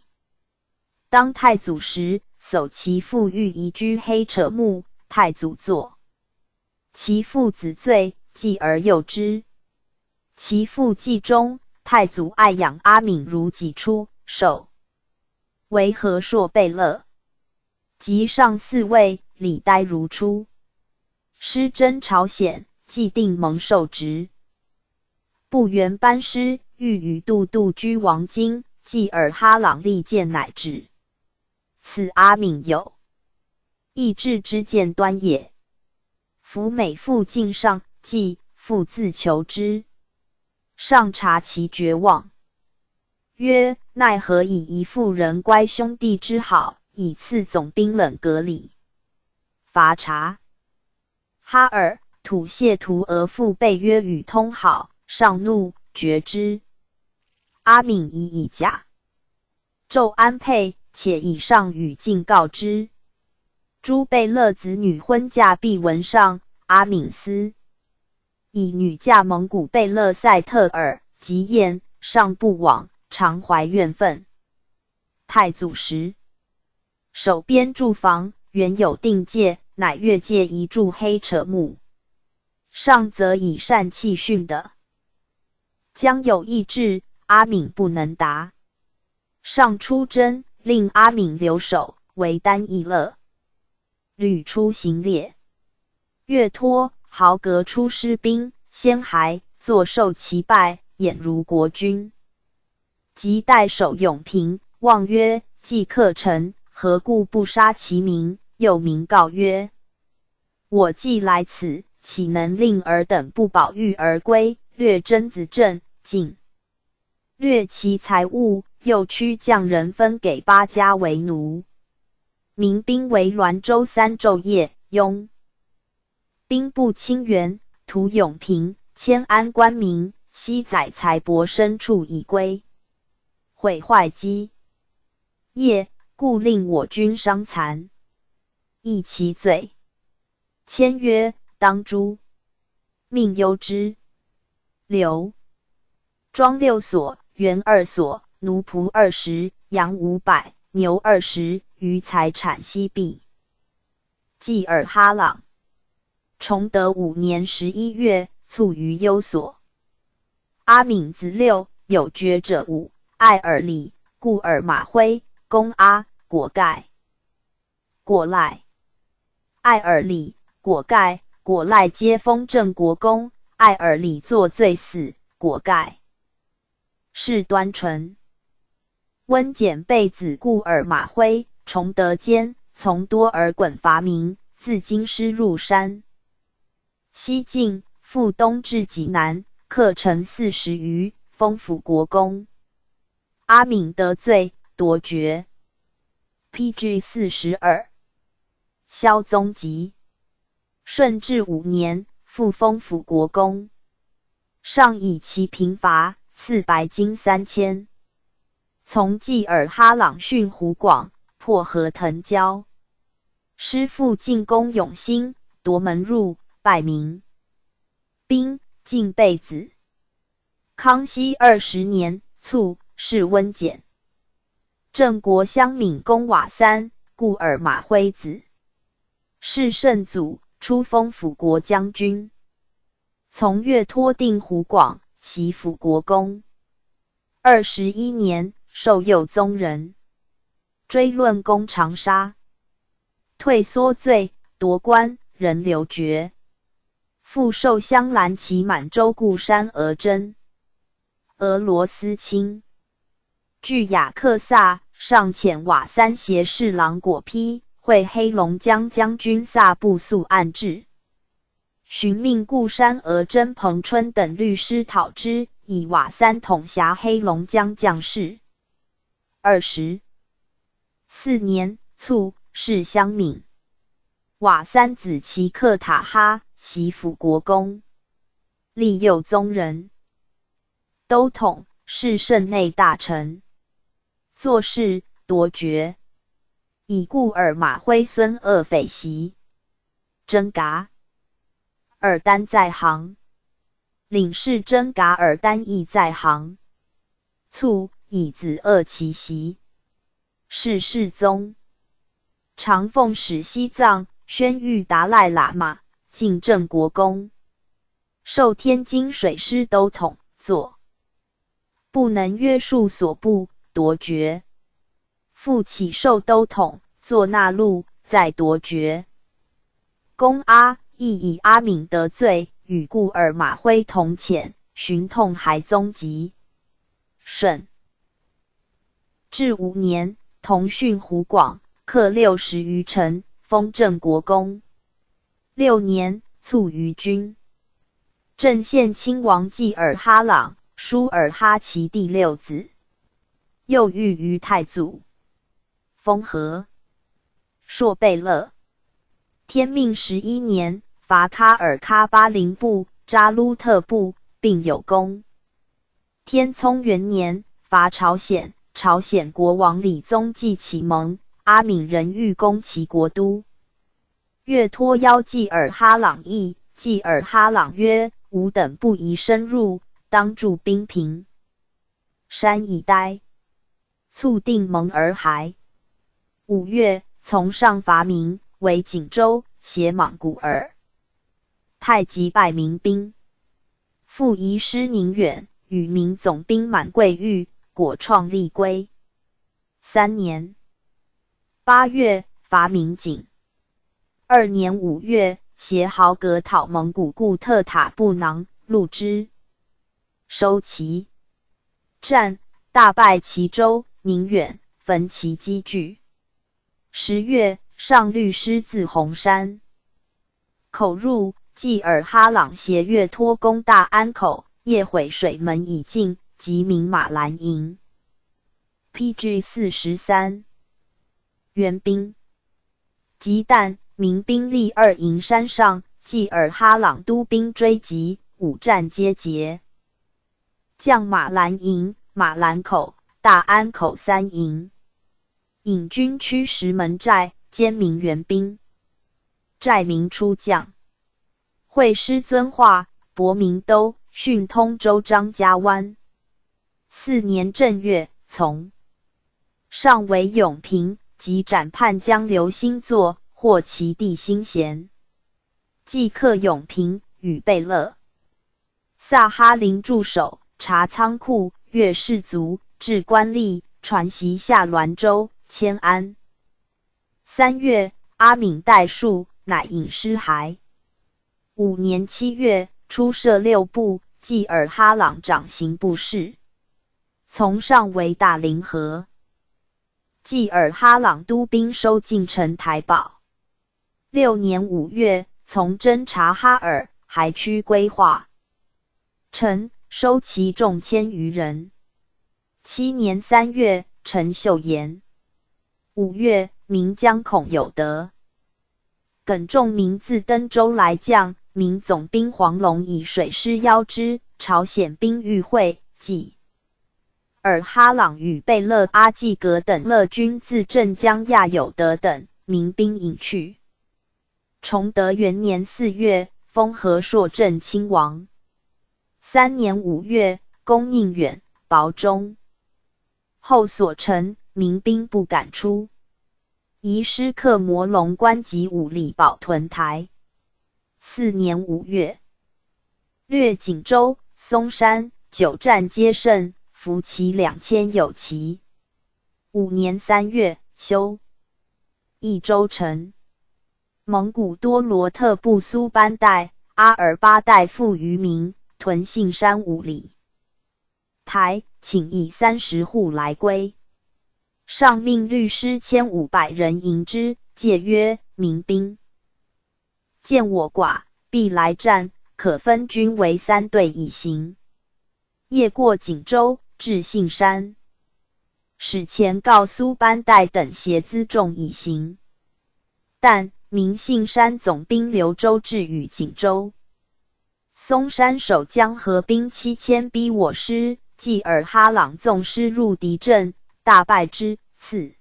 当太祖时，叟其父欲移居黑扯木，太祖坐其父子罪，继而诱之。其父既终，太祖爱养阿敏如己出，授为和硕贝勒。及上嗣位，礼待如初。师征朝鲜，既定蒙受职。不原班师，欲与杜度居王京，济尔哈朗力荐乃止。此阿敏有意志之见端也。夫每复进上，计复自求之。上察其绝望，曰：“奈何以一妇人乖兄弟之好，以赐总兵冷格里？”伐察哈尔土谢图额驸被约与通好，上怒，决之。阿敏以假奏安沛，且以上语尽告之。诸贝勒子女婚嫁必闻上。阿敏思以女嫁蒙古贝勒赛特尔，及宴上不往，常怀怨愤。太祖时，守边驻防，原有定界，乃越界移驻黑扯木。上则以善器训的，将有意志，阿敏不能达。上出征，令阿敏留守，为单义勒。屡出行猎，岳托、豪格出师兵，先还，坐受其败，俨如国君。及代守永平，望曰：“既克城，何故不杀其民？”又民告曰：“我既来此，岂能令尔等不保玉而归？”掠榛子镇，尽掠其财物，又驱匠人分给八家为奴。民兵围滦州3昼夜，拥兵部清源、屠永平、迁安官民，悉载财帛牲畜以归，毁坏基业，故令我军伤残，议其罪。签曰：“当诛。”命攸之。刘庄六所，员二所，奴仆20，羊500，牛20，余财产悉毕。济尔哈朗。崇德5年11月，卒于幽所。阿敏子六，有爵者五：艾尔里、固尔马辉、公阿、果盖、果赖。艾尔里、果盖、果赖皆封郑国公。艾尔里作罪死，果盖谥端淳。温简贝子固尔马辉，崇德间，从多尔衮伐明，自京师入山。西进，复东至济南，克城40余，封辅国公。阿敏得罪，夺爵。P.G. 42。萧宗吉。顺治五年，复封辅国公。上以其贫乏，赐白金3000。从济尔哈朗殉湖广，破何腾蛟。师复进攻永兴，夺门入，败民兵，尽被子。康熙20年卒，谥温简。郑国襄闵公瓦三，固尔马辉子，谥圣祖，初封辅国将军。从越托定湖广，袭辅国公。21年，授右宗人。追论攻长沙，退缩罪，夺官，人留爵。复授镶蓝旗满洲固山额真。俄罗斯卿。据雅克萨，上遣瓦三协侍郎果丕会黑龙江将军萨布素案至，寻命固山额真彭春等律师讨之，以瓦三统辖黑龙江将士。24年卒，谥襄敏。瓦三子齐克塔哈，袭辅国公，立右宗人。都统，是圣内大臣。做事夺爵，以固尔马辉孙鄂匪袭。真噶尔丹在行，领事真噶尔丹亦在行。卒，以子鄂其袭。谥世宗。常奉使西藏，宣谕达赖喇嘛，进镇国公。授天津水师都统，坐不能约束所部，夺爵。复起授都统，坐纳禄，再夺爵。公阿亦以阿敏得罪，与固尔马辉同遣，寻痛还宗吉。顺治五年，同训湖广，克60余城，封镇国公。6年，卒于军。郑献亲王济尔哈朗，舒尔哈齐第六子，又遇于太祖，封和硕贝勒。天命11年，伐喀尔喀巴林部、扎鲁特部，并有功。天聪元年，伐朝鲜，朝鲜国王李宗济启蒙，阿敏人欲攻其国都。月托邀济尔哈朗议，济尔哈朗曰：“吾等不宜深入，当驻兵平山以待。”卒定蒙而还。5月，从上伐明，围锦州，携莽古尔泰击败明兵，复移师宁远，与明总兵满桂玉，果创立归。3年8月，伐明锦。2年5月，携豪格讨蒙古固特塔布囊，戮之，收其战，大败齐州、宁远，焚其积聚。10月，上律师自红山口入，济尔哈朗携岳托攻大安口，夜毁水门以进，即名马兰营。P.G. 43，援兵。及旦，明兵立二营山上，济尔哈朗督兵追击，五战皆捷。将马兰营、马兰口、大安口三营，引军趋石门寨，歼明援兵。寨民出将，会师遵化，博明都，训通州张家湾。四年正月，从上为永平，即斩叛将刘兴祚，获其弟兴贤。继克永平与贝勒萨哈林驻守，查仓库，阅士卒，置官吏，传檄下滦州、迁安。3月，阿敏代数，乃隐尸骸。五年7月，出设六部，济尔哈朗掌刑部事。从上为大凌河。济尔哈朗督兵收进城台堡。六年5月，从征察哈尔，还区归化城，收其众千余人。七年3月，陈秀岩。五月，明将孔有德、耿仲明自登州来将，明总兵黄龙以水师邀之，朝鲜兵欲会，济尔哈朗与贝勒阿济格等勒军自镇江亚有德等，明兵引去。崇德元年4月，封和硕正亲王。三年5月，攻宁远、保中，后所城，明兵不敢出。移师克摩龙关及五里堡屯台。四年五月，掠锦州、松山，九战皆胜，俘骑2000有奇。五年3月，修益州城。蒙古多罗特部苏班代、阿尔巴代复于民，屯信山五里台，请以30户来归。上命律师1500人迎之，戒曰：民兵见我寡，必来战，可分军为三队以行。夜过锦州，至信山，使前告苏班代等携辎重以行。但明信山总兵刘周至与锦州、松山守将合兵7000逼我师，济尔哈朗纵师入敌阵，大败之，赐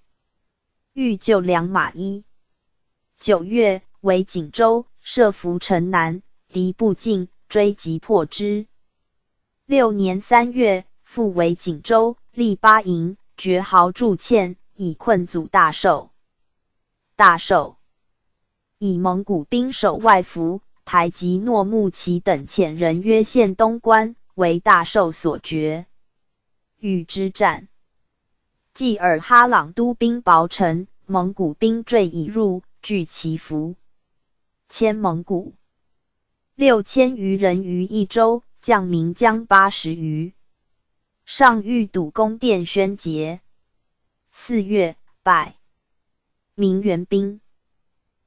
御救良马一。9月，围锦州，设伏城南，敌不进，追击破之。六年三月，复围锦州，立八营，掘壕筑堑，以困祖大寿。大寿以蒙古兵守外伏，台吉诺木齐等遣人约陷东关，为大寿所绝，与之战。济尔哈朗督兵薄城，蒙古兵坠已入，据其伏，迁蒙古6000余人于益州，将明将80余。上御堵宫殿宣节。4月，败明援兵。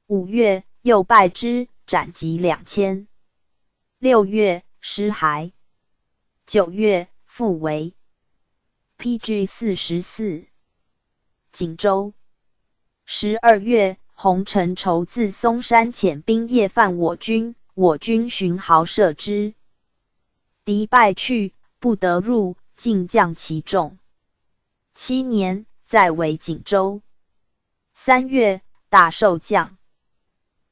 五月，又败之，斩及2000。六月，尸骸。九月，复围。P.G. 44，锦州。12月，洪承畴自松山遣兵夜犯我军，我军寻壕射之，敌败去，不得入，尽将其众。七年，再围锦州。三月，大寿将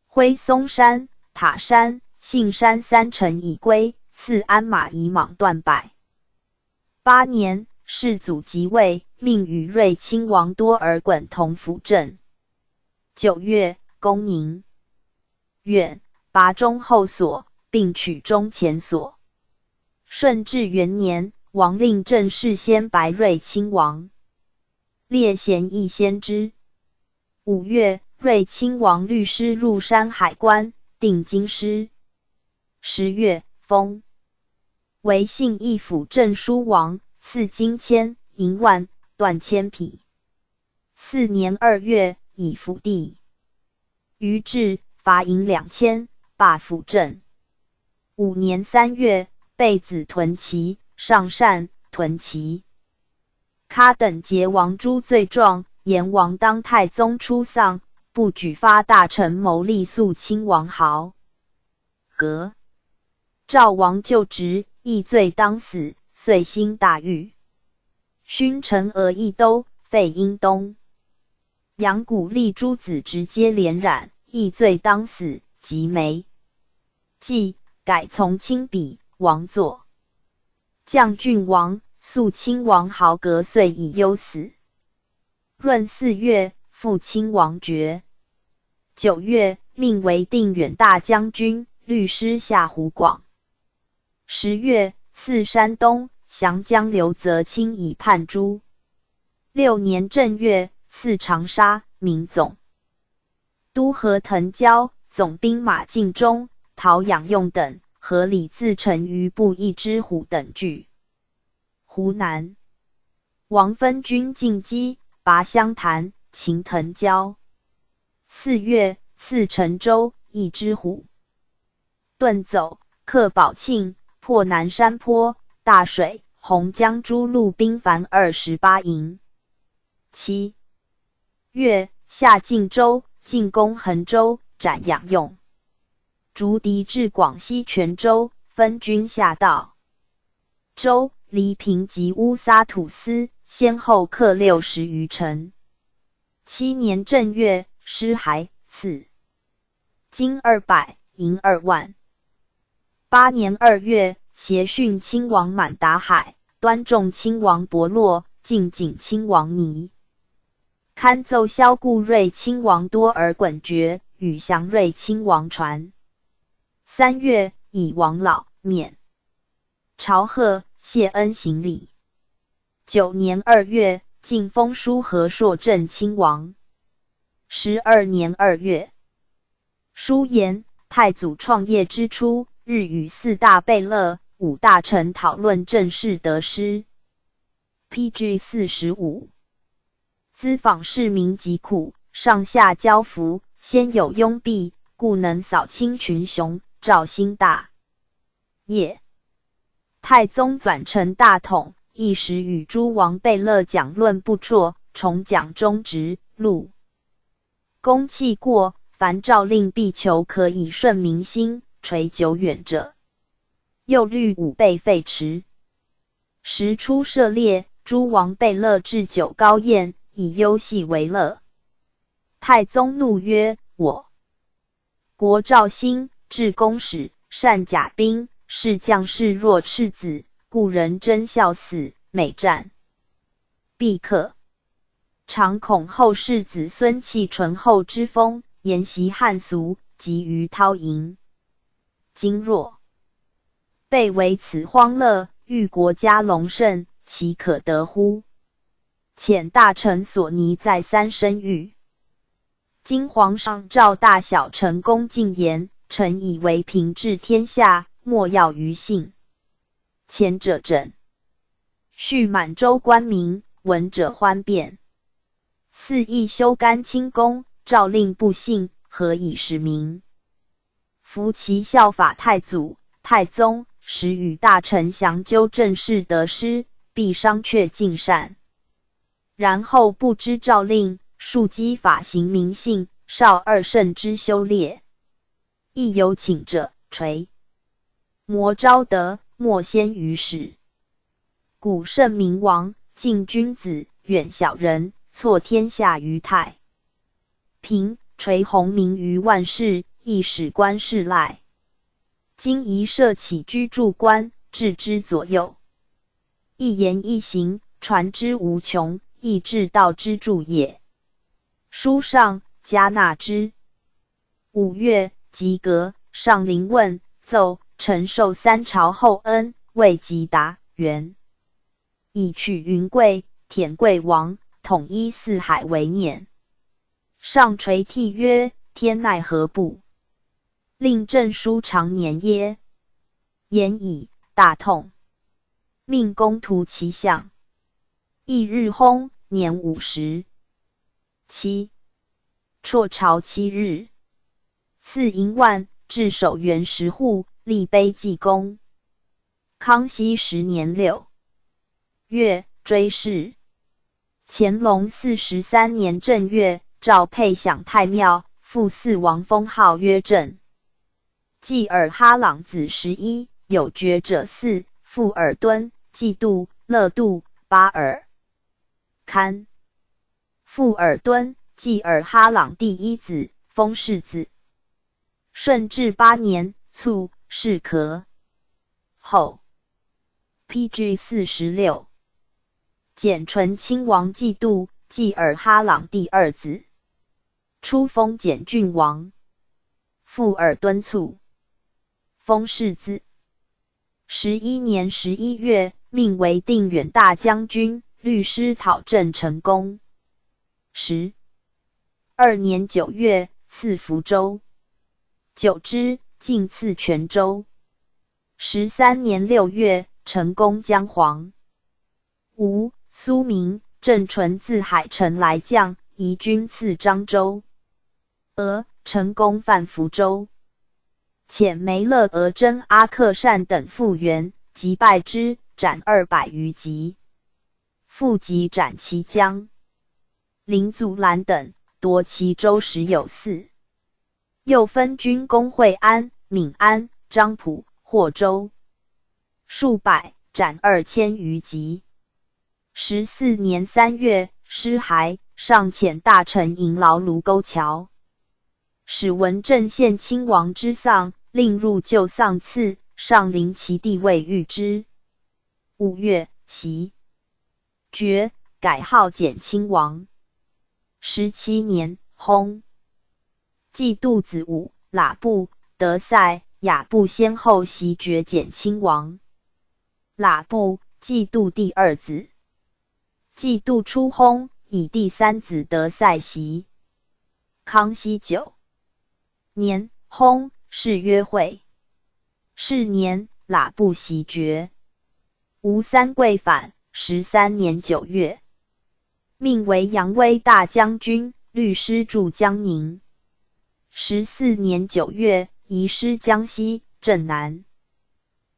挥松山、塔山、信山三城以归，赐鞍马以蟒缎百。八年，世祖即位，命与睿亲王多尔衮同辅政。九月，攻宁远，拔中后所，并取中前所。顺治元年，王令正式先白睿亲王，列贤义先知。五月，睿亲王律师入山海关，定京师。10月，封为信义府镇书王，赐金千银万缎千匹。四年2月，以抚地。于至，伐营2000，罢辅政。五年三月，贝子屯齐，上善屯齐。喀等结王诸罪状，言王当太宗出丧，不举发大臣谋立肃亲王豪格。赵王就职，亦罪当死，遂兴大狱。勋臣额一都，废英东。杨鼓励诸子直接连染，亦罪当死，及没。季，改从亲比王座。将郡王、肃亲王豪格遂以忧死。闰四月，复亲王爵。9月，命为定远大将军、律师下湖广。10月，赐山东降将刘泽清以叛诸。六年正月，赐长沙明总督何腾蛟、总兵马进忠、陶养用等，和李自成于布一之虎等据湖南。王分军进击，拔湘潭，擒腾蛟。4月，赐陈州一之虎。遁走，克宝庆，破南山坡、大水、洪江诸路兵凡28营。7月，下晋州，进攻衡州，斩杨用。逐敌至广西全州，分军下道州、黎平及乌撒土司，先后克60余城。七年正月，失还，赐金200，银2万。8年2月，协训亲王满达海、端重亲王伯洛、敬谨亲王尼，堪奏萧顾睿亲王多尔衮爵与祥瑞亲王传。3月，以王老免朝贺，谢恩行礼。9年2月，晋封书和硕正亲王。12年2月，书言太祖创业之初，日与四大贝勒、五大臣讨论政事得失。P.G. 45，咨访市民疾苦，上下交服，先有拥弼，故能扫清群雄，肇兴大业。太宗纂成大统，一时与诸王贝勒讲论不辍，重讲忠直禄。公器过，凡诏令必求可以顺民心，垂久远者。又虑武备废弛，时出涉猎，诸王贝勒置酒高宴，以游戏为乐。太宗怒曰：“我国肇兴，治弓矢，善甲兵，视将士若赤子，故人争效死，每战必克。常恐后世子孙弃醇厚之风，沿袭汉俗，急于韬淫。今若备为此荒乐，欲国家隆盛，其可得乎？遣大臣索尼再三申谕。今皇上诏大小臣恭进言，臣以为平治天下，莫要于信。前者整，恤满洲官民，闻者欢变。四议修干清宫，诏令不信，何以使民？夫其效法太祖、太宗，时与大臣详究政事得失，必商榷进善。然后不知诏令，庶几法行民信，少二圣之修列。亦有请者，垂摩昭德，莫先于始。古圣明王，敬君子，远小人，挫天下于太平，垂洪名于万世，亦使官事赖。今宜设起居注官，置之左右，一言一行，传之无穷，亦治道之助也。书上加纳之。5月，及格，上临问奏，臣受三朝厚恩，未及答，元以取云贵、舔贵王，统一四海为念。上垂涕曰：“天奈何不令政书长年耶？”言已，大痛，命工图其像。翌日薨，年57。輟朝7日，赐银万，置守园10户，立碑记功。康熙10年6月，追谥。乾隆43年正月，诏配享太庙，复四王封号曰正。济尔哈朗子11，有爵者四，富尔敦、济度、勒度、巴尔堪。富尔敦，济尔哈朗第一子，封世子。顺治8年卒，谥恪后。P.G. 46。简淳亲王济度，济尔哈朗第二子，初封简郡王。富尔敦卒，封世子。11年11月，命为定远大将军、律师讨郑成功。12年9月，赐福州。久之，进赐泉州。13年6月，成功将黄、吴、苏明、郑纯自海城来将，移军刺漳州。俄成功犯福州，遣梅勒额真、阿克善等复援，击败之，斩200余级。复击斩其将林祖兰等，夺其州十有四。又分军攻惠安、闽安、漳浦、霍州数百，斩2000余级。14年3月，尸骸，上遣大臣迎劳卢沟桥。使闻郑献亲王之丧，令入旧丧赐，上临其弟未遇之。5月，袭爵，改号简亲王。17年，薨。济度子武、喇布、德赛、雅布先后袭爵简亲王。喇布，济度第二子。济度初薨，以第三子德赛袭。康熙9年，薨，谥曰惠。是年，喇布袭爵。吴三桂反，13年9月，命为扬威大将军、律师驻江宁。14年9月，移师江西镇南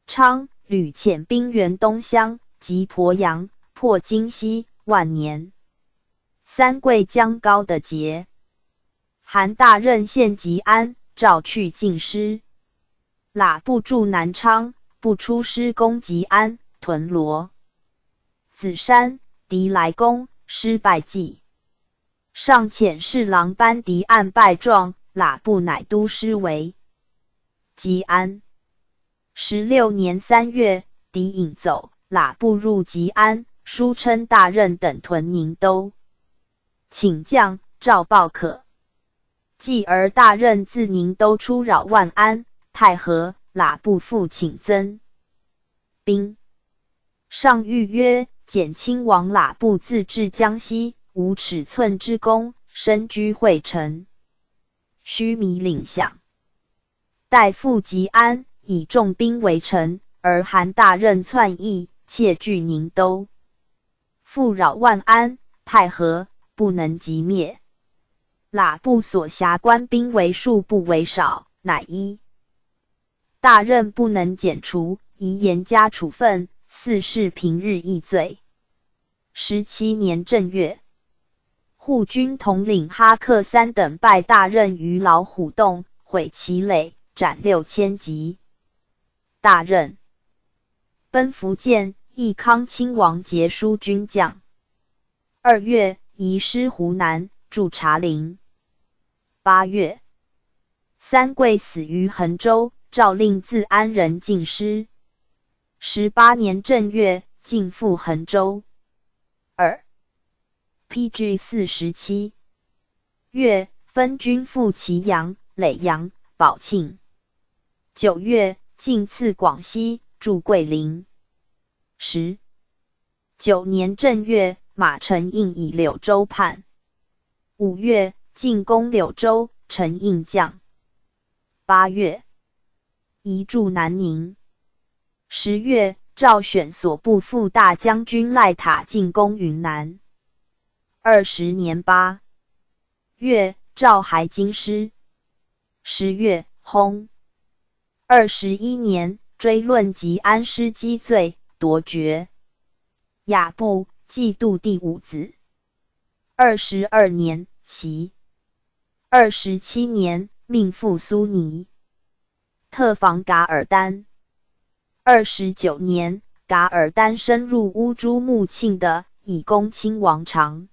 昌，屡遣兵援东乡及鄱阳，破荆溪、万年。三桂将高的节，韩大任县吉安，召去进师。喇布驻南昌，不出师攻吉安、屯罗子山，敌来攻，失败计。上遣侍郎班迪案败状，喇布乃督师围吉安。16年3月，敌引走，喇布入吉安，书称大任等屯宁都，请将赵报可。继而大任自宁都出扰万安、太和，喇布复请增兵。上谕曰：简亲王喇布自治江西，无尺寸之功，身居会城，须弥领饷。待复吉安，以重兵围城，而韩大任篡议，窃据宁都，复扰万安、太和，不能击灭。喇布所辖官兵为数不为少，乃依大任不能减除，宜严加处分，似是平日议罪。17年正月，护军统领哈克三等败大任于老虎洞，毁其垒，斩6000级。大任奔福建，义康亲王节书军将。2月，移师湖南，驻茶陵。8月，三桂死于衡州，诏令自安人进师。18年正月，进赴衡州。二 P.G. 47月，分军赴祁阳、耒阳、宝庆。9月，进刺广西，驻桂林。19年正月，马承胤以柳州叛。5月，进攻柳州，承胤降。8月，移驻南宁。10月，赵选所部副大将军赖塔进攻云南。20年8月，召还京师。10月，薨。21年，追论及安师机罪，夺爵。雅布，济度第五子。22年，袭。27年，命赴苏尼特防噶尔丹。29年，噶尔丹深入乌珠穆沁的，以恭亲王长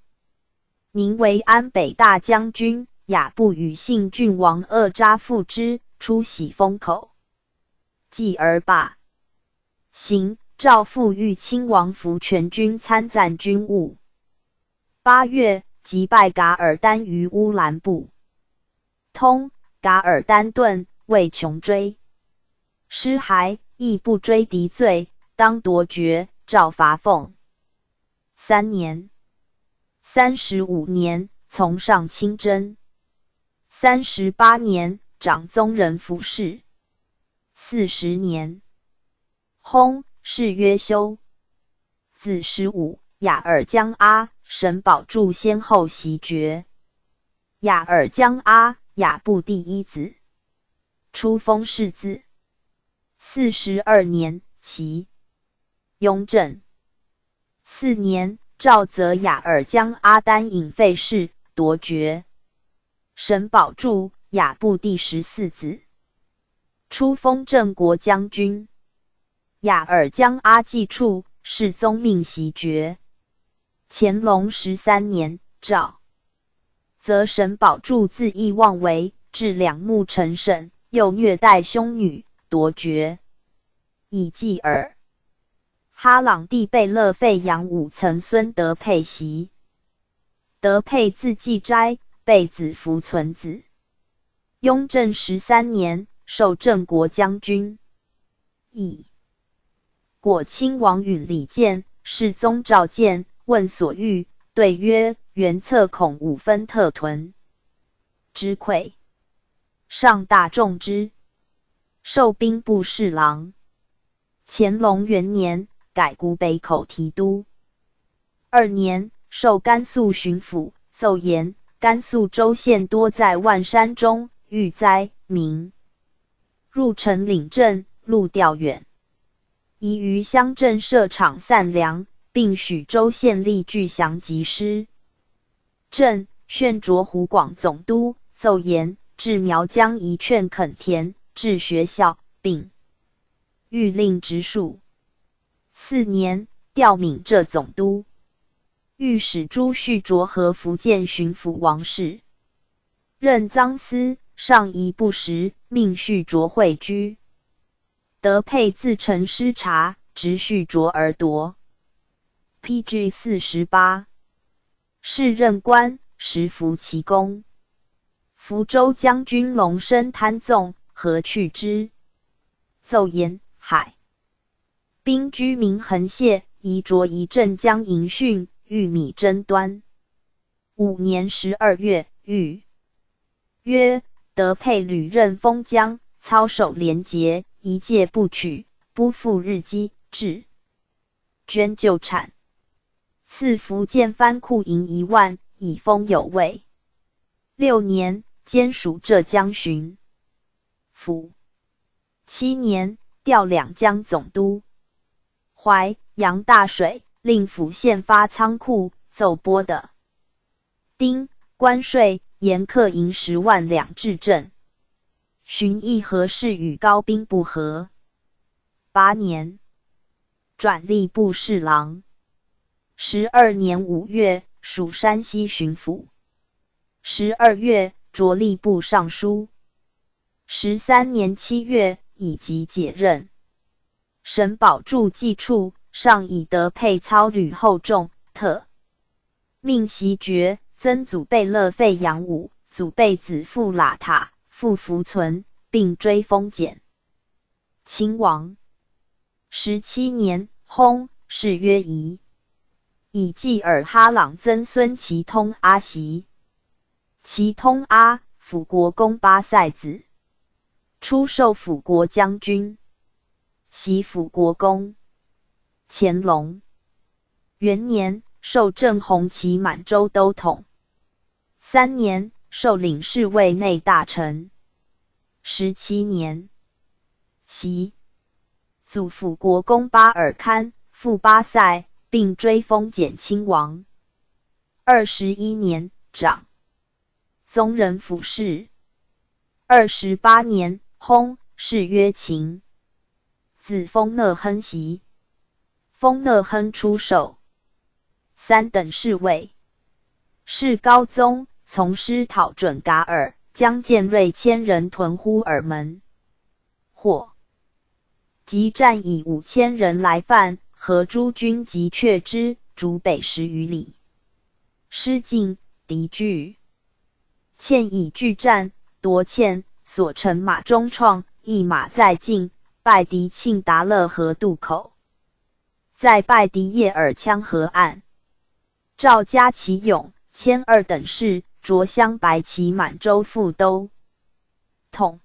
宁为安北大将军。雅布与信郡王鄂扎复之出喜封口，继而罢。行，诏复御亲王府全军参赞军务。8月，击败噶尔丹于乌兰布通，噶尔丹遁，为穷追。尸骸，亦不追敌罪，当夺爵，诏罚俸。3年，35年，从上清真。38年，长宗人府事。40年，薨，谥曰修。子15，雅尔江阿、沈宝柱先后袭爵。雅尔江阿，雅部第一子，初封世子。42年，袭。雍正4年，诏择雅尔江阿丹隐废事，夺爵。沈宝柱，雅部第14子，初封镇国将军。雅尔江阿继处，世宗命袭爵。乾隆13年，诏择沈宝柱恣意妄为，致两目成审，又虐待兄女，夺爵。以继尔哈朗帝贝勒费扬武曾孙德佩袭。德佩字季斋，贝子福存子。雍正十三年，授镇国将军。以果亲王允礼见，世宗召见，问所欲，对曰：原策恐五分特屯之溃，上大重之，授兵部侍郎。乾隆元年，改古北口提督。二年，授甘肃巡抚，奏言：甘肃州县多在万山中，遇灾民入城领赈，路调远，宜于乡镇设场散粮，并许州县吏具详集施政。旋擢湖广总督，奏言至苗疆宜劝垦田，置学校，并谕令植树。四年，调闽浙总督。御史朱序擢和福建巡抚王氏，任臧司，上疑不实，命序擢会居。德配自陈失察，直序擢而夺。P.G. 48，是任官，实服其功。福州将军龙生贪纵，何去之？奏言海滨居民横泄，宜酌一镇江营汛，欲弭争端。5年12月，谕曰：德配屡任封疆，操守廉洁，一介不取，不负日积，致捐旧产。赐福建藩库银1万，以封有位。六年，兼署浙江巡抚。七年，调两江总督。淮扬大水，令府县发仓库，奏拨的丁关税，盐课银10万两置赈。寻议何事与高斌不和。八年，转吏部侍郎。12年5月，署山西巡抚。12月，擢吏部尚书。13年7月，以及解任。沈宝柱寄处，上以德配操履厚重，特命袭爵，曾祖贝勒费扬武，祖贝子父邋遢，父福存，并追封简亲王。17年，薨，谥曰仪。以济尔哈朗曾孙齐通阿袭。齐通阿，辅国公巴塞子，初授辅国将军，袭辅国公。乾隆元年，授正红旗满洲都统。三年，授领侍卫内大臣。17年，袭祖辅国公巴尔堪，父巴塞，并追封简亲王。21年，长宗人府事。28年，薨，谥曰勤。子丰讷亨袭。丰讷亨出授三等侍卫。谥高宗，从师讨准噶尔，将健锐千人屯呼尔门。获及战以5000人来犯，合诸军及却之，逐北10余里。师进，敌惧，堑以拒战，夺堑，所乘马中创，一马在进，败敌庆达勒河渡口，再败敌叶尔羌河岸。赵加其勇，迁二等事，擢镶白旗满洲副都统。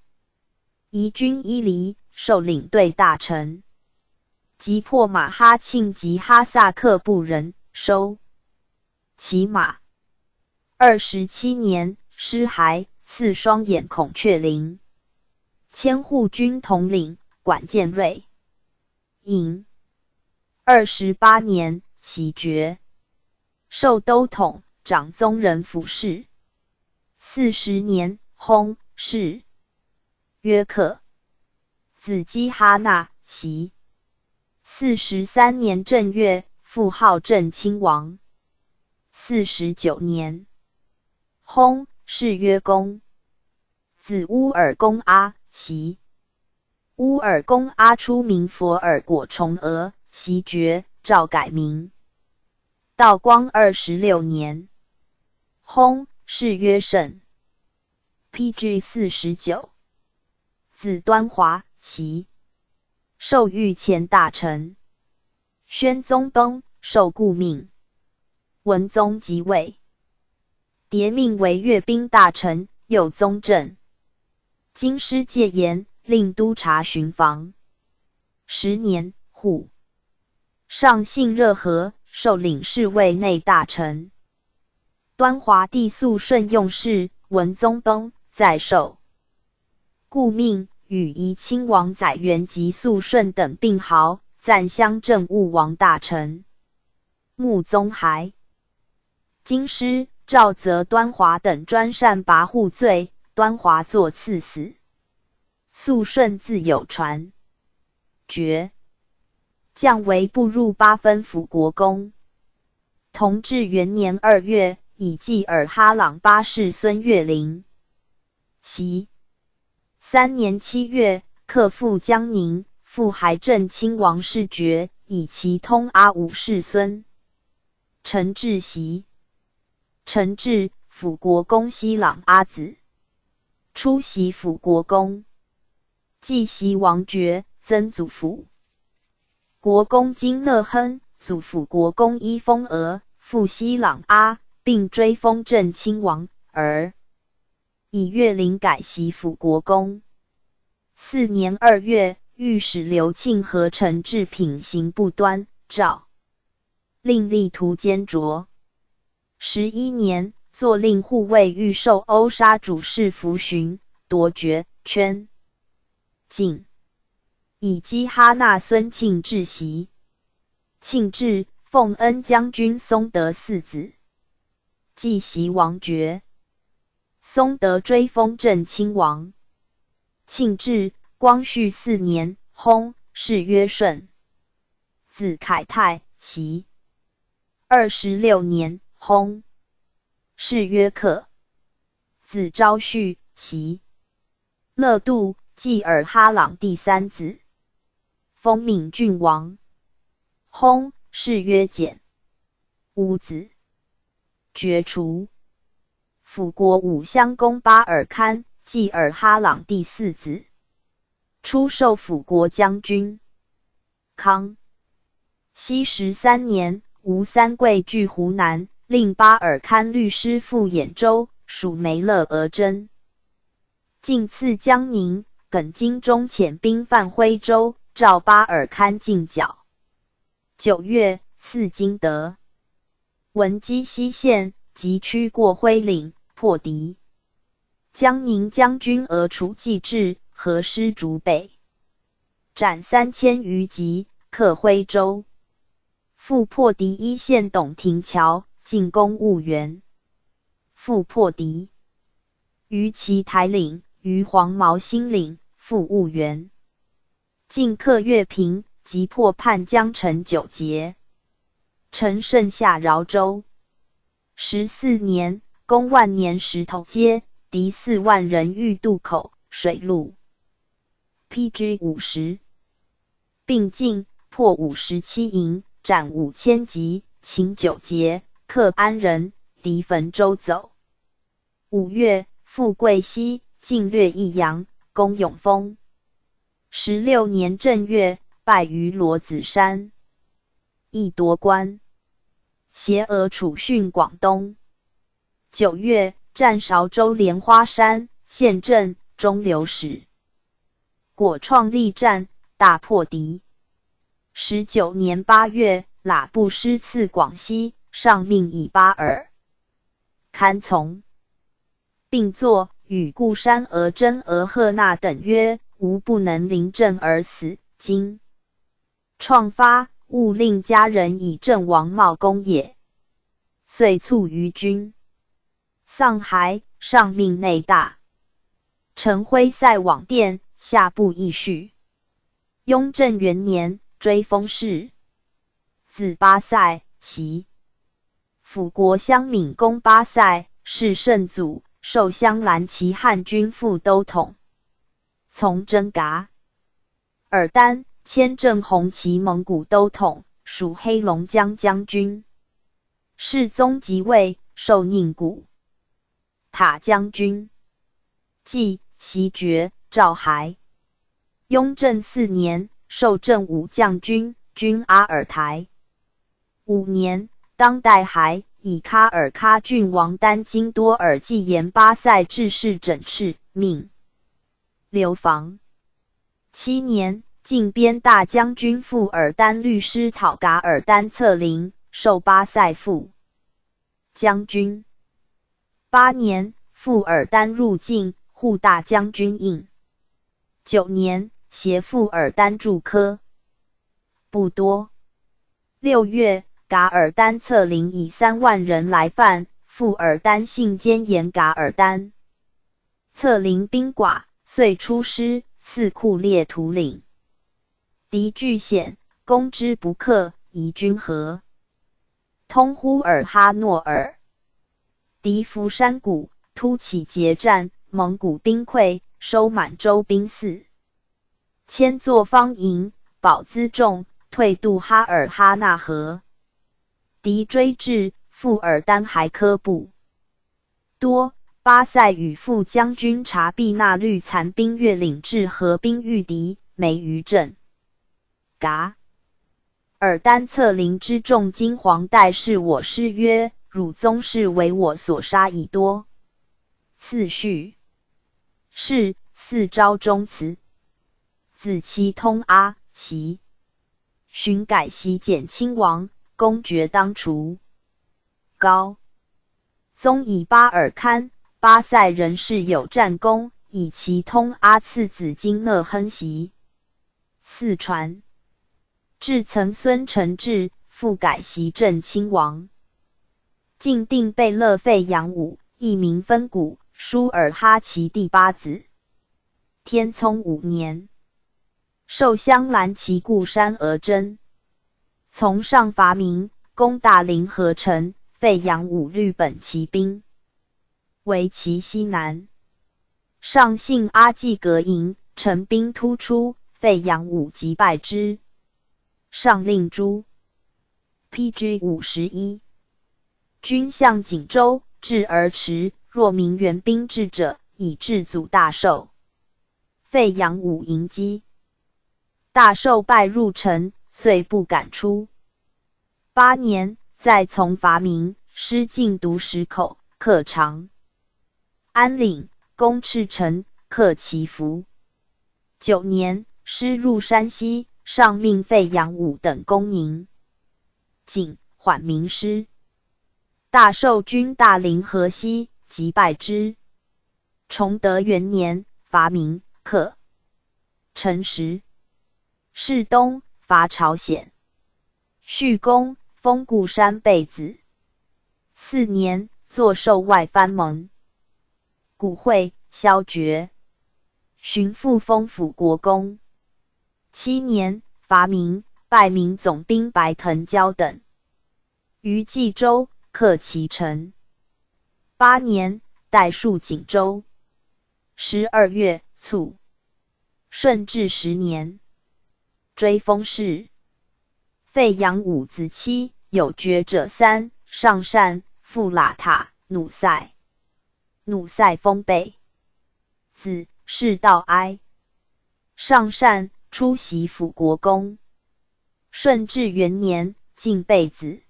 宜军伊犁，授领队大臣。击破马哈庆及哈萨克部人，收其马。27年，尸骸，赐双眼孔雀翎。迁护军统领，管建瑞营。28年，袭爵，授都统，长宗人府事。40年，薨，谥曰克。子基哈纳袭。43年正月，复号郑亲王。49年，薨，谥曰恭。子乌尔公阿袭。乌尔公阿初名佛尔果重额，袭爵，诏改名。道光26年，薨，谥曰慎。P.G. 49。子端华袭，授御前大臣。宣宗崩，受顾命。文宗即位，迭命为阅兵大臣，右宗正。京师戒严，令督察巡防。10年，护上幸热河，授领侍卫内大臣。端华帝肃顺用事，文宗崩，再受顾命，与怡亲王载垣及肃顺等并豪，赞襄政务王大臣。穆宗还京师，诏责端华等专擅跋扈罪，端华坐赐死。肃顺自有传爵，降为步入八分辅国公。同治元年2月，以济尔哈朗八世孙岳林袭。3年7月，克复江宁，复还郑亲王世爵，以其通阿五世孙承志袭。承志，辅国公熙朗阿子，出袭辅国公，继袭王爵，曾祖父国公金讷亨，祖父国公伊丰额，父熙朗阿，并追封郑亲王，儿以岳林改袭辅国公。4年2月，御史刘庆和陈志品行不端，诏令立图监斫。11年，坐令护卫御授殴杀主事福询，夺爵，圈禁。以基哈纳孙庆志袭。庆志，奉恩将军松德四子，继袭王爵。松德追封郑亲王。庆志，光绪四年，薨，谥曰顺。子凯泰袭。26年，薨，谥曰克。子昭绪袭。勒度，济尔哈朗第三子，封敏郡王。薨，谥曰简。五子，爵除。辅国武襄公巴尔堪，济尔哈朗第四子，出授辅国将军。康熙13年，吴三桂据湖南，令巴尔堪律师赴兖州，属梅勒额真。进刺江宁，耿精忠遣兵犯徽州，召巴尔堪进剿。9月，赐金德。闻鸡西县，急驱过灰岭，破敌。江宁将军额楚继志合师逐北，斩3000余级，克徽州。复破敌一线董亭桥，进攻婺源。复破敌于奇台岭，于黄毛新岭，复婺源。进克乐平，击破叛将陈九节。陈胜下饶州。14年，攻万年石头街，敌4万人欲渡口，水路。P.G. 50，并进破57营，斩5000级，擒九节，克安仁，敌焚舟走。5月，复贵溪，进略益阳，攻永丰。16年正月，败于罗子山，亦夺关。协俄楚训广东。9月，战韶州莲花山，陷阵中流矢。果创力战，大破敌。19年8月，喇布师刺广西，上命以巴尔堪从，并作与固山额真、额赫那等曰：“吾不能临阵而死，今创发，勿令家人以阵亡冒功也。”遂卒于军。丧骸，上命内大臣辉塞往殿，下部议序。雍正元年，追封世子巴塞，袭辅国襄敏公巴塞，谥圣祖，授镶蓝旗汉军副都统。从征噶尔丹，迁正红旗蒙古都统，署黑龙江将军。世宗即位，授宁古塔将军。继袭爵赵还。雍正四年，授振武将军，军阿尔台。五年，当代还以喀尔喀郡王丹津多尔济言巴塞致仕整饬，命流放。七年，进边大将军傅尔丹律师讨噶尔丹策零，授巴塞副将军。八年，傅尔丹入境，护大将军印。九年，协傅尔丹助科不多。6月，噶尔丹策零以3万人来犯，傅尔丹信坚言噶尔丹策零兵寡，遂出师刺库列图岭，敌据险，攻之不克，移军河通呼尔哈诺尔。敌伏山谷，突起截战，蒙古兵溃，收满洲兵4000座方营，保辎重，退渡哈尔哈纳河。敌追至，傅尔丹还科布多。巴塞与副将军察必那律残兵越岭至河滨遇敌，没于阵。噶尔丹策零之众金黄带是我师曰：“汝宗室为我所杀已多。”次序是四昭忠慈子齐通阿袭，寻改袭简亲王，公爵当除。高宗以巴尔堪、巴塞人士有战功，以其通阿次子金讷亨袭。四传至曾孙承志，复改袭正亲王。晋定贝勒费扬武，一名分谷，舒尔哈齐第八子。天聪五年，授镶蓝旗固山额真。从上伐明，攻大凌河城，费扬武律本骑兵，围其西南。上幸阿济格营，陈兵突出，费扬武击败之。上令诛。P.G. 51。军向锦州，至而迟，若明援兵至者，以致祖大寿。费扬武迎击，大寿败入城，遂不敢出。八年，再从伐明，师进独石口，克长安岭，攻赤城，克祈福。九年，师入山西，上命费扬武等攻宁锦，缓明师。大寿军大凌河西，击败之。崇德元年，伐明，克陈实。是冬，伐朝鲜。续公，封固山贝子。四年，坐受外藩盟。古会，削爵。寻复封辅国公。七年，伐明，败明总兵白腾蛟等。于冀州，克其城。八年，代戍锦州。12月，卒。顺治十年，追封事。废养五子七，有爵者三。上善、富喇塔、努塞。努塞封贝子，谥道哀。上善出席辅国公。顺治元年，进贝子。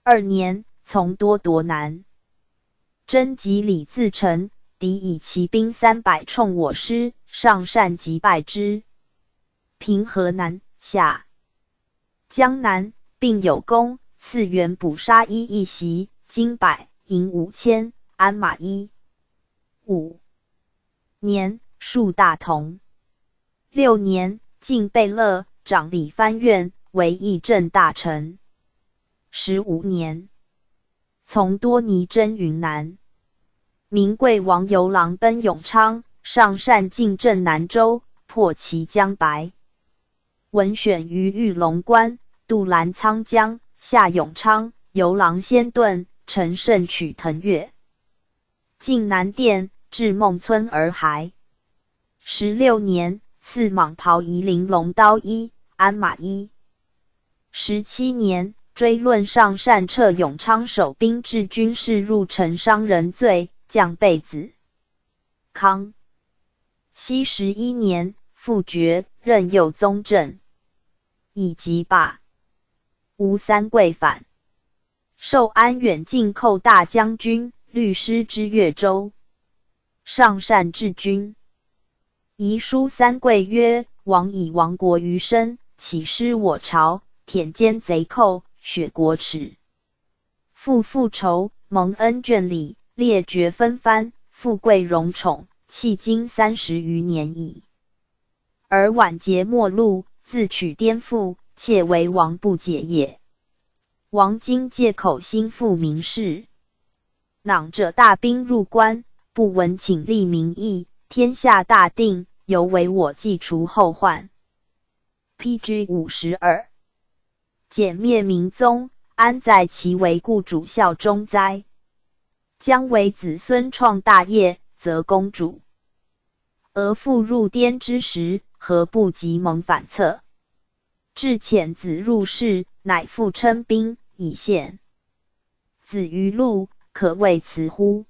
二年，从多铎南。征集李自成，敌以骑兵300冲我师，上善击败之。平河南、下江南，并有功，赐元补纱衣一袭，金百银5000，鞍马一。五年，戍大同。六年，进贝勒，掌理藩院，为议政大臣。15年，从多尼征云南。明贵王游郎奔永昌，上善进镇南州，破其江白。文选于玉龙关，渡澜沧江，下永昌，游郎先遁，乘胜取腾越。进南甸，至孟村而还。16年，赐蟒袍夷陵龙刀一，鞍马一。17年，追论上善撤永昌守兵至军事入城伤人罪，降贝子。康熙11年，复爵，任右宗正。以及罢。吴三桂反，授安远靖寇大将军、律师之越州。上善治军。遗书三桂曰：“王以亡国于身，岂失我朝？殄奸贼寇，雪国耻。复复仇，蒙恩眷礼，列爵分藩，富贵荣宠，迄今30余年矣。而晚节末路，自取颠覆，窃为王不解也。王今借口兴复民事，囊着大兵入关，不闻请立民意，天下大定，犹为我计除后患。”P.G. 52，剪灭明宗，安在其为故主效忠哉？将为子孙创大业，则公主而复入滇之时，何不急蒙反策？至遣子入仕，乃复称兵以献子于路，可谓辞乎？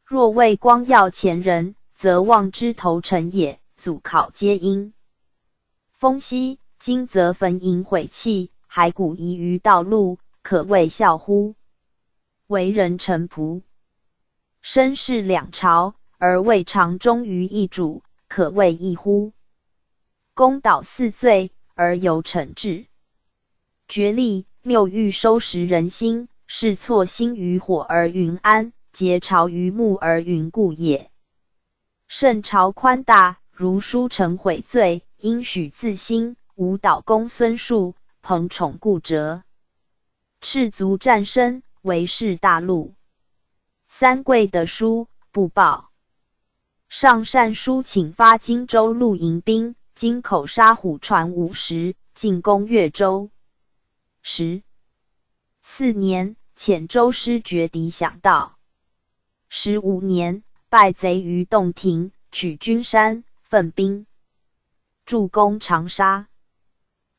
若为光耀前人，则望之投诚也。祖考皆因封熙，今则坟茔毁弃，骸骨遗于道路，可谓孝乎？为人臣仆，身事两朝，而未尝忠于一主，可谓义乎？功蹈四罪而有惩治，决力谬欲收拾人心，是挫星于火而云安，结巢于木而云固也。圣朝宽大，如书成悔罪，应许自新，吾导公孙述，彭宠故折，赤足战身，为是大陆。三桂的书不报。上善书请发荆州路营兵，经口杀虎船50，进攻越州。14年，遣周师绝敌响道。15年，败贼于洞庭，取君山，奋兵助攻长沙。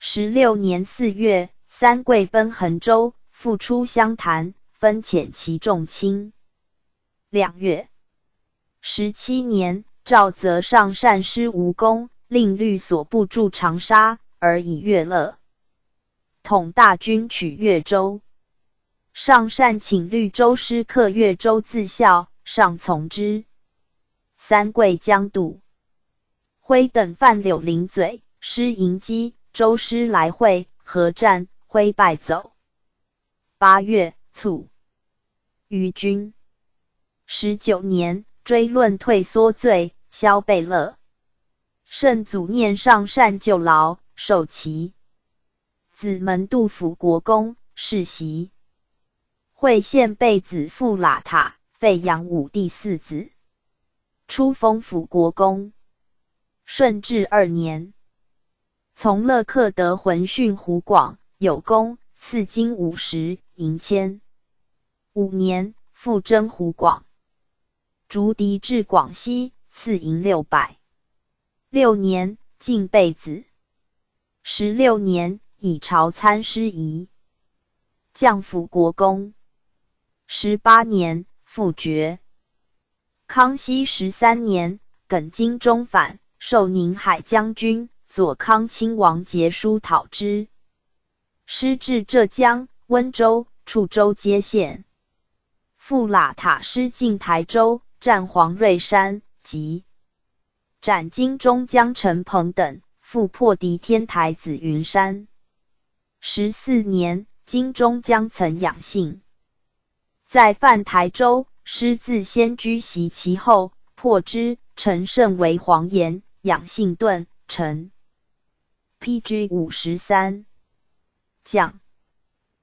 16年4月，三桂奔衡州，复出湘潭，分遣其众亲。2月，17年，赵泽上善师无功，令律所部驻长沙，而以乐乐统大军取越州。上善请律州师克越州自效，上从之。三桂将渡，辉等犯柳林嘴，师迎击，周师来会，合战，挥败走。8月，卒。于军。19年，追论退缩罪，萧贝勒。圣祖念上善救劳，授其子门杜辅国公，世袭。会县贝子富喇塔，废阳武帝四子，初封辅国公。顺治二年，从勒克德浑训湖广，有功，赐金50，银千。五年，复征湖广，逐敌至广西，赐银600。六年，进贝子。16年，以朝参师仪，降辅国公。18年，复爵。康熙十三年，耿精忠反，授宁海将军，左康亲王节书讨之。师至浙江、温州、处州接县。富喇塔师进台州，战黄瑞山及斩金中江陈鹏等，复破敌天台紫云山。14年，金中江曾养性，在犯台州，师自先居袭其后，破之。陈胜为黄岩，养性顿陈。P.G. 53将，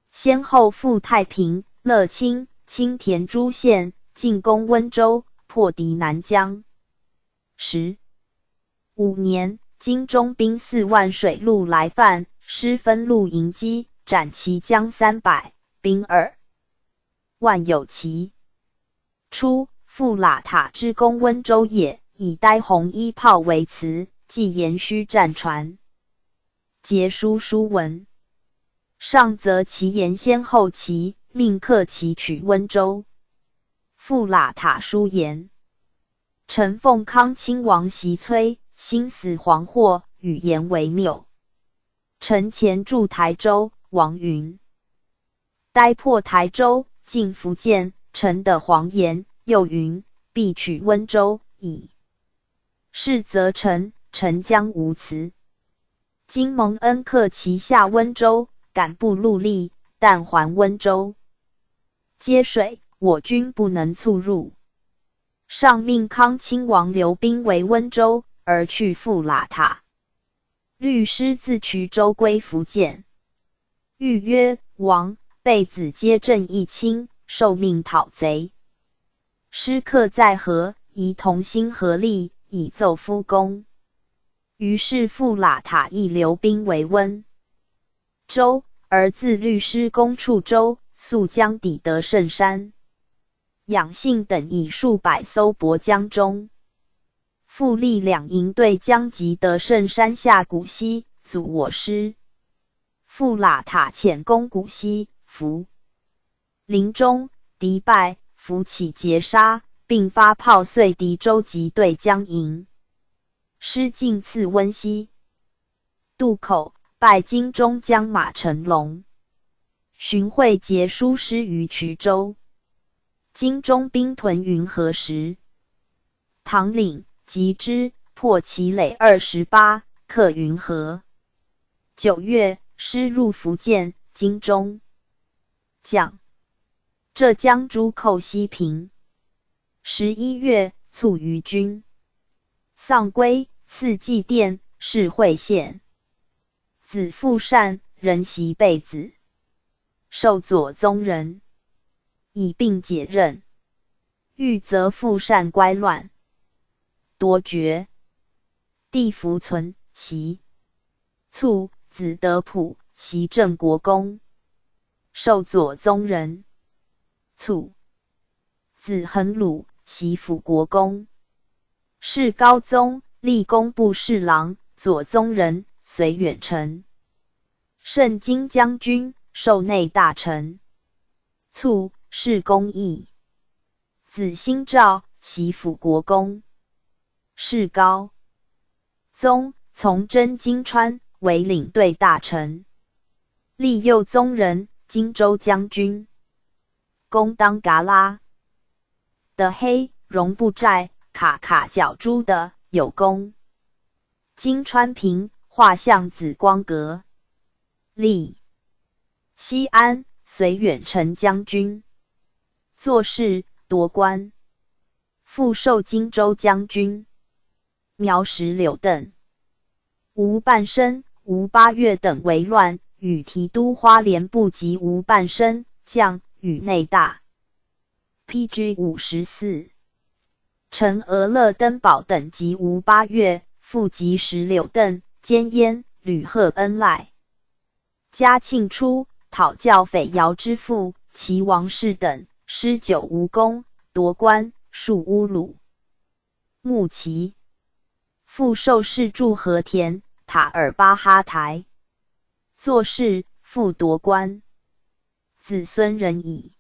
先后赴太平、乐清、青田诸县，进攻温州，破敌南疆。15年，金中兵4万水陆来犯，师分路迎击，斩其将300，兵2万有奇。初，富喇塔之攻温州也，以呆红衣炮为词，寄言须战船。结书书文，上则其言先后齐，命克其取温州。富喇塔书言：臣奉康亲王袭催，心死惶惑，语言为谬。臣前驻台州，王云呆破台州，进福建，臣的黄言，又云必取温州，以是则臣，臣将无辞。今蒙恩克其下温州，敢不戮力，但还温州接水，我军不能促入。上命康亲王留兵为温州，而去赴喇塔。律师自衢州归福建，欲曰王贝子皆正义亲，受命讨贼。师客在河，宜同心合力，以奏夫公。于是富喇塔亦留兵为温州，而自律师攻处州，速将抵得胜山。养性等以数百艘泊江中，复立两营对江及得胜山下古溪，阻我师。富喇塔遣攻古溪，俘。临终，敌败，俘起截杀，并发炮碎敌舟及对江营。师进次温溪渡口，败金中将马成龙。荀慧节书师于衢州。金中兵屯云和时，唐岭击之，破其垒28，克云和。9月，师入福建，金中将浙江诸寇西平。11月，卒于军。丧归，赐祭奠，谥惠献。子富善，人袭贝子，授左宗人，以病解任。欲则富善乖乱，夺爵。弟福存，袭卒，子德普，袭镇国公，授左宗人。卒，子恒鲁，袭辅国公。谥高宗，立工部侍郎、左宗人，随远臣。盛京将军，授内大臣。卒，谥恭懿。子兴肇，袭辅国公。谥高宗，从征金川，为领队大臣。立右宗人，荆州将军。恭当噶拉的黑绒布寨卡卡角诸的有功。金川平画像紫光阁。立西安随远臣将军。做事夺官。复授荆州将军。苗石柳邓、吴半生、吴八月等为乱，与提督花莲部及吴半生将与内大。P.G. 54，陈额勒登堡等及吴八月，复及石柳邓、坚烟、吕赫恩赖。嘉庆初，讨教匪姚之父齐王室等，施九无功，夺官，戍乌鲁木齐。复授侍驻和田塔尔巴哈台做事，复夺官。子孙仁矣。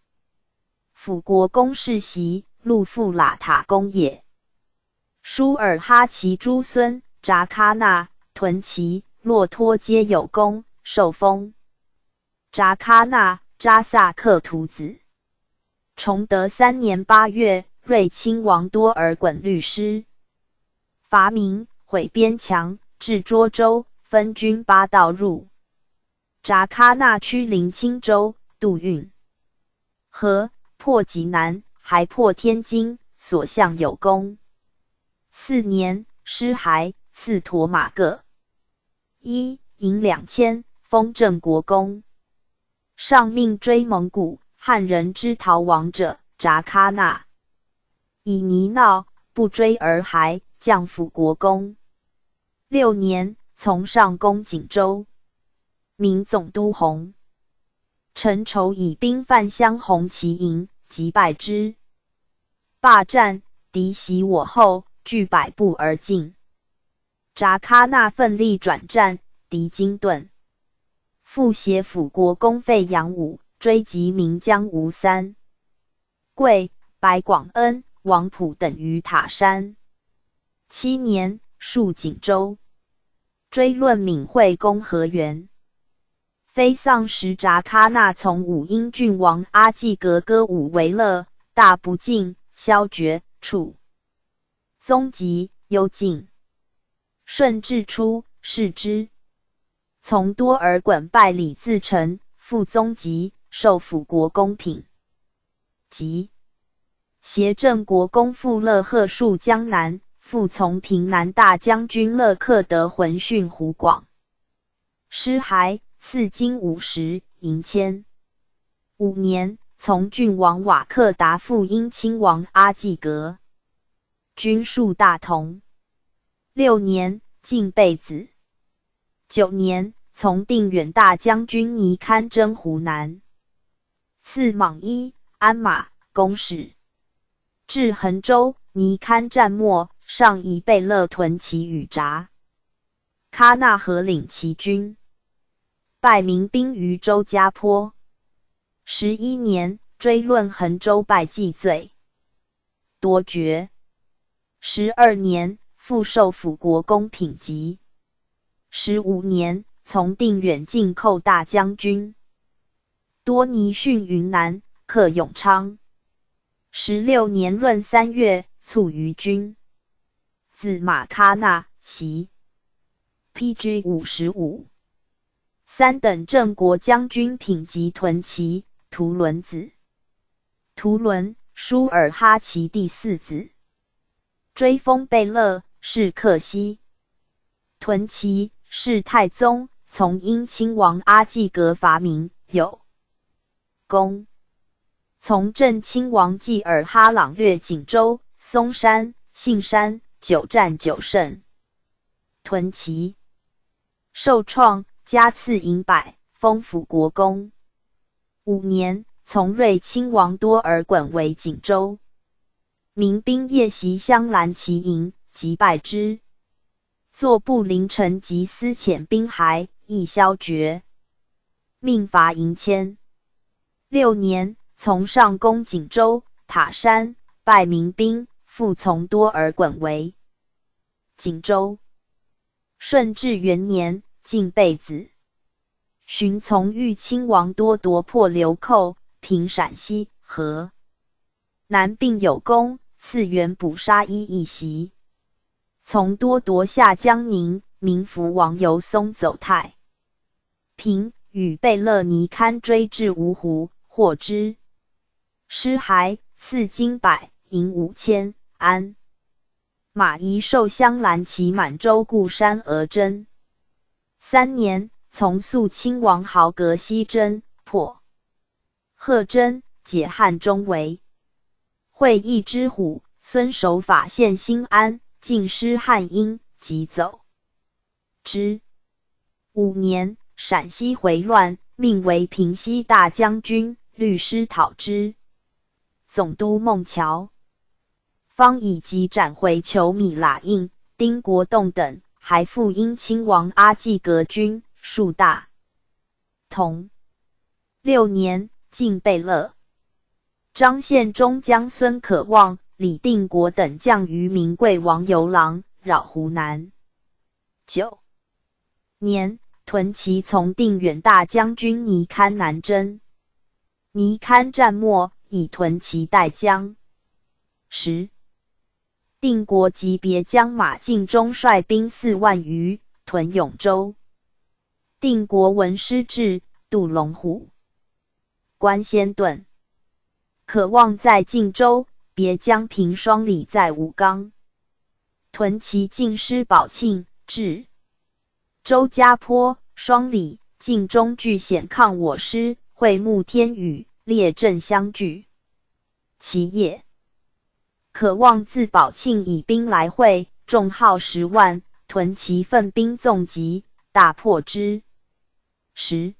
辅国公世袭，禄父喇塔公也。舒尔哈齐诸孙札喀纳、屯齐、骆驼皆有功，受封。札喀纳，扎萨克图子。崇德3年8月，睿亲王多尔衮律师，伐明，毁边墙，置涿州，分军八道入。札喀纳趋临清州，渡运河，破济南，还破天津，所向有功。四年，师还，赐驼马各一，银2000，封郑国公。上命追蒙古汉人之逃亡者，札喀纳以泥淖，不追而还，降辅国公。六年，从上攻锦州，明总督洪承畴以兵犯镶红旗营，击败之。罢战，敌袭我后，拒百步而进。札喀纳奋力转战，敌惊遁。复携辅国公费扬武追击明将吴三桂、白广恩、王溥等于塔山。七年，戍锦州，追论闽会公何元。非丧时，札喀纳从武英郡王阿济格歌舞为乐，大不敬，削爵处。宗籍幽禁。顺治初，释之。从多尔衮拜李自成，复宗籍，授辅国公品级。协镇国公傅乐贺戍江南，复从平南大将军勒克德浑训湖广。师还，赐金50，银千。五年，从郡王瓦克达复英亲王阿济格，军戍大同。六年，进贝子。九年，从定远大将军尼堪征湖南，赐蟒衣、鞍马、弓矢。至衡州，尼堪战没，上以贝勒屯骑与札喀纳合领其军，败明兵于周家坡。11年，追论衡州败既罪，夺爵。12年，复授辅国公品级。15年，从定远进寇大将军多尼训云南，克永昌。16年闰3月，卒于军。子马喀纳袭。P.G. 55。三等镇国将军品级屯骑图伦子。图伦，舒尔哈齐第四子。追封贝勒，谥克西。屯骑，是太宗从英亲王阿济格伐明有功。从郑亲王济尔哈朗掠锦州、松山、杏山，九战九胜。屯骑受创，加赐银百，封辅国公。五年，从睿亲王多尔衮围锦州，明兵夜袭镶蓝旗营，击败之。坐部凌晨及司遣兵骸，亦削爵，命罚银千。六年，从上攻锦州、塔山，败明兵，复从多尔衮围锦州。顺治元年，进贝子。寻从豫亲王多铎破流寇，平陕西、河南，并有功，赐元补纱衣一袭。从多铎下江宁，明福王由松走太平，与贝勒尼堪追至芜湖，获之。师还，赐金百，银5000，安。马宜受镶蓝旗满洲固山额真。三年，从肃亲王豪格西征，破贺真，解汉中围。会议之虎孙守法陷新安，尽失汉阴，即走之。五年，陕西回乱，命为平西大将军，律师讨之。总督孟乔方以及斩回求米拉印、丁国栋等，还复英亲王阿济格军数大同六年，进贝勒。张献忠将孙可望、李定国等将于明贵王游郎扰湖南。9年，屯骑从定远大将军尼堪南征，尼堪战没，以屯骑代将。十。定国及别将马进忠率兵4万余屯永州。定国闻师至，渡龙虎关先遁。可望在晋州，别将平双里在武冈。屯骑进师宝庆至周家坡、双里，晋中据险抗我师，会沐天雨，列阵相拒。其夜，可望自宝庆以兵来会，众号10万，屯骑奋兵纵击，大破之。11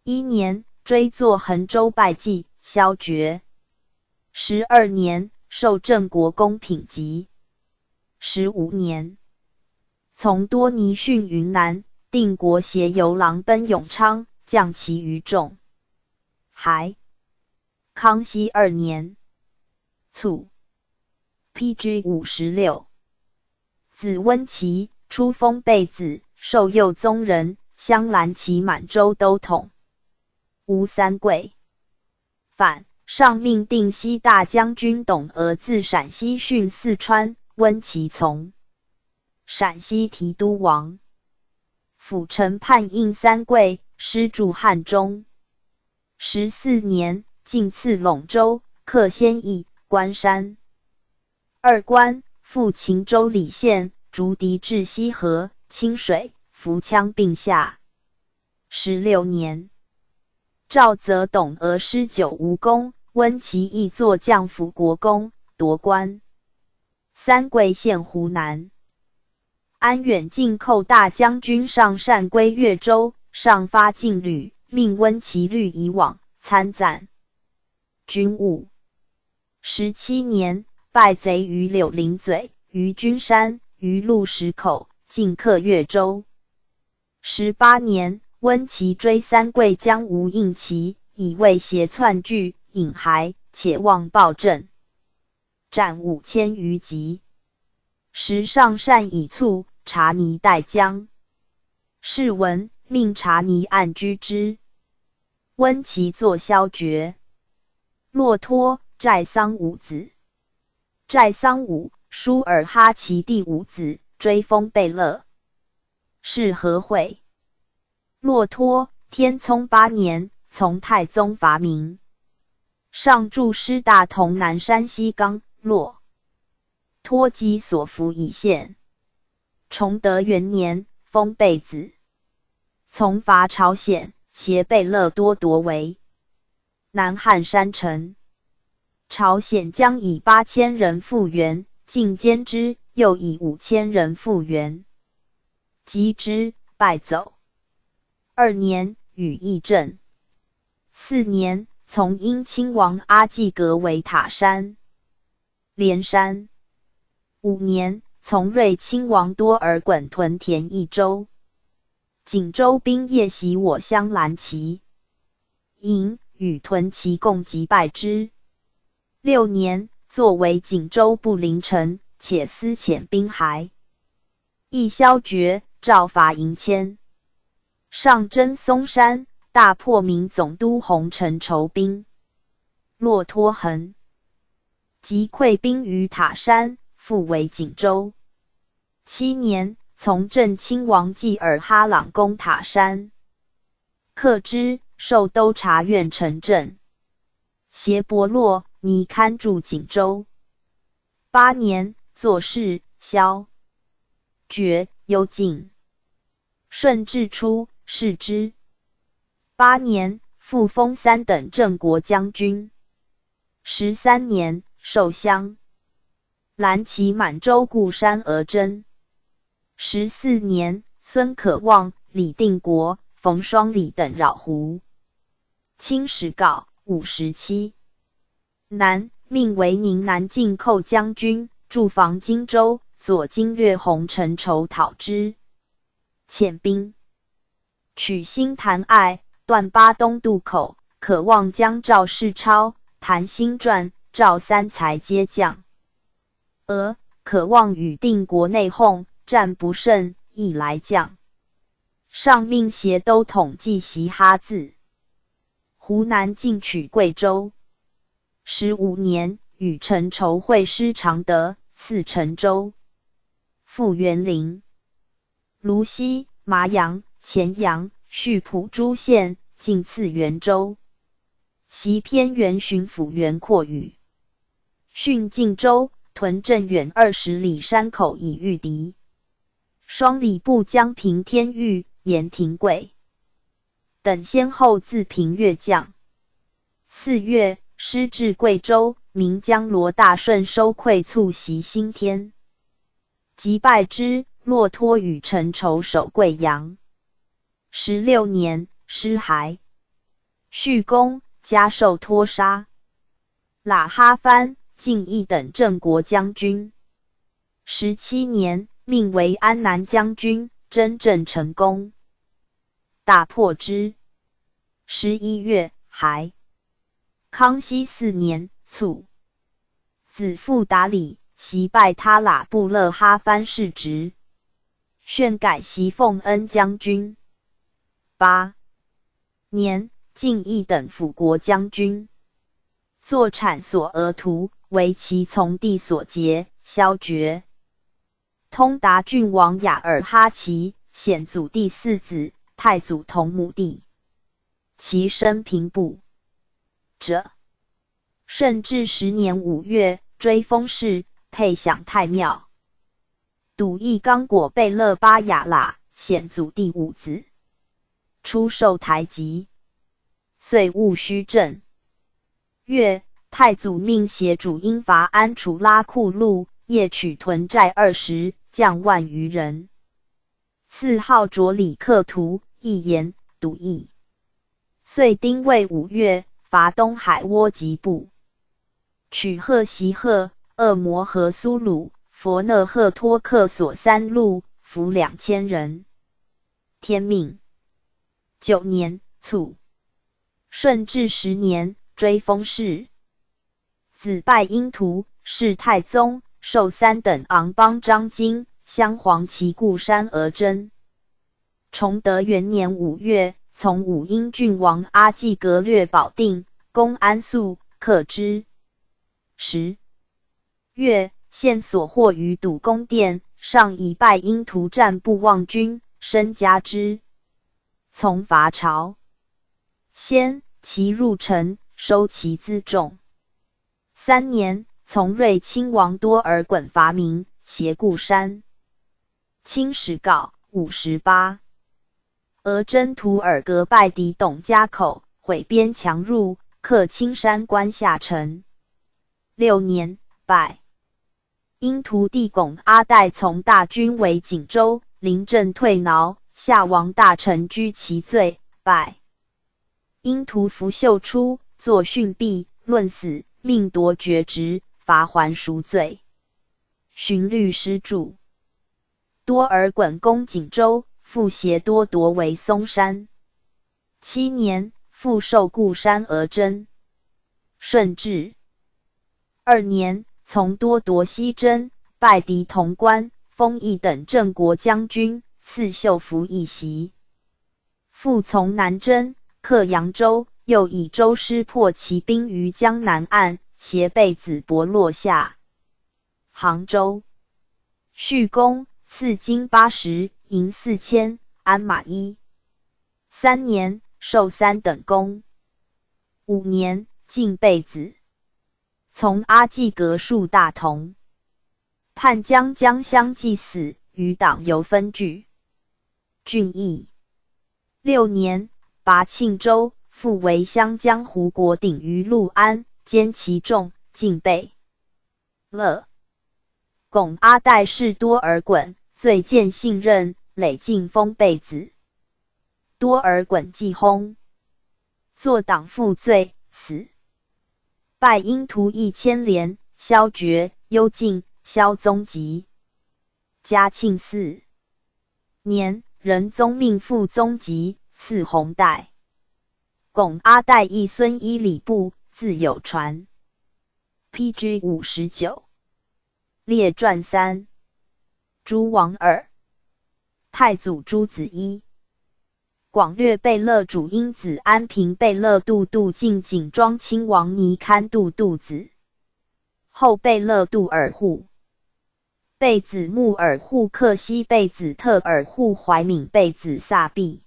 年，追作衡州败绩，削爵。12年，授镇国公品级。15年，从多尼训云南，定国携游郎奔永昌，将其余众。还。康熙二年，卒。P.G. 56，子温琪，初封贝子，授右宗人，镶蓝旗满洲都统。吴三桂反，上命定西大将军董鄂自陕西巡四川，温琪从陕西提督王辅臣叛应三桂，师驻汉中。14年，进赐陇州，克先邑、关山。二关，复秦州李宪，逐敌至西河、清水、扶羌并下。16年，赵泽董鄂师九无功，温琪亦作将辅国公，夺关。三桂陷湖南。安远进寇大将军尚善归越州，上发禁旅，命温其律以往参赞军务。17年，败贼于柳林嘴、于君山、于鹿石口，进克越州。18年，温琪追三桂将吴应期，以为挟窜据引骸，且望报阵，斩5000余级。时上善以卒，查尼代将。是闻，命查尼按居之。温琪作削爵。骆托寨桑五子。寨桑武，舒尔哈齐第五子，追封贝勒。是何会？骆托，天聪八年，从太宗伐明，上筑师大同南山西冈。骆托及所服以献。崇德元年，封贝子。从伐朝鲜，携贝勒多夺为南汉山城。朝鲜将以8000人复援，进歼之，又以5000人复援，击之，败走。二年，与议政。四年，从英亲王阿济格为塔山、连山。五年，从睿亲王多尔衮屯田益州。锦州兵夜袭我镶蓝旗营，与屯骑共击败之。六年，作为锦州布林城，且司遣兵骸。亦削爵，诏伐营迁。上征嵩山，大破明总督洪承畴兵。骆托恒击溃兵于塔山，复为锦州。七年，从郑亲王济尔哈朗攻塔山，克之，授都察院丞正。协伯洛尼堪驻锦州。八年，作事萧绝幽禁。顺治初，释之。八年，复封三等镇国将军。13年，授镶蓝旗满洲固山额真。14年，孙可望、李定国、冯双礼等扰胡。清史稿57。南，命为宁南靖寇将军，驻防荆州，左经略洪承畴讨之。遣兵取新坛隘，断巴东渡口，可望将赵世超、谭兴传、赵三才皆将。俄可望与定国内讧，战不胜，亦来将。上命协都统计袭哈自湖南进取贵州。15年，与陈筹会师常德，赐陈州，复元陵、泸溪、麻阳、乾阳、溆浦诸县，进赐元州。袭偏沅巡抚袁阔宇，训晋州，屯镇远20里山口以御敌。双礼部将平天玉、严廷贵等先后自平越将。4月，师至贵州，名将罗大顺收溃促袭新添，击败之。骆脱与陈筹守贵阳。16年，师还。叙功，加授托沙喇哈番进一等镇国将军。17年，命为安南将军，真正成功，大破之。11月，还。康熙四年，卒。子傅达里袭拜他喇布勒哈番世职，旋改袭奉恩将军。8年，进一等辅国将军。坐产索额图为其从弟所劫，削爵。通达郡王雅尔哈齐，显祖第四子，太祖同母弟。其生平不者。顺治10年5月，追封谥，配享太庙。笃义刚果贝勒巴雅喇，显祖第五子，初授台吉，岁戊戌正月，太祖命协主英伐安楚拉库路，夜取屯寨20，将万余人。赐号卓里克图，一言笃义。岁丁未5月，伐东海窝吉部，取赫锡赫、恶魔和苏鲁、佛讷赫托克索三路，俘2000人。天命9年，卒。顺治十年，追封谥。子拜音图，谥太宗，授三等昂邦章京，镶黄旗固山额真。崇德元年5月，从武英郡王阿济格略保定，攻安肃，克之。10月，献所获于笃宫殿，上以拜音图战不忘军，升加之。从伐朝鲜，其入城，收其辎重。3年，从睿亲王多尔衮伐明，协固山。清史稿58。额真图尔格败敌董家口，毁边强入，克青山关下城。6年，败。因图弟巩阿代从大军围锦州，临阵退挠，夏王大臣居其罪，败。因图福秀出，作训毕，论死，命夺爵职，罚还赎罪。循律师注。多尔衮攻锦州，复协多铎为松山。7年，复授固山额真。顺治2年，从多铎西征，败敌潼关，封一等镇国将军，赐绣服一袭。复从南征，克扬州，又以舟师破骑兵于江南岸，携贝子伯落下。杭州叙功，赐金80，银4000，鞍马一。三年，授三等功。五年，进贝子。从阿济格戍大同。叛将将相继死，余党犹分据。郡邑6年，拔庆州，复为湘江胡国鼎于六安，兼其众，尽贝勒。巩阿岱氏多尔衮，最见信任，累进封贝子。多尔衮既薨，坐党负罪死。拜因图义牵连，削爵幽禁，萧宗吉。嘉庆4年，仁宗命复宗吉，赐红带。巩阿岱一孙伊礼部，字有传。P.G. 59。列传三。诸王二。太祖朱子一。广略贝勒主英子安平贝勒杜度进景庄亲王尼堪杜度子。后贝勒杜尔户。贝子穆尔户克西贝子特尔户怀敏贝子萨毕。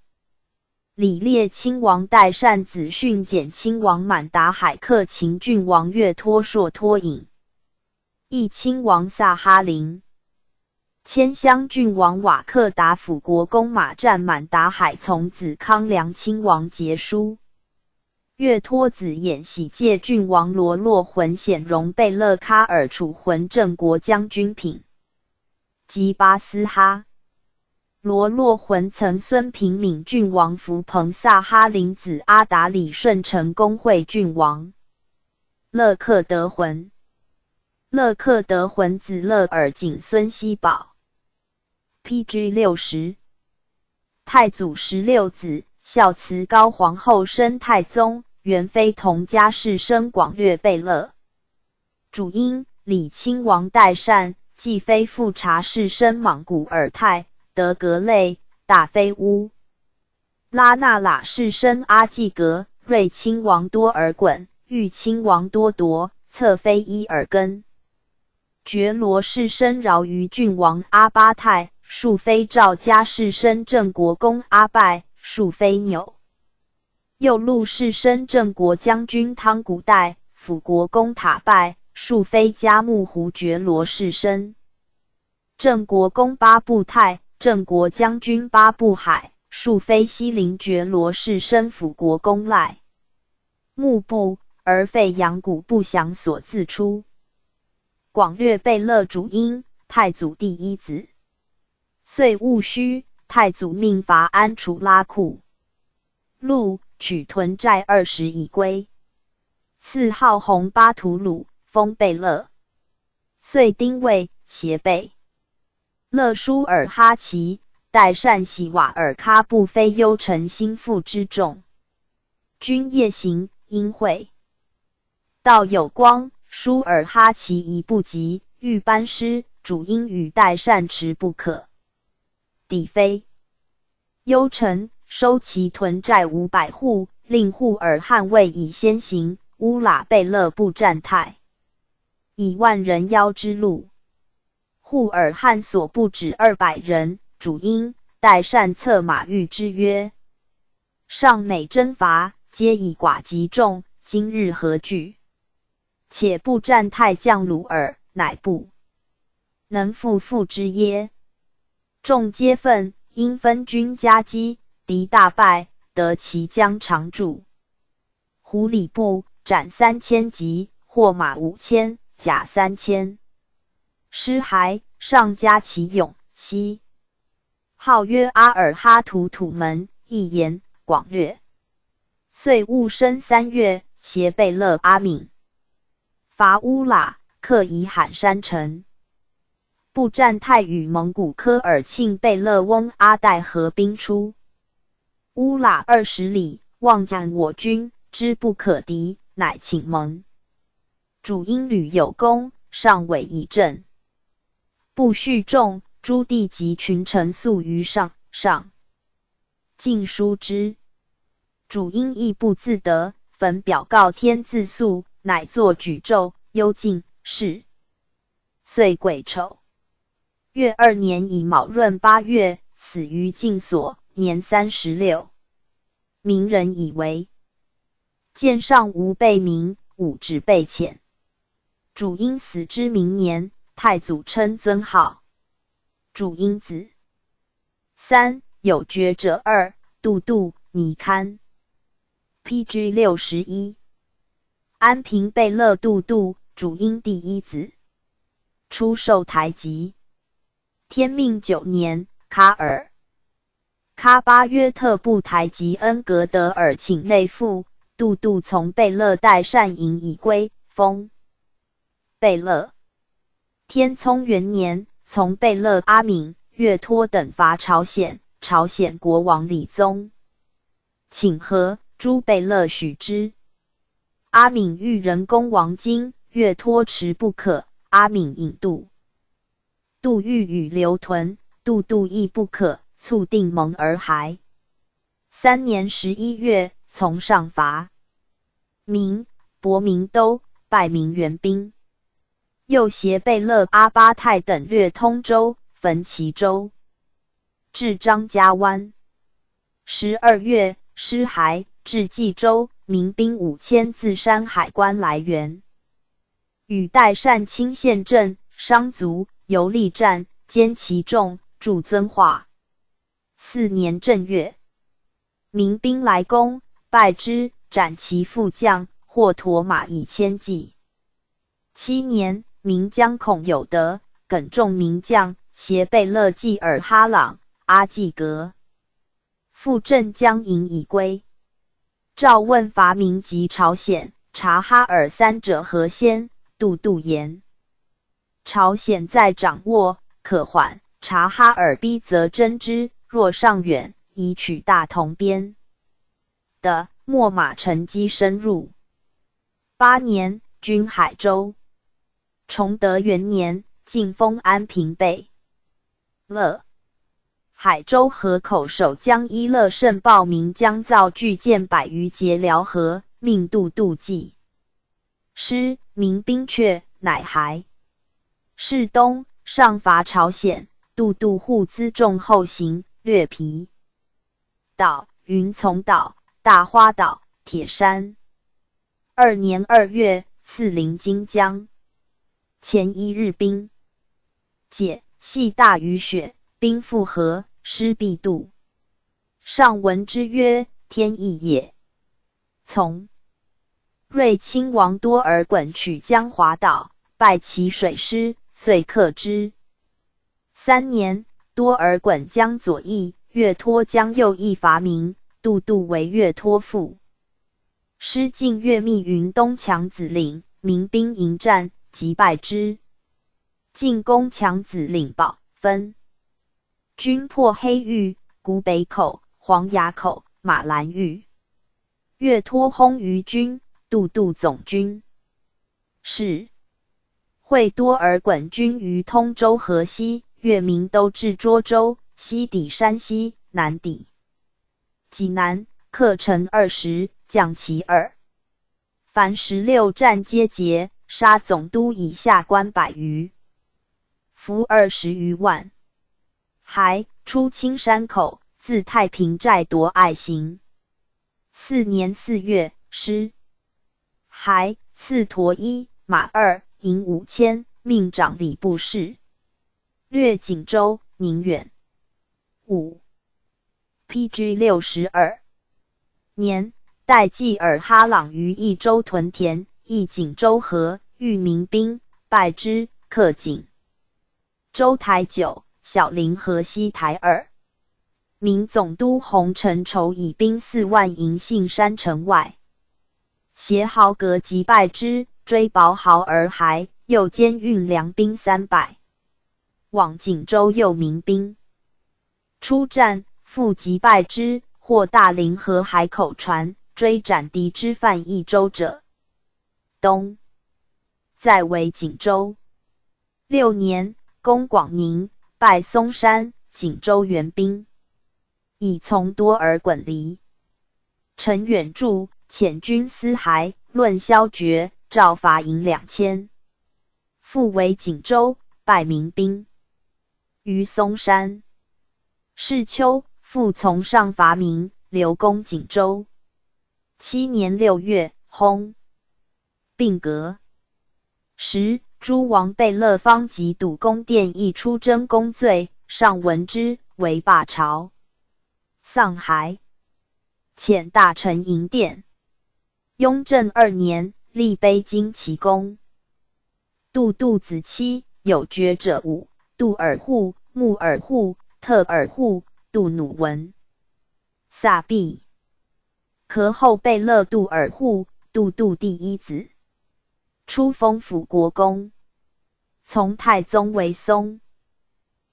李烈亲王代善子训简亲王满达海克秦郡王岳托硕托隐。义亲王萨哈林。千乡郡王瓦克达辅国公马占满达海从子康梁亲王杰书。岳托子演喜界郡王罗洛浑显荣贝勒喀尔楚浑镇国将军品。吉巴斯哈罗洛浑曾孙平敏郡王福彭萨哈林子阿达里顺成公惠郡王勒克德浑勒克德浑子勒尔景孙西宝 P.G. 60太祖十六子孝慈高皇后生太宗元妃佟佳氏生广略贝勒主英李亲王代善继妃富察氏生莽古尔泰德格类大妃乌拉那喇氏生阿济格睿亲王多尔衮裕亲王多铎侧妃伊尔根觉罗氏生饶余郡王阿巴泰庶妃赵家氏生镇国公阿拜庶妃钮右路氏生镇国将军汤古代辅国公塔拜庶妃嘉木胡觉罗氏生镇国公八部泰镇国将军八部海庶妃西林觉罗氏生辅国公赖木部而废阳谷不详所自出。广略贝勒主英太祖第一子。岁戊戌，太祖命伐安楚拉库路，取屯寨20以归。赐号洪巴图鲁，封贝勒。岁丁未，协贝勒舒尔哈齐，代善喜瓦尔喀布非幽城心腹之众。军夜行，因会道有光，舒尔哈齐疑不及，欲班师，主应与代善迟不可。抵非幽城，收其屯寨500户，令扈尔汉卫以先行。乌喇贝勒部战泰，以万人邀之路。扈尔汉所部止200人，主应代善策马谕之曰：“上每征伐，皆以寡击众，今日何惧？且部战太将鲁尔，乃不能复复之耶？”众皆奋，因分军夹击，敌大败，得其将常住。胡里部斩3000骑，获马5000，甲3000。尸骸，上加其勇，西号曰阿尔哈图土门，一言广略。岁戊申3月，协贝勒阿敏伐乌喇，克以罕山城。布占泰与蒙古科尔沁贝勒翁阿代合兵出乌喇20里，望见我军，知不可敌，乃请盟。主因屡有功，上委以政。不恤众，诸帝及群臣诉于上，上尽书之。主因亦不自得，焚表告天自诉，乃作举咒，幽禁是。岁癸丑。越2年乙卯闰8月，死于禁所，年36。明人以为见上无被名，武只被遣。主因死之明年，太祖称尊号。主英子。三有爵者二，杜度、尼堪。P.G. 61。安平贝勒杜度，主英第一子，出授台吉。天命9年，卡尔喀巴约特部台吉恩格德尔请内附，杜度从贝勒代善迎以归，封贝勒。天聪元年，从贝勒阿敏、岳托等伐朝鲜，朝鲜国王李宗请和，诸贝勒许之。阿敏欲人攻王京，岳托持不可。阿敏引杜度欲与刘屯，杜度亦不可，促定盟而还。3年11月，从上伐明，博明都，败明援兵。又携贝勒阿巴泰等掠通州，焚其州，至张家湾。12月，师还，至冀州。民兵5000自山海关来援，与代善清县镇商卒游历战，歼其众，驻遵化。4年正月，民兵来攻，败之，斩其副将，获驼马以千计。7年，明将孔有德、耿众名将，携贝勒济尔哈朗、阿济格，复镇江营以归。赵问伐明及朝鲜、察哈尔三者何先？杜度言：朝鲜在掌握，可缓；察哈尔逼则争之。若尚远，以取大同边的，秣马乘机深入。8年，军海州。崇德元年，晋封安平贝勒。海州河口守将伊勒胜报明将造巨舰百余截辽河，命杜度计。师民兵却，乃还。是冬，上伐朝鲜，杜度护辎重后行，掠皮岛、云从岛、大花岛、铁山。2年2月，赐临津江。前一日兵解，系大雨雪，兵复合，师必渡。上闻之曰：“天意也。”从睿亲王多尔衮取江华岛，败其水师，遂克之。三年，多尔衮将左翼，岳托将右翼伐明，杜度为岳托副。师进越密云东强子岭，民兵迎战，击败之。进攻强子岭堡，分军破黑峪、古北口、黄崖口、马兰峪。岳托薨于军，杜度总军。是会多尔衮军于通州河西，越明都至涿州，西抵山西，南抵济南，克城20，将骑2。凡16战皆捷，杀总督以下官百余，俘20余万。还出青山口，自太平寨夺爱行。4年4月，师还，赐驼一马二，银5000，命长礼部事。略锦州、宁远。5 P.G. 62年，代济尔哈朗于益州屯田，诣锦州河，遇明兵，败之，克锦州台九。小凌河西台二。明总督洪承畴以兵4万迎杏山城外，携豪格击败之，追保豪而还，又兼运粮兵300，往锦州诱明兵。出战，复击败之，获大凌河海口船，追斩敌之犯益州者。冬，再围锦州。6年，攻广宁。败松山、锦州援兵，以从多尔衮离。陈远柱遣军司还，论削爵，诏罚银2000。复围锦州，败明兵于松山。是秋，复从上伐明，留攻锦州。7年6月，薨。并阁。时，诸王贝勒方及堵宫殿亦出征功罪，上闻之，为罢朝。丧骸，遣大臣迎奠。雍正二年，立碑旌其功。杜度子七，有爵者五：杜尔户、穆尔户、特尔户、杜努文。萨毕，可后贝勒杜尔户，杜度第一子，初封辅国公，从太宗为嵩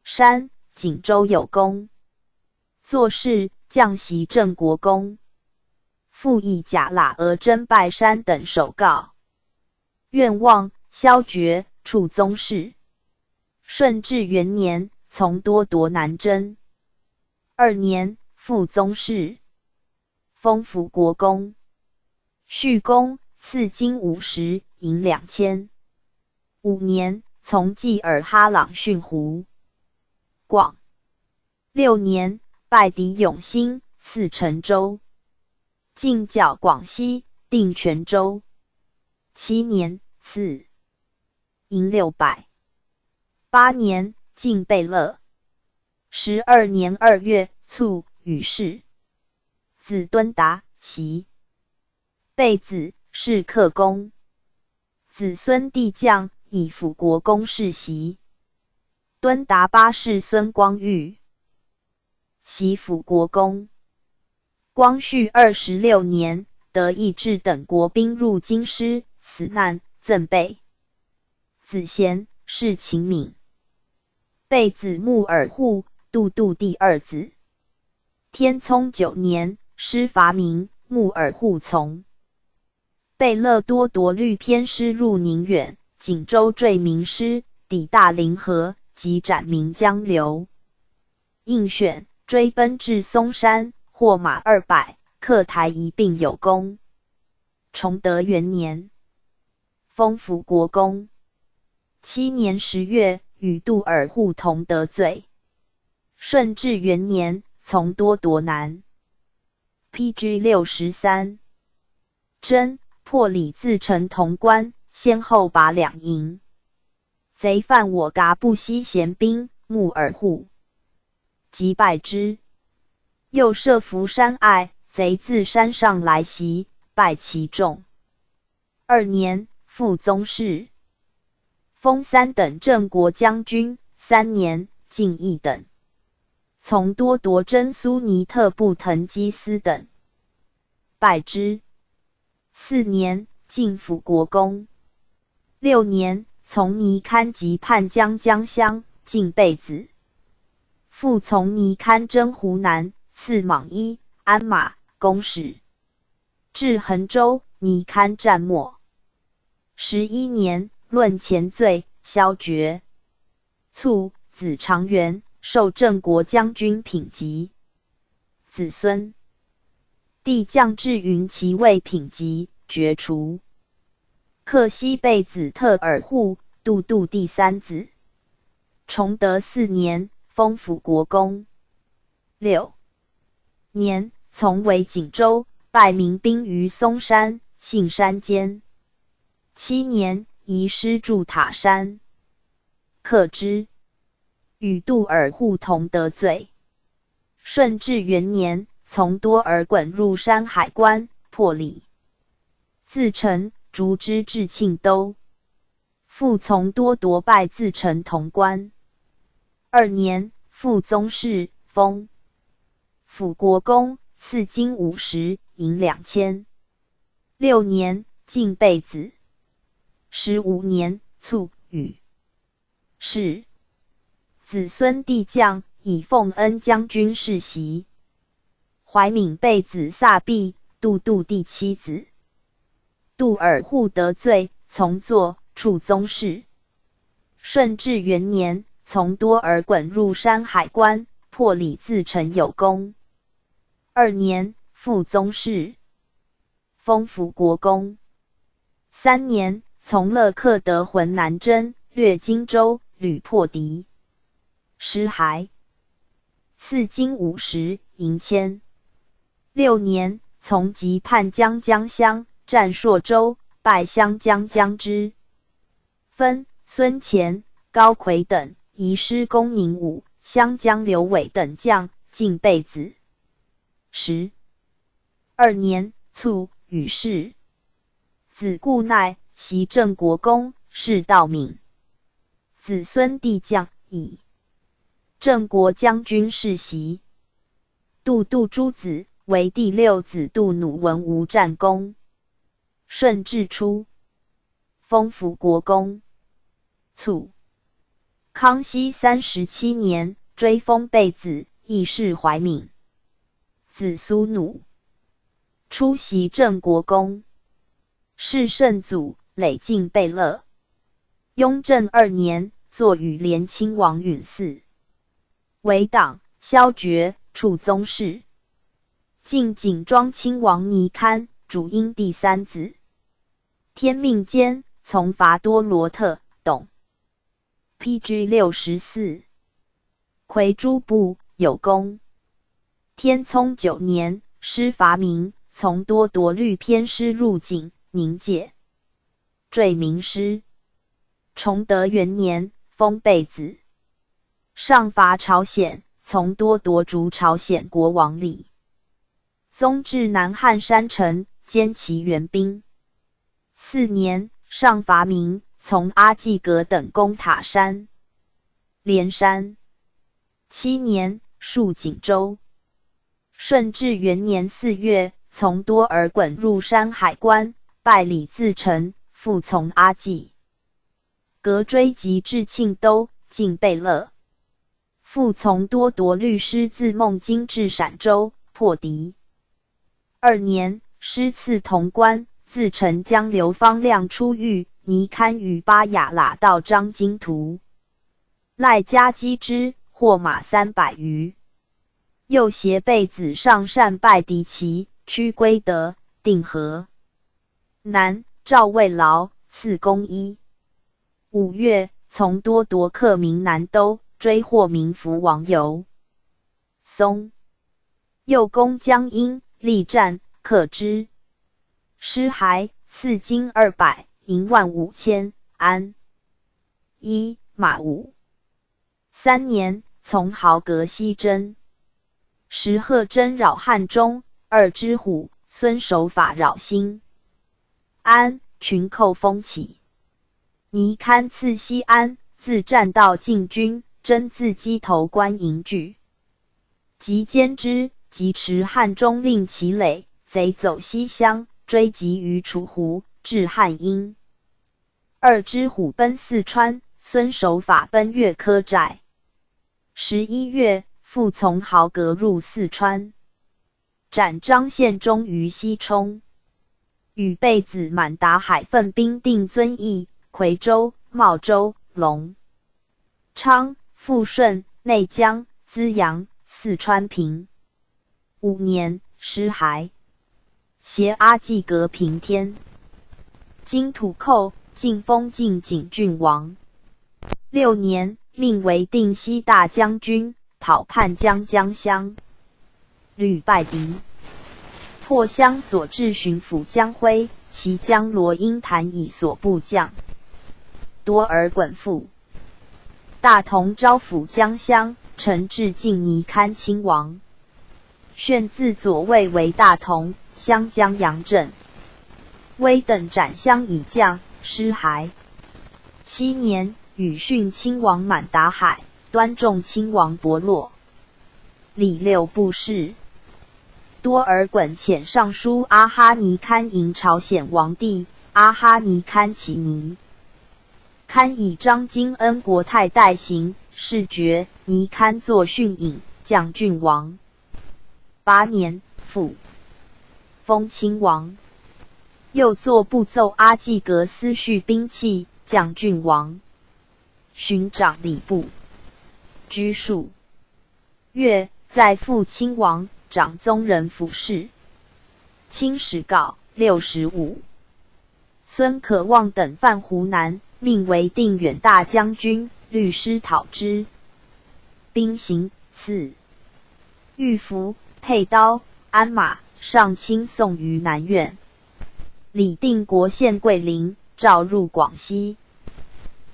山、锦州有功，作事降袭镇国公，复以甲喇额真拜山等首告，愿望削爵，处宗室。顺治元年，从多铎南征。二年，复宗室，封辅国公，叙功，赐金50，银2000。五年，从济尔哈朗殉湖广。六年，败敌永兴，赐陈州，进剿广西，定泉州。七年，赐银600。八年，进贝勒。12年2月，卒，与世。子敦达，袭贝子，谥克公。子孙帝将，以辅国公世袭。敦达八世孙光裕，袭辅国公。光绪26年，德意志等国兵入京师，死难，赠贝子贤，谥勤敏。贝子穆尔户，杜度第二子。天聪9年，师伐明，穆尔户从。贝勒多铎律偏师入宁远、锦州坠明师，抵大凌河，即斩岷江流。应选追奔至嵩山，获马200，克台一并有功。崇德元年，封辅国公。7年10月，与杜尔户同得罪。顺治元年，从多铎南。P.G. 63。征破李自成潼关，先后拔两营。贼犯我噶布西贤兵，穆尔户击败之。又设伏山隘，贼自山上来袭，败其众。二年，复宗室，封三等镇国将军。三年，进一等。从多铎征苏尼特部腾基思等，败之。四年，进辅国公。六年，从尼堪及叛将将相，进贝子。复从尼堪征湖南，赐蟒衣、鞍马、弓矢。至衡州，尼堪战没。11年，论前罪，削爵。卒，子长元，受镇国将军品级。子孙帝降至云骑尉品级，爵除。克西贝子特尔户，杜度第三子。崇德四年，封辅国公。六年，从为锦州，败明兵于嵩山、杏山间。七年，移师驻塔山，克之。与杜尔户同得罪。顺治元年，从多尔衮入山海关，破李自成，逐之至庆都。复从多铎败自成潼关。二年，复宗室，封辅国公，赐金50，银2000。六年，进贝子。15年，卒，与是子孙帝将，以奉恩将军世袭。怀敏贝子萨毕，杜度第七子。杜尔户得罪，从坐处宗室。顺治元年，从多尔衮入山海关，破李自成有功。二年，复宗室，封辅国公。三年，从勒克德浑南征，掠荆州，屡破敌。尸骸，赐金50，银1000。六年，从击叛将将相，战朔州，败湘江将之。分孙乾、高奎等移师攻宁武，湘将刘伟等将尽被子。12年卒，与世。子固奈，袭郑国公，谥道敏。子孙帝将，以郑国将军世袭。杜度诸子为第六子杜努文无战功。顺治初，封辅国公。卒。康熙37年，追封贝子，亦谥怀敏。子苏努，出袭郑国公。谥圣祖，累晋贝勒。雍正二年，坐与连亲王允嗣为党，削爵，处宗室。晋景庄亲王尼堪，主荫第三子。天命间，从伐多罗特，董。P.G. 64，魁诸部有功。天聪九年，师伐明，从多铎律偏师入景宁界，追名师。崇德元年，封贝子。上伐朝鲜，从多铎逐朝鲜国王李宗至南汉山城，歼其援兵。四年，上伐明。从阿济格等攻塔山、连山。七年，戍锦州。顺治元年4月，从多尔衮入山海关，拜李自成，复从阿济格追击至庆都，进贝勒。复从多铎律师自孟津至陕州，破敌。二年，师刺潼关，自成将刘方亮出狱。尼堪与巴雅喇道张金图赖家击之，获马300余。又携贝子上善拜敌骑，驱归德、定河南。赵慰劳，赐公衣。5月，从多铎克明南都，追获明福王游松。又攻江阴，力战，克之。师还，赐金200。银1.5万，安一马五。三年，从豪格西征，时贺真扰汉中，二之虎孙守法扰新安，群寇风起。尼堪刺西安，自战道进军，征自击头关营拒，及歼之，即持汉中令其垒，贼走西乡，追击于楚湖，至汉阴。二只虎奔四川，孙守法奔越柯寨。11月，复从豪格入四川，斩张献忠于西冲，与贝子满达海奋兵定遵义、夔州、茂州、隆昌、富顺、内江、资阳、四川平。五年，师还，携阿济格平天津土寇。晋封晋景郡王。六年，命为定西大将军，讨叛将江襄，屡败敌，破襄所至巡抚江辉，其将罗英谭以所部将多尔衮复。大同招抚江襄，陈至晋尼堪亲王，炫自左卫为大同湘江阳镇，威等斩襄以将。师还。七年，与训亲王满达海、端重亲王伯洛、李六部事。多尔衮遣尚书阿哈尼堪迎朝鲜王帝阿哈尼堪齐尼堪以张金恩国太代行，谥爵尼堪作训尹将郡王。八年，复封亲王。又作步奏阿济格思绪兵器，将郡王，巡掌礼部，居数月，再复亲王，长宗人府事。清史稿65。孙可望等犯湖南，命为定远大将军，律师讨之。兵行赐御服、佩刀、鞍马，上亲送于南院。李定国献桂林，召入广西。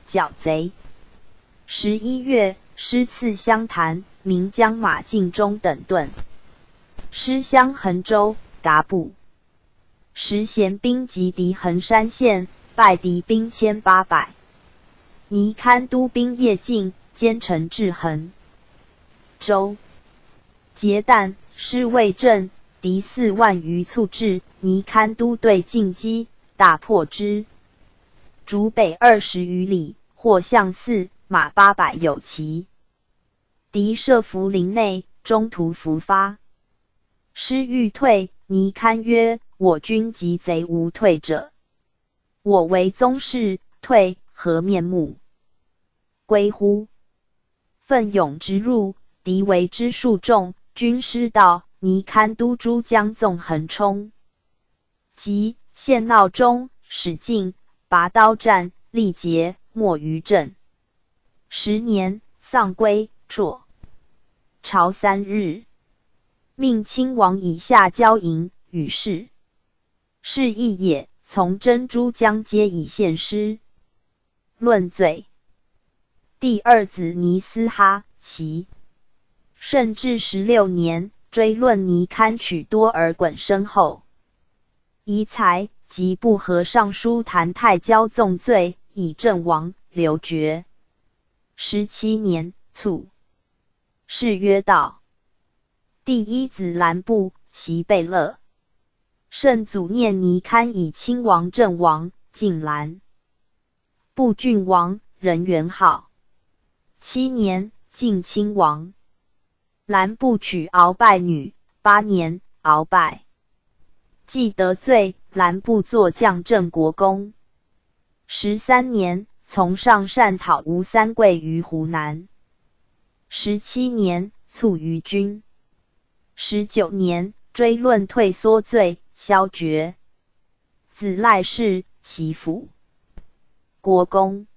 剿贼。11月，师赐湘潭，名将马进忠等遁。师相衡州，噶布。时咸兵击敌衡山县，败敌兵1800。尼堪督兵夜进，兼程至衡州。结旦，师未阵，敌4万余簇至，尼堪都队进击，大破之。逐北20余里，获象四马800有奇。敌设伏林内，中途伏发。师欲退，尼堪曰：“我军及贼无退者。我为宗室，退何面目归乎？”奋勇直入，敌为之数众，军师道，尼堪督诸将纵横冲击，陷闹中，始进拔刀战，力竭，没于阵。10年，丧归，輟。朝3日，命亲王以下交营与事，是义也。从征诸将皆以献师论罪。第二子尼斯哈袭顺治16年，追论尼堪娶多尔衮身后遗才及不和尚书谭太骄纵罪，以阵亡，留爵。17年卒。谥曰道。第一子兰布袭贝勒。圣祖念尼堪以亲王阵亡，晋兰部郡王，人元号。七年，晋亲王。兰部娶鳌拜女。8年，鳌拜既得罪，兰部坐将镇国公。13年，从上善讨吴三桂于湖南。17年，卒于军。19年，追论退缩罪，削爵。子赖氏，袭辅国公。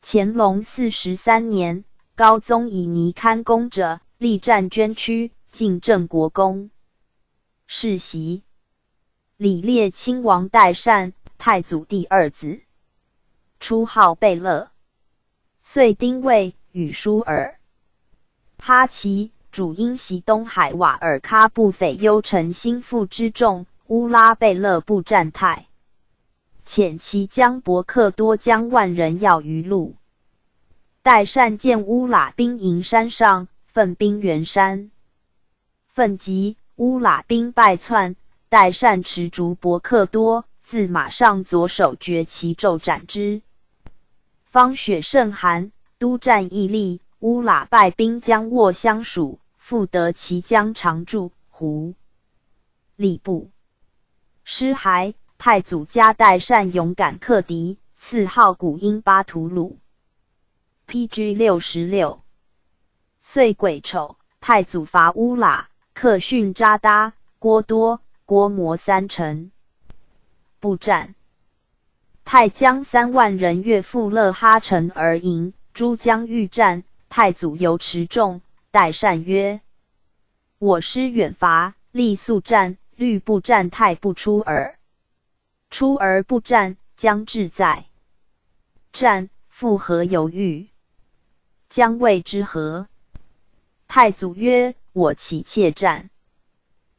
乾隆43年，高宗以尼堪功者，力战捐躯，进镇国公。世袭李烈亲王代善，太祖第二子，初号贝勒，岁丁未，与舒尔哈齐。主因袭东海瓦尔喀部匪幽城心腹之众，乌拉贝勒部战泰，遣其将伯克多将万人要于路。代善见乌拉兵营山上，奋兵援山，奋击乌拉兵败窜。代善持竹伯克多，自马上左手绝其胄斩之。方雪甚寒，督战屹立，乌拉败兵将握相属。复得其将常驻胡礼部尸骸。太祖嘉代善勇敢克敌，赐号古音巴图鲁。P.G. 66岁癸丑，太祖伐乌拉，克逊扎达、郭多、郭摩三城，不战。太将3万人越富勒哈城而迎，诸将欲战，太祖犹持众。代善曰：“我师远伐，力速战，虑不战太不出耳。出而不战，将至在战，复何犹豫？将谓之何？”太祖曰：“我岂怯战？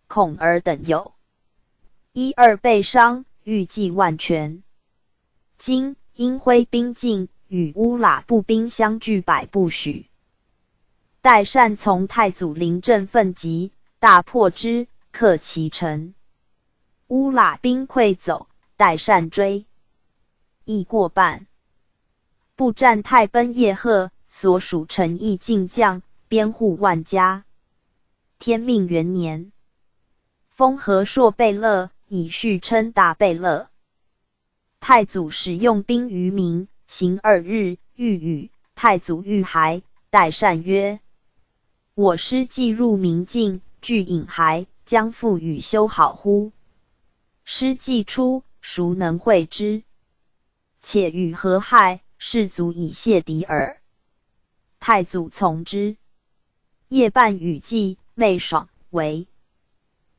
恐尔等有一二被伤，欲计万全。今应挥兵进，与乌喇步兵相距百步许。”代善从太祖临阵奋击，大破之，克其城。乌喇兵溃走，代善追，亦过半。布占泰奔叶赫，所属城邑尽将，编户万家。天命元年，封和硕贝勒，以续称大贝勒。太祖使用兵于民，行2日，遇雨。太祖欲还，代善曰：“我师既入明境，具引还，将复与修好乎？师既出，孰能会之？且与何害？是足以谢敌耳。”太祖从之。夜半雨霁，昧爽，为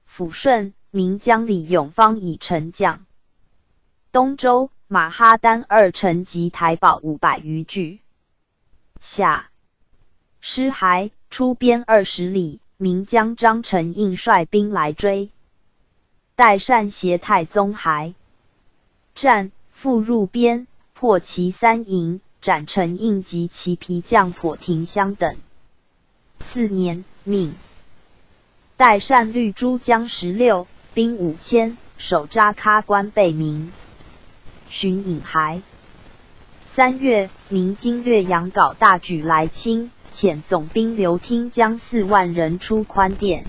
抚顺，名将李永芳以丞将。东州马哈丹二城及台堡500余具。夏，师还，出边20里，明将张承胤率兵来追。代善携太宗还战，复入边，破其三营，斩承胤及其裨将颇廷相等。四年，命代善率诸将16，兵5000，守扎喀关备明。巡引还。3月，明经略杨镐大举来侵，遣总兵刘听将4万人出宽甸，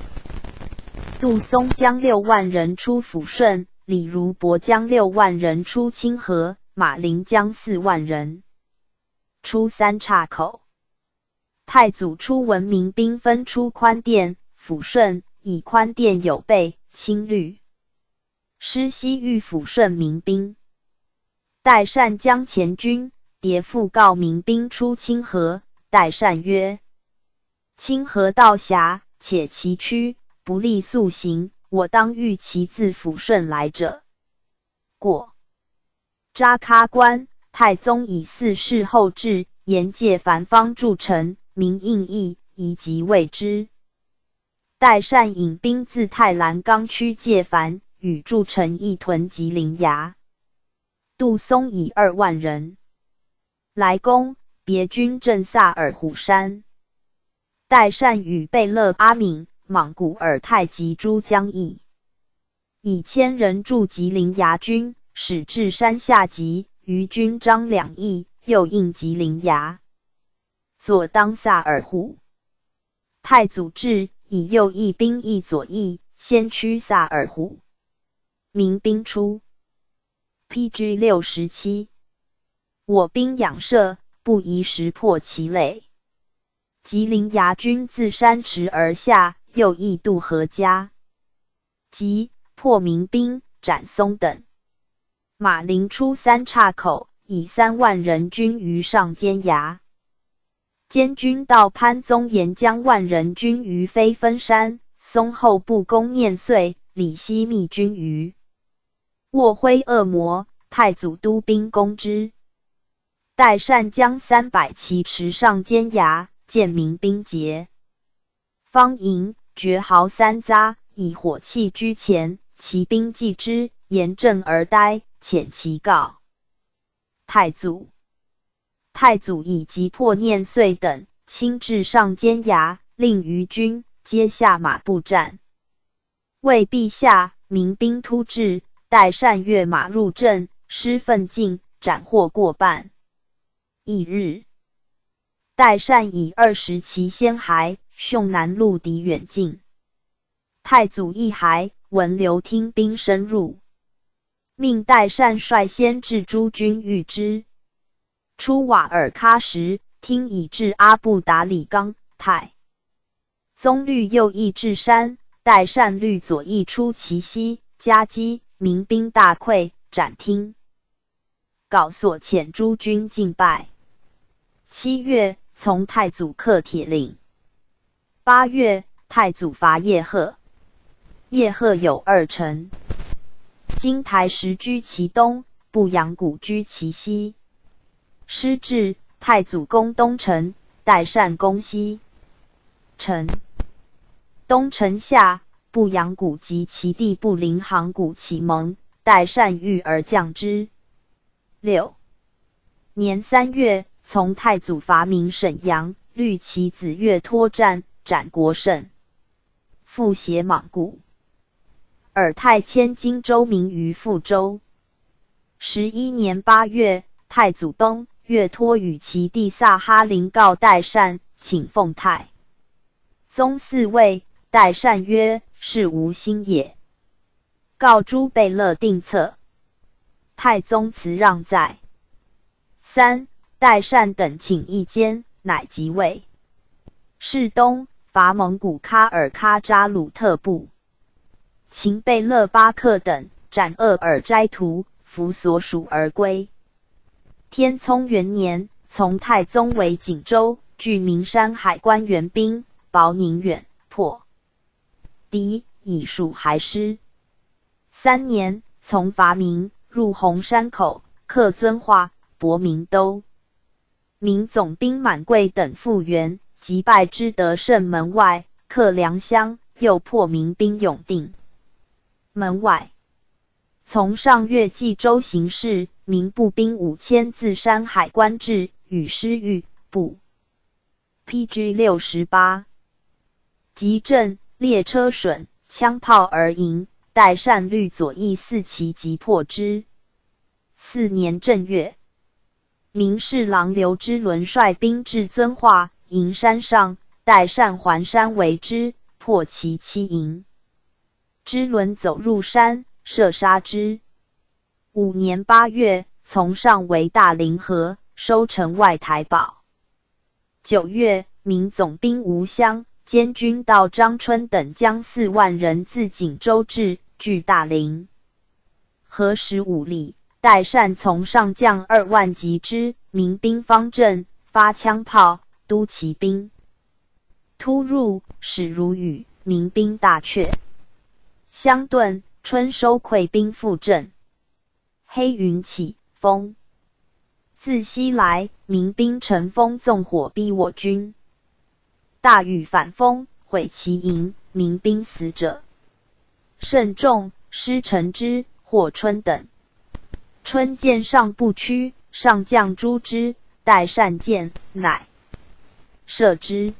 杜松将6万人出抚顺，李如柏将6万人出清河，马林将4万人出三岔口。太祖初闻明兵分出宽甸、抚顺，以宽甸有备，亲率师西御抚顺民兵。代善将前军迭复告民兵出清河。代善曰：“清河道狭，且崎岖，不利速行。我当御其自抚顺来者。”过扎喀关，太宗以四世后至，言界凡方筑城，民应役，宜即为之。代善引兵自泰兰冈区界凡，与筑城一屯吉林崖。杜松以2万人来攻，别军镇萨尔浒山。代善与贝勒阿敏、莽古尔泰及诸将议，以千人助吉林崖军，使至山下集，余军张两翼，又应吉林崖。左当萨尔浒。太祖至，以右翼兵役左翼，先驱萨尔浒。民兵出。P.G. 67，我兵仰射，不宜时破其垒。吉林牙军自山池而下，又亦渡河夹击，破民兵，斩松等。马林出三岔口，以3万人军于上尖崖。监军道潘宗颜将万人军于飞分山，松后部攻念遂，李希密军于沃辉恶魔，太祖督兵攻之。代善将300骑驰上尖崖，见民兵结方营，掘壕三匝，以火器居前，骑兵继之，严阵而待，遣骑告太祖。太祖以击破念遂等，亲至上尖崖，令余军皆下马步战。谓陛下，民兵突至。代善跃马入阵，师奋进，斩获过半。翌日，代善以20骑先还，凶南路敌远近。太祖亦还，闻刘听兵深入，命代善率先至诸军御之。出瓦尔喀时，听已至阿布达里冈。太宗率右翼至山，代善率左翼出其西，夹击。民兵大溃，斩听镐所遣诸军尽败。7月，从太祖克铁岭。8月，太祖伐叶赫。叶赫有二城，金台石居其东，布扬古居其西。师至，太祖攻东城，代善攻西城。东城下，布扬古及其弟布林行古起盟，代善遇而将之。6年3月，从太祖伐明沈阳，率其子岳托战，斩国胜，复携莽古尔泰迁荆州民于复州。11年8月，太祖崩，岳托与其弟萨哈林告代善，请奉太宗嗣位。代善曰：“是吾心也。”告诸贝勒定策。太宗辞让在。三代善等请意间，乃即位。是冬，伐蒙古喀尔喀扎鲁特部，擒贝勒巴克等，斩鄂尔斋图，俘所属而归。天聪元年，从太宗为锦州，据名山海关援兵，保宁远，破敌，以属还师。三年，从伐明，入红山口，克遵化，博明都。明总兵满贵等复援，击败之得胜门外，克良乡，又破明兵永定门外。从上月冀州行事，明步兵5000自山海关至，与师遇不。P.G. 68，集镇列车损，枪炮而迎，代善率左翼四骑击破之。四年正月，明侍郎刘之伦率兵至遵化，营山上，代善环山围之，破其七营。之伦走入山，射杀之。五年八月，从上围大凌河，收城外台堡。九月，明总兵吴襄、监军道张春等将4万人自锦州至，距大凌河15里。代善从上将2万击之，明兵方阵，发枪炮，督骑兵突入，矢如雨，明兵大却。相顿，春收溃兵复阵。黑云起，风自西来，明兵乘风纵火逼我军。大雨反风，毁其营，明兵死者甚众，师乘之、霍春等。春见上不屈，上将诛之。代善见，乃射之。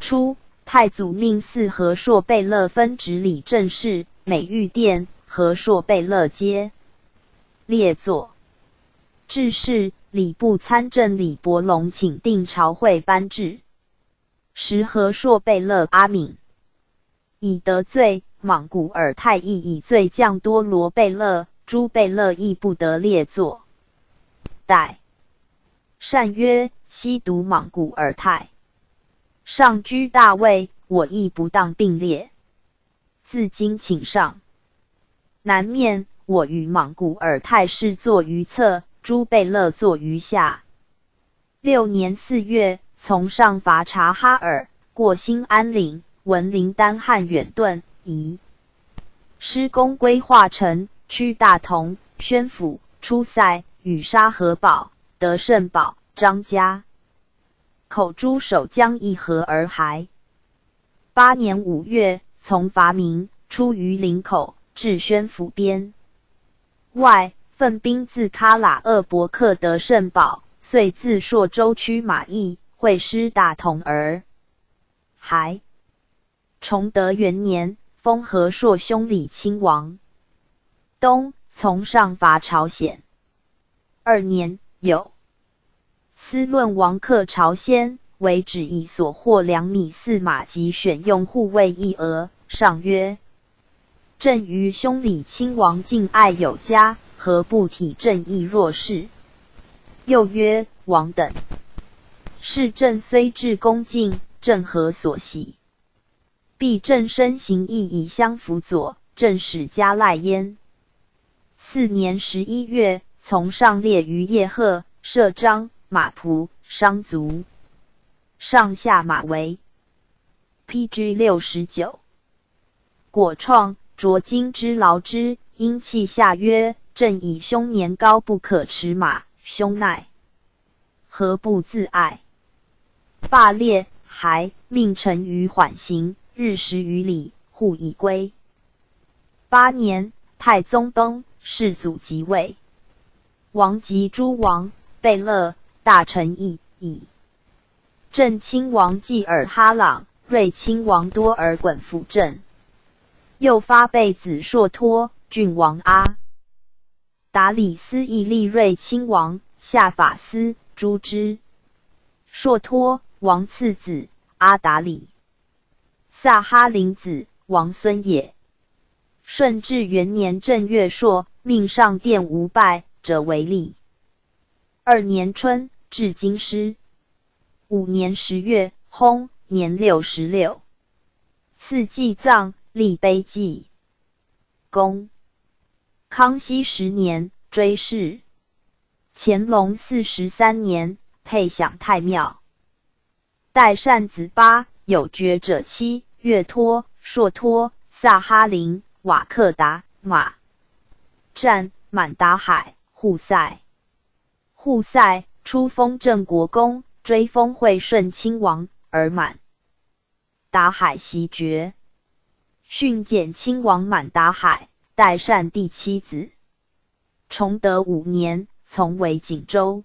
初，太祖命嗣和硕贝勒分执礼政事，美玉殿、和硕贝勒皆列坐。致仕，礼部参政李伯龙请定朝会班制。时和硕贝勒阿敏以得罪莽古尔泰亦以罪降多罗贝勒，诸贝勒亦不得列坐。代善曰：“西独莽古尔泰上居大位，我亦不当并列。自今请上南面，我与莽古尔泰侍坐于侧，诸贝勒坐于下。”六年四月，从上伐察哈尔，过兴安岭，闻林丹汗远遁，移师攻归化城，趋大同、宣府，出塞，与沙河堡、得胜堡、张家口诸守将议和而还。八年五月，从伐明，出于林口，至宣府边外，奋兵自喀喇鄂伯克得胜堡，遂自朔州驱马邑，会师大同而还。崇德元年，封和硕兄礼亲王。冬，从上伐朝鲜。二年，有司论王克朝鲜，为旨以所获粮米四马及选用护卫一额。上曰：“朕于兄礼亲王敬爱有加，何不体朕亦若是？”又曰：“王等视朕虽至恭敬，朕何所喜？必朕身行义以相辅佐，朕使加赖焉。”四年11月，从上猎于叶赫，射张马仆伤足，上下马为。P.G. 69。果创着金之劳之，因泣下曰：“朕以兄年高不可驰马，兄奈何不自爱？”罢猎，还，命乘舆缓行，日10余里，护以归。八年，太宗崩，世祖即位。王及诸王、贝勒、大臣议以郑亲王济尔哈朗、睿亲王多尔衮辅政。又发贝子硕托、郡王阿达里思义立睿亲王，下法司诸之。硕托王次子阿达里萨哈林子王孙也。顺治元年正月朔，命上殿无拜者为例。二年春，至京师。五年10月，薨，年66。赐祭葬，立碑记功。康熙十年，追谥。乾隆43年，配享太庙。代善子八，有爵者七：岳托、硕托、萨哈林、瓦克达、马占、满达海、护赛。护赛初封镇国公，追封惠顺亲王，而满达海袭爵。训简亲王满达海，代善第七子。崇德五年，从为锦州。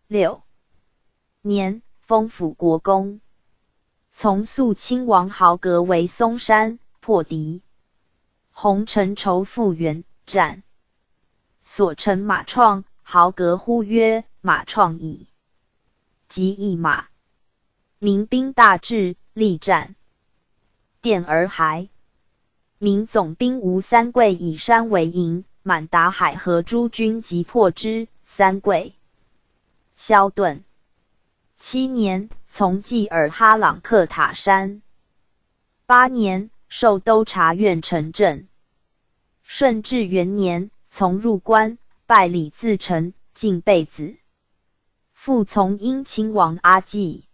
6年，封辅国公。从肃亲王豪格为松山，破敌。洪承畴复原战，所乘马创，豪格呼曰：“马创矣！”即一马，明兵大至，力战，殿而还。明总兵吴三桂以山为营，满达海和诸军击破之，三桂消遁。7年，从济尔哈朗克塔山。8年，授都察院丞正。顺治元年，从入关，拜李自成进贝子，复从英亲王阿济，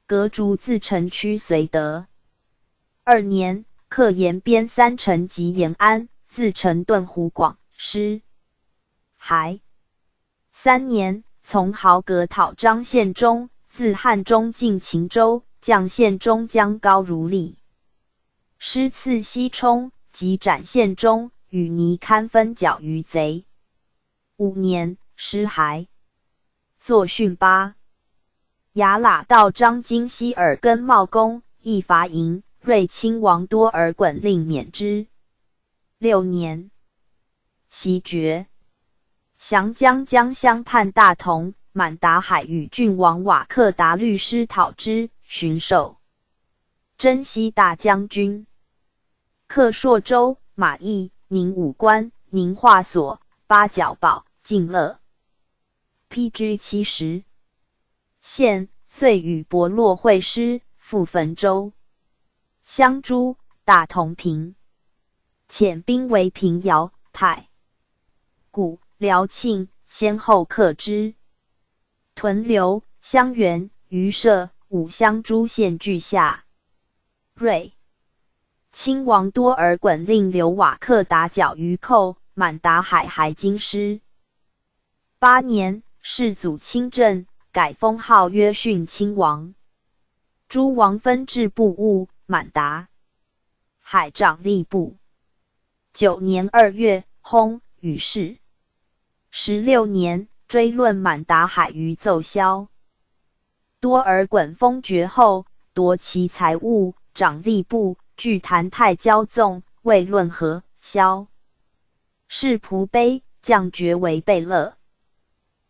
阁逐自成驱绥德。2年，克延边三城及延安，自成遁湖广，师还。三年，从豪格讨张献忠，自汉中进秦州，将献忠将高如立。师次西冲，及斩献忠，与尼堪分剿于贼。五年，师还。作训八。雅喇道张金希尔根茂公，亦伐营，睿亲王多尔衮令免之。六年，袭爵。降将将相叛大同，满达海与郡王瓦克达律师讨之，寻授征西大将军。克朔州、马邑、宁武关、宁化所、八角堡、静乐。P.G. 70县，遂与伯洛会师，赴汾州、襄诸、大同平，遣兵围平遥、太谷、辽庆，先后克之。屯留、襄垣、榆社、武乡诸县俱下。睿亲王多尔衮令留瓦克达剿余寇，满达海还京师。八年，世祖亲政，改封号曰逊亲王。诸王分治部务，满达海掌吏部。9年2月，薨，与世。16年，追论满达海于奏销。多尔衮封爵后，夺其财物，掌吏部，据谭泰骄纵，未论和萧。是仆卑，降爵为贝勒。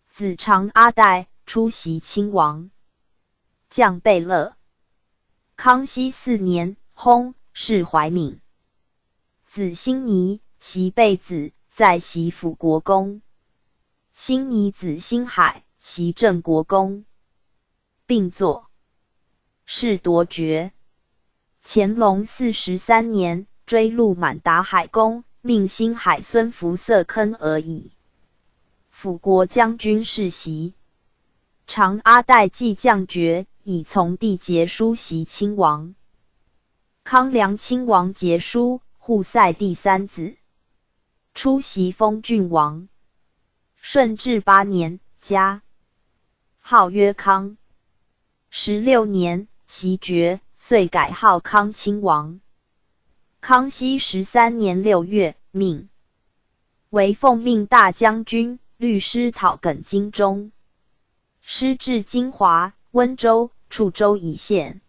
子长阿岱出袭亲王，降贝勒。康熙四年，薨，谥怀敏。子兴尼，袭贝子，在袭辅国公。兴尼子兴海，袭镇国公，并作谥铎爵。乾隆43年，追禄满达海公，命兴海孙福色坑而已。辅国将军世袭。长阿岱继降爵，以从弟结书袭亲王。康梁亲王结书，护赛第三子，出袭封郡王。顺治八年，加号曰康。16年，袭爵，遂改号康亲王。康熙13年6月，命为奉命大将军、律师讨耿精忠。师至金华、温州、处州一线。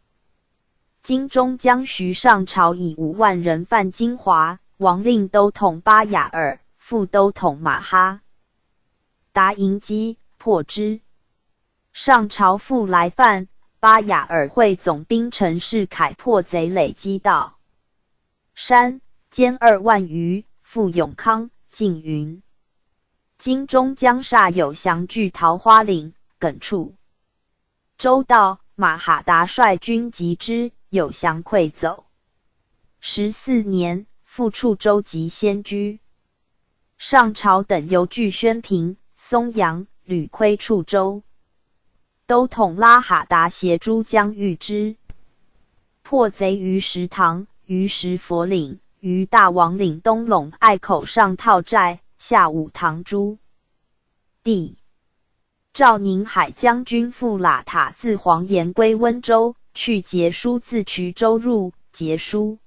金中将徐上朝以5万人犯金华，王令都统巴雅尔、副都统马哈达迎击，破之。上朝复来犯，巴雅尔会总兵陈世凯破贼累积到山，歼2万余，赴永康、缙云。金中将煞有降据桃花岭、耿处。周到，马哈达率军击之，有降溃走。14年，复处州及仙居。上朝等犹据宣平、松阳，屡窥处州。都统拉哈达协诸将御之，破贼于石塘、于石佛岭、于大王岭东陇隘口上套寨，下武堂诸地。赵宁海将军傅喇塔自黄岩归温州，去节书自衢州入，节书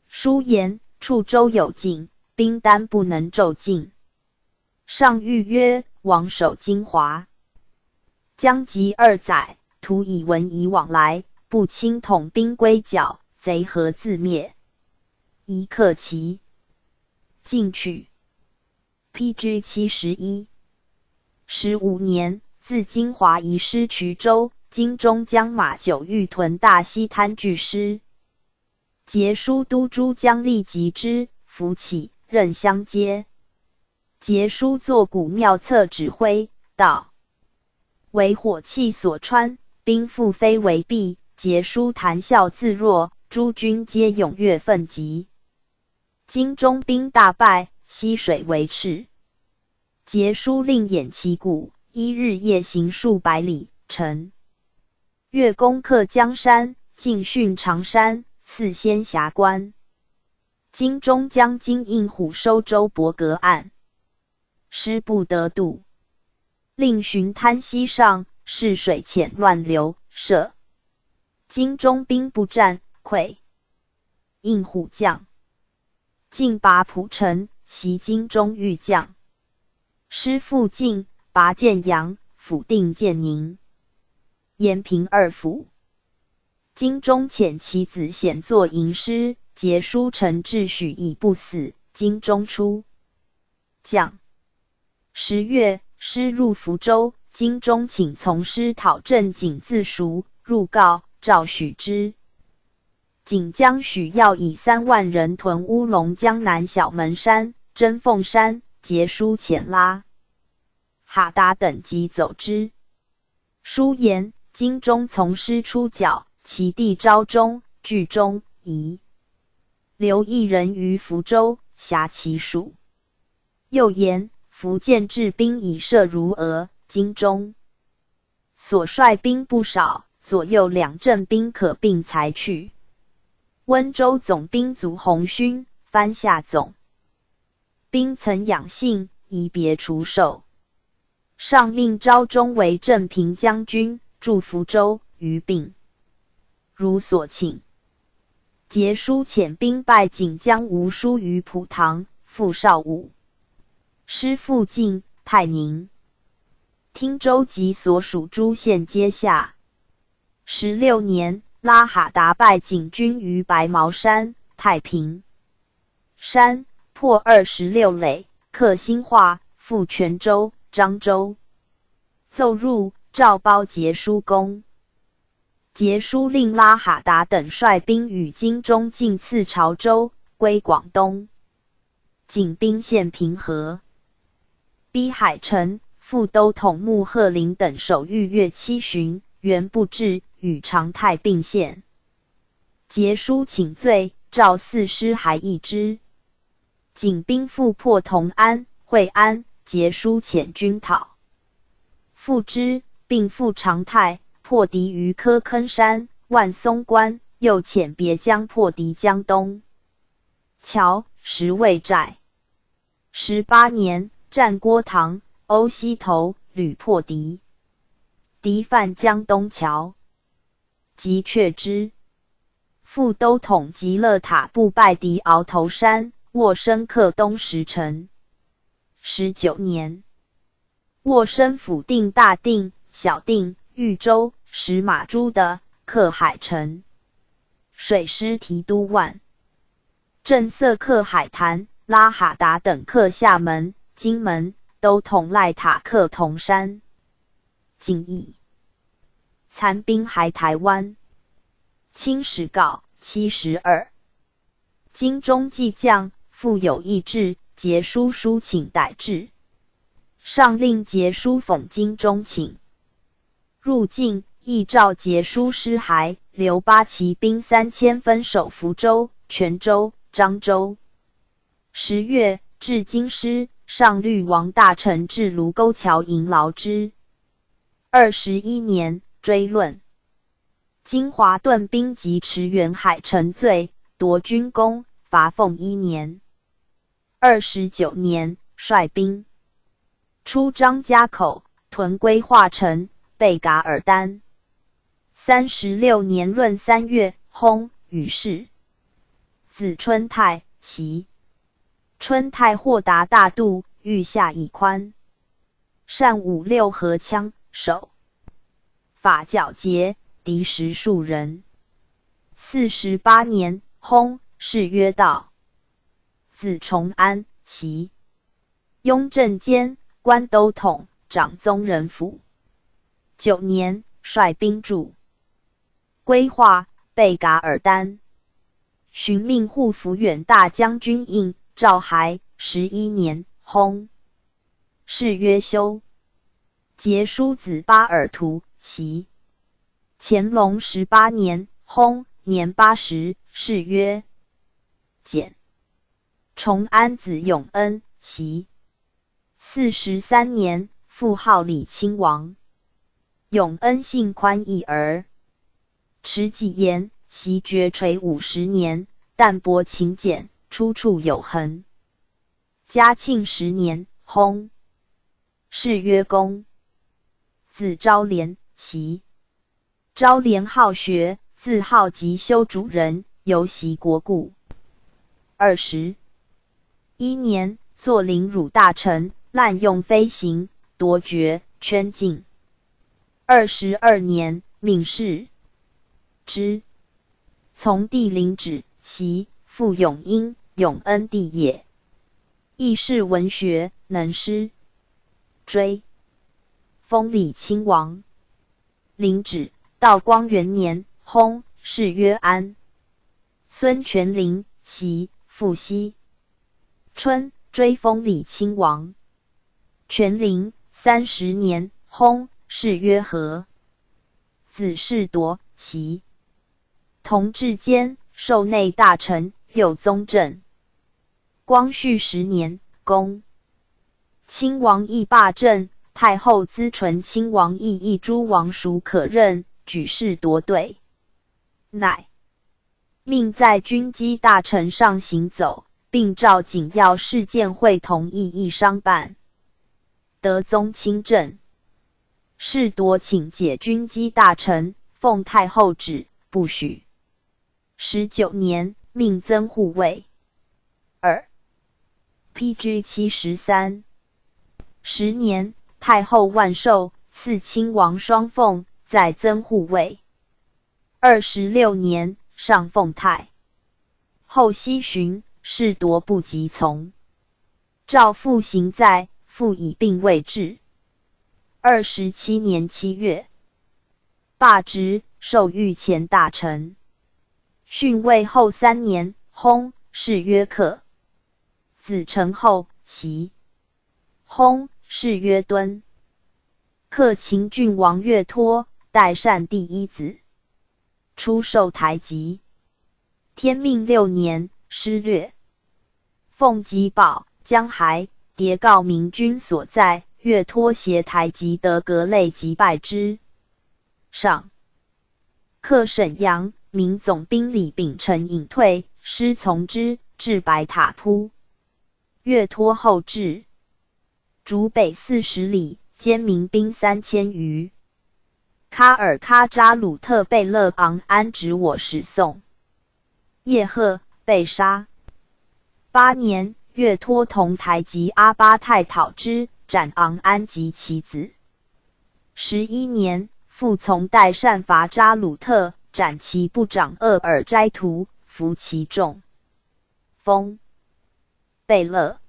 书言处州有禁，兵单不能骤进。上谕曰：王守金华，将及2载，徒以文以往来，不亲统兵归剿，贼何自灭？宜克其进取。P.G. 71。15年，自金华移师衢州，金中将马九玉屯大溪滩拒师。节书都诸将立即之，扶起，任相接。节书作古庙策指挥，道为火器所穿，兵复非为弊。节书谈笑自若，诸军皆踊跃奋击。金中兵大败，溪水为赤。节书令偃旗鼓，一日夜行数百里，乘月攻克江山，进训长山，赐仙霞关。金中将金应虎收周伯隔岸，师不得渡，令寻滩溪上，视水浅乱流，射。金中兵不战，溃。应虎将进拔蒲城，袭金中欲将。师复进，拔建阳，抚定建宁、延平二府。金中遣其子显作营师，节书陈致许以不死。金中出将。10月，师入福州，金中请从师讨郑景自赎，入告诏许之。景将许耀以3万人屯乌龙江南小门山、贞凤山，节书遣拉哈达等急走之。书言金中从师出剿，其弟昭忠、聚忠遗留一人于福州，辖其属。又言福建治兵以射如鹅，金中所率兵不少，左右两镇兵可并裁去。温州总兵族鸿勋、藩下总兵曾养信，宜别除授。上命昭忠为镇平将军，驻福州，于并如所请。节书遣兵败锦江吴书于蒲塘，复绍武。师复进泰宁、汀州及所属诸县皆下。16年，拉哈达败景军于白毛山、太平山，破26垒，克兴化，复泉州、漳州。奏入诏褒节书功。节书令拉哈达等率兵与金中进刺潮州，归广东。景兵陷平和，逼海城，副都统穆赫林等守御月七旬，原不至，与长泰并陷。节书请罪，诏四师还议之。景兵复破同安、惠安，节书遣军讨，复之，并复长泰，破敌于柯坑山、万松关，又遣别将破敌江东桥、十位寨。18年，战郭塘、欧溪头，屡破敌。敌犯江东桥，即却之。副都统吉勒塔部败敌鳌头山，沃生克东石城。19年，沃生抚定大定、小定、豫州、石马诸的，克海城。水师提督万正色克海坛，拉哈达等克厦门、金门，都统赖塔克铜山。景以残兵还台湾。清史稿72。金中继将富有意志，节书书请逮制。上令节书讽金中请入境，亦诏节书师还，留八旗兵3000分守福州、泉州、漳州。10月，至京师，上律王大臣至卢沟桥迎劳之。21年，追论。金华顿兵及驰援海城罪，夺军功，罚俸一年。29年，率兵出張家口，屯歸化城，被噶爾丹。36年閏3月，薨，与世。子春泰，袭。春泰豁达大度，御下以宽，善舞六合枪，手法矫捷，敌十数人。48年，薨，谥曰道。子重安，袭。雍正间，官都统，掌宗人府。9年，率兵驻归化，被噶尔丹。寻命护抚远大将军应赵还。11年，薨。谥曰修。节叔子巴尔图，袭。乾隆十八年，薨，年80，谥曰简。崇安子永恩，袭。43年，复号礼亲王。永恩性宽义而持己言。袭爵垂50年，淡泊勤俭，出处有恒。嘉庆十年，薨。谥曰恭。子昭廉，袭。昭廉好学，自号吉修主人，游习国故。21年，作凌辱大臣，滥用妃刑，夺爵，圈禁。22年，命释之。从弟领旨，袭，父永英，永恩弟也。亦嗜文学，能诗。追封礼亲王。领旨，道光元年，薨，谥曰安。孙权陵，袭，父熙。春，追封礼亲王。权陵30年，薨，谥曰和。子世铎，袭。同治间，授内大臣，右宗正。光绪十年，恭亲王奕罢政，太后咨醇亲王奕奕诸王孰可任，举世夺对，乃命在军机大臣上行走，并召紧要事件会同奕奕商办。德宗亲政，世铎请解军机大臣，奉太后旨，不许。19年，命增护卫。二 P.G. 73十年，太后万寿，赐亲王双凤，再增护卫。26年，上奉太后西巡，世铎不及从。诏复行在，复以病未至。27年7月，罢职，授御前大臣。逊位后三年，薨，谥曰克。子成后，袭。薨，谥曰敦。克勤郡王岳托，代善第一子，出授台吉。天命6年，师略。奉吉宝、江海，谍告明军所在，岳托携台吉德格类击败之。上克沈阳。明总兵李秉成隐退，师从之，至白塔铺。岳托后至，竹北40里，歼明兵3000余。喀尔喀扎鲁特贝勒昂安执我使宋叶赫被杀。8年，岳托同台吉阿巴泰讨之，斩昂安及其子。11年，复从代善伐扎鲁特。斩其部长鄂尔斋图，俘其众。封贝勒。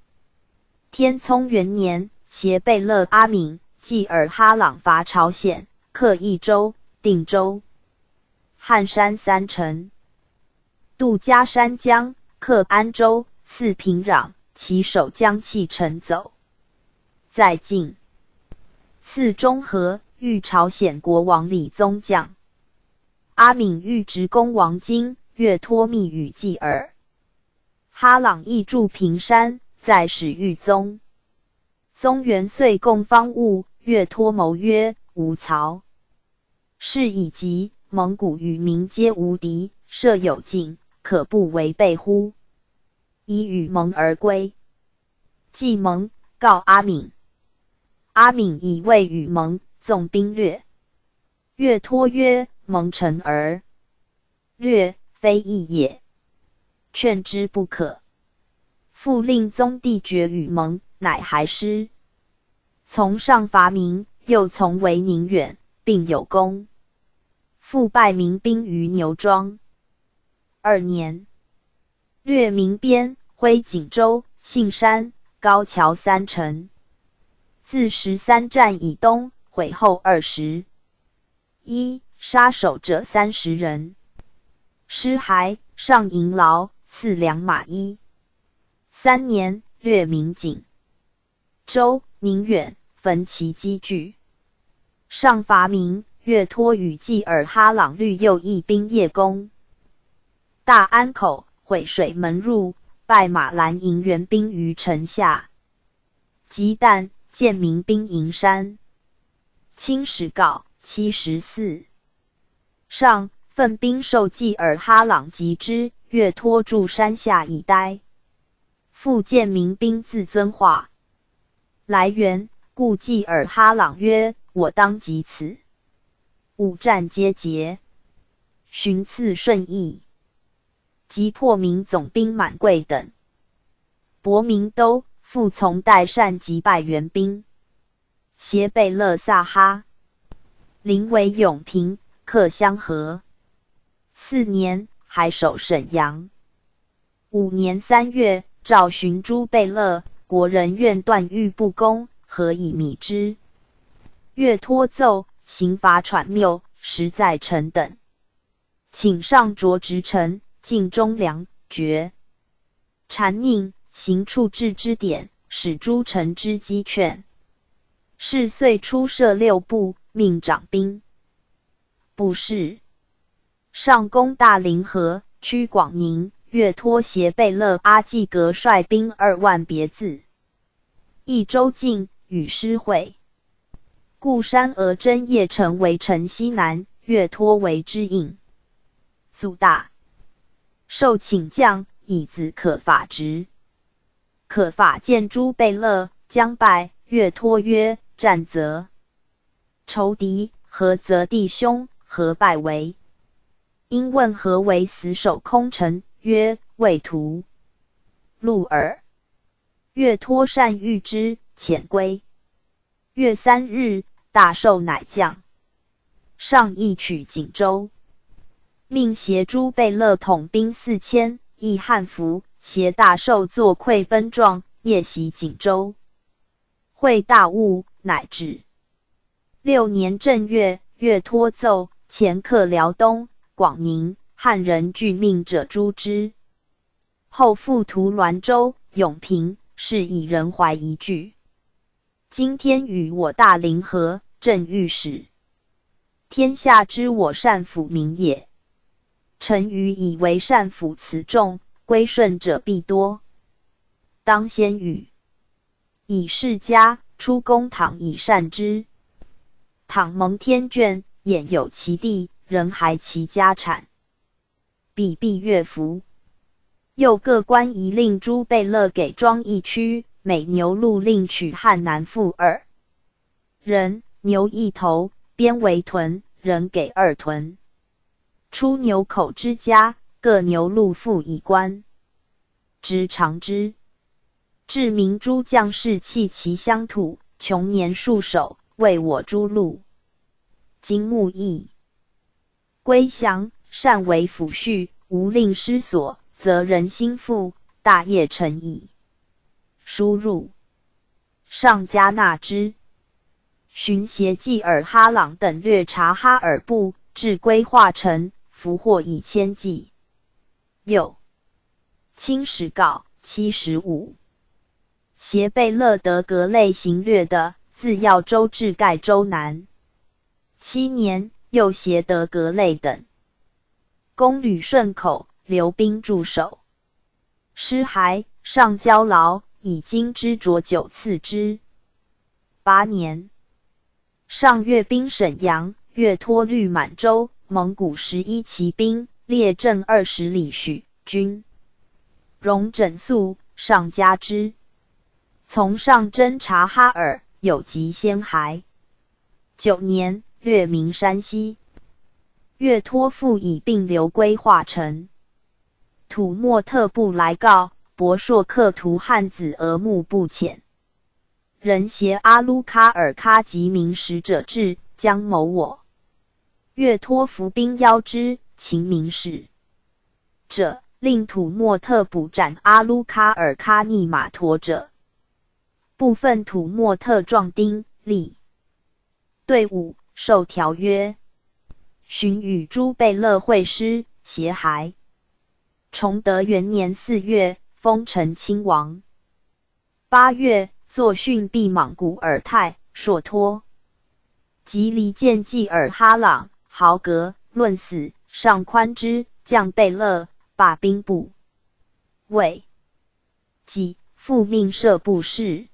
天聪元年，携贝勒阿敏、济尔哈朗伐朝鲜，克义州、定州、汉山三城，渡嘉山江，克安州，赐平壤，其守将弃城走。在晋，赐中和，遇朝鲜国王李宗将。阿敏欲直攻王京，岳托密与济尔哈朗亦驻平山，在使御宗。宗元遂贡方物，岳托谋曰：“吾曹事已极，蒙古与民皆无敌，设有禁，可不违背乎？”以与盟而归。既盟，告阿敏。阿敏以为与蒙，纵兵掠。岳托曰：“蒙乘而掠，非义也。”劝之不可。复令宗弟决与蒙，乃还师。从上伐明，又从为宁远，并有功。复败明兵于牛庄。二年，掠明边、辉锦州、杏山、高桥三城。自13站以东，毁后21，杀首者30人。尸骸上迎劳，赐良马一。三年，掠明锦州、宁远，焚其积聚。上伐明，岳托与济尔哈朗率右翼兵夜攻大安口，毁水门入，败马兰营援兵于城下。及旦，见明兵营山。清史稿74。上奋兵受济尔哈朗击之，岳托驻山下以待。复见明兵自遵化来援，故济尔哈朗曰：“我当及此。”五战皆捷。寻次顺义，击破明总兵满贵等，博明都，复从代善击败援兵，携贝勒萨哈，临为永平，克香河。四年，还守沈阳。五年3月，诏寻诸贝勒，国人怨段誉不公，何以弭之？岳托奏刑罚舛谬，实在臣等，请上擢直臣，进忠良，决谗佞，行处置之典，使诸臣之机劝。是岁初设六部，命掌兵部事。上攻大凌河，趋广宁。岳托携贝勒阿济格率兵2万别自益州境，与师会。故山额真叶城为城西南，岳托为之应。祖大受请将，以子可法职。可法见诸贝勒，将拜。岳托曰：“战则仇敌，和则弟兄，何拜为？”因问何为死守空城？曰：“为屠戮耳。”岳托善遇之，遣归。月3日，大寿乃降。上意取锦州，命携诸贝勒统兵4000，役汉服，携大寿作溃奔状，夜袭锦州。会大雾，乃止。六年正月，岳托奏前克辽东、广宁，汉人拒命者诛之。后复屠滦州、永平，是以人怀疑惧。今天与我大凌河，正欲使天下知我单府民也。臣愚以为单府辞众，归顺者必多。当先与以世家出公堂以善之。倘蒙天眷，焉有其地，人还其家产，彼必悦服。又各官宜令诸贝勒给庄一区，每牛录令取汉男妇二人，牛一头，编为屯，人给二屯。出牛口之家，各牛录赋以官，职长之。至明诸将士弃其乡土，穷年戍守，为我诸路。今慕义归降，善为抚恤，无令失所，则人心复，大业成矣。输入上加纳之。寻携济尔哈朗等掠察哈尔部，至归化城，俘获以千计。又清史稿75，携贝勒德格类行掠的，自耀州至盖州南。7年，又携德格类等攻旅顺口，留兵驻守。尸骸上交劳，以金之浊酒赐之。8年，上阅兵沈阳，岳托率满洲、蒙古11骑兵列阵20里许，军容整肃，上加之。从上征察哈尔，有及先还。九年，略明山西。岳托父以病留归化城。土默特部来告，博硕克图汗子俄木布遣人携阿鲁喀尔喀及明使者至，将谋我。岳托伏兵邀之，擒明使者，令土默特部斩阿鲁喀尔喀逆马驼者。部分土默特壮丁立队伍，受条约。寻与诸贝勒会师，携还。崇德元年4月，封成亲王。8月，作训毕莽古尔泰、硕托及离间济尔哈朗、豪格，论死，上宽之，降贝勒，罢兵部。未几，复命摄部事。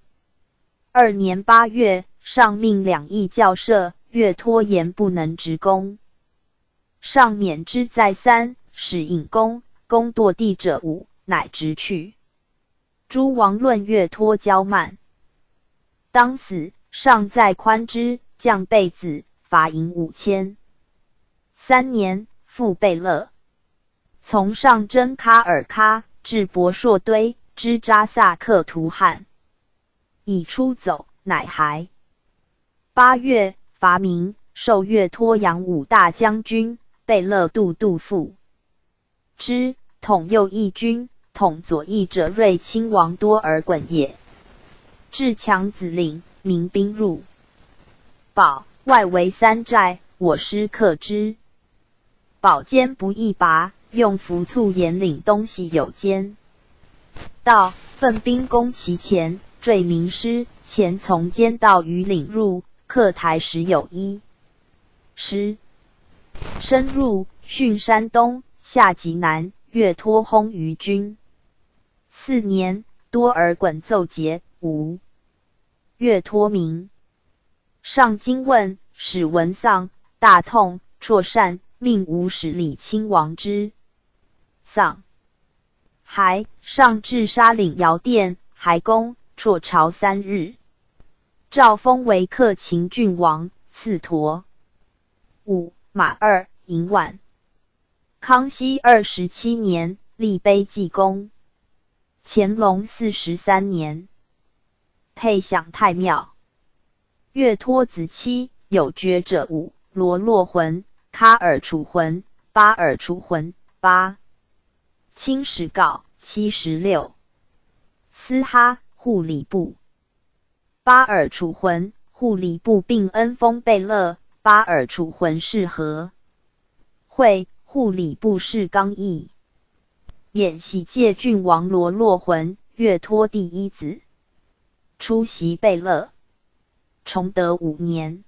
2年8月，上命两役校射，岳托言不能执弓，上勉之再三，使引弓，弓堕地者五，乃执去。诸王论岳托骄慢，当死。上再宽之，降贝子，罚银5000。3年，复贝勒。从上征喀尔喀，至博硕堆，知扎萨克图汗已出走，乃还。8月，伐明，授岳托扬武大将军、贝勒都督府之统右翼军、统左翼者睿亲王多尔衮也。至强子岭，明兵入堡，外围三寨，我师克之。堡坚不易拔，用符簇沿岭东西有间道，奋兵攻其前，坠明师，前从间道于岭入，克台十有一。师深入训山东，下济南，岳托薨于军。4年，多尔衮奏捷，无岳托名。上惊问，使闻丧，大痛，辍禅，命吴使李亲王之丧。还上至沙岭瑶殿，还宫，辍朝3日。诏封为克勤郡王，赐驼五马二银万。康熙27年，立碑记功。乾隆43年，配享太庙。岳托子妻有爵者五：罗洛浑、喀尔楚浑、巴尔楚浑八。清史稿76。斯哈护礼部，巴尔楚浑护礼部并恩封贝勒，巴尔楚浑氏和会护礼部氏刚毅。演喜界郡王罗洛浑，岳托第一子，出席贝勒。崇德5年，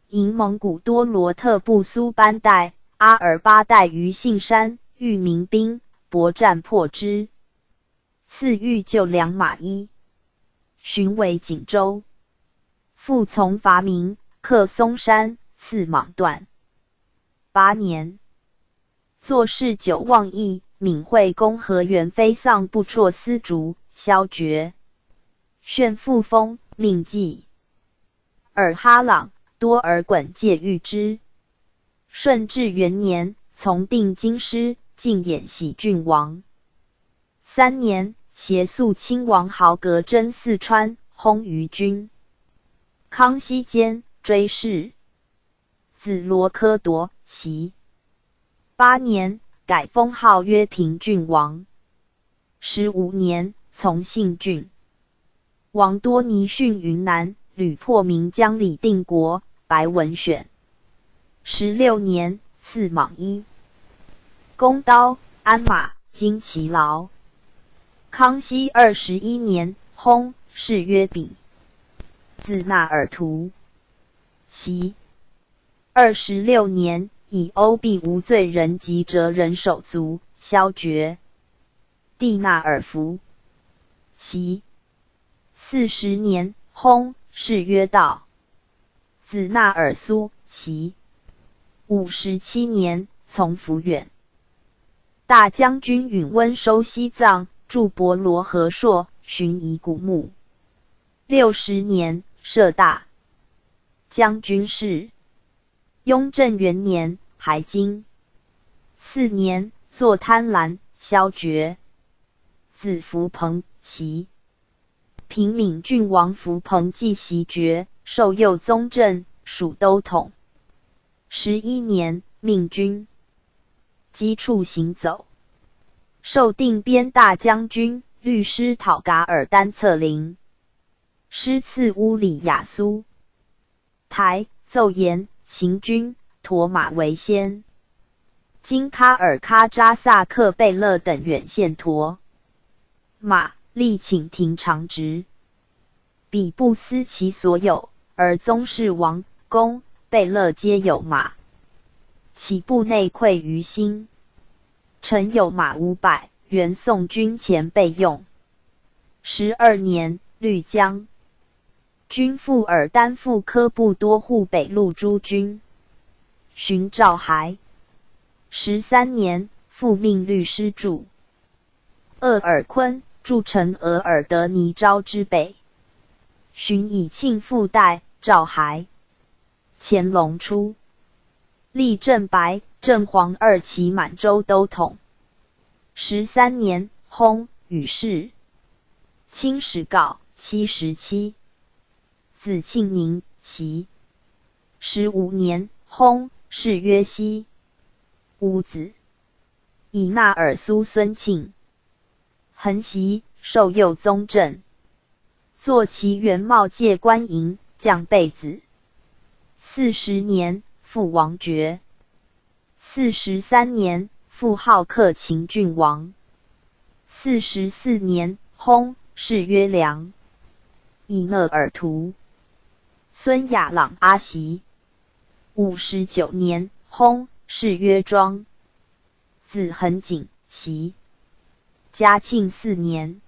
迎蒙古多罗特部苏班代、阿尔巴代于杏山，遇明兵，搏战破之。赐御救良马一，寻为锦州。复从伐明，克嵩山，赐蟒缎。8年，坐侍酒忘义，敏惠公和元妃丧不辍丝竹，削爵。炫复封，命济尔哈朗、多尔衮借御之。顺治元年，从定京师，进演喜郡王。三年，协肃亲王豪格征四川，薨于军。康熙间，追谥子罗科铎袭。八年，改封号曰平郡王。15年，从信郡王多尼逊云南，屡破明将李定国、白文选。16年，赐蟒衣、弓刀、鞍马，旌其劳。康熙21年，薨，谥曰比。子纳尔图。袭。26年，以殴毙无罪人及折人手足，削爵。弟纳尔福。袭。40年，薨，谥曰道。子纳尔苏。袭。57年，从抚远。大将军允温收西藏，驻博罗和硕，寻遗古墓。60年，设大将军事。雍正元年，还金。四年，作贪婪，削爵。子福彭袭。平闽郡王福彭继袭爵，授右宗正，属都统。11年，命军机处行走，授定边大将军、律师讨噶尔丹策零，师赐乌里雅苏台奏言，行军驼马为先。今喀尔喀扎萨克贝勒等远献驼马，力请停长职。彼不思其所有，而宗室王公贝勒皆有马，岂不内愧于心？臣有马500，原送军前备用。12年，律将军傅尔丹复科布多护北路诸军，寻赵还。13年，复命律师驻鄂尔昆，筑城额尔德尼昭之北。寻以庆复代赵还。乾隆初，立正白、正黄二旗满洲都统。十三年，薨，与世。清史稿77。子庆宁袭。15年，薨，谥曰熙。无子。以讷尔苏孙庆恒袭，授右宗正。坐骑元茂界官营降贝子。40年，父王爵。43年，复号克勤郡王。44年，薨，谥曰良。以讷尔图孙亚朗阿袭。59年，薨，谥曰庄。子恒景袭。嘉庆四年，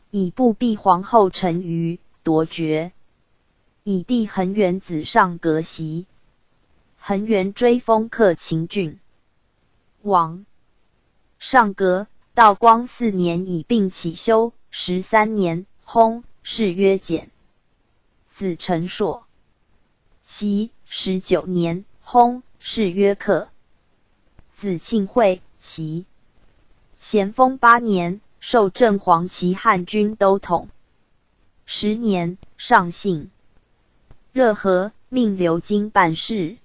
以布币皇后陈瑜夺爵，以弟恒源子上阁袭。恒源追封克勤郡王。上阁道光四年以病乞休，十三年，薨，谥曰简。子陈硕袭。19年，薨，谥曰克。子庆惠袭。咸丰八年，授正黄旗汉军都统。十年，上幸热河，命留京办事。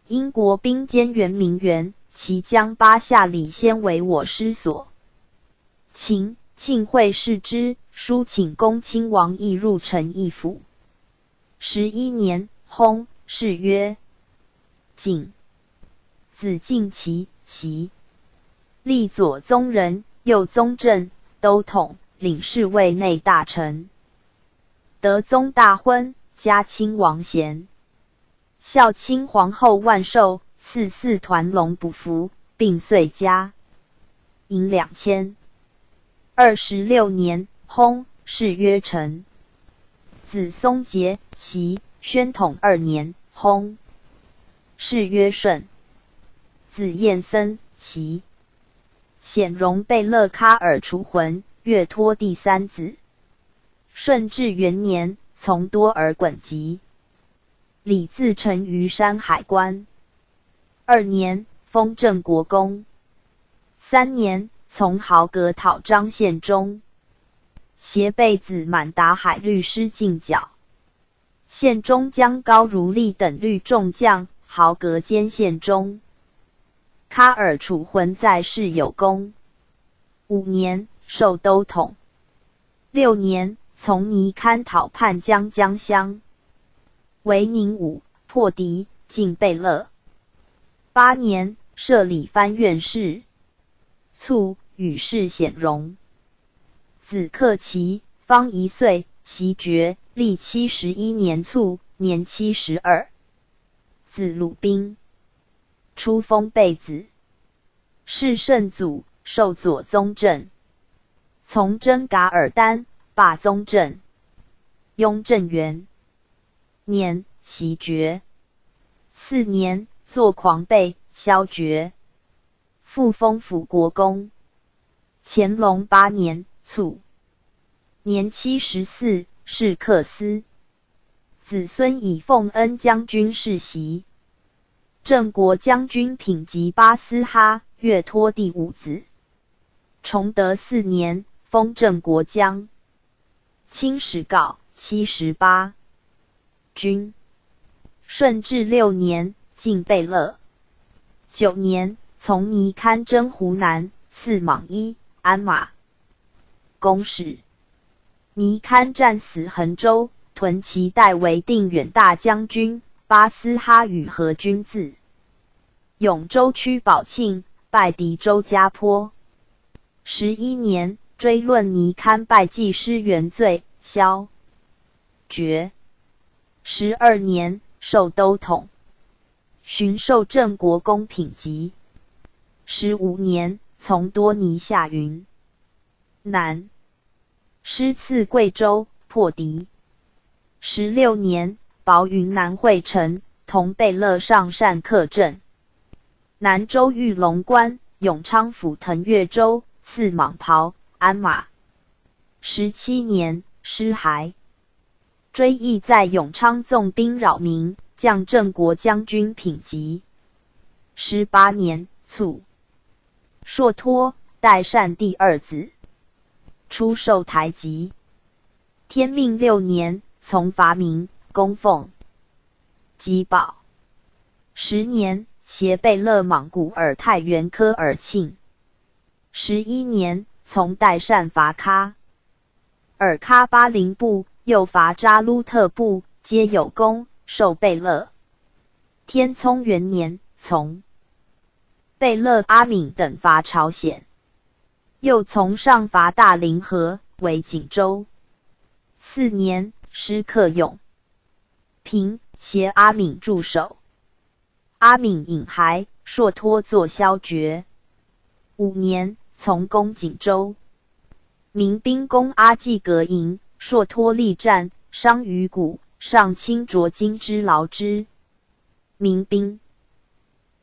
英国兵兼圆明园，其将巴夏礼先为我师所擒。庆会视之，书请恭亲王亦入城邑府。11年，薨，谥曰景。子敬齐袭。立左宗人、右宗正、都统、领侍卫内大臣。德宗大婚，加亲王衔。孝亲皇后万寿，赐四团龙补服，并岁加银2000。26年，薨，谥曰成。子松杰袭。宣统二年，薨，谥曰顺。子彦森袭。显荣贝勒喀尔楚浑，岳托第三子。顺治元年，从多尔衮籍。李自成于山海关。二年，封镇国公。三年，从豪格讨张献忠，携贝子满达海律师进剿。献忠将高如立等律众将，豪格兼献忠。喀尔楚浑在世有功。五年，授都统。六年，从尼堪讨叛将江襄，为宁武破敌，进贝勒。八年，设理藩院事。卒，与世显荣。子克齐，方1岁，袭爵，历71年卒，年72。子鲁宾，初封贝子。谥圣祖，授左宗正。从征噶尔丹，罢宗正。雍正元年，袭爵。四年，作狂贝，削爵。复封辅国公。乾隆八年，卒，年74，是克思。子孙以奉恩将军世袭。镇国将军品级巴思哈，岳托第五子。崇德四年，封镇国将。清史稿78。军。顺治六年，进贝勒。九年，从尼堪征湖南，赐蟒衣、鞍马。公使。尼堪战死衡州，屯其代为定远大将军。巴思哈与何军自永州区宝庆，败敌周家坡。11年，追论尼堪败祭师原罪，削爵。12年，授都统，寻授镇国公品级。15年，从多尼下云南，师刺贵州，破敌。16年，保云南会城，同贝勒上善克镇。南州玉龙关，永昌府腾越州，赐蟒袍、鞍马。17年，师还。追忆在永昌纵兵扰民，降镇国将军品级。18年，卒。硕托，代善第二子，出授台吉。天命六年，从伐明，供奉吉宝。10年，协贝勒莽古尔泰元科尔沁。11年，从代善伐喀尔喀巴林部，又伐扎鲁特部，皆有功，授贝勒。天聪元年，从贝勒阿敏等伐朝鲜，又从上伐大凌河，为锦州。四年，师克永平，协阿敏驻守。阿敏引还，硕托作削爵。五年，从攻锦州，明兵攻阿济格营，硕托力战，伤于骨，上亲着金之劳之。明兵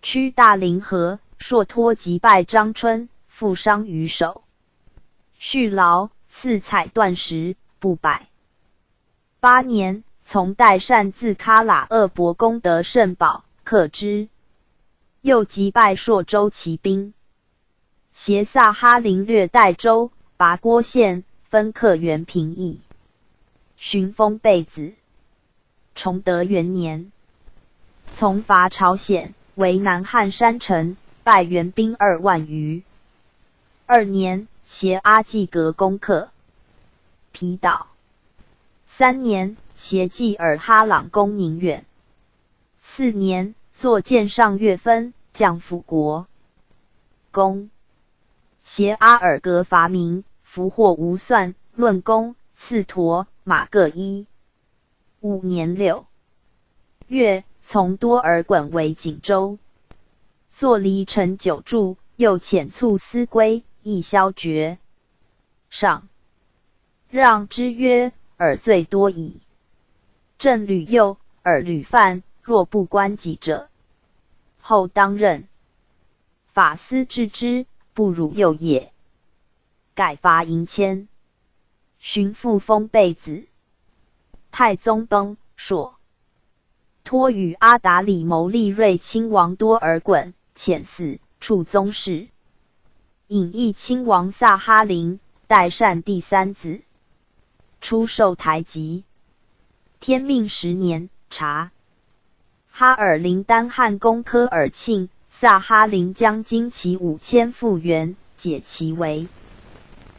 趋大凌河，硕托击败张春，负伤于手。续劳，赐彩缎石布百。八年，从代善自喀喇鄂博攻得胜堡，克之。又击败朔州骑兵，协萨哈林掠代州，拔郭县，分克原平邑。寻封贝子。崇德元年，从伐朝鲜，为南汉山城，败元兵2万余。二年，协阿济格攻克皮岛。三年，协济尔哈朗攻宁远。四年，作剑上月分，将辅国公。协阿尔格伐明，俘获无算，论功，赐驼马各一。五年6月，从多尔衮为锦州，坐离城久住，又遣卒思归，亦削爵。上让之曰：“尔罪多矣。朕屡诱，尔屡犯，若不观己者，后当任法司治之，不辱诱也。”改罚银千。寻复封贝子。太宗崩，硕托与阿达礼谋立睿亲王多尔衮，遣死，处宗室。隐义亲王萨哈林，代善第三子，出授台吉。天命10年，察哈尔林丹汗攻科尔沁，萨哈林将精骑5000复援，解其围。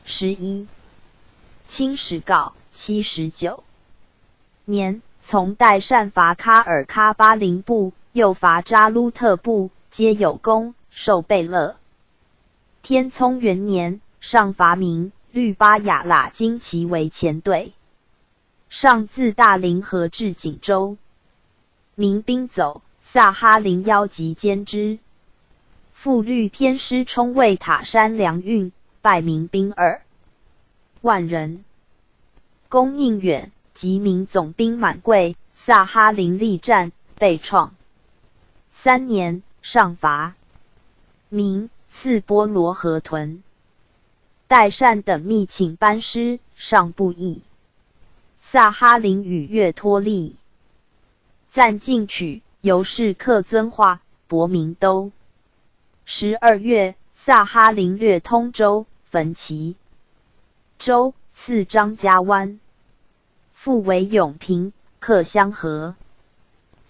11。清史稿79年，从代善伐喀尔喀巴林部，又伐扎鲁特部，皆有功，授贝勒。天聪元年，上伐明，律巴雅喇精骑为前队，上自大凌河至锦州，明兵走，萨哈林邀集歼之。复律偏师冲卫塔山粮运，败明兵2万人。攻宁远，击明总兵满贵，萨哈林力战，被创。三年，上伐明，赐波罗河屯。代善等密请班师，上不义。萨哈林与岳托立赞进取，由是克遵化、博明都。12月，萨哈林掠通州、焚其州，刺张家湾，复为永平，克香河。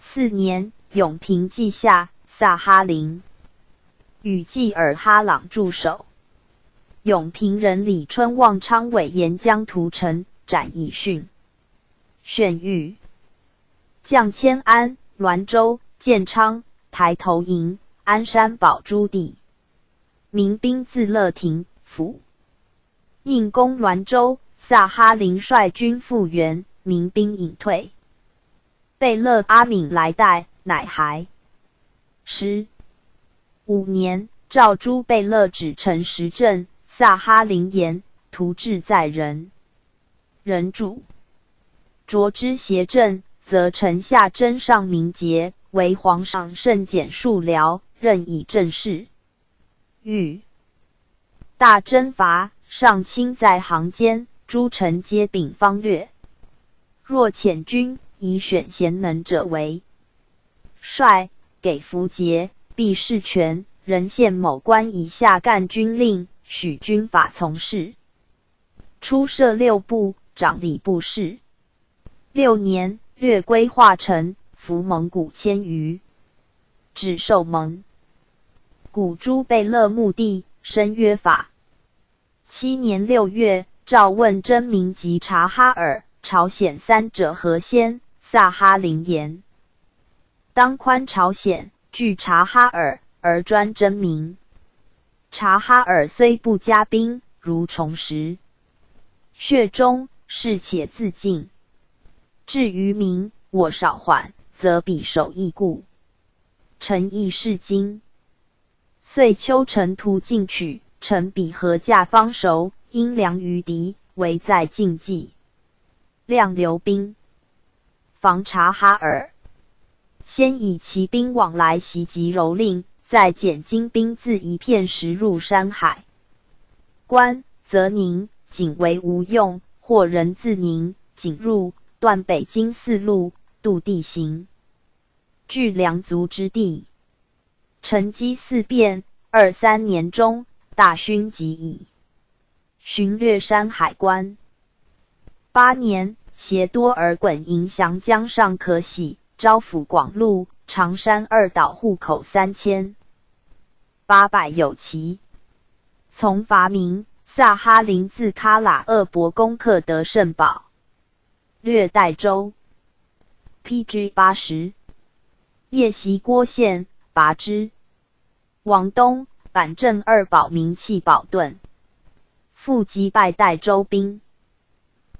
4年，永平既下，萨哈林与济尔哈朗驻守。永平人李春望昌伟沿江屠城，斩以殉。选谕将迁安、滦州、建昌、抬头营、安山堡诸地，民兵自乐亭府。宁攻滦州，萨哈林率军复援，民兵隐退。贝勒阿敏来代，乃还。十五年，诏诸贝勒指陈时政。萨哈林言，图志在人，人主着之邪政，则臣下真上名节，为皇上甚简庶僚，任以政事。欲大征伐，上卿在行间，诸臣皆秉方略。若遣军，以选贤能者为帅，给符节，必事权，人县某官以下干军令，许军法从事。初设六部，掌礼部事。六年，掠归化城，俘蒙古千余，只授蒙古诸贝勒墓地，申约法。7年6月，诏问真明及察哈尔、朝鲜三者何先？萨哈林言：当宽朝鲜，拒察哈尔，而专真明。察哈尔虽不加兵，如重石穴中，事且自尽。至于民，我少缓，则彼守亦固。臣亦是惊。岁秋臣图进取，臣彼何驾方熟，应粮于敌，唯在禁忌。量留兵防察哈尔，先以骑兵往来袭击蹂躏，再减精兵自一片石入山海关，则宁仅为无用，或人自宁仅入断北京四路，渡地形，据粮足之地。乘机四变，二三年中，大勋即矣。巡掠山海关。八年，携多尔衮迎降江上可喜，招抚广陆、长山二岛户口3800有奇。从伐明，萨哈林自喀喇鄂博攻克得胜堡，掠代州。P.G. 80，夜袭郭县，拔之。王东、板正二堡名弃保盾，复击败代州兵。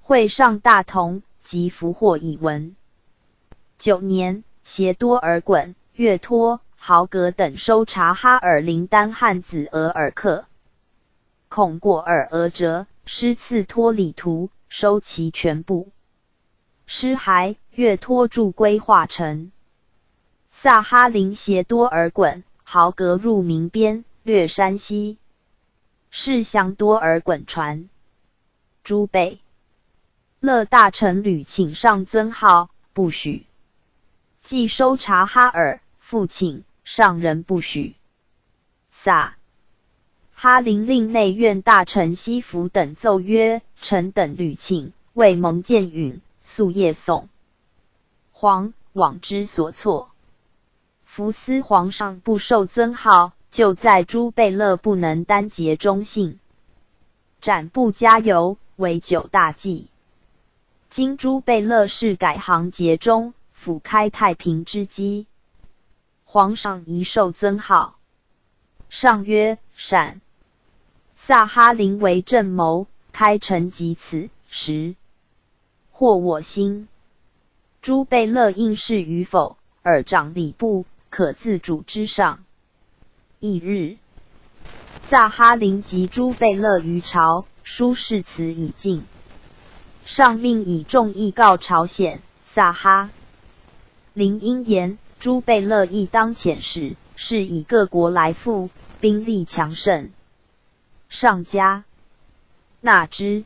会上大同及俘获以闻。九年，携多尔衮、岳托、豪格等收察哈尔林丹汗子额尔克、孔果尔额哲，师刺托里图，收其全部。尸骸，岳托驻归化城。萨哈林携多尔衮、豪格入明边，掠山西。是向多尔衮传。诸贝勒大臣屡请上尊号，不许。既收察哈尔，复请上人不许。萨哈林令内院大臣西福等奏曰：臣等屡请，未蒙见允，夙夜诵。皇罔知所措。夫思皇上不受尊号，就在诸贝勒不能单结忠信，斩不加油，为九大忌。今诸贝勒是改行节中，俯开太平之机。皇上宜受尊号。上曰：善。萨哈林为正谋，开诚及此时，惑我心。诸贝勒应是与否，尔掌礼部，可自主之上。翌日，萨哈林及诸贝勒于朝，书誓词已尽。上命以众议告朝鲜。萨哈林因言，诸贝勒亦当遣使，是以各国来附，兵力强盛。上加纳之。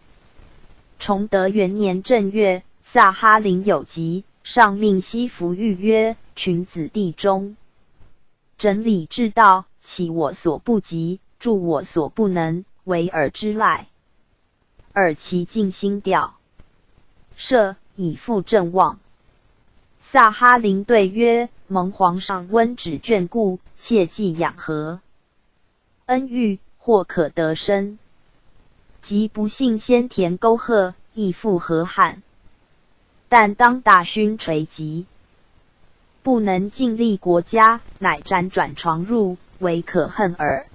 崇德元年正月，萨哈林有疾，上命西服谕曰：“群子弟中，整理治道，岂我所不及，助我所不能，惟尔之赖。尔其尽心调，赦以复正望。”萨哈林对曰：“蒙皇上温旨眷顾，切记养和恩遇，或可得生。即不幸先田沟壑，亦复何憾？但当大勋垂及，不能尽力国家，乃辗转床褥，惟可恨耳。”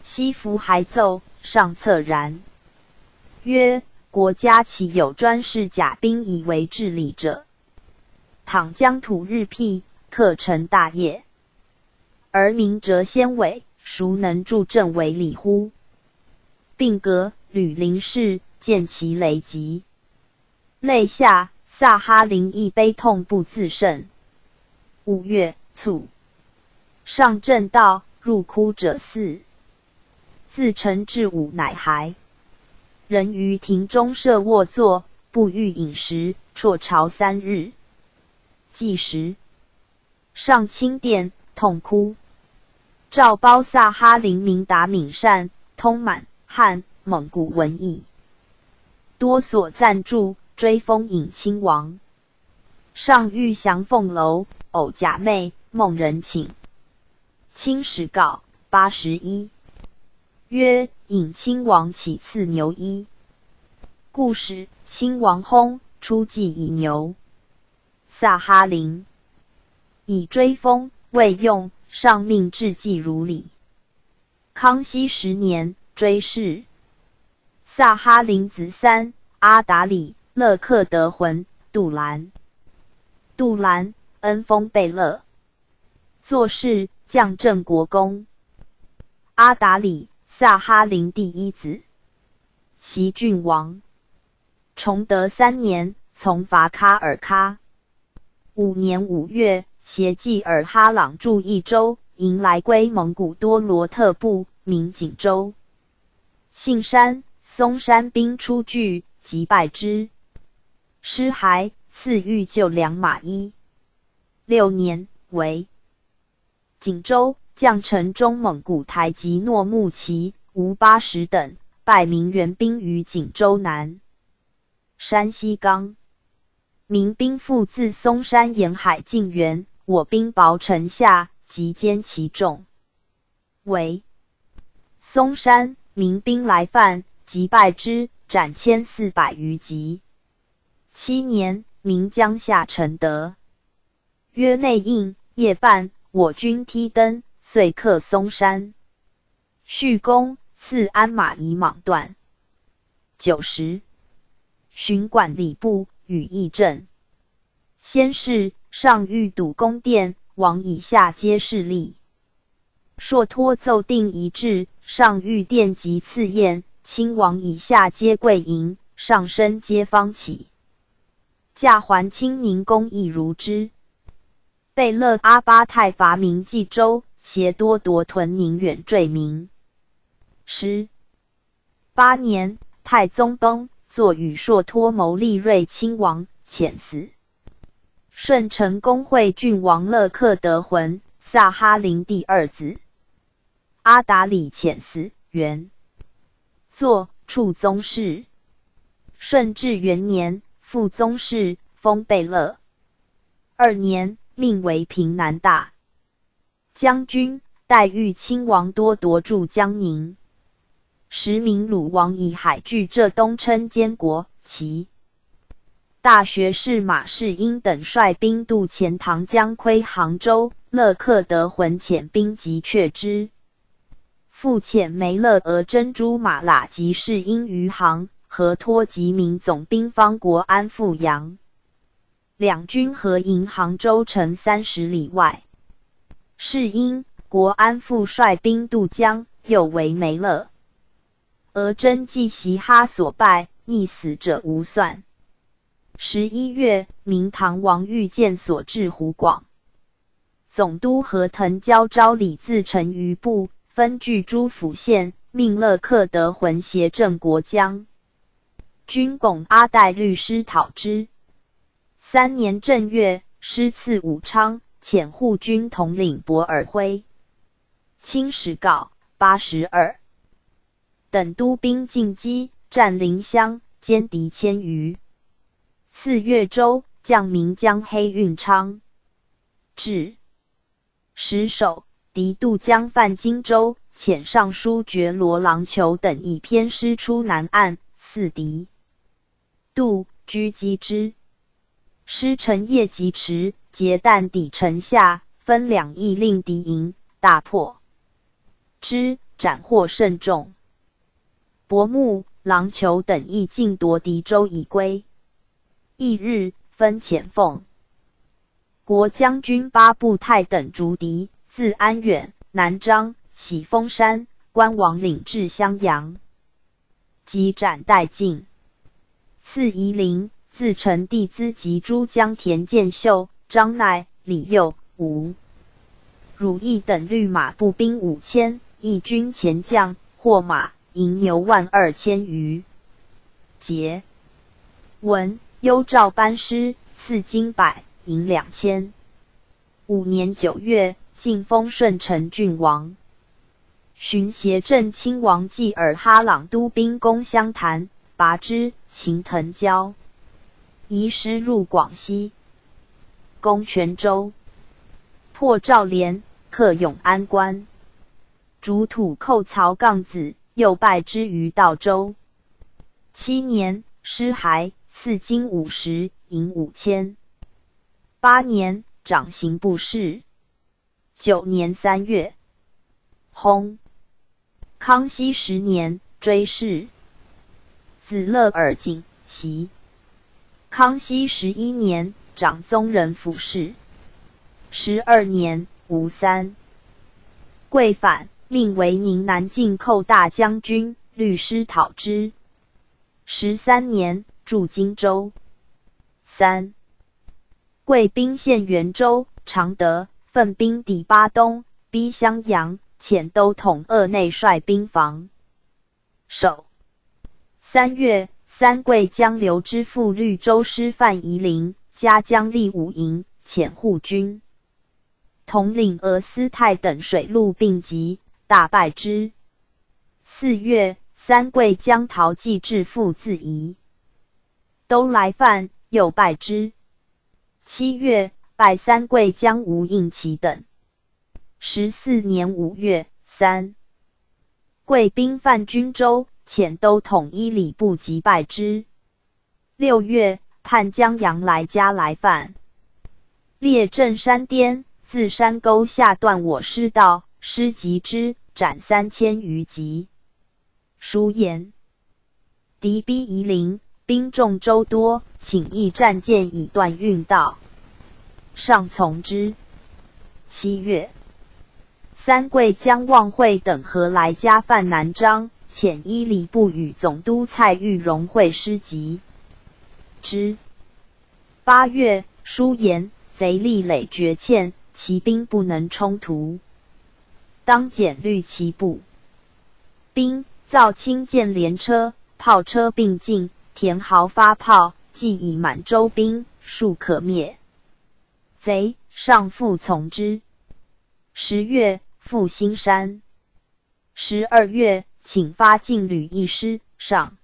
西服还奏，上恻然，曰：“国家岂有专事甲兵以为治理者？倘疆土日僻，克成大业，而民辄先委，孰能助政为理乎？”并阁吕林氏见其雷疾，泪下。萨哈林亦悲痛不自胜。5月卒，上正道入窟者四，自晨至午乃还。人于庭中设卧坐，不欲饮食，辍朝3日。既食，上亲殿，痛哭。诏褒萨哈林明达敏善，通满汉蒙古文艺，多所赞助，追封颖亲王。上御翔凤楼，偶假寐，梦人请。清史稿81曰：颖亲王起赐牛衣。故时亲王薨，出祭以牛。萨哈林以追封，未用，上命致祭如礼。康熙10年，追谥。萨哈林子三：阿达礼、勒克德浑、杜兰。杜兰，恩封贝勒，做事降镇国公。阿达礼，萨哈林第一子，袭郡王。崇德三年，从伐喀尔喀。5年5月，携济尔哈朗驻益州，迎来归蒙古多罗特部，名锦州。杏山、松山兵出拒，击败之。尸骸，赐御救良马衣。6年，为锦州将城中蒙古台吉诺木齐、吴八十等，败明援兵于锦州南。山西冈明兵复自松山沿海进援，我兵薄城下，击歼其众。为松山明兵来犯，击败之，斩1400余级。7年，明江夏承德，约内应夜半，我军踢登，遂克松山。叙功，赐鞍马以蟒缎90。巡管礼部与议政。先是，上御睹宫殿，王以下皆侍立。硕托奏定一制，上御殿及赐宴，亲王以下皆跪迎，上身皆方起。驾还清宁宫亦如之。贝勒阿巴泰伐明济州，携多铎屯宁远坠明。18年，太宗崩，坐与硕托谋立睿亲王，遣死。顺成公惠郡王勒克德浑，萨哈林第二子。阿达礼遣死，元作处宗室。顺治元年，复宗室，封贝勒。2年，命为平南大将军，代豫亲王多铎驻江宁。时明鲁王以海据浙东，称监国，齐大学士马士英等率兵渡钱塘江，窥杭州。勒克德浑遣兵击却之。复遣梅勒额真珠马喇及士英于杭，和托及明总兵方国安赴扬。两军合营杭州城30里外。士英、国安复率兵渡江，又为梅勒额真济嘻哈所败，溺死者无算。11月，明唐王玉见所至湖广总督何腾蛟招李自成余部，分据诸府县，命勒克德浑协镇国将军巩阿代律师讨之。三年正月，师赐武昌，遣护军统领博尔辉。清史稿82。等督兵进击，占临湘，歼敌千余。四岳州，将名江黑运昌。至石守，敌渡江犯荆州，遣尚书觉罗郎求等以偏师出南岸，伺敌渡，狙击之。师乘夜疾驰，截弹抵城下，分两翼令敌营，大破之，斩获甚众。伯木、郎求等亦尽夺敌舟以归。翌日，分遣奉国将军八部泰等逐敌，自安远、南漳、喜峰山、关王岭至襄阳，及斩殆尽。次夷陵，自成帝资及诸将田见秀、张鼐、李佑、吴汝义等绿马步兵5000，义军前将，获马、银牛1.2万余。节文幽诏班师，赐金百银2000。五年九月，晋封顺成郡王。寻协镇亲王济尔哈朗督兵攻湘潭，拔之，擒腾蛟。移师入广西，攻全州，破赵连，克永安关，逐土寇曹杠子，又败之于道州。七年，师还，赐金50，银5000。八年，长刑部事。九年三月，薨。康熙十年，追谥子乐尔景袭。康熙11年，长宗人府事。12年，吴三桂反，命为宁南进寇大将军，律师讨之。13年，驻荆州。三贵兵陷元州、常德，奋兵抵巴东，逼襄阳，遣都统鄂内率兵防守。3月，三桂将刘知复绿州师范夷陵，加将立五营，遣护军统领俄斯泰等水陆并击，大败之。4月，三桂将陶继志复自夷，都来犯，又败之。7月，败三桂将吴应期等。14年5月，三桂兵犯均州，遣都统伊里布击败之。6月，叛将杨来加来犯，列阵山巅，自山沟下断我师道，师击之，斩3000余级。书言敌逼夷陵，兵众舟多，请易战舰以断运道，上从之。7月，三桂将望会等和来加犯南漳，遣伊礼部与总督蔡玉荣会师击之。8月，书言贼力累绝堑，骑兵不能冲突，当减律其步兵，造轻舰连车、炮车并进，填壕发炮，既以满洲兵，庶可灭贼。上复从之。10月，复兴山。12月，请发劲旅一师，上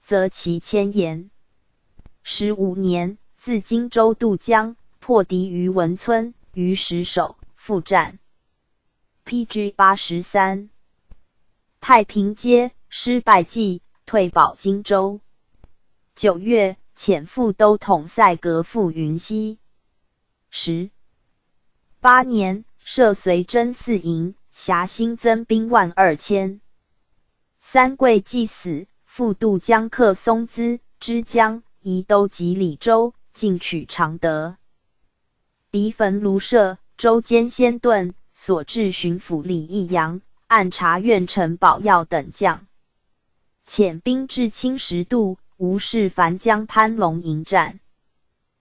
责其千言。15年，自荆州渡江，破敌于文村，于石首，复战。P.G. 83。太平街失败记，退保荆州。9月，遣副都统赛格赴云西。18年，设随征四营，辖新增兵1.2万。三桂既死，复渡江克松滋、枝江、宜都及李州，进取常德。敌焚庐舍，州监先顿所至巡抚李义阳、按察院陈宝耀等将，遣兵至青石渡，吴氏凡将潘龙迎战，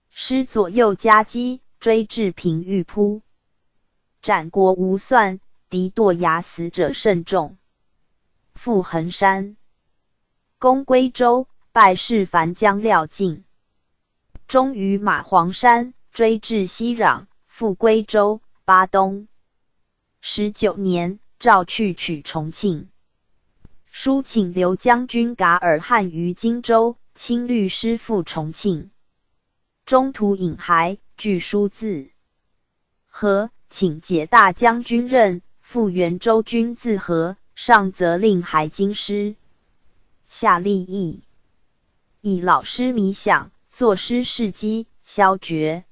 师左右夹击，追至平玉铺，斩国无算，敌堕崖死者甚众。复横山，攻归州，败事凡将廖进。终于马黄山，追至西壤，复归州巴东。19年，诏去取重庆，书请留将军噶尔汗于荆州，亲率师赴重庆。中途引还，具书自和，请解大将军任，复原州军自和，上责令还京师。下吏议，以老师靡饷，坐失事机，削爵。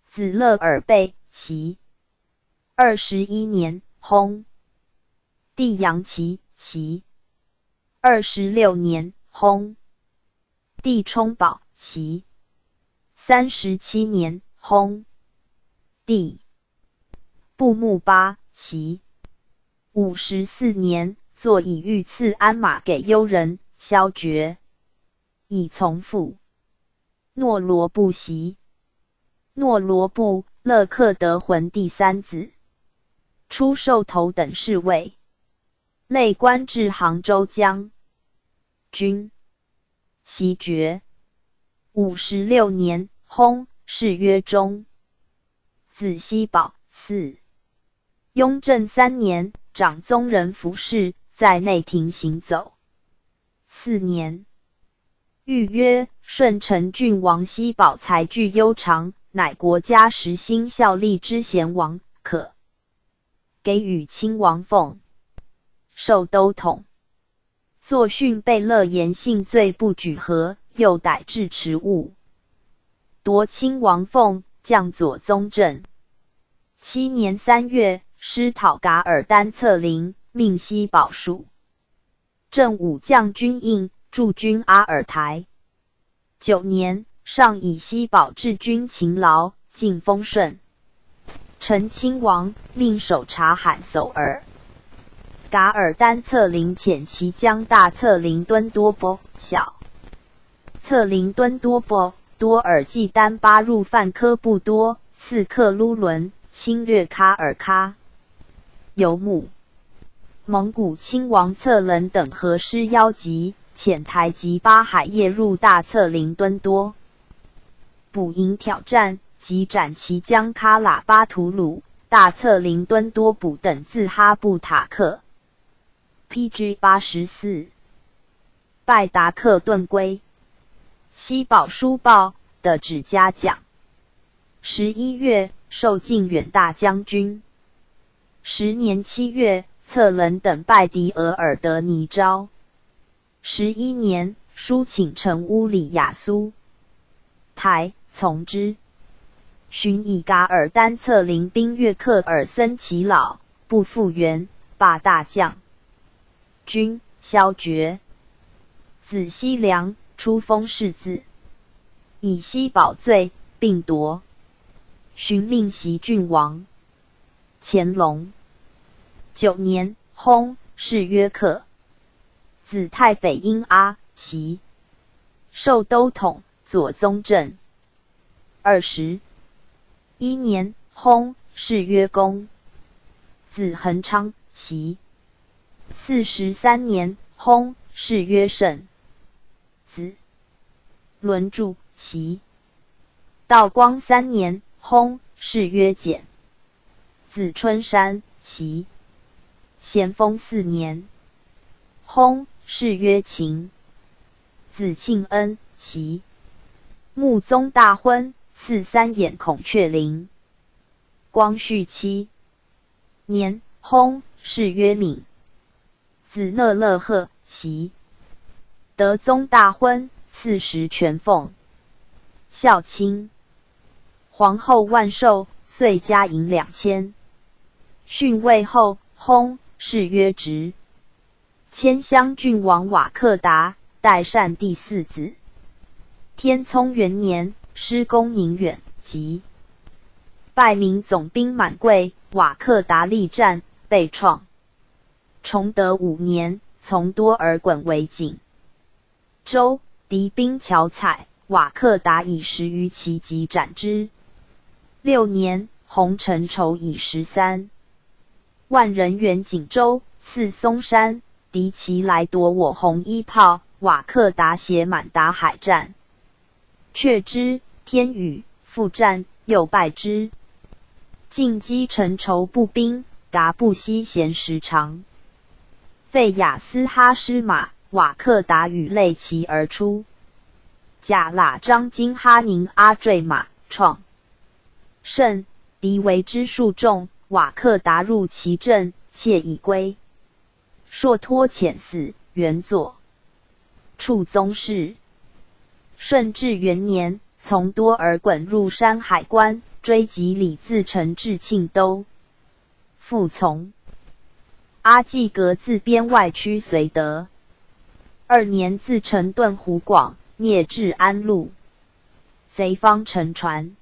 子乐尔贝袭。21年，薨。弟杨琦袭。26年，薨。弟充宝袭。37年，薨。弟布木巴袭。54年，坐以御赐鞍马给优人，削爵。以从父。诺罗布袭。诺罗布，勒克德浑第三子，初授头等侍卫，累官至杭州将军。袭爵。56年，薨，谥曰忠。子西宝嗣。雍正三年，掌宗人府事，在内廷行走。四年，谕曰：顺承郡王西宝才具优长，乃国家实心效力之贤王，可给予亲王俸，授都统。作训贝勒延信罪不举劾，又逮至迟误，夺亲王俸，降左宗正。7年3月，施讨噶尔丹策零，命西宝署正武将军印，驻军阿尔台。9年，上以西宝治军勤劳，进封顺承亲王，命守察罕叟尔。噶尔丹策零遣骑将大策零敦多波、小策零敦多波、多尔济丹巴入犯科布多，刺克鲁伦，侵略喀尔喀游牧。蒙古亲王策棱等合师邀集，遣台吉巴海夜入大策林敦多卜营挑战，即斩其将喀喇巴图鲁、大策林敦多卜等自哈布塔克。P.G. 84，拜达克顿归。西宝书报的旨嘉奖。11月，授靖远大将军。10年7月，策棱等败敌额尔德尼昭。11年，书请成乌里雅苏台，从之。寻以噶尔丹策零兵越克尔森耆老，不复援，罢大将军，削爵。子西凉出封世子，以西宝罪，并夺。寻命袭郡王。乾隆9年，薨，谥曰克。子太匪英阿袭，授都统、左宗正。21年，薨，谥曰恭。子恒昌袭。43年，薨，谥曰慎。子轮柱袭。道光三年，薨，谥曰简。子春山袭。咸丰四年，薨，谥曰勤。子庆恩袭。穆宗大婚，赐三眼孔雀翎。光绪7年，薨，谥曰敏。子讷勒赫袭。德宗大婚，赐石全凤。孝亲皇后万寿，岁加银2000。逊位后，薨，谥曰直。迁襄郡王瓦克达，代善第四子。天聪元年，师攻宁远，及拜明总兵满贵、瓦克达力战，被创。崇德五年，从多尔衮为锦州，敌兵巧采，瓦克达以10余骑击斩之。六年，洪承畴以13万人援锦州，刺松山，敌骑来夺我红衣炮，瓦克达携满达海战。却之，天雨，复战，又败之。进击城筹步兵，噶布西贤时长。费亚斯哈失马，瓦克达与类齐而出。甲喇章京哈宁阿坠马，创胜，敌为之数众。瓦克达入其阵，窃以归。硕托遣死，原作处宗室。顺治元年，从多尔衮入山海关，追击李自成至庆都，复从阿济格自边外驱绥德。二年，自成遁湖广，灭至安陆，贼方乘船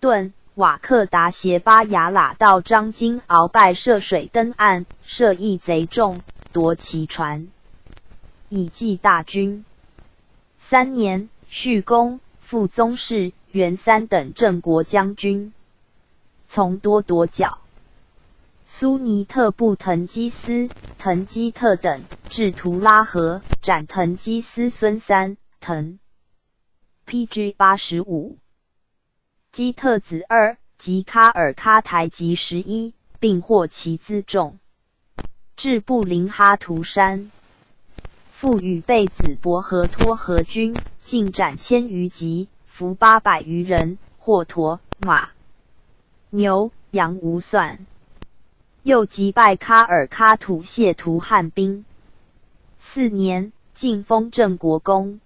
遁。瓦克达携巴雅喇道张金鳌拜涉水登岸，射一贼众，夺其船，以济大军。三年，叙功，副宗室，元三等镇国将军。从多铎剿苏尼特部腾基斯、腾基特等，至图拉河，斩腾基斯孙三腾。P.G. 85。基特子二及喀尔喀台吉11，并获其辎重，至布林哈图山，复与贝子伯和托合军，尽斩千余级，俘800余人，获驼、马、牛、羊无算。又击败喀尔喀土谢图汗兵。四年，晋封镇国公。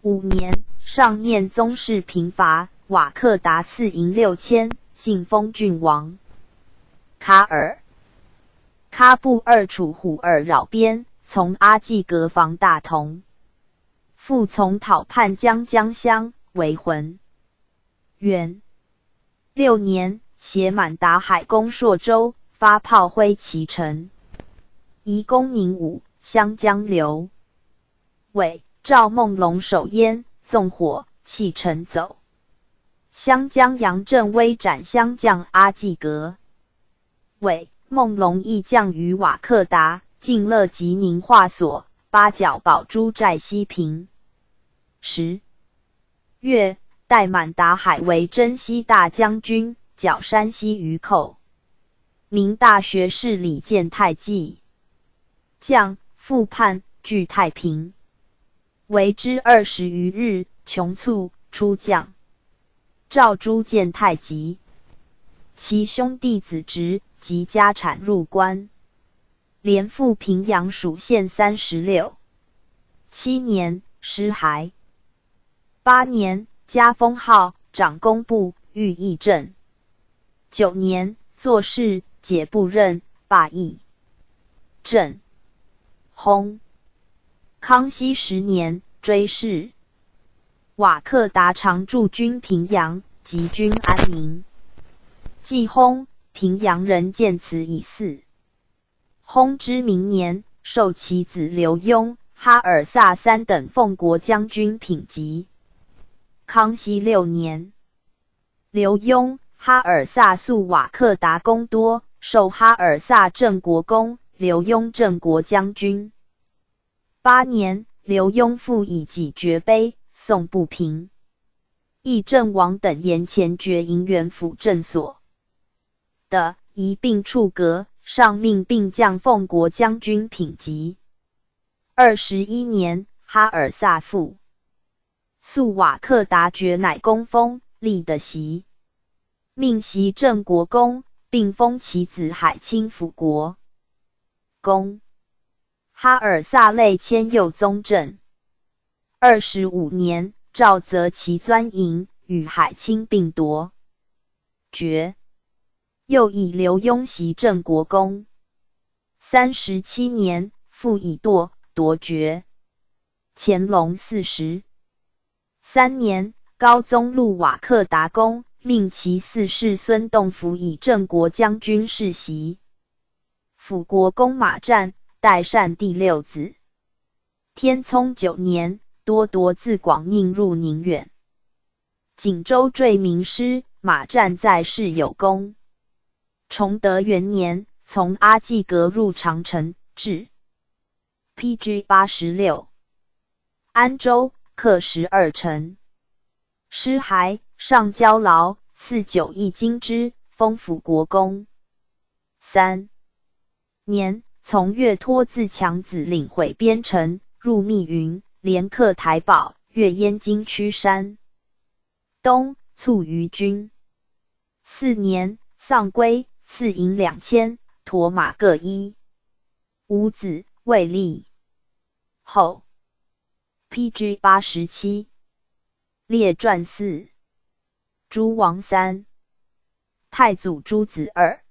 五年，上念宗室贫乏。瓦克达赐银6000，进封郡王。卡尔喀部二楚虎尔扰边，从阿济格防大同，复从讨叛将江襄为浑。元六年，携满达海攻朔州，发炮挥其城。移攻宁武，湘江刘伟、赵梦龙守燕，纵火弃城走。湘江杨振威斩湘将阿济格，韦梦龙亦将于瓦克达，进乐吉宁化所，八角宝珠寨西平。10月，代满达海为征西大将军，剿山西余寇。明大学士李建泰继将，复叛，据太平，为之20余日，穷卒出将。赵朱见太极，其兄弟子侄及家产入关，连复平阳属县36。七年，尸骸。八年，加封号长工部御议政。九年，作事解部任罢议政。薨。康熙十年，追谥。瓦克达常驻军平阳，及军安宁。既薨，平阳人建祠以祀。薨之明年，授其子刘墉、哈尔萨三等奉国将军品级。康熙六年，刘墉、哈尔萨诉瓦克达功多，授哈尔萨镇国公，刘墉镇国将军。八年，刘墉复以己爵碑送不平。议政王等言前爵银元府镇所的一并处革，上命并降奉国将军品级。21年，哈尔萨复诉瓦克达爵乃公封立的袭，命袭镇国公，并封其子海清辅国公。哈尔萨累迁右宗正。25年，赵泽其钻营，与海清并夺爵，又以刘墉袭镇国公。37年，复以夺夺爵。乾隆43年，高宗禄瓦克达功，命其四世孙栋辅以镇国将军世袭。辅国公马占，代善第六子。天聪九年，多铎自广宁入宁远。锦州坠名师马占在世有功。崇德元年，从阿济格入长城，至 P.G. 86。安州，克12城。尸骸，上焦劳，赐酒1金支，封辅国公。3年，从岳托自强子领毁边城，入密云，连克台堡，越燕京曲山东，卒于军。四年，丧归，赐银2000，驼马各一。五子，未立。后。P.G. 87，列传四，诸王三，太祖诸子二，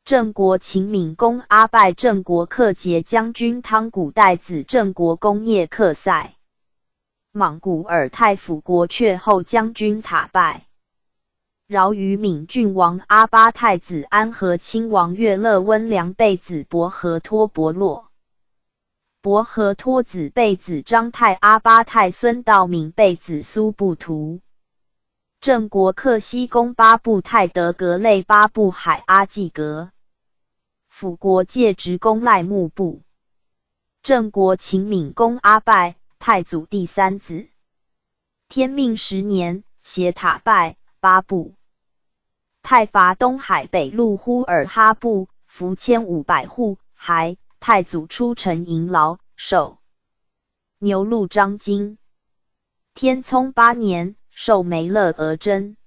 郑国秦闵公阿拜郑国克节将军汤古代子郑国公聂克赛，莽古尔泰辅国阙后将军塔拜，饶于敏郡王阿巴太子安和亲王岳勒温良贝子伯和托伯洛。伯和托子贝子张太阿巴太孙道敏贝子苏布图，郑国克西公八部泰德格类八部海阿济格，辅国介职公赖木部，郑国秦闵公阿拜太祖第三子，天命10年，协塔拜八部，太伐东海北路呼尔哈部，俘1500户，还。太祖出城迎劳，授牛录章京。天聪八年，授梅勒额真。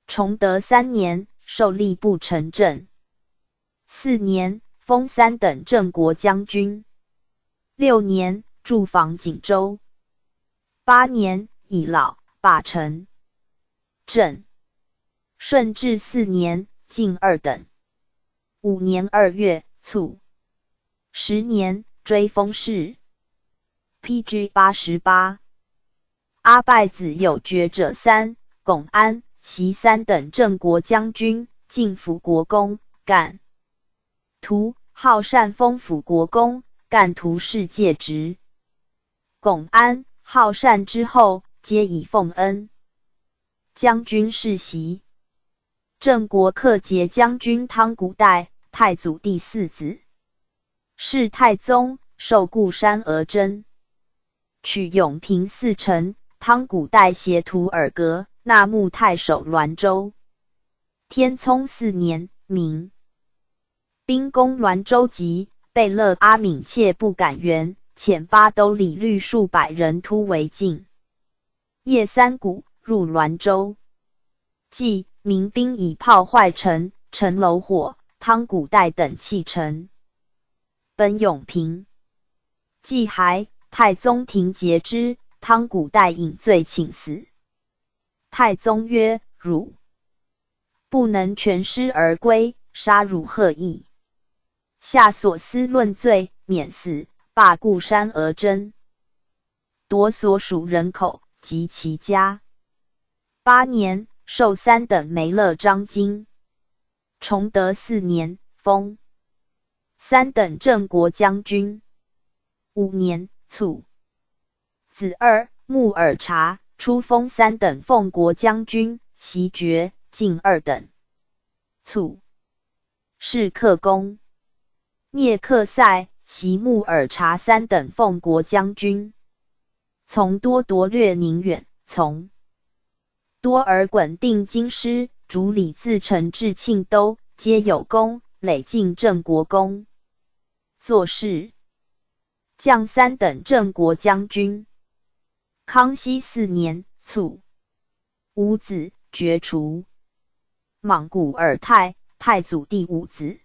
崇德三年，授吏部丞正。四年，封三等镇国将军。六年，驻防锦州。八年，以老罢丞。正。顺治四年，进二等。5年2月，卒。10年，追封事。P.G. 88。阿拜子有爵者三：巩安，袭三等镇国将军，进辅国公；干图号善封辅国公，干图世介职。巩安、号善之后，皆以奉恩将军世袭。郑国克节将军汤古代，太祖第四子。是太宗，授固山额真，取永平四城。汤古代协图尔格纳木太守滦州。天聪四年，明兵攻滦州集，贝勒阿敏妾不敢援，遣八都里率数百人突围进。夜三鼓入滦州，继民兵以炮坏城，城楼火，汤古代等弃城。奔永平，既还，太宗庭诘之，汤古代饮醉请死。太宗曰：“汝不能全师而归，杀汝何益？”下所司论罪，免死，罢固山额真，夺所属人口及其家。八年，授三等梅勒章京。崇德四年，封三等镇国将军。五年，卒。子二，穆尔察，初封三等奉国将军，袭爵进二等。卒。谥克公。聂克赛，袭穆尔察三等奉国将军。从多铎略宁远，从多尔衮定京师，主礼自成至庆都，皆有功，累进镇国公。做事降三等镇国将军。康熙四年，卒。五子，爵除。莽古尔泰，太祖第五子。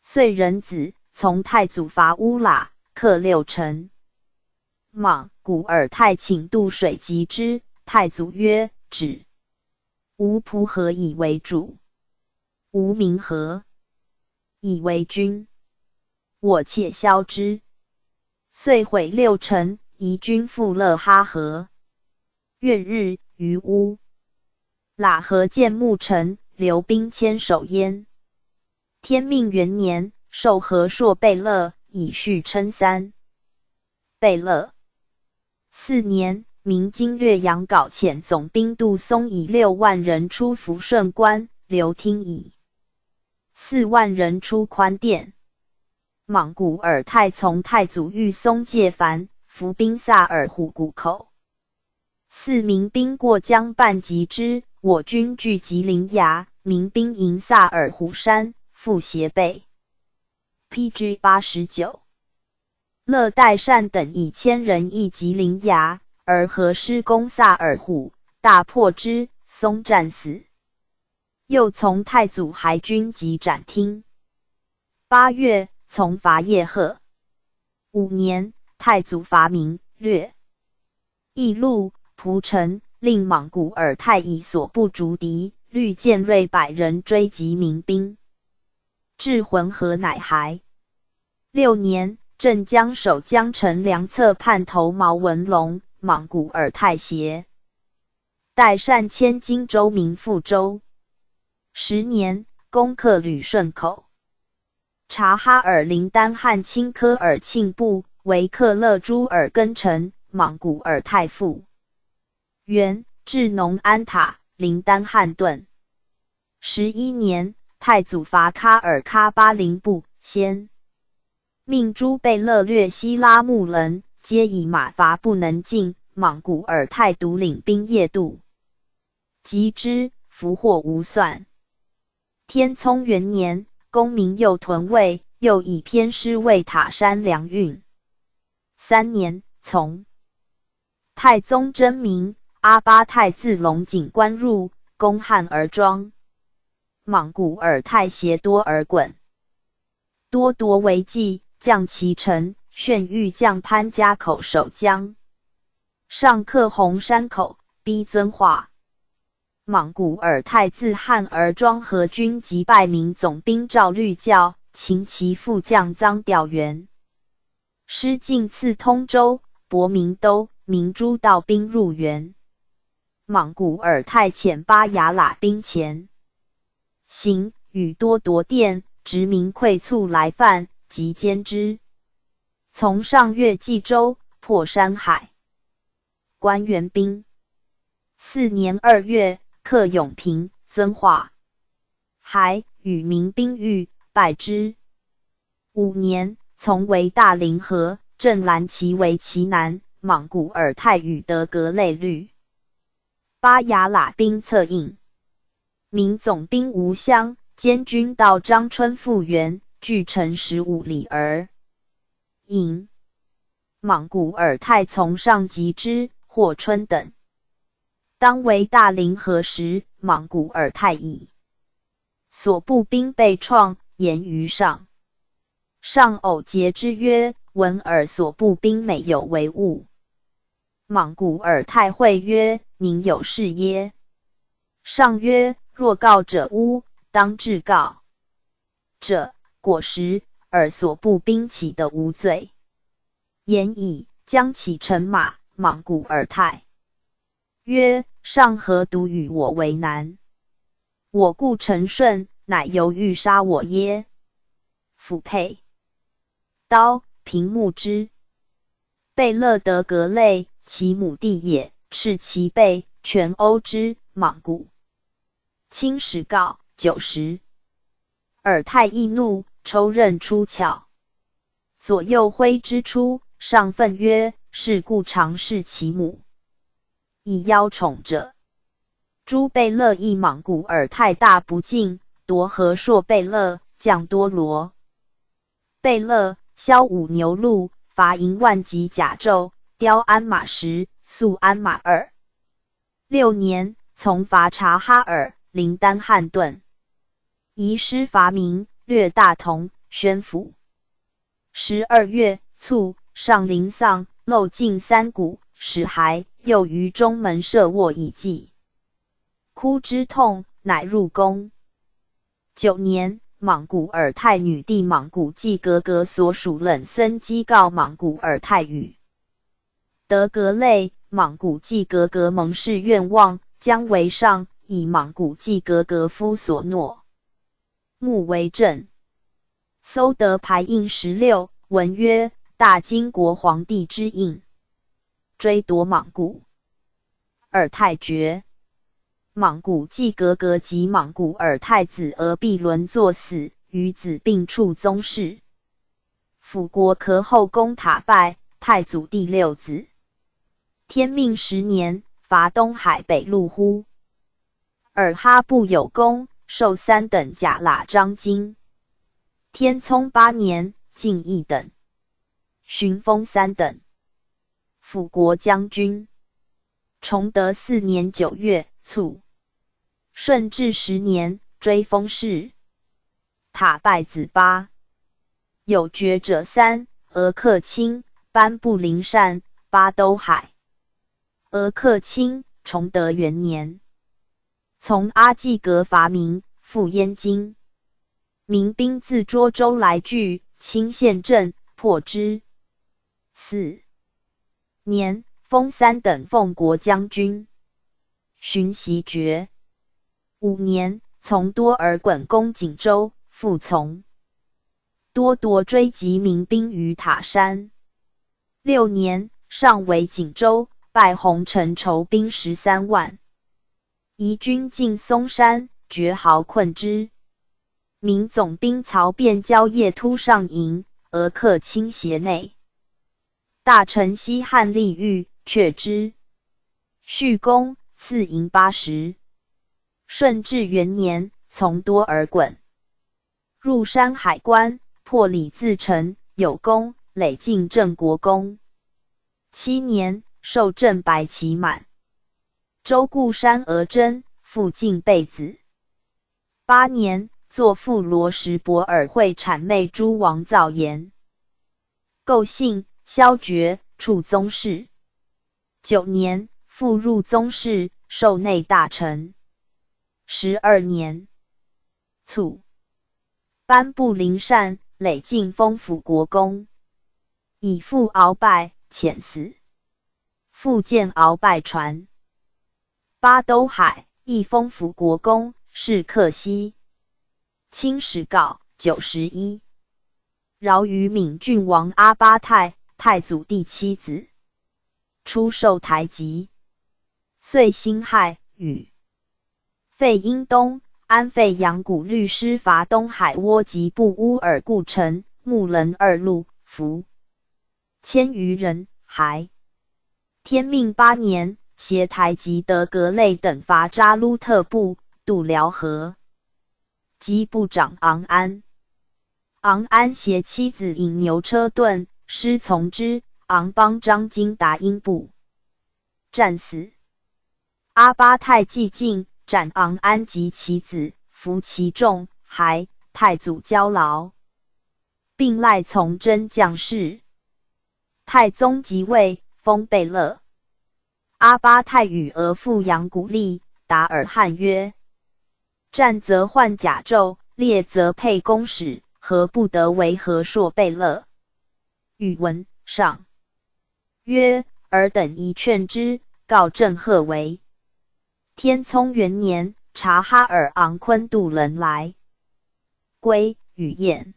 遂仁子，从太祖伐乌喇，克六城。莽古尔泰请渡水击之，太祖曰：“止。吾仆何以为主？吾民何以为君？我且消之。”遂毁六城，移军赴勒哈河。月日，于乌喇河建木城，留兵千守焉。天命元年，授和硕贝勒，以序称三贝勒。四年，明经略杨镐遣总兵杜松以6万人出抚顺关，刘听以4万人出宽甸。莽古尔泰从太祖玉松介凡伏兵萨尔浒谷口。四明兵过江半击之，我军据吉林崖，明兵迎萨尔浒山，复斜背。P.G. 89。乐代善等以千人役吉林崖，而合师攻萨尔浒，大破之，松战死。又从太祖还军及斩听。8月，从伐叶赫。五年，太祖伐明略义路蒲城，令莽古尔泰以所部逐敌，率健锐百人追击明兵，至浑河乃还。六年，镇江守江城粮策叛头毛文龙、莽古尔泰协代善迁荆州民复州。10年，攻克旅顺口。察哈尔林丹汗亲科尔沁部为克勒珠尔根城，莽古尔泰复原，至农安塔，林丹汗遁。11年，太祖伐喀尔喀巴林部，先命诸贝勒略西拉木伦，皆以马乏不能进。莽古尔泰独领兵夜渡，击之，俘获无算。天聪元年，攻明右屯卫，又以偏师卫塔山粮运。三年，从太宗征明阿巴泰自龙井关入，攻汉儿庄。莽古尔泰携多尔衮、多铎为骑，将其城，炫欲将潘家口守将，上克红山口，逼遵化。莽古尔泰自汉儿庄合军击败明总兵赵律教，擒其副将臧调元。师进刺通州，博明都，明诸道兵入援。莽古尔泰遣巴雅喇兵前行，与多铎殿，执明溃促来犯，及歼之。从上越冀州，破山海关援兵。4年2月，克永平、遵化，还与明兵遇，败之。五年，从为大凌河，镇蓝旗为其南，莽古尔泰与德格类律巴雅喇兵策应。明总兵吴襄监军到张春复原，距城15里而迎。莽古尔泰从上击之，获春等。当为大凌河时，莽古尔泰以所部兵被创，言于上。上偶诘之曰：“闻尔所部兵每有违误。”莽古尔泰讳曰：“宁有是耶？”上曰：“若告者诬，当治告者。果实，尔所部兵岂得无罪？”言已，将起乘马。莽古尔泰曰：“上何独与我为难？我故承顺，乃犹欲杀我耶？”斧佩刀，平木之。贝勒德格类，其母弟也，斥其背，全殴之。莽古亲使告90。尔泰易怒，抽刃出鞘，左右挥之出，上愤曰：“是故常事其母。”以邀宠者。诸贝勒亦莽古尔泰大不敬，夺和硕贝勒，降多罗贝勒，削五牛录，罚银万级甲胄，雕鞍马10，塑鞍马2。六年，从伐察哈尔，林丹汗遁。移师伐明，略大同、宣府。12月，卒，上临丧，漏尽三谷，使骸。又于中门设卧以祭。哭之痛，乃入宫。九年，莽古尔泰女弟莽古济格格所属冷森基告莽古尔泰与德格类，莽古济格格盟誓愿望，将为上，以莽古济格格夫所诺墓为证。搜得牌印16，文曰：“大金国皇帝之印。”追夺莽古尔泰爵。莽古济格格及莽古尔泰子俄必伦作死，与子并处宗室。辅国可后宫塔拜太祖第六子。天命10年，伐东海北路呼。尔哈部有功，授三等甲喇章京。天聪八年，进一等，寻封三等，辅国将军。崇德4年9月，卒。顺治十年，追封事。塔拜子八，有爵者三：额克钦、班布林善、巴都海。额克钦，崇德元年，从阿济格伐明，赴燕京。明兵自涿州来拒，钦陷阵，破之。四年，封三等奉国将军，寻袭爵。五年，从多尔衮攻锦州，复从多铎追击明兵于塔山。六年，上围锦州，败洪承畴兵13万，移军进嵩山，掘壕困之。明总兵曹变交夜突上营，额克钦胁内。大臣西汉立玉却之。续功，赐银80。顺治元年，从多尔衮入山海关，破李自成，有功，累进镇国公。七年，授正白旗满。州固山额真，复进贝子。八年，作富罗什博尔会谄媚诸王造言，构幸削爵，处宗室。九年，复入宗室，授内大臣。12年，卒。颁布灵善，累进封辅国公。以父鳌拜遣死。复建鳌拜传。巴都海亦封辅国公，谥克西。清史稿91。饶于闽郡王阿巴泰，太祖第七子，初授台吉。岁辛亥，与费英东、安费扬古律师伐东海窝及布乌尔故城、穆棱二路，俘千余人，还。天命八年，协台吉德格类等伐扎鲁特部，渡辽河。击部长昂安，昂安携妻子引牛车遁，师从之。昂帮张金达英部，战死。阿巴泰既进，斩昂安及其子，俘其众，还。太祖焦劳，并赖从征将士。太宗即位，封贝勒。阿巴泰与额驸杨古力、达尔汉曰：“战则换甲胄，猎则佩弓矢，何不得为和硕贝勒？”宇文上曰：“尔等宜劝之，告郑赫为。”天聪元年，察哈尔昂昆杜棱来归与宴，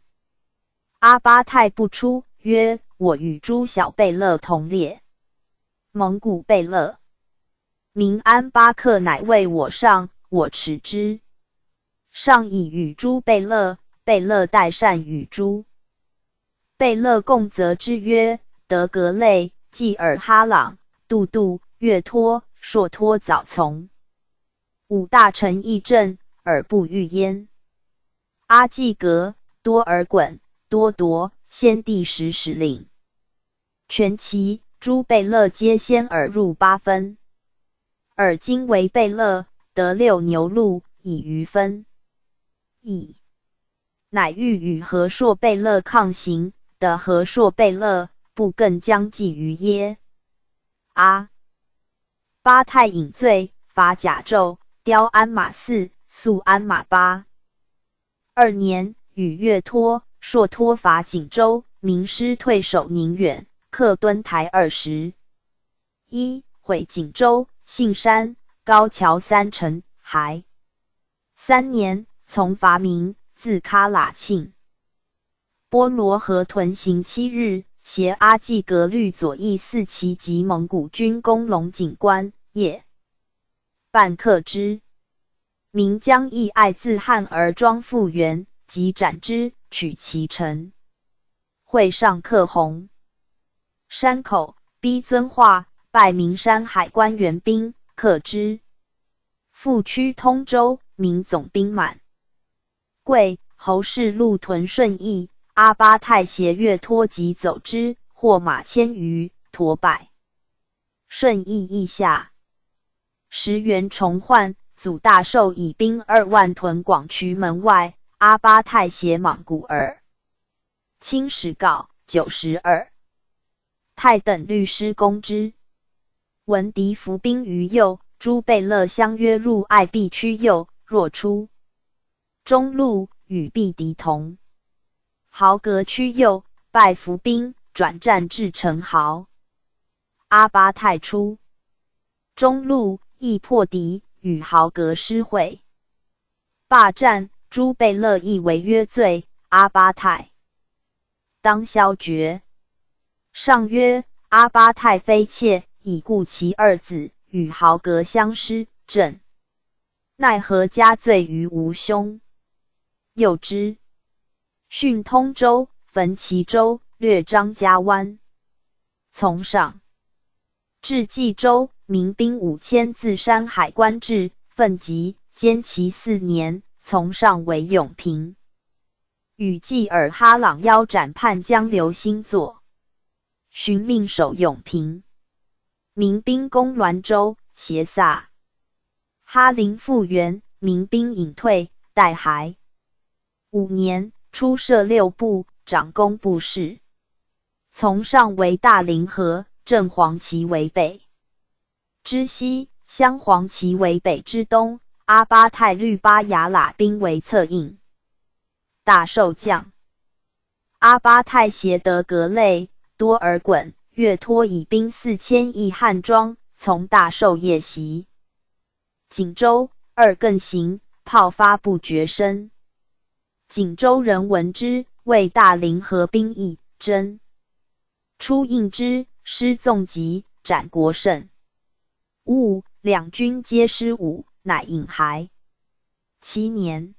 阿巴泰不出，曰：“我与诸小贝勒同列。蒙古贝勒明安巴克乃为我上，我耻之。上以与诸贝勒，贝勒代善与诸贝勒共则之曰：德格类、济尔哈朗、杜度、岳托、硕托早从。五大臣议政，尔不欲焉。阿济格、多尔衮、多铎，先帝时使领全旗，诸贝勒皆先尔入八分。尔今为贝勒，得六牛录以余分。已，乃欲与和硕贝勒抗行的和硕贝勒，不更将计于耶？阿巴泰饮醉，伐甲胄，雕鞍马四，塑鞍马八。二年，与岳托、硕托伐锦州，明师退守宁远，克墩台21，毁锦州、杏山、高桥三城，还。三年，从伐明，自喀喇沁波罗河屯行7日，携阿济格律左翼四旗及蒙古军攻龙井关，夜半克之。明将亦爱自汉而庄复原，即斩之，取其城。会上克红山口，逼遵化，败名山海关援兵，克之。复驱通州，明总兵满贵、侯氏鹿屯顺义，阿巴泰携岳托疾走之，获马千余，驼百。顺义亦下。时袁崇焕、祖大寿以兵2万屯广渠门外，阿巴泰携莽古尔。清史稿92。泰等律师攻之，闻敌伏兵于右，诸贝勒相约入爱必趋右，若出中路，与必敌同。豪格趋右，败伏兵，转战至城壕。阿巴泰出中路，亦破敌，与豪格师会。罢战，诸贝勒亦为约罪。阿巴泰当削爵。上曰：阿巴泰非妾，以故其二子与豪格相失，朕奈何加罪于吾兄？又之。训通州，焚其州，掠张家湾。从上至冀州，民兵5000自山海关至，奋击，歼其4年，从上为永平。与济尔哈朗腰斩叛将刘兴祚，寻命守永平。民兵攻滦州，胁萨哈林复原，民兵隐退，待还。5年，初设六部，掌工部事。从上为大凌河，正黄旗为北之西，镶黄旗为北之东。阿巴泰律巴雅喇兵为策应。大寿将阿巴泰携德格类、多尔衮、岳托以兵4000役汉装，从大寿夜袭锦州。二更行，炮发不绝声。锦州人闻之，谓大凌河兵役真。出应之，师纵击，斩国胜。戊，两军皆失武，乃引还。7年，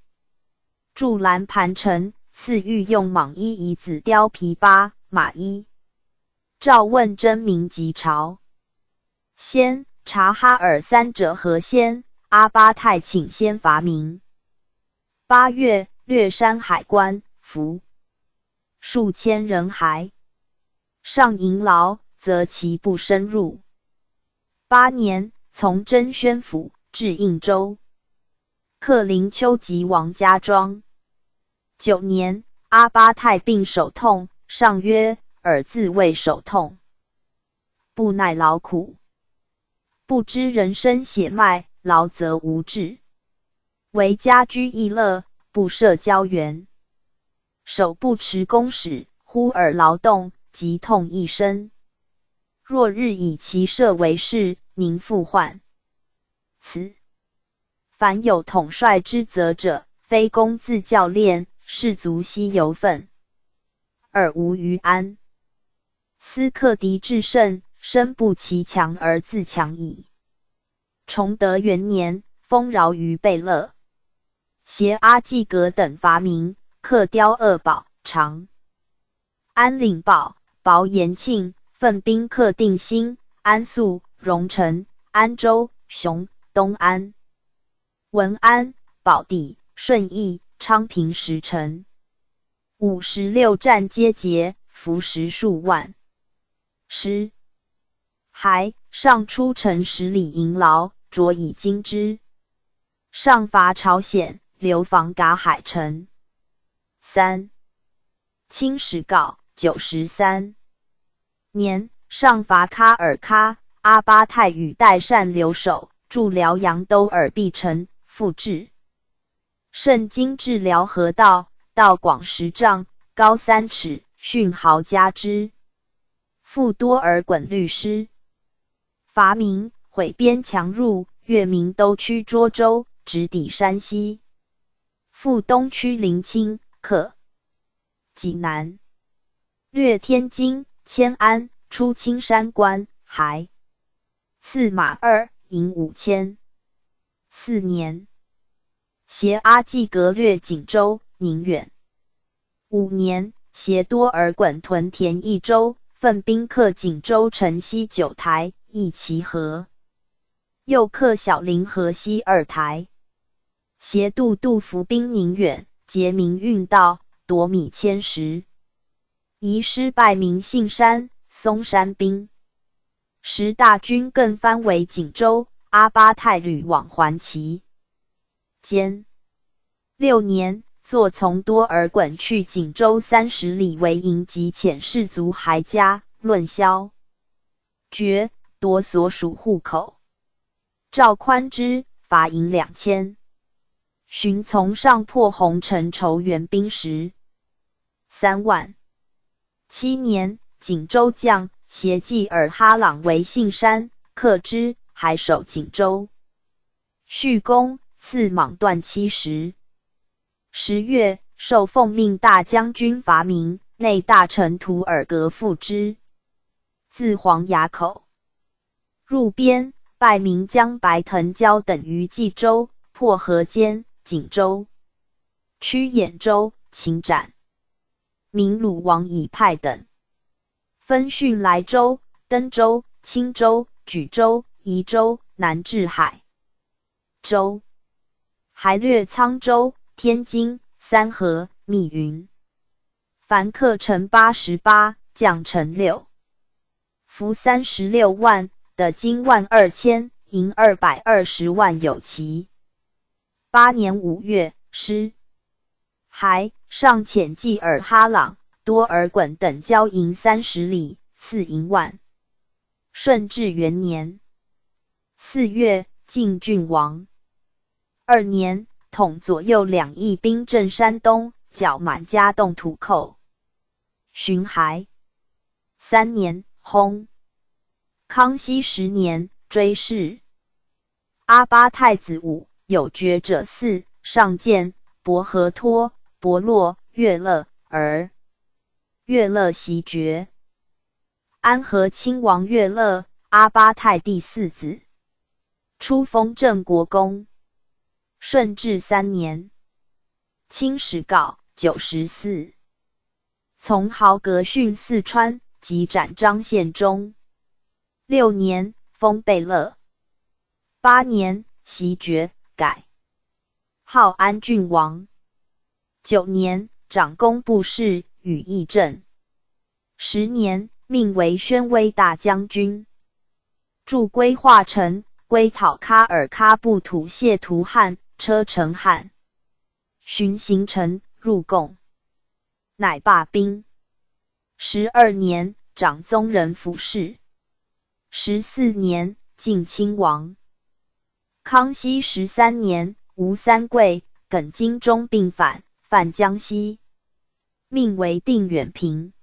筑兰盘城，赐御用蟒衣以子貂皮八马一。赵问真名及朝。先察哈尔三者何先？阿巴泰请先伐明。8月，掠山海关，俘数千人骸。上迎劳，则其不深入。8年，从征宣府至应州，克灵丘及王家庄。9年，阿巴泰病手痛，上曰：尔自谓手痛，不耐劳苦，不知人生血脉，劳则无志。惟家居逸乐，不涉交缘，手不持弓矢，忽尔劳动，即痛一身。若日以骑射为事，宁复患此？凡有统帅之责者，非躬自教练，士卒悉由分，尔无余安。斯克敌制胜，身不其强而自强矣。崇德元年，封饶于贝勒，携阿济格等伐明，克雕鄂堡、长安岭堡、保延庆，奋兵克定兴、安肃、荣成、安州、雄、东安、文安、保定、顺义、昌平10城。56战皆捷，俘十数万。师还上出城10里迎劳，着以金之。上伐朝鲜，留防噶海城。三清史稿93年，上伐喀尔喀，阿巴泰与代善留守，驻辽阳都尔必城，复置。盛京治辽河道，道广10丈，高3尺，汛豪加之。复多尔衮律师，伐明，毁边强入，越明都驱涿州，直抵山西。复东驱临清，克济南，掠天津、迁安，出青山关，还赐马二，银5000。4年，携阿济格掠锦州、宁远。5年，携多尔衮屯田益州，奋兵克锦州城西九台，易其河。又克小凌河西二台，协都督府兵宁远，截明运道，夺米千石。移师败明杏山、松山兵。时大军更翻围锦州，阿巴泰旅往还其间。六年，坐从多尔衮去锦州30里为营及遣士卒还家，论削爵，夺所属户口。赵宽之罚银2000。寻从上破红城筹援兵13万。七年，锦州将协济尔哈朗为信山，克之，还守锦州。叙功，赐蟒缎70。10月，受奉命大将军伐明，内大臣图尔格复之，自黄崖口入边，败明将白腾蛟等于冀州，破河间、锦州，驱兖州，擒斩明鲁王以派等，分训莱州、登州、青州、莒州、宜州，南至海州，还略沧州、天津、三河、密云。凡克城88，将城6，俘36万，得金1.2万，银220万有奇。8年5月，师还，上遣济尔哈朗、多尔衮等交营30里，赐银万。顺治元年4月，晋郡王。二年，统左右两翼兵镇山东，剿满加动土寇。巡海。三年，薨。康熙十年，追谥。阿巴太子五，有爵者四，上见博和托、博洛、岳乐儿。岳乐袭爵。安和亲王岳乐，阿巴泰第四子，初封镇国公。顺治三年，清史稿94，从豪格训四川及斩张献忠。六年，封贝勒。八年，袭爵，改号安郡王。九年，长工部事与议政。十年，命为宣威大将军，驻归化城，归讨喀尔喀部土谢图汗、车臣汗。巡行城入贡，乃罢兵。12年，长宗人府事。14年，晋亲王。康熙十三年，吴三桂、耿精忠并反，犯江西，命为定远平。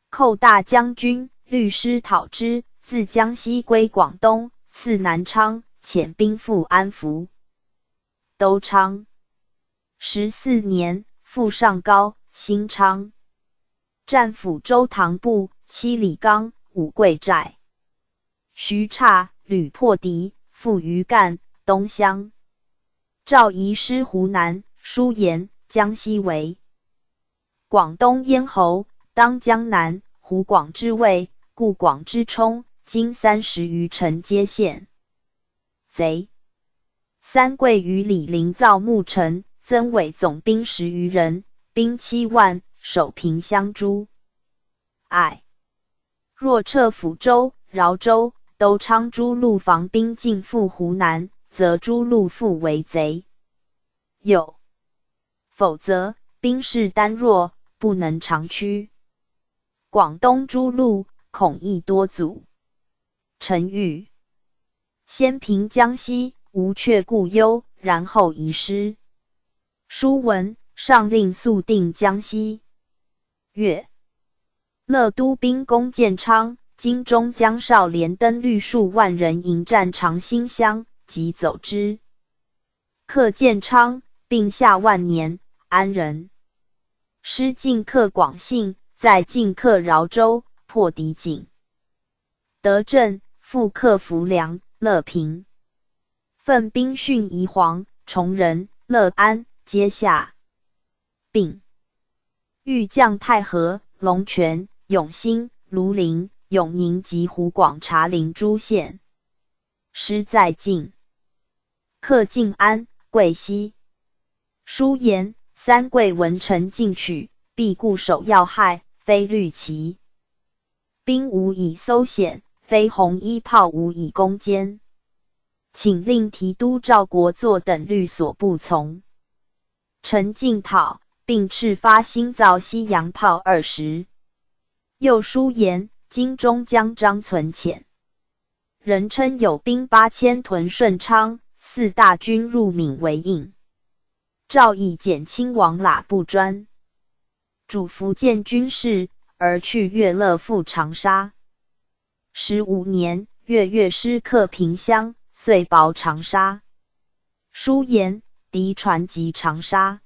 寇大将军、律师讨之，自江西归广东，赐南昌，遣兵赴安福、都昌。十四年，复上高、新昌，战抚州塘埠、七里岗、五桂寨。徐刹屡破敌，复余干、东乡。赵移师湖南，舒言江西为广东咽喉，当江南、湖广之位，故广之冲，今30余城皆陷。贼三桂于醴陵造木城，增委总兵十余人，兵7万，守平乡诸。隘。若撤抚州、饶州、都昌诸路防兵尽赴湖南，则诸路复为贼有；否则兵势单弱，不能长驱。广东诸路恐亦多阻。臣欲先平江西，无却顾忧，然后移师。书文上令速定江西。月，乐都兵攻建昌，金中江少连登率数万人迎战长兴乡，即走之。克建昌，并下万年、安仁。师进克广信，再进克饶州，破敌景德镇，复克浮梁、乐平。奋兵训宜黄、崇仁、乐安，皆下。并欲将太和、龙泉、永兴、庐陵、永宁及湖广茶陵诸县。师在晋，克晋安、贵溪。书言：三桂闻陈进取，必固守要害，非虑其兵无以搜险，非红衣炮无以攻坚。请令提督赵国祚等律所部从陈进讨，并敕发新造西洋炮20。又书言：京中将张存遣人称有兵8000屯顺昌，四大军入闽为应。诏以简亲王喇布专主福建军事，而去岳乐赴长沙。15年，岳乐师克萍乡，遂保长沙。书言：敌船及长沙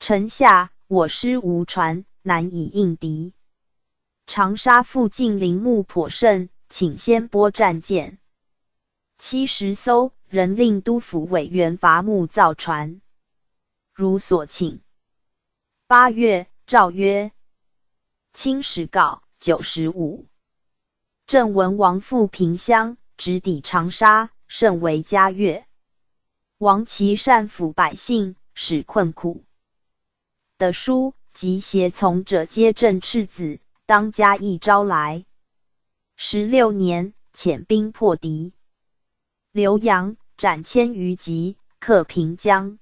城下，我师无船，难以应敌。长沙附近林木颇盛，请先拨战舰70艘，仍令督府委员伐木造船，如所请。8月，诏曰：清史稿95。郑文王复萍乡，直抵长沙，甚为嘉悦。王其善抚百姓，使困苦的书及胁从者皆振赤子，当加以招来。16年，遣兵破敌浏阳，斩千余级，克平江。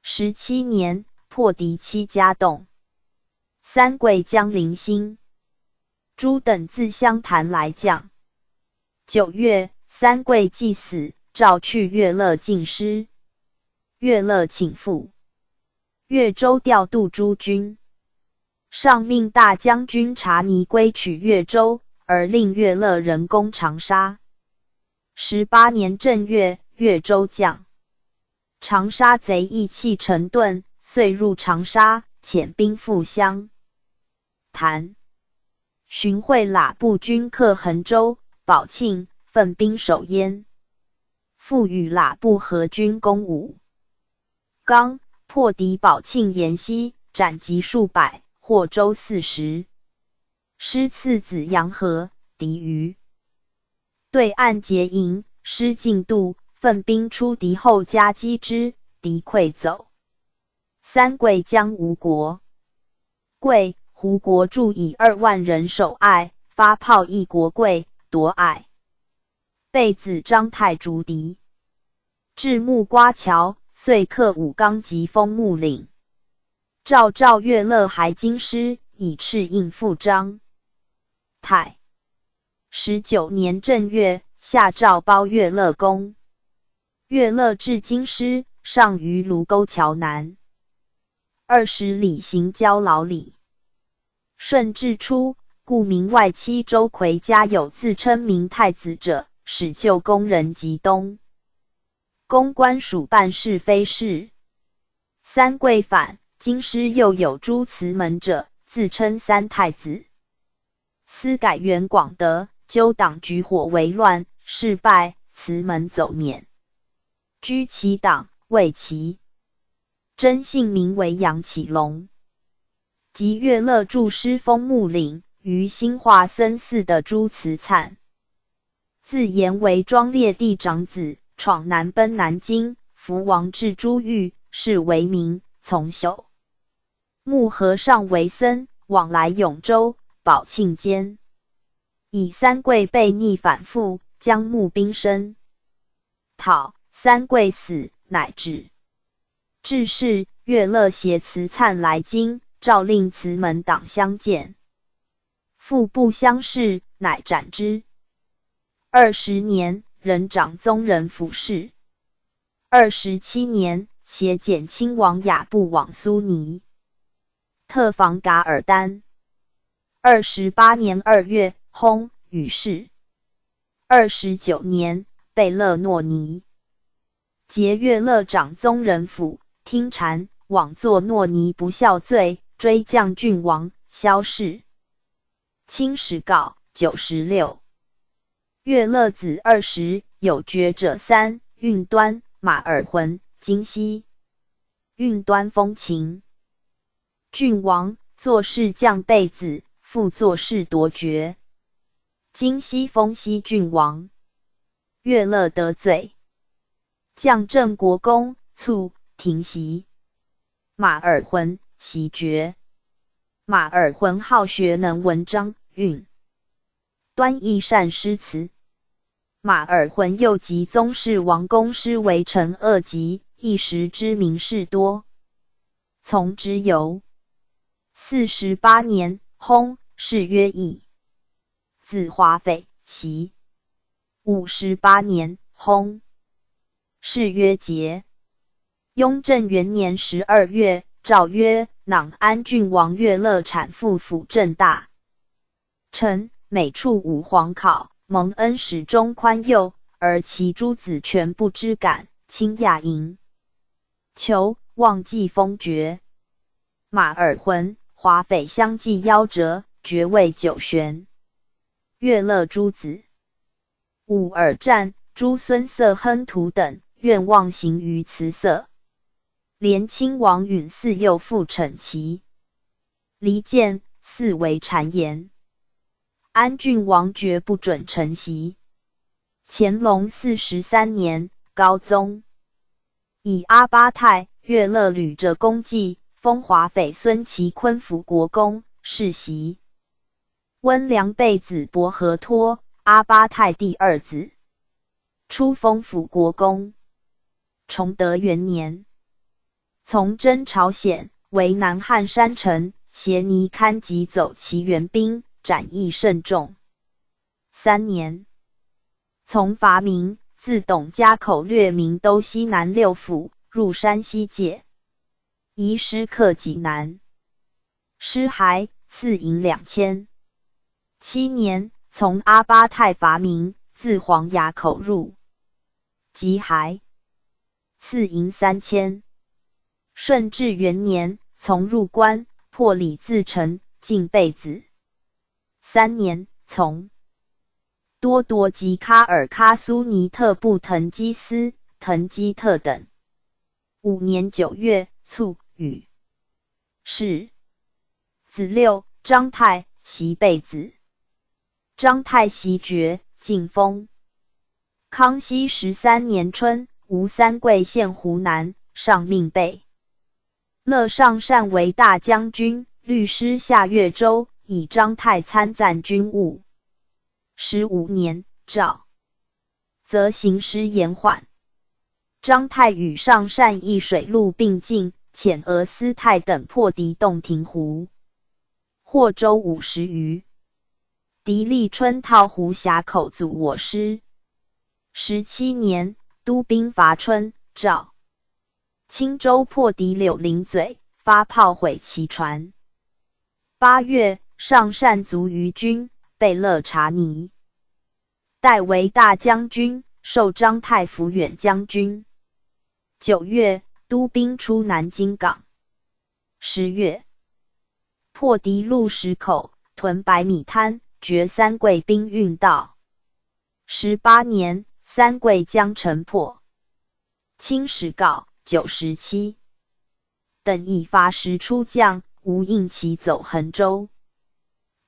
17年，破敌戚家洞。三桂将林兴、朱等自湘潭来将。9月，三桂既死，诏去岳乐进师。岳乐请复岳州调度诸军，上命大将军察尼归取岳州，而令岳乐仍攻长沙。18年正月，岳州将。长沙贼意气成顿，遂入长沙，遣兵赴湘潭。荀慧喇布军克衡州、宝庆，奋兵守焉。复与喇布合军攻武冈，破敌宝庆沿溪，斩级数百，获舟40。师次子杨和，敌于对岸结营，师进渡。奋兵出敌后，夹击之，敌溃走。三桂将吴国贵、胡国柱以2万人守隘，发炮役国贵，夺隘。贝子张泰逐敌，至木瓜桥，遂克武冈及枫木岭。诏诏岳乐还京师，以敕应付张泰。19年正月，下诏褒岳乐功。岳乐至京师，上于卢沟桥南20里行交老礼。顺治初，故明外戚周奎家有自称明太子者，使旧宫人及东宫官属办事非事。三桂反，京师又有诸祠门者，自称三太子。司改元广德，纠党举火为乱，事败，祠门走免。居其党，谓其真姓名为杨启隆。及岳乐住师枫木岭，于兴化僧寺的朱慈灿，自言为庄烈帝长子，闯南奔南京，福王至朱玉，是为名，从修木和尚为僧，往来永州、宝庆间，以三桂被逆反复，将募兵声讨。三桂死，乃止。至是，岳乐携慈灿来京，诏令祠门党相见，复不相识，乃斩之。20年，任长宗人府事。27年，携简亲王雅布往苏尼，特防噶尔丹。28年2月，薨，与世。29年，贝勒诺尼。节岳乐长宗人府听禅，枉作诺尼不孝罪，追降郡王萧氏。清史稿96。岳乐子20，有爵者三：运端、马尔浑、金熙。运端封秦郡王，坐侍将贝子，复坐侍夺爵。金熙封西郡王。岳乐得罪，降镇国公，卒，停席。马尔浑袭爵。马尔浑好学能文章，韵端亦善诗词。马尔浑又集宗室王公诗为成二集，一时之名士多从之游。48年，薨，谥曰懿。子华匪袭。58年，薨，谥曰节。雍正元年12月，诏曰：朗安郡王岳乐产父辅政大臣，每处武皇考，蒙恩始终宽宥，而其诸子全不知感，轻亚营求，忘记封爵。马尔浑、华匪相继夭折，爵位久悬。岳乐诸子武尔赞、诸孙色亨图等，愿望行于辞色。连亲王允嗣又复惩其离间，嗣为谗言。安郡王决不准承袭。乾隆43年，高宗以阿巴泰、岳乐履着功绩，封华匪孙其坤辅国公，世袭。温良贝子伯和托，阿巴泰第二子，初封辅国公。崇德元年，从征朝鲜，为南汉山城，协尼堪及走其援兵，斩役甚众。3年，从伐明，自董家口掠明都西南六府，入山西界，移师克济南。师还，赐银2000。7年，从阿巴泰伐明，自黄崖口入，及还，赐银3000。顺治元年，从入关，破李自成，进贝子。三年，从多铎及喀尔喀苏尼特部腾基斯、腾基特等。5年9月，卒，与是子六张泰袭贝子。张泰袭爵，进封。康熙13年春，吴三桂陷湖南，上命贝勒上善为大将军，律师下越州，以张泰参赞军务。15年，诏则行师延缓。张泰与上善以水陆并进，遣俄斯泰等破敌洞庭湖，获舟50余。敌立春套湖峡口阻我师。17年，督兵伐春，赵青州破敌柳林嘴，发炮毁其船。8月，上善卒于军，贝勒察尼代为大将军，授张太抚远将军。9月，督兵出南京港。10月，破敌鹿石口，屯白米滩，绝三桂兵运道。18年，三桂将城破。清史稿97等以伐时出将，吴应其走衡州。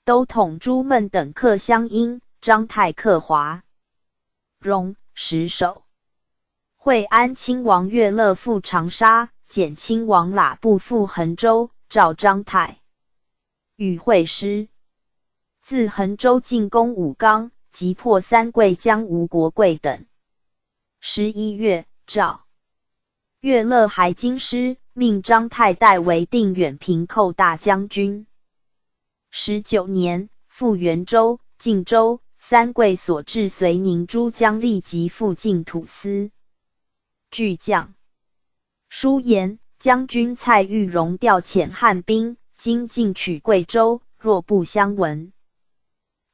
都统朱焖等克湘阴，张泰克华容，实守。惠安亲王岳乐赴长沙，简亲王喇布赴衡州，召张泰与会师。自衡州进攻武冈，击破三桂将吴国贵等。11月，诏岳乐还京师，命张泰代为定远平寇大将军。19年，复元州、晋州、三桂所至遂宁诸将立即附近土司。巨将舒言将军蔡玉荣调遣汉兵，今进取贵州，若不相闻，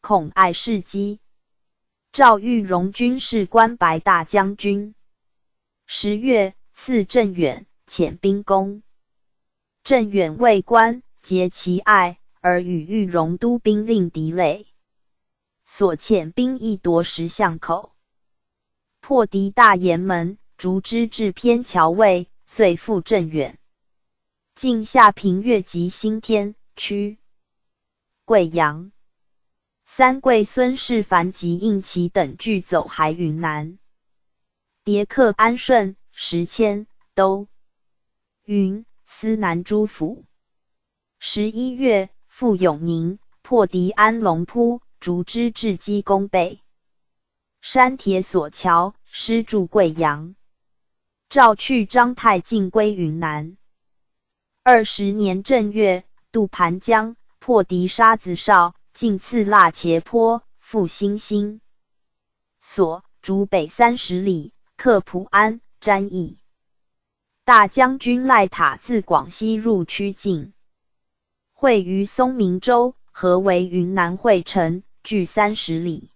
恐碍事机。赵玉荣军事关白大将军。10月，赐镇远，遣兵攻。镇远卫官结其隘，而与玉荣都兵令敌垒，所遣兵亦夺石巷口，破敌大岩门，逐之至偏桥位，遂复镇远。晋下平越及新添区贵阳。三桂孙世凡及应期等俱走还云南，迭克安顺、石阡、都匀、思南诸府。11月，复永宁，破敌安龙铺，逐之至鸡公背山铁索桥，师驻贵阳。诏去张泰进归云南。20年正月，渡盘江，破敌沙子哨，进刺腊茄坡，复新兴所，逐北30里，克普安、沾益。大将军赖塔自广西入曲境，会于嵩明州，合围云南会城，距30里。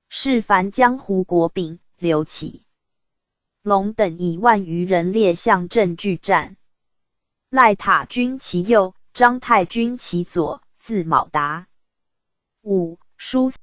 世凡将胡国炳、刘启龙等以万余人列象阵拒战。赖塔军其右，张泰军其左，自卯达。五书。